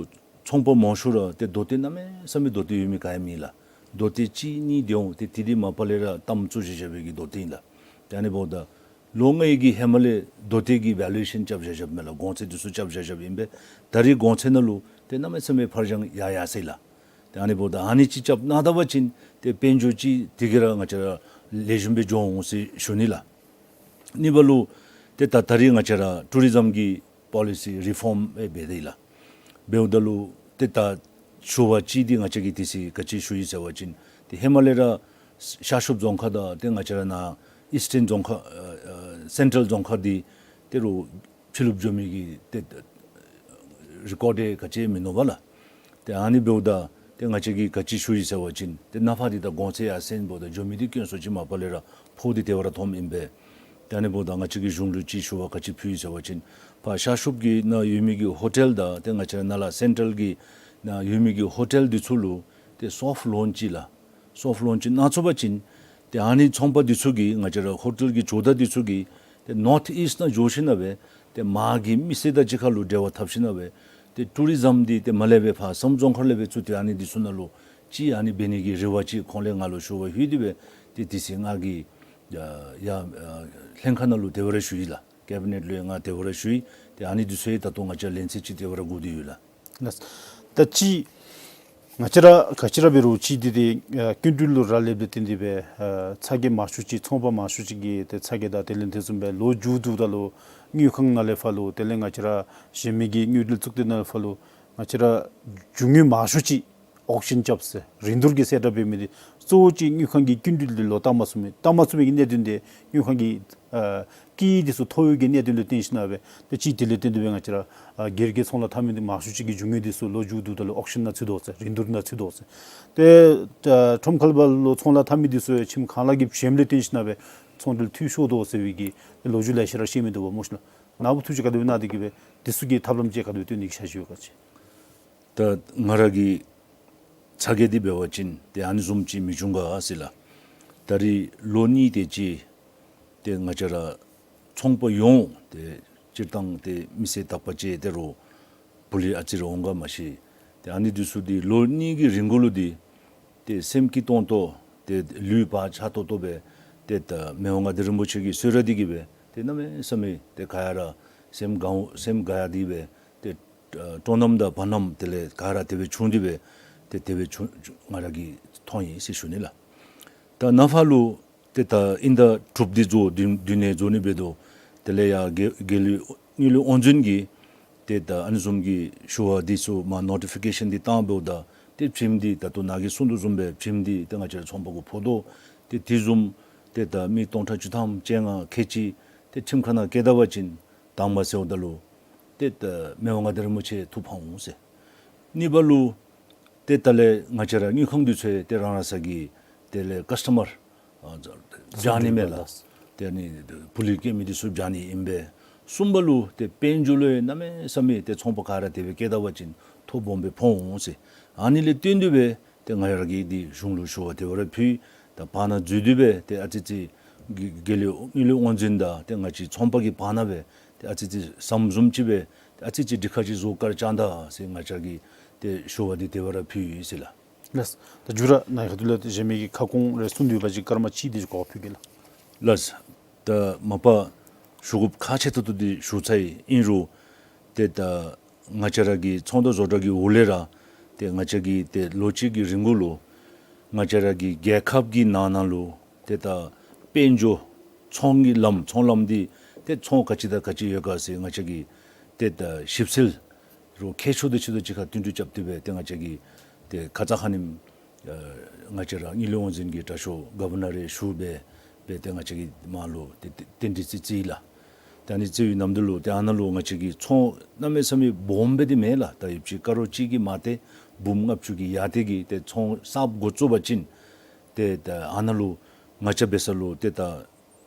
ཚོང་པ་མང་ཤོས་ར་ཏེ་དོ་ཏེ་གནམ་མེད་ས་མེད་དོ་ཏེ་ཡོད་མི་ག་ཡང་མེད་ལགས། དོ་ཏེ་གཅིག་གཉིས་དེ་འོང་ཏེ་དེ་འདི་མ་པ་ལས་ར་གཏམ་བཙུགས་བཞག་བཞག་པའི་གི་དོ་ཏེ་ཨིན་ལགས། ཏེ་ཨ་ནི་འབདཝ་ད་ལོ་ལྔའི་གི་ཧེ་མ་ལས་དོ་ཏེ་གི་ཝེ་ལུ་ཨེ་ཤཱན་རྐྱབ་བཞག་བཞགཔ་མས་ལགས། གོང་ཚད་འདི་ཚུ་རྐྱབ་བཞག་བཞགཔ་ཨིན་པས། ད་རིས་གོང་ཚད་ནང་ལུ་ཏེ་གནམ་མེད་ས་མེད་འཕར་འགྱངས་ཡར་ཡར་སོ་ཡི་ལགས། ཏེ་ཨ་ནི་འབདཝ་ད་ཨ་ནི་ཅིག་རྐྱབ་གནང་ད་པ་ཅིན་ཏེ་དཔལ་འབྱོར་ཅིག་དེ་གིས་ར་ང་བཅས་ར་ལེགས་ཤོམ་སྦེ་འགྱོ་འོང་ཟེར་ཞུ་ནི་ལགས། གཉིས་པ་ལུ་ཏེ་ད་ད་རིས་ང་བཅས་ར་ཊུ་རི་ཛམ་གྱི་པོ་ལི་སི་རི་ཕོམ་ཨེ་འབད་དེ་ལགས། འབདཝ་ད་ལུ་ཏེ་ད་ཞུ་བ་ཅིག་འདི་ང་བཅས་ཀྱིས་དེ་ཚེ་ག་ཅི་ཞུ་ཡི་ཟེར་བ་ཅིན་ཏེ་ཧེ་མ་ལས་ར་ཤར་ཕྱོགས་རྫོང་ཁག་དང་ཏེ་ང་བཅས་ར་ནཱ་ཨིསི་ཊརན་རྫོང་ཁག་ཨ་ཨ་སེན་ཊྲལ་རྫོང་ཁག་འདི་ཏེ་རུ་ཕྱི་ལུ་འགྱོ་མི་གི་ཏེ་རི་ཀོཌ་ག་ཅི་མིན་ནུག་པ་ལགས། ཏེ་ཨ་ནི་འབདཝ་ད་ཏེ་ང་བཅས་ཀྱིས་ག་ཅི་ཞུ་ཡི་ཟེར་བ་ཅིན་ཏེ་ནཱ་ཕར་འདི་ད་གོང་ཚད་ཡར་སེང་འབདཝ་ད་འགྱོ་མི་འདི་དཀོན་སུ་ཅིག་མ་པ་ལས་ར་ཕོག་སྟེ་དེ་སྦེ་ར་ཐོནམ་ཨིན་པས། ཏེ་ཨ་ནི་འབདཝ་ད་ང་བཅས་ཀྱིས་གཞུང་ལུ་ཅིག་ཞུ་བ་ག་ཅི་ཕུལ་ཡི་ཟེར་བ་ཅིན་ཕར་ཤར་ཕྱོགས་ཀྱི་ནཱ་ཡོད་མི་གི་ཧོ་ཊེལ་དང་ཏེ་ང་བཅས་ནཱ་ལས་སེན་ཊྲལ་གྱི་ནཱ་ཡོད་མི་གི་ཧོ་ཊེལ་འདི་ཚུ་ལུ་ཏེ་སོཕཊ་ལོན་ཅིག་ལགས། སོཕཊ་ལོན་ཅིག་གནང་ཚུགས་པ་ཅིན་ཏེ་ཨ་ནི་ཚོང་པ་འདི་ཚུ་གིས་ང་བཅས་ར་ཧོ་ཊེལ་གྱི་ཇོ་བདག་འདི་ཚུ་གིས་ཏེ་ནོརཐ་ཨིསཊ་ནང་འགྱོ་ཞིན་ན་སྦེ་ཏེ་མར་གྱི་མི་སེར་དང་གཅིག་ཁར་ལུ་འབྲེལ་བ་འཐབ་ཞིན་ན་སྦེ་ཏེ་ཊུ་རི་ཛམ་འདི་ཏེ་མར་ལས་སྦེ་ཕར་སམ་རྫོང་ཁག་ལས་སྦེ་བཙུགས་ཏེ་ཨ་ནི་འདི་ཚུ་ནང་ལུ་ཅིག་ཨ་ནི་འབད་ནི་གི་རེ་བ་ཅིག་ཁོང་ལས་ང་ལུ་ཞུ་བ་ཕུལ་ཏེ་སྦེ་ཏེ་དེ་ཚེ་ང་གིས་ཡ་ཡ་ཨ་ལྷན་ཁག་ནང་ལུ་དེ་སྦེ་ར་ཞུ་ཡི་ལགས། ཀེ་བི་ནེཊ་ལུ་ཡང་ང་དེ་སྦེ་ར་ཞུ་ཡི། ཏེ་ཨ་ནི་འདི་ཚུ་ཡང་ད་ལྟོ་ང་བཅས་ལན་ཚད་ཅིག་དེ་སྦེ་ར་དགོ་སྟེ་ཡོད་ལགས། ལགས། ད་ཅི་ང་བཅས་ར་ག་ཅི་ར་འབད་རུང་ཅིག་འདི་ཏེ་ཨ་སྐྱིན་འགྲུལ་ལུ་རག་ལསཔ་ལས་བརྟེན་ཏེ་སྦེ་ཨ་ཚ་གྱང་མང་ཤོས་ཅིག་ཚོང་པ་མང་ཤོས་ཅིག་གིས་ཏེ་ཚ་གྱང་དང་དེ་ལས་དེ་བཟུམ་སྦེ་ལོ་མཇུག་བསྡུཝ་ད་ལུ་དངུལ་ཁང་ནང་ལས་ཕར་ལུ་དེ་ལས་ང་བཅས་ར་གཞན་མི་གི་དངུལ་འབྲེལ་གཙུག་སྡེ་ནང་ལས་ཕར་ལུ་ང་བཅས་ར་རྒྱུ་དངོས་མང་ཤོས་ཅིག་ཨོག་ཤཱན་རྐྱབ་ཟེར་རིན་བསྡུར་གྱི་གསལ་བསྒྲགས་འབད་མི་འདི་གཙོ་བོ་ཅིག་དངུལ་ཁང་གི་སྐྱིན་འགྲུལ་འདི་ལོག་བཏང་མ་ཚུགས་མི་བཏང་མ་ཚུགས་མི་གི་གནད་དོན་འདི་དངུལ་ཁང་གི་ཨ་སྐྱིད་འདི་ཚུ་མཐོ་བའི་གི་གནད་དོན་ལུ་བརྟེན་ཞིན་ན་སྦེ་ཏེ་ཅིག་དེ་ལས་བརྟེན་ཏེ་སྦེ་ང་བཅས་ར་ཨ་སྒེར་གྱི་ཚོང་ལཱ་འཐབ་མི་འདི་མང་ཤོས་ཅིག་གི་རྒྱུ་དངོས་འདི་ཚུ་ལོ་མཇུག་བསྡུཝ་ད་ལུ་ཨོག་ཤཱན་ནང་ཚུད་དོ་ཟེར་རིན་བསྡུར་ནང་ཚུད་དོ་ཟེར། ཏེ་ཨ་ཁྲོམ་ཁ་ལས་ཕར་ལུ་ཚོང་ལཱ་འཐབ་མི་འདི་ཚུ་ཡང་ཁྱིམ་གང་ལ་གིས་བྱིནམ་ལས་བརྟེན་ཞིན་ན་སྦེ་ཚོང་འབྲེལ་འཐུས་ཤོར་དོ་ཟེར་བའི་གི་ལོ་རྒྱུས་ལེ་ཤ་ར་བཤད་མི་འདུག་པ་སྨོ་ཤིག་ལགས། ནཱ་བུ་ཐུགས་རྗེ་ག་དེ་སྦེ་གནང་སྟེ་གིས་སྦེ་འདི་ཚུ་གི་ཐབས་ལམ་ཅིག་ག་དེ་སྦེ་སྟོན་ནི་གི་ཤ་ཞུ་ཡོད་ག་ཅི། ད་ང་ར་གི་ཚ་གྱང་འདི་འབད་བ་ཅིན་ཏེ་ཨ་ནི་བཟུམ་ཅིག་མི་འབྱུང་ག་ཟེར་ལགས། ད་རིས་ལོ་གཉིས་དེ་ཅིག་ཏེ་ང་བཅས་ར་ཚོང་པ་ཡོངས་ཏེ་སྤྱིར་བཏང་ཏེ་མི་སེར་དག་པ་ཅིག་ཏེ་རུང་བུ་ལོན་ཨ་ཙི་རེ་འོང་ག་མ་ཤེས། ཏེ་ཨ་ནི་འདི་ཚུ་འདི་ལོ་གཉིས་ཀྱི་རིང་གུ་ལུ་འདི་ཏེ་སེམས་སྐྱིད་ཏོང་ཏོ་ཏེ་ལུས་བག་ཆགས་ཏོག་ཏོ་སྦེ་ཏེ་ད་མི་དབང་མངའ་བདག་རིན་པོ་ཆེ་གི་གསོལ་རས་འདི་གིས་སྦེ་ཏེ་གནམ་མེད་ས་མེད་ཏེ་ག་ཡ་ར་སེམས་དགའ་སེམས་དགའ་ཡ་འདི་སྦེ་ཏེ་ཨ་སྤྲོ་སྣང་དང་བ་སྣང་དེ་ལས་ག་ར་དེ་སྦེ་བྱུང་སྟེ་སྦེ་ཏེ་དེ་སྦེ་བྱུང་ང་ར་གིས་མཐོང་ཡི་ཟེར་ཞུ་ནི་ལགས། ད་ནཱ་ཕར་ལུ་ཏེ་ད་དབྱིན་ཟླ་དྲུག་པ་འདི་རྫོགས་བདུན་བདུན་ནི་རྫོགས་ནི་འབད་དོ། དེ་ལས་ཡར་དགེ་དགེ་ལེགས་དངུལ་ལས་དབང་འཛིན་གྱིས་ཏེ་ད་ཨ་ནི་བཟུམ་གྱི་ཞུ་བ་འདི་ཚུ་མར་ནོ་ཊི་ཕི་ཀེ་ཤཱན་འདི་བཏང་འབདཝ་ད་ཏེ་བྱེམ་འདི་ད་ལྟོ་ནཱ་གིས་གསུངས་དོ་བཟུམ་སྦེ་བྱེམ་འདི་ཏེ་ང་བཅས་ར་ཚོང་པ་གུ་ཕོག་དོ། ཏེ་དེ་བཟུམ་ཏེ་ད་མི་སྟོང་ཕྲག་བཅུ་ཐམ་བཅོ་ལྔ་ཁལ་གཅིག་ཏེ་ཁྲིམས་ཁང་ནང་བཀལ་ད་པ་ཅིན་དང་པ་ཟེརཝ་ད་ལུ་ཏེ་ད་མི་དབང་མངའ་བདག་རིན་པོ་ཆེ་ཐུགས་ཕམ་འོང་ཟེར། གཉིས་པ་ལུ་ཏེ་ད་ལས་ང་བཅས་ར་དངུལ་ཁང་འདི་ཚུ་ཡང་ཏེ་རང་རང་སོ་གི་དེ་ལས་ཀཱསི་ཊ་མར་ཨ་བྱང་ནི་མས་ལགས། ཏེ་ཨ་ནི་བུ་ལོན་བཀལ་མི་འདི་ཚུ་བྱང་ནི་ཨིན་པས། གསུམ་པ་ལུ་ཏེ་དཔལ་འབྱོར་ལུ་ཡང་གནམ་མེད་ས་མེད་ཏེ་ཚོང་པ་ག་ར་དེ་སྦེ་བཀལ་ད་པ་ཅིན་ཐོ་སྦོམ་སྦེ་ཕོག་འོང་ཟེར། ཨ་ནི་ལས་བརྟེན་ཏེ་སྦེ་ཏེ་ང་ར་གིས་འདི་གཞུང་ལུ་ཞུ་བ་དེ་སྦེ་ར་ཕུལ། ད་བར་ན་འཛུལ་ཏེ་སྦེ་ཏེ་ཨ་ཙི་ཙི་དགེ་དགེ་ལེགས་དངུལ་ལས་དབང་འཛིན་དང་ཏེ་ང་བཅས་ཚོང་པ་གི་བར་ན་སྦེ་ཏེ་ཨ་ཙི་ཙི་ཟམ་བཟུམ་ཅིག་སྦེ་ཏེ་ཨ་ཙི་ཙི་འདི་ཁ་ཅིག་བཟོ་བཀར་བཅར་ད་ཟེར་ང་བཅས་ཀྱིས་ཏེ་ཞུ་བ་འདི་དེ་སྦེ་ར་ཕུལ་ཡི་ཟེར་ལགས། ལགས། ད་མཇུག་ར་ནཱ་གི་ཁ་ཐུག་ལས་གཞན་མི་གི་ཁ་སྐོང་རེ་གསུང་འདོད་པ་ཅིག་སྐར་མ་གཅིག་དེ་ཅིག་གོ་བ་ཕུལ་གེ་ལགས། ལགས། ད་མ་པ་ཞུ་དགོཔ་ཁག་ཆེ་ཏོག་ཏོ་འདི་ཞུ་ཚར་ཡི། ཨིན་རུང་ཏེ་ད་ང་བཅས་ར་གི་ཚོང་དང་བཟོ་གྲྭ་གི་འོག་ལས་ར་ཏེ་ང་བཅས་ཀྱིས་ཏེ་ལོ་གཅིག་གི་རིང་གུ་ལུ་ང་བཅས་ར་གི་རྒྱལ་ཁབ་ཀྱི་ནང་ན་ལུ་ཏེ་ད་དཔལ་འབྱོར་ཚོང་གི་ལམ་ཚོང་ལམ་འདི་ཏེ་ཚོང་ག་ཅི་དང་ག་ཅི་ཡོད་ག་ཟེར་ང་བཅས་ཀྱིས་ཏེ་ད་ཞིབ་འཚོལ་རུང་མཁས་མཆོག་དང་ཅིག་དང་ཅིག་ཁར་བསྟུན་གྲོས་རྐྱབ་སྟེ་སྦེ་ཏེ་ང་བཅས་ཀྱིས་ཏེ་ཁ་ཙ་ཁ་ཉིནམ་ཨ་ང་བཅས་ར་དངུལ་ལས་དབང་འཛིན་གྱི་དྲག་ཤོས་གོ་བར་ནར་ར་ཞུ་སྦེ་སྦེ་ཏེ་ང་བཅས་ཀྱི་མར་ལུ་ཏེ་ཏེ་རྟེན་འབྲེལ་རྩི་རྩིས་ལགས། ཏེ་ཨ་ནི་རྩི་བའི་ནམ་དུས་ལུ་ཏེ་ཨ་ནཱ་ལུ་ང་བཅས་ཀྱི་ཚོང་གནམ་མེད་ས་མེད་སྦོམ་སྦེ་འདི་མེད་ལགས། ད་ཡོདཔ་ཅིག་ཀ་རོར་གཅིག་གིས་མ་ཏེ་འབུམ་ལྔ་བཅུ་གི་ཡར་ཏེ་གི་ཏེ་ཚོང་གསརཔ་འགོ་བཙུགས་པ་ཅིན་ཏེ་ད་ཨ་ནཱ་ལུ་ང་བཅས་འབད་ས་ལུ་ཏེ་ད་ཨ་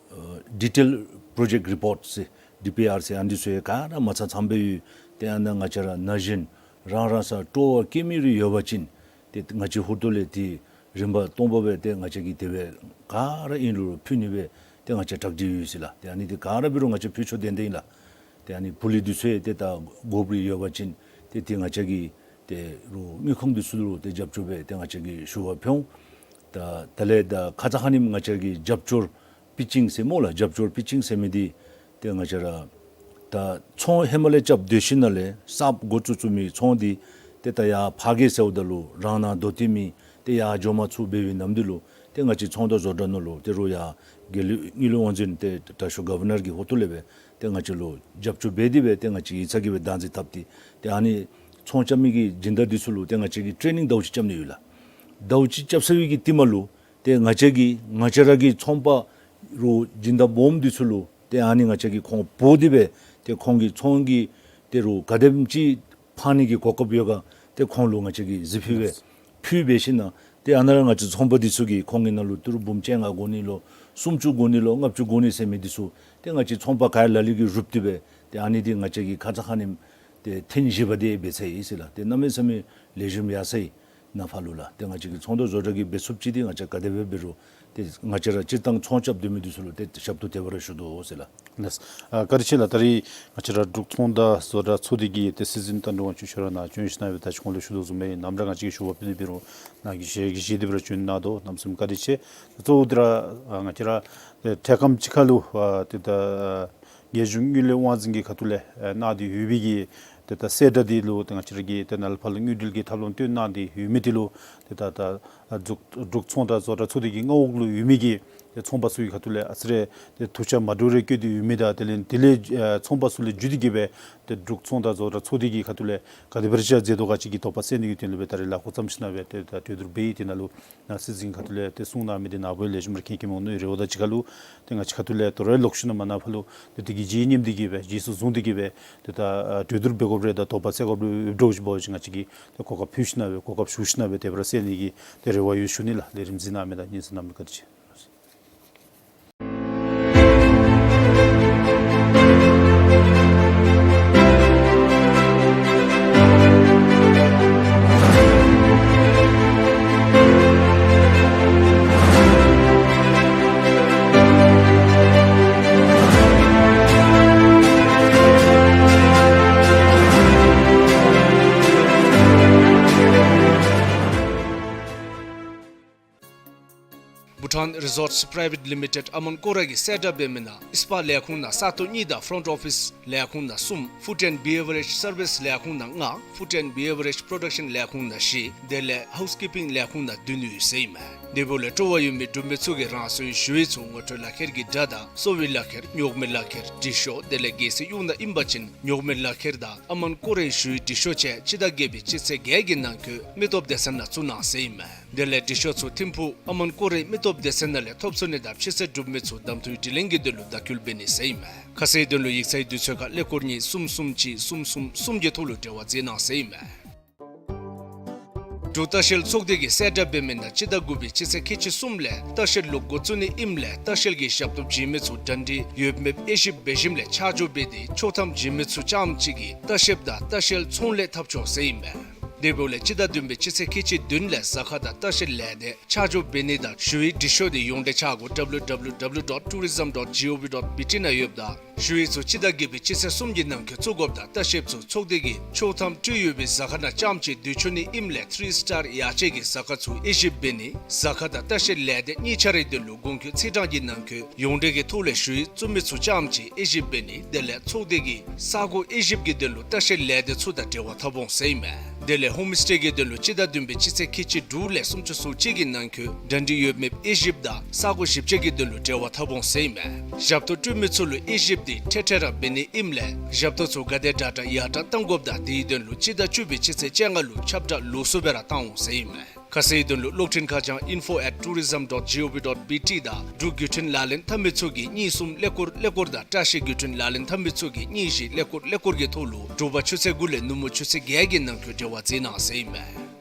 ཌི་ཊེལ་པྲོ་ཇེཀཊ་རི་པོརཊ་ཟེར་ཌི་པི་ཨར་ཟེར་ཨ་ནི་ཚུ་ཡང་ག་ར་མ་ཚང་ཚངམ་སྦེ་ཡོད། ཏེ་ཨ་ནཱ་ང་བཅས་ར་ན་གཞོན་རང་རང་སར་སྤྲོ་བ་བསྐྱེད་མི་རེ་ཡོད་པ་ཅིན་ཏེ་ང་བཅས་ཧུར་ཐུག་ལས་ཏེ་རིམ་པ་སྟོང་པ་སྦེ་ཏེ་ང་བཅས་ཀྱིས་དེ་སྦེ་ག་ར་ཨིན་རུང་ཕུལ་ནི་སྦེ་ཏེ་ང་བཅས་གྲ་སྒྲིག་ཡོད་ཟེར་ལགས། ཏེ་ཨ་ནི་འདི་ག་ར་འབད་རུང་ང་བཅས་ཕུལ་ཆོག་དེ་འདི་ཨིན་ལགས། ཏེ་ཨ་ནི་ཕུལ་ནི་འདི་ཚུ་ཡང་ཏེ་ད་དགོཔ་རེ་ཡོད་པ་ཅིན་ཏེ་ཏེ་ང་བཅས་ཀྱིས་ཏེ་རུང་དངུལ་ཁང་འདི་ཚུ་ལུ་ཏེ་རྒྱབ་སྐྱོར་སྦེ་ཏེ་ང་བཅས་ཀྱིས་ཞུ་བ་ཕུལ་འོང་། ད་ད་ལས་ད་ཁ་ཙ་ཁ་ཉིནམ་ང་བཅས་ཀྱི་རྒྱབ་སྐྱོར་པི་ཅིང་ཟེར་སྨོ་ལགས། རྒྱབ་སྐྱོར་པི་ཅིང་ཟེར་མི་འདི་ཏེ་ང་བཅས་ར་ད་ཚོང་ཧེ་མ་ལས་རྐྱབ་སྡོད་ཞིནམ་ལས་གསརཔ་འགོ་བཙུགས་བཙུགས་མི་ཚོང་འདི་ཏེ་ད་ཡར་ཕར་གི་ཟེརཝ་ད་ལུ་རང་ནང་དོ་བརྟན་མེད། ཏེ་ཡར་འགྱོ་མ་ཚུགས་འབད་བའི་ནམ་དུས་ལུ་ཏེ་ང་བཅས་ཚོང་དང་བཟོ་གྲྭ་ནང་ལུ་ཏེ་རུང་ཡར་དགེ་ལེགས་དངུལ་ལས་དབང་འཛིན་ཏེ་དྲག་ཤོས་གོ་བར་ནར་གྱི་ཧུར་ཐུག་ལས་སྦེ་ཏེ་ང་བཅས་ལུ་རྒྱབ་སྐྱོར་འབད་དེ་སྦེ་ཏེ་ང་བཅས་ཡིག་ཚང་གིས་སྦེ་བདག་འཛིན་འཐབ་སྟེ་ཏེ་ཨ་ནི་ཚོང་རྐྱབ་མི་གི་སྦྱིན་བདག་འདི་ཚུ་ལུ་ཏེ་ང་བཅས་ཀྱིས་ཊེ་ནིང་ཟླཝ་གཅིག་རྐྱབ་ནི་ཡོད་ལགས། ཟླཝ་གཅིག་རྐྱབ་ཚར་བའི་གི་རྟིང་མ་ལུ་ཏེ་ང་བཅས་ཀྱིས་ང་བཅས་ར་གི་ཚོང་པ་རུང་སྦྱིན་བདག་སྦོམ་འདི་ཚུ་ལུ་ཏེ་ཨ་ནི་ང་བཅས་ཀྱིས་ཁོང་འབོ་སྟེ་སྦེ་ཏེ་ཁོང་གི་ཚོང་གི་ཏེ་རུང་ག་དེམ་ཅིག་ཕར་ནི་གི་གོ་སྐབས་ཡོད་ག་ཏེ་ཁོང་ལུ་ང་བཅས་ཀྱིས་གཟིགས་ཕུལ་སྦེ་ཕུལ་འབད་ཞིནམ་ཏེ་ཨ་ནཱ་ར་ང་བཅས་ཚོང་པ་འདི་ཚུ་གིས་ཁོང་གི་ནང་ལུ་ཏི་རུ་འབུམ་བཅོ་ལྔ་དགོ་ནི་ལོ་སུམ་ཅུ་དགོ་ནི་ལོ་ལྔ་བཅུ་དགོ་ནི་ཟེར་མི་འདི་ཚུ་ཏེ་ང་བཅས་ཚོང་པ་ག་ཡང་ལ་ལུ་གིས་རུབ་སྟེ་སྦེ་ཏེ་ཨ་ནི་འདི་ང་བཅས་ཀྱིས་ཁ་ཙ་ཁ་ཉིནམ་ཏེ་ཐེངས་བཞི་པ་འདི་འབད་ཚར་ཡི་ཟེར་ལགས། ཏེ་གནམ་མེད་ས་མེད་ལེགས་ཤོམ་ཡར་སོང་ཡི། ནཱ་ཕར་ལུ་ལགས། ཏེ་ང་བཅས་ཀྱི་ཚོང་དང་བཟོ་གྲྭ་གིས་འབད་ཚུགསཔ་ཅིག་འདི་ང་བཅས་ག་དེ་སྦེ་འབད་རུང་ཏེ་ང་བཅས་ར་སྤྱིར་བཏང་ཚོང་རྐྱབ་སྡོད་མི་འདི་ཚུ་ལུ་ཏེ་ཞབས་ཏོག་དེ་སྦེ་ར་ཞུ་དོ་ཟེར་ལགས། ལགས། ཨ་བཀའ་དྲིན་ཆེ་ལགས། ད་རིས་ང་བཅས་ར་འབྲུག་ཚོང་དང་བཟོ་གྲྭ་ཚོགས་སྡེ་གི་ཏེ་སྲིད་འཛིན་དོན་གྲུབ་དབང་ཕྱུག་མཆོག་ར་ནཱ་བྱོན་ཞིནམ་སྦེ་ད་ཅི་ཁོང་ལུ་ཞུ་དོ་བཟུམ་སྦེ་ནམ་ར་ང་བཅས་ཀྱིས་ཞུ་བ་ཕུལ་ནི་འབད་རུང་ནཱ་གིས་ཞལ་གྱིས་བཞེས་ཏེ་སྦེ་ར་བྱོན་གནང་དོ། གནམ་མེད་ས་མེད་བཀའ་དྲིན་ཆེ། གཙོ་བོ་འདི་ར་ཨ་ང་བཅས་ར་ཏེ་འཕྲལ་ཁམས་ཅིག་ཁར་ལུ་ཨ་ཏེ་ད་རྒྱལ་གཞུང་དངུལ་ལས་དབང་འཛིན་གྱི་ཁ་ཐུག་ལས་ཨ་གནང་སྟེ་ཡོད་པའི་གི་ཏེ་ད་གསལ་བསྒྲགས་འདི་ལུ་ཏེ་ང་བཅས་ར་གིས་ཏེ་ནཱ་ལས་ཕར་ལུ་དངུལ་འབྲེལ་གྱི་ཐབས་ལམ་སྟོན་གནང་སྟེ་ཡོད་མི་འདི་ལུ་ཏེ་ད་ད་ཨ་འབྲུག་འབྲུག་ཚོང་དང་བཟོ་གྲྭ་ཚོགས་སྡེ་གི་མངའ་འོག་ལུ་ཡོད་མི་གི་ཏེ་ཚོང་པ་ཚུ་གི་ཁ་ཐུག་ལས་ཨ་ཙི་རེ་ཏེ་ཐུགས་ཆ་མ་འདྲཝ་རེ་བཀོད་དེ་ཡོད་མི་དང་དེ་ལས་དེ་ལས་ཨ་ཚོང་པ་ཚུ་ལས་བརྒྱུད་དེ་གིས་སྦེ་ཏེ་འབྲུག་ཚོང་དང་བཟོ་གྲྭ་ཚོགས་སྡེ་གི་ཁ་ཐུག་ལས་ག་དེ་སྦེ་ར་ཅིག་མཛད་དོ་ག་ཅིག་གི་དོགས་པ་སེལ་ནི་གི་དོན་ལུ་སྦེ་ད་རིས་ལཱ་འགོ་བརྩམས་ཞིནམ་སྦེ་ཏེ་ད་གྲོས་བསྡུར་འབད་ཡི། དེ་ནང་ལུ་ནཱ་སྲིད་འཛིན་ཁ་ཐུག་ལས་ཏེ་གསུང་གནང་མི་འདི་ནཱ་བུ་ལེགས་ཤོམ་ར་མཁྱེན་མཁྱེནམ་འོང་ནི་རེ་བ་དང་གཅིག་ཁར་ལུ་ཏེ་ང་བཅས་ཁ་ཐུག་ལས་ད་རུང་ལོག་ཤུལ་མ་ནཱ་ཕར་ལུ་ཏེ་དེ་གི་རྗེས་ཉིནམ་འདི་གིས་སྦེ་རྗེས་སུ་བཟུང་སྟེ་གིས་སྦེ་ཏེ་ད་ཨ་གྲོས་བསྡུར་འབད་དགོཔ་རེ་དང་དོགས་པ་སེལ་དགོཔ་རེ་འབད་དགོཔ་ཅིག་འབད་བ་ཅིན་ང་བཅས་ཀྱིས་ཏེ་གོ་སྐབས་ཕུལ་ཞིནམ་སྦེ་གོ་སྐབས་ཞུ་ཞིནམ་སྦེ་དེ་སྦེ་ར་སེལ་ནི་གི་ཏེ་རེ་བ་ཡོད་ཞུ་ནི་ལགས། ལས་རིམ་གཟིགས་གནང་མི་དང་སྙན་གསན་གནང་མི་བཀའ་དྲིན་ཆེ། བྷུ་ཊཱན་རི་ཟོརཊསི་པི་རའི་ཝེཊ་ལི་མི་ཊེཌ་ཨ་མོན་ཀོ་ར་གིས་གསལ་བསྒྲགས་འབད་མི་ནང་ཨིསི་པཱཊ་ལས་ཁུངས་ནང་ས་སྟོང་གཉིས་དང་ཕྲོནཊ་ཨོ་ཕིསི་ལས་ཁུངས་ནང་གསུམ། ཕུཌ་ཨེནཌ་བི་ཝེ་རེཇ་སར་ཝིསི་ལས་ཁུངས་ནང་ལྔ། ཕུཌ་ཨེནཌ་བི་ཝེ་རེཇ་པྲོ་ཌག་ཤཱན་ལས་ཁུངས་ནང་བཞི། དེ་ལས་ཧའུསི་ཀིཔ་པིང་ལས་ཁུངས་ནང་བདུན་ཡོད་ཟེར་ཨིན་མས། དེ་འབདཝ་ལས་སྤྲོ་བ་ཡོད་མི་འབྲུག་མི་ཚུ་གིས་རང་སོའི་ཞུ་ཡིག་ཚུ་ངོ་སྤྲོད་ལག་ཁྱེར་གྱི་སྒྲ་དང་གསོ་བའི་ལག་ཁྱེར་ཉོག་མེད་ལག་ཁྱེར་དྲི་ཤོག་དེ་ལས་གལ་སྲིད་གཡུས་ནང་ཨིན་པ་ཅིན་ཉོག་མེད་ལག་ཁྱེར་དང་ཨ་མོན་ཀོ་རའི་ཞུ་ཡིག་དྲི་ཤོག་བཅས་སྤྱི་ཟླ་བརྒྱད་པའི་སྤྱི་ཚེས་བརྒྱད་ཀྱི་ནང་འཁོད་མི་སྟོབས་སྡེ་ཚན་ནང་བཙུགས་གནང་ཟེར་ཨིན་མས། དེ་ལས་དྲི་ཤོག་ཚུ་ཐིམ་ཕུག་ཨ་མོན་ཀོ་རའི་མི་སྟོབས་སྡེ་ཚན་ནང་ལས་ཐོབ་ཚུགས་ནི་དང་ཕྱི་གསལ་གྲུབ་མི་ཚུ་གདམ་འཐུའི་དྲི་ལན་གྱི་དོན་ལུ་བརྡ་སྐུལ་འབད་ནི་ཟེར་ཨིན་མས། ཁ་གསལ་དོན་ལུ་ཡིག་ཚང་དུས་ཚོད་ཁར་ཀླད་ཀོར་གཉིས་གསུམ་གསུམ་གཅིག་གསུམ་གསུམ་གསུམ་གྱི་ཐོག་ལུ་འབྲེལ་བ་མཛད་གནང་ཟེར་ཨིན་མས། འབྲུག་ལྟ་བཤལ་ཚོགས་སྡེ་གིས་གསལ་བསྒྲགས་འབད་མི་ནང་སྤྱི་ཟླ་དགུ་པའི་སྤྱི་ཚེས་ཁལ་གཅིག་གསུམ་ལས་ལྟ་བཤལ་ལུ་འགོ་བཙུགས་ནི་ཨིནམ་ལས་ལྟ་བཤལ་གྱི་ཞབས་ཏོག་བྱིན་མི་ཚུ་གྲ་སྒྲིག་ཡོདཔ་མེདཔ་དབྱེ་ཞིབ་འབད་ཞིནམ་ལས་ཆ་འཇོག་འབད་དེ་ཆོག་ཐམ་བྱིན་མི་ཚུ་རྐྱངམ་གཅིག་གིས་ལྟ་བཤལཔ་དང་ལྟ་བཤལ་ཚོང་ལས་འཐབ་ཆོག་ཟེར་ཨིན་མས། དེ་འབདཝ་ལས་སྤྱི་ཟླ་བདུན་པའི་སྤྱི་ཚེས་ཁལ་གཅིག་བདུན་ལས་ཟ་ཁང་དང་ལྟ་བཤལ་ལས་སྡེ་ཆ་འཇོག་འབད་ནི་དང་ཞུ་ཡིག་འབྲི་ཤོག་དེ་ཡོངས་འབྲེལ་ཆ་སྒོ་W W W dot tourism dot gov dot B T ནང་ཡོདཔ་ད་ ཞུ་ཡིག་ཚུ་སྤྱི་ཟླ་བརྒྱད་པའི་སྤྱི་ཚེས་གསུམ་གྱི་ནང་འཁོད་བཙུགས་དགོཔ་དང་ལྟ་བཤལཔ་ཚུ་ཚོགས་སྡེ་གིས་ཆོག་ཐམ་སྤྲོད་ཡོད་པའི་ཟ་ཁང་ནང་རྐྱངམ་གཅིག་སྡོད་ཆོག་ནི་ཨིནམ་ལས་ཐི་རི་སི་ཊར་ཡར་ཆད་ཀྱི་ཟ་ཁང་ཚུ་དབྱེ་ཞིབ་འབད་ནི་ཟ་ཁང་དང་ལྟ་བཤལ་ལས་སྡེ་གཉིས་ཆ་རའི་དོན་ལུ་གོང་འཁོད་ཚེས་གྲངས་ཀྱི་ནང་འཁོད་ཡོངས་འབྲེལ་གྱི་ཐོག་ལས་ཞུ་ཡིག་བཙུགས་མི་ཚུ་རྐྱངམ་གཅིག་དབྱེ་ཞིབ་འབད་ནི་དེ་ལས་ཚོགས་སྡེ་གིས་ས་གོ་དབྱེ་ཞིབ་ཀྱི་དོན་ལུ་ལྟ་བཤལ་ལས་སྡེ་ཚུ་དང་འབྲེལ་བ་འཐབ་འོང་ཟེར་ཨིན་མས། དེ་ལས་ཧོམ་སི་ཊེ་གི་དོན་ལུ་སྤྱི་ཟླ་བདུན་པའི་སྤྱི་ཚེས་ཁལ་གཅིག་དྲུག་ལས་སུམ་ཅུ་སོ་གཅིག་གི་ནང་འཁོད་གྲ་སྒྲིག་ཡོད་མེད་དབྱེ་ཞིབ་དང་ས་གོ་ཞིབ་དཔྱད་ཀྱི་དོན་ལུ་འབྲེལ་བ་འཐབ་འོང་ཟེར་ཨིན་མས། ཞབས་ཏོག་སྤྲོད་མི་ཚུ་ལུ་དབྱེ་ཞིབ་འདི་འཕྲལ་འཕྲལ་ར་འབད་ནི་ཨིནམ་ལས་ཞབས་ཏོག་ཚུ་ག་དེ་དྲག་དྲག་ཡར་དྲག་གཏང་དགོཔ་དང་དེའི་དོན་ལུ་སྤྱི་ཟླ་བཅུ་པའི་སྤྱི་ཚེས་བཅོ་ལྔ་ལུ་ཁྱབ་བསྒྲགས་ལོགས་སུ་སྦེ་ར་བཏང་འོང་ཟེར་ཨིན་མས། ཁ་གསལ་དོན་ལུ་གློག་འཕྲིན་ཁ་བྱང་info at tourism dot gov dot bt དང་འབྲུག་བརྒྱུད་འཕྲིན་ལག་ལེན་འཐབ་མི་ཚུ་གིས་གཉིས་གསུམ་ཀླད་ཀོར་ཀླད་ཀོར་དང་བཀྲ་ཤིས་བརྒྱུད་འཕྲིན་ལག་ལེན་འཐབ་མི་ཚུ་གིས་གཉིས་བཞི་ཀླད་ཀོར་ཀླད་ཀོར་གྱི་ཐོག་ལུ་དྲོ་པ་ཆུ་ཚོད་དགུ་ལས་ནུབ་མོ་ཆུ་ཚོད་བརྒྱད་ཀྱི་ནང་འཁོད་འབྲེལ་བ་མཛད་གནང་ཟེར་ཨིན་མས།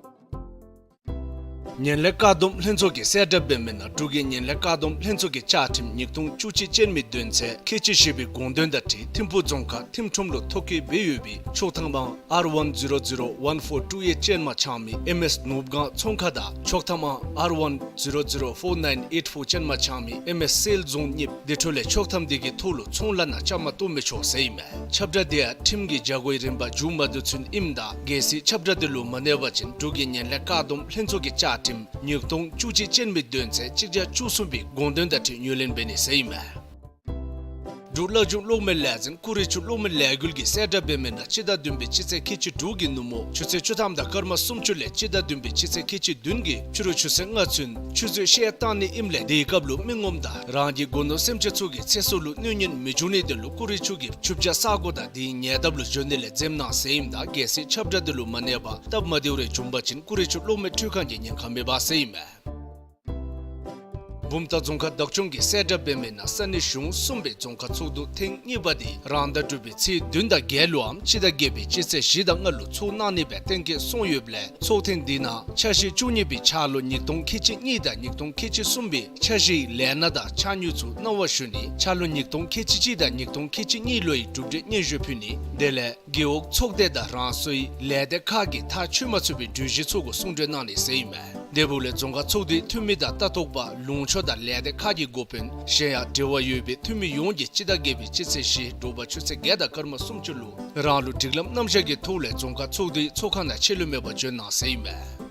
ངན་ལྷད་བཀག་སྡོམ་ལྷན་ཚོགས་ཀྱིས་གསལ་བསྒྲགས་འབད་མི་ནང་འབྲུག་གི་ངན་ལྷད་བཀག་སྡོམ་ལྷན་ཚོགས་ཀྱི་བཅའ་ཁྲིམས་ཉིས་སྟོང་བཅུ་གཅིག་ཅན་མའི་དོན་ཚན་ཁལ་གཅིག་བཞི་པའི་དགོངས་དོན་དང་འཁྲིལ་ཐིམ་ཕུག་རྫོང་ཁག་ཐིམ་ཁྲོམ་ལུ་ཐོ་བཀོད་འབད་ཡོད་པའི་ཆོག་ཐམ་ཨང་R one zero zero one four two eight ཅན་མ་ཚང་མི་ཨེམ་ཨེས་ནོར་བུ་སྒང་ཚོང་ཁང་དང་ཆོག་ཐམ་ཨང་R one zero zero four nine eight four ཅན་མ་ཚང་མི་ཨེམ་ཨེས་སེལ་རྫོང་གཉེརཔ་དེ་འཕྲོ་ལས་ཆོག་ཐམ་དེ་གི་ཐོག་ལུ་ཚོང་ལཱ་ནང་བཅའ་མར་གཏོགས་མི་ཆོག་ཟེར་ཨིན་མས། ཁྱབ་བསྒྲགས་དེ་ཡང་ཁྲིམས་ཀྱི་བྱ་སྒོའི་རིམ་པ་མཇུག་མ་བསྡུ་ཚུན་ཨིནམ་ད་གལ་སྲིད་ཁྱབ་བསྒྲགས་དེ་ལུ་མ་གནས་པ་ཅིན་འབྲུག་གི་ངན་ལྷད་བཀག་སྡོམ་ལྷན་ཚོགས་ཀྱི་བཅའ་ཁྲིམས་ཉིས་སྟོང་བཅུ་གཅིག་ཅན་མའི་དོན་ཚན་གཅིག་བརྒྱ་བཅུ་གསུམ་པའི་དགོངས་དོན་དང་འཁྲིལ་ངོས་ལེན་འབད་ནི་ཟེར་ཨིན་མས། འབྲུག་བླ་སྦྱོང་གློག་མེ་ལས་འཛིན་ཀུ་རི་ཆུ་གློག་མེ་ལས་འགུལ་གྱིས་གསལ་བསྒྲགས་འབད་མི་ནང་སྤྱི་ཟླ་བདུན་པའི་སྤྱི་ཚེས་ཁལ་གཅིག་དྲུག་གི་ནུབ་མོ་ཆུ་ཚོད་བཅུ་ཐམ་དང་སྐར་མ་སུམ་ཅུ་ལས་སྤྱི་ཟླ་བདུན་པའི་སྤྱི་ཚེས་ཁལ་གཅིག་བདུན་གྱི་ཕྱི་རུ་ཆུ་ཚོད་ལྔ་ཚུན་ཆུ་མཛོད་བཤལ་བཏང་ནི་ཨིནམ་ལས་དེའི་སྐབས་ལུ་མི་ངོམ་དང་རང་གི་སྒོ་ནོར་སེམས་ཅན་ཚུ་གི་ཚེ་སྲོག་ལུ་གནོད་ཉེན་མི་འབྱུང་ནིའི་དོན་ལུ་ཀུ་རི་ཆུ་གི་ཆུ་བྱ་ས་གོ་དང་དེའི་ཉེ་འདབས་ལུ་འབྱོན་ནི་ལས་འཛེམ་གནང་ཟེར་ཨིནམ་ད་གལ་སྲིད་ཁྱབ་བསྒྲགས་དེ་ལུ་མ་གནས་པར་སྟབས་མ་བདེཝ་རེ་བྱུང་པ་ཅིན་ཀུ་རི་ཆུ་གློག་མེ་འཕྲུལ་ཁང་གི་ཉེན་ཁ་མེད་པ་ཟེར་ཨིན་མས། བུམ་ཐང་རྫོང་ཁག་བདག་སྐྱོང་གིས་གསལ་བསྒྲགས་འབད་མི་ནང་ས་གནས་གཞུང་གསུམ་པའི་རྫོང་ཁག་ཚོགས་འདུ་ཐེངས་གཉིས་པ་དེ་རང་ཟླ་དྲུག་པའི་ཚེས་བདུན་དང་བརྒྱད་ལུའམ་སྤྱི་ཟླ་བརྒྱད་པའི་སྤྱི་ཚེས་བཞི་དང་ལྔ་ལུ་ཚོགས་གནང་ནི་སྦེ་གཏན་འཁེལ་སོང་ཡོདཔ་ལས་ཚོགས་ཐེངས་འདི་ནང་འཆར་གཞི་བཅུ་གཉིས་པའི་འཆར་ལོ་ཉིས་སྟོང་ཁལ་གཅིག་གཉིས་དང་ཉིས་སྟོང་ཁལ་གཅིག་གསུམ་པའི་འཆར་གཞིའི་ལས་སྣ་དང་འཆར་དངུལ་ཚུ་གནང་བ་ཞུ་ནི། འཆར་ལོ་ཉིས་སྟོང་ཁལ་གཅིག་གཅིག་དང་ཉིས་སྟོང་ཁལ་གཅིག་གཉིས་ལོའི་གྲུབ་འབྲས་སྙན་ཞུ་ཕུལ་ནི། དེ་ལས་རྒེད་འོག་ཚོགས་སྡེ་དང་རང་སོའི་ལས་སྡེ་ཁག་གིས་ཐག་ཆོད་མ་ཚུགས་པའི་གྲོས་གཞི་ཚུ་གུ་གསུང་གྲོས་གནང་ནི་ཟེར་ཨིན་མས། དེ་འབདཝ་ལས་རྫོང་ཁག་ཚོགས་སྡེའི་འཐུས་མི་དང་ལྟ་རྟོག་པ་ལུང་ཕྱོགས་དང་ལས་སྡེ་ཁག་གི་འགོ་དཔོན་གཞན་ཡང་འབྲེལ་བ་ཡོད་པའི་འཐུས་མི་ཡོངས་ཀྱིས་སྤྱི་ཟླ་བརྒྱད་པའི་སྤྱི་ཚེས་བཞི་དྲོ་པ་ཆུ་ཚོད་བརྒྱད་དང་སྐར་མ་སུམ་ཅུ་ལུ་རང་ལུགས་སྒྲིག་ལམ་རྣམ་གཞག་གི་ཐོག་ལས་རྫོང་ཁག་ཚོགས་སྡེའི་ཚོགས་ཁང་ནང་ཕྱི་ལུ་མེད་པར་འབྱོན་གནང་ཟེར་ཨིན་མས།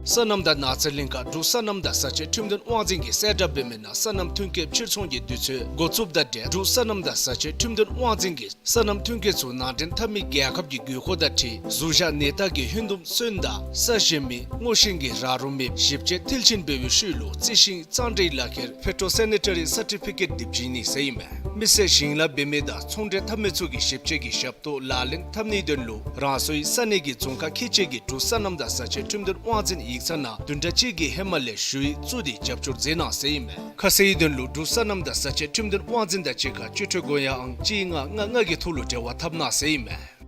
སོ་ནམ་དང་ནགས་ཚལ་གླིང་ཁ་འབྲུག་སོ་ནམ་དང་བཟའ་ཆས་ཁྲིམས་དོན་དབང་འཛིན་གྱིས་གསལ་བསྒྲགས་འབད་མི་ནང་སོ་ནམ་ཐོན་སྐྱེད་ཕྱིར་ཚོང་གི་དུས་ཚོད་འགོ་བཙུགསཔ་དང་འབྲེལ་འབྲུག་སོ་ནམ་དང་བཟའ་ཆས་ཁྲིམས་དོན་དབང་འཛིན་གྱིས་སོ་ནམ་ཐོན་སྐྱེད་ཚུ་ནང་འདྲེན་འཐབ་མི་རྒྱལ་ཁབ་ཀྱི་དགོས་མཁོ་དང་འཁྲིལ་གཟུགས་གཞག་ནད་རྟགས་ཀྱི་ཧོན་དུམ་སོན་དང་ས་གཞན་མི་སྔོ་ཤིང་གི་ར་རོ་མེདཔ་ཞིབ་དཔྱད་མཐིལ་ཕྱིན་འབད་བའི་ཤུལ་ལུ་རྩི་ཤིང་གཙང་སྦྲའི་ལག་ཁྱེར་Phytosanitary Certificate དེ་བྱིན་ནི་ཟེར་ཨིན་མས། མི་སེར་ཞིང་ལཱ་འབད་མི་དང་ཚོང་འབྲེལ་འཐབ་མི་ཚུ་གིས་ཞིབ་དཔྱད་ཀྱི་ཞབས་ཏོག་ལག་ལེན་འཐབ་ནིའི་དོན་ལུ་རང་སོའི་ས་གནས་ཀྱི་རྫོང་ཁག་ཁལ་གཅིག་གི་འབྲུག་སོ་ནམ་དང་བཟའ་ཆས་ཁྲིམས་དོན་དབང་འཛིན་ཡིག་ཚང་ནང་བདུན་ཕྲག་གཅིག་གི་ཧེ་མ་ལས་ཞུ་ཡིག་བཙུགས་ཏེ་རྒྱབ་སྐྱོར་མཛད་གནང་ཟེར་ཨིན་མས། ཁ་གསལ་དོན་ལུ་འབྲུག་སོ་ནམ་དང་བཟའ་ཆས་ཁྲིམས་དོན་དབང་འཛིན་དང་གཅིག་ཁར་སྤྱི་འཐུས་སྒོ་ཡང་ཨང་གཅིག་ལྔ་ལྔ་ལྔ་གི་ཐོག་ལུ་འབྲེལ་བ་འཐབ་གནང་ཟེར་ཨིན་མས།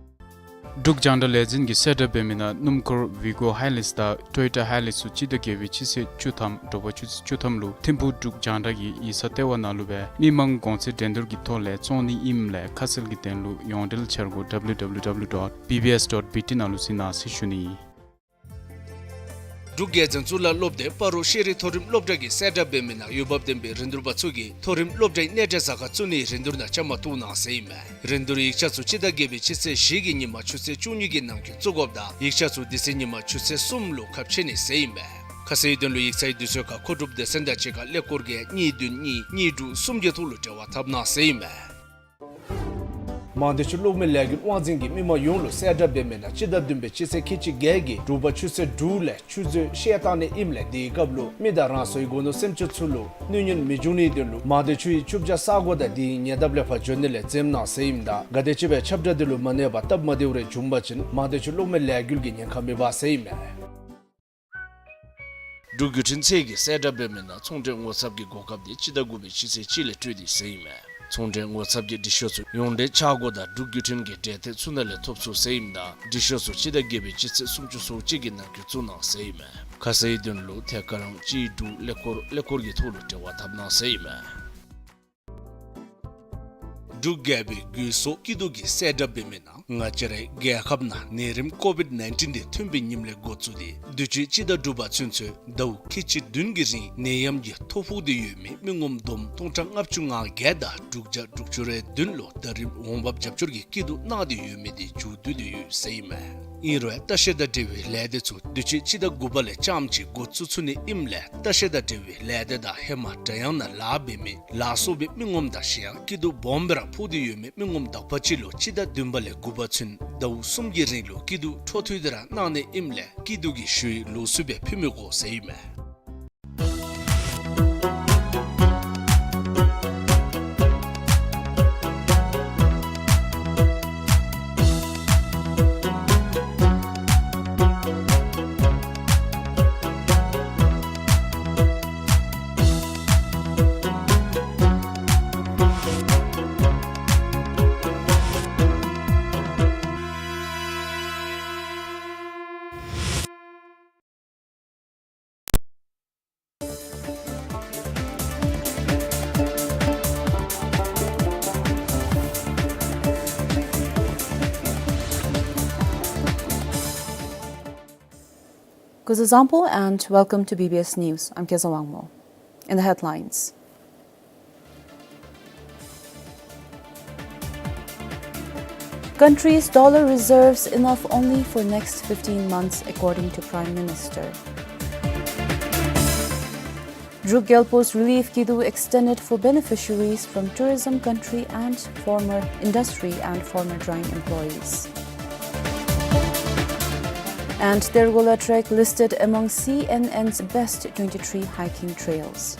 འབྲུག་རྒྱང་བསྒྲགས་ལས་འཛིན་གྱིས་གསལ་བསྒྲགས་འབད་མི་ནང་སྣུམ་འཁོར་ཝི་ཀོ་ཧའི་ལེགས་དང་ཊོ་ཡོ་ཊ་ཧའི་ལེགས་ཚུ་སྤྱི་ཟླ་བརྒྱད་པའི་སྤྱི་ཚེས་བཅུ་ཐམ་དྲོ་པ་ཆུ་ཚོད་བཅུ་ཐམ་ལུ་ཐིམ་ཕུག་འབྲུག་རྒྱང་བསྒྲགས་ཀྱི་ཡིག་ཚང་ལྟེ་བ་ནང་ལུ་སྦེ་མི་མང་གོང་ཚད་འགྲན་བསྡུར་གྱི་ཐོག་ལས་བཙོང་ནི་ཨིནམ་ལས་ཁ་གསལ་གྱི་དོན་ལུ་ཡོངས་འབྲེལ་འཆར་སྒོ་W W W dot B B S dot B T ནང་ལུ་གཟིགས་གནང་ཟེར་ཞུ་ནི། འབྲུག་རྒྱལ་བཙུན་གཙུག་ལག་སློབ་སྡེ་སྤ་རོ་ཤེས་རིག་མཐོ་རིམ་སློབ་གྲྭ་གིས་གསལ་བསྒྲགས་འབད་མི་ནང་འོས་འབབ་ལྡན་པའི་རིན་བསྡུར་པ་ཚུ་གིས་མཐོ་རིམ་སློབ་གྲྭའི་གནས་འབྲེལ་ཟ་ཁང་བཙུགས་ནིའི་རིན་བསྡུར་ནང་བཅའ་མར་གཏོགས་གནང་ཟེར་ཨིན་མས། རིན་བསྡུར་ཡིག་ཆ་ཚུ་སྤྱི་ཟླ་བརྒྱད་པའི་སྤྱི་ཚེས་བཞི་གི་ཉིན་མ་ཆུ་ཚོད་བཅུ་གཉིས་ཀྱི་ནང་འཁོད་བཙུགས་དགོཔ་དང་ཡིག་ཆ་ཚུ་དེ་ཚེ་ཉིན་མ་ཆུ་ཚོད་གསུམ་ལུ་ཁ་ཕྱེ་ནི་ཟེར་ཨིན་མས། ཁ་གསལ་དོན་ལུ་ཡིག་ཚང་གི་དུས་ཚོད་ཁར་མཁོ་སྒྲུབ་སྡེ་ཚན་དང་གཅིག་ཁར་ཀླད་ཀོར་བརྒྱད་གཉིས་བདུན་གཉིས་གཉིས་དྲུག་གསུམ་གྱི་ཐོག་ལུ་འབྲེལ་བ་འཐབ་གནང་ཟེར་ཨིན་མས། མང་སྡེ་ཆུ་གློག་མེ་ལས་འགུལ་དབང་འཛིན་གྱིས་མི་མང་ཡོངས་ལུ་གསལ་བསྒྲགས་འབད་མི་ནང་སྤྱི་ཟླ་བདུན་པའི་སྤྱི་ཚེས་ཁལ་གཅིག་བརྒྱད་ཀྱི་དྲོ་པ་ཆུ་ཚོད་དྲུག་ལས་ཆུ་མཛོད་བཤལ་བཏང་ནི་ཨིནམ་ལས་དེའི་སྐབས་ལུ་མི་དང་རང་སོའི་སྒོ་ནོར་སེམས་ཅན་ཚུ་ལུ་གནོད་ཉེན་མི་འབྱུང་ནིའི་དོན་ལུ་མང་སྡེ་ཆུའི་ཆུ་བྱ་ས་གོ་དང་དེའི་ཉེ་འདབས་ལས་ཕར་འབྱོན་ནི་ལས་འཛེམ་གནང་ཟེར་ཨིནམ་ད་ག་དེམ་ཅིག་སྦེ་ཁྱབ་བསྒྲགས་དེ་ལུ་མ་གནས་པར་སྟབས་མ་བདེཝ་རེ་བྱུང་པ་ཅིན་མང་སྡེ་ཆུ་གློག་མེ་ལས་འགུལ་གྱི་ཉེན་ཁ་མེད་པ་ཟེར་ཨིན་མས། འབྲུག་བརྒྱུད་འཕྲིན་ཚད་ཀྱིས་གསལ་བསྒྲགས་འབད་མི་ནང་ཚོང་འབྲེལ་ངོ་ཚབ་ཀྱི་གོ་སྐབས་དེ་སྤྱི་ཟླ་དགུ་པའི་སྤྱི་ཚེས་གཅིག་ལས་སྤྲོད་དེ་ཟེར་ཨིན་མས། ཚོང་འབྲེལ་ངོ་ཚབ་ཀྱི་འབྲི་ཤོག་ཚུ་ཡོངས་འབྲེལ་འཆར་སྒོ་དང་འབྲུག་བརྒྱུད་འཕྲིན་གྱི་འབྲེལ་ཐད་ཚུ་ནང་ལས་ཐོབ་ཚུགས་ཟེར་ཨིནམ་ད་འབྲི་ཤོག་ཚུ་སྤྱི་ཟླ་བརྒྱད་པའི་སྤྱི་ཚེས་སུམ་ཅུ་སོ་གཅིག་གི་ནང་འཁོད་བཙུགས་གནང་ཟེར་ཨིན་མས། ཁ་གསལ་དོན་ལུ་ཐད་ཀར་ཨང་གཅིག་དྲུག་ཀླད་ཀོར་ཀླད་ཀོར་གྱི་ཐོག་ལུ་འབྲེལ་བ་འཐབ་གནང་ཟེར་ཨིན་མས། འབྲུག་རྒྱལ་པོའི་གོ་སོ་སྐྱིད་སྡུག་གི་གསལ་བསྒྲགས་འབད་མི་ནང་ང་བཅས་རའི་རྒྱལ་ཁབ་ནང་ནད་རིམས་ཀོ་བིཌ་ནའིན་ཊིན་འདི་ཐོན་པའི་ཉིནམ་ལས་འགོ་བཙུགས་ཏེ་དུས་ཅི་སྤྱི་ཟླ་དྲུག་པ་ཚུན་ཚོད་ཟླཝ་ཁལ་གཅིག་བདུན་གྱི་རིང་ནད་ཡམས་ཀྱིས་ཐོ་ཕོག་སྟེ་ཡོད་མི་མི་ངོམ་བསྡོམས་སྟོང་ཕྲག་ལྔ་བཅུ་ང་བརྒྱད་དང་དྲུག་བརྒྱ་དྲུག་ཅུ་རེ་བདུན་ལུ་ད་རིས་འོང་འབབ་རྒྱབ་སྐྱོར་གྱི་སྐྱིད་སྡུག་གནང་སྟེ་ཡོད་མི་འདི་མཇུག་བསྡུ་སྟེ་ཡོད་ཟེར་ཨིན་མས། ཨིན་རུང་ལྟ་བཤལ་དང་འབྲེལ་བའི་ལས་སྡེ་ཚུ་དུས་ཅི་སྤྱི་ཟླ་དགུ་པ་ལས་རྐྱངམ་གཅིག་འགོ་བཙུགས་ཚུགས་ནི་ཨིནམ་ལས་ལྟ་བཤལ་དང་འབྲེལ་བའི་ལས་སྡེ་དང་ཧེ་མ་སྒྲ་དབྱངས་ནང་ལཱ་འབད་མི་ལ་སོགས་པའི་མི་ངོམ་དང་གཞན་ཡང་སྐྱིད་སྡུག་སྦོམ་སྦེ་ར་ཕོག་སྟེ་ཡོད་མི་མི་ངོམ་དག་པ་ཅིག་ལུ་སྤྱི་ཟླ་བདུན་པ་ལས་དགུ་པ་ཚུན་ཟླཝ་གསུམ་གྱི་རིང་ལུ་སྐྱིད་སྡུག་འཕྲོ་མཐུད་དེ་ར་གནང་ནི་ཨིནམ་ལས་སྐྱིད་སྡུག་གི་ཞུ་ཡིག་ལོགས་སུ་སྦེ་ཕུལ་མི་དགོ་ཟེར་ཨིན་མས། Kuzuzangpo and welcome to B B S News. I'm Keza Wangmo. In the headlines. Country's dollar reserves enough only for next fifteen months, according to Prime Minister. Druk Gyalpo's relief kidu extended for beneficiaries from tourism country and former industry and former drying employees. And Tergola trek listed among C N N's best twenty-three hiking trails.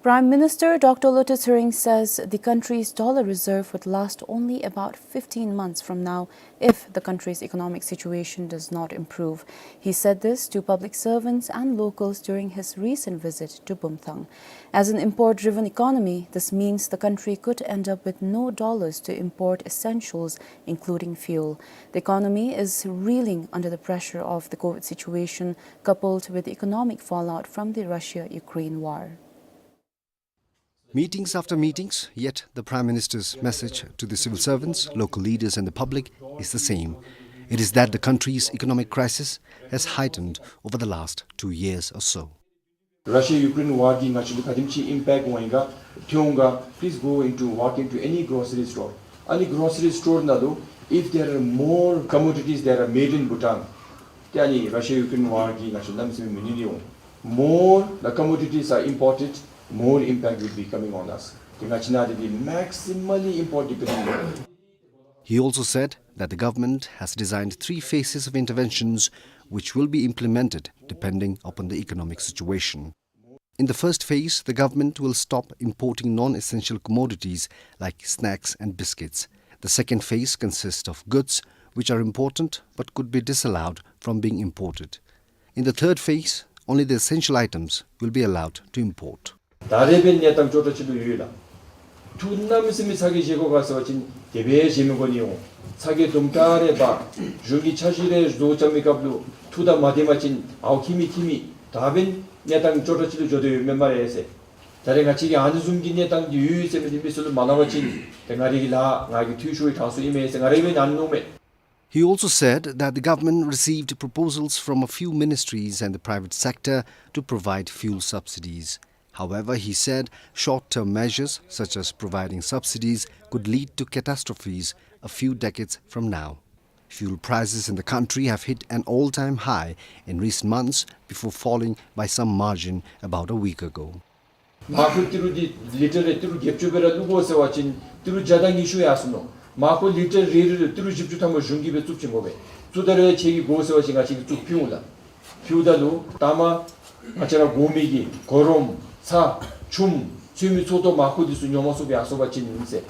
Prime Minister Doctor Lotay Tshering says the country's dollar reserve would last only about fifteen months from now if the country's economic situation does not improve. He said this to public servants and locals during his recent visit to Bumthang. As an import-driven economy, this means the country could end up with no dollars to import essentials, including fuel. The economy is reeling under the pressure of the COVID situation, coupled with the economic fallout from the Russia-Ukraine war. Meetings after meetings, yet the Prime Minister's message to the civil servants, local leaders and the public is the same. It is that the country's economic crisis has heightened over the last two years or so. Russia-Ukraine war གིས་ང་བཅས་ལུ་ག་དེམ་ཅིག་ཨིམ་པེཀཊ་འོང་ཡི་ག་ཐོན་འོང་ག please go into, walk into any grocery store. Any grocery store ནང་ལུ་if there are more commodities that are made in Bhutan, ཏེ་ཨ་ནི་Russia-Ukraine war གིས་ང་བཅས་གནམ་མེད་ས་མེད་མི་ནུས་ཏེ་འོང་། More the commodities are imported, more impact will be coming on us. ཏེ་ང་བཅས་ནང་འདི་འདི་maximally import dependent། He also said that the government has designed three phases of interventions which will be implemented depending upon the economic situation. In the first phase, the government will stop importing non-essential commodities like snacks and biscuits. The second phase consists of goods which are important but could be disallowed from being imported. In the third phase, only the essential items will be allowed to import. ད་རེས་འབདན་གནས་སྟངས་ཅོག་འཐདཔ་ཅིག་ལུ་ཡོད་ལགས། འཐུ་གནམ་མེད་ས་མེད་ཚ་གྱང་བཞེས་དགོ་ག་ཟེར་བ་ཅིན་དེ་སྦེ་བཞེས་མི་དགོ་ནི་འོང་། ཚ་གྱང་དུམ་གྲ་རེ་འབག་གཞུང་གི་འཆར་གཞི་རེ་བཟོ་རྐྱབ་མི་སྐབས་ལུ་འཐུ་དང་མ་བདེ་བ་ཅིན་ཨའོ་ཁྱིམ་མེད་ཁྱིམ་མེད་ད་འབདན་གནས་སྟངས་ཅོག་འཐདཔ་ཅིག་ལུ་འགྱོ་དོ་ཡོདཔ་མས་སྨ་རེ་ཟེར། ད་རེས་ང་བཅས་ཀྱི་ཨ་ནི་བཟུམ་གྱི་གནས་སྟངས་འདི་ཡོད་ཟེར་མི་འདི་མི་ཚུ་ལུ་མ་གནང་བ་ཅིན་ཏེ་ང་རའི་གི་ལཱ་ང་གིས་འཐུས་ཤོར་བའི་གྲངས་སུ་ཨིན་མས་ཟེར་ང་ར་གིས་སྦེ་ཨ་ནི་མནོཝ་མས། He also said that the government received proposals from a few ministries and the private sector to provide fuel subsidies. However, he said short-term measures such as providing subsidies could lead to catastrophes a few decades from now. Fuel prices in the country have hit an all-time high in recent months before falling by some margin about a week ago. མར་ཁུ་ཏི་རུ་འདི་ལི་ཊར་རེ་ཏི་རུ་བརྒྱད་ཅུ་སྦེ་ར་བླུག་དགོ་ཟེར་བ་ཅིན་ཏི་རུ་བརྒྱ་དང་ཉི་ཤུ་ཡར་སོང་ནུག། མར་ཁུ་ལི་ཊར་རེ་རེ་ལུ་ཏི་རུ་བཞི་བཅུ་ཐམ་པ་གཞུང་གིས་སྦེ་བཙུགས་བྱིན་དགོ་པས། བཙུགས་ད་རུང་ཁྱེད་ཀྱིས་དགོ་ཟེར་བ་ཅིན་ང་བཅས་ཀྱིས་བཙུགས་ཕུལ་འོང་ལགས། ཕུལཝ་ད་ལུ་ད་མ་ང་བཅས་ར་དགོ་མི་གི་གོ་རོམ་ཚྭ་ཆུམ་ཚུད་མི་ཚུ་ཏོ་མར་ཁུ་འདི་ཚུ་ཉོ་མ་ཚུགསཔ་ཡར་སོང་པ་ཅིན་ཨིན་ཟེར།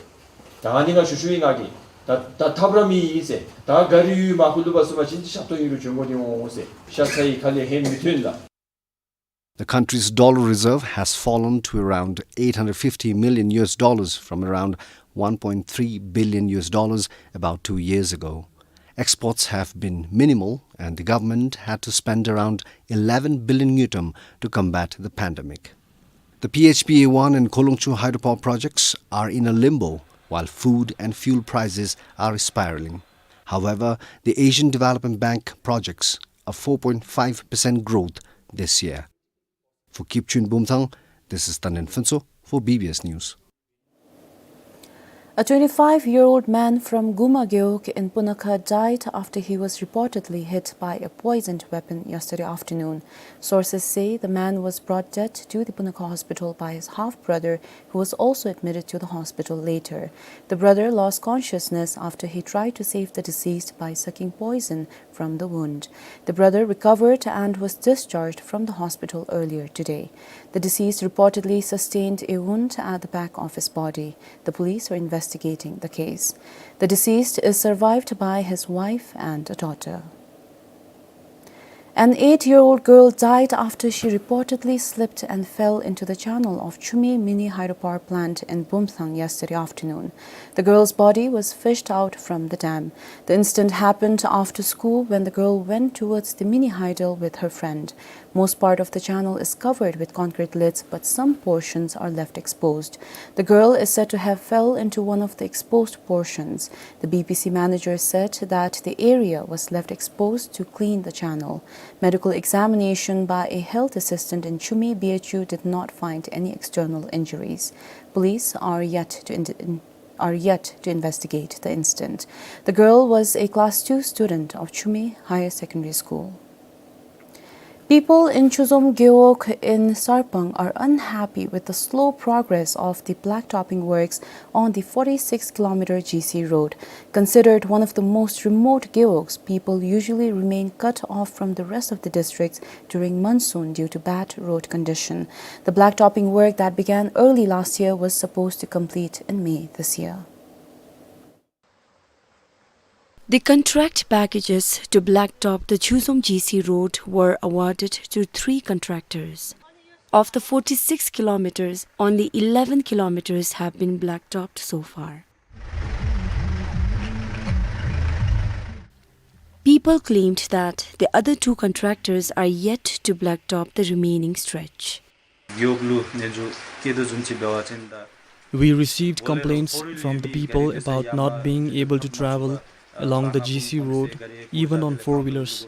ད་ཨ་ནི་ང་ཞུ་ཞུཝ་ཨིན། ང་གིས་ད་ད་ཐབས་ར་མེད་ཨིན་ཟེར། ད་ག་རི་ཡུལ་མར་ཁུ་བླུག་པ་སོང་པ་ཅིན་ཏེ་ཤ་སྟོང་ཡུ་རུ་བྱོན་དགོ་ནི་འོང་ཟེར། ཤ་ཚ་ཡི་ཁ་ལས་ཧན་མི་ཐོན་ལགས། The country's dollar reserve has fallen to around eight hundred fifty million U S dollars from around one point three billion U S dollars about two years ago. Exports have been minimal, and the government had to spend around eleven billion ngultrum to combat the pandemic. The P H P A one and Kolungchu hydropower projects are in a limbo, while food and fuel prices are spiraling. However, the Asian Development Bank projects a four point five percent growth this year. For Kipchun Bumthang, this is Tanen Phuntsho for B B S News. A twenty-five-year-old man from Guma Gewog in Punakha died after he was reportedly hit by a poisoned weapon yesterday afternoon. Sources say the man was brought dead to the Punakha hospital by his half-brother, who was also admitted to the hospital later. The brother lost consciousness after he tried to save the deceased by sucking poison from the wound. The brother recovered and was discharged from the hospital earlier today. The deceased reportedly sustained a wound at the back of his body. The police are investigating the case. The deceased is survived by his wife and a daughter. An eight-year-old girl died after she reportedly slipped and fell into the channel of Chumi mini hydropower plant in Bumthang yesterday afternoon. The girl's body was fished out from the dam. The incident happened after school when the girl went towards the mini hydel with her friend. Most part of the channel is covered with concrete lids, but some portions are left exposed. The girl is said to have fell into one of the exposed portions. The B P C manager said that the area was left exposed to clean the channel. Medical examination by a health assistant in Chumi B H U did not find any external injuries. Police are yet to ind-, in-, are yet to investigate the incident. The girl was a class two student of Chumi Higher Secondary School. People in Chuzom Gewog in Sarpang are unhappy with the slow progress of the blacktopping works on the forty-six kilometer G C road. Considered one of the most remote gewogs, people usually remain cut off from the rest of the districts during monsoon due to bad road condition. The blacktopping work that began early last year was supposed to complete in May this year. The contract packages to blacktop the Chuzom G C road were awarded to three contractors. Of the forty-six kilometers, only eleven kilometers have been blacktopped so far. People claimed that the other two contractors are yet to blacktop the remaining stretch. We received complaints from the people about not being able to travel along the G C road, even on four-wheelers.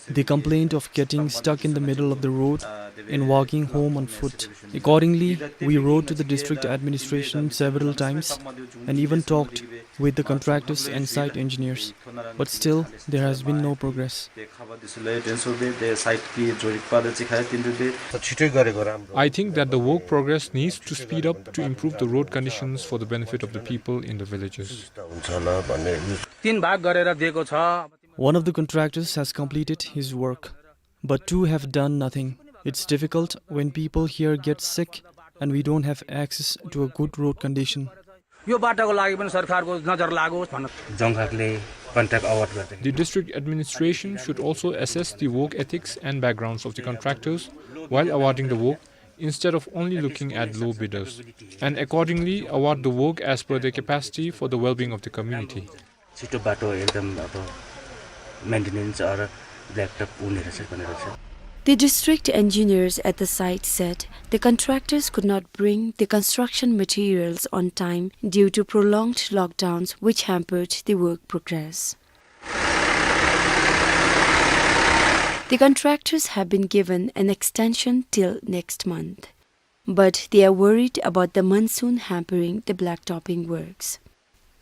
They complained of getting stuck in the middle of the road and walking home on foot. Accordingly, we wrote to the district administration several times and even talked with the contractors and site engineers, but still there has been no progress. I think that the work progress needs to speed up to improve the road conditions for the benefit of the people in the villages. One of the contractors has completed his work, but two have done nothing. It's difficult when people here get sick and we don't have access to a good road condition. यो बाटोको लागि पनि सरकारको नजर लागोस् भन्न। जङ्घाकले contract award गर्दाखेरि The district administration should also assess the work ethics and backgrounds of the contractors while awarding the work, instead of only looking at low bidders, and accordingly award the work as per their capacity for the well-being of the community. छिटो बाटो एकदम अब maintenance or blacktop हुने रहेछ भनेर चाहिँ। The district engineers at the site said the contractors could not bring the construction materials on time due to prolonged lockdowns, which hampered the work progress. The contractors have been given an extension till next month, but they are worried about the monsoon hampering the blacktopping works.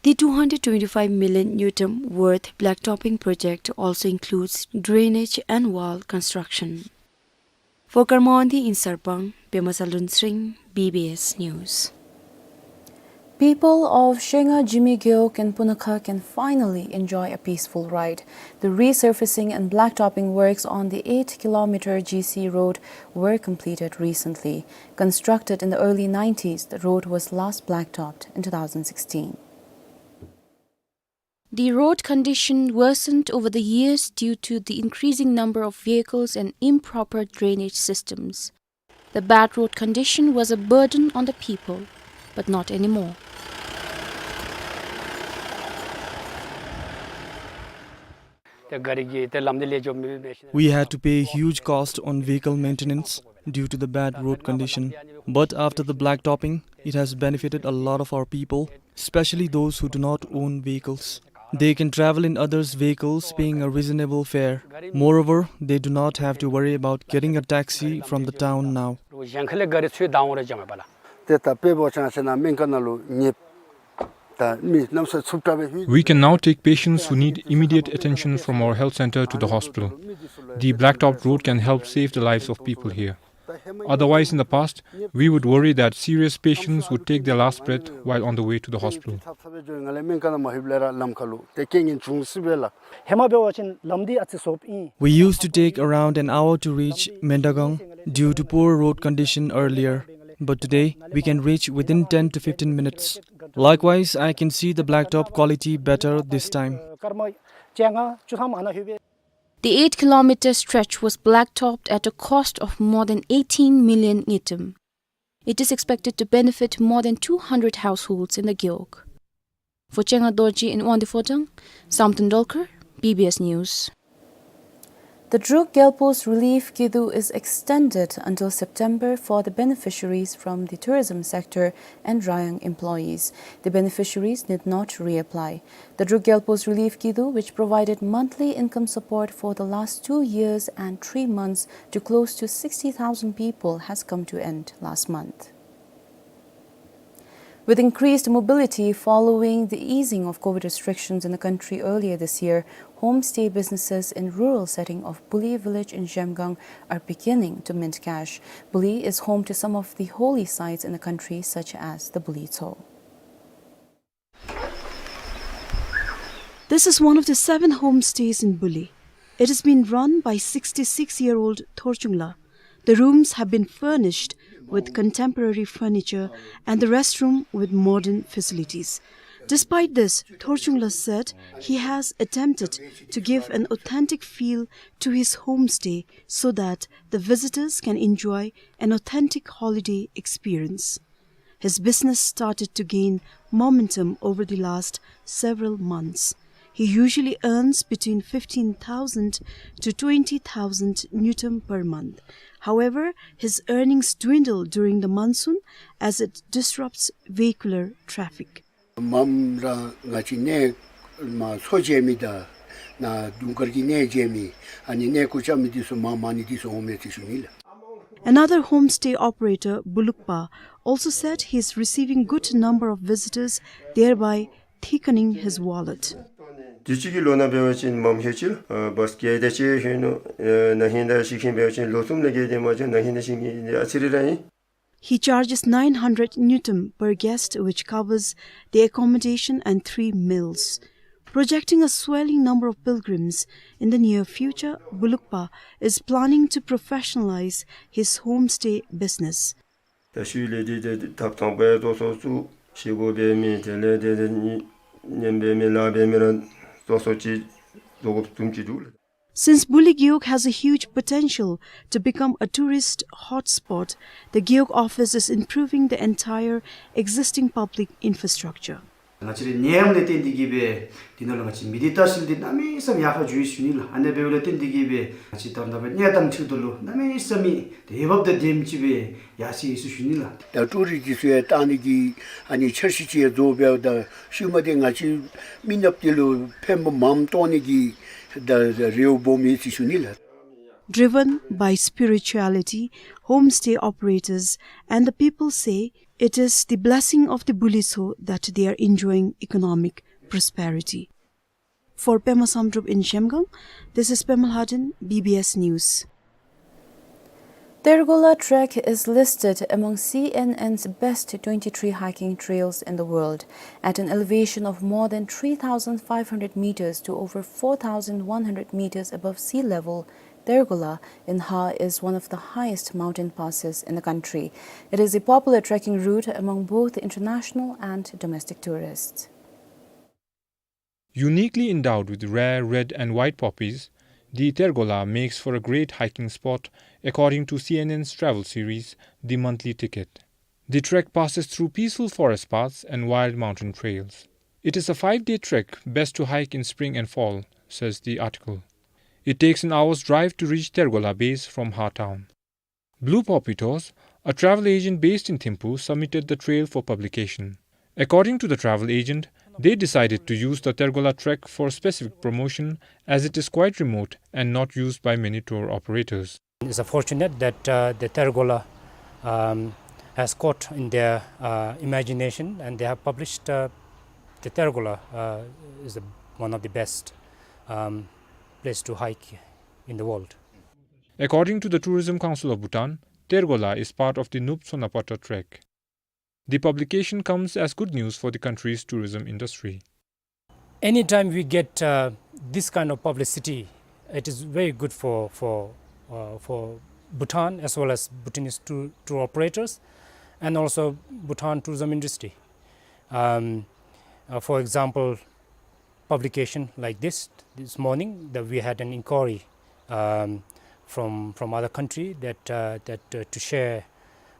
The two hundred twenty-five million ngultrum worth blacktopping project also includes drainage and wall construction. For Karma Wangdi in Sarpang, Pema Salun Sring, B B S News. People of Shenga Jimi Gewog in Punakha can finally enjoy a peaceful ride. The resurfacing and blacktopping works on the eight kilometer G C road were completed recently. Constructed in the early nineties, the road was last blacktopped in two thousand sixteen. The road condition worsened over the years due to the increasing number of vehicles and improper drainage systems. The bad road condition was a burden on the people, but not anymore. ད་ག་རི་གི་ད་ལམ་འདི་ལེགས་ཤོམ་མེད་པས། We had to pay huge cost on vehicle maintenance due to the bad road condition. But after the blacktopping, it has benefited a lot of our people, especially those who do not own vehicles. They can travel in others' vehicles, paying a reasonable fare. Moreover, they do not have to worry about getting a taxi from the town now. གཞན་ཁ་ལས་ག་རི་ཚུར་བདའ་འོང་ར་འཇམ་པ་ལགས། ཏེ་ད་དཔེ་འབད་བ་ཅིན་ང་བཅས་ནཱ་སྨན་ཁང་ནང་ལུ་ཉལ་ད་མི་གནམ་ས་འཚུབ་དྲགས་སྦེ་ལྷོད། We can now take patients who need immediate attention from our health center to the hospital. The blacktopped road can help save the lives of people here. Otherwise, in the past, we would worry that serious patients would take their last breath while on the way to the hospital. ང་ལས་སྨན་ཁང་ནང་མ་ལྷོདཔ་ལས་ར་ལམ་ཁ་ལུ་ཏེ་རྐྱེན་ངན་བྱུང་སྲིད་པས་ལགས། ཧེ་མ་འབད་བ་ཅིན་ལམ་འདི་ཨ་ཙི་སོབ་ཨིན། We used to take around an hour to reach Mendagang due to poor road condition earlier, but today we can reach within ten to fifteen minutes. Likewise, I can see the blacktop quality better this time. The eight kilometer stretch was blacktopped at a cost of more than eighteen million ngultrum. It is expected to benefit more than two hundred households in the Gewog. For Chenga Dorji in Wangdue Phodrang, Samten Dolkar, B B S News. The Druk Gyalpo's relief kidu is extended until September for the beneficiaries from the tourism sector and Rayong employees. The beneficiaries need not reapply. The Druk Gyalpo's relief kidu, which provided monthly income support for the last two years and three months to close to sixty thousand people, has come to end last month. With increased mobility following the easing of COVID restrictions in the country earlier this year, homestay businesses in rural setting of Buli village in Zhemgang are beginning to mint cash. Buli is home to some of the holy sites in the country, such as the Buli Tso. This is one of the seven homestays in Buli. It has been run by sixty-six-year-old Thorchungla. The rooms have been furnished with contemporary furniture and the restroom with modern facilities. Despite this, Thorchungla said he has attempted to give an authentic feel to his homestay so that the visitors can enjoy an authentic holiday experience. His business started to gain momentum over the last several months. He usually earns between fifteen thousand to twenty thousand ngultrum per month. However, his earnings dwindle during the monsoon as it disrupts vehicular traffic. མམ་ར་ང་བཅས་གནས་མ་མཚོ་མཇལ་མི་དང་ནཱ་དུང་དཀར་གྱི་གནས་མཇལ་མི་ཨ་ནི་གནས་སྐོར་རྐྱབ་མི་འདི་ཚུ་མ་མ་ནི་འདི་ཚུ་འོང་མས་ཟེར་ཞུ་ནི་ལགས། Another homestay operator, Bulukpa, also said he is receiving good number of visitors, thereby thickening his wallet. དུས་ཅི་གི་ལོ་ནང་འབད་བ་ཅིན་མམ་ལྷོད་ཅི་ལགས། ཨ་བཱས་གི་དེ་ཅིག་ལྷོད་ནུག། ཨ་ན་ཧིང་དང་ཤིང་ཁིང་འབད་བ་ཅིན་ལོ་གསུམ་ལས་བརྒལ་ཏེ་མ་འགྱོ། ན་ཧིང་དང་ཤིང་ཁིང་འདི་ཨ་ཙི་རེ་ར་ཨིན། He charges nine hundred ngultrum per guest, which covers the accommodation and three meals. Projecting a swelling number of pilgrims in the near future, Bulukpa is planning to professionalize his homestay business. ད་ཤུལ་ལས་འདི་ཏེ་ཐབ་ཚང་པ་ཡང་བཟོ་ཚོགས་ཚུ་ཤེལ་སྒོ་འབད་མི་དེ་ལས་ཏེ་ཏེ་གཉེན་འབད་མི་ལཱ་འབད་མི་ར་བཟོ་ཚོགས་ཅིག་བཟོ་དགོཔ་བཟུམ་ཅིག་འདུག་ལགས། Since Buli Gewog has a huge potential to become a tourist hotspot, the Gewog office is improving the entire existing public infrastructure. ང་བཅས་ར་ནད་ཡམས་ལས་བརྟེན་ཏེ་གིས་སྦེ་འདི་ནང་ལུ་ང་བཅས་མི་སྡེ་ལྟ་བཤལ་འདི་གནམ་མེད་ས་མེད་ཡར་འཕར་འགྱོ་ཡི་ཟེར་ཞུ་ནི་ལགས། ཨ་ནི་འབདཝ་ལས་བརྟེན་ཏེ་གིས་སྦེ་ང་བཅས་ད་ལྟོ་སྦེ་གནས་སྟངས་འཕྲོ་མཐུད་ལུ་གནམ་མེད་ས་མེད་ཏེ་འོས་འབབ་དང་ལྡནམ་ཅིག་སྦེ་ཡར་སོང་ཡི་ཟེར་ཞུ་ནི་ལགས། ད་ཊུ་རིསཊ་འདི་ཚུ་ཡང་བཏང་ནི་གི་ཨ་ནི་འཆར་གཞི་ཅིག་ཡང་བཟོ་འབདཝ་ད་ཤུལ་མ་འདི་ང་བཅས་མི་ནགཔ་འདི་ལུ་ཕན་པ་མངམ་ཐོགས་ནི་གི་ད་རེ་བ་སྦོམ་ཡོད་ཟེར་ཞུ་ནི་ལགས། Driven by spirituality, homestay operators and the people say it is the blessing of the Buli Tso that they are enjoying economic prosperity. For Pema Samdrup in Zhemgang, this is Pema Lhadon, B B S News. Tergola Trek is listed among C N N's best twenty-three hiking trails in the world. At an elevation of more than three thousand five hundred meters to over four thousand one hundred meters above sea level, Tergola in Ha is one of the highest mountain passes in the country. It is a popular trekking route among both international and domestic tourists. Uniquely endowed with rare red and white poppies, the Tergola makes for a great hiking spot, according to C N N's travel series, The Monthly Ticket. The trek passes through peaceful forest paths and wild mountain trails. It is a five-day trek, best to hike in spring and fall. says the article. It takes an hour's drive to reach Tergola base from Har Town. Blue Poppy Tours, a travel agent based in Thimphu, submitted the trail for publication. According to the travel agent, they decided to use the Tergola trek for specific promotion as it is quite remote and not used by many tour operators. It's fortunate that, uh, the Tergola, um, has caught in their, uh, imagination, and they have published, uh, the Tergola, uh, is the, one of the best, um, place to hike in the world. According to the Tourism Council of Bhutan, Tergola is part of the Nup Sonapata trek. The publication comes as good news for the country's tourism industry. Anytime we get, uh, this kind of publicity, it is very good for, for, uh, for Bhutan as well as Bhutanese tour, tour operators and also Bhutan tourism industry. Um, uh, for example, publication like this, this morning, that we had an inquiry, um, from, from other country that, uh, that, uh, to share,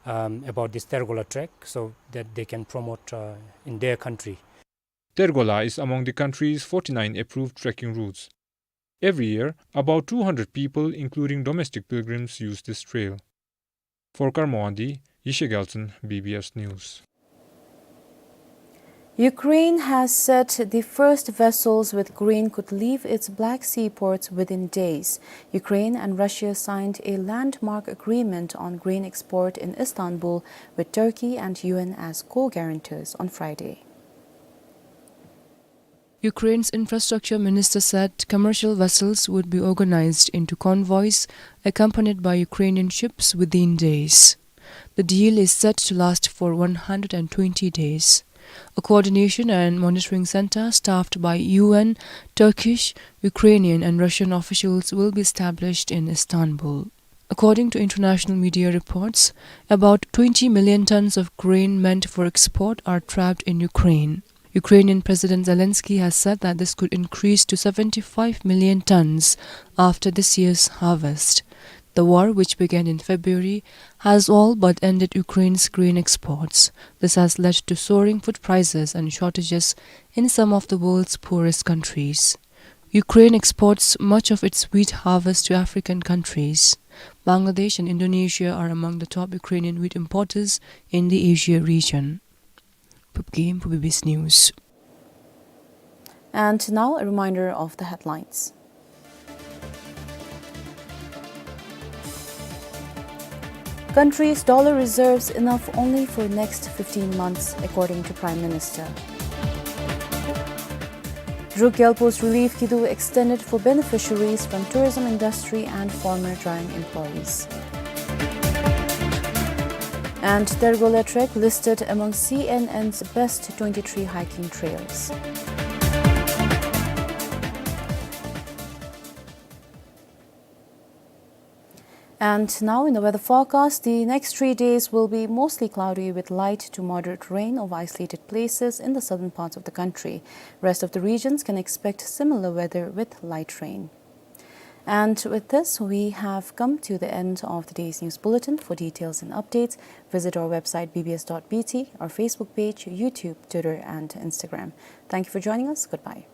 um, about this Tergola trek so that they can promote, uh, in their country. Tergola is among the country's forty-nine approved trekking routes. Every year, about two hundred people, including domestic pilgrims, use this trail. For Kharmawangdi, Yeshe Gyaltshen, B B S News. Ukraine has said the first vessels with grain could leave its Black Sea ports within days. Ukraine and Russia signed a landmark agreement on grain export in Istanbul with Turkey and U N as co-guarantors on Friday. Ukraine's infrastructure minister said commercial vessels would be organized into convoys accompanied by Ukrainian ships within days. The deal is set to last for one hundred and twenty days. A coordination and monitoring center staffed by U N, Turkish, Ukrainian and Russian officials will be established in Istanbul. According to international media reports, about twenty million tons of grain meant for export are trapped in Ukraine. Ukrainian President Zelensky has said that this could increase to seventy-five million tons after this year's harvest. The war, which began in February, has all but ended Ukraine's grain exports. This has led to soaring food prices and shortages in some of the world's poorest countries. Ukraine exports much of its wheat harvest to African countries. Bangladesh and Indonesia are among the top Ukrainian wheat importers in the Asia region. Pupkim for B B S News. And now a reminder of the headlines. Country's dollar reserves enough only for next fifteen months, according to Prime Minister. Druk Gyalpo's relief kidu extended for beneficiaries from tourism industry and former Dhrayung employees. And Tergola trek listed among C N N's best twenty-three hiking trails. And now in the weather forecast, the next three days will be mostly cloudy with light to moderate rain over isolated places in the southern parts of the country. Rest of the regions can expect similar weather with light rain. And with this, we have come to the end of the day's news bulletin. For details and updates, visit our website B B S dot B T, our Facebook page, YouTube, Twitter, and Instagram. Thank you for joining us. Goodbye.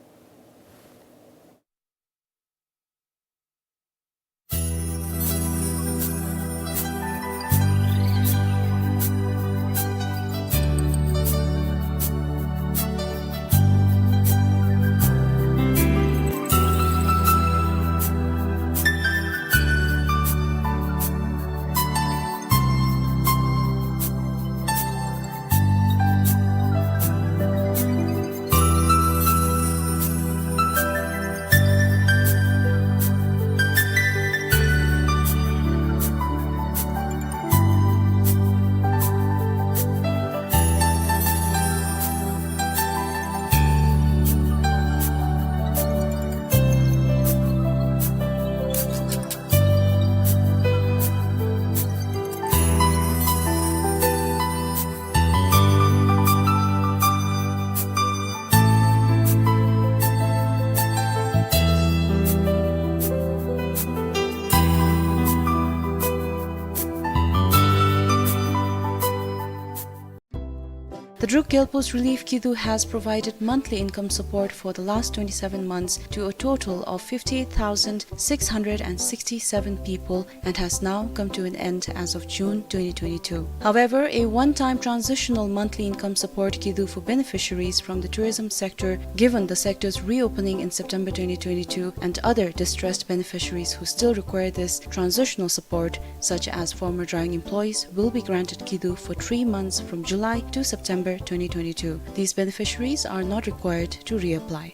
Druk Gyalpo's Relief Kidu has provided monthly income support for the last twenty-seven months to a total of fifty-eight thousand six hundred and sixty-seven people and has now come to an end as of June twenty twenty-two. However, a one-time transitional monthly income support kidu for beneficiaries from the tourism sector, given the sector's reopening in September twenty twenty-two, and other distressed beneficiaries who still require this transitional support, such as former Draiyung employees, will be granted kidu for three months from July to September twenty twenty-two. These beneficiaries are not required to reapply.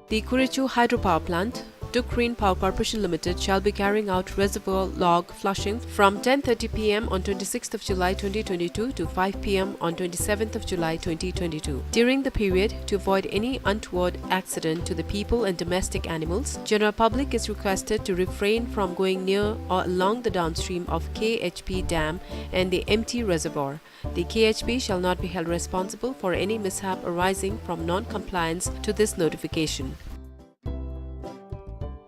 The Kurechu Hydropower Plant, Druk Green Power Corporation Limited, shall be carrying out reservoir log flushing from ten thirty P M on twenty-sixth of July twenty twenty-two to five P M on twenty-seventh of July twenty twenty-two. During the period, to avoid any untoward accident to the people and domestic animals, general public is requested to refrain from going near or along the downstream of K H P dam and the empty reservoir. The K H P shall not be held responsible for any mishap arising from non-compliance to this notification.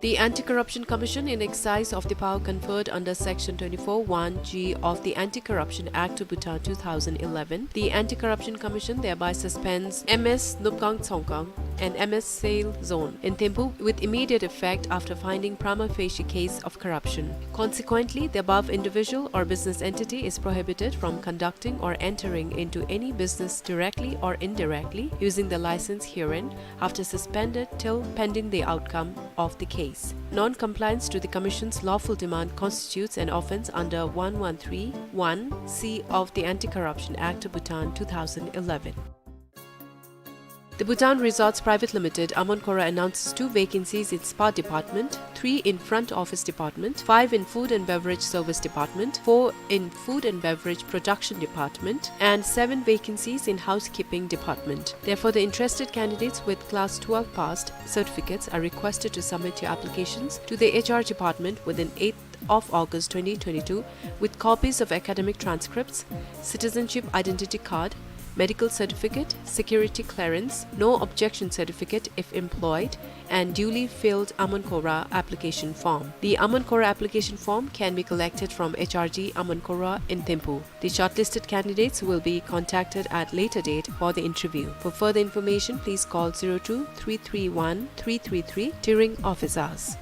The Anti-Corruption Commission, in exercise of the power conferred under Section twenty-four one G of the Anti-Corruption Act of Bhutan two thousand eleven, the Anti-Corruption Commission thereby suspends M S Nupkang Tsongkang and M S Sale Zone in Thimphu with immediate effect after finding prima facie case of corruption. Consequently, the above individual or business entity is prohibited from conducting or entering into any business directly or indirectly using the license herein after suspended till pending the outcome of the case. Non-compliance to the Commission's lawful demand constitutes an offence under one one three one C of the Anti-Corruption Act, Bhutan, two thousand eleven. The Bhutan Resorts Private Limited, Amonkora, announces two vacancies in Spa Department, three in Front Office Department, five in Food and Beverage Service Department, four in Food and Beverage Production Department, and seven vacancies in Housekeeping Department. Therefore, the interested candidates with Class twelve passed certificates are requested to submit your applications to the H R Department within eighth of August twenty twenty-two with copies of academic transcripts, citizenship identity card, medical certificate, security clearance, no objection certificate if employed, and duly filled Amonkora application form. The Amonkora application form can be collected from H R G Amonkora in Thimphu. The shortlisted candidates will be contacted at later date for the interview. For further information, please call zero two three three one three three three during office hours.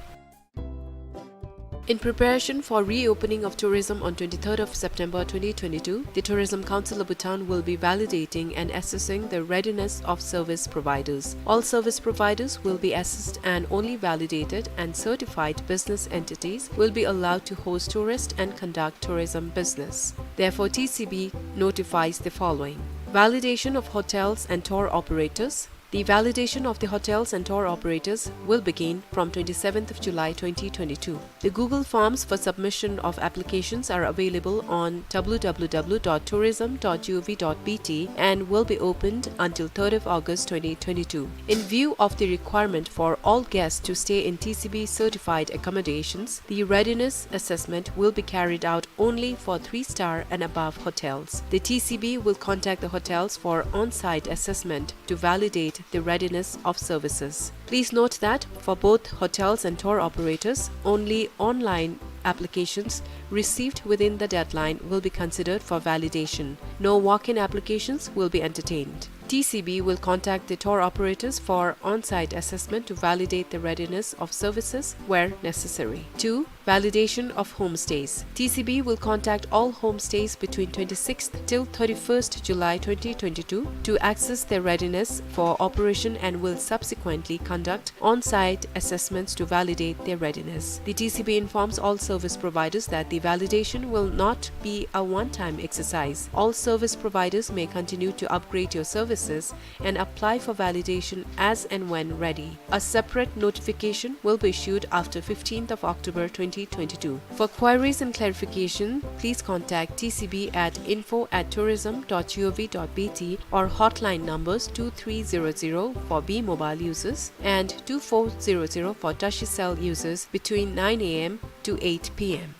In preparation for reopening of tourism on twenty-third of September twenty twenty-two, the Tourism Council of Bhutan will be validating and assessing the readiness of service providers. All service providers will be assessed and only validated and certified business entities will be allowed to host tourists and conduct tourism business. Therefore, T C B notifies the following. Validation of hotels and tour operators. The validation of the hotels and tour operators will begin from twenty-seventh of July twenty twenty-two. The Google forms for submission of applications are available on w w w dot tourism dot g o v dot b t and will be opened until third of August twenty twenty-two. In view of the requirement for all guests to stay in T C B certified accommodations, the readiness assessment will be carried out only for three-star and above hotels. The T C B will contact the hotels for on-site assessment to validate the readiness of services. Please note that for both hotels and tour operators, only online applications received within the deadline will be considered for validation. No walk-in applications will be entertained. T C B will contact the tour operators for on-site assessment to validate the readiness of services where necessary. Two, validation of homestays. T C B will contact all homestays between twenty-sixth till thirty-first July twenty twenty-two to assess their readiness for operation and will subsequently conduct on-site assessments to validate their readiness. The T C B informs all service providers that the validation will not be a one-time exercise. All service providers may continue to upgrade your services and apply for validation as and when ready. A separate notification will be issued after fifteenth of October twenty twenty-two. For queries and clarification, please contact T C B at info at tourism dot g o v dot b t or hotline numbers two three zero zero for B Mobile users and two four zero zero for Tashi Cell users between nine a m to eight p m.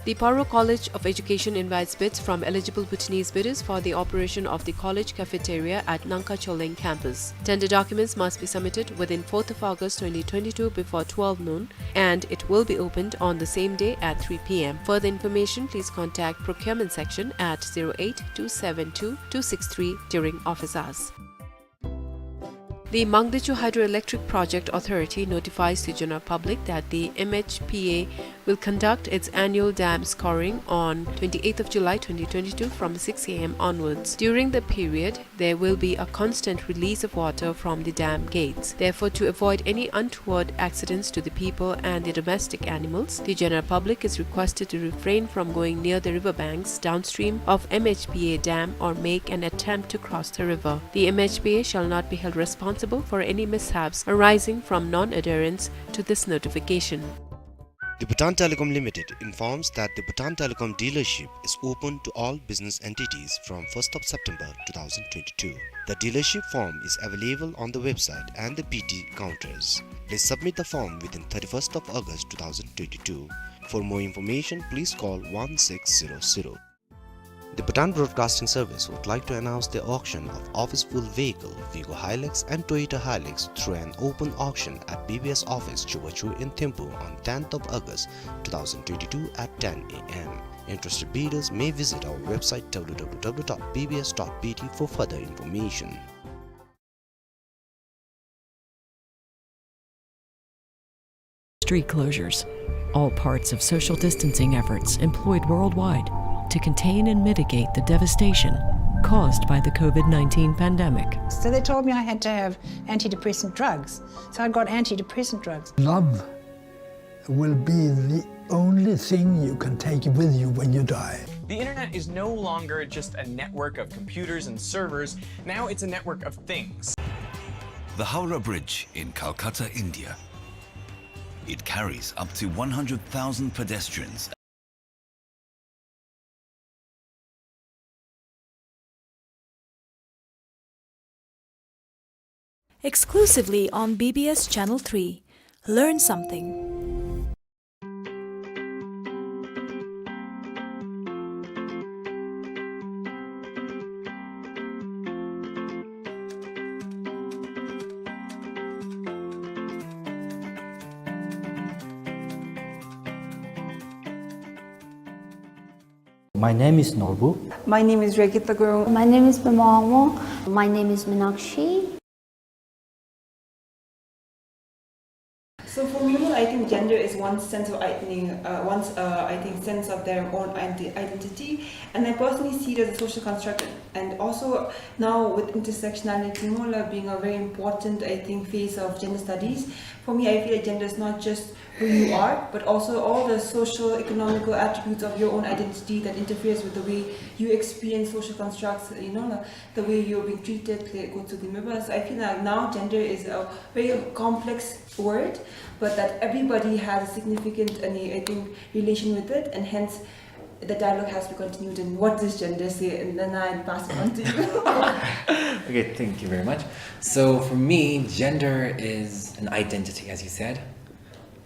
The Paro College of Education invites bids from eligible Bhutanese bidders for the operation of the college cafeteria at Nangka Cholleng campus. Tender documents must be submitted within fourth of August twenty twenty-two before twelve noon, and it will be opened on the same day at three p m. Further information, please contact procurement section at zero eight two seven two two six three during office hours. The Mangdechu Hydroelectric Project Authority notifies the general public that the M H P A will conduct its annual dam scouring on twenty-eighth of July twenty twenty-two from six a m onwards. During the period, there will be a constant release of water from the dam gates. Therefore, to avoid any untoward accidents to the people and the domestic animals, the general public is requested to refrain from going near the river banks downstream of M H P A dam or make an attempt to cross the river. The M H P A shall not be held responsible for any mishaps arising from non-adherence to this notification. The Bhutan Telecom Limited informs that the Bhutan Telecom dealership is open to all business entities from first of September two thousand twenty-two. The dealership form is available on the website and the B T counters. Please submit the form within thirty-first of August two thousand twenty-two. For more information, please call one six zero zero. The Bhutan Broadcasting Service would like to announce the auction of office full vehicle, Vigo Hilux and Toyota Hilux, through an open auction at B B S office, Chubachu in Thimphu on tenth of August two thousand twenty-two at ten a m. Interested bidders may visit our website w w w dot b b s dot b t for further information. Street closures, all parts of social distancing efforts employed worldwide to contain and mitigate the devastation caused by the COVID nineteen pandemic. So they told me I had to have antidepressant drugs. So I got antidepressant drugs. Love will be the only thing you can take with you when you die. The internet is no longer just a network of computers and servers. Now it's a network of things. The Howrah Bridge in Calcutta, India. It carries up to one hundred thousand pedestrians. Exclusively on B B S Channel three. Learn something. My name is Norbu. My name is Regita Gurung. My name is Pema Wangmo. My name is Minakshi. So for me, I think gender is one sense of, I think, uh, one's, uh, I think, sense of their own identi-, identity. And I personally see it as a social construct. And also now with intersectionality, you know, like, being a very important, I think, phase of gender studies, for me, I feel like gender is not just who you are, but also all the social, economical attributes of your own identity that interferes with the way you experience social constructs, you know, the way you're being treated, like, go to the members. I feel like now gender is a very complex word, but that everybody has a significant, and I think, relation with it, and hence the dialogue has to be continued. And what does gender say? And then I pass it on to you. Okay, thank you very much. So for me, gender is an identity, as you said.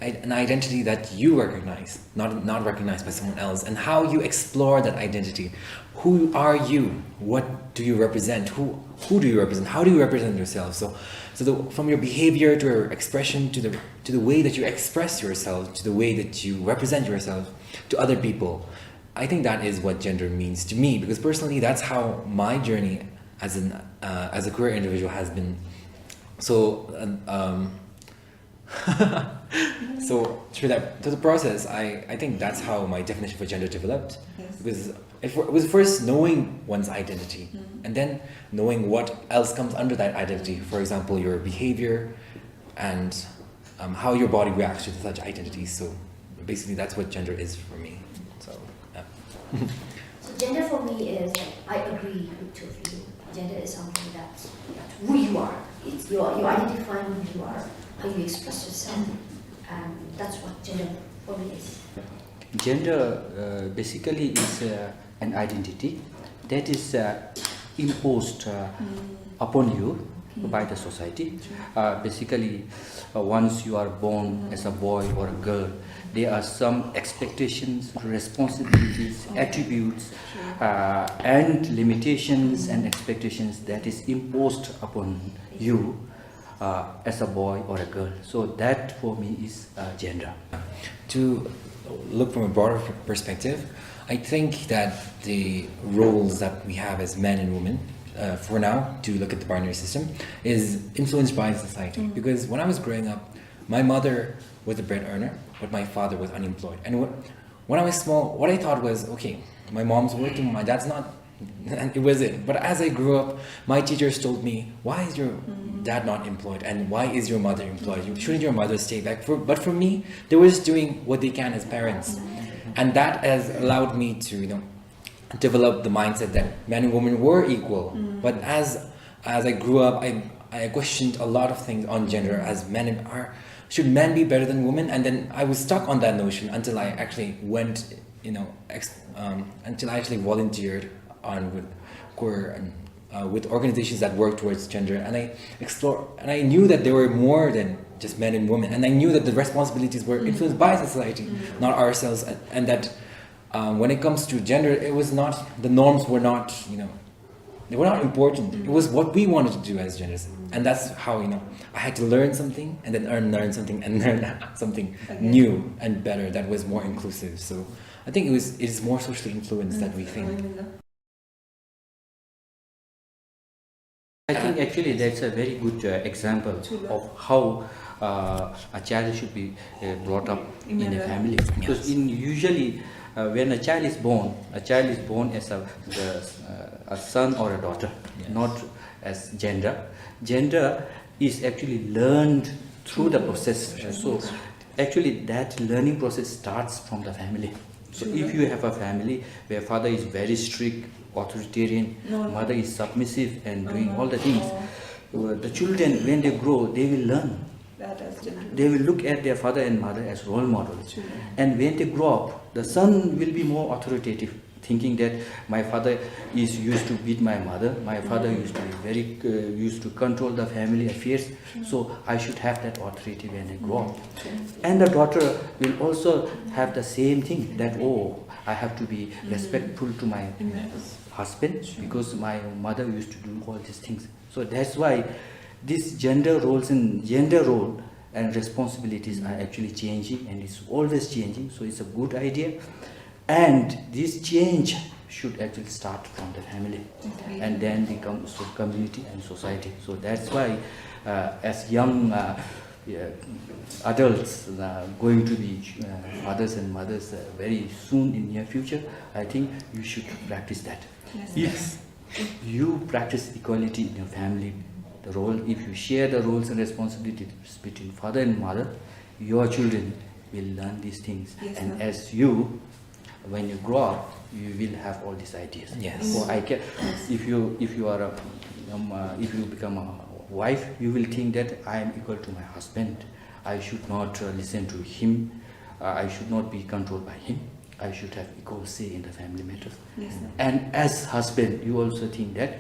I-, an identity that you recognize, not, not recognized by someone else, and how you explore that identity. Who are you? What do you represent? Who, who do you represent? How do you represent yourself? So, so the, from your behavior to your expression to the, to the way that you express yourself, to the way that you represent yourself to other people, I think that is what gender means to me, because personally, that's how my journey as an, uh, as a queer individual has been. So, um, um, So through that, through the process, I, I think that's how my definition for gender developed. Yes. Because it, it was first knowing one's identity, mm-hmm, and then knowing what else comes under that identity. For example, your behavior and, um, how your body reacts to such identities. So basically, that's what gender is for me. So, yeah. So gender for me is, I agree with two of you. Gender is something that's, that's who you are. It's your, you identifying who you are, how you express yourself, and that's what gender for me is. Gender, uh, basically is, uh, an identity that is, uh, imposed, uh, mm, upon you by the society. Uh, basically, uh, once you are born as a boy or a girl, there are some expectations, responsibilities, attributes, uh, and limitations and expectations that is imposed upon you uh, as a boy or a girl. So that for me is uh, gender. To look from a broader perspective, I think that the roles that we have as men and women, uh, for now, to look at the binary system, is influenced by society. Because when I was growing up, my mother was a bread earner, but my father was unemployed. And when, when I was small, what I thought was, okay, my mom's working, my dad's not, and it was it. But as I grew up, my teachers told me, "Why is your dad not employed? And why is your mother employed? Shouldn't your mother stay back?" For, but for me, they were just doing what they can as parents. And that has allowed me to, you know, develop the mindset that men and women were equal. But as, as I grew up, I, I questioned a lot of things on gender, as men are, should men be better than women? And then I was stuck on that notion until I actually went, you know, ex-, um, until I actually volunteered on with queer and, uh, with organizations that work towards gender. And I explore, and I knew that there were more than just men and women. And I knew that the responsibilities were influenced by society, not ourselves. And, and that, um, when it comes to gender, it was not, the norms were not, you know, they were not important. It was what we wanted to do as genders. And that's how, you know, I had to learn something and then learn, learn something and learn something new and better that was more inclusive. So I think it was, it is more socially influenced that we think. I think actually that's a very good uh, example of how uh, a child should be uh, brought up in a family. Because in usually uh, when a child is born, a child is born as a, the, uh, a son or a daughter, not as gender. Gender is actually learned through the process. So actually that learning process starts from the family. So if you have a family where father is very strict, authoritarian, mother is submissive and doing all the things, uh, the children, when they grow, they will learn. They will look at their father and mother as role models. And when they grow up, the son will be more authoritative, thinking that my father is used to beat my mother, my father used to be very, uh, used to control the family affairs, so I should have that authority when I grow up. And the daughter will also have the same thing, that, oh, I have to be respectful to my husband because my mother used to do all these things. So that's why these gender roles and gender role and responsibilities are actually changing, and it's always changing. So it's a good idea. And this change should actually start from the family and then become so community and society. So that's why uh, as young uh, yeah, adults uh, going to be uh, fathers and mothers uh, very soon in near future, I think you should practice that. If you practice equality in your family, the role, if you share the roles and responsibilities between father and mother, your children will learn these things. And as you, when you grow up, you will have all these ideas. Yes. So I can, if you, if you are a, um, uh, if you become a wife, you will think that I am equal to my husband. I should not uh, listen to him. Uh, I should not be controlled by him. I should have equal say in the family matters. And as husband, you also think that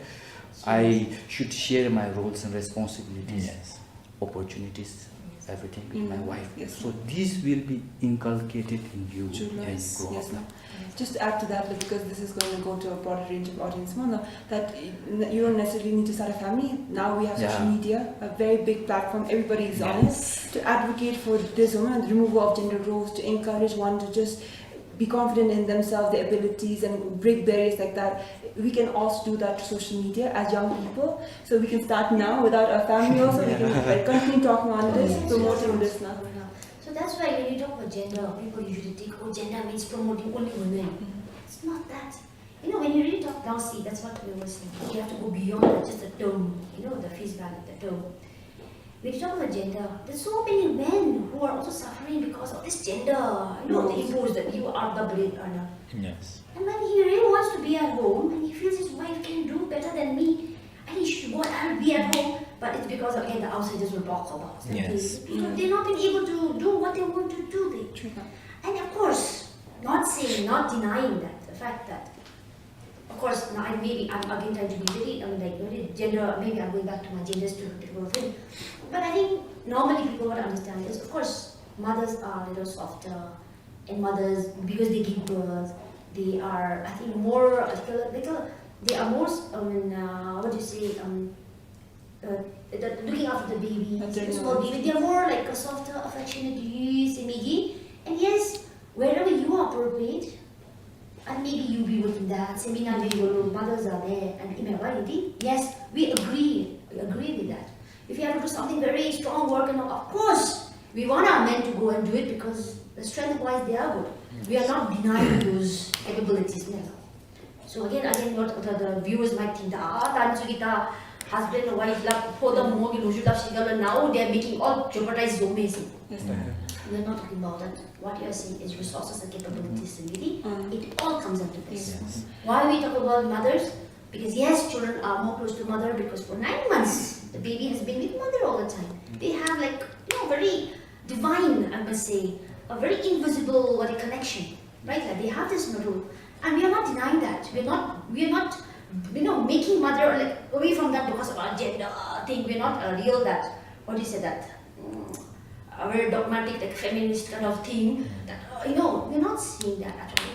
I should share my roles and responsibilities, opportunities, everything with my wife. So this will be inculcated in you when you grow up. Just to add to that, like, because this is going to go to a broader range of audience, more, no, that y-, n-, you don't necessarily need to start a family. Now we have social media, a very big platform, everybody is on it, to advocate for this, you know, the removal of gender roles, to encourage one to just be confident in themselves, their abilities, and break barriers like that. We can also do that through social media as young people. So we can start now without a family also. We can, like, continue talking on this, promoting this now. So that's why when you talk about gender, people usually think, "Oh, gender means promoting only women." It's not that. You know, when you really talk about, see, that's what we were saying. You have to go beyond that, just the term, you know, the face value, the term. When you talk about gender, there's so many men who are also suffering because of this gender, you know, the imposed that you are the bread earner. Yes. And when he really wants to be at home and he feels his wife can do better than me, and he should go and be at home, but it's because of, again, the outsiders will talk about that. Yes. Because they've not been able to do what they want to do. They, and of course, not saying, not denying that, the fact that Of course, now I, maybe I'm again trying to be very, I mean, like, very gender, maybe I'm going back to my gender stereotypical thing. But I think normally people want to understand is, of course, mothers are a little softer, and mothers, because they give birth, they are, I think, more, uh, little, little, they are more, I mean, uh, what do you say, um, uh, the, looking after the baby, small baby, they are more like a softer, affectionate, you see, Miggy. And yes, wherever you are appropriate, and maybe you be within that, seminar, maybe your mothers are there, and in my body, yes, we agree, we agree with that. If you have to do something very strong work, and all, of course, we want our men to go and do it because the strength-wise they are good. We are not denying those capabilities, never. So again, again, what the, the viewers might think, ah, tansu kita husband, wife la, for the mo ki luju la, now they are making all jeopardize zo me si. Yes, sir. We are not talking about that. What you are saying is resources and capabilities, really. It all comes into this. Yes. Why we talk about mothers? Because yes, children are more close to mother because for nine months, the baby has been with mother all the time. They have, like, you know, very divine, I must say, a very invisible, what, a connection, right? Like, they have this middle, and we are not denying that. We are not, we are not, you know, making mother, like, away from that because of our gender thing. We are not, uh, real that. What do you say that? Mm, a very dogmatic, like, feminist kind of thing. That, uh, you know, we are not seeing that at all.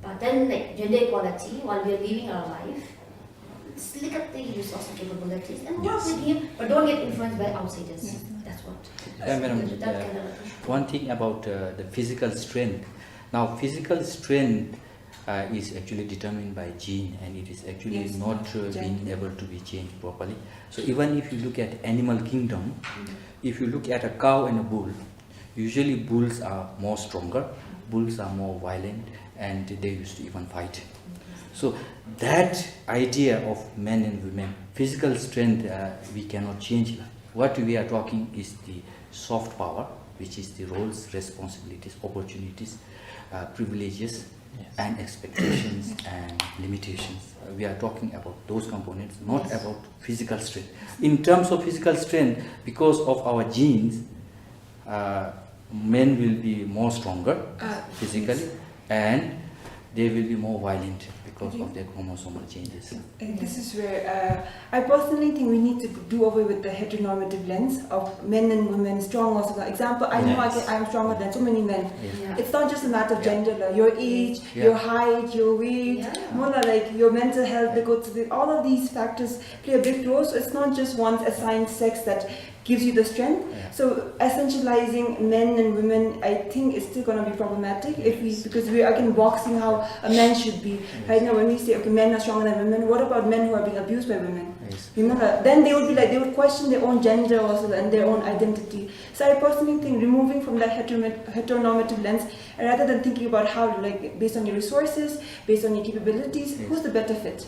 But then, like, gender equality, while we are living our life, let's look at the resource and capabilities and work with him, but don't get influenced by outsiders. That's what. Yeah, madam, that kind of a thing. One thing about, uh, the physical strength. Now, physical strength, uh, is actually determined by gene, and it is actually not, uh, being able to be changed properly. So even if you look at animal kingdom, if you look at a cow and a bull, usually bulls are more stronger, bulls are more violent, and they used to even fight. So that idea of men and women, physical strength, uh, we cannot change. What we are talking is the soft power, which is the roles, responsibilities, opportunities, uh, privileges, and expectations and limitations. Uh, we are talking about those components, not about physical strength. In terms of physical strength, because of our genes, uh, men will be more stronger physically, and they will be more violent because of their chromosomal changes. And this is where, uh, I personally think we need to do away with the heteronormative lens of men and women, strong or small. Example, I know I can, I am stronger than so many men. It's not just a matter of gender, la. Your age, your height, your weight, more like your mental health, they go to the, all of these factors play a big role. So it's not just one assigned sex that gives you the strength. So essentializing men and women, I think, is still gonna be problematic if we, because we are again boxing how a man should be. Right now, when we say, okay, men are stronger than women, what about men who are being abused by women? You know, uh, then they would be like, they would question their own gender also and their own identity. So I personally think removing from that heteronorm-, heteronormative lens, and rather than thinking about how, like, based on your resources, based on your capabilities, who's the better fit?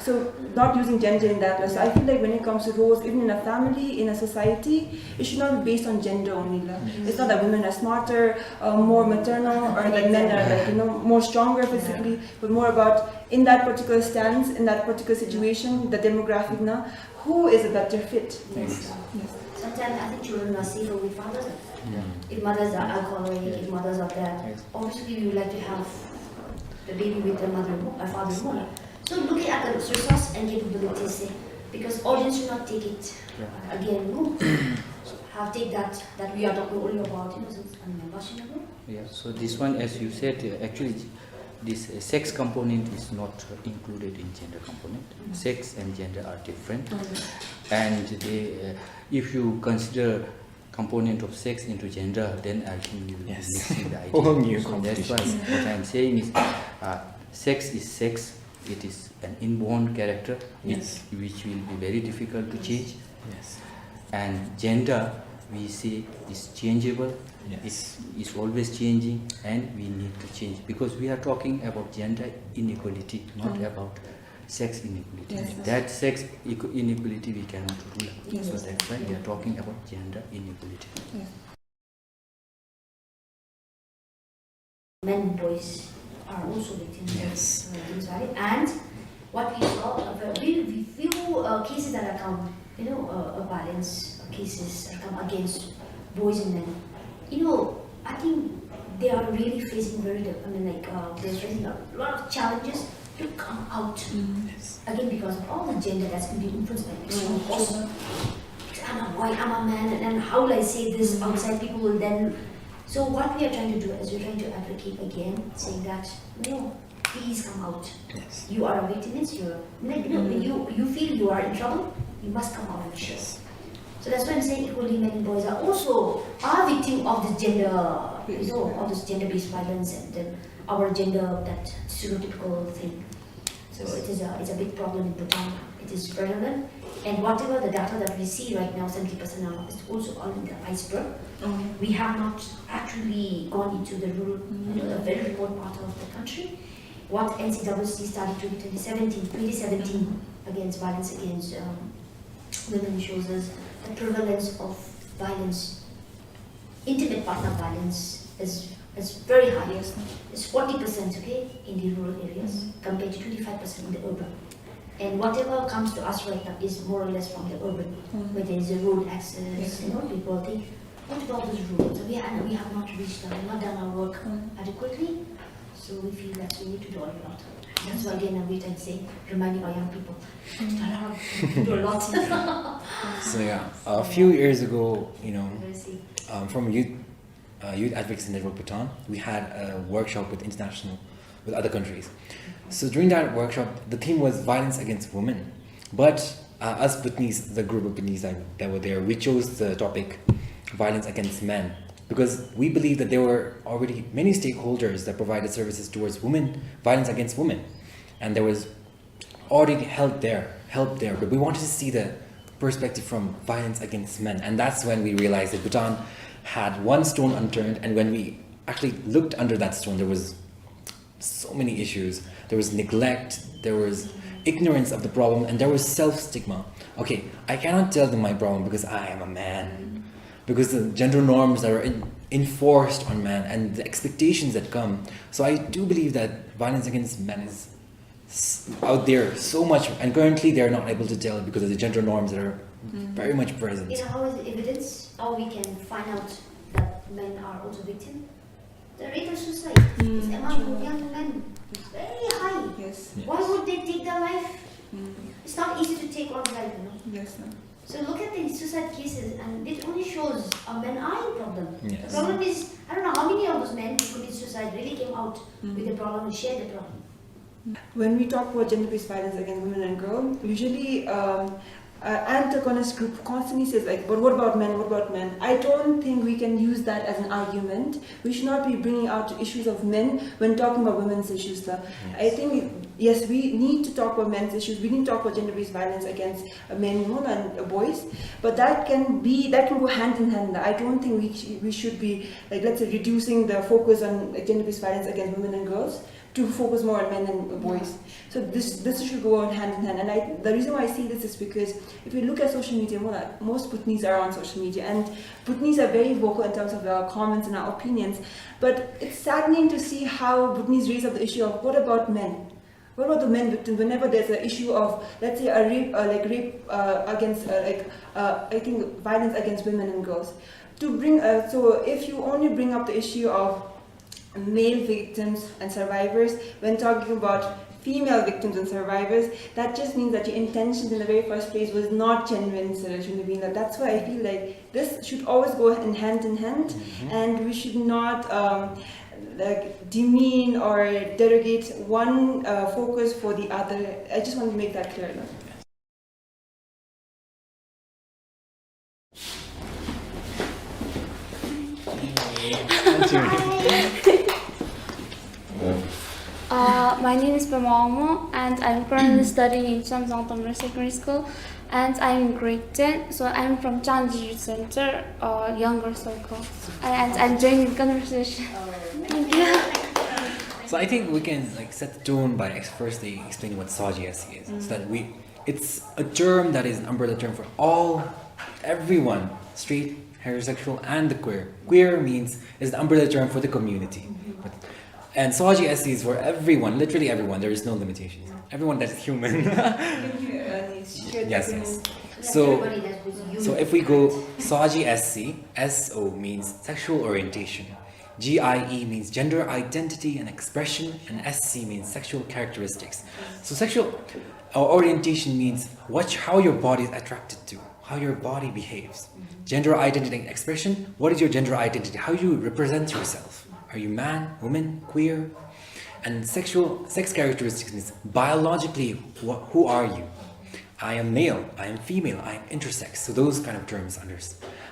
So not using gender in that. So I feel like when it comes to roles, even in a family, in a society, it should not be based on gender only, la. It's not that women are smarter, uh, more maternal, or that men are, like, you know, more stronger physically, but more about in that particular stance, in that particular situation, the demographic, na, who is a better fit? Yes. Sometimes I think children are safer with fathers. If mothers are alcoholic, if mothers are that, obviously we would like to have the baby with the mother mo-, uh, father more. So looking at the resource and capabilities, eh, because audience should not take it, uh, again, no? Have take that, that we are talking only about, you know, since, I mean, fashionable. Yeah, so this one, as you said, uh, actually, this, uh, sex component is not, uh, included in gender component. Sex and gender are different. And they, uh, if you consider component of sex into gender, then I think you will be mixing the idea. So that's why what I'm saying is, uh, sex is sex. It is an inborn character which, which will be very difficult to change. And gender, we say, is changeable. It is always changing, and we need to change, because we are talking about gender inequality, not about sex inequality. That sex equ-, inequality we cannot rule out. So that's why we are talking about gender inequality. Men, boys are also victims of, uh, things, right? And what we saw, uh, we, we few, uh, cases that have come, you know, uh, of violence, uh, cases that come against boys and men. You know, I think they are really facing very, di-, I mean, like, uh, they're facing a lot of challenges. to come out. Again, because of all the gender that's been influenced by external force. I'm a boy, I'm a man, and, and how will I say this outside? People will then. So what we are trying to do is we're trying to advocate again, saying that, no, please come out. You are a victim, it's your, you know, you, you feel you are in trouble, you must come out and share. So that's why I'm saying equally men and boys are also a victim of this gender, you know, of this gender-based violence and then our gender, that stereotypical thing. So it is a, it's a big problem in Bhutan. It is prevalent. And whatever the data that we see right now, seventy percent are, is also only the iceberg. We have not actually gone into the rural, you know, the very remote part of the country. What N C W C study twenty seventeen, twenty seventeen against violence against, um, women shows us the prevalence of violence, intimate partner violence is, is very high. It's forty percent, okay, in the rural areas compared to twenty-five percent in the urban. And whatever comes to us right now is more or less from the urban, where there is a road access, you know, people think, what about those roads? We, and we have not reached out, not done our work adequately. So we feel that we need to do a lot. That's why again, I'm reiterating, reminding our young people, do a lot. Do a lot. So yeah, a few years ago, you know, um, from Youth, uh, Youth Advocacy Network Bhutan, we had a workshop with international, with other countries. So during that workshop, the theme was violence against women. But, uh, us Bhutanese, the group of Bhutanese that, that were there, we chose the topic violence against men because we believe that there were already many stakeholders that provided services towards women, violence against women. And there was already help there, help there. But we wanted to see the perspective from violence against men. And that's when we realized that Bhutan had one stone unturned. And when we actually looked under that stone, there was so many issues. There was neglect, there was ignorance of the problem, and there was self-stigma. Okay, I cannot tell them my problem because I am a man. Because the gender norms that are in, enforced on men and the expectations that come. So I do believe that violence against men is s-, out there so much, and currently they're not able to tell because of the gender norms that are very much present. You know, how is the evidence? How we can find out that men are also victim? The rate of suicide is among young men very high. Yes. Why would they take their life? It's not easy to take one's life, you know. Yes, ma'am. So look at the suicide cases, and it only shows, uh, men are in problem. Yes. The problem is, I don't know how many of those men who commit suicide really came out with the problem and shared the problem. When we talk about gender-based violence against women and girls, usually, um, uh, antagonist group constantly says, like, "But what about men? What about men?" I don't think we can use that as an argument. We should not be bringing out issues of men when talking about women's issues, sir. I think, yes, we need to talk about men's issues. We need to talk about gender-based violence against, uh, men, you know, and, uh, boys. But that can be, that can go hand in hand. I don't think we sh-, we should be, like, let's say, reducing the focus on, uh, gender-based violence against women and girls to focus more on men and boys. So this, this should go on hand in hand. And I, the reason why I say this is because if you look at social media, mo-, most Bhutanese are on social media, and Bhutanese are very vocal in terms of our comments and our opinions. But it's saddening to see how Bhutanese raise up the issue of, "What about men? What about the men victims?" Whenever there's an issue of, let's say, a rape, uh, like, rape, uh, against, uh, like, uh, I think, violence against women and girls. To bring, uh, so if you only bring up the issue of male victims and survivors when talking about female victims and survivors, that just means that your intentions in the very first place was not genuine, sir. That's why I feel like this should always go in hand in hand, and we should not, um, like, demean or derogate one, uh, focus for the other. I just want to make that clear, no? Uh, my name is Pema Wangmo, and I'm currently studying in Chamzang Tamra Secondary School, and I'm in grade ten, so I'm from Changji Youth Center, uh, younger circle, and I'm joining conversation. Thank you. So I think we can, like, set the tone by ex-, firstly explaining what Saji S C is, so that we it's a term that is an umbrella term for all, everyone, straight, heterosexual, and the queer. Queer means, is the umbrella term for the community. But, and Saji S C is for everyone, literally everyone. There is no limitations. Everyone that's human. Yes, yes. So, so if we go Saji S C, S O means sexual orientation. G I E means gender identity and expression, and S C means sexual characteristics. So sexual, uh, orientation means what, how your body is attracted to, how your body behaves. Gender identity and expression, what is your gender identity? How you represent yourself? Are you man, woman, queer? And sexual, sex characteristics means biologically, wh-, who are you? I am male, I am female, I am intersex. So those kind of terms under.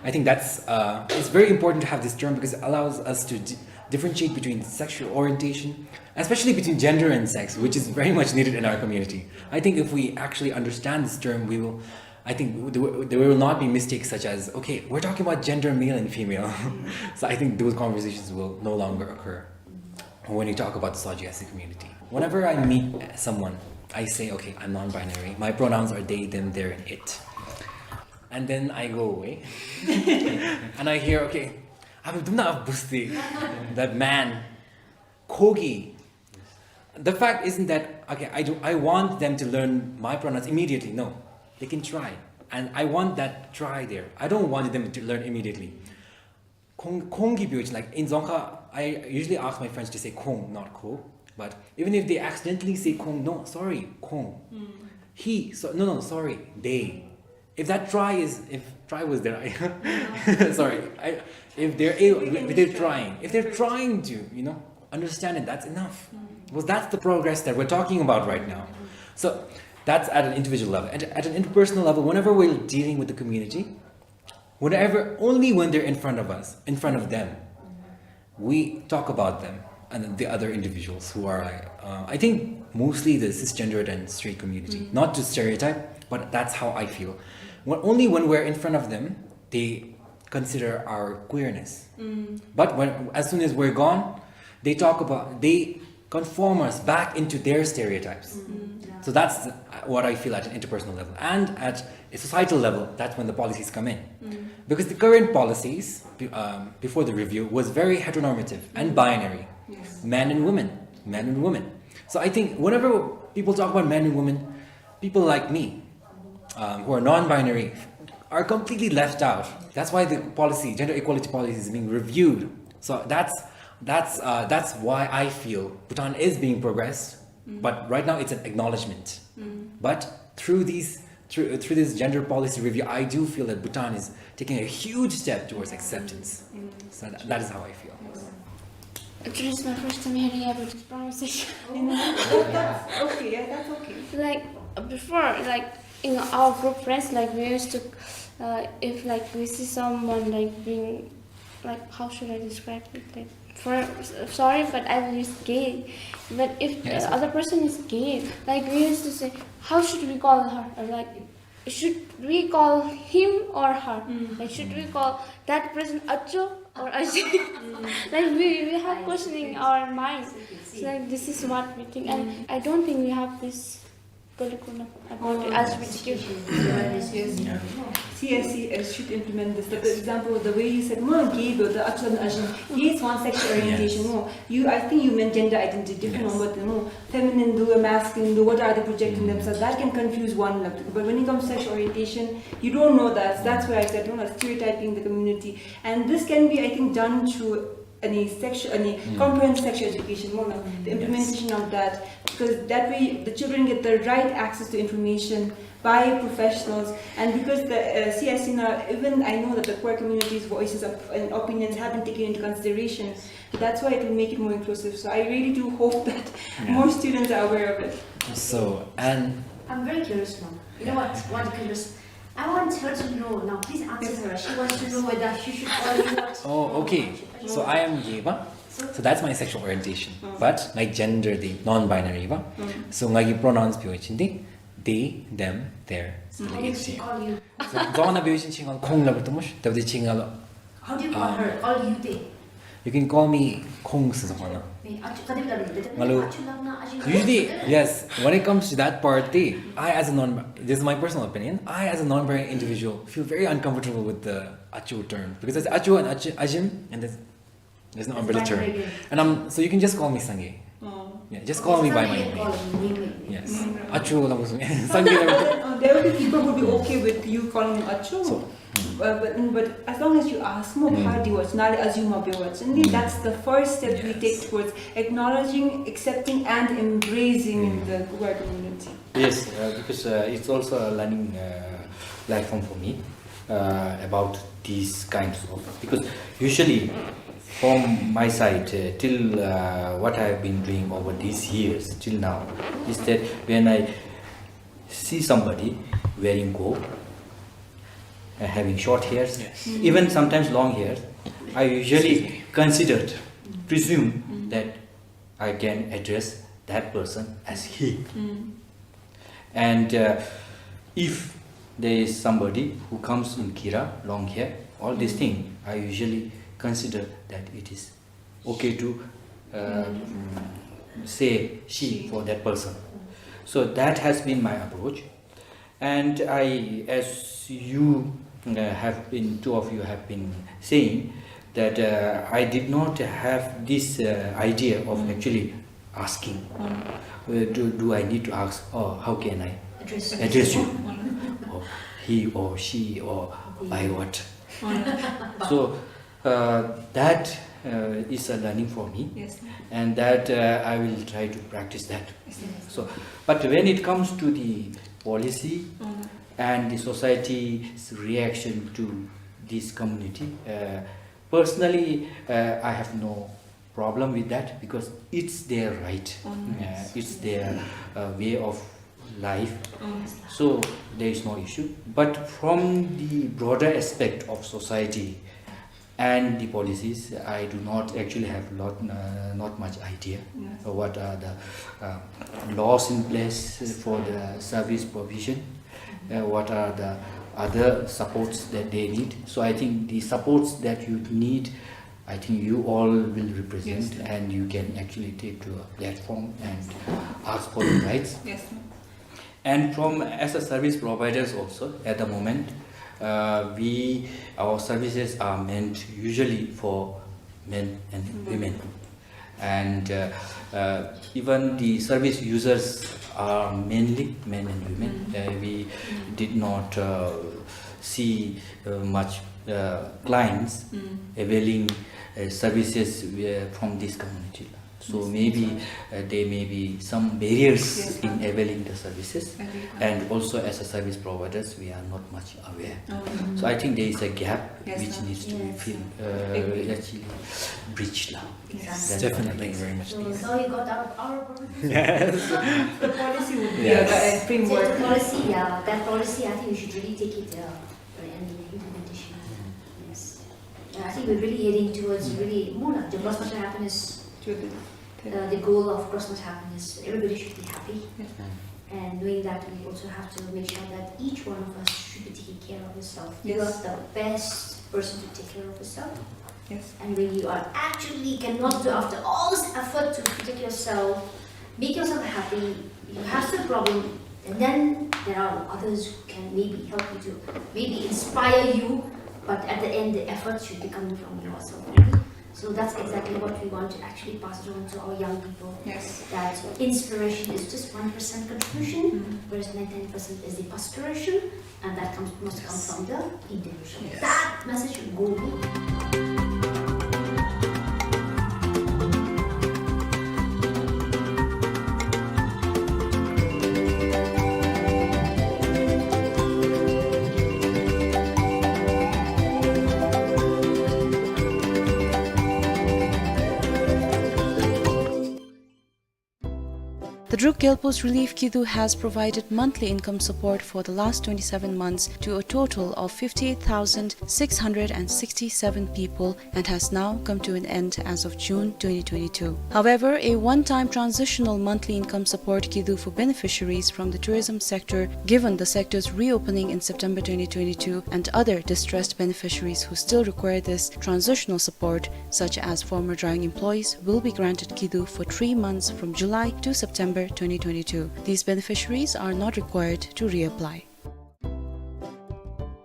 I think that's, uh, it's very important to have this term because it allows us to di-, differentiate between sexual orientation, especially between gender and sex, which is very much needed in our community. I think if we actually understand this term, we will, I think there will, there will not be mistakes such as, "Okay, we're talking about gender, male and female." So I think those conversations will no longer occur when you talk about the Sawjee S C community. Whenever I meet someone, I say, "Okay, I'm non-binary. My pronouns are they, them, their, and it." And then I go away. And I hear, "Okay, I've done enough busti." That man, khogi. The fact isn't that, okay, I do, I want them to learn my pronouns immediately. No, they can try. And I want that try there. I don't want them to learn immediately. Khong, khong ki pyo chi, like, in Dzongkha, I usually ask my friends to say khong, not kho. But even if they accidentally say khong, "No, sorry, khong." "He, so, no, no, sorry, they." If that try is, if try was there, I, sorry, I, if they're able, if they're trying, if they're trying to, you know, understand it, that's enough. Because that's the progress that we're talking about right now. So that's at an individual level. And at an interpersonal level, whenever we're dealing with the community, whenever, only when they're in front of us, in front of them, we talk about them and the other individuals who are, uh, I think, mostly the cisgendered and straight community. Not to stereotype, but that's how I feel. When, only when we're in front of them, they consider our queerness. But when, as soon as we're gone, they talk about, they conform us back into their stereotypes. So that's what I feel at an interpersonal level. And at a societal level, that's when the policies come in. Because the current policies, be-, um, before the review, was very heteronormative and binary. Yes. Men and women, men and women. So I think whenever people talk about men and women, people like me, um, who are non-binary, are completely left out. That's why the policy, gender equality policy, is being reviewed. So that's, that's, uh, that's why I feel Bhutan is being progressed. But right now it's an acknowledgement. But through these, through, through this gender policy review, I do feel that Bhutan is taking a huge step towards acceptance. So that, that is how I feel. Actually, it's my first time hearing about this pronunciation. Okay, yeah, that's okay. Like, before, like, in our group friends, like, we used to, uh, if, like, we see someone, like, being, like, how should I describe it? Like, for, sorry, but I will use gay. But if the other person is gay, like, we used to say, "How should we call her?" Or, like, "Should we call him or her?" Like, should we call that person Acho or Aji? Like, we, we have questioning our mind. So, like, this is what we think, and I don't think we have this curriculum about the L G B T Q. Yes, yes. C S C S should implement this. The example, the way you said, "Ma, gay, the Acho and Aji." Gay is one sexual orientation. No, you, I think you meant gender identity, different one, but no. Feminine do, masculine do, what are they projecting themselves? That can confuse one. But when it comes to sexual orientation, you don't know that. So that's why I said, no, stereotyping the community. And this can be, I think, done through any sexual, any comprehensive sexual education, no, no, the implementation of that. Because that way the children get the right access to information by professionals. And because the, uh, C S C now, even I know that the queer community's voices of, and opinions have been taken into consideration. That's why it will make it more inclusive. So I really do hope that more students are aware of it. So, and I'm very curious now. You know what? What curious? I want her to know now. Please answer her. She wants to know whether she should call you what. Oh, okay. So I am gay, ba? So that's my sexual orientation. But my gender, the non-binary, ba? So ngagi pronouns pyo chin di, they, them, their. So Dzongkha na pyo chin chingal khong la ba tumush, tabdi chingal. How do you call her? Call you they? You can call me khong si Dzongkha na. Ngalu, usually, yes, when it comes to that part, the, I as a non, this is my personal opinion, I as a non-binary individual feel very uncomfortable with the Acho term. Because it's Acho and Achi-, Ajim, and there's, there's no umbrella term. And I'm, so you can just call me Sangay. Yeah, just call me by my name. Yes. Acho la bu sung. Sangay la bu sung. Uh, there will be people who will be okay with you calling him Acho. So, mm. Uh, but, but as long as you ask him, mm, how do you watch? Nali azuma be watch. And, mm, that's the first step we take, yes, towards acknowledging, accepting, and embracing, mm, the Uyghur community. Yes, uh, because, uh, it's also a learning, uh, platform for me, uh, about these kinds of, because usually from my side, uh, till, uh, what I have been doing over these years till now is that when I see somebody wearing go, uh, having short hairs, yes, mm, even sometimes long hairs, I usually, excuse me, considered, mm, presume, mm, that I can address that person as he. Mm. And, uh, if there is somebody who comes in kira, long hair, all this, mm, thing, I usually consider that it is okay to, uh, mm, say she, she, for that person. So that has been my approach. And I, as you, uh, have been, two of you have been saying that, uh, I did not have this, uh, idea of, mm, actually asking. Mm. Uh, do, do I need to ask, or how can I address you, address you? Mm. Or he or she or, mm, by what? Mm. So, uh, that, uh, is a learning for me, yes, and that, uh, I will try to practice that. Yes, sir. So, but when it comes to the policy, mm, and the society's reaction to this community, uh, personally, uh, I have no problem with that because it's their right. Mm. Uh, it's their, uh, way of life. Mm. So there is no issue. But from the broader aspect of society and the policies, I do not actually have lot, uh, not much idea. Yes. What are the, uh, laws in place for the service provision? Uh, what are the other supports that they need? So I think the supports that you need, I think you all will represent, yes, sir, and you can actually take to a platform and ask for your rights. Yes, sir. And from, as a service providers also, at the moment, uh, we, our services are meant usually for men and, mm, women. And, uh, uh, even the service users are mainly men and women. Mm. Uh, we, mm, did not, uh, see, uh, much, uh, clients, mm, availing, uh, services, uh, from this community. So, yes, maybe, uh, there may be some barriers, yes, in availing the services. Agree. And also as a service providers, we are not much aware. Mm. So I think there is a gap, yes, which, sir, needs to be, yes, filled, uh, agree, actually bridged now. Yes. That's what I, definitely, guess, very much needed. So now you got our, our policy. Yes. The policy would be, yes, a, a framework. So the policy, yeah, that policy, I think we should really take it, uh, and the implementation. Yes. Yeah, I think we're really heading towards, mm, really more like the cross-cultural happiness, to the, uh, the goal of cross-cultural happiness. Everybody should be happy. Yeah. Mm. And knowing that, we also have to make sure that each one of us should be taking care of yourself. Yes. You are the best person to take care of yourself. Yes. And when you are actually cannot do, after all this effort to protect yourself, make yourself happy, you have some problem, and then there are others who can maybe help you to, maybe inspire you, but at the end, the effort should be coming from yourself only. So that's exactly what we want to actually pass it on to our young people. Yes. That inspiration is just one percent contribution, mm-hmm, whereas ninety-nine percent is the perspiration, and that comes, must come, yes, from the individual. Yes. That message should go. The Druk Gyalpo's Relief Kidu has provided monthly income support for the last twenty-seven months to a total of fifty-eight thousand six hundred and sixty-seven people and has now come to an end as of June twenty twenty-two. However, a one-time transitional monthly income support Kidu for beneficiaries from the tourism sector, given the sector's reopening in September twenty twenty-two, and other distressed beneficiaries who still require this transitional support, such as former drying employees, will be granted Kidu for three months from July to September twenty twenty-two. These beneficiaries are not required to reapply.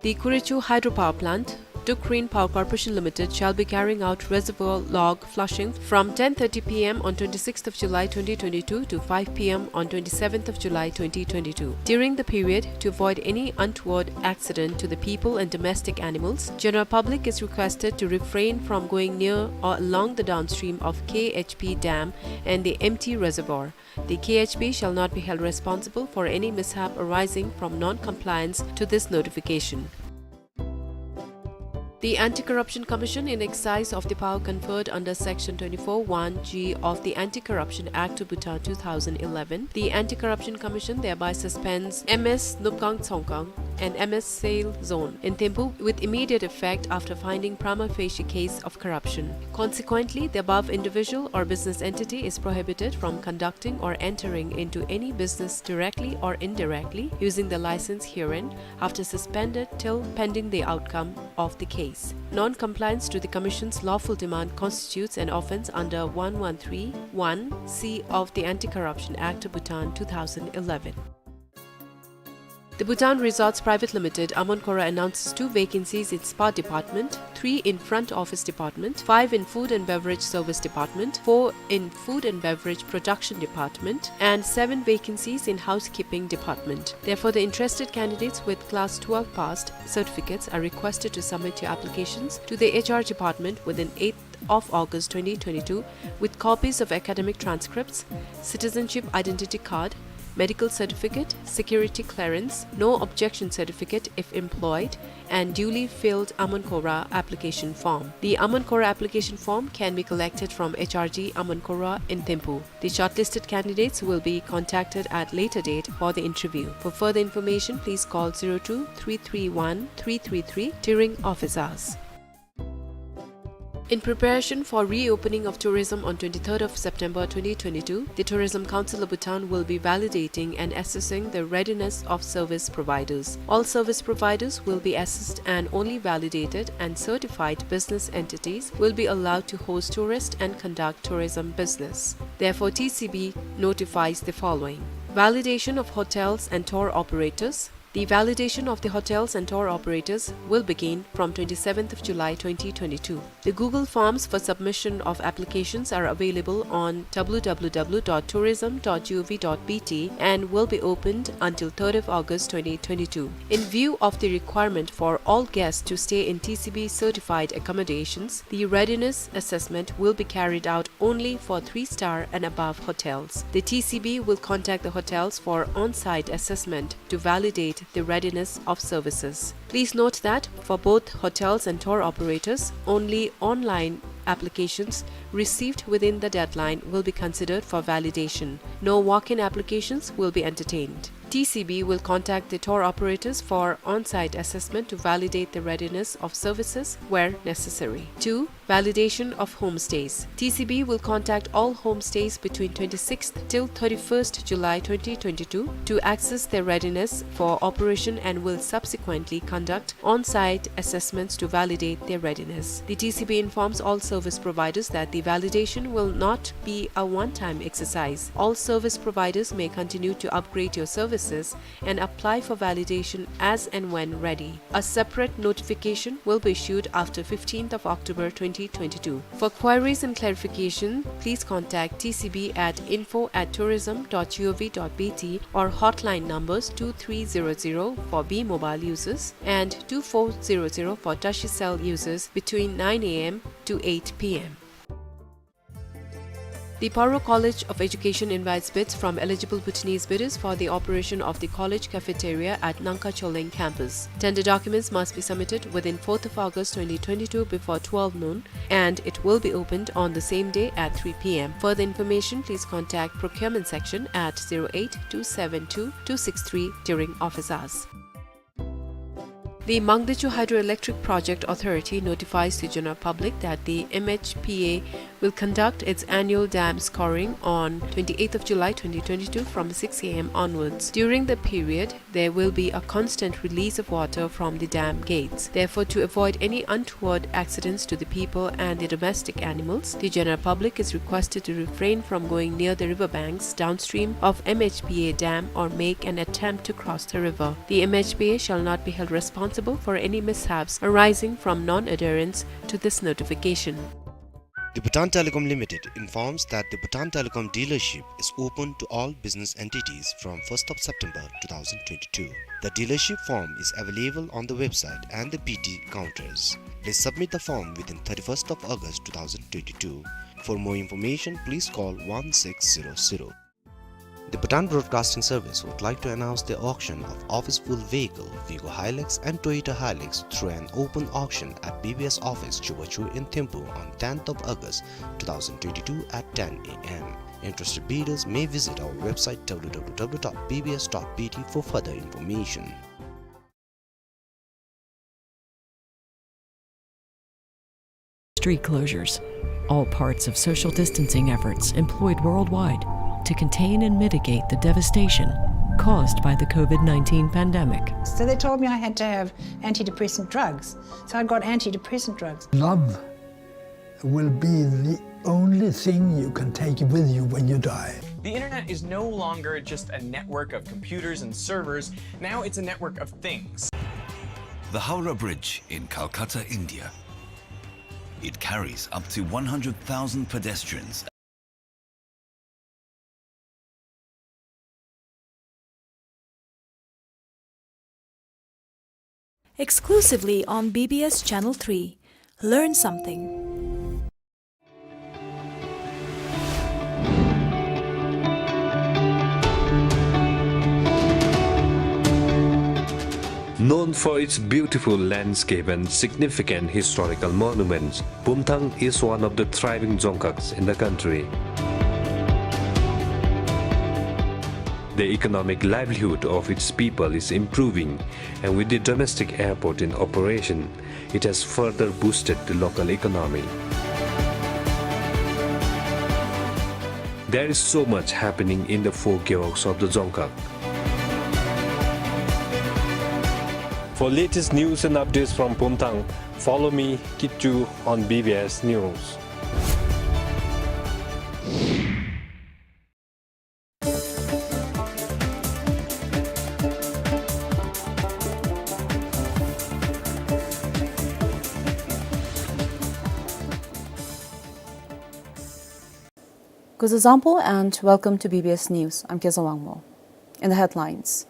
The Kurichu hydropower plant, Dukh Rin Power Corporation Limited shall be carrying out reservoir log flushing from ten thirty P M on twenty-sixth of July twenty twenty-two to five P M on twenty-seventh of July twenty twenty-two. During the period, to avoid any untoward accident to the people and domestic animals, general public is requested to refrain from going near or along the downstream of K H P dam and the empty reservoir. The K H P shall not be held responsible for any mishap arising from non-compliance to this notification. The Anti-Corruption Commission, in exercise of the power conferred under Section twenty-four one G of the Anti-Corruption Act of Bhutan two thousand eleven, the Anti-Corruption Commission thereby suspends M S Nupkang Tsongkang and M S Sale Zone in Thimphu with immediate effect after finding prima facie case of corruption. Consequently, the above individual or business entity is prohibited from conducting or entering into any business directly or indirectly using the license herein after suspended till pending the outcome of the case. Non-compliance to the Commission's lawful demand constitutes an offence under one one three one C of the Anti-Corruption Act, Bhutan, two thousand eleven. The Bhutan Resorts Private Limited, Amonkora, announces two vacancies in Spa Department, three in Front Office Department, five in Food and Beverage Service Department, four in Food and Beverage Production Department, and seven vacancies in Housekeeping Department. Therefore, the interested candidates with Class twelve passed certificates are requested to submit your applications to the H R Department within eighth of August twenty twenty-two with copies of academic transcripts, citizenship identity card, medical certificate, security clearance, no objection certificate if employed, and duly filled Amonkora application form. The Amonkora application form can be collected from H R G Amonkora in Thimphu. The shortlisted candidates will be contacted at later date for the interview. For further information, please call zero two three three one three three three during office hours. In preparation for reopening of tourism on twenty-third of September twenty twenty-two, the Tourism Council of Bhutan will be validating and assessing the readiness of service providers. All service providers will be assessed and only validated and certified business entities will be allowed to host tourists and conduct tourism business. Therefore, T C B notifies the following. Validation of hotels and tour operators. The validation of the hotels and tour operators will begin from twenty-seventh of July twenty twenty-two. The Google Forms for submission of applications are available on W W W dot tourism dot gov dot B T and will be opened until third of August twenty twenty-two. In view of the requirement for all guests to stay in T C B certified accommodations, the readiness assessment will be carried out only for three-star and above hotels. The T C B will contact the hotels for on-site assessment to validate the readiness of services. Please note that for both hotels and tour operators, only online applications received within the deadline will be considered for validation. No walk-in applications will be entertained. T C B will contact the tour operators for on-site assessment to validate the readiness of services where necessary. Two, validation of homestays. T C B will contact all homestays between twenty-sixth till thirty-first July twenty twenty-two to assess their readiness for operation and will subsequently conduct on-site assessments to validate their readiness. The T C B informs all service providers that the validation will not be a one-time exercise. All service providers may continue to upgrade your services and apply for validation as and when ready. A separate notification will be issued after fifteenth of October twenty twenty-two. For queries and clarification, please contact T C B at info at tourism dot gov dot B T or hotline numbers two three zero zero for B Mobile users and two four zero zero for Tashicell users between nine A M to eight P M. The Paro College of Education invites bids from eligible Bhutanese bidders for the operation of the college cafeteria at Nangka Choling campus. Tender documents must be submitted within fourth of August twenty twenty-two before twelve noon, and it will be opened on the same day at three P M. Further information, please contact procurement section at zero eight two seven two two six three during office hours. The Mangdechu Hydroelectric Project Authority notifies the general public that the M H P A will conduct its annual dam scouring on twenty-eighth of July twenty twenty-two from six A M onwards. During the period, there will be a constant release of water from the dam gates. Therefore, to avoid any untoward accidents to the people and the domestic animals, the general public is requested to refrain from going near the river banks downstream of M H P A dam or make an attempt to cross the river. The M H P A shall not be held responsible responsible for any mishaps arising from non-adherence to this notification. The Bhutan Telecom Limited informs that the Bhutan Telecom dealership is open to all business entities from first of September two thousand twenty-two. The dealership form is available on the website and the B T counters. Please submit the form within thirty-first of August two thousand twenty-two. For more information, please call one six zero zero. The Bhutan Broadcasting Service would like to announce the auction of office-full vehicle Vigo Hilux and Toyota Hilux through an open auction at B B S office Chubachu in Thimphu on tenth of August two thousand twenty-two at ten A M. Interested bidders may visit our website W W W dot B B S dot B T for further information. Street closures, all parts of social distancing efforts employed worldwide to contain and mitigate the devastation caused by the COVID nineteen pandemic. So they told me I had to have antidepressant drugs. So I got antidepressant drugs. Love will be the only thing you can take with you when you die. The internet is no longer just a network of computers and servers. Now it's a network of things. The Howrah Bridge in Calcutta, India. It carries up to one hundred thousand pedestrians. Exclusively on B B S Channel three. Learn something. Known for its beautiful landscape and significant historical monuments, Bumthang is one of the thriving dzongkhags in the country. The economic livelihood of its people is improving, and with the domestic airport in operation, it has further boosted the local economy. There is so much happening in the four gewogs of the dzongkhag. For latest news and updates from Bumthang, follow me, Kitchu, on B B S News. Kuzuzangpo and welcome to B B S News. I'm Keza Wangmo. In the headlines.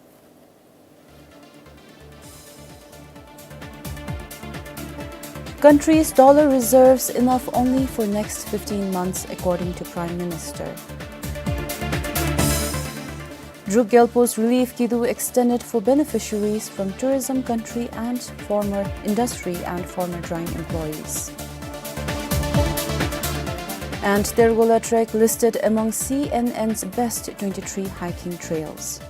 Country's dollar reserves enough only for next fifteen months, according to Prime Minister. Druk Gyalpo's relief kidu extended for beneficiaries from tourism country and former industry and former drying employees. And Tergola Trek listed among C N N's best twenty-three hiking trails.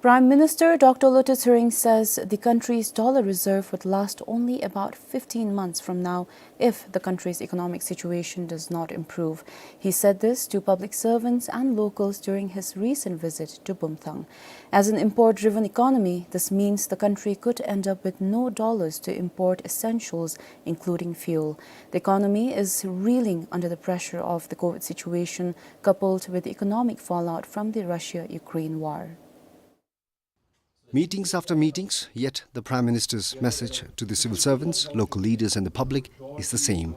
Prime Minister Doctor Lotay Tshering says the country's dollar reserve would last only about fifteen months from now if the country's economic situation does not improve. He said this to public servants and locals during his recent visit to Bumthang. As an import-driven economy, this means the country could end up with no dollars to import essentials, including fuel. The economy is reeling under the pressure of the COVID situation, coupled with the economic fallout from the Russia-Ukraine war. Meetings after meetings, yet the Prime Minister's message to the civil servants, local leaders and the public is the same.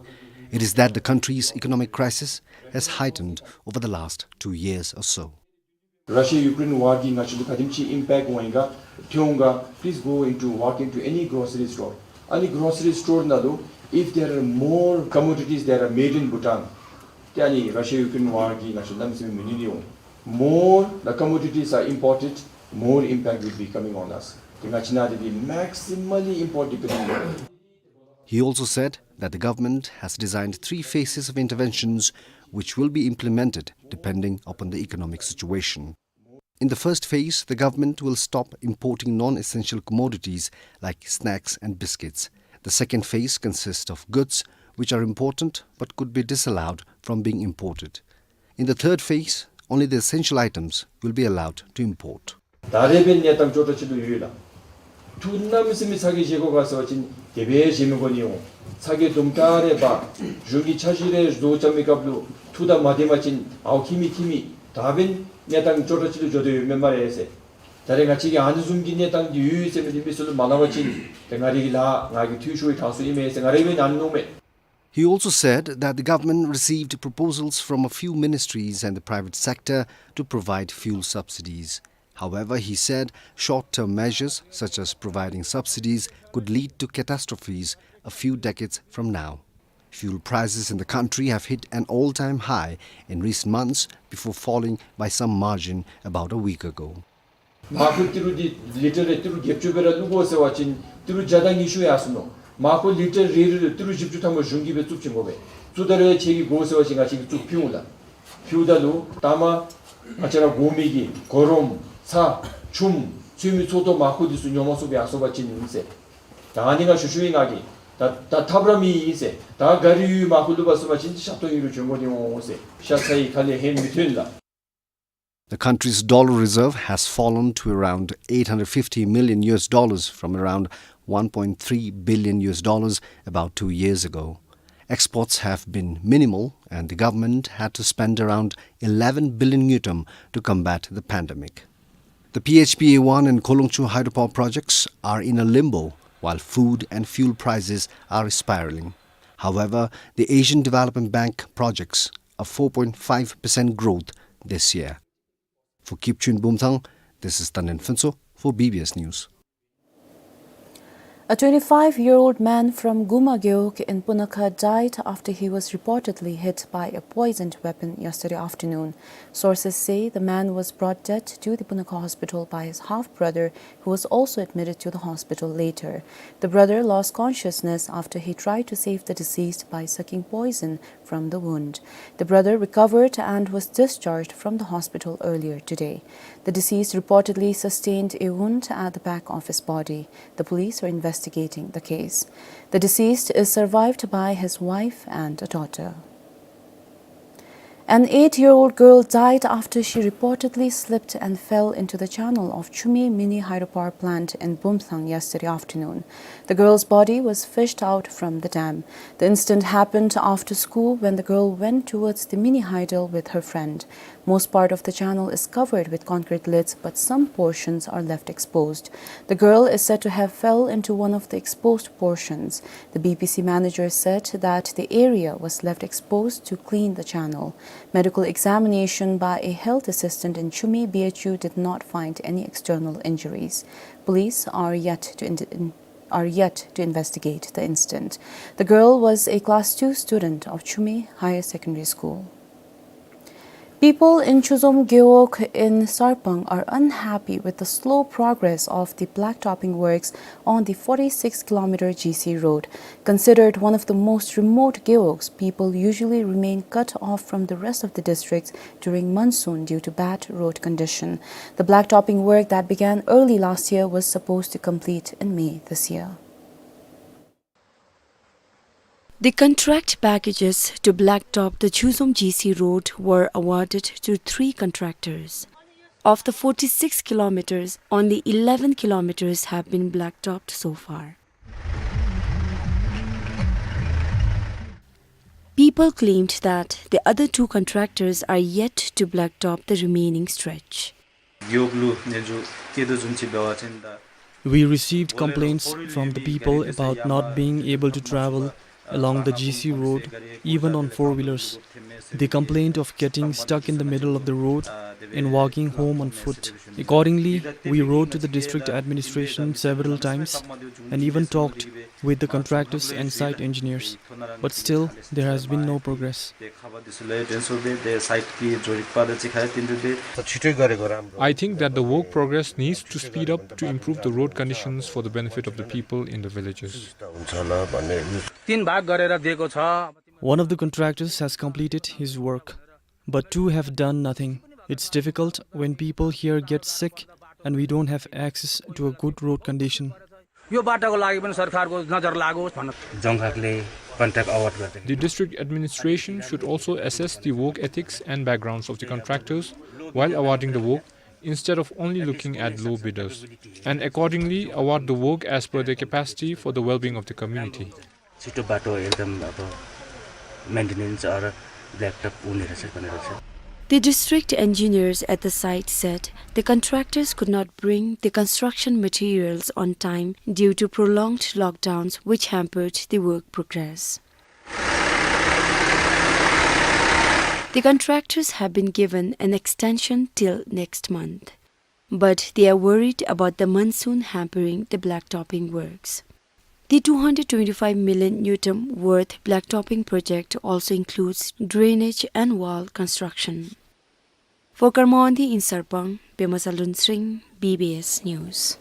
It is that the country's economic crisis has heightened over the last two years or so. Russia-Ukraine war གིས་ང་བཅས་ལུ་ག་དེམ་ཅིག་impact འོང་ཡི་ག་ཐོན་འོང་ག please go into, walk into any grocery store. ཨ་ནི་grocery store ནང་ལུ་if there are more commodities that are made in Bhutan, ཏེ་ཨ་ནི་Russia-Ukraine war གིས་ང་བཅས་གནམ་མེད་ས་མེད་མི་ནུས་ཏེ་འོང་། More the commodities are imported, more impact will be coming on us. ཏེ་ང་བཅས་ནང་འདི་འདི་maximally import dependent ཨིན། He also said that the government has designed three phases of interventions which will be implemented depending upon the economic situation. In the first phase, the government will stop importing non-essential commodities like snacks and biscuits. The second phase consists of goods which are important but could be disallowed from being imported. In the third phase, only the essential items will be allowed to import. ད་རེས་འབདན་གནས་སྟངས་ཅོག་འཐདཔ་ཅིག་ལུ་ཡོད་ལགས། འཐུ་གནམ་མེད་ས་མེད་ཚ་གྱང་བཞེས་དགོ་ག་ཟེར་བ་ཅིན་དེ་སྦེ་བཞེས་མི་དགོ་ནི་འོང་། ཚ་གྱང་དུམ་གྲ་རེ་འབག་གཞུང་གི་འཆར་གཞི་རེ་བཟོ་རྐྱབ་མི་སྐབས་ལུ་ ཕུ་དང་མ་ལྡནམ་ཅིན་ཨའུ་ཁྱིམ་མི་ཁྱིམ་མི་ད་འབདན་གནས་སྟངས་ཅོག་འཐདཔ་ཅིག་ལུ་འགྱོ་དོ་ཡོདཔ་མས་སྨ་རེ་ཟེར། ད་རེས་ང་བཅས་ཀྱིས་ཨ་ནི་བཟུམ་གྱི་གནས་སྟངས་འདི་ཡོད་ཟེར་མི་འདི་མི་སེར་ལུ་མ་སླབ་པ་ཅིན་ཏེ་ང་རའི་གི་ལཱ་ང་གིས་འཐུས་ཤོར་བའི་གྲངས་སུ་ཨིན་མས་ཟེར་ང་ར་འབདན་ཨ་ནི་མནོཝ་མས། He also said that the government received proposals from a few ministries and the private sector to provide fuel subsidies. However, he said short-term measures such as providing subsidies could lead to catastrophes a few decades from now. Fuel prices in the country have hit an all-time high in recent months before falling by some margin about a week ago. མར་ཁུ་ཏི་རུ་འདི་ལི་ཊར་རེ་ཏི་རུ་བརྒྱད་ཅུ་སྦེ་ར་བླུག་དགོ་ཟེར་བ་ཅིན་ཏི་རུ་བརྒྱ་དང་ཉི་ཤུ་ཡར་སོང་ནུག། མར་ཁུ་ལི་ཊར་རེ་རེ་ལུ་ཏི་རུ་བཞི་བཅུ་ཐམ་པ་གཞུང་གིས་སྦེ་བཙུགས་བྱིན་དགོ་པས། བཙུགས་ད་རུང་ཁྱེད་ཀྱིས་དགོ་ཟེར་བ་ཅིན་ང་བཅས་ཀྱིས་བཙུགས་ཕུལ་འོང་ལགས། ཕུལཝ་ད་ལུ་ད་མ་ང་བཅས་ར་དགོ་མི་གི་གོ་རོམ་ཚྭ་ཆུམ་ཚོད་མའི་ཚོད་ལྟ་མར་ཁུ་འདི་ཚུ་ཉོ་མ་ཚུགསཔ་ཡར་སོང་པ་ཅིན་ཨིན་ཟེར། ད་ཨ་ནི་ང་ཞུ་ཞུཝ་ཨིན་ང་གིས། ད་ད་ཐབས་ར་མེད་ཨིན་ཟེར། ད་ག་རི་ཡོད་མར་ཁུ་བླུག་པར་སོང་པ་ཅིན་ཞབས་ཏོག་ཨིན་རུང་བྱོན་དགོ་ནི་འོང་ཟེར། ཤ་ཚ་ཡི་ཁ་ལས་ཧེ་མི་ཐོན་ལགས། The country's dollar reserve has fallen to around eight hundred fifty million U S dollars from around one point three billion U S dollars about two years ago. Exports have been minimal, and the government had to spend around eleven billion ngultrum to combat the pandemic. The P H P A one and Kolongchu hydropower projects are in a limbo, while food and fuel prices are spiraling. However, the Asian Development Bank projects a four point five percent growth this year. For Kipchun Bumthang, this is Tanden Phuntsho for B B S News. A twenty-five-year-old man from Guma Gewog in Punakha died after he was reportedly hit by a poisoned weapon yesterday afternoon. Sources say the man was brought dead to the Punakha hospital by his half-brother, who was also admitted to the hospital later. The brother lost consciousness after he tried to save the deceased by sucking poison from the wound. The brother recovered and was discharged from the hospital earlier today. The deceased reportedly sustained a wound at the back of his body. The police are investigating the case. The deceased is survived by his wife and a daughter. An eight-year-old girl died after she reportedly slipped and fell into the channel of Chumi Mini Hydropower Plant in Bumthang yesterday afternoon. The girl's body was fished out from the dam. The incident happened after school when the girl went towards the mini hydel with her friend. Most part of the channel is covered with concrete lids, but some portions are left exposed. The girl is said to have fell into one of the exposed portions. The B P C manager said that the area was left exposed to clean the channel. Medical examination by a health assistant in Chumi B H U did not find any external injuries. Police are yet to ind-, in-, are yet to investigate the incident. The girl was a class two student of Chumi Higher Secondary School. People in Chuzom Gewog in Sarpang are unhappy with the slow progress of the blacktopping works on the forty-six kilometer G C road. Considered one of the most remote gewogs, people usually remain cut off from the rest of the districts during monsoon due to bad road condition. The blacktopping work that began early last year was supposed to complete in May this year. The contract packages to blacktop the Chuzom G C road were awarded to three contractors. Of the forty-six kilometers, only eleven kilometers have been blacktopped so far. People claimed that the other two contractors are yet to blacktop the remaining stretch. We received complaints from the people about not being able to travel along the G C road, even on four-wheelers. They complained of getting stuck in the middle of the road and walking home on foot. Accordingly, we wrote to the district administration several times and even talked with the contractors and site engineers. But still, there has been no progress. I think that the work progress needs to speed up to improve the road conditions for the benefit of the people in the villages. तिन भाग गरेर दिएको छ। One of the contractors has completed his work, but two have done nothing. It's difficult when people here get sick and we don't have access to a good road condition. यो बाटोको लागि पनि सरकारको नजर लागोस् भन्न। जङ्घाकले contract award गर्दाखेरि The district administration should also assess the work ethics and backgrounds of the contractors while awarding the work, instead of only looking at low bidders, and accordingly award the work as per their capacity for the well-being of the community. छिटो बाटो एकदम अब maintenance or blacktop हुने रहेछ भनेर चाहिँ। The district engineers at the site said the contractors could not bring the construction materials on time due to prolonged lockdowns, which hampered the work progress. The contractors have been given an extension till next month, but they are worried about the monsoon hampering the blacktopping works. The two hundred twenty-five million ngultrum worth blacktopping project also includes drainage and wall construction. For Karma Wangdi in Sarpang, Pema Salun Sring, B B S News.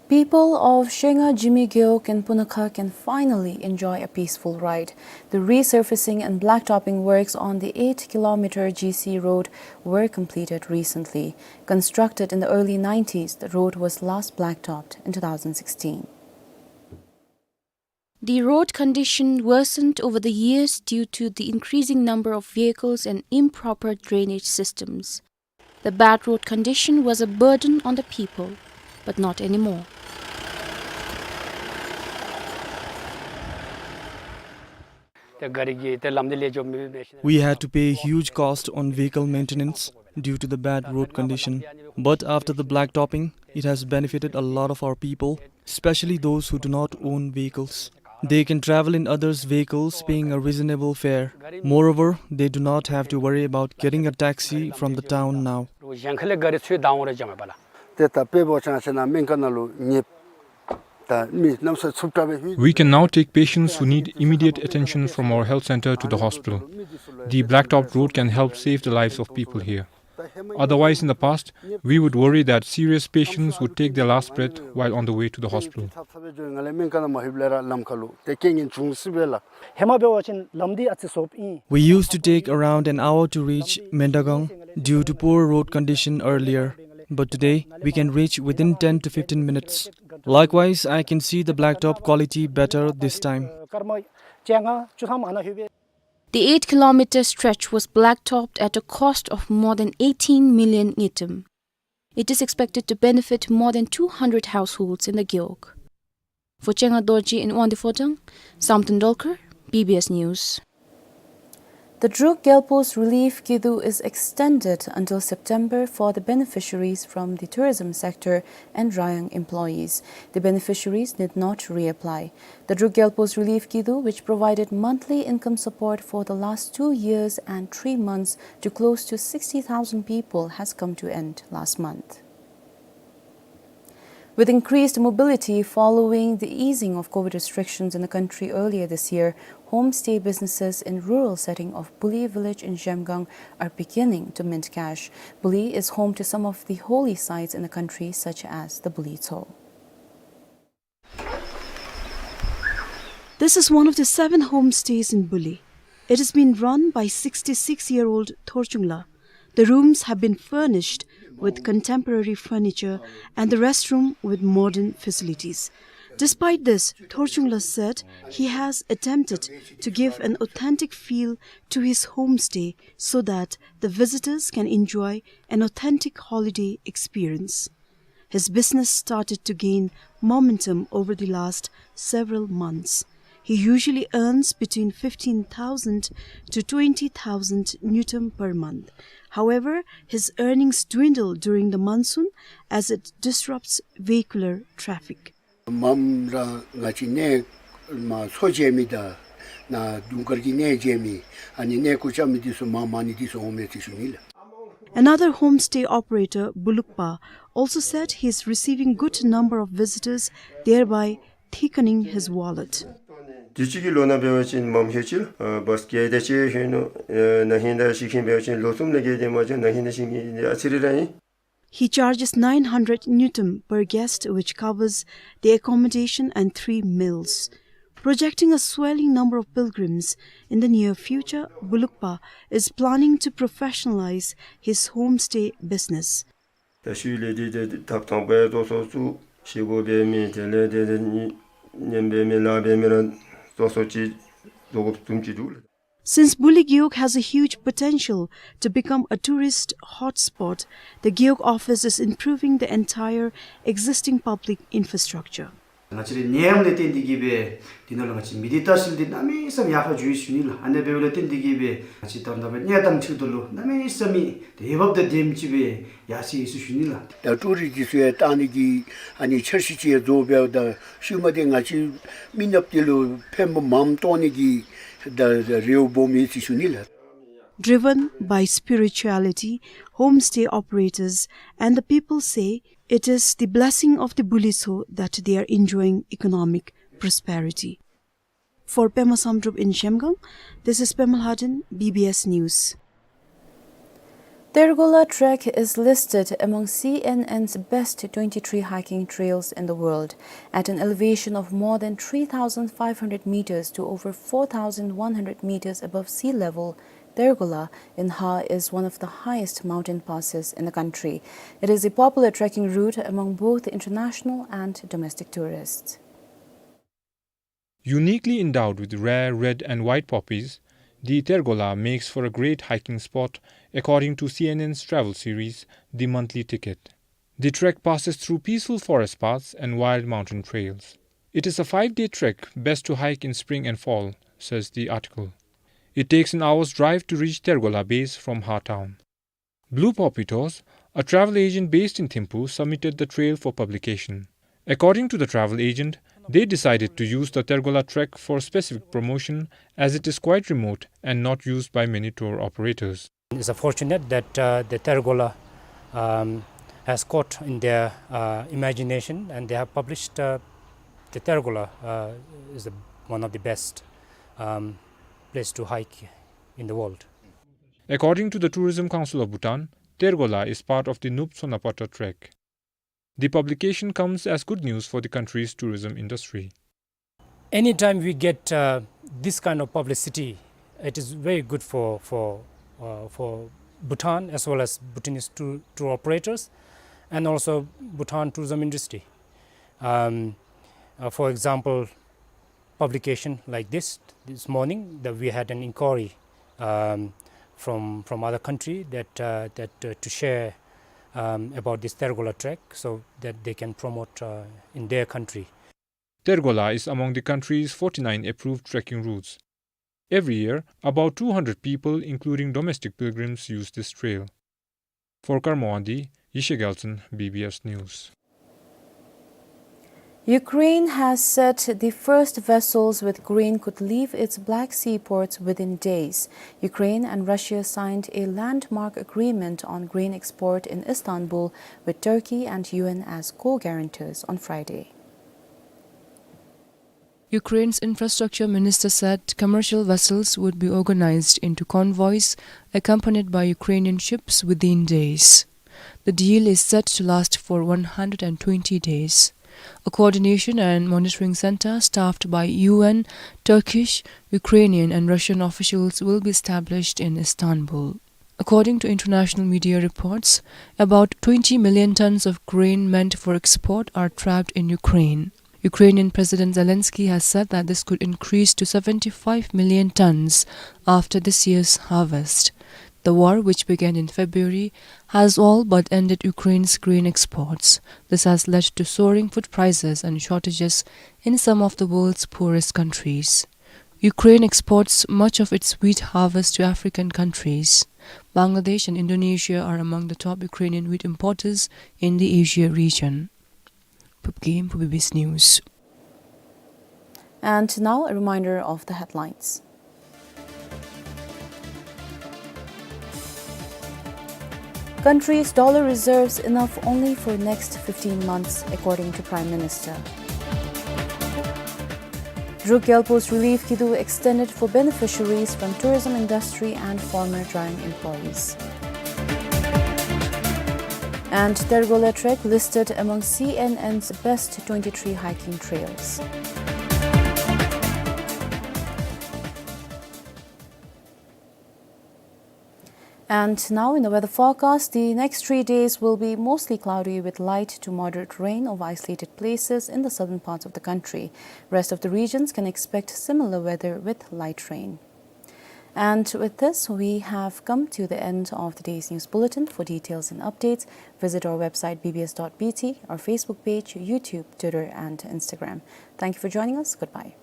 People of Shwenga Jimi Gewog in Punakha can finally enjoy a peaceful ride. The resurfacing and blacktopping works on the eight kilometer G C road were completed recently. Constructed in the early nineties, the road was last blacktopped in two thousand sixteen. The road condition worsened over the years due to the increasing number of vehicles and improper drainage systems. The bad road condition was a burden on the people, but not anymore. We had to pay a huge cost on vehicle maintenance due to the bad road condition. But after the blacktopping, it has benefited a lot of our people, especially those who do not own vehicles. They can travel in others' vehicles, paying a reasonable fare. Moreover, they do not have to worry about getting a taxi from the town now. ཏེ་ད་དཔེ་འབད་བ་ཅིན་ང་བཅས་ནཱ་སྨན་ཁང་ནང་ལུ་ཉེསཔ་ད་མི་གནམ་ས་ཚུབ་དྲགས་སྦེ་ལྷོད། We can now take patients who need immediate attention from our health center to the hospital. The blacktopped road can help save the lives of people here. Otherwise, in the past, we would worry that serious patients would take their last breath while on the way to the hospital. ཐབས་ཐབས་སྦེ་འགྱོ་ང་ལས་སྨན་ཁང་ནང་མ་ལྷོདཔ་ལས་ར་ལམ་ཁ་ལུ་ཏེ་རྐྱེན་ངན་འབྱུང་སྲིད་པས་ལགས། ཧེ་མ་འབད་བ་ཅིན་ལམ་འདི་ཨ་ཙི་ཟོགཔོ་ཨིན། We used to take around an hour to reach Mendagang due to poor road condition earlier, but today we can reach within ten to fifteen minutes. Likewise, I can see the blacktop quality better this time. སྐར་མ་བཅོ་ལྔ་བཅུ་ཐམ་ཨ་ནཱ་ལྷོད་པས། The eight kilometer stretch was blacktopped at a cost of more than eighteen million ngultrum. It is expected to benefit more than two hundred households in the Gewog. For Chenga Dorji in Wangdue Phodrang, Samten Dolkar, B B S News. The Druk Gyalpo's relief kidu is extended until September for the beneficiaries from the tourism sector and Rayong employees. The beneficiaries need not reapply. The Druk Gyalpo's relief kidu, which provided monthly income support for the last two years and three months to close to sixty thousand people, has come to end last month. With increased mobility following the easing of COVID restrictions in the country earlier this year, homestay businesses in rural setting of Buli village in Zhemgang are beginning to mint cash. Buli is home to some of the holy sites in the country, such as the Buli Tso. This is one of the seven homestays in Buli. It has been run by sixty-six-year-old Thorchungla. The rooms have been furnished with contemporary furniture and the restroom with modern facilities. Despite this, Thorchungla said he has attempted to give an authentic feel to his homestay so that the visitors can enjoy an authentic holiday experience. His business started to gain momentum over the last several months. He usually earns between fifteen thousand to twenty thousand ngultrum per month. However, his earnings dwindle during the monsoon as it disrupts vehicular traffic. མམ་ར་ང་བཅས་གནས་མ་མཚོ་བྱེལ་མི་དང་ནཱ་དུང་དཀར་གྱི་གནས་བྱེལ་མི་ཨ་ནི་གནས་སྐོར་རྐྱབ་མི་འདི་ཚུ་མ་མ་ཎི་འདི་ཚུ་འོང་མས་ཟེར་ཞུ་ནི་ལགས། Another homestay operator, Bulukpa, also said he is receiving good number of visitors, thereby thickening his wallet. དུས་ཅི་གི་ལོ་ནང་འབད་བ་ཅིན་མམ་ལྷོད་ཅི་ལགས། བཱསི་གི་དེ་ཅིག་ལྷོད་ནུག། ན་ཧིང་དང་ཤིང་ཁེངས་འབད་བ་ཅིན་ལོ་གསུམ་ལས་བརྒལ་ཏེ་མ་བྱུང་། ན་ཧིང་དང་ཤིང་ཁེངས་ཨ་ཙི་རེ་ར་ཨིན། He charges nine hundred ngultrum per guest, which covers the accommodation and three meals. Projecting a swelling number of pilgrims in the near future, Bulukpa is planning to professionalize his homestay business. ད་ཤུལ་ལས་འདི་ཏེ་ཐབ་ཐང་པའི་བཟོ་ཚོགས་ཚུ་བཞེས་སྒོ་འབད་མི་དེ་ལས་ཏེ་ཏེ་ཉན་འབད་མི་ལཱ་འབད་མི་ར་བཟོ་ཚོགས་ཅིག་བཟོ་དགོཔ་བཟུམ་ཅིག་འདུག་ལགས། Since Buli Gewog has a huge potential to become a tourist hotspot, the Gewog office is improving the entire existing public infrastructure. ང་བཅས་རའི་ནད་ཡམས་ལས་བརྟེན་ཏེ་གིས་སྦེ་འདི་ནང་ལུ་ང་བཅས་མི་སྡེ་ལྟ་བཤལ་འདི་གནམ་མེད་ས་མེད་ཡར་འཕར་འགྱོ་ཡི་ཟེར་ཞུ་ནི་ལགས། ཨ་ནི་འབདཝ་ལས་བརྟེན་ཏེ་གིས་སྦེ་ང་བཅས་ད་ལྟོ་སྦེ་གནས་སྟངས་འཕྲོད་བསྟེན་ལུ་གནམ་མེད་ས་མེད་ཏེ་འོས་འབབ་དང་ལྡནམ་ཅིག་སྦེ་ཡར་སོང་ཡི་ཟེར་ཞུ་ནི་ལགས། ད་ཊུ་རིསཊ་འདི་ཚུ་ཡང་བཏང་ནི་གི་ཨ་ནི་འཆར་གཞི་ཅིག་ཡང་བཟོ་འབདཝ་ད་ཤུལ་མ་འདི་ང་བཅས་མི་ནགཔ་འདི་ལུ་ཕན་པ་མངམ་ཐོགས་ནི་གི་ད་རེ་བ་སྦོམ་ཡོད་ཟེར་ཞུ་ནི་ལགས། Driven by spirituality, homestay operators and the people say it is the blessing of the Buliso that they are enjoying economic prosperity. For Pema Samdrup in Zhemgang, this is Pema Lhaden, B B S News. Tergola Trek is listed among C N N's best twenty-three hiking trails in the world. At an elevation of more than three thousand five hundred meters to over four thousand one hundred meters above sea level, Tergola in Ha is one of the highest mountain passes in the country. It is a popular trekking route among both international and domestic tourists. Uniquely endowed with rare red and white poppies, the Tergola makes for a great hiking spot, according to C N N's travel series, The Monthly Ticket. The trek passes through peaceful forest paths and wild mountain trails. It is a five-day trek, best to hike in spring and fall, says the article. It takes an hour's drive to reach Tergola base from Ha town. Blue Poppy Tours, a travel agent based in Thimphu, submitted the trail for publication. According to the travel agent, they decided to use the Tergola trek for specific promotion as it is quite remote and not used by many tour operators. It's fortunate that, uh, the Tergola, um, has caught in their, uh, imagination, and they have published, uh, the Tergola, uh, is the, one of the best, um, place to hike in the world. According to the Tourism Council of Bhutan, Tergola is part of the Nub Sonapata trek. The publication comes as good news for the country's tourism industry. Anytime we get, uh, this kind of publicity, it is very good for, for, uh, for Bhutan as well as Bhutanese tour, tour operators and also Bhutan tourism industry. Um, uh, for example, publication like this, this morning, that we had an inquiry, um, from, from other country that, uh, that, uh, to share, um, about this Tergola trek so that they can promote, uh, in their country. Tergola is among the country's forty-nine approved trekking routes. Every year, about two hundred people, including domestic pilgrims, use this trail. For Kharmon Wangdi, Yeshe Gyaltshen, B B S News. Ukraine has said the first vessels with grain could leave its Black Sea ports within days. Ukraine and Russia signed a landmark agreement on grain export in Istanbul with Turkey and U N as co-guarantors on Friday. Ukraine's infrastructure minister said commercial vessels would be organized into convoys accompanied by Ukrainian ships within days. The deal is set to last for one hundred and twenty days. A coordination and monitoring center staffed by U N, Turkish, Ukrainian and Russian officials will be established in Istanbul. According to international media reports, about twenty million tons of grain meant for export are trapped in Ukraine. Ukrainian President Zelensky has said that this could increase to seventy-five million tons after this year's harvest. The war, which began in February, has all but ended Ukraine's grain exports. This has led to soaring food prices and shortages in some of the world's poorest countries. Ukraine exports much of its wheat harvest to African countries. Bangladesh and Indonesia are among the top Ukrainian wheat importers in the Asia region. Pupkim for B B S News. And now a reminder of the headlines. Country's dollar reserves enough only for next fifteen months, according to Prime Minister. Druk Gyalpo's relief kidu extended for beneficiaries from tourism industry and former Dryang employees. And Tergola Trek listed among C N N's best twenty-three hiking trails. And now in the weather forecast, the next three days will be mostly cloudy with light to moderate rain over isolated places in the southern parts of the country. Rest of the regions can expect similar weather with light rain. And with this, we have come to the end of the day's news bulletin. For details and updates, visit our website B B S dot B T, our Facebook page, YouTube, Twitter, and Instagram. Thank you for joining us. Goodbye.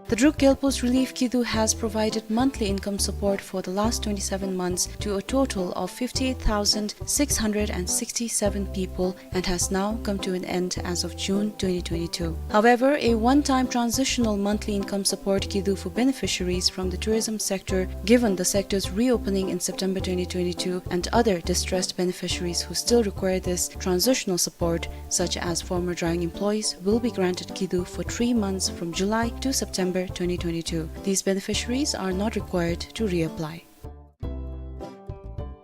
The Druk Gelpos Relief Kidu has provided monthly income support for the last twenty-seven months to a total of fifty-eight thousand six hundred and sixty-seven people and has now come to an end as of June twenty twenty-two. However, a one-time transitional monthly income support kidu for beneficiaries from the tourism sector, given the sector's reopening in September twenty twenty-two, and other distressed beneficiaries who still require this transitional support, such as former drying employees, will be granted kidu for three months from July to September twenty twenty-two. These beneficiaries are not required to reapply.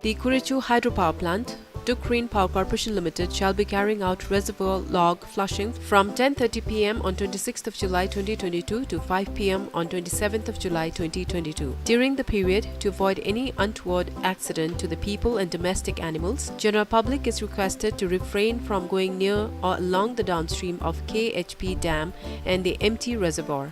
The Kurichu Hydropower Plant, Druk Green Power Corporation Limited, shall be carrying out reservoir log flushing from ten thirty P M on twenty-sixth of July twenty twenty-two to five P M on twenty-seventh of July twenty twenty-two. During the period, to avoid any untoward accident to the people and domestic animals, general public is requested to refrain from going near or along the downstream of K H P dam and the empty reservoir.